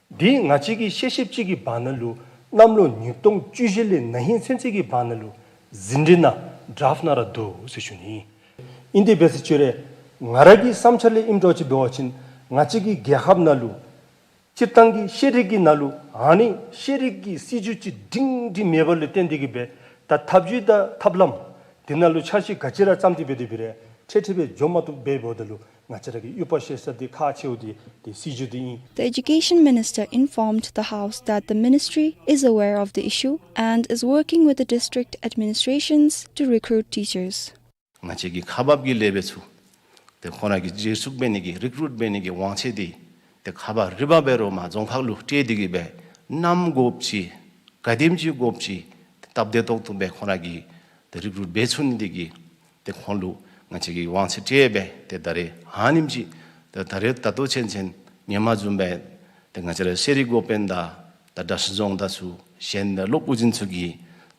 འདི་ང་བཅས་ཀྱི་ཤེས་ཤེསཔ་ཅིག་གི་བར་ན་ལུ་གནམ་ལོ་ཉིས་སྟོང་བཅུ་བཞི་ལས་ན་ཧིང་ཚུན་ཚོད་ཀྱི་བར་ན་ལུ་ཟིན་བྲིས་ནང་ཌ་རཕཊ་ནང་ར་འདུག་ཟེར་ཞུ་ནི། ཨིན་དེ་འབད་ཟེར་ཅི་རུང་ང་ར་གི་བསམ་འཆར་ལས་ཨིནམ་འདྲཝ་ཅིག་འབད་བ་ཅིན་ང་བཅས་ཀྱི་རྒྱལ་ཁབ་ནང་ལུ་སྤྱིར་བཏང་གི་ཤེས་རིག་གི་ནང་ལུ་ཨ་ནི་ཤེས་རིག་གི་སྲིད་བྱུས་ཅིག་སྒྲིང་སྒྲི་མེདཔ་ལུ་བརྟེན་ཏེ་གིས་སྦེ་ད་ཐབས་བྱུས་དང་ཐབས་ལམ་འདི་ནང་ལུ་འཆར་གཞི་ག་ཅི་ར་བརྩམས་ཏེ་འབད་དེ་འབད་རུང་འཕྲལ་འཕྲལ་སྦེ་འགྱོ་མ་བཏུབ་པས། འབདཝ་ད་ལུ་ང་བཅས་ར་གིས་ཡུ་བ་བཤད་ས་འདི་ཁག་ཆེཝ་འདི་ཏེ་སྲིད་བྱུས་འདི་ཨིན། The Education Minister informed the House that the ministry is aware of the issue and is working with the district administrations to recruit teachers. ང་བཅས་ཀྱི་ཁག་འབགཔ་གི་ལས་སྦེ་ཚུ་ཏེ་ཁོང་ར་གི་རྗེས་བཙུགས་འབད་ནི་གི་རི་ཀུ་རུཊ་འབད་ནི་གི་དབང་ཚད་འདི་ཏེ་ཁག་འབག་རི་འབག་འབད་རུང་མ་རྫོང་ཁག་ལུ་སྤྲོད་དེ་གིས་སྦེ་ནམ་དགོཔ་ཅིག་ག་དེམ་ཅིག་དགོཔ་ཅིག་སྟབས་བདེ་ཏོག་ཏོ་སྦེ་ཁོང་ར་གིས་ཏེ་རི་ཀུ་རུཊ་འབད་ཚུགས་ནི་དེ་གིས་ཏེ་ཁོང་ལུ་ང་བཅས་ཀྱིས་དབང་ཚད་སྤྲོད་སྦེ་ཏེ་ད་རེས་ཨ་ནེམ་ཅིག་ཏེ་ད་རེས་ད་ལྟོ་ཚུན་ཚོད་ཧེ་མ་བཟུམ་སྦེ་ཏེ་ང་བཅས་ར་ཤེས་རིག་འགོ་དཔོན་དང་ད་གྲྭ་ཚང་རྫོང་དང་ཚུ་གཞན་དང་སློབ་དཔོན་ཚུ་གི་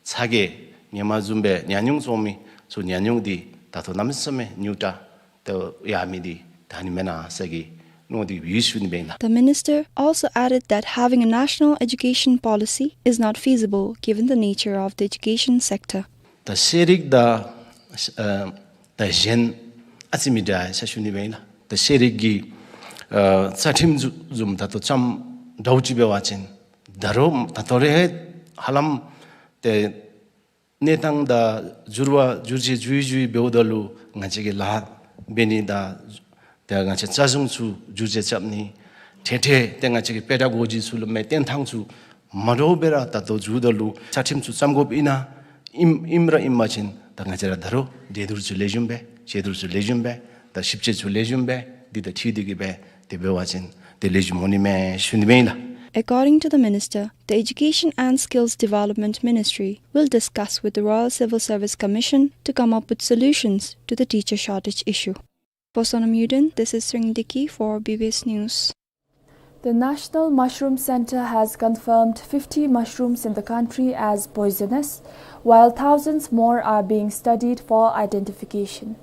ཚ་གྱང་ཧེ་མ་བཟུམ་སྦེ་ཉམས་མྱོང་བྱུང་མི་ཚུ་ཉམས་མྱོང་འདི་ད་ལྟོ་གནམ་མེད་ས་མེད་ཉུང་དྲགས་ཏེ་ཡར་མི་འདི་ད་ཨ་ནི་མེན་ན་ཟེར་གི་མནོ་སྟེ་ཡོད་ཞུ་ནི་སྦེ་ཨིན་ལགས། The minister also added that having a national education policy is not feasible given the nature of the education sector. ད་ཤེས་རིག་དང་ཨ་ད་གཞན་ཨ་ཙི་མི་འདྲ་ཟེར་ཞུ་ནི་སྦེ་ཨིན་ལགས། ད་ཤེས་རིག་གི་ཨ་རྩ་ཁྲིམས་བཟུམ་ད་ལྟོ་ཙམ་འདྲཝ་ཅིག་འབད་བ་ཅིན་ད་རུང་ད་ལྟོ་རེ་ཧ་ལམ་ཏེ་གནས་སྟངས་དང་འགྱུར་བ་འགྱུར་བཅོས་འགྱུར་འགྱུར་འབདཝ་ད་ལུ་ང་བཅས་ཀྱི་ལཱ་འབད་ནི་དང་ཏེ་ང་བཅས་རྩ་གཞུང་ཚུ་བསྒྱུར་བཅོས་རྐྱབ་ནི་འཕྲལ་འཕྲལ་ཏེ་ང་བཅས་ཀྱི་པེ་ཌ་གོ་ཇི་ཚུ་ལུ་མེན་ན་བསྟན་ཐངས་ཚུ་མ་འདྲཝ་སྦེ་ར་ད་ལྟོ་འགྱོཝ་ད་ལུ་རྩ་ཁྲིམས་ཚུ་བརྩམ་དགོཔ་ཨིན་ན་ཨིནམ་ཨིནམ་ར་ཨིན་པ་ཅིན་ད་ང་བཅས་ར་ད་རུང་འགྲན་བསྡུར་ཚུ་ལེགས་ཤོམ་སྦེ་དཔྱད་བསྡུར་ཚུ་ལེགས་ཤོམ་སྦེ་ད་ཞིབ་དཔྱད་ཚུ་ལེགས་ཤོམ་སྦེ་འདི་དང་འཁྲིལ་ཏེ་གིས་སྦེ་དེ་འབད་བ་ཅིན་དེ་ལེགས་ཤོམ་འོང་ནི་མས་ཞུ་ནི་སྦེ་ཨིན་ལགས། According to the minister, the education and skills development ministry will discuss with the Royal Civil Service Commission to come up with solutions to the teacher shortage issue. For Sonam Yuden, this is Ring Dickey for B B S News. The National Mushroom Centre has confirmed fifty mushrooms in the country as poisonous, while thousands more are being studied for identification.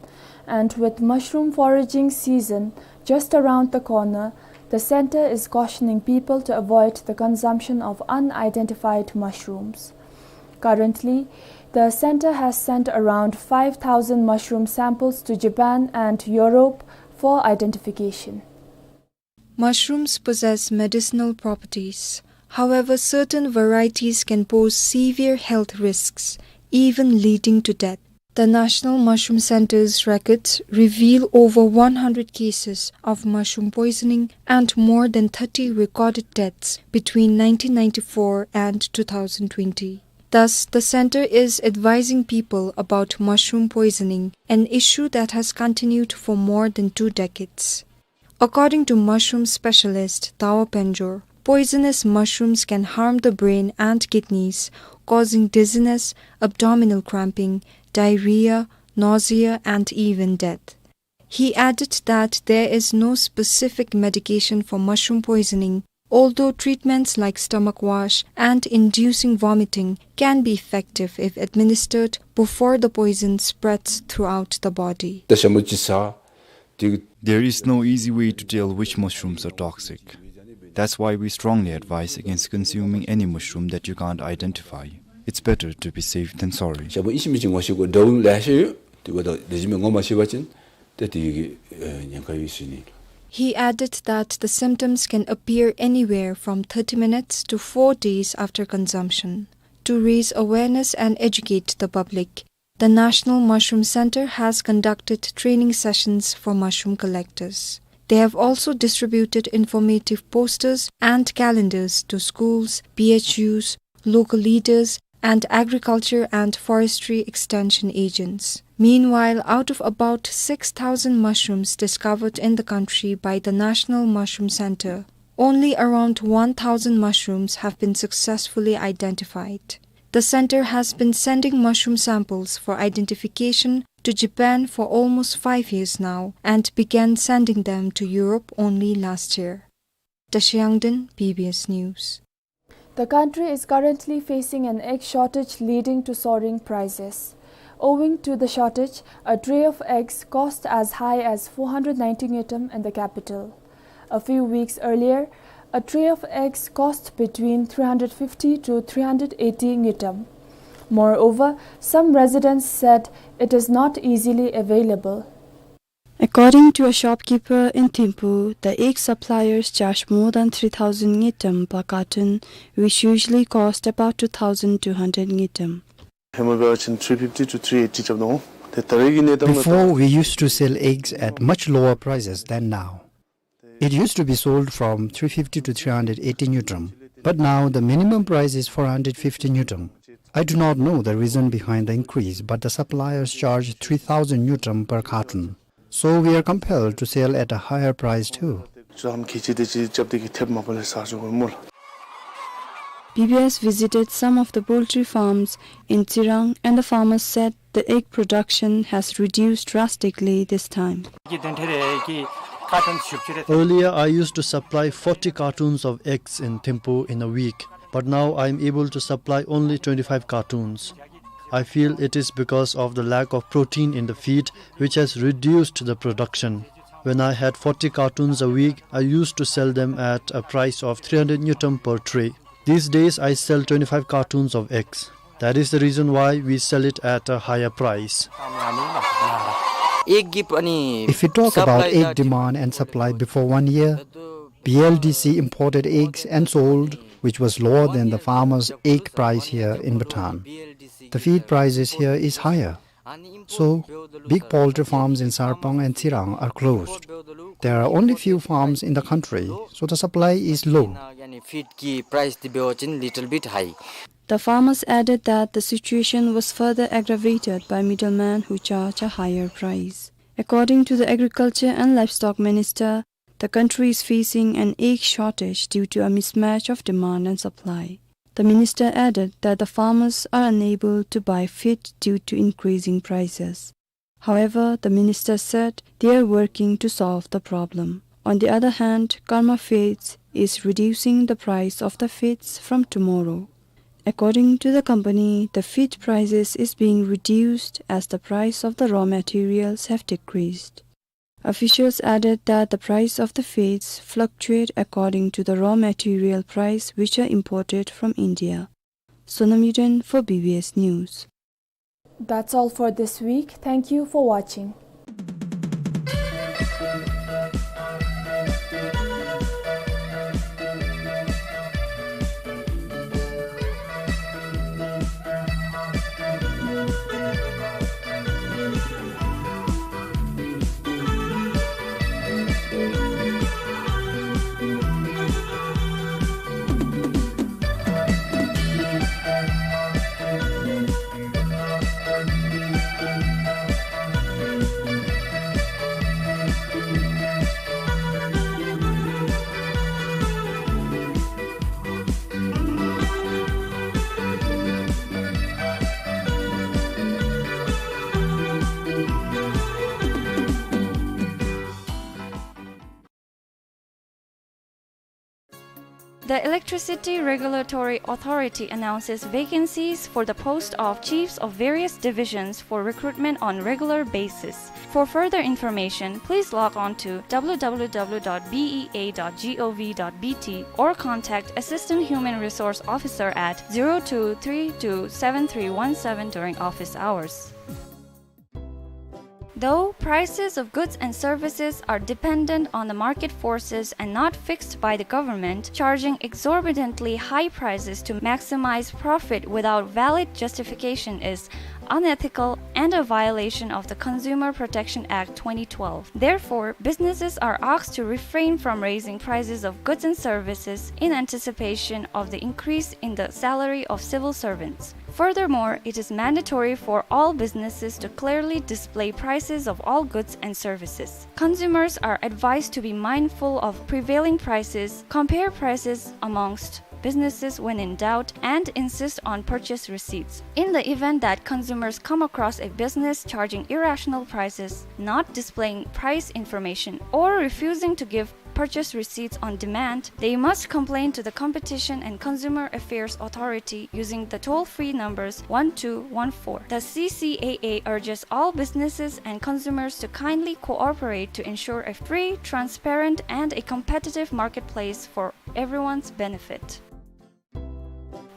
And with mushroom foraging season just around the corner, the centre is cautioning people to avoid the consumption of unidentified mushrooms. Currently, the centre has sent around five thousand mushroom samples to Japan and Europe for identification. Mushrooms possess medicinal properties. However, certain varieties can pose severe health risks, even leading to death. The National Mushroom Centre's records reveal over one hundred cases of mushroom poisoning and more than thirty recorded deaths between nineteen ninety-four and two thousand twenty. Thus, the centre is advising people about mushroom poisoning, an issue that has continued for more than two decades. According to mushroom specialist Tawa Panjor, poisonous mushrooms can harm the brain and kidneys, causing dizziness, abdominal cramping, diarrhea, nausea, and even death. He added that there is no specific medication for mushroom poisoning, although treatments like stomach wash and inducing vomiting can be effective if administered before the poison spreads throughout the body. ད་ཤ་མོ་ཅིག་ཟ། དེ། There is no easy way to tell which mushrooms are toxic. That's why we strongly advise against consuming any mushroom that you can't identify. It's better to be safe than sorry. ཤ་མོ་ཨིན་ཅི་མིན་ཅི་ངོ་ཤེས་དགོ། འདྲཝ་ལེ་ཤ་ཡོད། དེ་འབདཝ་ད་ལེགས་ཤོམ་སྦེ་ངོ་མ་ཤེས་པ་ཅིན་ཏེ་དེ་གི་ཨེ་ཉེན་ཁ་ཡོད་ཟེར་ཞུ་ནི། He added that the symptoms can appear anywhere from thirty minutes to four days after consumption. To raise awareness and educate the public, the National Mushroom Centre has conducted training sessions for mushroom collectors. They have also distributed informative posters and calendars to schools, P H Us, local leaders, and agriculture and forestry extension agents. Meanwhile, out of about six thousand mushrooms discovered in the country by the National Mushroom Center, only around one thousand mushrooms have been successfully identified. The center has been sending mushroom samples for identification to Japan for almost five years now and began sending them to Europe only last year. Tashi Yangden, B B S News. The country is currently facing an egg shortage leading to soaring prices. Owing to the shortage, a tray of eggs cost as high as four hundred ninety ngultrum in the capital. A few weeks earlier, a tray of eggs cost between three hundred fifty to three hundred eighty ngultrum. Moreover, some residents said it is not easily available. According to a shopkeeper in Thimphu, the egg suppliers charge more than three thousand ngultrum per carton, which usually cost about two thousand two hundred ngultrum. Before, we used to sell eggs at much lower prices than now. It used to be sold from three fifty to three hundred eighty ngultrum, but now the minimum price is four hundred fifty ngultrum. I do not know the reason behind the increase, but the suppliers charge three thousand ngultrum per carton. So we are compelled to sell at a higher price too. B B S visited some of the poultry farms in Tsirang, and the farmers said the egg production has reduced drastically this time. Earlier, I used to supply forty cartons of eggs in Thimphu in a week, but now I am able to supply only twenty-five cartons. I feel it is because of the lack of protein in the feed, which has reduced the production. When I had forty cartons a week, I used to sell them at a price of three hundred ngultrum per tray. These days, I sell twenty-five cartons of eggs. That is the reason why we sell it at a higher price. If we talk about egg demand and supply before one year, B L D C imported eggs and sold, which was lower than the farmers' egg price here in Bhutan. The feed prices here is higher. So, big poultry farms in Sarpang and Tsirang are closed. There are only few farms in the country, so the supply is low. Feed ki price ti beo chin little bit high. The farmers added that the situation was further aggravated by middlemen who charge a higher price. According to the Agriculture and Livestock Minister, the country is facing an egg shortage due to a mismatch of demand and supply. The minister added that the farmers are unable to buy feed due to increasing prices. However, the minister said they are working to solve the problem. On the other hand, Karma Feeds is reducing the price of the feeds from tomorrow. According to the company, the feed prices is being reduced as the price of the raw materials have decreased. Officials added that the price of the feeds fluctuate according to the raw material price which are imported from India. Sonam Yuden for B B S News. That's all for this week. Thank you for watching. The Electricity Regulatory Authority announces vacancies for the post of chiefs of various divisions for recruitment on regular basis. For further information, please log on to w w w dot b e a dot g o v dot b t or contact Assistant Human Resource Officer at zero two three two seven three one seven during office hours. Though prices of goods and services are dependent on the market forces and not fixed by the government, charging exorbitantly high prices to maximize profit without valid justification is unethical and a violation of the Consumer Protection Act twenty twelve. Therefore, businesses are asked to refrain from raising prices of goods and services in anticipation of the increase in the salary of civil servants. Furthermore, it is mandatory for all businesses to clearly display prices of all goods and services. Consumers are advised to be mindful of prevailing prices, compare prices amongst businesses when in doubt, and insist on purchase receipts. In the event that consumers come across a business charging irrational prices, not displaying price information, or refusing to give purchase receipts on demand, they must complain to the Competition and Consumer Affairs Authority using the toll-free numbers one two one four. The C C A A urges all businesses and consumers to kindly cooperate to ensure a free, transparent, and a competitive marketplace for everyone's benefit.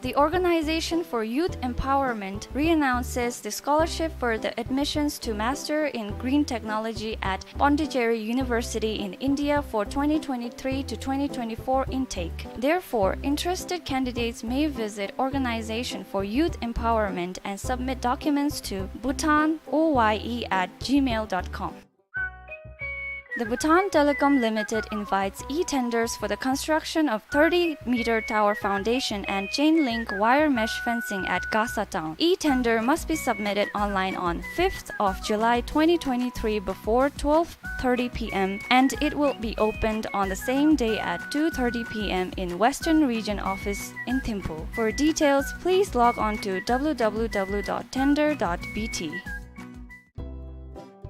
The Organization for Youth Empowerment reannounces the scholarship for the admissions to Master in Green Technology at Pondicherry University in India for twenty twenty-three to twenty twenty-four intake. Therefore, interested candidates may visit Organization for Youth Empowerment and submit documents to bhutan O Y E at gmail dot com. The Bhutan Telecom Limited invites e-tenders for the construction of thirty meter tower foundation and chain link wire mesh fencing at Gasa town. E-tender must be submitted online on fifth of July twenty twenty-three before twelve thirty P M, and it will be opened on the same day at two thirty P M in Western Region Office in Thimphu. For details, please log on to W W W dot tender dot B T.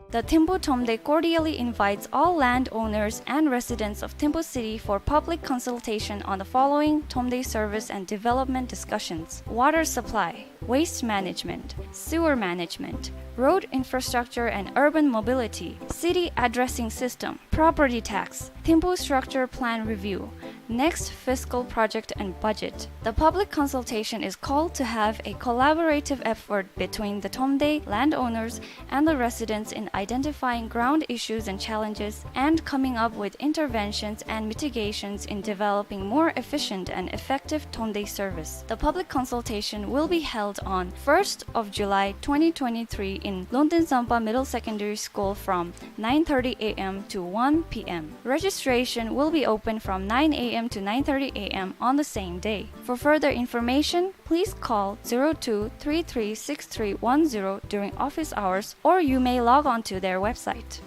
The Thimphu Thromde cordially invites all landowners and residents of Thimphu city for public consultation on the following Thromde service and development discussions: water supply, waste management, sewer management, road infrastructure and urban mobility, city addressing system, property tax, Thimphu structure plan review, next fiscal project and budget. The public consultation is called to have a collaborative effort between the Thromde landowners and the residents in identifying ground issues and challenges and coming up with interventions and mitigations in developing more efficient and effective Thromde service. The public consultation will be held on first of July twenty twenty-three in Longten Sampa Middle Secondary School from nine thirty A M to one P M. Registration will be open from nine A M to nine thirty A M on the same day. For further information, please call zero two three three six three one zero during office hours, or you may log on to their website.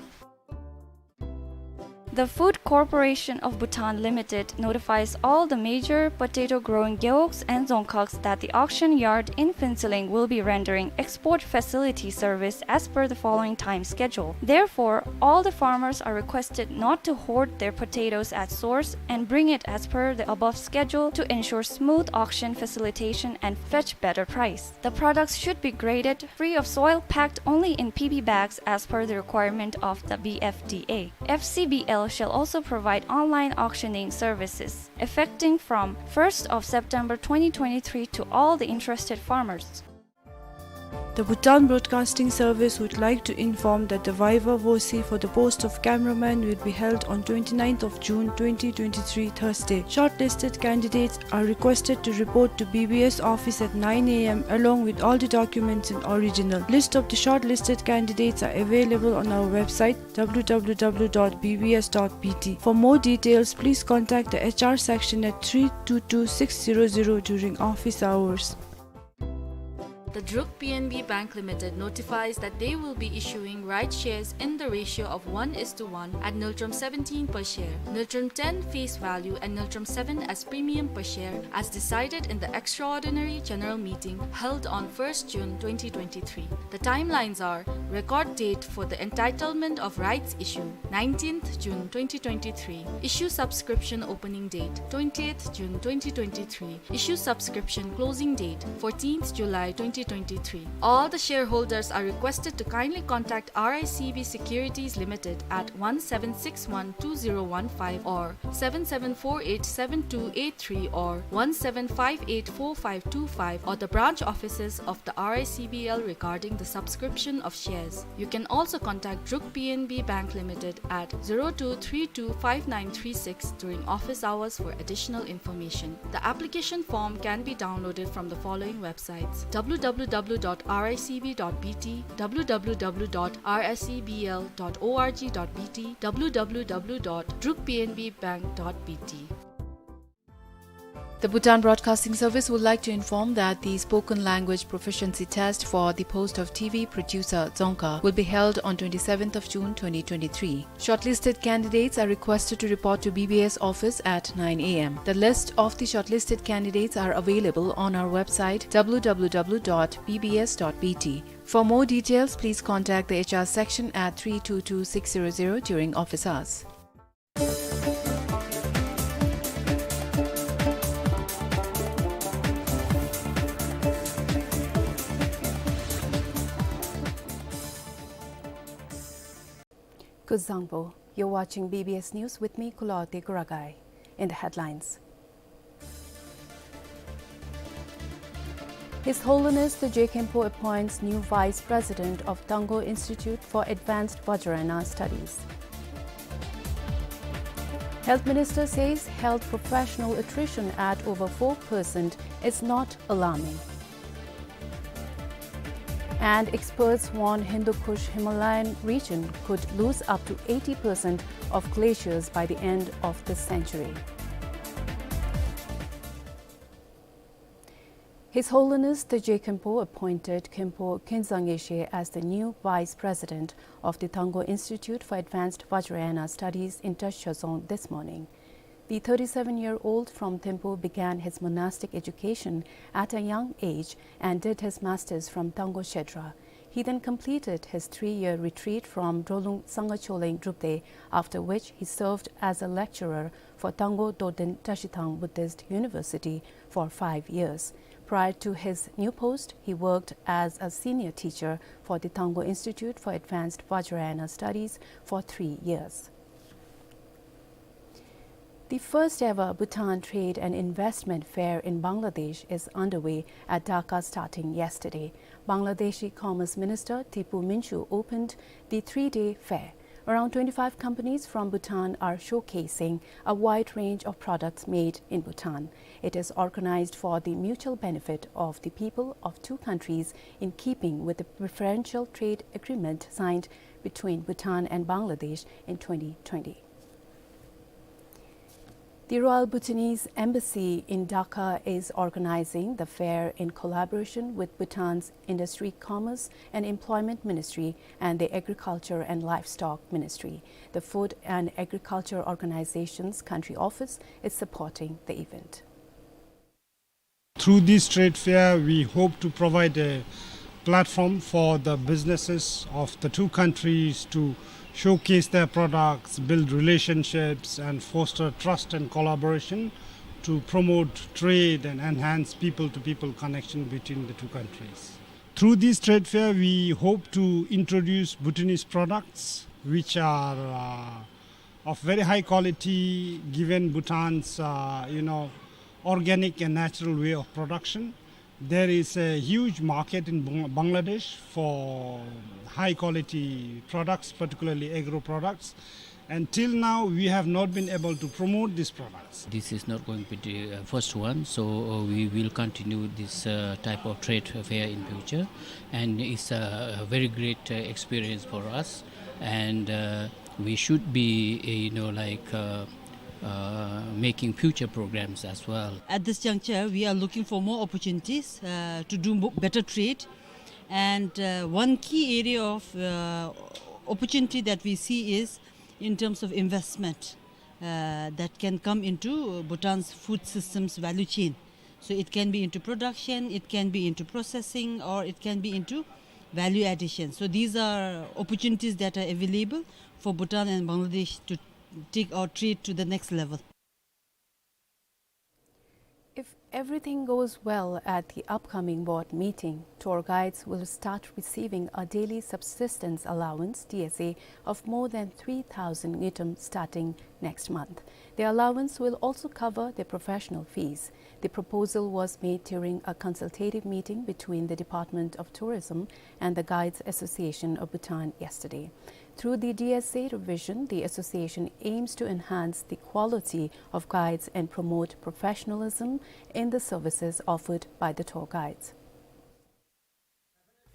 The Food Corporation of Bhutan Limited notifies all the major potato-growing gewogs and dzongkhags that the auction yard in Phuentsholing will be rendering export facility service as per the following time schedule. Therefore, all the farmers are requested not to hoard their potatoes at source and bring it as per the above schedule to ensure smooth auction facilitation and fetch better price. The products should be graded free of soil, packed only in P P bags as per the requirement of the B F D A. F C B L shall also provide online auctioning services, effecting from first of September twenty twenty-three to all the interested farmers. The Bhutan Broadcasting Service would like to inform that the Viva Voce for the post of cameraman will be held on twenty-ninth of June twenty twenty-three, Thursday. Shortlisted candidates are requested to report to B B S office at nine A M along with all the documents in original. List of the shortlisted candidates are available on our website, W W W dot B B S dot B T. For more details, please contact the H R section at three two two six zero zero during office hours. The Druk P N B Bank Limited notifies that they will be issuing rights shares in the ratio of one is to one at ngultrum seventeen per share, ngultrum ten face value and ngultrum seven as premium per share, as decided in the extraordinary general meeting held on first June twenty twenty-three. The timelines are: record date for the entitlement of rights issue, nineteenth June twenty twenty-three. Issue subscription opening date, twentieth June twenty twenty-three. Issue subscription closing date, fourteenth July twenty twenty-three. All the shareholders are requested to kindly contact R I C B Securities Limited at one seven six one two zero one five or seven seven four eight seven two eight three or one seven five eight four five two five or the branch offices of the R I C B L regarding the subscription of shares. You can also contact Druk P N B Bank Limited at zero two three two five nine three six during office hours for additional information. The application form can be downloaded from the following websites: W W W dot R I C B dot B T, W W W dot R I C B L dot org dot B T, W W W dot druk P N B bank dot B T. The Bhutan Broadcasting Service would like to inform that the spoken language proficiency test for the post of T V producer Dzongkha will be held on twenty-seventh of June twenty twenty-three. Shortlisted candidates are requested to report to B B S office at nine A M. The list of the shortlisted candidates are available on our website, W W W dot B B S dot B T. For more details, please contact the H R section at three two two six zero zero during office hours. Kuzuzangpo, you're watching B B S News with me, Kulawarti Kuragai. In the headlines, His Holiness the Je Khenpo appoints new Vice President of Tangkhul Institute for Advanced Vajrayana Studies. Health Minister says health professional attrition at over four percent is not alarming. And experts warn Hindu Kush Himalayan region could lose up to eighty percent of glaciers by the end of this century. His Holiness the Je Khenpo appointed Khenpo Khenzang Yeshe as the new Vice President of the Tangkhul Institute for Advanced Vajrayana Studies in Tashazong this morning. The thirty-seven-year-old from Thimphu began his monastic education at a young age and did his masters from Tangkhul Kshetra. He then completed his three-year retreat from Drolung Sangha Choling Drupte, after which he served as a lecturer for Tangkhul Dorten Tashithang Buddhist University for five years. Prior to his new post, he worked as a senior teacher for the Tangkhul Institute for Advanced Vajrayana Studies for three years. The first ever Bhutan Trade and Investment Fair in Bangladesh is underway at Dhaka, starting yesterday. Bangladeshi Commerce Minister Tipu Minchu opened the three-day fair. Around twenty-five companies from Bhutan are showcasing a wide range of products made in Bhutan. It is organized for the mutual benefit of the people of two countries, in keeping with the preferential trade agreement signed between Bhutan and Bangladesh in twenty twenty. The Royal Bhutanese Embassy in Dhaka is organizing the fair in collaboration with Bhutan's Industry, Commerce and Employment Ministry and the Agriculture and Livestock Ministry. The Food and Agriculture Organization's country office is supporting the event. Through this trade fair, we hope to provide a platform for the businesses of the two countries to showcase their products, build relationships, and foster trust and collaboration to promote trade and enhance people-to-people connection between the two countries. Through this trade fair, we hope to introduce Bhutanese products which are, uh, of very high quality, given Bhutan's, uh, you know, organic and natural way of production. There is a huge market in Bang-, Bangladesh for high quality products, particularly agro products. And till now, we have not been able to promote these products. This is not going to be the, uh, first one, so, uh, we will continue this, uh, type of trade fair in future, and it's a, a very great, uh, experience for us, and, uh, we should be, uh, you know, like, uh, uh, making future programs as well. At this juncture, we are looking for more opportunities, uh, to do mo-, better trade, and, uh, one key area of, uh, opportunity that we see is in terms of investment, uh, that can come into Bhutan's food systems value chain. So it can be into production, it can be into processing, or it can be into value addition. So these are opportunities that are available for Bhutan and Bangladesh to take our trade to the next level. If everything goes well at the upcoming board meeting, tour guides will start receiving a daily subsistence allowance, D S A, of more than three thousand ngultrum starting next month. The allowance will also cover their professional fees. The proposal was made during a consultative meeting between the Department of Tourism and the Guides Association of Bhutan yesterday. Through the D S A revision, the association aims to enhance the quality of guides and promote professionalism in the services offered by the tour guides.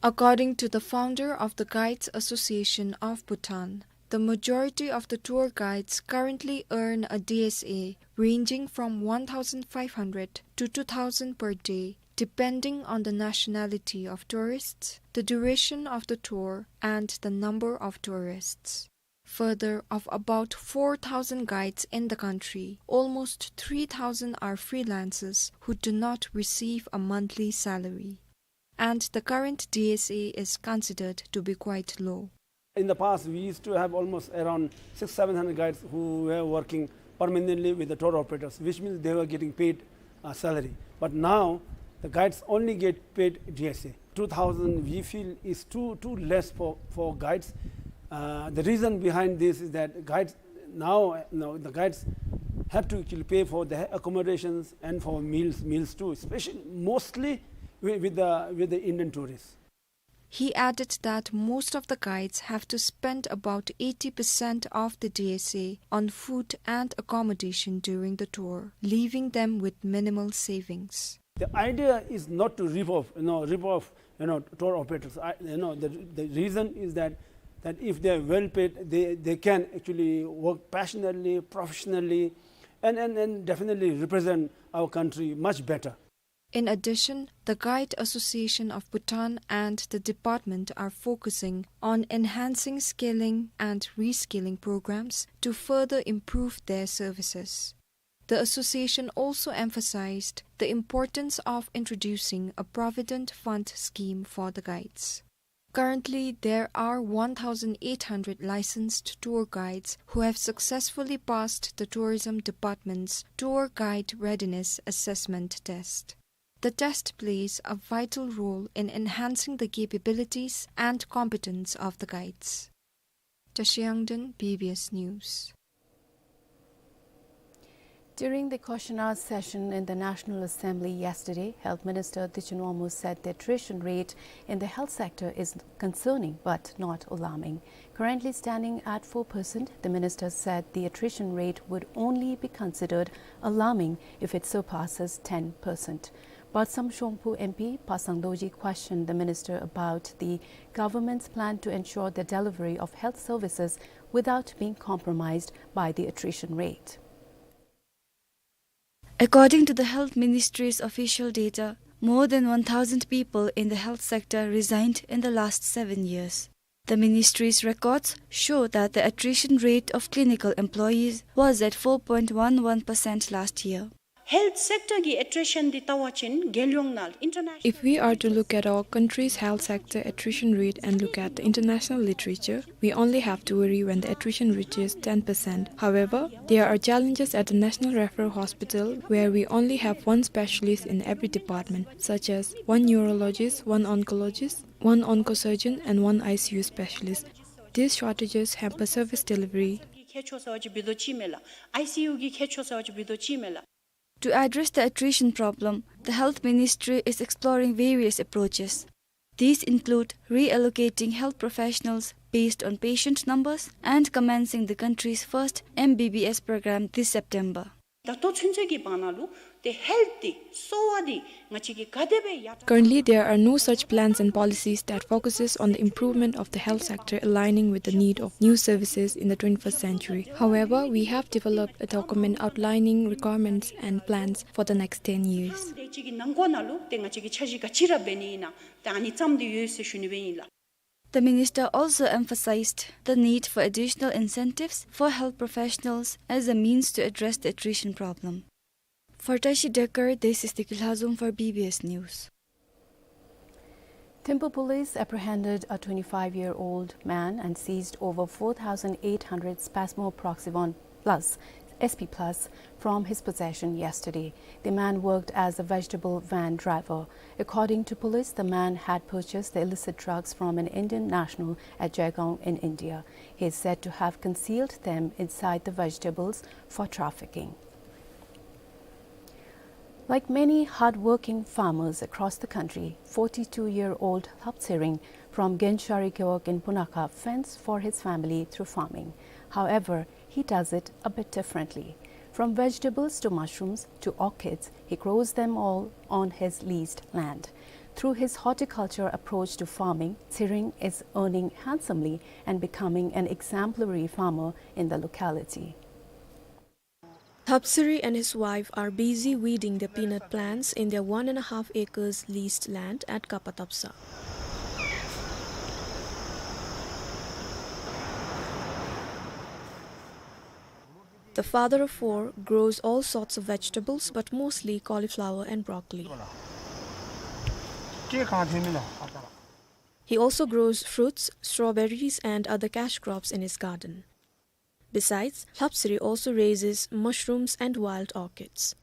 According to the founder of the Guides Association of Bhutan, The majority of the tour guides currently earn a D S A ranging from one thousand five hundred to two thousand per day, depending on the nationality of tourists, the duration of the tour, and the number of tourists. Further, of about four thousand guides in the country, almost three thousand are freelancers who do not receive a monthly salary. And the current D S A is considered to be quite low. In the past, we used to have almost around six, seven hundred guides who were working permanently with the tour operators, which means they were getting paid, uh, salary. But now, the guides only get paid D S A. Two thousand, we feel, is too, too less for, for guides. Uh, the reason behind this is that guides now, now the guides have to actually pay for the accommodations and for meals, meals too, especially mostly with, with the, with the Indian tourists. He added that most of the guides have to spend about eighty percent of the D S A on food and accommodation during the tour, leaving them with minimal savings. The idea is not to rip off, you know, rip off, you know, tour operators. I, you know, the, the reason is that, that if they are well paid, they, they can actually work passionately, professionally, and, and, and definitely represent our country much better. In addition, the Guide Association of Bhutan and the department are focusing on enhancing skilling and reskilling programs to further improve their services. The association also emphasized the importance of introducing a provident fund scheme for the guides. Currently, there are one thousand eight hundred licensed tour guides who have successfully passed the tourism department's tour guide readiness assessment test. The test plays a vital role in enhancing the capabilities and competence of the guides. Tashi Yangden, B B S News. During the question hour session in the National Assembly yesterday, Health Minister Tuchin Wangmo said the attrition rate in the health sector is concerning but not alarming. Currently standing at four percent, the minister said the attrition rate would only be considered alarming if it surpasses ten percent. Batsham Shongphu M P Pasang Dorji questioned the minister about the government's plan to ensure the delivery of health services without being compromised by the attrition rate. According to the Health Ministry's official data, more than one thousand people in the health sector resigned in the last seven years. The ministry's records show that the attrition rate of clinical employees was at four point one one percent last year. Health sector གི་attrition འདི་ལྟ་བ་ཅིན་རྒྱལ་ཡོངས་ནང་international If we are to look at our country's health sector attrition rate and look at the international literature, we only have to worry when the attrition reaches ten percent. However, there are challenges at the National Referral Hospital where we only have one specialist in every department, such as one neurologist, one oncologist, one oncosurgeon, and one I C U specialist. These shortages hamper service delivery. གི་ཁྱད་ཆོས་ཟེར་བ་ཅིན་འབད་དོ་ཅིག་མས་ལགས། I C U གི་ཁྱད་ཆོས་ཟེར་བ་ཅིན་འབད་དོ་ཅིག་མས་ལགས། To address the attrition problem, the Health Ministry is exploring various approaches. These include reallocating health professionals based on patient numbers and commencing the country's first M B B S program this September. ད་ལྟོ་ཚུན་ཚོད་ཀྱི་བར་ན་ལུ་ཏེ་health འདི་གསོ་བ་འདི་ང་བཅས་ཀྱིས་ག་དེ་སྦེ་ཡར་དྲག Currently, there are no such plans and policies that focuses on the improvement of the health sector aligning with the need of new services in the twenty-first century. However, we have developed a document outlining requirements and plans for the next ten years. དེ་ཅིག་གི་ནང་འཁོད་ནང་ལུ་ཏེ་ང་བཅས་ཀྱིས་འཆར་གཞི་ག་ཅི་ར་འབད་ནི་ཨིན་ན་ཏེ་ཨ་ནི་བརྩམས་ཏེ་ཡོད་ཟེར་ཞུ་ནི་སྦེ་ཨིན་ལགས། The minister also emphasized the need for additional incentives for health professionals as a means to address the attrition problem. For Tashi Dekar, this is Tiki Lhazom for B B S News. Thimphu police apprehended a twenty-five-year-old man and seized over four thousand eight hundred Spasmo Proxivon Plus, S P Plus, from his possession yesterday. The man worked as a vegetable van driver. According to police, the man had purchased the illicit drugs from an Indian national at Jaigaon in India. He is said to have concealed them inside the vegetables for trafficking. Like many hard-working farmers across the country, forty-two-year-old Lhap Tshering from Genshari Gewog in Punakha fends for his family through farming. However, he does it a bit differently. From vegetables to mushrooms to orchids, he grows them all on his leased land. Through his horticulture approach to farming, Tshering is earning handsomely and becoming an exemplary farmer in the locality. Thapsiri and his wife are busy weeding their peanut plants in their one and a half acres leased land at Kapatapsa. The father of four grows all sorts of vegetables, but mostly cauliflower and broccoli. He also grows fruits, strawberries, and other cash crops in his garden. Besides, Thapsiri also raises mushrooms and wild orchids.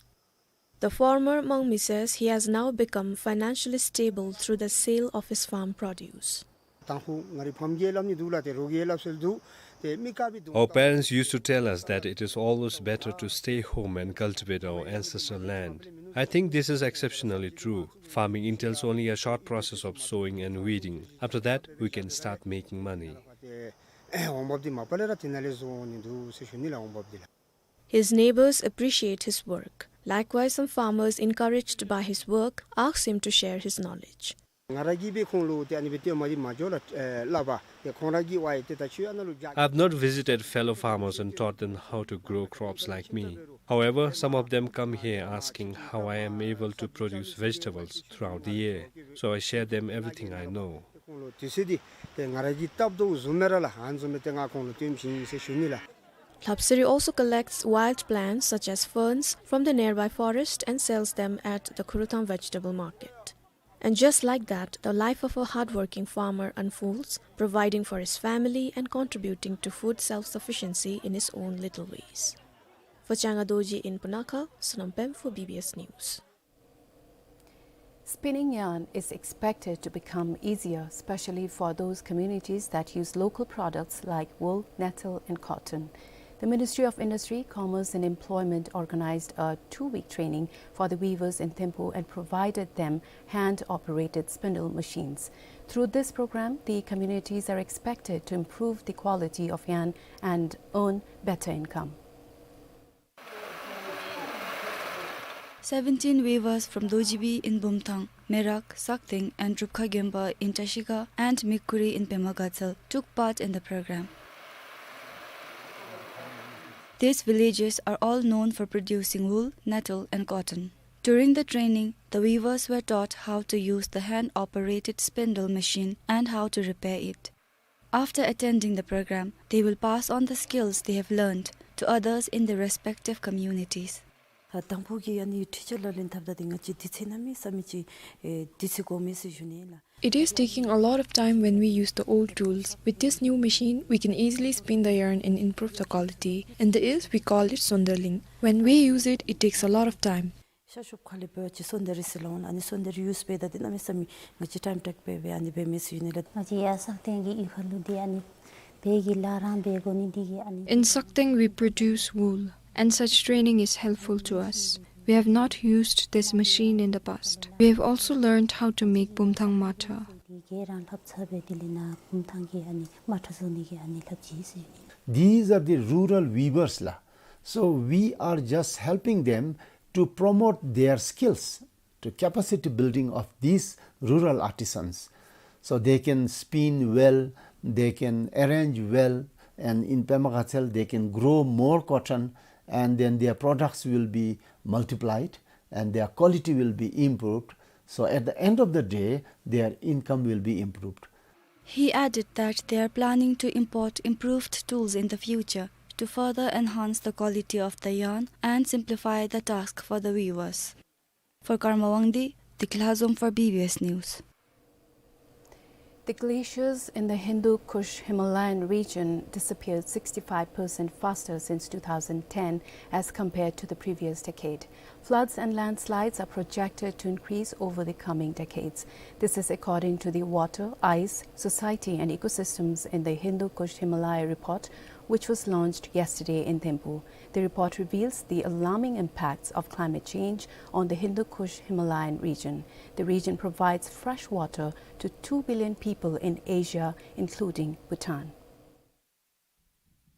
The former Mangmi says he has now become financially stable through the sale of his farm produce. དང་ཕུ་ང་རའི་ཕམ་གྱིས་སླབ་ནི་འདུག་ལགས། ཏེ་རོགས་ཀྱིས་སླབ་སྲོལ་འདུག། ཏེ་མི་དཀར་པོའི་གདོང་། Our parents used to tell us that it is always better to stay home and cultivate our ancestral land. I think this is exceptionally true. Farming entails only a short process of sowing and weeding. After that, we can start making money. འོང་འབབ་འདི་མ་པ་ལས་ར་དེ་ནང་ལས་བཟོ་འོང་ནི་འདུག་ཟེར་ཞུ་ནི་ལགས། འོང་འབབ་འདི་ལགས། His neighbors appreciate his work. Likewise, some farmers, encouraged by his work, ask him to share his knowledge. ང་ར་གིས་སྦེ་ཁོང་ལུ་ཏེ་ཨ་ནི་སྦེ་སྟོནམ་འདི་མ་འགྱོ་ལགས། ཨེ་སླབ་པ་ཏེ་ཁོང་ར་གིས་ཝའི་ཏེ་ད་ཁྱོད་ཨ་ནཱ་ལུ་བྱ། I have not visited fellow farmers and taught them how to grow crops like me. However, some of them come here asking how I am able to produce vegetables throughout the year. So I share them everything I know. ཁོང་ལུ་དུས་ཚོད་འདི་ཏེ་ང་ར་གིས་སྟབས་བདེཝ་བཟུམ་སྦེ་ར་ལགས། ཨ་ནི་བཟུམ་སྦེ་ཏེ་ང་ཁོང་ལུ་སྟོནམ་ཨིན་ཟེར་ཞུ་ནི་ལགས། Thapsiri also collects wild plants such as ferns from the nearby forest and sells them at the Khuruthang vegetable market. And just like that, the life of a hardworking farmer unfolds, providing for his family and contributing to food self-sufficiency in his own little ways. For Changa Dorji in Punakha, Sonam Pem for B B S News. Spinning yarn is expected to become easier, especially for those communities that use local products like wool, nettle, and cotton. The Ministry of Industry, Commerce and Employment organized a two-week training for the weavers in Thimphu and provided them hand-operated spindle machines. Through this program, the communities are expected to improve the quality of yarn and earn better income. Seventeen weavers from Dojibi in Bumthang, Merak, Sakteng, and Drupkha Gemba in Tashika, and Mikuri in Pema Gatshel took part in the program. These villages are all known for producing wool, nettle, and cotton. During the training, the weavers were taught how to use the hand-operated spindle machine and how to repair it. After attending the program, they will pass on the skills they have learned to others in their respective communities. ཨ་དང་ཕུ་གི་ཨ་ནི་འཕྲུལ་ཆས་ལག་ལེན་འཐབ་ད་འདི་ང་བཅས་དུས་ཚོད་གནམ་མེད་ས་མེད་ཅིག་ཨེ་དུས་ཚོད་འགོར་མས་ཟེར་ཞུ་ནི་ལགས། It is taking a lot of time when we use the old tools. With this new machine, we can easily spin the yarn and improve the quality. In the hills, we call it sonderling. When we use it, it takes a lot of time. ཤར་ཕྱོགས་ཁ་ལས་འབད་བ་ཅིན་སོན་དེ་རི་ཟེར་སླབ་འོང་། ཨ་ནི་སོན་དེ་རི་ཡུས་འབད་ད་འདི་གནམ་མེད་ས་མེད་ང་བཅས་ཊའིམ་ཊེཀ་འབད་འབད་ཨ་ནི་འབད་མས་ཟེར་ཞུ་ནི་ལགས། ང་བཅས་ཡར་སག་སྟེང་གི་གཡུས་ཁ་ལུ་འདི་ཨ་ནི་བལ་གྱི་ལཱ་རང་འབད་དགོ་ནི་འདི་གིས་ཨ་ནི། In Sakteng, we produce wool, and such training is helpful to us. We have not used this machine in the past. We have also learned how to make bumthang matha. འདི་གིས་རང་ལྷབ་ཚར་སྦེ་དེ་ལས་ནཱ་བུམ་ཐང་གི་ཨ་ནི་མ་ཁྲ་བཟོ་ནི་གི་ཨ་ནི་ལྷབ་ཅི་ཟེར་ཞུ་ནི། These are the rural weavers ལགས། So we are just helping them to promote their skills, to capacity building of these rural artisans. So they can spin well, they can arrange well, and in Pema Gatshel they can grow more cotton, and then their products will be multiplied and their quality will be improved. So at the end of the day, their income will be improved. He added that they are planning to import improved tools in the future to further enhance the quality of the yarn and simplify the task for the weavers. For Karma Wangdi, Dikla Zom for B B S News. The glaciers in the Hindu Kush Himalayan region disappeared sixty-five percent faster since two thousand ten as compared to the previous decade. Floods and landslides are projected to increase over the coming decades. This is according to the Water, Ice, Society and Ecosystems in the Hindu Kush Himalaya report, which was launched yesterday in Thimphu. The report reveals the alarming impacts of climate change on the Hindu Kush Himalayan region. The region provides fresh water to two billion people in Asia, including Bhutan.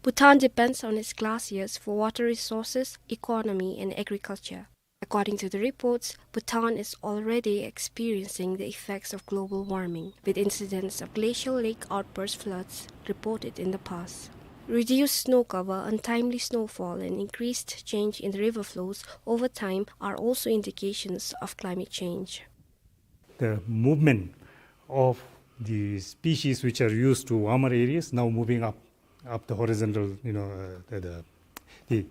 Bhutan depends on its glaciers for water resources, economy, and agriculture. According to the reports, Bhutan is already experiencing the effects of global warming, with incidents of glacial lake outburst floods reported in the past. Reduced snow cover, untimely snowfall, and increased change in the river flows over time are also indications of climate change. The movement of the species which are used to warmer areas now moving up, up the horizontal, you know, uh, the, the, the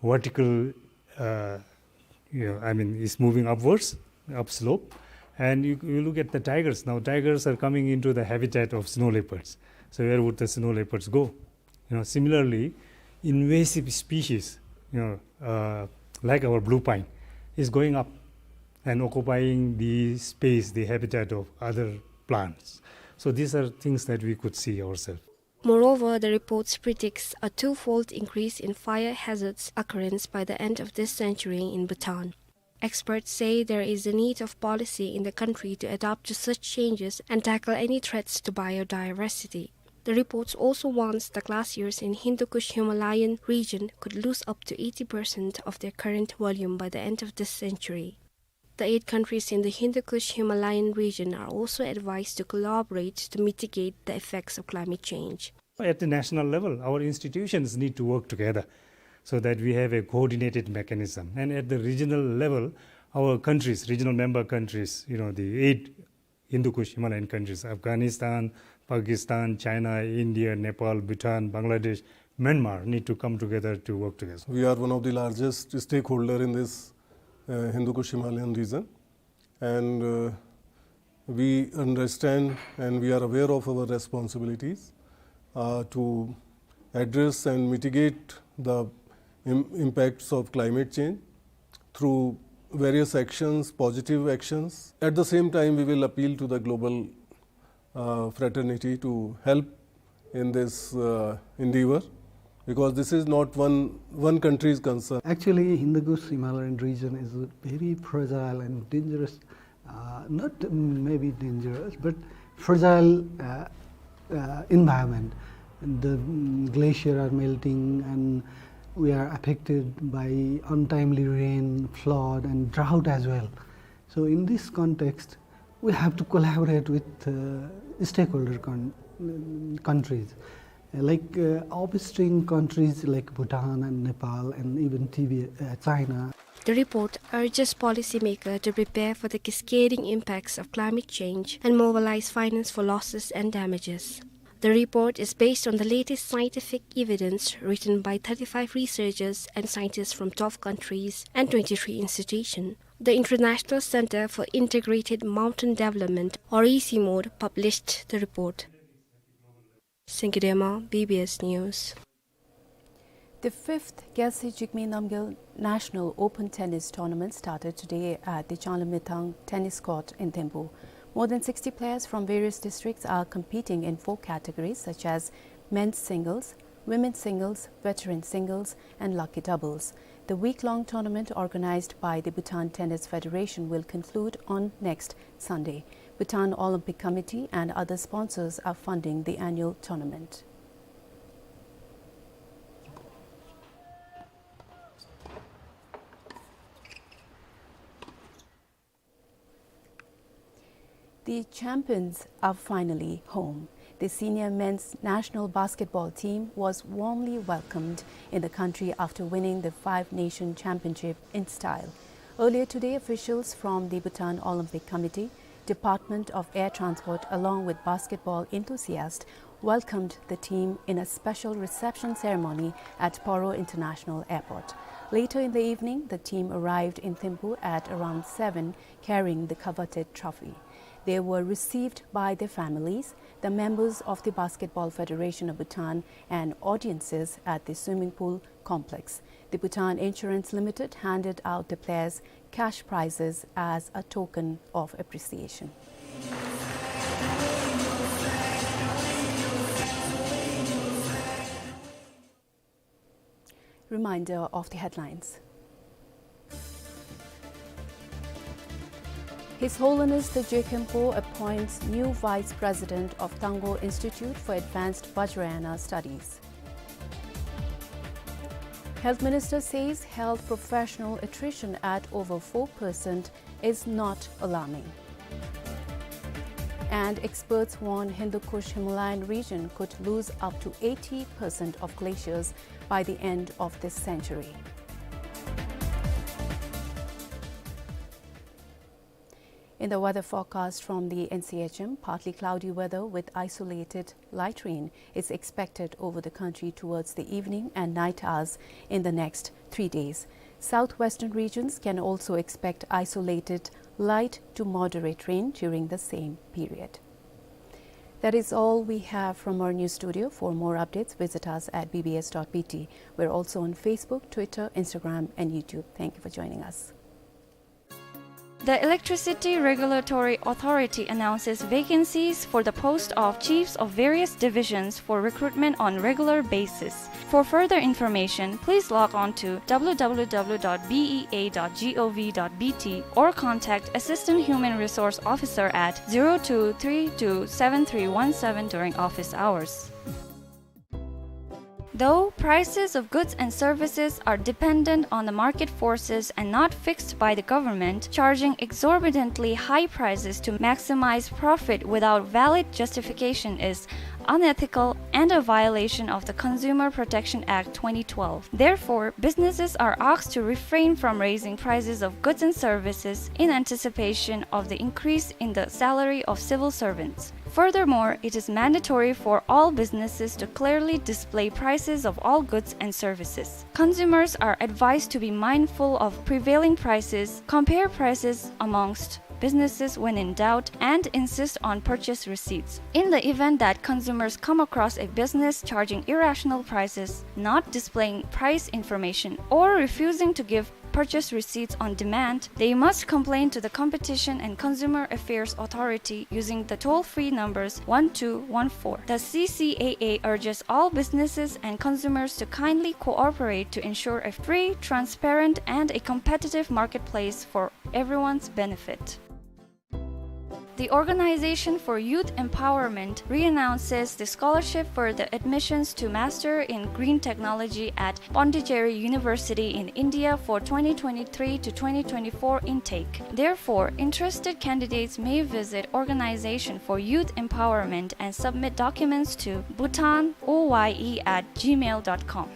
vertical, uh, you know, I mean, is moving upwards, upslope. And you, you look at the tigers. Now, tigers are coming into the habitat of snow leopards. So where would the snow leopards go? You know, similarly, invasive species, you know, uh, like our blue pine, is going up and occupying the space, the habitat of other plants. So these are things that we could see ourselves. Moreover, the reports predicts a twofold increase in fire hazards occurrence by the end of this century in Bhutan. Experts say there is a need of policy in the country to adapt to such changes and tackle any threats to biodiversity. The reports also warns the glaciers in Hindu Kush Himalayan region could lose up to eighty percent of their current volume by the end of this century. The eight countries in the Hindu Kush Himalayan region are also advised to collaborate to mitigate the effects of climate change. At the national level, our institutions need to work together so that we have a coordinated mechanism. And at the regional level, our countries, regional member countries, you know, the eight Hindu Kush Himalayan countries, Afghanistan, Pakistan, China, India, Nepal, Bhutan, Bangladesh, Myanmar need to come together to work together. We are one of the largest stakeholder in this, uh, Hindu Kush Himalayan region, and, uh, we understand and we are aware of our responsibilities, uh, to address and mitigate the im-, impacts of climate change through various actions, positive actions. At the same time, we will appeal to the global, uh, fraternity to help in this, uh, endeavor, because this is not one, one country's concern. Actually, Hindu Kush Himalayan region is a very fragile and dangerous, uh, not, mm, maybe dangerous, but fragile, uh, uh, environment. And the, mm, glacier are melting, and we are affected by untimely rain, flood, and drought as well. So in this context, we have to collaborate with, uh, stakeholder con-, mm, countries, uh, like, uh, upstream countries like Bhutan and Nepal and even Tibet, uh, China. The report urges policymakers to prepare for the cascading impacts of climate change and mobilize finance for losses and damages. The report is based on the latest scientific evidence written by thirty-five researchers and scientists from twelve countries and twenty-three institutions. The International Center for Integrated Mountain Development, or ICIMOD, published the report. Singye Dema, B B S News. The fifth Gyalse Jigme Namgyel National Open Tennis Tournament started today at the Changlimithang Tennis Court in Thimphu. More than sixty players from various districts are competing in four categories, such as men's singles, women's singles, veteran singles, and lucky doubles. The week-long tournament, organized by the Bhutan Tennis Federation, will conclude on next Sunday. Bhutan Olympic Committee and other sponsors are funding the annual tournament. The champions are finally home. The senior men's national basketball team was warmly welcomed in the country after winning the Five Nation Championship in style. Earlier today, officials from the Bhutan Olympic Committee, Department of Air Transport, along with basketball enthusiasts, welcomed the team in a special reception ceremony at Poro International Airport. Later in the evening, the team arrived in Thimphu at around seven, carrying the coveted trophy. They were received by their families, the members of the Basketball Federation of Bhutan, and audiences at the swimming pool complex. The Bhutan Insurance Limited handed out the players cash prizes as a token of appreciation. Reminder of the headlines. His Holiness the Je Khenpo appoints new Vice President of Tangkhul Institute for Advanced Vajrayana Studies. Health Minister says health professional attrition at over four percent is not alarming. And experts warn Hindu Kush Himalayan region could lose up to eighty percent of glaciers by the end of this century. In the weather forecast from the N C H M, partly cloudy weather with isolated light rain is expected over the country towards the evening and night hours in the next three days. Southwestern regions can also expect isolated light to moderate rain during the same period. That is all we have from our news studio. For more updates, visit us at B B S dot B T. We're also on Facebook, Twitter, Instagram, and YouTube. Thank you for joining us. The Electricity Regulatory Authority announces vacancies for the post of chiefs of various divisions for recruitment on regular basis. For further information, please log on to W W W dot B E A dot gov dot B T or contact Assistant Human Resource Officer at zero two three two seven three one seven during office hours. Though prices of goods and services are dependent on the market forces and not fixed by the government, charging exorbitantly high prices to maximize profit without valid justification is unethical and a violation of the Consumer Protection Act twenty twelve. Therefore, businesses are asked to refrain from raising prices of goods and services in anticipation of the increase in the salary of civil servants. Furthermore, it is mandatory for all businesses to clearly display prices of all goods and services. Consumers are advised to be mindful of prevailing prices, compare prices amongst businesses when in doubt, and insist on purchase receipts. In the event that consumers come across a business charging irrational prices, not displaying price information, or refusing to give purchase receipts on demand, they must complain to the Competition and Consumer Affairs Authority using the toll-free numbers one two one four. The C C A A urges all businesses and consumers to kindly cooperate to ensure a free, transparent, and a competitive marketplace for everyone's benefit. The Organization for Youth Empowerment re-announces the scholarship for the admissions to Master in Green Technology at Pondicherry University in India for twenty twenty-three to twenty twenty-four intake. Therefore, interested candidates may visit Organization for Youth Empowerment and submit documents to bhutan O Y E at gmail dot com.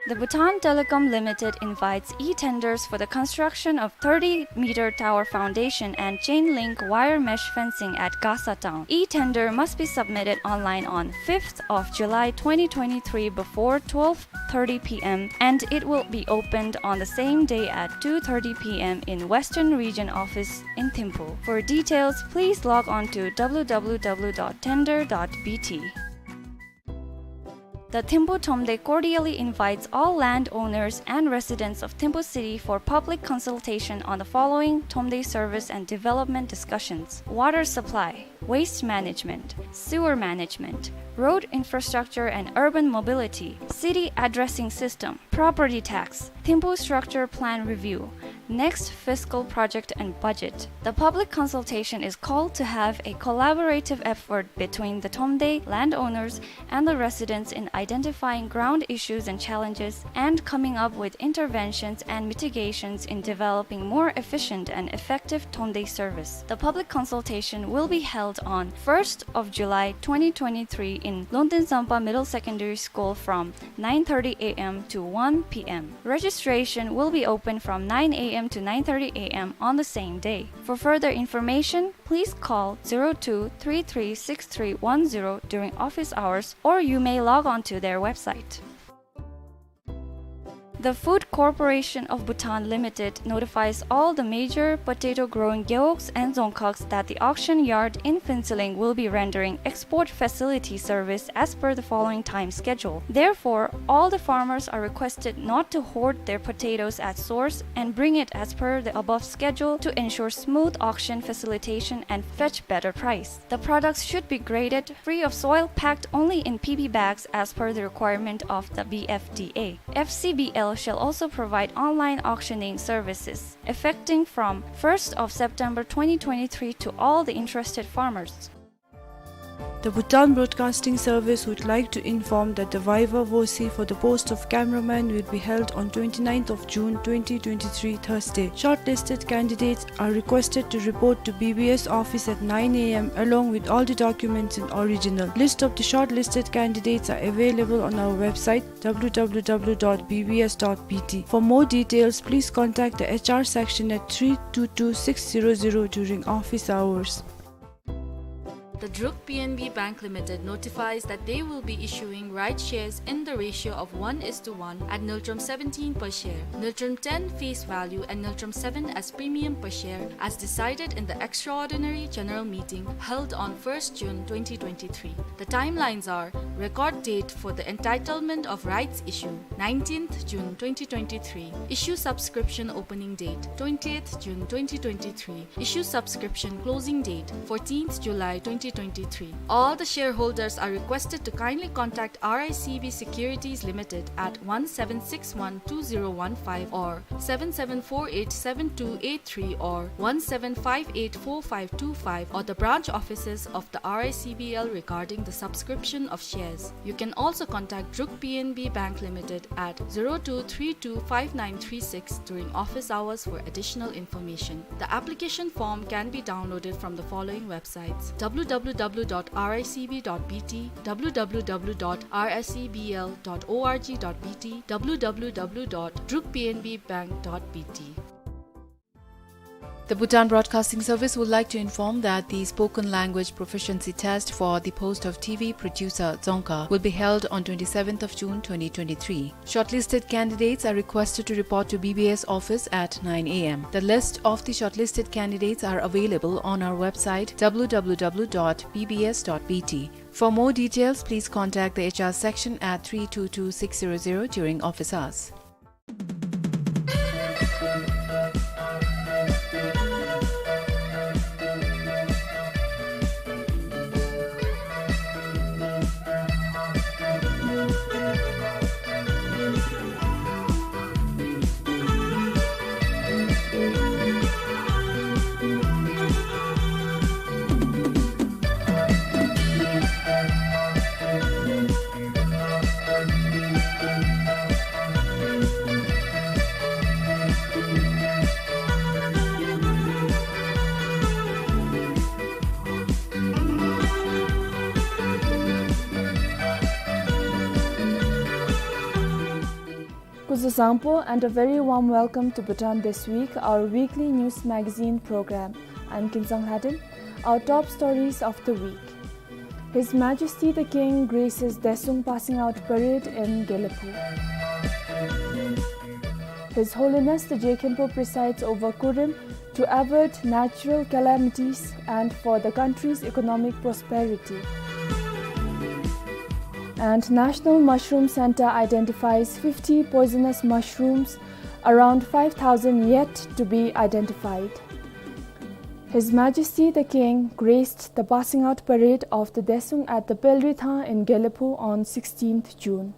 The Bhutan Telecom Limited invites e-tenders for the construction of thirty meter tower foundation and chain link wire mesh fencing at Gasa town. E-tender must be submitted online on fifth of July twenty twenty-three before twelve thirty P M, and it will be opened on the same day at two thirty P M in Western Region Office in Thimphu. For details, please log on to W W W dot tender dot B T. The Thimphu Thromde cordially invites all landowners and residents of Thimphu City for public consultation on the following Thromde service and development discussions: water supply, waste management, sewer management, road infrastructure and urban mobility, city addressing system, property tax, Thimphu structure plan review, next fiscal project and budget. The public consultation is called to have a collaborative effort between the Thromde landowners and the residents in identifying ground issues and challenges and coming up with interventions and mitigations in developing more efficient and effective Thromde service. The public consultation will be held on first of July twenty twenty-three in Longten Zampa Middle Secondary School from nine thirty A M to one P M. Registration will be open from nine A M to nine thirty A M on the same day. For further information, please call zero two three three six three one zero during office hours, or you may log on to their website. The Food Corporation of Bhutan Limited notifies all the major potato-growing gewogs and dzongkhags that the auction yard in Phuentsholing will be rendering export facility service as per the following time schedule. Therefore, all the farmers are requested not to hoard their potatoes at source and bring it as per the above schedule to ensure smooth auction facilitation and fetch better price. The products should be graded free of soil, packed only in P P bags as per the requirement of the B F D A. F C B L shall also provide online auctioning services effecting from first of September twenty twenty-three to all the interested farmers. The Bhutan Broadcasting Service would like to inform that the viva voce for the post of cameraman will be held on twenty-ninth of June twenty twenty-three, Thursday. Shortlisted candidates are requested to report to B B S office at nine A M along with all the documents in original. List of the shortlisted candidates are available on our website w w w dot b b s dot b t. For more details, please contact the H R section at three two two six zero zero during office hours. The Druk P N B Bank Limited notifies that they will be issuing rights shares in the ratio of one is to one at Ngultrum seventeen per share, Ngultrum ten face value and Ngultrum seven as premium per share, as decided in the extraordinary general meeting held on first June twenty twenty-three. The timelines are: record date for the entitlement of rights issue, nineteenth June twenty twenty-three. Issue subscription opening date, twentieth June twenty twenty-three. Issue subscription closing date, fourteenth July twenty twenty-three. All the shareholders are requested to kindly contact R I C B Securities Limited at one seven six one two zero one five or seven seven four eight seven two eight three or one seven five eight four five two five or the branch offices of the R I C B L regarding the subscription of shares. You can also contact Druk P N B Bank Limited at zero two three two five nine three six during office hours for additional information. The application form can be downloaded from the following websites: w w w dot r i c b dot b t, w w w dot r i c b l dot org dot b t, w w w dot druk p n b bank dot b t. The Bhutan Broadcasting Service would like to inform that the spoken language proficiency test for the post of T V producer Dzongkha will be held on twenty-seventh of June twenty twenty-three. Shortlisted candidates are requested to report to B B S office at nine a m. The list of the shortlisted candidates are available on our website w w w dot b b s dot b t. For more details, please contact the H R section at three two two six zero zero during office hours. Kuzuzangpo and a very warm welcome to Bhutan This Week, our weekly news magazine program. I'm Kinsang Lhaden. Our top stories of the week. His Majesty the King graces Detsung passing out parade in Gelephu. His Holiness the Je Khenpo presides over Kurim to avert natural calamities and for the country's economic prosperity. And National Mushroom Centre identifies fifty poisonous mushrooms, around five thousand yet to be identified. His Majesty the King graced the passing out parade of the Detsung at the Pelritha in Gelephu on sixteenth June.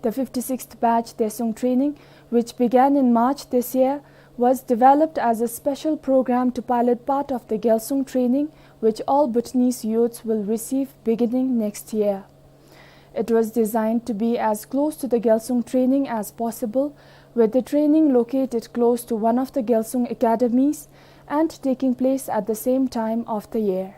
The fifty-sixth batch Detsung training, which began in March this year, was developed as a special program to pilot part of the Gyalsung training, which all Bhutanese youths will receive beginning next year. It was designed to be as close to the Gyalsung training as possible, with the training located close to one of the Gyalsung academies and taking place at the same time of the year.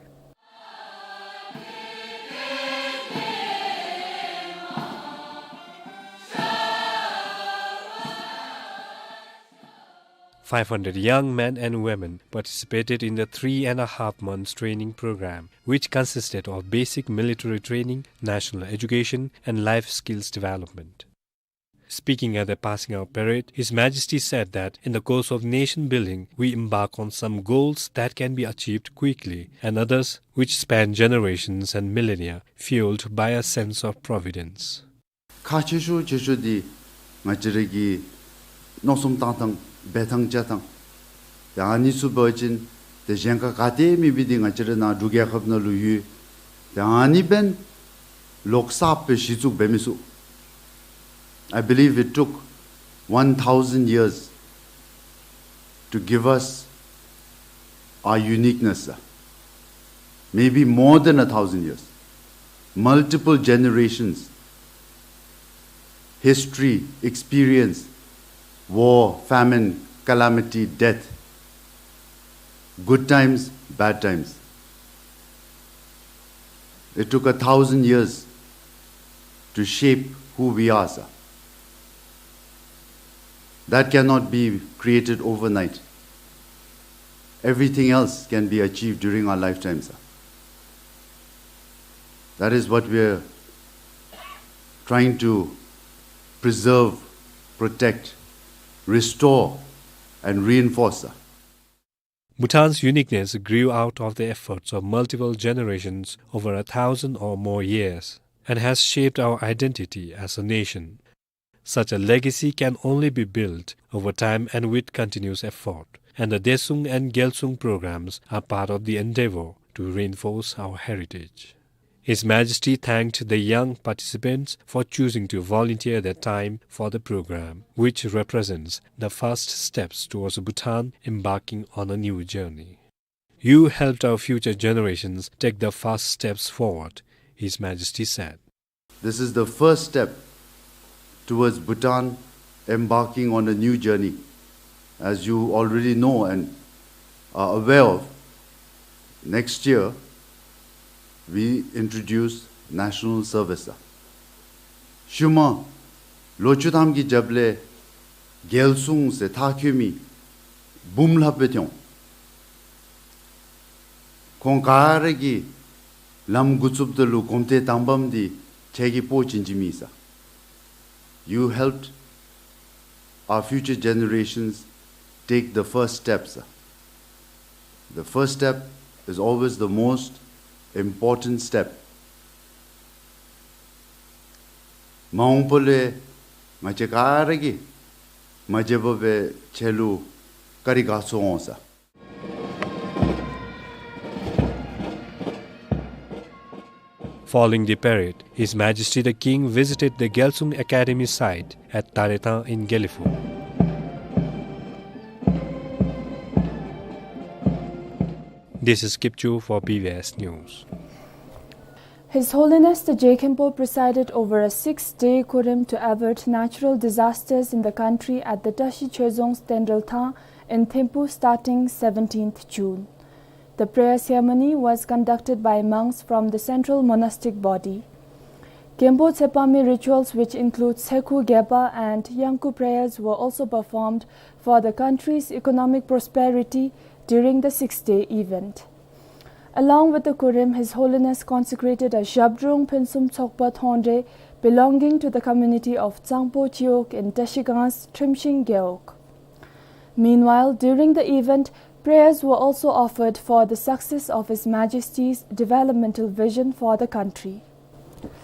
Five hundred young men and women participated in the three and a half months training program, which consisted of basic military training, national education, and life skills development. Speaking at the passing out parade, His Majesty said that in the course of nation building, we embark on some goals that can be achieved quickly and others which span generations and millennia, fueled by a sense of providence. ཁག་ཆེ་ཤོས་ཆེ་ཤོས་འདི་ང་བཅས་ར་གི་མནོ་བསམ་བཏང་ཐངས་འབད་ཐངས་བྱ་ཐངས། ཏེ་ཨ་ནི་ཚུ་འབད་བ་ཅིན་ཏེ་གཞན་ཁར་ག་ཏེ་མེད་པའི་འདི་ང་བཅས་ར་ནཱ་འབྲུག་རྒྱལ་ཁབ་ནང་ལུ་ཡོད། ཏེ་ཨ་ནི་འབདན་ལོག་གསརཔ་སྦེ་གཞི་བཙུགས་འབད་མི་ཚུགས། I believe it took one thousand years to give us our uniqueness. Maybe more than a thousand years. Multiple generations, history, experience, war, famine, calamity, death, good times, bad times. It took a thousand years to shape who we are, sir. That cannot be created overnight. Everything else can be achieved during our lifetime, sir. That is what we are trying to preserve, protect, restore, and reinforce, sir. Bhutan's uniqueness grew out of the efforts of multiple generations over a thousand or more years and has shaped our identity as a nation. Such a legacy can only be built over time and with continuous effort, and the Desung and Gyalsung programs are part of the endeavor to reinforce our heritage. His Majesty thanked the young participants for choosing to volunteer their time for the program, which represents the first steps towards Bhutan embarking on a new journey. "You helped our future generations take the first steps forward," His Majesty said. This is the first step towards Bhutan embarking on a new journey. As you already know and are aware of, next year we introduce national service. ཤུལ་མ་ལོ་བཅུ་ཐམ་གྱི་རྒྱབ་ལས་རྒྱལ་སྲུང་ཟེར་མཐའ་འཁྱོལ་མི་འབུམ་ལྷགཔ་སྦེ་ཐོན། ཁོང་ག་ར་གིས་ལམ་འགོ་བཙུགསཔ་ད་ལུ་གོམ་ཏེ་དང་པམ་འདི་ཁྱེད་ཀྱིས་སྤོ་བྱིན་ཅི་མེད་ཟེར། You helped our future generations take the first steps. The first step is always the most important step. མ་འོངས་པ་ལུ་ང་བཅས་ག་ར་གིས་མ་བརྗེད་པར་སྦེ་ཁྱེད་ལུ་བཀའ་དྲིན་དགའ་ཚོར་འོང་ཟེར། Following the parade, His Majesty the King visited the Gyalsung Academy site at Tarethang in Gelephu. This is Kipchu for B B S News. His Holiness the Je Khenpo presided over a six-day Kurim to avert natural disasters in the country at the Tashi Chezong's Tenrelthang in Thimphu starting seventeenth June. The prayer ceremony was conducted by monks from the central monastic body. Khenpo Tsepami rituals, which include Tseku Geba and Yangku prayers, were also performed for the country's economic prosperity during the six-day event. Along with the Kurim, His Holiness consecrated a Zhabdrung Phensum Tsokpa Thonre belonging to the community of Tsangpo Chiwog in Tashigang's Trimshing Gewog. Meanwhile, during the event, prayers were also offered for the success of His Majesty's developmental vision for the country.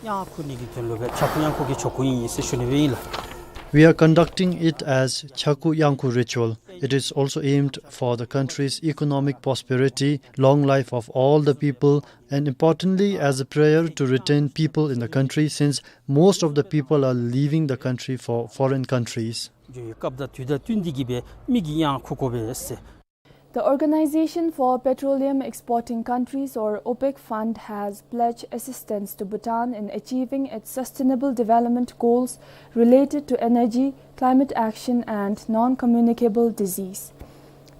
གཡང་འཁུར་ནི་གི་དོན་ལུ་སྦེ་ཕྱྭ་འགུགས་གཡང་འཁུར་གྱི་ཆོ་གུ་ཨིན་ཟེར་ཞུ་ནི་སྦེ་ཨིན་ལགས། We are conducting it as Chaku Yangku ritual. It is also aimed for the country's economic prosperity, long life of all the people, and importantly, as a prayer to retain people in the country, since most of the people are leaving the country for foreign countries. འགྱོ་བའི་སྐབས་དང་དུས་དང་བསྟུན་ཏེ་གིས་སྦེ་མི་གིས་གཡང་འཁུར་དགོ་པས་ཟེར། The Organization for Petroleum Exporting Countries, or OPEC Fund, has pledged assistance to Bhutan in achieving its sustainable development goals related to energy, climate action, and non-communicable disease.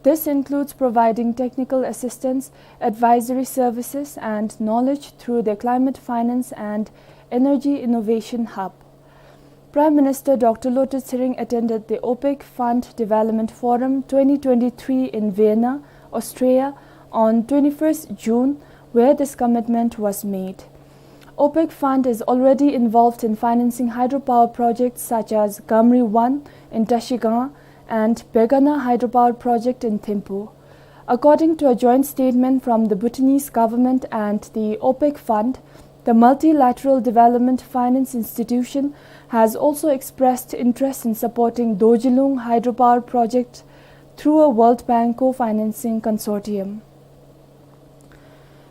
This includes providing technical assistance, advisory services, and knowledge through their Climate Finance and Energy Innovation Hub. Prime Minister Doctor Lotay Tshering attended the OPEC Fund Development Forum twenty twenty-three in Vienna, Austria, on twenty-first June, where this commitment was made. OPEC Fund is already involved in financing hydropower projects such as Gamri one in Tashigang and Begana hydropower project in Thimphu. According to a joint statement from the Bhutanese government and the OPEC Fund, the Multilateral Development Finance Institution has also expressed interest in supporting Dorjilung hydropower project through a World Bank co-financing consortium.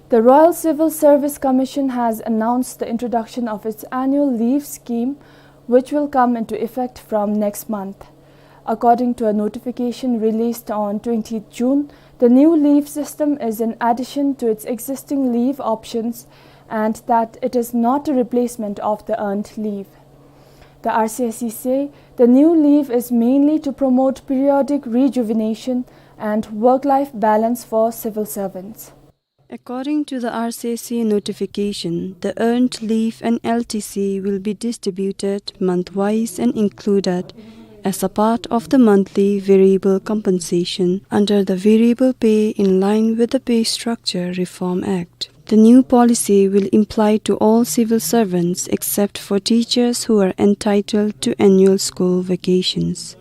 The Royal Civil Service Commission has announced the introduction of its annual leave scheme, which will come into effect from next month. According to a notification released on twentieth June, The new leave system is in addition to its existing leave options and that it is not a replacement of the earned leave. The R C S C say the new leave is mainly to promote periodic rejuvenation and work-life balance for civil servants. According to the R C S C notification, the earned leave and L T C will be distributed month-wise and included as a part of the monthly variable compensation under the Variable Pay in Line with the Pay Structure Reform Act. The new policy will apply to all civil servants except for teachers who are entitled to annual school vacations.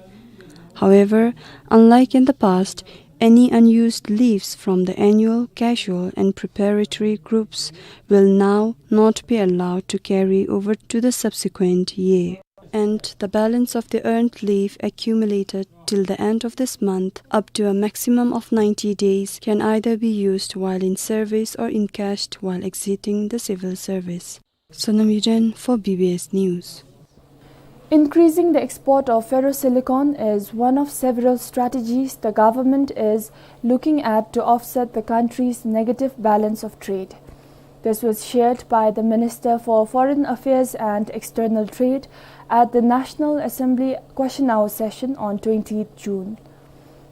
However, unlike in the past, any unused leaves from the annual, casual, and preparatory groups will now not be allowed to carry over to the subsequent year. And the balance of the earned leave accumulated till the end of this month, up to a maximum of ninety days, can either be used while in service or encashed while exiting the civil service. Sonam Yuden for B B S News. Increasing the export of ferrosilicon is one of several strategies the government is looking at to offset the country's negative balance of trade. This was shared by the Minister for Foreign Affairs and External Trade at the National Assembly question hour session on twentieth June.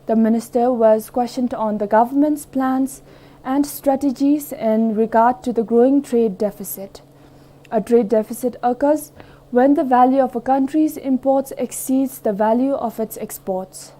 The minister was questioned on the government's plans and strategies in regard to the growing trade deficit. A trade deficit occurs when the value of a country's imports exceeds the value of its exports.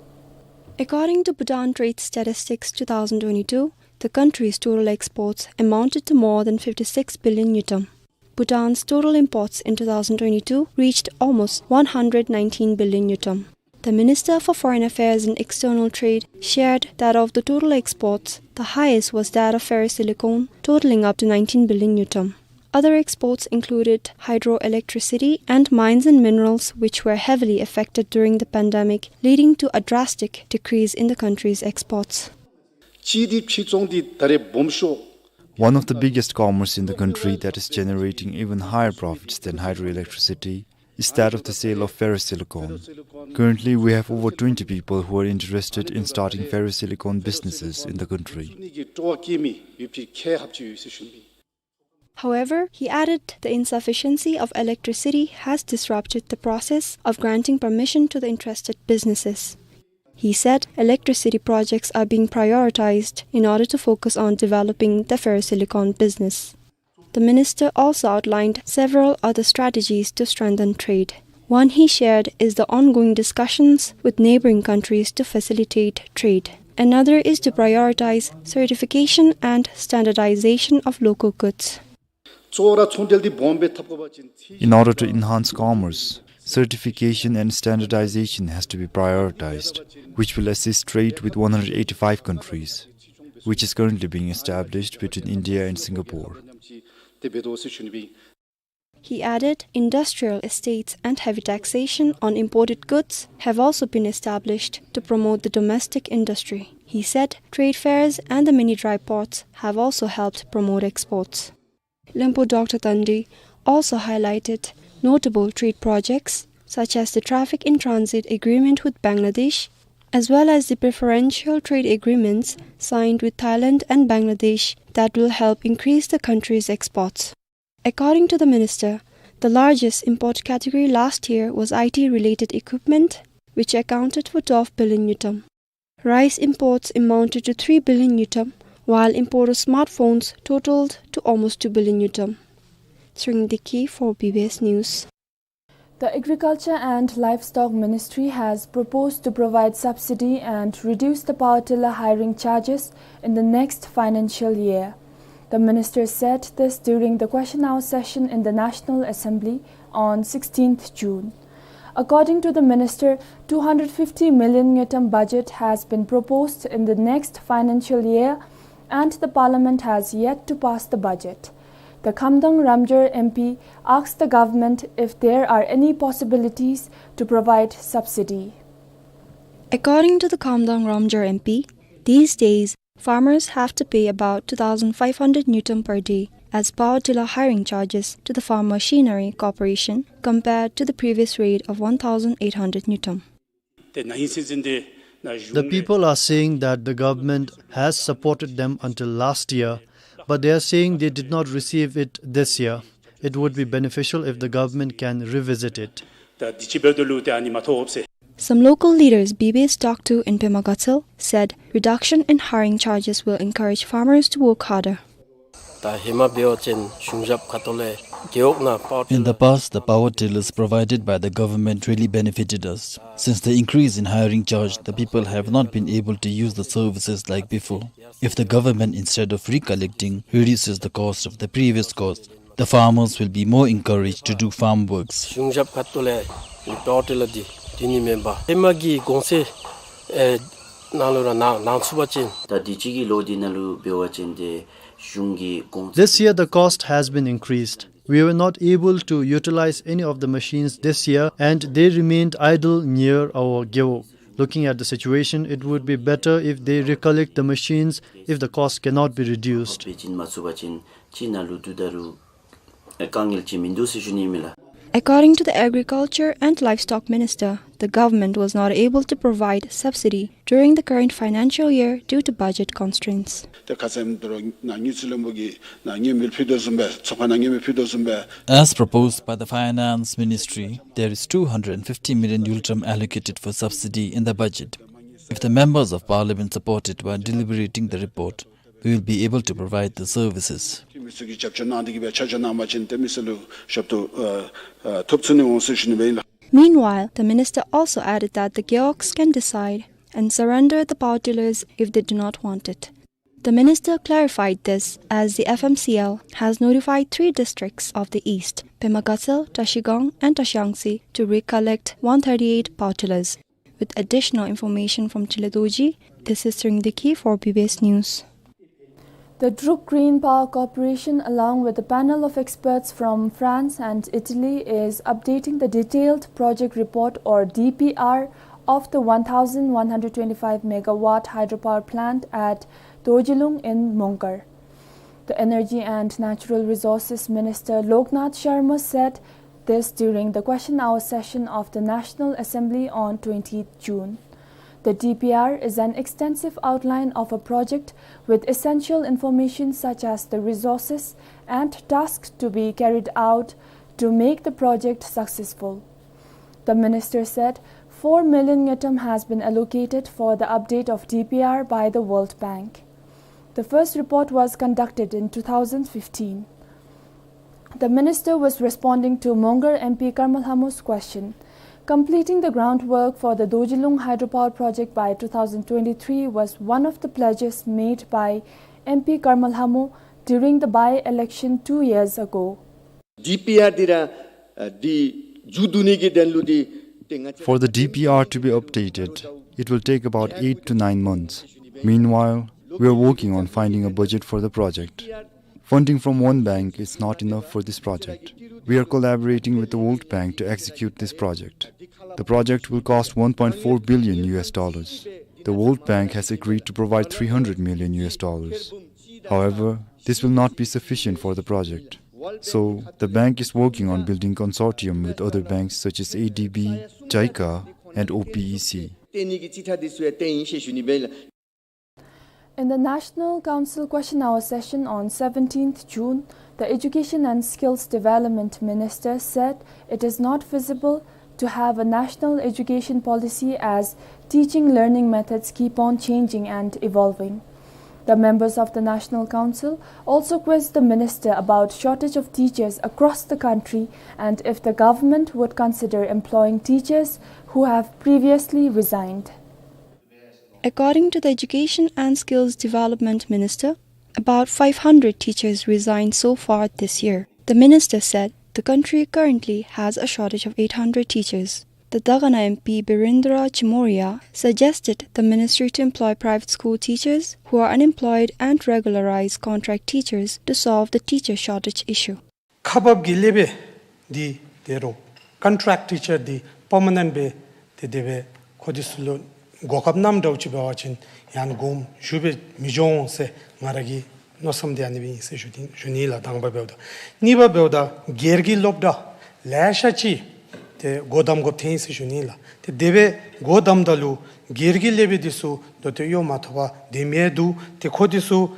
According to Bhutan Trade Statistics two thousand twenty-two, the country's total exports amounted to more than fifty-six billion ngultrum. Bhutan's total imports in two thousand twenty-two reached almost one hundred nineteen billion ngultrum. The Minister for Foreign Affairs and External Trade shared that of the total exports, the highest was that of ferrosilicon, totaling up to nineteen billion ngultrum. Other exports included hydroelectricity and mines and minerals, which were heavily affected during the pandemic, leading to a drastic decrease in the country's exports. One of the biggest commerce in the country that is generating even higher profits than hydroelectricity is that of the sale of ferrosilicon. Currently, we have over twenty people who are interested in starting ferrosilicon businesses in the country. However, he added the insufficiency of electricity has disrupted the process of granting permission to the interested businesses. He said electricity projects are being prioritized in order to focus on developing the ferrosilicon business. The minister also outlined several other strategies to strengthen trade. One he shared is the ongoing discussions with neighboring countries to facilitate trade. Another is to prioritize certification and standardization of local goods. In order to enhance commerce, certification and standardization has to be prioritized, which will assist trade with one hundred eighty-five countries, which is currently being established between India and Singapore. He added, industrial estates and heavy taxation on imported goods have also been established to promote the domestic industry. He said trade fairs and the mini dry ports have also helped promote exports. Lempo Doctor Tandi also highlighted notable trade projects such as the traffic in transit agreement with Bangladesh, as well as the preferential trade agreements signed with Thailand and Bangladesh that will help increase the country's exports. According to the minister, the largest import category last year was I T-related equipment, which accounted for twelve billion ngultrum. Rice imports amounted to three billion ngultrum, while import of smartphones totaled to almost two billion ngultrum. Tshering Deki for B B S News. The Agriculture and Livestock Ministry has proposed to provide subsidy and reduce the power tiller hiring charges in the next financial year. The minister said this during the question hour session in the National Assembly on sixteenth June. According to the minister, two hundred fifty million ngultrum budget has been proposed in the next financial year, and the parliament has yet to pass the budget. The Khamdang Ramjar M P asked the government if there are any possibilities to provide subsidy. According to the Khamdang Ramjar M P, these days, farmers have to pay about two thousand five hundred ngultrum per day as power tiller hiring charges to the Farm Machinery Corporation, compared to the previous rate of one thousand eight hundred ngultrum. ཏེ་ན་ཧིང་སྲིད་འཛིན་འདི་ The people are saying that the government has supported them until last year, but they are saying they did not receive it this year. It would be beneficial if the government can revisit it. ད་འདི་ཅིག་འབདཝ་ད་ལུ་ཏེ་ཨ་ནི་མ་ཐོབ་ཟེར། Some local leaders B B S talked to in Pema Gatshel said reduction in hiring charges will encourage farmers to work harder. ད་ཧེ་མ་འབད་བ་ཅིན་གཞུང་ཞབས་ཁ་ཐུག་ལས་རྒེད་འོག་ནང་power In the tiller past, the power tillers provided by the government really benefited us. Since the increase in hiring charge, the people have not been able to use the services like before. If the government, instead of recollecting, reduces the cost of the previous cost, the farmers will be more encouraged to do farm works. གཞུང་ཞབས་ཁ་ཐུག་ལས་power tiller འདི་དེ་ནི་མེན་པར་ཧེ་མ་གི་གོང་ཚད་ཨེ་ནང་ལུ་ར་གནང་གནང་ཚུགས་པ་ཅིན། ད་འདི་ཅིག་གི་ལོ་འདི་ནང་ལུ་འབད་བ་ཅིན་ཏེ་གཞུང་གི་གོང་ཚད། This year the cost has been increased. We were not able to utilize any of the machines this year and they remained idle near our རྒེད་འོག. Looking at the situation, it would be better if they recollect the machines if the cost cannot be reduced. འབད་བ་ཅིན་མ་ཚུགས་པ་ཅིན་ཅིག་ནང་ལུ་དུས་ད་རུང་དཀའ་ངལ་ཅིག་མིན་འདུག་ཟེར་ཞུ་ནི་ཨིན་མས་ལགས། According to the Agriculture and Livestock Minister, the government was not able to provide subsidy during the current financial year due to budget constraints. ཏེ་ཁ་ཙ་ཨིནམ་ད་རུང་ནཱ་དངུལ་རྩིས་བློན་པོ་གིས་ནཱ་མངོན་མེད་ཕུལ་དོ་བཟུམ་སྦེ་ཚོགས་ཁང་ནང་མངོན་མེད་ཕུལ་དོ་བཟུམ་སྦེ། As proposed by the Finance Ministry, there is two hundred and fifty million ngultrum allocated for subsidy in the budget. If the members of parliament support it while deliberating the report, we will be able to provide the services. ཏེ་མི་སེར་གྱིས་རྒྱབ་སྐྱོར་གནང་སྟེ་གིས་སྦེ་ཆ་འཇོག་གནང་པ་ཅིན་ཏེ་མི་སེར་ལུ་ཞབས་ཏོག་ཨ་ཨ་ཐོབ་ཚུགས་ནི་འོང་ཟེར་ཞུ་ནི་སྦེ་ཨིན་ལགས། Meanwhile, the minister also added that the རྒེད་འོག་can decide and surrender the power tillers if they do not want it. The minister clarified this as the F M C L has notified three districts of the East, Pema Gatshel, Trashigang and Trashiyangtse, to recollect one thirty-eight power tillers. With additional information from Chile Dorji, this is Tshering Deki for B B S News. The Druk Green Power Corporation, along with a panel of experts from France and Italy, is updating the detailed project report, or D P R, of the one thousand one hundred twenty-five megawatt hydropower plant at Dorjilung in Mongar. The Energy and Natural Resources Minister Loknath Sharma said this during the question hour session of the National Assembly on twentieth June. The D P R is an extensive outline of a project with essential information such as the resources and tasks to be carried out to make the project successful. The minister said four million ngultrum has been allocated for the update of D P R by the World Bank. The first report was conducted in two thousand fifteen. The minister was responding to Mongar M P Karma Lhamo's question. Completing the groundwork for the Dorjilung hydropower project by two thousand twenty-three was one of the pledges made by M P Karma Lhamo during the by-election two years ago. D P R འདི་ར་ཨ་འདི་མཇུག་བསྡུ་ནི་གི་དོན་ལུ་འདི་ཏེ་ང་བཅས། For the D P R to be updated, it will take about eight to nine months. Meanwhile, we are working on finding a budget for the project. Funding from one bank is not enough for this project. We are collaborating with the World Bank to execute this project. The project will cost one point four billion U S dollars. The World Bank has agreed to provide three hundred million U S dollars. However, this will not be sufficient for the project. So, the bank is working on building consortium with other banks such as A D B, JICA, and O P E C. ཏེ་ནི་གི་ཅིག་ཁྲ་འདི་ཚུ་ཡང་ཏེ་ཨིན་ཟེར་ཞུ་ནི་སྦེ་ཨིན་ལགས། In the National Council Question Hour session on seventeenth June, the Education and Skills Development Minister said it is not feasible to have a national education policy as teaching learning methods keep on changing and evolving. The members of the National Council also quizzed the minister about shortage of teachers across the country and if the government would consider employing teachers who have previously resigned. According to the Education and Skills Development Minister, about five hundred teachers resigned so far this year. The minister said the country currently has a shortage of eight hundred teachers. The Dagana M P Birendra Chimoria suggested the ministry to employ private school teachers who are unemployed and regularize contract teachers to solve the teacher shortage issue. ཁག་འབགཔ་གི་ཀླད་པ་འདི་ཏེ་རོགས་contract teacher འདི་permanent སྦེ་ཏེ་དེ་སྦེ་ཁོང་འདི་ཚུ་ལུ་གོ་སྐབས་གནངམ་འདྲཝ་ཅིག་འབད་བ་ཅིན་ཡང་དགོངསམ་ཞུ་སྦེ་མི་འགྱོ་འོང་ཟེར་ང་ར་གི་མནོ་བསམ་འདི་ཨ་ནི་སྦེ་ཨིན་ཟེར་ཞུ་ནི་ཞུ་ནི་ལགས། དང་པ་འབདཝ་ད། གཉིས་པ་འབདཝ་ད་སྒེར་གྱི་སློབ་གྲྭ་ལེ་ཤ་ཅིག་ ཏེ་སྒོ་བསྡམ་དགོཔ་ཐོན་ཡི་ཟེར་ཞུ་ནི་ལགས། ཏེ་དེ་སྦེ་སྒོ་བསྡམ་ད་ལུ་སྒེར་གྱི་ཀླད་པའི་འདི་ཚུ་ད་ལྟོ་གཡོག་མ་ཐོབ་པར་སྡོད་མི་འདུག། ཏེ་ཁོང་འདི་ཚུ་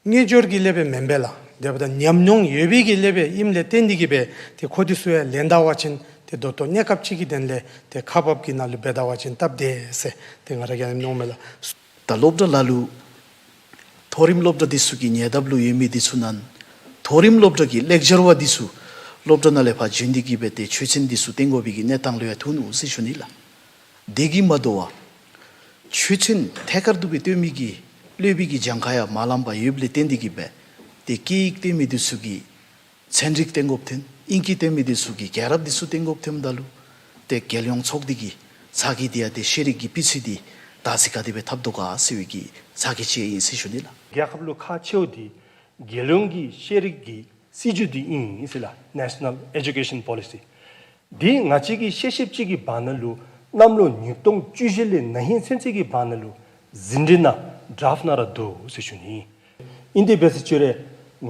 དངུལ་འབྱོར་གྱི་ཀླད་པའི་མེན་པས་ལགས། དེ་འབདཝ་ད་ཉམས་མྱོང་ཡོད་པའི་གི་ཀླད་པའི་ཨིནམ་ལས་བརྟེན་ཏེ་གིས་སྦེ་ཏེ་ཁོང་འདི་ཚུ་ཡང་ལེན་ད་པ་ཅིན་ཏེ་ད་ལྟོ་གནས་སྐབས་ཅིག་གི་དོན་ལས་ཏེ་ཁག་འབགཔ་གི་ནང་ལུ་འབད་ད་པ་ཅིན་སྟབས་བདེ་ཟེར་ཏེ་ང་ར་གིས་ཨ་ནེམ་མནོཝ་མས་ལགས། ད་སློབ་གྲྭ་ལ་ལུ་མཐོ་རིམ་སློབ་གྲྭ་འདི་ཚུ་གི་ཉེ་འདབས་ལུ་ཡོད་མི་འདི་ཚུ་ནང་མཐོ་རིམ་སློབ་གྲྭ་གི་ལེག་ཅར་བ་འདི་ཚུ་སློབ་གྲྭ་ནང་ལས་ཕར་བྱོན་ཏེ་གིས་སྦེ་ཏེ་ཆོས་ཚན་འདི་ཚུ་སྟོན་དགོ་པའི་གི་གནས་སྟངས་ལུ་ཡང་ཐུག་ནུག་ཟེར་ཞུ་ནི་ལགས། དེ་གིས་མ་དོ་བར་ཆོས་ཚན་ཐད་ཀར་དུ་སྦེ་སྟོན་མི་གི་སློབ་དཔོན་གྱི་གྱངས་ཁ་ཡང་མ་ལངམ་པར་ཡོདཔ་ལས་བརྟེན་ཏེ་གིས་སྦེ་ཏེ་སྐད་ཡིག་སྟོན་མི་འདི་ཚུ་གི་ཚན་རིག་སྟོན་དགོཔ་ཐོན། ཨིང་སྐད་སྟོན་མི་འདི་ཚུ་གི་རྒྱལ་རབས་འདི་ཚུ་སྟོན་དགོཔ་ཐོནམ་ད་ལུ་ཏེ་རྒྱལ་ཡོངས་ཚོགས་སྡེ་གི་ཚ་གྱང་འདི་ཡང་ཏེ་ཤེས་རིག་གི་སྤུས་ཚད་འདི་ད་ཅི་ག་དེ་སྦེ་འཐབ་དོ་ག་ཟེར་བའི་གི་ཚ་གྱང་ཅིག་ཨིན་ཟེར་ཞུ་ནི་ལགས། རྒྱལ་ཁབ་ལུ་ཁག་ཆེཝ་འདི་རྒྱལ་ཡོངས་ཀྱི་ཤེས་རིག་གི་སྲིད་བྱུས་འདི་ཨིན་ཟེར་ལགས། National Education Policy། འདི་ང་བཅས་ཀྱིས་ཤེས་ཤེསཔ་ཅིག་གི་བར་ན་ལུ་གནམ་ལོ་ཉིས་སྟོང་བཅུ་བཞི་ལས་ན་ཧིང་ཚུན་ཚོད་ཀྱི་བར་ན་ལུ་ཟིན་བྲིས་ནང་ཌ་རཱཕཊ་ནང་ར་འདུག་ཟེར་ཞུ་ནི། ཨིན་དེ་འབད་ཟེར་ཅི་རུང་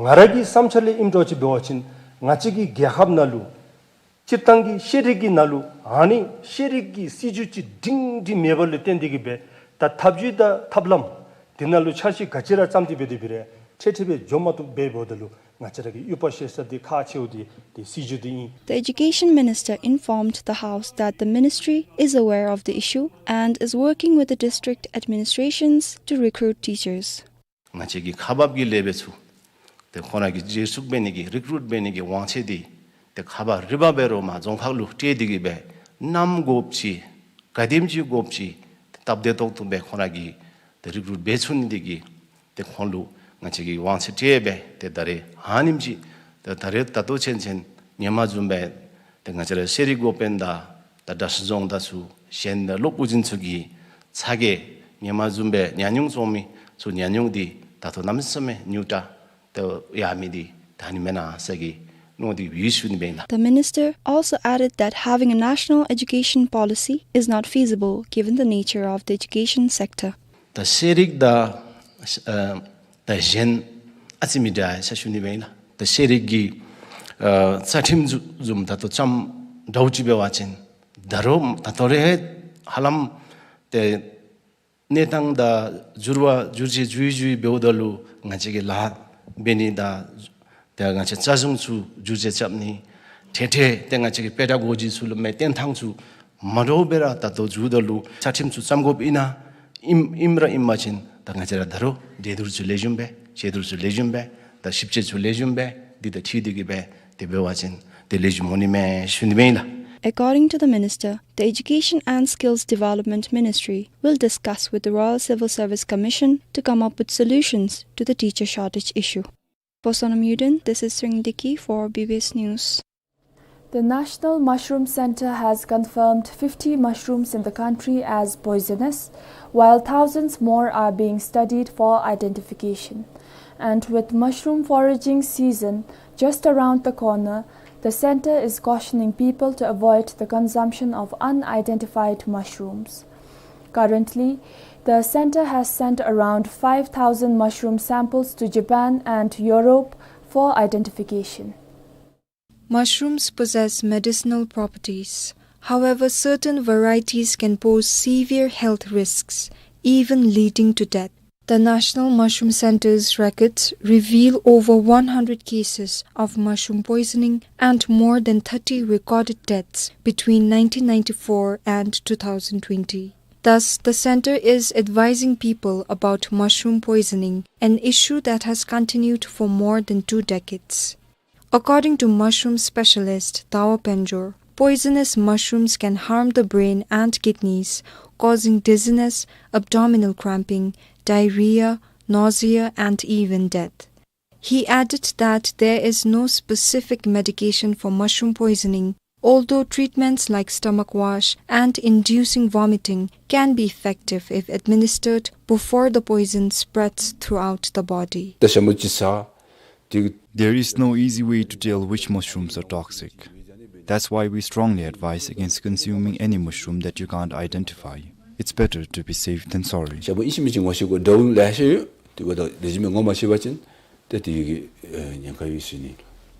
ང་ར་གི་བསམ་འཆར་ལས་ཨིནམ་འདྲཝ་ཅིག་འབད་བ་ཅིན་ང་བཅས་ཀྱི་རྒྱལ་ཁབ་ནང་ལུ་སྤྱིར་བཏང་གི་ཤེས་རིག་གི་ནང་ལུ་ཨ་ནི་ཤེས་རིག་གི་སྲིད་བྱུས་ཅིག་སྒྲིང་སྒྲི་མེདཔ་ལས་བརྟེན་ཏེ་གིས་སྦེ་ད་ཐབས་བྱུས་དང་ཐབས་ལམ་འདི་ནང་ལུ་འཆར་གཞི་ག་ཅི་ར་བརྩམས་ཏེ་འབད་དེ་འབད་རུང་འཕྲལ་འཕྲལ་སྦེ་འགྱོ་མ་བཏུབ་པས། འབདཝ་ད་ལུ་ང་བཅས་ར་གི་ཡུ་པ་ཤེས་ས་འདི་ཁག་ཆེཝ་འདི་ཏེ་སྲིད་བྱུས་འདི་ཨིན། The Education Minister informed the House that the ministry is aware of the issue and is working with the district administrations to recruit teachers. ང་བཅས་ཀྱི་ཁག་འབགཔ་གི་ཀླད་པ་ཚུ་ཏེ་ཁོང་ར་གི་བརྗེ་སུག་འབད་ནི་གི་རི་ཀྲུཊ་འབད་ནི་གི་དབང་ཆ་འདི་ཏེ་ཁག་འབག་རི་འབག་འབད་རུང་མ་རྫོང་ཁག་ལུ་སྤྲོད་དེ་གིས་སྦེ་ནམ་དགོཔ་ཅིག་ག་དེམ་ཅིག་དགོཔ་ཅིག་སྟབས་བདེ་ཏོག་ཏོ་སྦེ་ཁོང་ར་གིས་ཏེ་རི་ཀྲུཊ་འབད་ཚུགས་ནི་དེ་གིས་ཏེ་ཁོང་ལུ་ང་བཅས་ཀྱིས་དབང་ཆ་སྤྲོད་སྦེ་ཏེ་ད་རེས་ཨ་ནེམ་ཅིག་ཏེ་ད་རེས་ད་ལྟོ་ཚུན་ཚོད་ཧེ་མ་བཟུམ་སྦེ་ཏེ་ང་བཅས་ར་ཤེས་རིག་འགོ་དཔོན་དང་ད་གྲྭ་ཚང་རྫོང་དང་ཚུ་གཞན་དང་སློབ་དཔོན་ཚུ་གི་ཚ་གྱང་ཧེ་མ་བཟུམ་སྦེ་ཉམས་མྱོང་བཙོང་མི་ཚུ་ཉམས་མྱོང་འདི་ད་ལྟོ་གནམ་མེད་ས་མེད་ཉུང་དྲགས་ཏེ་ཡར་མི་འདི་ད་ཨ་ནི་མེན་ན་ཟེར་གི་མནོ་སྟེ་ཡོད་ཟེར་ཞུ་ནི་ཨིན་ལགས། The minister also added that having a national education policy is not feasible given the nature of the education sector. ད་ཤེས་རིག་དང་ཨ་ད་གཞན་ཨ་ཙི་མི་འདྲ་ཟེར་ཞུ་ནི་ཨིན་ལགས། ད་ཤེས་རིག་གི་ཨ་རྩ་ཁྲིམས་བཟུམ་ད་ལྟོ་བརྩམས་འདྲཝ་ཅིག་འབད་བ་ཅིན་ད་རུང་ད་ལྟོ་རེ་ཧ་ལམ་ཏེ་གནས་སྟངས་དང་འགྱུར་བ་འགྱུར་བཅོས་འགྱུར་བཅོས་འབདཝ་ད་ལུ་ང་བཅས་ཀྱི་ལཱ་འབད་ནི་དང་ཏེ་ང་བཅས་རྩ་གཞུང་ཚུ་འགྱུར་བཅོས་རྐྱབ་ནི་འཕྲལ་འཕྲལ་ཏེ་ང་བཅས་ཀྱི་པེ་ཌ་གོ་ཇི་ཚུ་ལུ་མེན་བསྟེན་ཐངས་ཚུ་མ་འདྲཝ་སྦེ་ར་ད་ལྟོ་འགྱོཝ་ད་ལུ་རྩ་ཁྲིམས་ཚུ་བརྩམ་དགོཔ་ཨིན་ན་ཨིནམ་ཨིནམ་ར་ཨིན་པ་ཅིན་ད་ང་བཅས་ར་ད་རུང་འགྲན་བསྡུར་ཚུ་ལེགས་ཤོམ་སྦེ་དཔྱད་བསྡུར་ཚུ་ལེགས་ཤོམ་སྦེ་ད་ཞིབ་དཔྱད་ཚུ་ལེགས་ཤོམ་སྦེ་འདི་དང་འཁྲིལ་ཏེ་གིས་སྦེ་དེ་འབད་བ་ཅིན་ཏེ་ལེགས་ཤོམ་འོང་ནི་མས་ཞུ་ནི་ཨིན་ལགས། According to the minister, the Education and Skills Development Ministry will discuss with the Royal Civil Service Commission to come up with solutions to the teacher shortage issue. For Sonam Yuden, this is Sring Dickey for B B S News. The National Mushroom Centre has confirmed fifty mushrooms in the country as poisonous, while thousands more are being studied for identification. And with mushroom foraging season just around the corner, the centre is cautioning people to avoid the consumption of unidentified mushrooms. Currently, the centre has sent around five thousand mushroom samples to Japan and Europe for identification. Mushrooms possess medicinal properties. However, certain varieties can pose severe health risks, even leading to death. The National Mushroom Centre's records reveal over one hundred cases of mushroom poisoning and more than thirty recorded deaths between nineteen ninety-four and two thousand twenty. Thus, the centre is advising people about mushroom poisoning, an issue that has continued for more than two decades. According to mushroom specialist Dawa Panjor, poisonous mushrooms can harm the brain and kidneys, causing dizziness, abdominal cramping, diarrhea, nausea, and even death. He added that there is no specific medication for mushroom poisoning, although treatments like stomach wash and inducing vomiting can be effective if administered before the poison spreads throughout the body. ད་ཞྭ་མོ་ཅིག་ཟ། དེ། There is no easy way to tell which mushrooms are toxic. That's why we strongly advise against consuming any mushroom that you can't identify. It's better to be safe than sorry. ཞྭ་མོ་ཨིན་ཅི་མིན་ཅི་ངོ་ཤེས་དགོ། འདྲཝ་ལེ་ཤ་ཡོད། དེ་འབདཝ་ད་ལེགས་ཤོམ་སྦེ་ངོ་མ་ཤེས་པ་ཅིན་ཏེ་དེ་གིས་ཨེ་ཉེན་ཁ་ཡོད་ཟེར་ཞུ་ནི།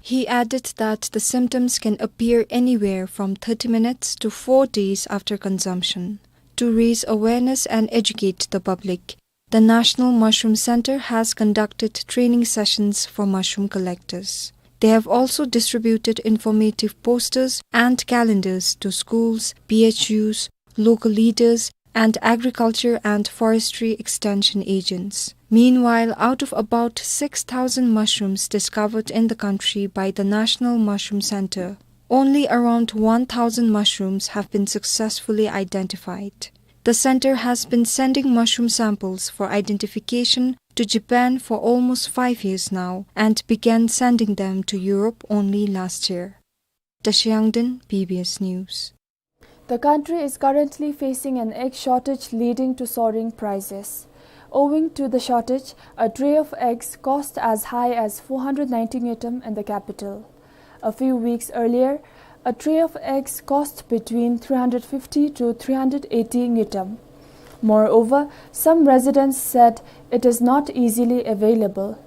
He added that the symptoms can appear anywhere from thirty minutes to four days after consumption. To raise awareness and educate the public, the National Mushroom Center has conducted training sessions for mushroom collectors. They have also distributed informative posters and calendars to schools, P H Us, local leaders, and agriculture and forestry extension agents. Meanwhile, out of about six thousand mushrooms discovered in the country by the National Mushroom Center, only around one thousand mushrooms have been successfully identified. The center has been sending mushroom samples for identification to Japan for almost five years now and began sending them to Europe only last year. Tashi Yangden, B B S News. The country is currently facing an egg shortage leading to soaring prices. Owing to the shortage, a tray of eggs cost as high as four hundred ninety ngultrum in the capital. A few weeks earlier, a tray of eggs cost between three hundred fifty to three hundred eighty ngultrum. Moreover, some residents said it is not easily available.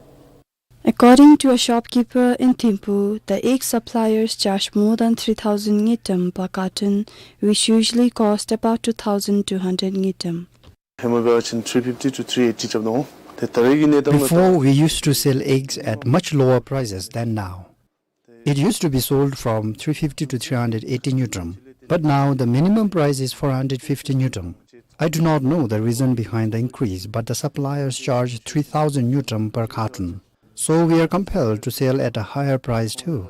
According to a shopkeeper in Thimphu, the egg suppliers charge more than three thousand ngultrum per carton, which usually cost about two thousand two hundred ngultrum. Before, we used to sell eggs at much lower prices than now. It used to be sold from three fifty to three hundred eighty ngultrum, but now the minimum price is four hundred fifty ngultrum. I do not know the reason behind the increase, but the suppliers charge three thousand ngultrum per carton. So we are compelled to sell at a higher price too.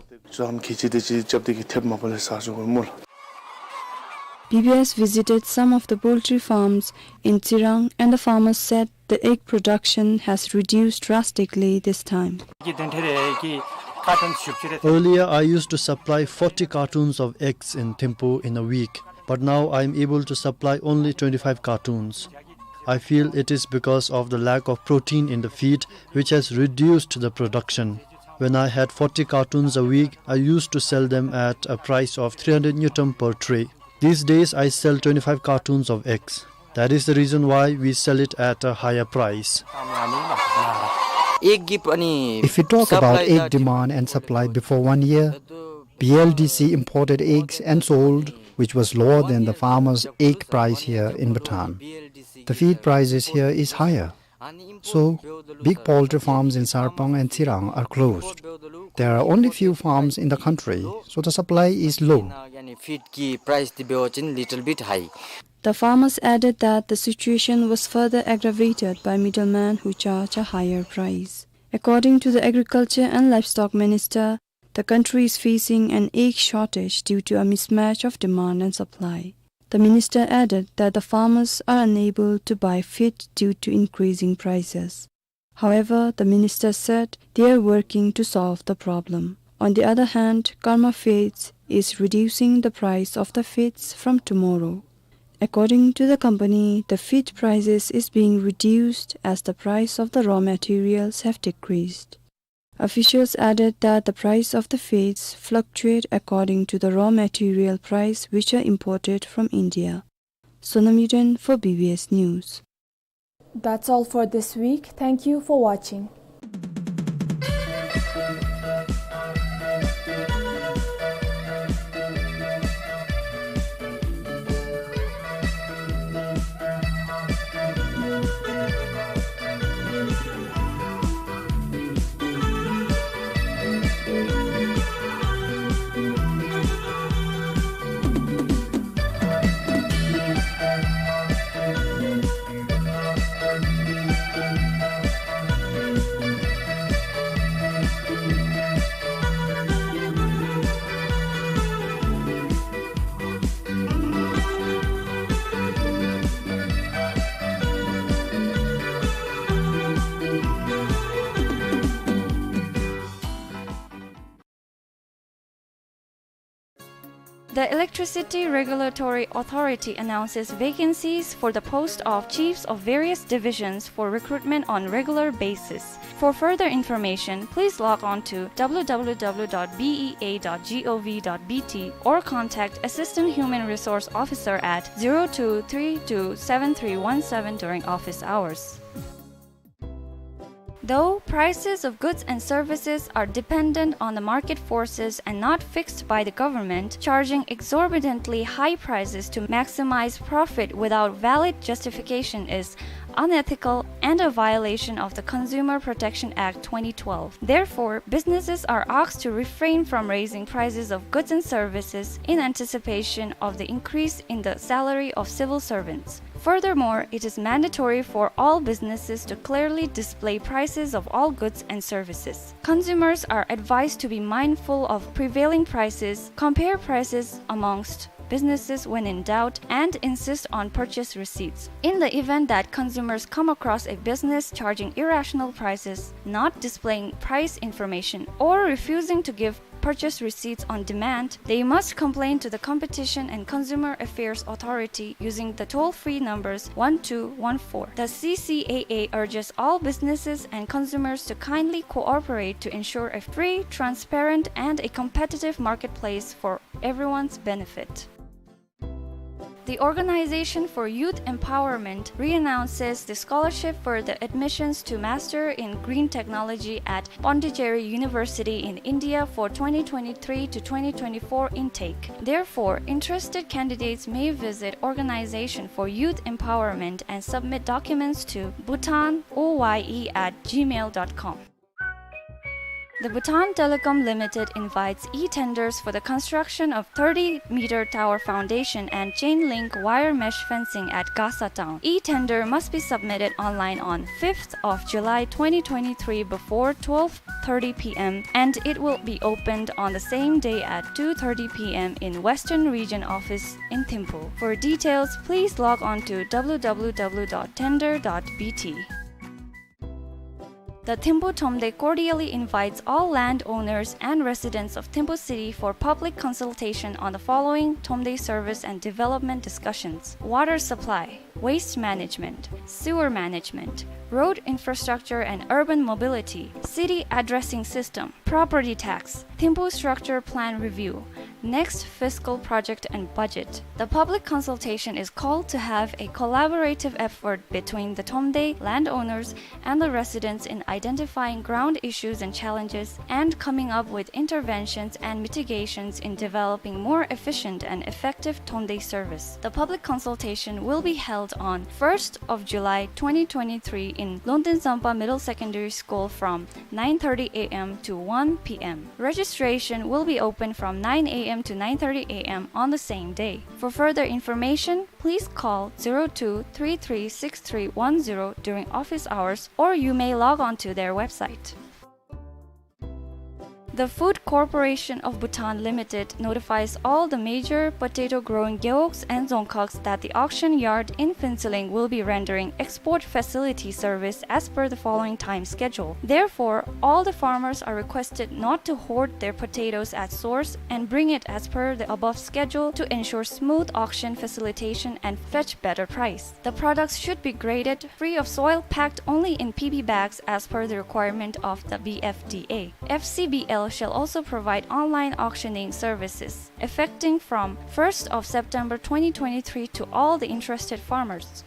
B B S visited some of the poultry farms in Tsirang, and the farmers said the egg production has reduced drastically this time. Earlier, I used to supply forty cartons of eggs in Thimphu in a week, but now I am able to supply only twenty-five cartons. I feel it is because of the lack of protein in the feed, which has reduced the production. When I had forty cartons a week, I used to sell them at a price of three hundred ngultrum per tray. These days, I sell twenty-five cartons of eggs. That is the reason why we sell it at a higher price. If we talk about egg demand and supply, before one year, B L D C imported eggs and sold, which was lower than the farmers' egg price here in Bhutan. The feed prices here is higher. So, big poultry farms in Sarpang and Tsirang are closed. There are only few farms in the country, so the supply is low. The farmers added that the situation was further aggravated by middlemen who charge a higher price. According to the Agriculture and Livestock Minister, the country is facing an egg shortage due to a mismatch of demand and supply. The minister added that the farmers are unable to buy feed due to increasing prices. However, the minister said they are working to solve the problem. On the other hand, Karma Feeds is reducing the price of the feeds from tomorrow. According to the company, the feed prices is being reduced as the price of the raw materials have decreased. Officials added that the price of the feeds fluctuate according to the raw material price which are imported from India. Sonam Yuden for B B S News. That's all for this week. Thank you for watching. The Electricity Regulatory Authority announces vacancies for the post of chiefs of various divisions for recruitment on regular basis. For further information, please log on to w w w dot b e a dot g o v dot b t or contact Assistant Human Resource Officer at zero two three two seven three one seven during office hours. Though prices of goods and services are dependent on the market forces and not fixed by the government, charging exorbitantly high prices to maximize profit without valid justification is unethical and a violation of the Consumer Protection Act twenty twelve. Therefore, businesses are asked to refrain from raising prices of goods and services in anticipation of the increase in the salary of civil servants. Furthermore, it is mandatory for all businesses to clearly display prices of all goods and services. Consumers are advised to be mindful of prevailing prices, compare prices amongst businesses when in doubt, and insist on purchase receipts. In the event that consumers come across a business charging irrational prices, not displaying price information, or refusing to give purchase receipts on demand, they must complain to the Competition and Consumer Affairs Authority using the toll-free numbers one two one four. The C C A A urges all businesses and consumers to kindly cooperate to ensure a free, transparent, and a competitive marketplace for everyone's benefit. The Organization for Youth Empowerment reannounces the scholarship for the admissions to Master in Green Technology at Pondicherry University in India for twenty twenty-three to twenty twenty-four intake. Therefore, interested candidates may visit Organization for Youth Empowerment and submit documents to bhutan O Y E at gmail dot com. The Bhutan Telecom Limited invites e-tenders for the construction of thirty meter tower foundation and chain link wire mesh fencing at Gasa town. E-tender must be submitted online on fifth of July twenty twenty-three before twelve thirty P M, and it will be opened on the same day at two thirty P M in Western Region Office in Thimphu. For details, please log on to W W W dot tender dot B T. The Thimphu Thromde cordially invites all landowners and residents of Thimphu City for public consultation on the following Thromde service and development discussions: water supply, waste management, sewer management, road infrastructure and urban mobility, city addressing system, property tax, Thimphu structure plan review, next fiscal project and budget. The public consultation is called to have a collaborative effort between the Thromde landowners and the residents in identifying ground issues and challenges and coming up with interventions and mitigations in developing more efficient and effective Thromde service. The public consultation will be held on first of July twenty twenty-three in Longten Zampa Middle Secondary School from nine thirty A M to one P M. Registration will be open from nine A M to nine thirty A M on the same day. For further information, please call zero two three three six three one zero during office hours, or you may log on to their website. The Food Corporation of Bhutan Limited notifies all the major potato-growing gewogs and dzongkhags that the auction yard in Phuentsholing will be rendering export facility service as per the following time schedule. Therefore, all the farmers are requested not to hoard their potatoes at source and bring it as per the above schedule to ensure smooth auction facilitation and fetch better price. The products should be graded free of soil, packed only in P B bags as per the requirement of the B F D A. F C B L shall also provide online auctioning services effecting from first of September twenty twenty-three to all the interested farmers.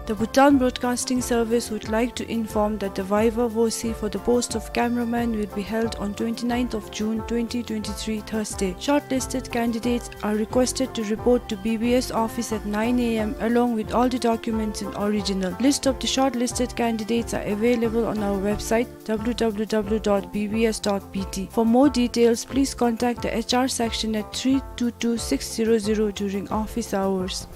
The Bhutan Broadcasting Service would like to inform that the viva voce for the post of cameraman will be held on twenty-ninth of June twenty twenty-three, Thursday. Shortlisted candidates are requested to report to B B S office at nine A M along with all the documents in original. List of the shortlisted candidates are available on our website, W W W dot B B S dot B T. For more details, please contact the H R section at three two two six zero zero during office hours.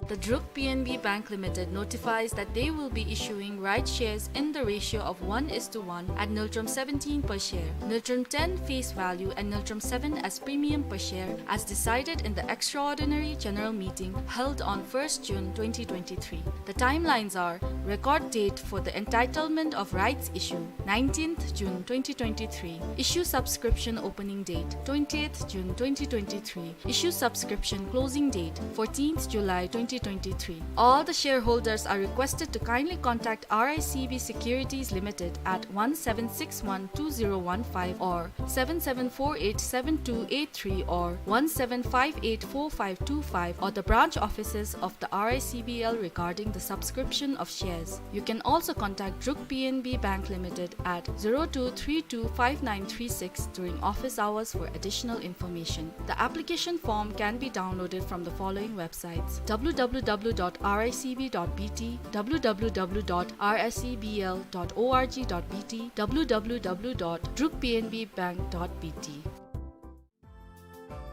The Druk P N B Bank Limited notifies that they will be issuing rights shares in the ratio of one is to one at ngultrum seventeen per share, ngultrum ten face value and ngultrum seven as premium per share, as decided in the extraordinary general meeting held on first June twenty twenty-three. The timelines are: record date for the entitlement of rights issue, nineteenth June twenty twenty-three. Issue subscription opening date, twentieth June twenty twenty-three. Issue subscription closing date, fourteenth July twenty twenty-three. twenty-three. All the shareholders are requested to kindly contact R I C B Securities Limited at one seven six one two zero one five or seven seven four eight seven two eight three or one seven five eight four five two five or the branch offices of the R I C B L regarding the subscription of shares. You can also contact Druk P N B Bank Limited at zero two three two five nine three six during office hours for additional information. The application form can be downloaded from the following websites: W W W dot R I C B dot B T, W W W dot R I C B L dot org dot B T, W W W dot druk P N B bank dot B T.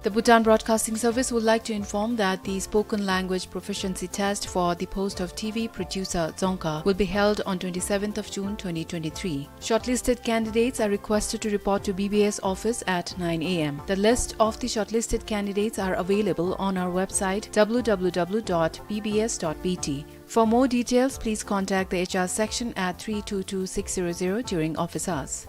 The Bhutan Broadcasting Service would like to inform that the spoken language proficiency test for the post of T V producer Dzongkha will be held on twenty-seventh of June twenty twenty-three. Shortlisted candidates are requested to report to B B S office at nine A M. The list of the shortlisted candidates are available on our website, W W W dot B B S dot B T. For more details, please contact the H R section at three two two six zero zero during office hours.